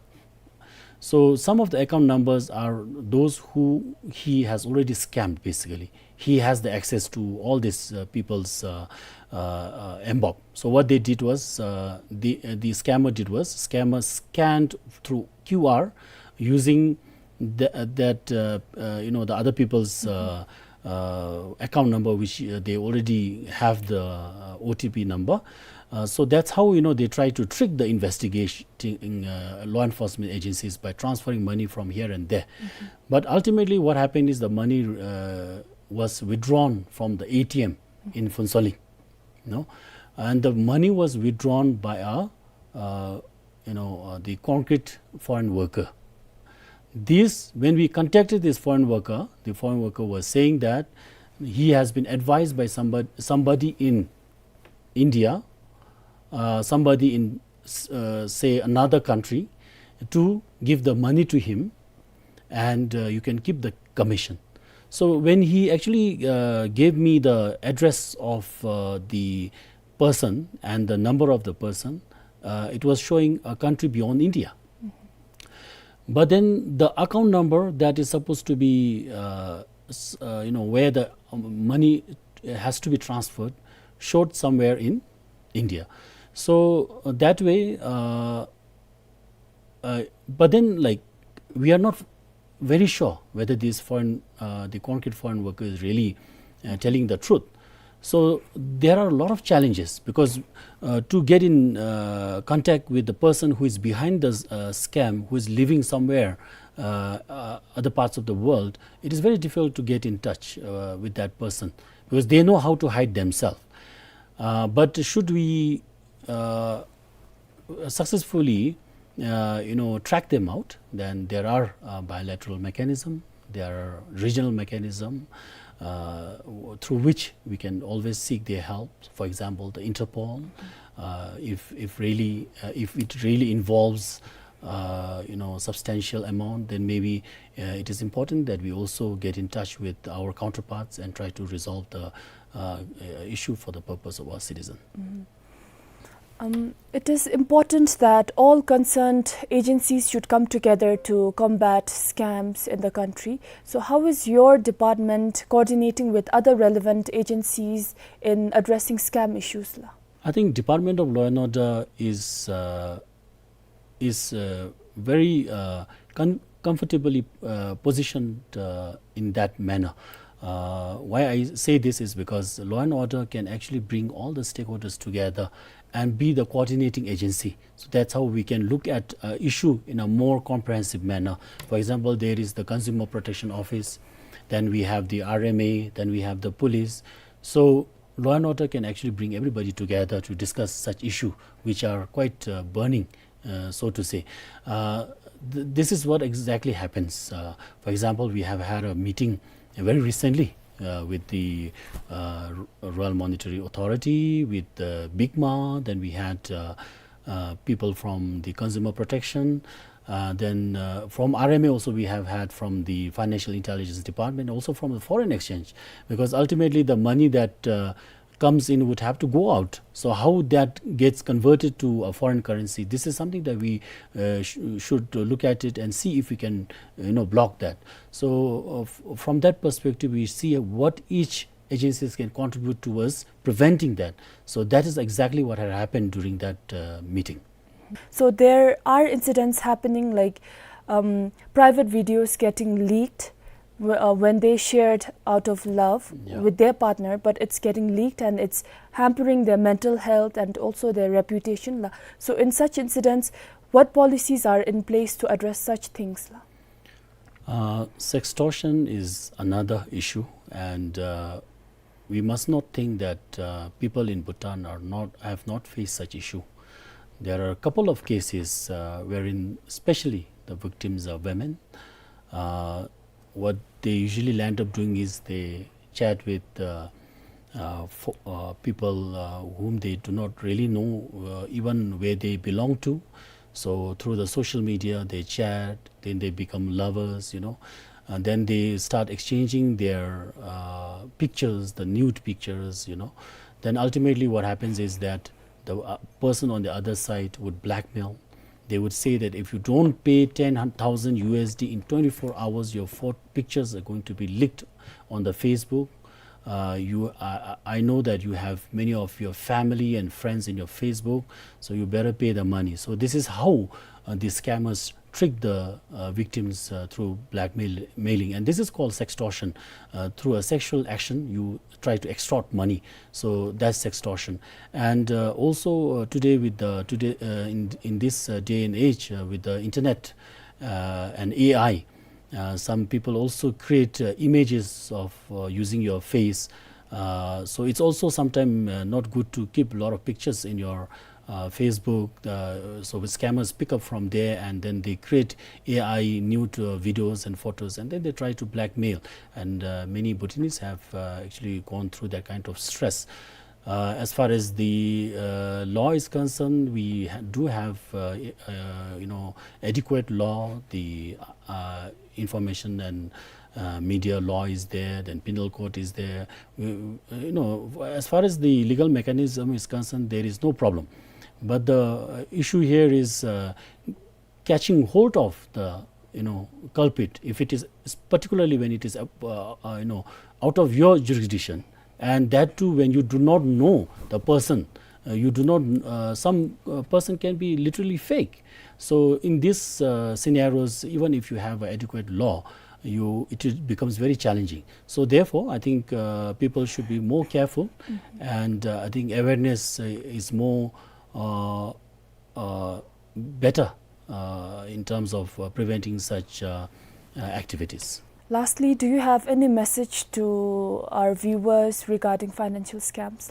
So some of the account numbers are those who he has already scammed, basically. He has the access to all these, uh, people's, uh, uh, uh, mBOP. So what they did was, uh, the, uh, the scammer did was, scammer scanned through Q R using the, uh, that, uh, uh, you know, the other people's, uh, uh, account number, which, uh, they already have the, uh, O T P number. Uh, so that's how, you know, they try to trick the investigating, uh, law enforcement agencies by transferring money from here and there. But ultimately, what happened is the money, uh, was withdrawn from the A T M in Phuentsholing, no? And the money was withdrawn by a, uh, you know, uh, the concrete foreign worker. This, when we contacted this foreign worker, the foreign worker was saying that he has been advised by somebody, somebody in India, uh, somebody in, s- uh, say, another country, to give the money to him, and uh, you can keep the commission. So when he actually uh, gave me the address of uh, the person and the number of the person, uh, it was showing a country beyond India. But then the account number that is supposed to be, uh, s- uh, you know, where the um, money has to be transferred, showed somewhere in India. So uh, that way, uh, uh, but then, like, we are not very sure whether this foreign, uh, the concrete foreign worker is really uh, telling the truth. So there are a lot of challenges because uh, to get in uh, contact with the person who is behind the uh, scam, who is living somewhere uh, uh, other parts of the world, it is very difficult to get in touch uh, with that person because they know how to hide themselves. Uh, but should we uh, successfully, uh, you know, track them out, then there are uh, bilateral mechanism, there are regional mechanism uh, w- through which we can always seek their help. For example, the Interpol. Uh, if if really uh, if it really involves uh, you know, substantial amount, then maybe uh, it is important that we also get in touch with our counterparts and try to resolve the uh, uh, issue for the purpose of our citizen. Um, it is important that all concerned agencies should come together to combat scams in the country. So, how is your department coordinating with other relevant agencies in addressing scam issues, la? I think Department of Law and Order is uh, is uh, very uh, con- comfortably uh, positioned uh, in that manner. Uh, why I say this is because law and order can actually bring all the stakeholders together and be the coordinating agency. So that's how we can look at uh, issue in a more comprehensive manner. For example, there is the Consumer Protection Office, then we have the R M A, then we have the police. So law and order can actually bring everybody together to discuss such issue which are quite uh, burning, uh, so to say. Uh, th- this is what exactly happens. Uh, for example, we have had a meeting very recently uh, with the uh, R- Royal Monetary Authority, with the BICMA, then we had uh, uh, people from the Consumer Protection. Uh, then uh, from R M A also we have had from the Financial Intelligence Department, also from the foreign exchange, because ultimately the money that uh, comes in would have to go out. So how that gets converted to a foreign currency, this is something that we uh, sh- should look at it and see if we can, you know, block that. So uh, f- from that perspective, we see what each agencies can contribute towards preventing that. So that is exactly what had happened during that uh, meeting. So there are incidents happening like um, private videos getting leaked w- uh, when they shared out of love Yeah. with their partner, but it's getting leaked and it's hampering their mental health and also their reputation, la. So in such incidents, what policies are in place to address such things, la? Uh, sextortion is another issue, and uh, we must not think that uh, people in Bhutan are not have not faced such issue. There are a couple of cases uh, wherein, especially, the victims are women. Uh, what they usually land up doing is they chat with uh, uh, fo- uh, people uh, whom they do not really know, uh, even where they belong to. So through the social media, they chat, then they become lovers, you know, and then they start exchanging their uh, pictures, the nude pictures, you know. Then ultimately, what happens is that the uh, person on the other side would blackmail. They would say that if you don't pay ten thousand U S D in twenty-four hours, your four pictures are going to be leaked on the Facebook. Uh, you, I, I know that you have many of your family and friends in your Facebook, so you better pay the money. So this is how uh, the scammers trick the uh, victims uh, through blackmail mailing, and this is called sextortion. Uh, through a sexual action, you try to extort money. So that's sextortion. And uh, also uh, today, with the today uh, in in this uh, day and age uh, with the internet uh, and A I, uh, some people also create uh, images of uh, using your face. Uh, so it's also sometimes uh, not good to keep a lot of pictures in your uh, Facebook. Uh, so the scammers pick up from there, and then they create A I nude, uh, videos and photos, and then they try to blackmail. And, uh, many Bhutanese have, uh, actually gone through that kind of stress. Uh, as far as the, uh, law is concerned, we ha-, do have, uh, i-, uh, you know, adequate law. The, uh, information and, uh, media law is there, then penal code is there. We, you know, as far as the legal mechanism is concerned, there is no problem. But the, uh, issue here is, uh, catching hold of the, you know, culprit, if it is, particularly when it is, uh, uh, you know, out of your jurisdiction, and that too when you do not know the person. Uh, you do not, uh, some, uh, person can be literally fake. So in these, uh, scenarios, even if you have adequate law, you, it is, becomes very challenging. So therefore, I think, uh, people should be more careful, and, uh, I think awareness, uh, is more, uh, uh, better, uh, in terms of, uh, preventing such, uh, uh, activities. Lastly, do you have any message to our viewers regarding financial scams?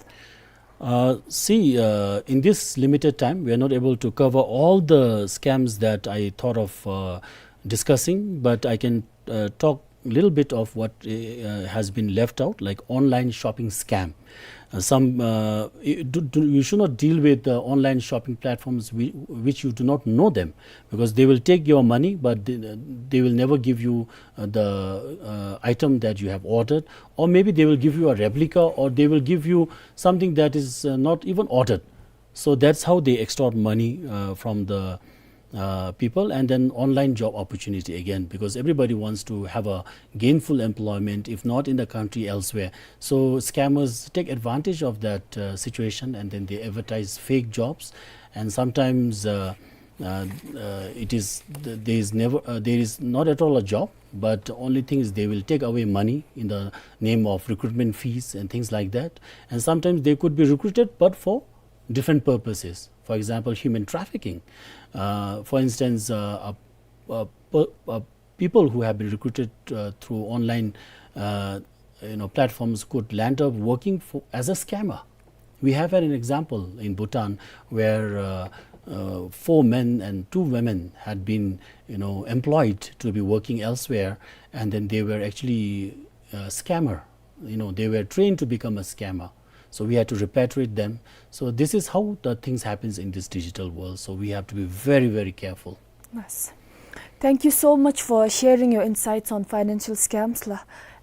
Uh, see, uh, in this limited time, we are not able to cover all the scams that I thought of, uh, discussing, but I can, uh, talk a little bit of what, uh, has been left out, like online shopping scam. Uh, some, uh, y-, do, do, you should not deal with the online shopping platforms whi-, which you do not know them, because they will take your money, but they, they will never give you, uh, the, uh, item that you have ordered, or maybe they will give you a replica, or they will give you something that is, uh, not even ordered. So that's how they extort money, uh, from the, uh, people. And then online job opportunity again, because everybody wants to have a gainful employment, if not in the country, elsewhere. So scammers take advantage of that, uh, situation, and then they advertise fake jobs. And sometimes, uh, uh, uh, it is th-, there is never, uh, there is not at all a job, but only thing is they will take away money in the name of recruitment fees and things like that. And sometimes they could be recruited, but for different purposes. For example, human trafficking. Uh, for instance, uh, a, a per-, a people who have been recruited, uh, through online, uh, you know, platforms could land up working for, as a scammer. We have had an example in Bhutan where, uh, uh, four men and two women had been, you know, employed to be working elsewhere, and then they were actually, uh, scammer. You know, they were trained to become a scammer. So we had to repatriate them. So this is how the things happens in this digital world. So we have to be very, very careful. Yes. Thank you so much for sharing your insights on financial scams, la.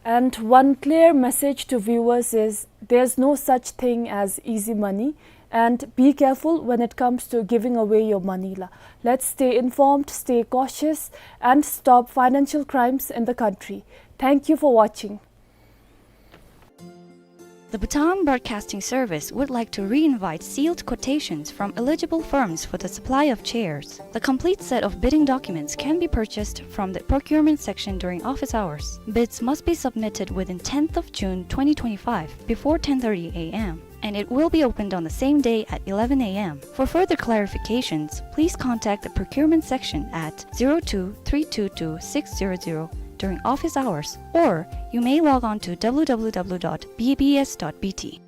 And one clear message to viewers is there's no such thing as easy money, and be careful when it comes to giving away your money, la. Let's stay informed, stay cautious, and stop financial crimes in the country. Thank you for watching. The Bhutan Broadcasting Service would like to re-invite sealed quotations from eligible firms for the supply of chairs. The complete set of bidding documents can be purchased from the procurement section during office hours. Bids must be submitted within tenth of June twenty twenty-five before ten thirty a m, and it will be opened on the same day at eleven a m. For further clarifications, please contact the procurement section at zero two three two two six zero zero during office hours, or you may log on to w w w dot b b s dot b t.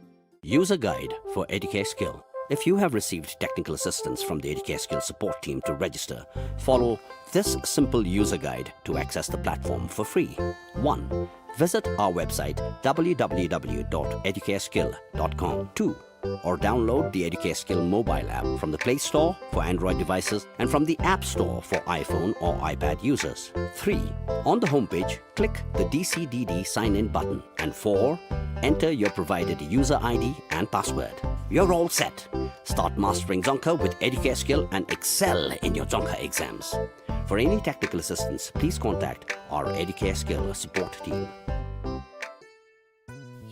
User guide for Educare Skill. If you have received technical assistance from the Educare Skill support team to register, follow this simple user guide to access the platform for free. One, visit our website w w w dot educareskill dot com. Two, or download the Educare Skill mobile app from the Play Store for Android devices and from the App Store for iPhone or iPad users. Three, on the homepage, click the D C D D sign-in button. And four, enter your provided user I D and password. You're all set. Start mastering Dzongkha with Educare Skill and excel in your Dzongkha exams. For any technical assistance, please contact our Educare Skill support team.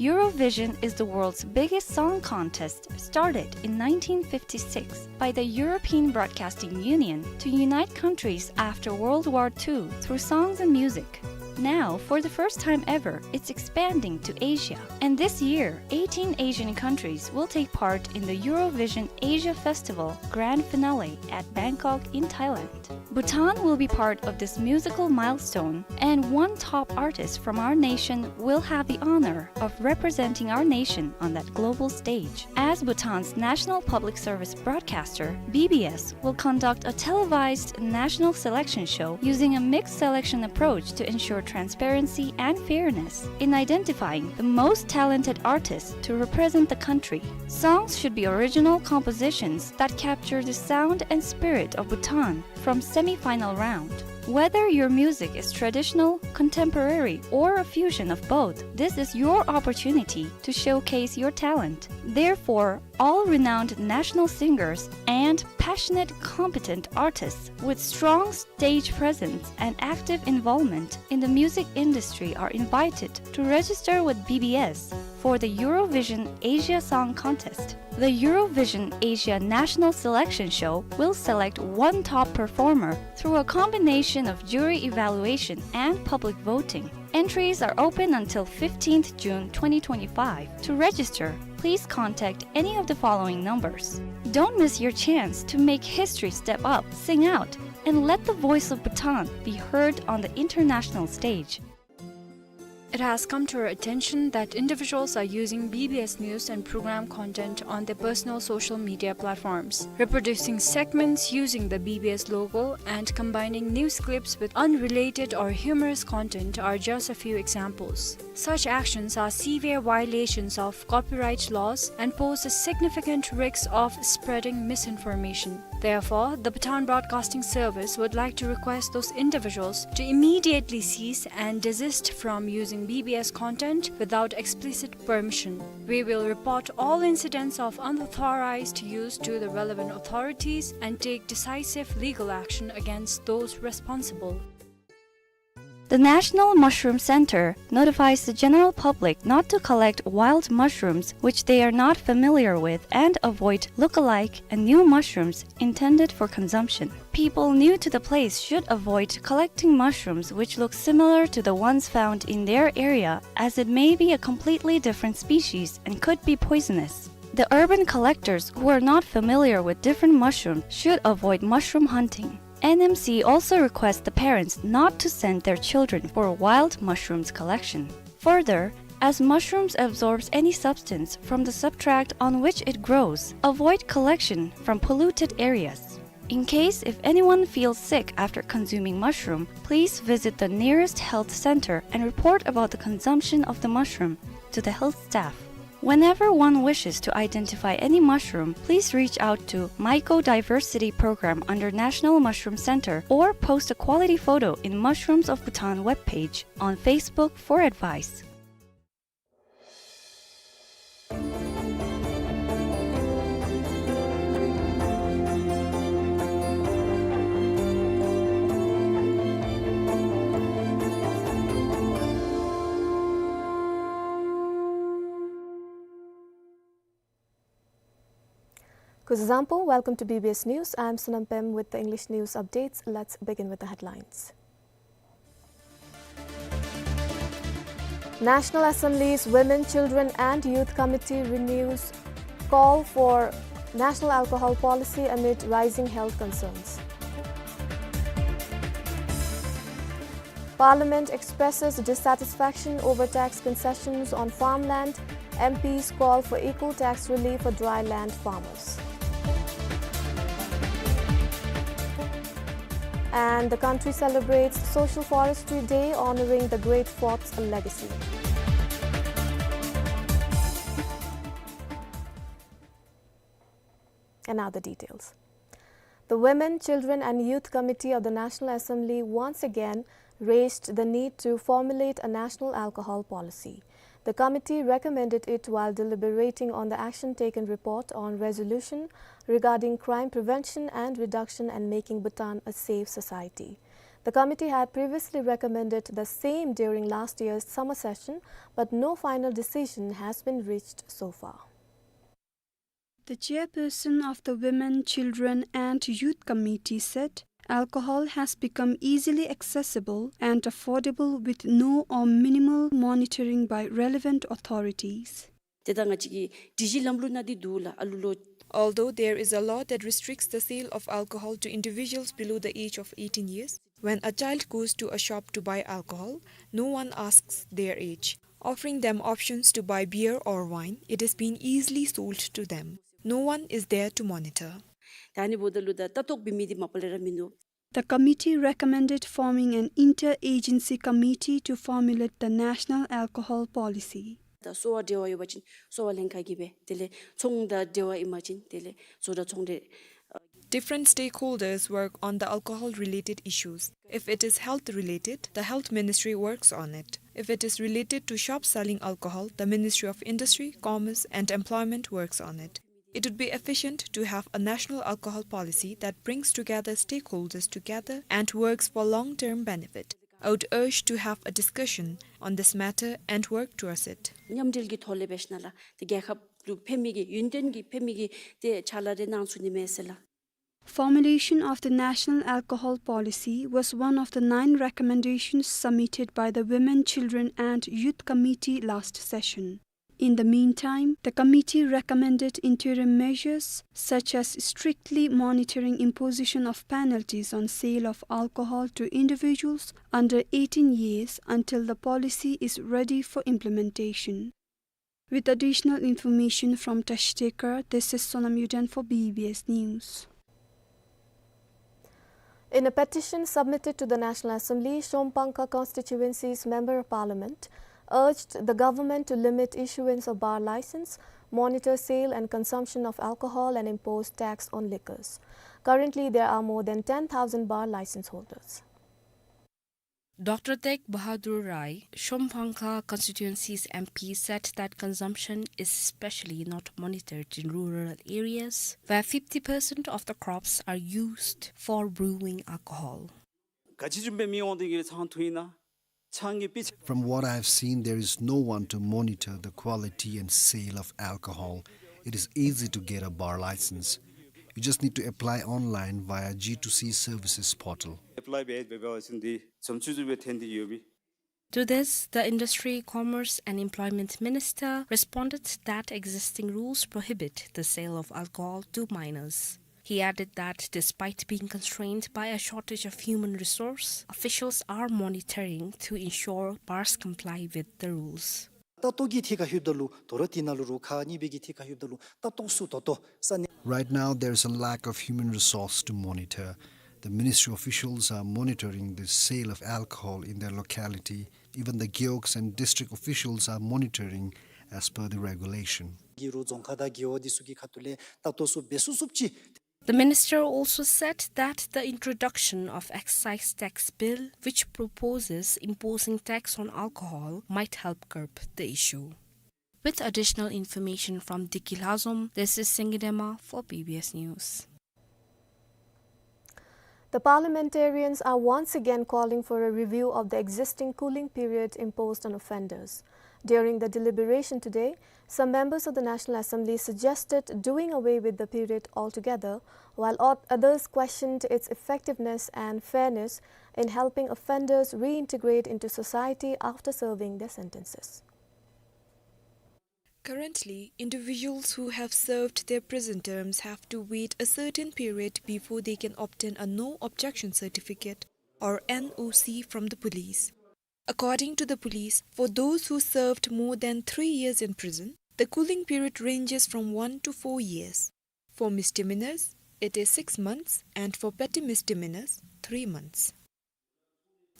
Eurovision is the world's biggest song contest, started in nineteen fifty-six by the European Broadcasting Union to unite countries after World War Two through songs and music. Now, for the first time ever, it's expanding to Asia. And this year, eighteen Asian countries will take part in the Eurovision Asia Festival grand finale at Bangkok in Thailand. Bhutan will be part of this musical milestone, and one top artist from our nation will have the honor of representing our nation on that global stage. As Bhutan's national public service broadcaster, B B S will conduct a televised national selection show using a mixed selection approach to ensure transparency and fairness in identifying the most talented artists to represent the country. Songs should be original compositions that capture the sound and spirit of Bhutan from semi-final round. Whether your music is traditional, contemporary, or a fusion of both, this is your opportunity to showcase your talent. Therefore, all renowned national singers and passionate, competent artists with strong stage presence and active involvement in the music industry are invited to register with B B S for the Eurovision Asia Song Contest. The Eurovision Asia National Selection Show will select one top performer through a combination of jury evaluation and public voting. Entries are open until fifteenth June twenty twenty-five. To register, please contact any of the following numbers. Don't miss your chance to make history, step up, sing out, and let the voice of Bhutan be heard on the international stage. It has come to our attention that individuals are using B B S news and program content on their personal social media platforms, reproducing segments using the B B S logo and combining news clips with unrelated or humorous content are just a few examples. Such actions are severe violations of copyright laws and pose a significant risk of spreading misinformation. Therefore, the Bhutan Broadcasting Service would like to request those individuals to immediately cease and desist from using B B S content without explicit permission. We will report all incidents of unauthorized use to the relevant authorities and take decisive legal action against those responsible. The National Mushroom Center notifies the general public not to collect wild mushrooms which they are not familiar with and avoid look-alike and new mushrooms intended for consumption. People new to the place should avoid collecting mushrooms which look similar to the ones found in their area, as it may be a completely different species and could be poisonous. The urban collectors who are not familiar with different mushrooms should avoid mushroom hunting. N M C also requests the parents not to send their children for wild mushrooms collection. Further, as mushrooms absorbs any substance from the substrate on which it grows, avoid collection from polluted areas. In case if anyone feels sick after consuming mushroom, please visit the nearest health center and report about the consumption of the mushroom to the health staff. Whenever one wishes to identify any mushroom, please reach out to Mycodiversity Program under National Mushroom Center or post a quality photo in Mushrooms of Bhutan webpage on Facebook for advice. Kuzuzangpo, welcome to B B S News. I'm Sonam Pem with the English news updates. Let's begin with the headlines. National Assembly's Women, Children and Youth Committee renews call for National Alcohol Policy amid rising health concerns. Parliament expresses dissatisfaction over tax concessions on farmland, M Ps call for equal tax relief for dry land farmers. And the country celebrates Social Forestry Day, honoring the Great Fourth's legacy. And now the details. The Women, Children and Youth Committee of the National Assembly once again raised the need to formulate a national alcohol policy. The committee recommended it while deliberating on the action taken report on resolution regarding crime prevention and reduction and making Bhutan a safe society. The committee had previously recommended the same during last year's summer session, but no final decision has been reached so far. The chairperson of the Women, Children and Youth Committee said Alcohol has become easily accessible and affordable with no or minimal monitoring by relevant authorities. དེ་ད་ང་བཅས་ཀྱི་སྒྲིག་གཞི་ལམ་ལུགས་ནང་འདི་འདུག་ལགས། ཨ་ལུ་ལོ། Although there is a law that restricts the sale of alcohol to individuals below the age of eighteen years, when a child goes to a shop to buy alcohol, no one asks their age. Offering them options to buy beer or wine, it is being easily sold to them. No one is there to monitor. ད་ཨ་ནི་འབདཝ་ད་ལུ་ད་ལྟ་རྟོག་འབད་མི་འདི་མ་པ་ལས་ར་མིན་འདུག། The committee recommended forming an interagency committee to formulate the national alcohol policy. ད་གསོ་བ་འབྲེལ་བ་ཡོད་པ་ཅིན་གསོ་བ་ལྷན་ཁག་གིས་འབད། དེ་ལས་ཚོང་དང་འབྲེལ་བ་ཨིན་པ་ཅིན་དེ་ལས་བཟོ་གྲྭ་ཚོང་འབྲེལ། Different stakeholders work on the alcohol-related issues. If it is health-related, the Health Ministry works on it. If it is related to shops selling alcohol, the Ministry of Industry, Commerce and Employment works on it. It would be efficient to have a national alcohol policy that brings together stakeholders together and works for long-term benefit. I would urge to have a discussion on this matter and work towards it. མཉམ་འབྲེལ་གྱི་ཐོག་ལས་འབད་ཞིནམ་ལས་ཏེ་རྒྱལ་ཁབ་ལུ་ཕན་མི་གི་ཡུན་བརྟན་གྱི་ཕན་མི་གི་ཏེ་ཕྱག་ལཱ་རེ་གནང་ཚུགས་ནི་མས་ཟེར་ལགས། Formulation of the National Alcohol Policy was one of the nine recommendations submitted by the Women, Children and Youth Committee last session. In the meantime, the committee recommended interim measures such as strictly monitoring imposition of penalties on sale of alcohol to individuals under eighteen years until the policy is ready for implementation. With additional information from Tashtekar, this is Sonam Yuden for B B S News. In a petition submitted to the National Assembly, Shomphangkha constituency's Member of Parliament urged the government to limit issuance of bar license, monitor sale and consumption of alcohol, and impose tax on liquors. Currently, there are more than ten thousand bar license holders. Doctor Teg Bahadur Rai, Shomphangkha constituency's M P, said that consumption is especially not monitored in rural areas, where fifty percent of the crops are used for brewing alcohol. ག་ཅི་བཟུམ་སྦེ་མི་འོང་དེ་གི་ཚང་ཐུ་ཨིན་ན། ཆང་གི་པི། From what I have seen, there is no one to monitor the quality and sale of alcohol. It is easy to get a bar license. You just need to apply online via G two C services portal. Apply འབད་འབད་བ་ཅིན་འདི་བཟུམ་ཅིག་བཟུམ་སྦེ་ཐོན་ཏེ་ཡོད་པས། To this, the Industry, Commerce and Employment Minister responded that existing rules prohibit the sale of alcohol to minors. He added that despite being constrained by a shortage of human resource, officials are monitoring to ensure bars comply with the rules. ལྟ་རྟོག་གི་ཐད་ཁར་ལྷོདཔ་ད་ལུ་དོ་རུང་དེ་ནང་ལུ་རོགས་ཁག་གཉིས་པའི་གི་ཐད་ཁར་ལྷོདཔ་ད་ལུ་ལྟ་རྟོག་ཚུ་ད་ལྟོ་ས་གནས། Right now, there is a lack of human resource to monitor. The ministry officials are monitoring the sale of alcohol in their locality. Even the gewogs and district officials are monitoring as per the regulation. གི་རུང་རྫོང་ཁག་དང་རྒེད་འོག་འདི་ཚུ་གི་ཁ་ཐུག་ལས་ལྟ་རྟོག་ཚུ་འབད་ཚུགས་ཚུགསཔ་ཅིག། The minister also said that the introduction of excise tax bill, which proposes imposing tax on alcohol, might help curb the issue. With additional information from Diki Lhazom, this is Singidema for B B S News. The parliamentarians are once again calling for a review of the existing cooling period imposed on offenders. During the deliberation today, some members of the National Assembly suggested doing away with the period altogether, while o-, others questioned its effectiveness and fairness in helping offenders reintegrate into society after serving their sentences. Currently, individuals who have served their prison terms have to wait a certain period before they can obtain a no objection certificate, or N O C, from the police. According to the police, for those who served more than three years in prison, the cooling period ranges from one to four years. For misdemeanors, it is six months, and for petty misdemeanors, three months.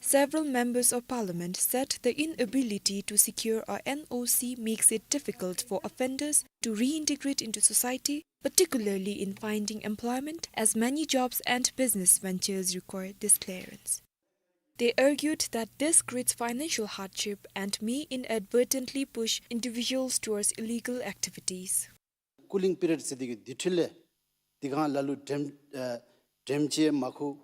Several members of parliament said the inability to secure a N O C makes it difficult for offenders to reintegrate into society, particularly in finding employment, as many jobs and business ventures require this clearance. They argued that this creates financial hardship and may inadvertently push individuals towards illegal activities. ཀུ་ལིང་པི་རིཌ་ཟེར་དེ་གི་དེ་འཕྲོ་ལས་དེ་སྒང་ལ་ལུ་འགྲེམས་ཨེ་འགྲེམས་ཅིག་མ་ཁུག་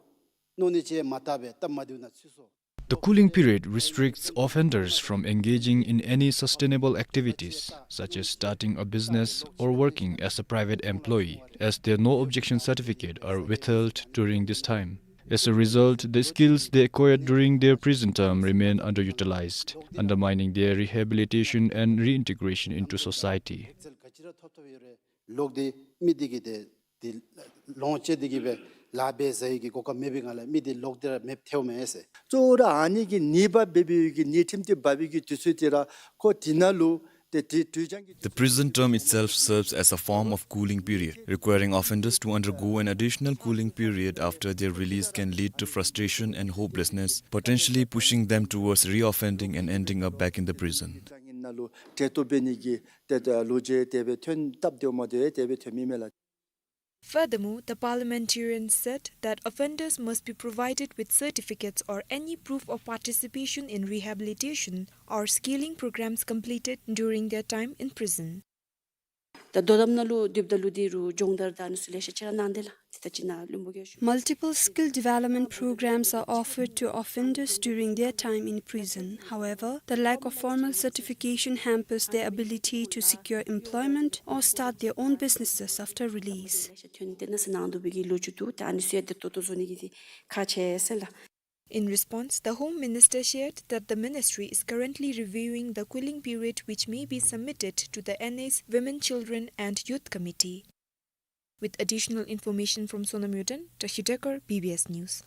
མནོ་ནི་ཅིག་མ་བཏབ་པས་སྟབས་མ་བདེཝ་ནང་ཚུད་སོ། The cooling period restricts offenders from engaging in any sustainable activities, such as starting a business or working as a private employee, as their no objection certificate are withheld during this time. As a result, the skills they acquired during their prison term remain underutilized, undermining their rehabilitation and reintegration into society. ལོག་སྟེ་མི་འདི་གིས་ཏེ་འདི་ལོངས་སྤྱོད་འདི་གིས་སྦེ་ལཱ་འབད་ཟ་ནི་གི་གོ་སྐབས་མེད་པའི་ངང་ལས་མི་འདི་ལོག་སྟེ་ར་མེདཔ་ཐལཝ་མས་ཟེར། གཙོ་བོ་ར་ཨ་ནི་གི་ནད་འབུབ་འབད་བའི་གི་ནད་ཁྲིམས་འདི་འབབ་པའི་གི་དུས་ཚོད་འདི་ར་ཁོ་འདི་ནང་ལུ་ཏེ་དེ་དུས་ཀྱང་གི། The prison term itself serves as a form of cooling period. Requiring offenders to undergo an additional cooling period after their release can lead to frustration and hopelessness, potentially pushing them towards reoffending and ending up back in the prison. ནང་ལུ་གྲལ་གཏོགས་འབད་ནི་གི་ཏེ་ལོ་རྒྱུས་དེ་སྦེ་ཐོན་སྟབས་དེ་མ་དེ་དེ་སྦེ་ཐོན་མི་མས་ལགས། Furthermore, the parliamentarian said that offenders must be provided with certificates or any proof of participation in rehabilitation or skilling programs completed during their time in prison. ད་དོ་དམ་ནང་ལུ་སྡོདཔ་ད་ལུ་འདི་རུ་སྦྱོང་བརྡར་དང་ཨ་ནི་ཚུ་ལེ་ཤ་ཅིག་ར་གནང་སྟེ་ལགས། ཏེ་ད་ཅི་ནཱ་བློན་པོ་གིས་ཞུ། Multiple skill development programs are offered to offenders during their time in prison. However, the lack of formal certification hampers their ability to secure employment or start their own businesses after release. ལེ་ཤ་ཐོན་ཏེ་ནཱ་ཟེར་གནང་དོ་བའི་གི་ལོ་རྒྱུས་འདུག། ད་ཨ་ནི་ཚུ་ཡང་ཏེ་ཏོག་ཏོ་བཟོ་ནི་གི་འདི་ཁག་ཆེ་ཟེར་ལགས། In response, the Home Minister shared that the ministry is currently reviewing the cooling period which may be submitted to the N A's Women, Children and Youth Committee. With additional information from Sonam Yuden, Tashi Dekar, B B S News.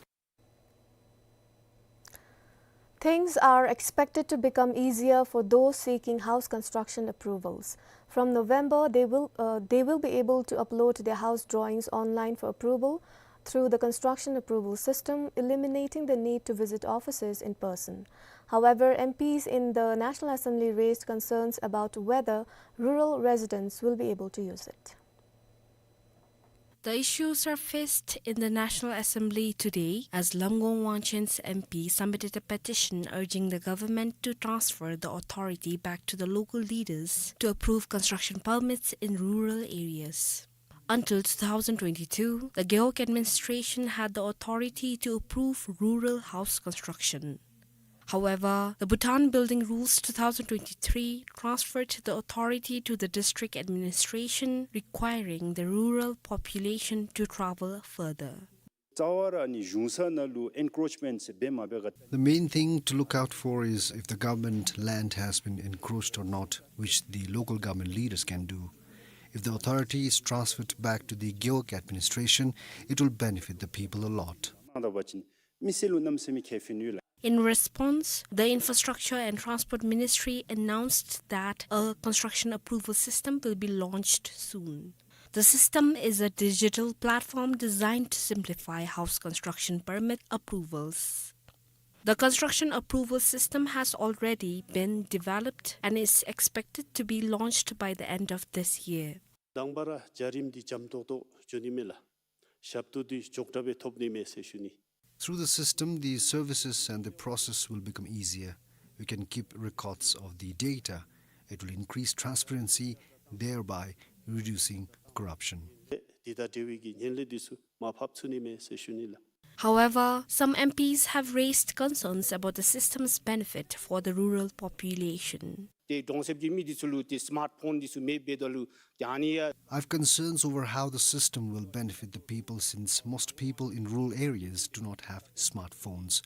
Things are expected to become easier for those seeking house construction approvals. From November, they will, uh, they will be able to upload their house drawings online for approval through the construction approval system, eliminating the need to visit offices in person. However, M Ps in the National Assembly raised concerns about whether rural residents will be able to use it. The issue surfaced in the National Assembly today as Lamgong Wangchen's M P submitted a petition urging the government to transfer the authority back to the local leaders to approve construction permits in rural areas. Until two thousand twenty-two, the Gewog administration had the authority to approve rural house construction. However, the Bhutan Building Rules two thousand twenty-three transferred the authority to the district administration, requiring the rural population to travel further. རྩ་བ་ར་ནི་གཞུང་ས་ནང་ལུ་ཨེན་ཀྲོཆ་མེནཊ་འབད་མ་འབད་ག། The main thing to look out for is if the government land has been encroached or not, which the local government leaders can do. If the authority is transferred back to the Gewog administration, it will benefit the people a lot. མ་འདྲཝ་ཅིན་མི་སེར་ལུ་གནམ་མེད་ས་མེད་ཁེ་ཕན་ཡོད་ལགས། In response, the Infrastructure and Transport Ministry announced that a construction approval system will be launched soon. The system is a digital platform designed to simplify house construction permit approvals. The construction approval system has already been developed and is expected to be launched by the end of this year. དང་པ་ར་བྱ་རིམ་འདི་འཇམ་ཏོག་ཏོ་འགྱོ་ནི་མས་ལགས། ཞབས་ཏོག་འདི་མགྱོགས་དྲགས་སྦེ་ཐོབ་ནི་མས་ཟེར་ཞུ་ནི། Through the system, the services and the process will become easier. We can keep records of the data. It will increase transparency, thereby reducing corruption. འདི་དང་འབྲེལ་བའི་གི་ངན་ལྷད་འདི་ཚུ་མར་ཕབ་ཚུགས་ནི་མས་ཟེར་ཞུ་ནི་ལགས། However, some M Ps have raised concerns about the system's benefit for the rural population. ཏེ་གྲོང་གསེབ་ཀྱི་མི་འདི་ཚུ་ལུ་ཏེ་སི་མཱཊ་ཕོན་འདི་ཚུ་མེདཔ་འབདཝ་ད་ལུ་ཡང་ཨ་ནི་ཡང་། I have concerns over how the system will benefit the people, since most people in rural areas do not have smartphones.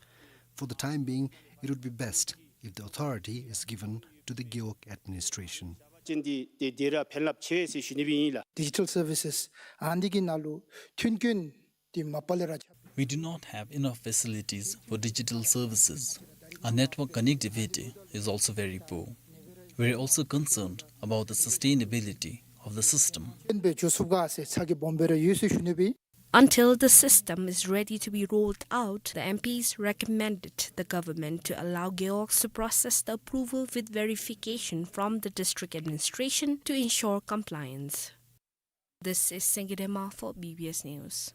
For the time being, it would be best if the authority is given to the Gewog administration. ཅན་འདི་ཏེ་དེ་ར་ཕན་རླབས་ཆེ་ཟེར་ཞུ་ནི་སྦེ་ཨིན་ལགས། Digital services ཨ་ནི་གི་ནང་ལུ་མཐུན་རྐྱེན་འདི་མ་པ་ལས་ར་ཆགས། We do not have enough facilities for digital services. Our network connectivity is also very poor. We are also concerned about the sustainability of the system. ཨེན་སྦེ་འགྱོ་ཚུགས་ག་ཟེར་ཚ་གྱང་སྦོམ་སྦེ་ར་ཡོད་ཟེར་ཞུ་ནི་སྦེ། Until the system is ready to be rolled out, the M Ps recommended the government to allow Gewog to approval with verification from the district administration to ensure compliance. This is Sengye Dema for B B S News.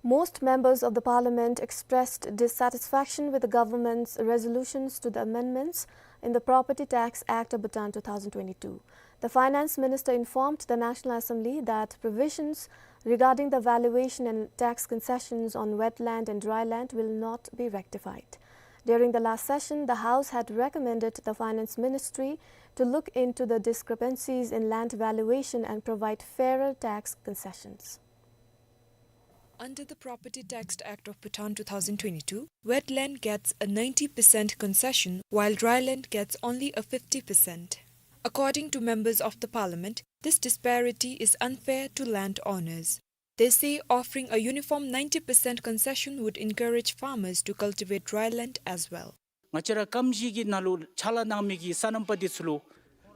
Most members of the parliament expressed dissatisfaction with the government's resolutions to the amendments in the Property Tax Act of Bhutan two thousand twenty-two. The finance minister informed the National Assembly that provisions regarding the valuation and tax concessions on wetland and dry land will not be rectified. During the last session, the House had recommended the Finance Ministry to look into the discrepancies in land valuation and provide fairer tax concessions. Under the Property Tax Act of Bhutan two thousand twenty-two, wetland gets a ninety percent concession while dryland gets only a fifty percent. According to members of the parliament, this disparity is unfair to landowners. They say offering a uniform ninety percent concession would encourage farmers to cultivate dryland as well. ང་བཅས་ར་སྐམ་ཞིང་གི་ནང་ལུ་ཕྱག་ལཱ་གནང་མི་གི་སོ་ནམ་པ་འདི་ཚུ་ལུ།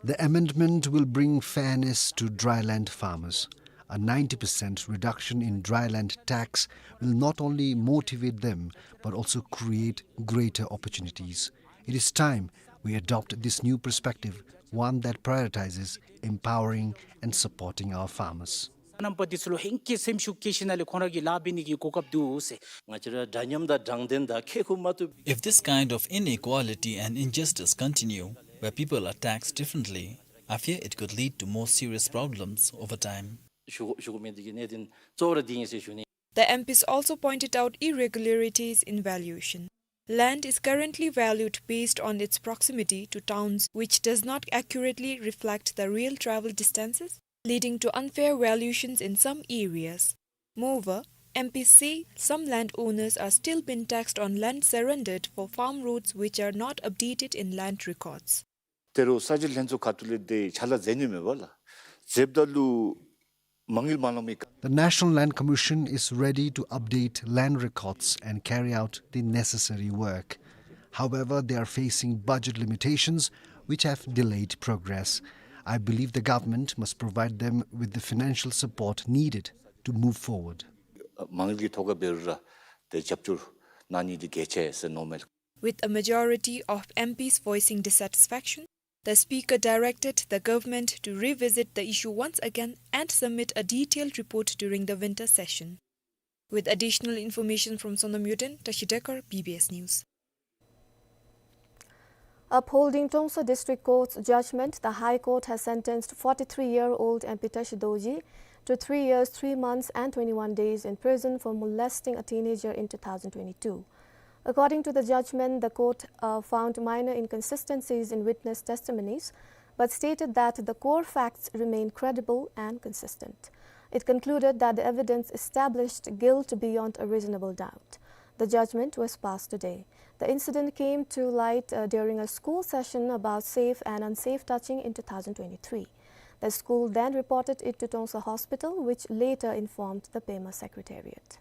The amendment will bring fairness to dryland farmers. A ninety percent reduction in dryland tax will not only motivate them, but also create greater opportunities. It is time we adopt this new perspective, one that prioritizes empowering and supporting our farmers. སོ་ནམ་པ་འདི་ཚུ་ལུ་ཧེང་སྐལ་སེམས་ཤུགས་བསྐྱེད་ཞིནམ་ལས་ཁོང་ར་གིས་ལཱ་འབད་ནི་གི་གོ་སྐབས་འདུག་ཟེར། ང་བཅས་ར་འདྲ་མཉམ་དང་དྲང་བདེན་དང་ཁེ་ཁུ་མ་ཐུབ། If this kind of inequality and injustice continue, where people are taxed differently, I fear it could lead to more serious problems over time. ཞུ་ཞུ་མི་འདི་གི་གནད་དོན་གཙོ་བོ་ར་འདི་ཨིན་ཟེར་ཞུ་ནི། The M Ps also pointed out irregularities in valuation. Land is currently valued based on its proximity to towns, which does not accurately reflect the real travel distances, leading to unfair valuations in some areas. Moreover, M Ps say some landowners are still being taxed on land surrendered for farm roads which are not updated in land records. ད་རུང་ས་གཞི་ལྷན་ཚོགས་ཁ་ཐུག་ལས་དེ་ཕྱག་ལཱ་མཛད་ནི་མེད་པ་ལགས། མཛདཔ་ད་ལུ་མ་དངུལ་མ་ལོངས་མི། The National Land Commission is ready to update land records and carry out the necessary work. However, they are facing budget limitations which have delayed progress. I believe the government must provide them with the financial support needed to move forward. མ་དངུལ་གྱི་ཐོག་ཁར་འབད་རུང་ར་དེ་རྒྱབ་སྐྱོར་གནང་ནི་འདི་གལ་ཆེ་ཟེར་མནོཝ་མས། With a majority of M Ps voicing dissatisfaction, the speaker directed the government to revisit the issue once again and submit a detailed report during the winter session. With additional information from Sonam Yuden, Tashi Dekar, B B S News. Upholding Tongsa District Court's judgment, the High Court has sentenced forty-three-year-old M P Tashi Dorji to three years, three months and twenty-one days in prison for molesting a teenager in two thousand twenty-two. According to the judgment, the court, uh, found minor inconsistencies in witness testimonies, but stated that the core facts remain credible and consistent. It concluded that the evidence established guilt beyond a reasonable doubt. The judgment was passed today. The incident came to light, uh, during a school session about safe and unsafe touching in two thousand twenty-three. The school then reported it to Tongsa Hospital, which later informed the Pema Secretariat.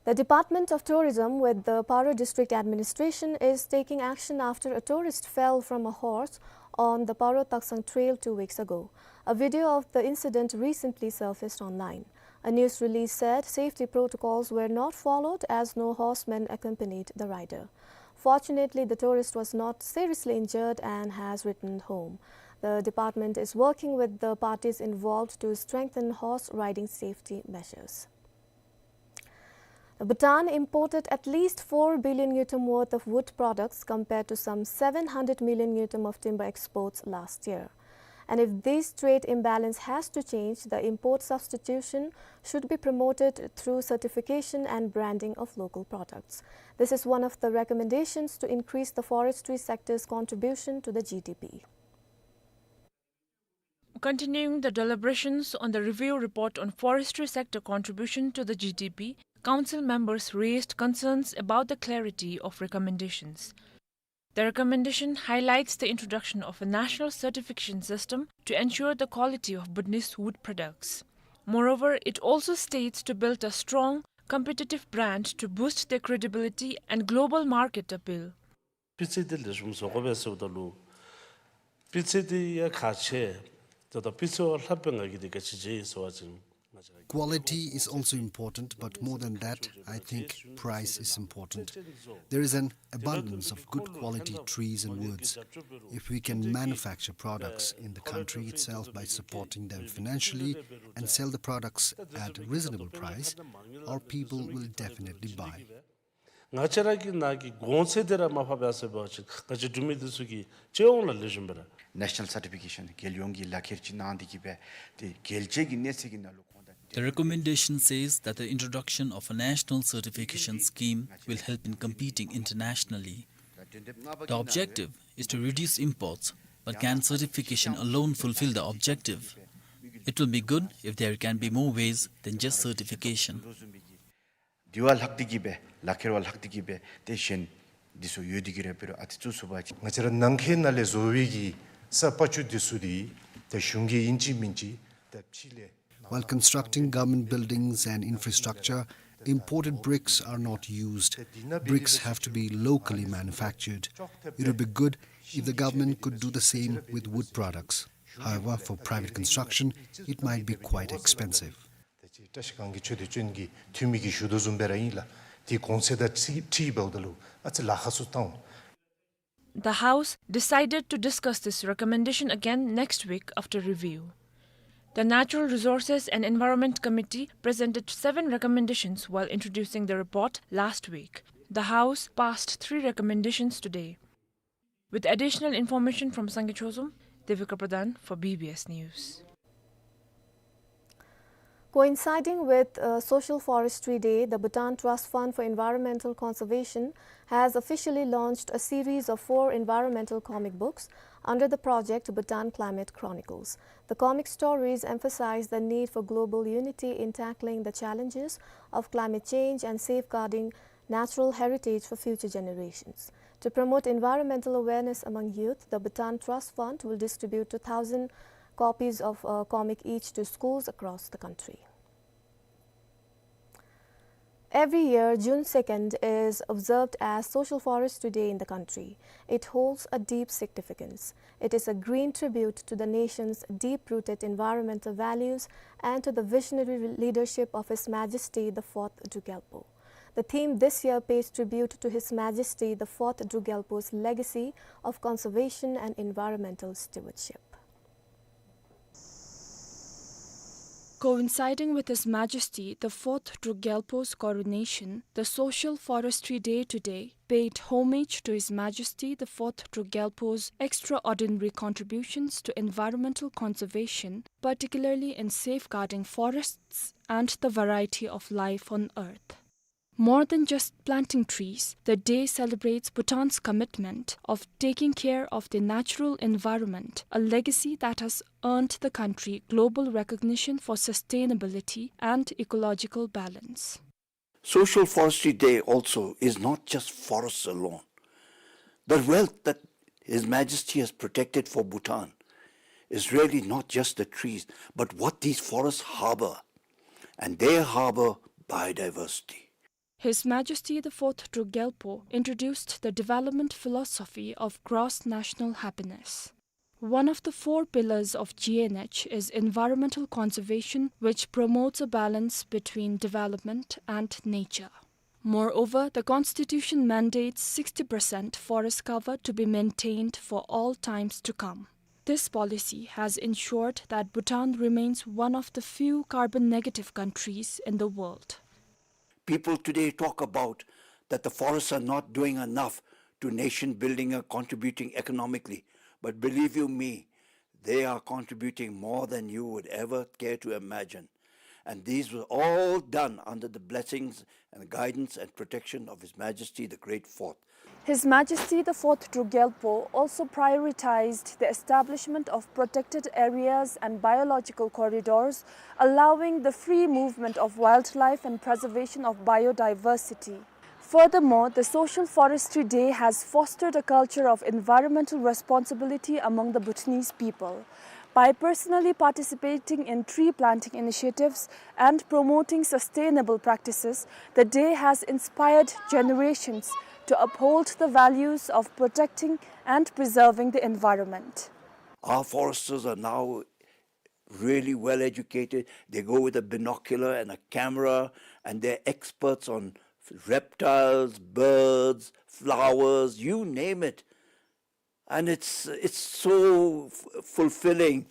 The Department of Tourism with the Paro District Administration is taking action after a tourist fell from a horse on the Paro Taksang Trail two weeks ago. A video of the incident recently surfaced online. A news release said safety protocols were not followed as no horseman accompanied the rider. Fortunately, the tourist was not seriously injured and has returned home. The department is working with the parties involved to strengthen horse riding safety measures. Bhutan imported at least four billion ngultrum worth of wood products compared to some seven hundred million ngultrum of timber exports last year. And if this trade imbalance has to change, the import substitution should be promoted through certification and branding of local products. This is one of the recommendations to increase the forestry sector's contribution to the G D P. Continuing the deliberations on the review report on forestry sector contribution to the G D P, council members raised concerns about the clarity of recommendations. The recommendation highlights the introduction of a national certification system to ensure the quality of Bhutanese wood products. Moreover, it also states to build a strong, competitive brand to boost their credibility and global market appeal. སྤུས་ཚད་འདི་ལེགས་ཤོམ་བཟོ་དགོ་པས་ཟེརཝ་ད་ལུ། སྤུས་ཚད་འདི་ཡང་ཁག་ཆེ། ད་ལྟོ་སྤུས་ཚད་ལྷག་པའི་ང་གིས་འདི་ག་ཅི་བྱས་ཡི་ཟེར་བ་ཅིན། Quality is also important, but more than that, I think price is important. There is an abundance of good quality trees and woods. If we can manufacture products in the country itself by supporting them financially and sell the products at reasonable price, our people will definitely buy. ང་བཅས་ར་གི་ནང་གི་གོང་ཚད་འདི་ར་མར་ཕབ་ཡར་སོང་པ་ཅིན་ང་བཅས་འབྲུག་མི་འདི་ཚུ་གི་སྤྱི་ཡོངས་ལ་ལེགས་ཤོམ་སྦེ་ར། National certification རྒྱལ་ཡོངས་ཀྱི་ལག་ཁྱེར་ཅིག་གནང་སྟེ་གིས་སྦེ་ཏེ་རྒྱལ་སྤྱི་གི་གནས་ཚད་ཀྱི་ནང་ལུ་ཁོང་དང་། The recommendation says that the introduction of a national certification scheme will help in competing internationally. The objective is to reduce imports, but can certification alone fulfill the objective? It will be good if there can be more ways than just certification. དེ་བ་ལྷག་སྟེ་གི་སྦེ་ལག་ཁྱེར་བ་ལྷག་སྟེ་གི་སྦེ་ཏེ་གཞན་འདི་ཚུ་ཡོད་དེ་གི་ར་འབད་རུང་ཨ་ཙི་བཙུགས་ཚུགས་པ་ཅིན་ང་བཅས་ར་ནང་འཁོད་ནང་ལས་བཟོ་བའི་གི་ས་ཕར་ཚུར་འདི་ཚུ་འདི་ཏེ་གཞུང་གི་ཨིན་ཅི་མིན་ཅི་ཏེ་ཕྱི་ལས། While constructing government buildings and infrastructure, imported bricks are not used. Bricks have to be locally manufactured. It would be good if the government could do the same with wood products. However, for private construction, it might be quite expensive. ད་ཅི་བཀྲ་ཤིས་སྒང་གི་ཆོས་དད་བསྟུན་གྱི་འཐུས་མི་གིས་ཞུ་དོ་བཟུམ་སྦེ་ར་ཨིན་ལགས། དེ་གོང་ཚད་དང་ཅིག་འཁྲིལ་འབདཝ་ད་ལུ་ཨ་ཙི་ལཱ་ཁག་ཚུ་བཏང་འོང་། The House decided to discuss this recommendation again next week after review. The Natural Resources and Environment Committee presented seven recommendations while introducing the report last week. The House passed three recommendations today. With additional information from Sangay Chozom, Devika Pradhan for B B S News. Coinciding with, uh, Social Forestry Day, the Bhutan Trust Fund for Environmental Conservation has officially launched a series of four environmental comic books under the project Bhutan Climate Chronicles. The comic stories emphasize the need for global unity in tackling the challenges of climate change and safeguarding natural heritage for future generations. To promote environmental awareness among youth, the Bhutan Trust Fund will distribute two thousand copies of a comic each to schools across the country. Every year, June second is observed as Social Forestry Day in the country. It holds a deep significance. It is a green tribute to the nation's deep-rooted environmental values and to the visionary leadership of His Majesty the Fourth Drukgyalpo. The theme this year pays tribute to His Majesty the Fourth Drukgyalpo's legacy of conservation and environmental stewardship. Coinciding with His Majesty the Fourth Drukgyalpo's coronation, the Social Forestry Day today paid homage to His Majesty the Fourth Drukgyalpo's extraordinary contributions to environmental conservation, particularly in safeguarding forests and the variety of life on earth. More than just planting trees, the day celebrates Bhutan's commitment of taking care of the natural environment, a legacy that has earned the country global recognition for sustainability and ecological balance. Social Forestry Day also is not just forests alone. The wealth that His Majesty has protected for Bhutan is really not just the trees, but what these forests harbor. And they harbor biodiversity. His Majesty the Fourth Drukgyalpo introduced the development philosophy of gross national happiness. One of the four pillars of G N H is environmental conservation, which promotes a balance between development and nature. Moreover, the constitution mandates sixty percent forest cover to be maintained for all times to come. This policy has ensured that Bhutan remains one of the few carbon negative countries in the world. People today talk about that the forests are not doing enough to nation building and contributing economically. But believe you me, they are contributing more than you would ever care to imagine. And these were all done under the blessings and guidance and protection of His Majesty the Great Fourth. His Majesty the Fourth Drukgyalpo also prioritized the establishment of protected areas and biological corridors, allowing the free movement of wildlife and preservation of biodiversity. Furthermore, the Social Forestry Day has fostered a culture of environmental responsibility among the Bhutanese people. By personally participating in tree planting initiatives and promoting sustainable practices, the day has inspired generations to uphold the values of protecting and preserving the environment. Our foresters are now really well educated. They go with a binocular and a camera, and they're experts on reptiles, birds, flowers, you name it. And it's, it's so f-, fulfilling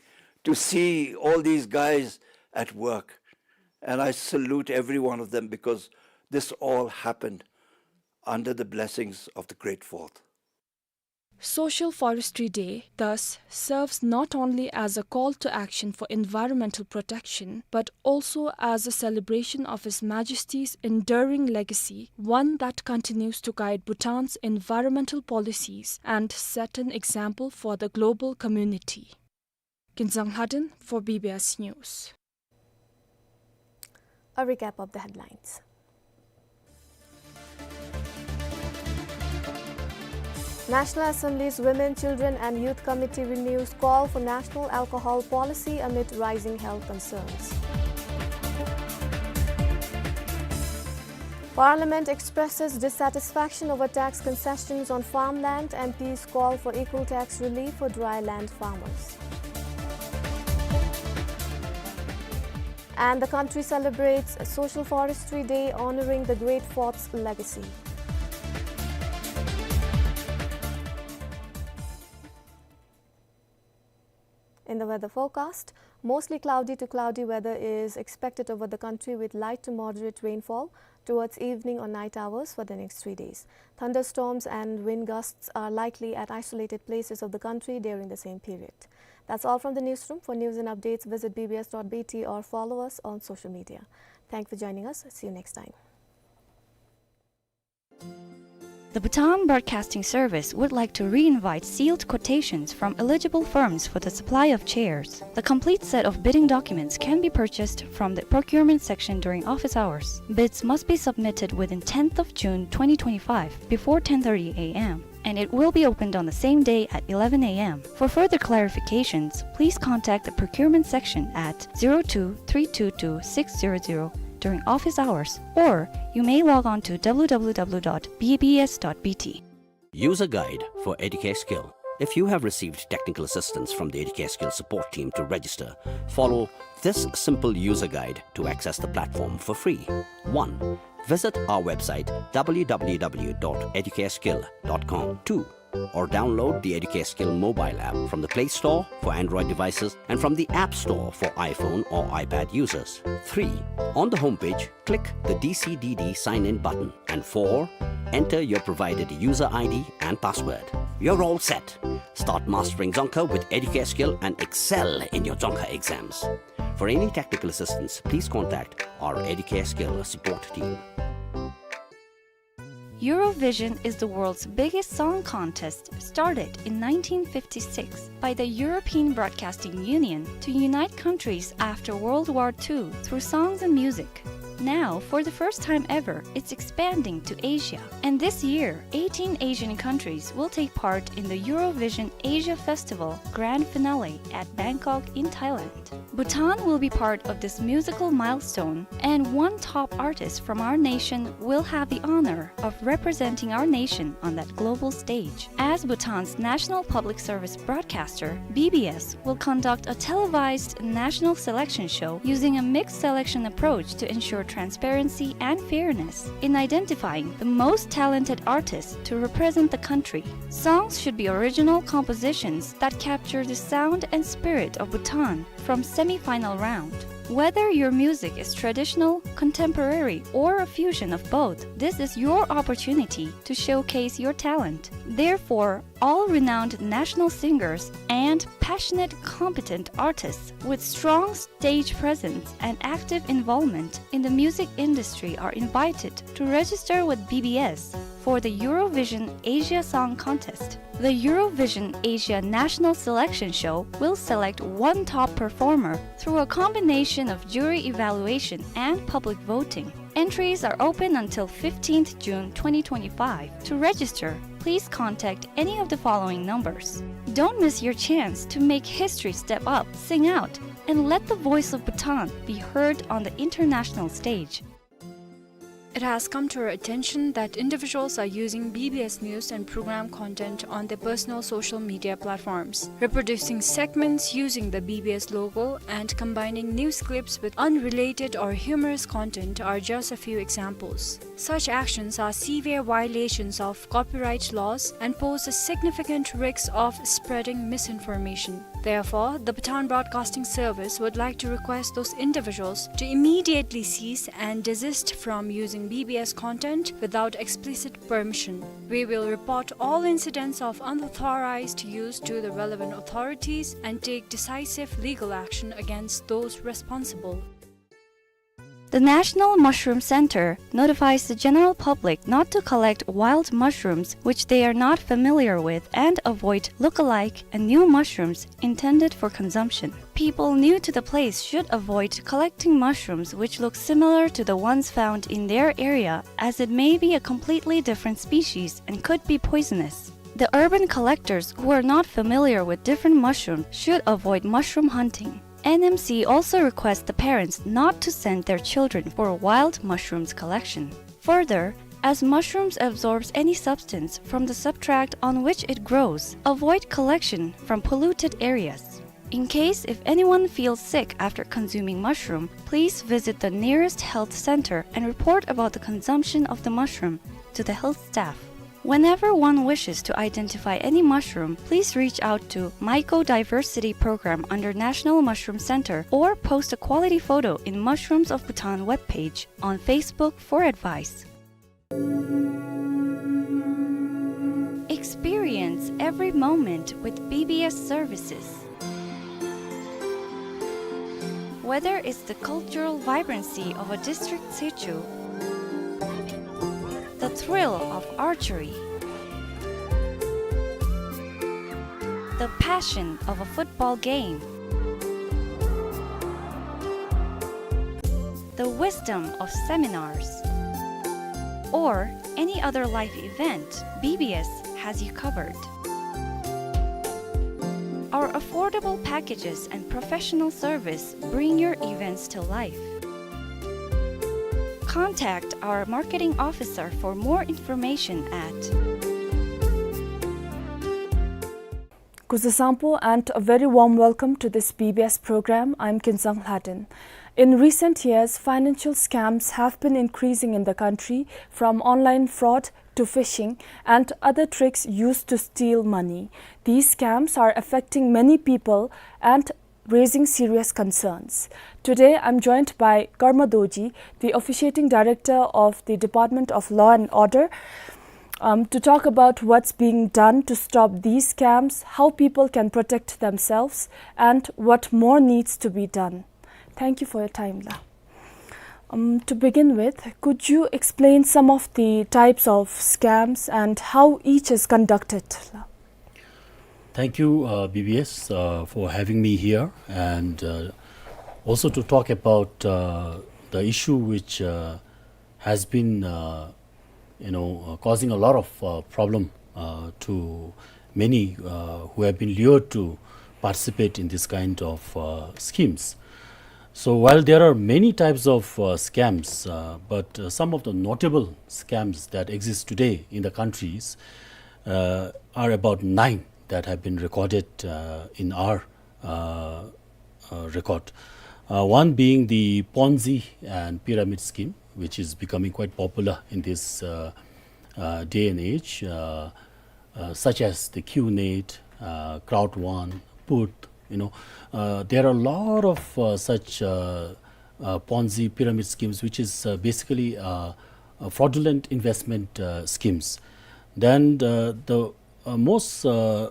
to see all these guys at work. And I salute every one of them because this all happened under the blessings of the Great Fourth. Social Forestry Day, thus, serves not only as a call to action for environmental protection, but also as a celebration of His Majesty's enduring legacy, one that continues to guide Bhutan's environmental policies and set an example for the global community. Inzang Lhadon for B B S News. A recap of the headlines. National Assembly's Women, Children and Youth Committee renews call for national alcohol policy amid rising health concerns. Parliament expresses dissatisfaction over tax concessions on farmland, M Ps call for equal tax relief for dry land farmers. And the country celebrates Social Forestry Day, honoring the Great Fourth's legacy. In the weather forecast, mostly cloudy to cloudy weather is expected over the country with light to moderate rainfall towards evening or night hours for the next three days. Thunderstorms and wind gusts are likely at isolated places of the country during the same period. That's all from the newsroom. For news and updates, visit B B S dot B T or follow us on social media. Thank you for joining us. See you next time. The Bhutan Broadcasting Service would like to re-invite sealed quotations from eligible firms for the supply of chairs. The complete set of bidding documents can be purchased from the procurement section during office hours. Bids must be submitted within tenth of June twenty twenty-five before ten thirty A M, and it will be opened on the same day at eleven A M. For further clarifications, please contact the procurement section at zero two three two two six zero zero during office hours, or you may log on to W W W dot B B S dot B T. User guide for Educare Skill. If you have received technical assistance from the Educare Skill support team to register, follow this simple user guide to access the platform for free. One, visit our website W W W dot educareskill dot com. Two, or download the Educare Skill mobile app from the Play Store for Android devices and from the App Store for iPhone or iPad users. Three, on the homepage, click the D C D D sign-in button. And four, enter your provided user I D and password. You're all set. Start mastering Dzongkha with Educare Skill and excel in your Dzongkha exams. For any technical assistance, please contact our Educare Skill support team. Eurovision is the world's biggest song contest, started in nineteen fifty-six by the European Broadcasting Union to unite countries after World War Two through songs and music. Now, for the first time ever, it's expanding to Asia. And this year, eighteen Asian countries will take part in the Eurovision Asia Festival Grand Finale at Bangkok in Thailand. Bhutan will be part of this musical milestone, and one top artist from our nation will have the honor of representing our nation on that global stage. As Bhutan's national public service broadcaster, B B S will conduct a televised national selection show using a mixed selection approach to ensure transparency and fairness in identifying the most talented artists to represent the country. Songs should be original compositions that capture the sound and spirit of Bhutan from semi-final round. Whether your music is traditional, contemporary, or a fusion of both, this is your opportunity to showcase your talent. Therefore, all renowned national singers and passionate, competent artists with strong stage presence and active involvement in the music industry are invited to register with B B S for the Eurovision Asia Song Contest. The Eurovision Asia National Selection Show will select one top performer through a combination of jury evaluation and public voting. Entries are open until fifteenth June twenty twenty-five. To register, please contact any of the following numbers. Don't miss your chance to make history. Step up, sing out, and let the voice of Bhutan be heard on the international stage. It has come to our attention that individuals are using B B S news and program content on their personal social media platforms. Reproducing segments using the B B S logo and combining news clips with unrelated or humorous content are just a few examples. Such actions are severe violations of copyright laws and pose a significant risk of spreading misinformation. Therefore, the Bhutan Broadcasting Service would like to request those individuals to immediately cease and desist from using B B S content without explicit permission. We will report all incidents of unauthorized use to the relevant authorities and take decisive legal action against those responsible. The National Mushroom Center notifies the general public not to collect wild mushrooms which they are not familiar with and avoid look-alike and new mushrooms intended for consumption. People new to the place should avoid collecting mushrooms which look similar to the ones found in their area, as it may be a completely different species and could be poisonous. The urban collectors who are not familiar with different mushrooms should avoid mushroom hunting. N M C also requests the parents not to send their children for wild mushrooms collection. Further, as mushrooms absorbs any substance from the substrate on which it grows, avoid collection from polluted areas. In case if anyone feels sick after consuming mushroom, please visit the nearest health center and report about the consumption of the mushroom to the health staff. Whenever one wishes to identify any mushroom, please reach out to Mycodiversity Program under National Mushroom Center or post a quality photo in Mushrooms of Bhutan webpage on Facebook for advice. Experience every moment with B B S services. Whether it's the cultural vibrancy of a district sichu, the thrill of archery, the passion of a football game, the wisdom of seminars, or any other life event, B B S has you covered. Our affordable packages and professional service bring your events to life. Contact our marketing officer for more information at Kuzuzangpo and a very warm welcome to this B B S program. I'm Kinsang Hladen. In recent years, financial scams have been increasing in the country, from online fraud to phishing and other tricks used to steal money. These scams are affecting many people and raising serious concerns. Today, I'm joined by Karma Dorji, the officiating director of the Department of Law and Order, um, to talk about what's being done to stop these scams, how people can protect themselves, and what more needs to be done. Thank you for your time, La. Um, to begin with, could you explain some of the types of scams and how each is conducted, La? Thank you, uh, B B S, uh, for having me here, and, uh, also to talk about, uh, the issue which, uh, has been, uh, you know, uh, causing a lot of, uh, problem, uh, to many, uh, who have been lured to participate in this kind of, uh, schemes. So while there are many types of, uh, scams, uh, but, uh, some of the notable scams that exist today in the countries, uh, are about nine that have been recorded, uh, in our, uh, uh, record. Uh, one being the Ponzi and pyramid scheme, which is becoming quite popular in this, uh, uh, day and age, uh, uh, such as the QNet, uh, Crowd One, Put, you know. Uh, there are a lot of, uh, such, uh, uh, Ponzi pyramid schemes, which is, uh, basically, uh, uh, fraudulent investment, uh, schemes. Then the, the, uh, most, uh,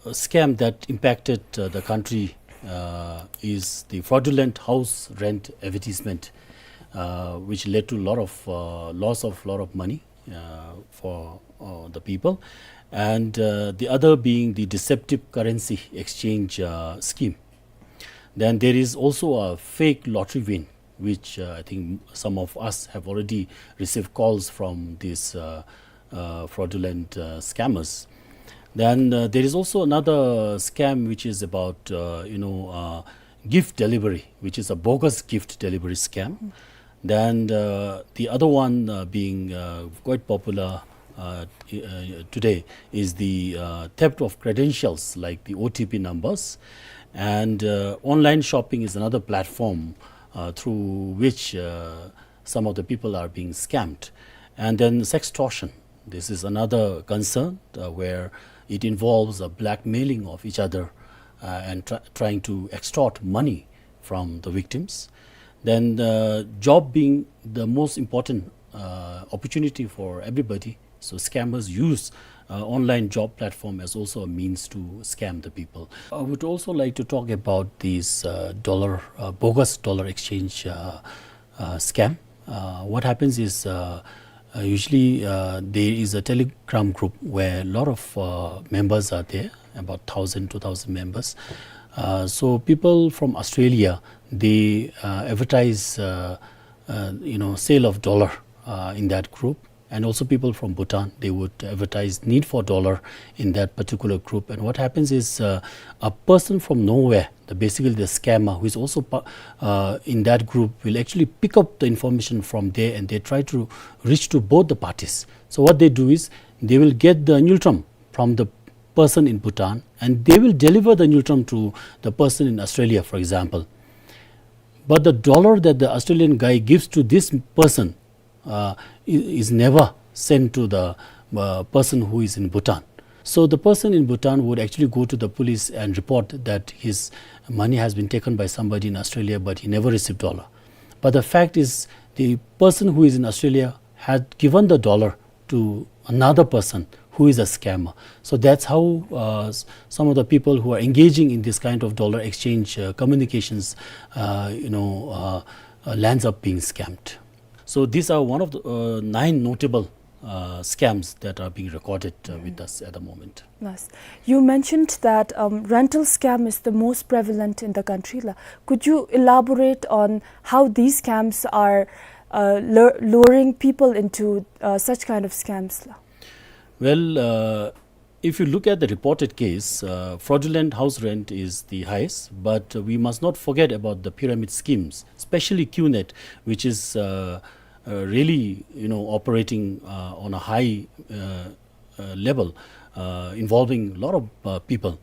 scam that impacted, uh, the country, uh, is the fraudulent house rent advertisement, uh, which led to a lot of, uh, loss of lot of money, uh, for, uh, the people. And, uh, the other being the deceptive currency exchange, uh, scheme. Then there is also a fake lottery win, which, uh, I think some of us have already received calls from these, uh, uh, fraudulent, uh, scammers. Then, uh, there is also another scam which is about, uh, you know, uh, gift delivery, which is a bogus gift delivery scam. Then, uh, the other one, uh, being, uh, quite popular, uh, t-, uh, today is the, uh, theft of credentials, like the O T P numbers. And, uh, online shopping is another platform, uh, through which, uh, some of the people are being scammed. And then sextortion. This is another concern, uh, where it involves a blackmailing of each other, uh, and try-, trying to extort money from the victims. Then, uh, job being the most important, uh, opportunity for everybody, so scammers use, uh, online job platform as also a means to scam the people. I would also like to talk about these, uh, dollar, uh, bogus dollar exchange, uh, uh, scam. Uh, what happens is, uh, uh, usually, uh, there is a Telegram group where a lot of, uh, members are there, about thousand, two thousand members. Uh, so people from Australia, they, uh, advertise, uh, uh, you know, sale of dollar, uh, in that group. And also people from Bhutan, they would advertise need for dollar in that particular group. And what happens is, uh, a person from nowhere, the, basically the scammer, who is also pa-, uh, in that group, will actually pick up the information from there, and they try to reach to both the parties. So what they do is they will get the ngultrum from the person in Bhutan, and they will deliver the ngultrum to the person in Australia, for example. But the dollar that the Australian guy gives to this person, uh, i-, is never sent to the, uh, person who is in Bhutan. So the person in Bhutan would actually go to the police and report that his money has been taken by somebody in Australia, but he never received dollar. But the fact is, the person who is in Australia had given the dollar to another person who is a scammer. So that's how, uh, s-, some of the people who are engaging in this kind of dollar exchange, uh, communications, uh, you know, uh, uh, lands up being scammed. So these are one of the, uh, nine notable, uh, scams that are being recorded, uh, with us at the moment. Yes. You mentioned that, um, rental scam is the most prevalent in the country, la. Could you elaborate on how these scams are, uh, lure-, luring people into, uh, such kind of scams, la? Well, uh, if you look at the reported case, uh, fraudulent house rent is the highest, but we must not forget about the pyramid schemes, especially QNet, which is, uh, uh, really, you know, operating, uh, on a high, uh, uh, level, uh, involving a lot of, uh, people.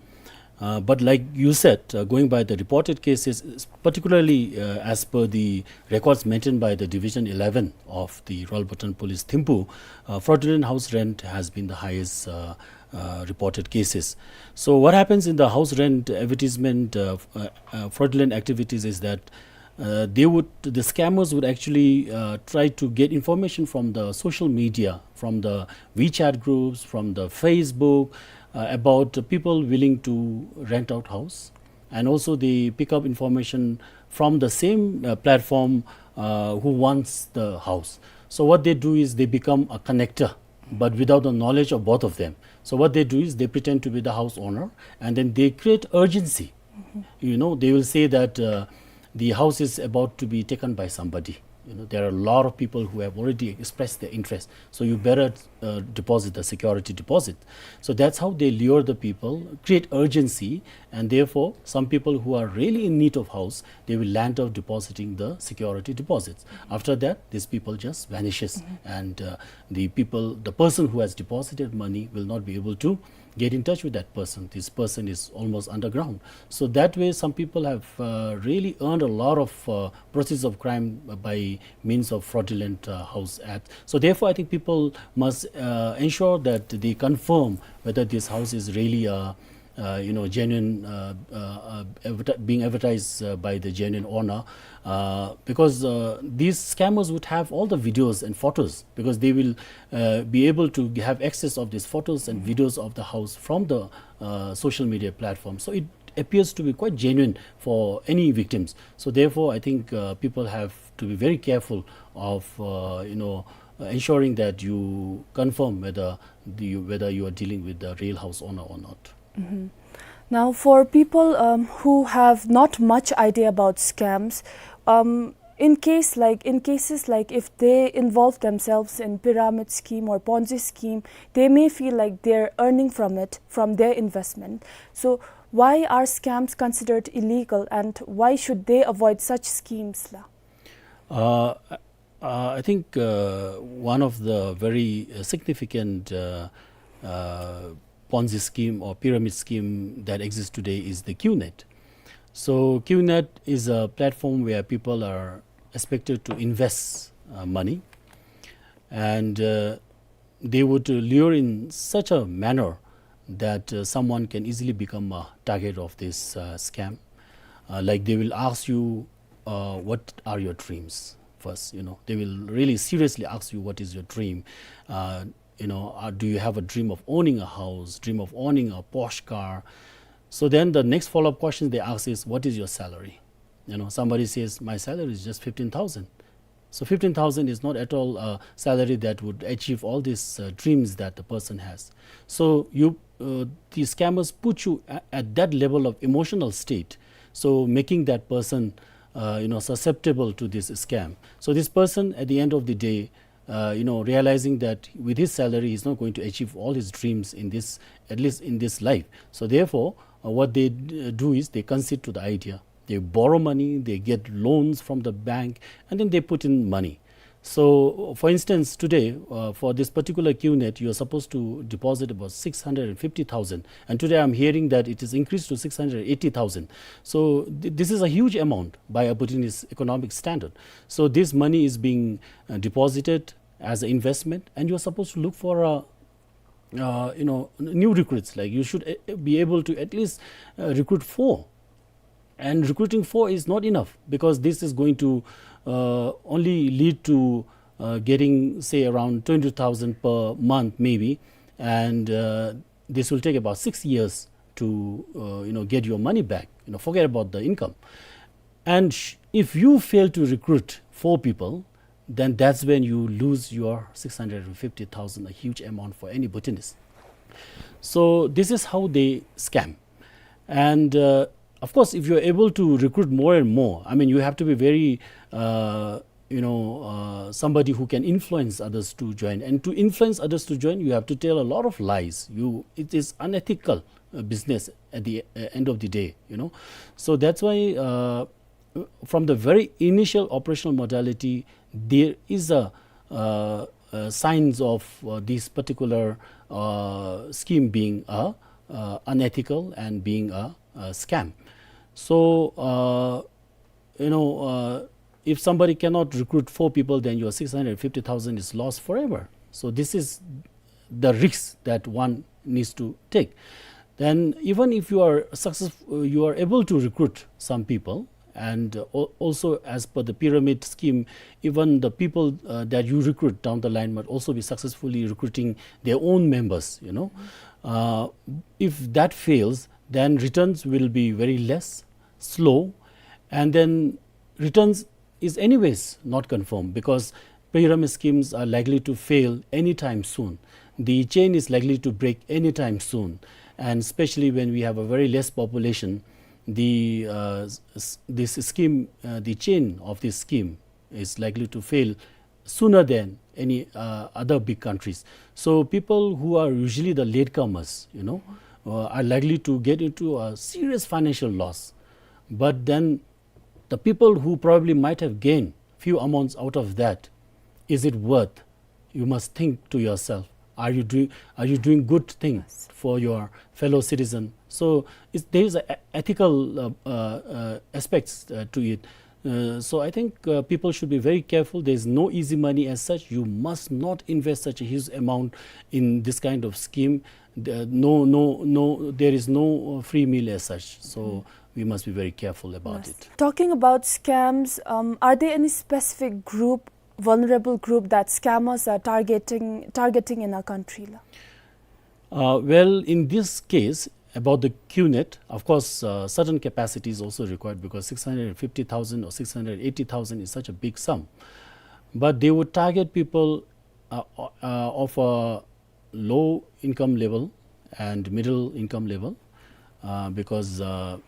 Uh, but like you said, uh, going by the reported cases, particularly, uh, as per the records maintained by the Division eleven of the Royal Bhutan Police Thimphu, uh, fraudulent house rent has been the highest, uh, uh, reported cases. So what happens in the house rent advertisement, uh, f-, uh, uh, fraudulent activities is that, uh, they would, the scammers would actually, uh, try to get information from the social media, from the WeChat groups, from the Facebook, uh, about people willing to rent out house. And also they pick up information from the same, uh, platform, uh, who wants the house. So what they do is they become a connector, but without the knowledge of both of them. So what they do is they pretend to be the house owner, and then they create urgency. You know, they will say that, uh, the house is about to be taken by somebody. You know, there are a lot of people who have already expressed their interest. So you better, uh, deposit the security deposit. So that's how they lure the people, create urgency, and therefore some people who are really in need of house, they will land up depositing the security deposits. After that, these people just vanishes, and, uh, the people, the person who has deposited money will not be able to get in touch with that person. This person is almost underground. So that way, some people have, uh, really earned a lot of, uh, proceeds of crime by means of fraudulent, uh, house act. So therefore, I think people must, uh, ensure that they confirm whether this house is really a, uh, you know, genuine, uh, uh, uh, adverti-, being advertised, uh, by the genuine owner, uh, because, uh, these scammers would have all the videos and photos, because they will, uh, be able to have access of these photos and videos of the house from the, uh, social media platform. So it appears to be quite genuine for any victims. So therefore, I think, uh, people have to be very careful of, uh, you know, uh, ensuring that you confirm whether the, whether you are dealing with the real house owner or not. Now, for people, um, who have not much idea about scams, um, in case, like, in cases like if they involve themselves in pyramid scheme or Ponzi scheme, they may feel like they're earning from it, from their investment. So why are scams considered illegal, and why should they avoid such schemes, la? Uh, uh, I think, uh, one of the very, uh, significant, uh, uh, Ponzi scheme or pyramid scheme that exists today is the QNet. So QNet is a platform where people are expected to invest, uh, money, and, uh, they would, uh, lure in such a manner that, uh, someone can easily become a target of this, uh, scam. Uh, like, they will ask you, uh, "What are your dreams?" first, you know. They will really seriously ask you, "What is your dream?" Uh, you know, uh, "Do you have a dream of owning a house, dream of owning a Porsche car?" So then the next follow-up question they ask is, "What is your salary?" You know, somebody says, "My salary is just fifteen thousand." So fifteen thousand is not at all a salary that would achieve all these uh, dreams that the person has. So you, uh, the scammers put you a- at that level of emotional state, so making that person, uh, you know, susceptible to this scam. So this person, at the end of the day, uh, you know, realizing that with his salary he's not going to achieve all his dreams in this, at least in this life. So therefore, uh, what they d- do is they concede to the idea. They borrow money, they get loans from the bank, and then they put in money. So, for instance, today, uh, for this particular QNet, you are supposed to deposit about six hundred and fifty thousand, and today I'm hearing that it is increased to six hundred eighty thousand. So, th- this is a huge amount by a Bhutanese economic standard. So, this money is being uh, deposited as an investment, and you are supposed to look for a uh, you know, n- new recruits. Like, you should uh, be able to at least uh, recruit four, and recruiting four is not enough, because this is going to uh, only lead to uh, getting, say, around twenty thousand per month maybe, and uh, this will take about six years to uh, you know, get your money back. You know, forget about the income. And sh- if you fail to recruit four people, then that's when you lose your six hundred and fifty thousand, a huge amount for any Bhutanese. So this is how they scam. And uh, of course, if you're able to recruit more and more, I mean, you have to be very, uh, you know, uh, somebody who can influence others to join. And to influence others to join, you have to tell a lot of lies. You, it is unethical uh, business at the uh, end of the day, you know. So that's why uh, from the very initial operational modality, there is a uh, uh, signs of uh, this particular uh, scheme being a uh, unethical and being a, a scam. So uh, you know, uh, if somebody cannot recruit four people, then your six hundred fifty thousand is lost forever. So this is the risk that one needs to take. Then even if you are success, uh, you are able to recruit some people, and uh, al- also as per the pyramid scheme, even the people uh, that you recruit down the line might also be successfully recruiting their own members, you know. Uh, if that fails, then returns will be very less, slow, and then returns is anyways not confirmed, because pyramid schemes are likely to fail anytime soon. The chain is likely to break anytime soon, and especially when we have a very less population, the uh, s- s- this scheme, uh, the chain of this scheme is likely to fail sooner than any uh, other big countries. So people who are usually the latecomers, you know, uh, are likely to get into a serious financial loss. But then the people who probably might have gained few amounts out of that, is it worth? You must think to yourself, are you doing, are you doing good thing for your fellow citizen? So it's, there is a e- ethical uh, uh, uh, aspects uh, to it. Uh, so I think uh, people should be very careful. There is no easy money as such. You must not invest such a huge amount in this kind of scheme. The- no, no, no, there is no uh, free meal as such. So we must be very careful about Yes. it. Talking about scams, um, are there any specific group, vulnerable group that scammers are targeting targeting in our country, la? Uh, well, in this case, about the QNet, of course, uh, certain capacity is also required, because six hundred fifty thousand or six hundred eighty thousand is such a big sum. But they would target people uh, uh, of a low income level and middle income level, uh, because uh,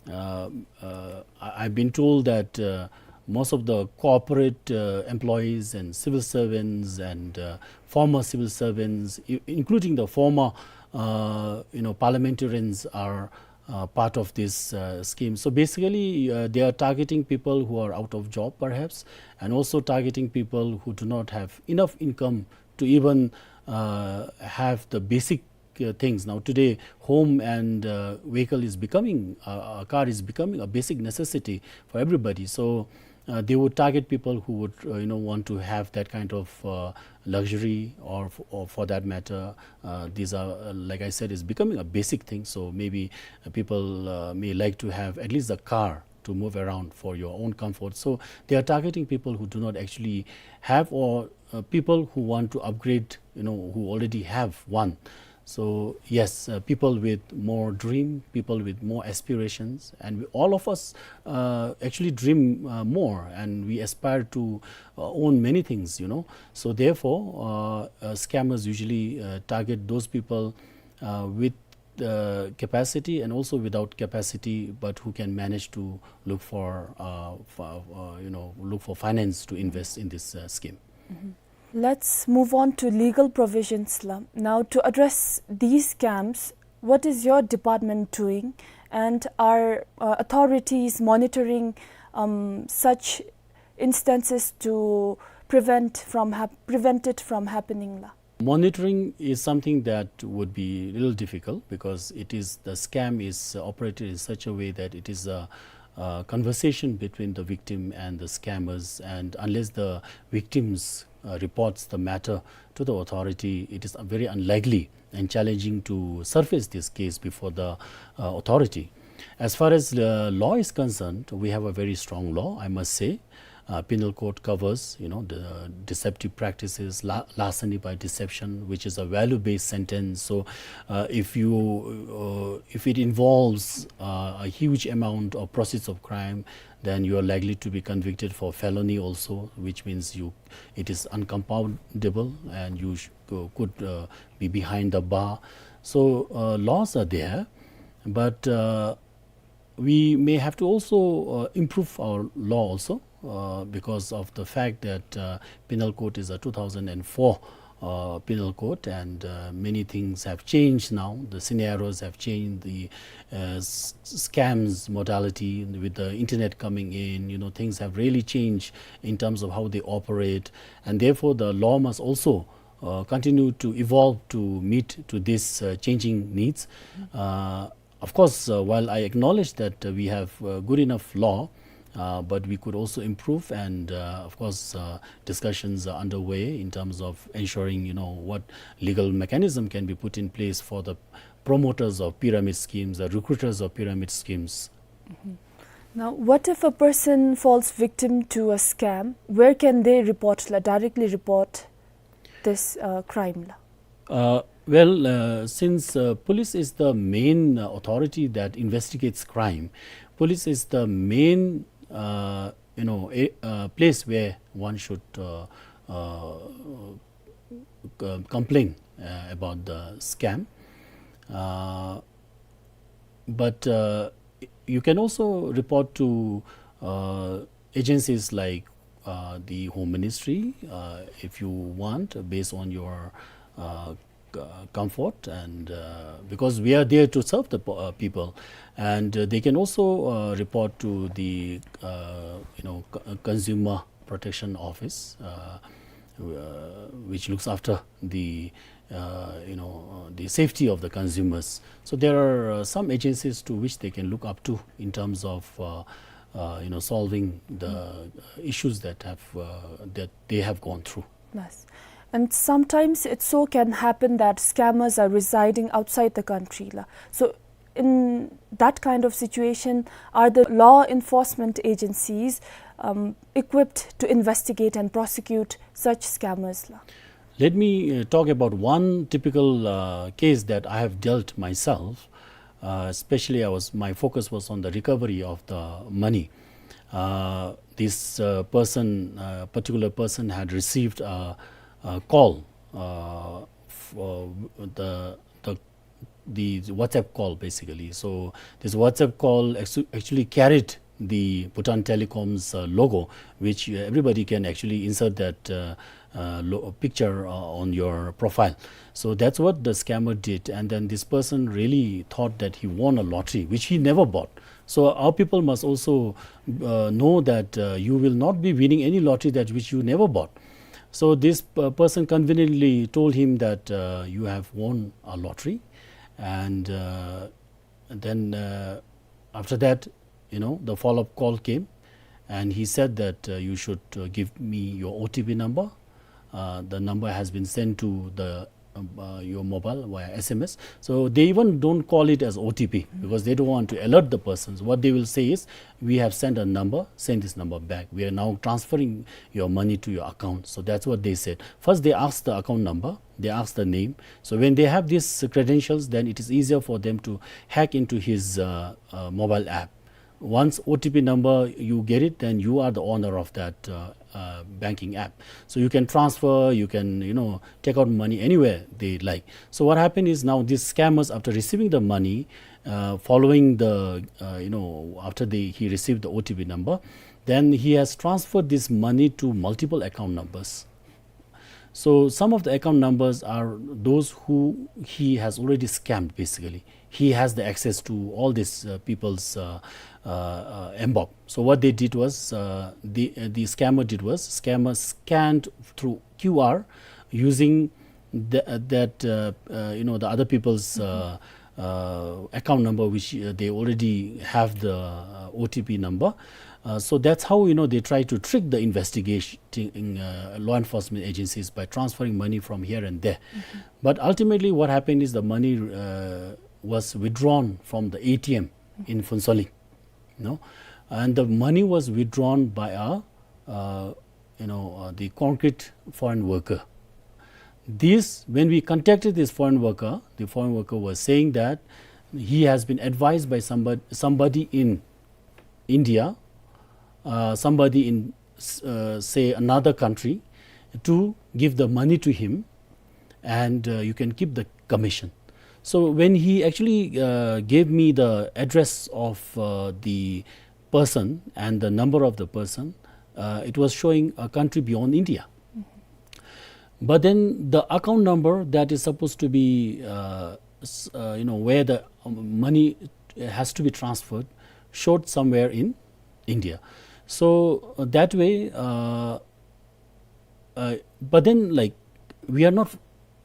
uh, uh, I- I've been told that uh, most of the corporate uh, employees and civil servants and uh, former civil servants, i- including the former uh, you know, parliamentarians, are uh, part of this uh, scheme. So basically, uh, they are targeting people who are out of job, perhaps, and also targeting people who do not have enough income to even uh, have the basic uh, things. Now, today, home and uh, vehicle is becoming, uh, a car is becoming a basic necessity for everybody. So uh, they would target people who would, uh, you know, want to have that kind of uh, luxury, or, f- or for that matter, uh, these are, uh, like I said, is becoming a basic thing. So maybe uh, people uh, may like to have at least a car to move around for your own comfort. So they are targeting people who do not actually have, or uh, people who want to upgrade, you know, who already have one. So yes, uh, people with more dream, people with more aspirations, and we, all of us uh, actually dream uh, more, and we aspire to uh, own many things, you know. So therefore, uh, uh, scammers usually uh, target those people uh, with uh, capacity and also without capacity, but who can manage to look for, uh, for uh, you know, look for finance to invest in this uh, scheme. Let's move on to legal provisions la. Now, to address these scams, what is your department doing, and are uh, authorities monitoring um, such instances to prevent from hap- prevent it from happening la? Monitoring is something that would be a little difficult because it is, the scam is operated in such a way that it is a, a conversation between the victim and the scammers, and unless the victims uh, reports the matter to the authority, it is very unlikely and challenging to surface this case before the uh, authority. As far as the law is concerned, we have a very strong law, I must say. Uh, penal code covers, you know, the deceptive practices, la- larceny by deception, which is a value-based sentence. So, uh, if you, uh, if it involves uh, a huge amount of proceeds of crime, then you are likely to be convicted for felony also, which means you, it is uncompoundable and you sh- could uh, be behind the bar. So uh, laws are there, but uh, we may have to also uh, improve our law also uh, because of the fact that uh, penal code is a two thousand and four uh, penal code, and uh, many things have changed now. The scenarios have changed. The uh, s- scams modality with the internet coming in, you know, things have really changed in terms of how they operate, and therefore the law must also uh, continue to evolve to meet to these uh, changing needs. Uh, of course, uh, while I acknowledge that uh, we have uh, good enough law, uh, but we could also improve, and uh, of course, uh, discussions are underway in terms of ensuring, you know, what legal mechanism can be put in place for the promoters of pyramid schemes, the recruiters of pyramid schemes. Now, what if a person falls victim to a scam? Where can they report la, directly report this uh, crime la? Uh, well, uh, since uh, police is the main uh, authority that investigates crime, police is the main, uh, you know, a, uh, place where one should uh, uh, c- complain uh, about the scam. Uh, but uh, you can also report to uh, agencies like uh, the Home Ministry, uh, if you want, based on your uh, c- comfort, and uh, because we are there to serve the po- uh, people, and uh, they can also uh, report to the uh, you know, c- consumer protection office, uh, uh, which looks after the uh, you know, uh, the safety of the consumers. So there are uh, some agencies to which they can look up to in terms of uh, uh, you know, solving the uh, issues that have uh, that they have gone through. Yes. And sometimes it so can happen that scammers are residing outside the country la. So in that kind of situation, are the law enforcement agencies um, equipped to investigate and prosecute such scammers la? Let me uh, talk about one typical uh, case that I have dealt myself. Uh, especially, I was, my focus was on the recovery of the money. Uh, this uh, person, uh, particular person, had received a, a call uh, for the the the WhatsApp call, basically. So this WhatsApp call actu- actually carried the Bhutan Telecom's uh, logo, which uh, everybody can actually insert that uh, uh, lo- picture uh, on your profile. So that's what the scammer did, and then this person really thought that he won a lottery, which he never bought. So our people must also uh, know that uh, you will not be winning any lottery that which you never bought. So this uh, person conveniently told him that uh, you have won a lottery, and uh, then uh, after that, you know, the follow-up call came, and he said that uh, you should uh, give me your O T P number. Uh, the number has been sent to the uh, your mobile via S M S. So they even don't call it as O T P because they don't want to alert the persons. What they will say is, "We have sent a number, send this number back. We are now transferring your money to your account." So that's what they said. First, they ask the account number, they ask the name. So when they have these credentials, then it is easier for them to hack into his uh, uh, mobile app. Once O T P number you get it, then you are the owner of that uh, uh, banking app. So you can transfer, you can, you know, take out money anywhere they like. So what happened is, now these scammers, after receiving the money, uh, following the, uh, you know, after the, he received the O T P number, then he has transferred this money to multiple account numbers. So some of the account numbers are those who he has already scammed, basically. He has the access to all these uh, people's uh, uh, uh, mBoB. So what they did was, uh, the, uh, the scammer did was, scammer scanned through Q R using the, uh, that, uh, uh, you know, the other people's uh, uh, account number, which uh, they already have the uh, O T P number. Uh, so that's how, you know, they try to trick the investigating uh, law enforcement agencies by transferring money from here and there. But ultimately, what happened is the money uh, was withdrawn from the A T M in Phuentsholing, no, and the money was withdrawn by a uh, you know, uh, the concrete foreign worker. This, when we contacted this foreign worker, the foreign worker was saying that he has been advised by somebody, somebody in India, uh, somebody in, s- uh, say, another country, to give the money to him, and uh, you can keep the commission. So when he actually uh, gave me the address of uh, the person and the number of the person, uh, it was showing a country beyond India. But then the account number that is supposed to be, uh, s- uh, you know, where the um, money has to be transferred, showed somewhere in India. So uh, that way, uh, uh, but then, like, we are not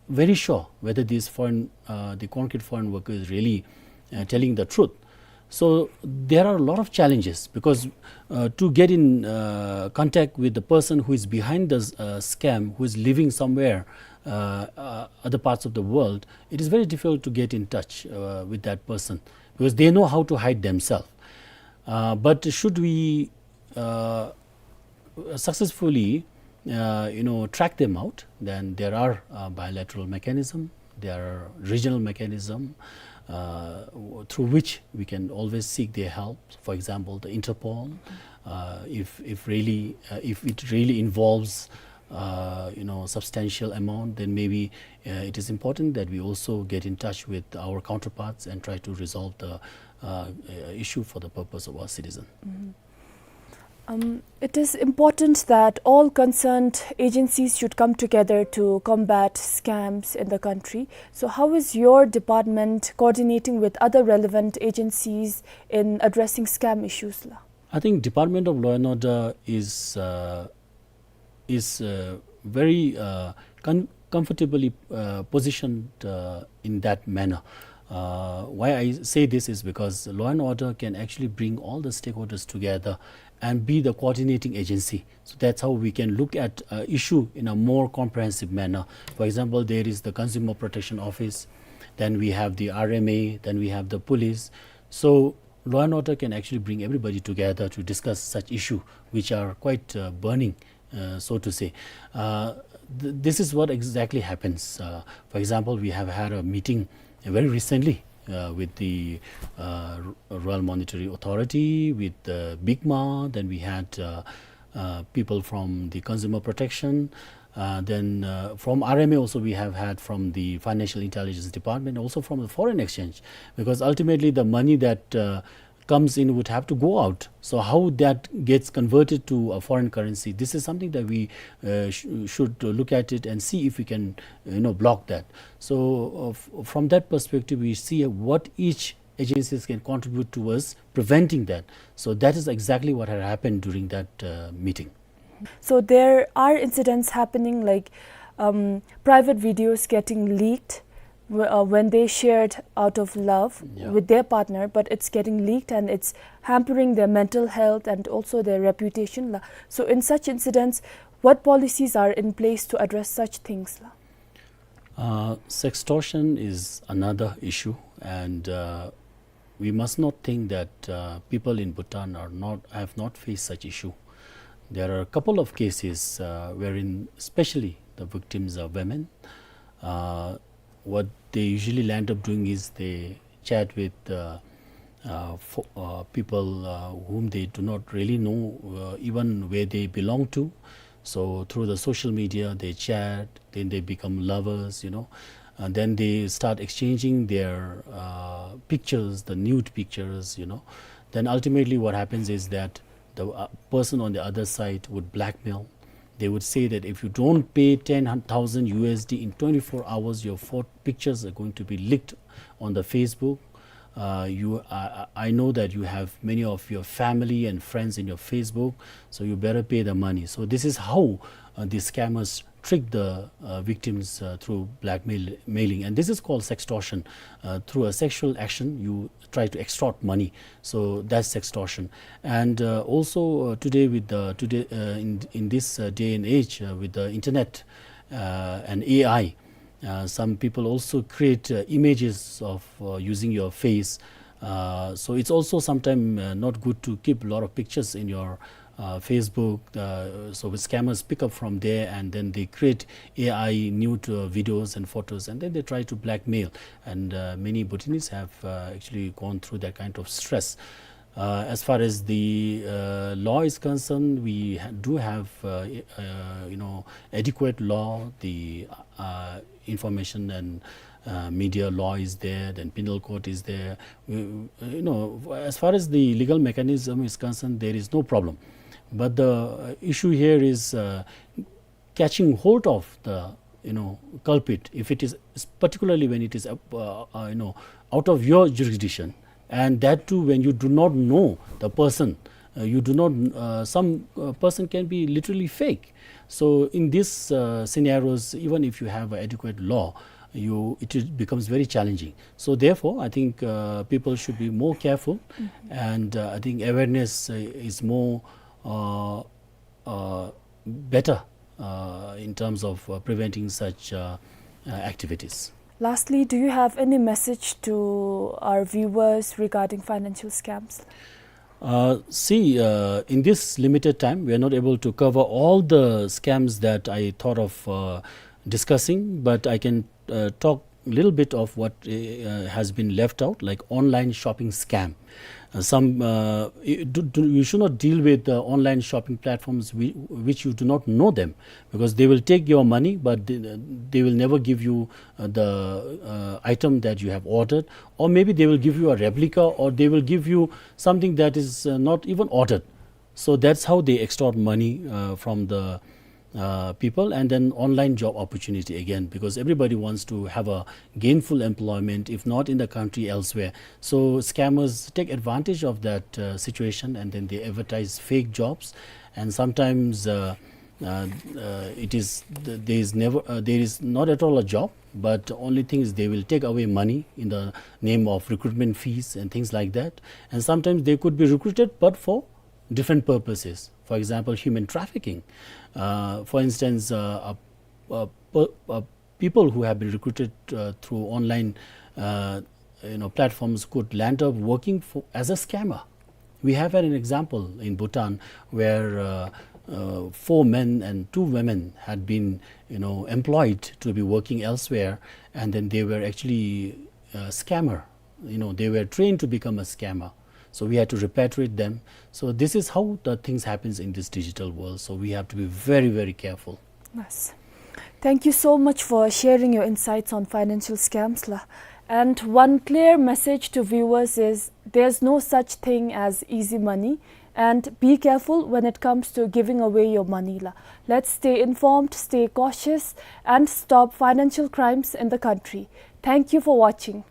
very sure whether this foreign, uh, the concrete foreign worker is really uh, telling the truth. So there are a lot of challenges because uh, to get in uh, contact with the person who is behind the uh, scam, who is living somewhere uh, uh, other parts of the world, it is very difficult to get in touch uh, with that person because they know how to hide themselves. Uh, but should we uh, successfully, uh, you know, track them out, then there are uh, bilateral mechanism, there are regional mechanism uh, w- through which we can always seek their help. For example, the Interpol. Uh, if if really uh, if it really involves uh, you know, substantial amount, then maybe uh, it is important that we also get in touch with our counterparts and try to resolve the uh, uh, issue for the purpose of our citizen. Um, it is important that all concerned agencies should come together to combat scams in the country. So, how is your department coordinating with other relevant agencies in addressing scam issues, la? I think Department of Law and Order is uh, is uh, very uh, con- comfortably uh, positioned uh, in that manner. Uh, why I say this is because law and order can actually bring all the stakeholders together and be the coordinating agency. So that's how we can look at uh, issue in a more comprehensive manner. For example, there is the Consumer Protection Office, then we have the R M A, then we have the police. So law and order can actually bring everybody together to discuss such issue which are quite uh, burning, uh, so to say. Uh, th- this is what exactly happens. Uh, for example, we have had a meeting very recently uh, with the uh, Royal Monetary Authority, with the BICMA, then we had uh, uh, people from the Consumer Protection, uh, then uh, from R M A also we have had, from the Financial Intelligence Department, also from the foreign exchange, because ultimately the money that uh, comes in would have to go out. So how that gets converted to a foreign currency, this is something that we uh, sh- should look at it and see if we can, you know, block that. So uh, f- from that perspective, we see what each agencies can contribute towards preventing that. So that is exactly what had happened during that uh, meeting. So there are incidents happening, like um, private videos getting leaked w- uh, when they shared out of love, yeah, with their partner, but it's getting leaked and it's hampering their mental health and also their reputation, la. So in such incidents, what policies are in place to address such things, la? Uh, sextortion is another issue, and uh, we must not think that uh, people in Bhutan are not have not faced such issue. There are a couple of cases uh, wherein, especially, the victims are women. Uh, what they usually land up doing is they chat with uh, uh, fo- uh, people uh, whom they do not really know, uh, even where they belong to. So through the social media, they chat, then they become lovers, you know, and then they start exchanging their uh, pictures, the nude pictures, you know. Then ultimately, what happens is that the uh, person on the other side would blackmail. They would say that if you don't pay ten thousand U S D in twenty-four hours, your pho- pictures are going to be leaked on the Facebook. Uh, you, I, I know that you have many of your family and friends in your Facebook, so you better pay the money. So this is how uh, the scammers trick the uh, victims uh, through blackmail mailing, and this is called sextortion. Uh, through a sexual action, you try to extort money. So that's extortion. And uh, also uh, today with the today uh, in in this uh, day and age uh, with the internet uh, and A I, uh, some people also create uh, images of uh, using your face. Uh, so it's also sometimes uh, not good to keep a lot of pictures in your uh, Facebook. Uh, so the scammers pick up from there, and then they create A I nude uh, videos and photos, and then they try to blackmail. And uh, many Bhutanese have uh, actually gone through that kind of stress. Uh, as far as the uh, law is concerned, we ha- do have, uh, uh, you know, adequate law. The uh, information and uh, media law is there. Then penal code is there. We, you know, as far as the legal mechanism is concerned, there is no problem. But the issue here is uh, catching hold of the, you know, culprit, if it is, particularly when it is uh, uh, you know, out of your jurisdiction, and that too when you do not know the person. Uh, you do not uh, some uh, person can be literally fake. So in these uh, scenarios, even if you have adequate law, you it is- becomes very challenging. So therefore, I think uh, people should be more careful, and uh, I think awareness uh, is more uh, uh, better uh, in terms of uh, preventing such uh, uh, activities. Lastly, do you have any message to our viewers regarding financial scams? Uh, see, uh, in this limited time, we are not able to cover all the scams that I thought of uh, discussing, but I can uh, talk a little bit of what uh, has been left out, like online shopping scam. Uh, some uh, you, do, do, you should not deal with uh, online shopping platforms whi- which you do not know them, because they will take your money, but they, they will never give you uh, the uh, item that you have ordered, or maybe they will give you a replica, or they will give you something that is uh, not even ordered. So that's how they extort money uh, from the uh, people. And then online job opportunity again, because everybody wants to have a gainful employment, if not in the country, elsewhere. So scammers take advantage of that uh, situation, and then they advertise fake jobs, and sometimes uh, uh, uh, it is th- there is never uh, there is not at all a job, but only thing is they will take away money in the name of recruitment fees and things like that. And sometimes they could be recruited, but for different purposes. For example, human trafficking. Uh, for instance, uh, a, a, a, people who have been recruited uh, through online uh, you know, platforms could land up working for, as a scammer. We have had an example in Bhutan where uh, uh, four men and two women had been, you know, employed to be working elsewhere, and then they were actually a scammer. You know, they were trained to become a scammer. So we had to repatriate them. So this is how the things happens in this digital world. So we have to be very, very careful. Yes. Thank you so much for sharing your insights on financial scams, la. And one clear message to viewers is there's no such thing as easy money, and be careful when it comes to giving away your money, la. Let's stay informed, stay cautious, and stop financial crimes in the country. Thank you for watching.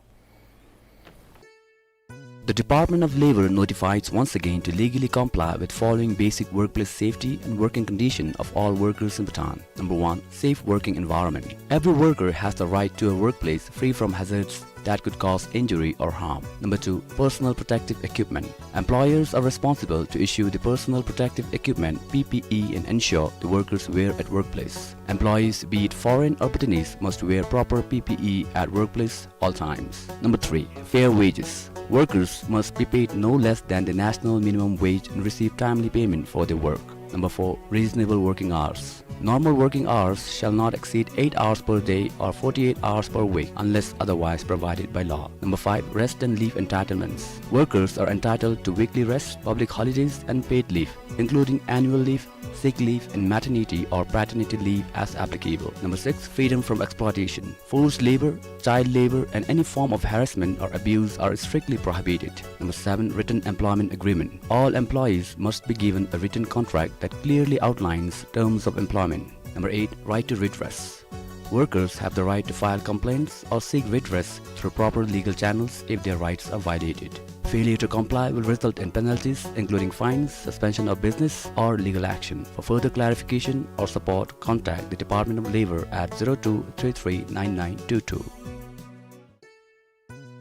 The Department of Labor notifies once again to legally comply with following basic workplace safety and working condition of all workers in Bhutan. Number one, safe working environment. Every worker has the right to a workplace free from hazards that could cause injury or harm. Number two, personal protective equipment. Employers are responsible to issue the personal protective equipment, P P E, and ensure the workers wear at workplace. Employees, be it foreign or Bhutanese, must wear proper P P E at workplace all times. Number three, fair wages. Workers must be paid no less than the national minimum wage and receive timely payment for their work. Number four, reasonable working hours. Normal working hours shall not exceed eight hours per day or forty-eight hours per week unless otherwise provided by law. Number five, rest and leave entitlements. Workers are entitled to weekly rest, public holidays, and paid leave, including annual leave, sick leave, and maternity or paternity leave as applicable. Number six, freedom from exploitation. Forced labor, child labor, and any form of harassment or abuse are strictly prohibited. Number seven, written employment agreement. All employees must be given a written contract that clearly outlines terms of employment. Number eight, right to redress. Workers have the right to file complaints or seek redress through proper legal channels if their rights are violated. Failure to comply will result in penalties, including fines, suspension of business, or legal action. For further clarification or support, contact the Department of Labor at zero two three three nine nine two two.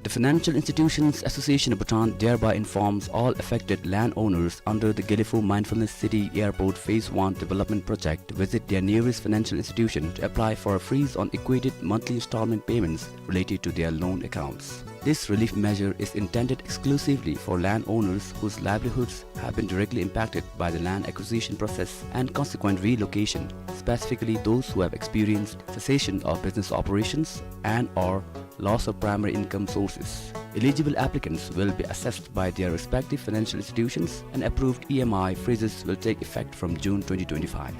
The Financial Institutions Association of Bhutan thereby informs all affected landowners under the Gelephu Mindfulness City Airport Phase one Development Project to visit their nearest financial institution to apply for a freeze on equated monthly installment payments related to their loan accounts. This relief measure is intended exclusively for landowners whose livelihoods have been directly impacted by the land acquisition process and consequent relocation, specifically those who have experienced cessation of business operations and or loss of primary income sources. Eligible applicants will be assessed by their respective financial institutions and approved E M I freezes will take effect from June twenty twenty-five.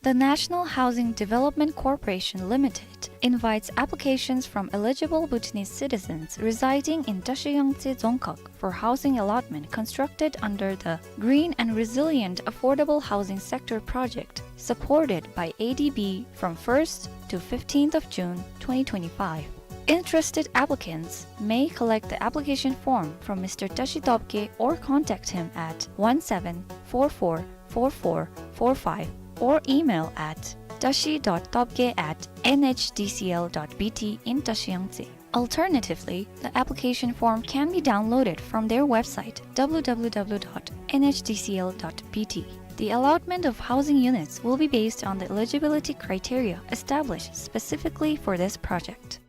The National Housing Development Corporation Limited invites applications from eligible Bhutanese citizens residing in Tashi Yangtse Dzongkhag for housing allotment constructed under the Green and Resilient Affordable Housing Sector Project, supported by A D B, from first to fifteenth of June twenty twenty-five. Interested applicants may collect the application form from Mister Tashi Topge or contact him at one seven four four four four four five or email at tashi dot topge at N H D C L dot B T in Tashi Yangtse. Alternatively, the application form can be downloaded from their website, W W W dot N H D C L dot B T. The allotment of housing units will be based on the eligibility criteria established specifically for this project.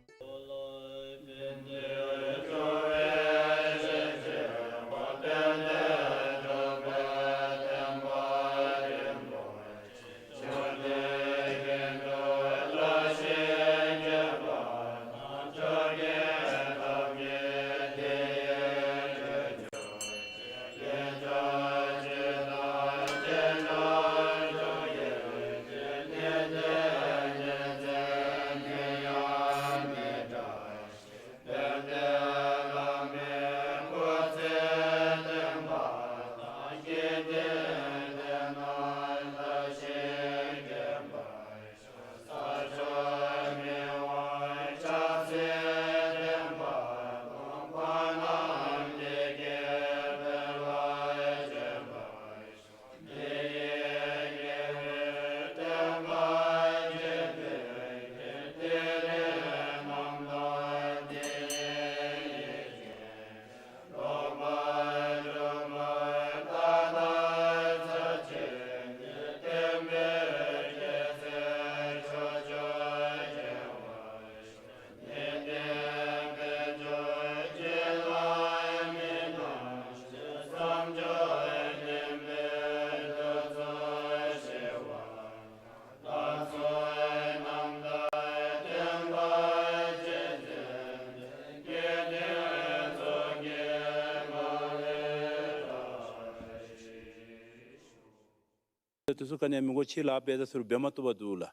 དེ་ཚུ་ག་ནི་མི་དགོ་ཕྱི་ལཱ་འབད་ད་ཟེར་འབད་མ་བཏུབ་པ་འདུག་ལགས།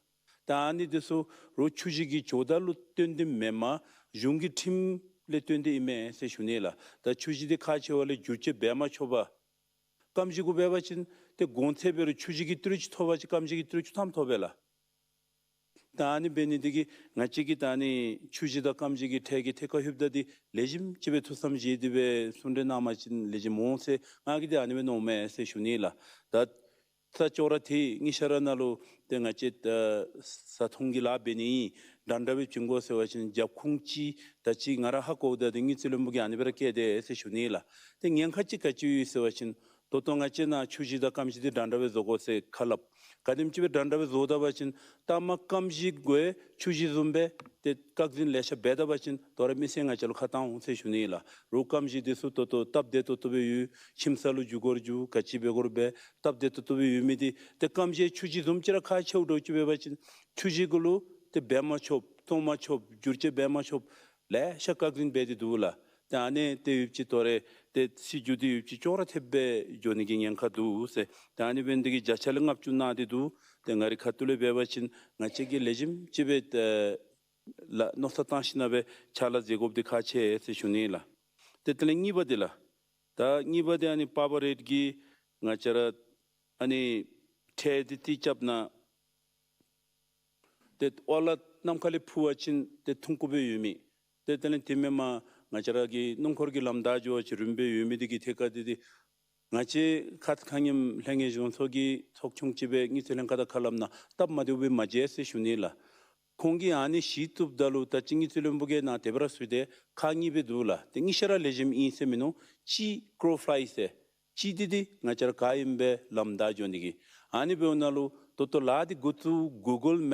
ད་ཨ་ནི་དེ་ཚུ་རོགས་ཆུ་ཞིང་གི་ཇོ་བདག་ལུ་བསྟུན་ཏེ་མེན་པར་གཞུང་གི་ཁྲིམས་ལས་བསྟུན་ཏེ་ཨིན་མས་ཟེར་ཞུ་ནི་ལགས། ད་ཆུ་ཞིང་དེ་ཁག་ཆེ་བ་ལས་བསྒྱུར་བཅོས་འབད་མ་ཆོག་པས། སྐམ་ཞིང་གུ་འབད་བ་ཅིན་ཏེ་གོང་ཚད་འབད་རུང་ཆུ་ཞིང་གི་ཏི་རུ་ཅིག་ཐོབ་པ་ཅིན་སྐམ་ཞིང་གི་ཏི་རུ་བཅུ་ཐམ་ཐོབ་པས་ལགས། ད་ཨ་ནི་འབད་ནི་དེ་གིས་ང་བཅས་ཀྱིས་ད་ཨ་ནི་ཆུ་ཞིང་དང་སྐམ་ཞིང་གི་ཁྲལ་གྱི་ཐད་ཁར་ལྷོདཔ་ད་དེ་ལེགས་ཤོམ་ཅིག་སྦེ་ཐུགས་བསམ་བཞེས་ཏེ་སྦེ་གསུང་གྲོས་གནང་བ་ཅིན་ལེགས་ཤོམ་འོང་ཟེར་ང་གིས་དེ་ཨ་ནི་སྦེ་མནོཝ་མས་ཟེར་ཞུ་ནི་ལགས། ད་ ས་ཅོག་ར་ཐེ་གཉིས་ཆ་ར་ནང་ལུ་ཏེ་ང་བཅས་ཨ་བཟའ་འཐུང་གི་ལཱ་འབད་ནི་ཨིན། འདྲ་འདྲ་སྦེ་བྱིན་དགོ་ཟེར་བ་ཅིན་རྒྱབ་ཁུངས་ཅིག་ད་ཅི་ང་ར་ཧ་གོཝ་ད་ཏེ་དངུལ་རྩིས་བློན་པོ་གིས་ཨ་ནི་སྦེ་ར་བཀོད་དེ་ཟེར་ཞུ་ནི་ལགས། ཏེ་ཉེན་ཁ་ཅིག་ག་ཅི་ཡོད་ཟེར་བ་ཅིན་ད་ལྟོ་ང་བཅས་ནཱ་ཆུ་གཞི་དང་སྐམ་གཞི་འདི་འདྲ་འདྲ་སྦེ་བཟོ་དགོ་ཟེར་ཁ་སླབ། ག་དེམ་ཅིག་སྦེ་འདྲ་འདྲ་སྦེ་བཟོ་ད་པ་ཅིན་ལྟ་མ་སྐམ་གཞི་དགོ་ཆུ་གཞི་བཟུམ་སྦེ་ཏེ་བཀག་འཛིན་ལེ་ཤ་འབད་ད་པ་ཅིན་དོ་རུང་མི་སེར་ང་བཅས་ལུ་ཁ་བཏང་འོང་ཟེར་ཞུ་ནི་ལགས། རོགས་སྐམ་གཞི་འདི་ཚུ་ད་ལྟོ་སྟབས་བདེ་ཏོག་ཏོ་སྦེ་ཡོད། ཁྱིམ་ས་ལུ་འགྱོ་དགོ་རུང་འགྱོ་ག་ཅི་འབད་དགོ་རུང་འབད་སྟབས་བདེ་ཏོག་ཏོ་སྦེ་ཡོད་མི་འདི་ཏེ་སྐམ་གཞི་ཆུ་གཞི་བཟུམ་ཅིག་ར་ཁག་ཆེཝ་འདྲཝ་ཅིག་འབད་བ་ཅིན་ཆུ་གཞི་གུ་ལུ་ཏེ་འབད་མ་ཆོགཔ་བཙོང་མ་ཆོགཔ་བསྒྱུར་བཅོས་འབད་མ་ཆོགཔ་ལེ་ཤ་བཀག་འཛིན་འབད་དེ་འདུག་ལགས། ཏེ་ཨ་ནི་ཏེ་ཡུདཔ་ཅིག་དོ་རུང་ཏེ་སྲིད་བྱུས་འདི་ཡུདཔ་ཅིག་ཅོག་ར་འཐདཔ་སྦེ་འགྱོ་ནི་གི་ཉེན་ཁ་འདུག་ཟེར། ཏེ་ཨ་ནི་འབད་ནི་འདི་གིས་བརྒྱ་ཆ་ལས་ལྔ་བཅུ་གནང་སྟེ་འདུག། ཏེ་ང་རའི་ཁ་ཐུག་ལས་འབད་བ་ཅིན་ང་བཅས་ཀྱིས་ལེགས་ཤོམ་ཅིག་སྦེ་ཏེ་ལཱ་མནོ་བསམ་བཏང་ཞིནམ་སྦེ་ཕྱག་ལཱ་མཛད་དགོཔ་འདི་ཁག་ཆེ་ཟེར་ཞུ་ནི་ལགས། ཏེ་དེ་ལས་གཉིས་པ་འདི་ལགས། ད་གཉིས་པ་འདི་ཨ་ནི་པར་བ་རེཊ་གིས་ང་བཅས་ར་ཨ་ནི་ཁྲལ་འདི་ཏེ་རྐྱབ་ནི་ཏེ་ཨོ་ལ་གནམ་ཁ་ལས་འཕུར་བ་ཅིན་ཏེ་ཐོན་དགོཔ་སྦེ་ཡོད་མི། ཏེ་དེ་ལས་དེ་མེན་པར་ང་བཅས་ར་གི་སྣུམ་འཁོར་གྱི་ལམ་བདའ་འགྱོ་བ་ཅིན་རིནམ་སྦེ་ཡོད་མི་འདི་གི་ཐད་ཁར་འདི་ཏེ་ང་བཅས་ཁ་ཁ་ཉིནམ་ལྷན་རྒྱས་གཞུང་ཚོགས་ཀྱི་ཚོགས་ཆུང་ཅིག་སྦེ་དངུལ་རྩིས་ལྷན་ཁག་དང་ཁ་སླབ་ནི་སྟབས་མ་བདེཝ་སྦེ་མ་མཇལ་ཟེར་ཞུ་ནི་ལགས། ཁོང་གིས་ཨ་ནི་ཞུ་བཏུབ་ད་ལུ་ད་ཅི་དངུལ་རྩིས་བློན་པོ་གིས་ནཱ་དེ་སྦེ་ར་ཞུ་སྟེ་ཁག་གཉིས་སྦེ་འདུག་ལགས། ཏེ་གཉིས་ཆ་ར་ལེགས་ཤོམ་ཨིན་ཟེར་མིན་ནུག། གཅིག་ཀོརོ་ཕ་ལའི་ཟེར། གཅིག་འདི་འདི་ང་བཅས་ར་ག་ཨིནམ་སྦེ་ལམ་བདའ་འགྱོ་ནི་གི། ཨ་ནི་འབདཝ་ད་ལུ་ད་ལྟོ་ལཱ་འདི་འགོ་བཙུགས་གུ་གཱལ་མེཔ་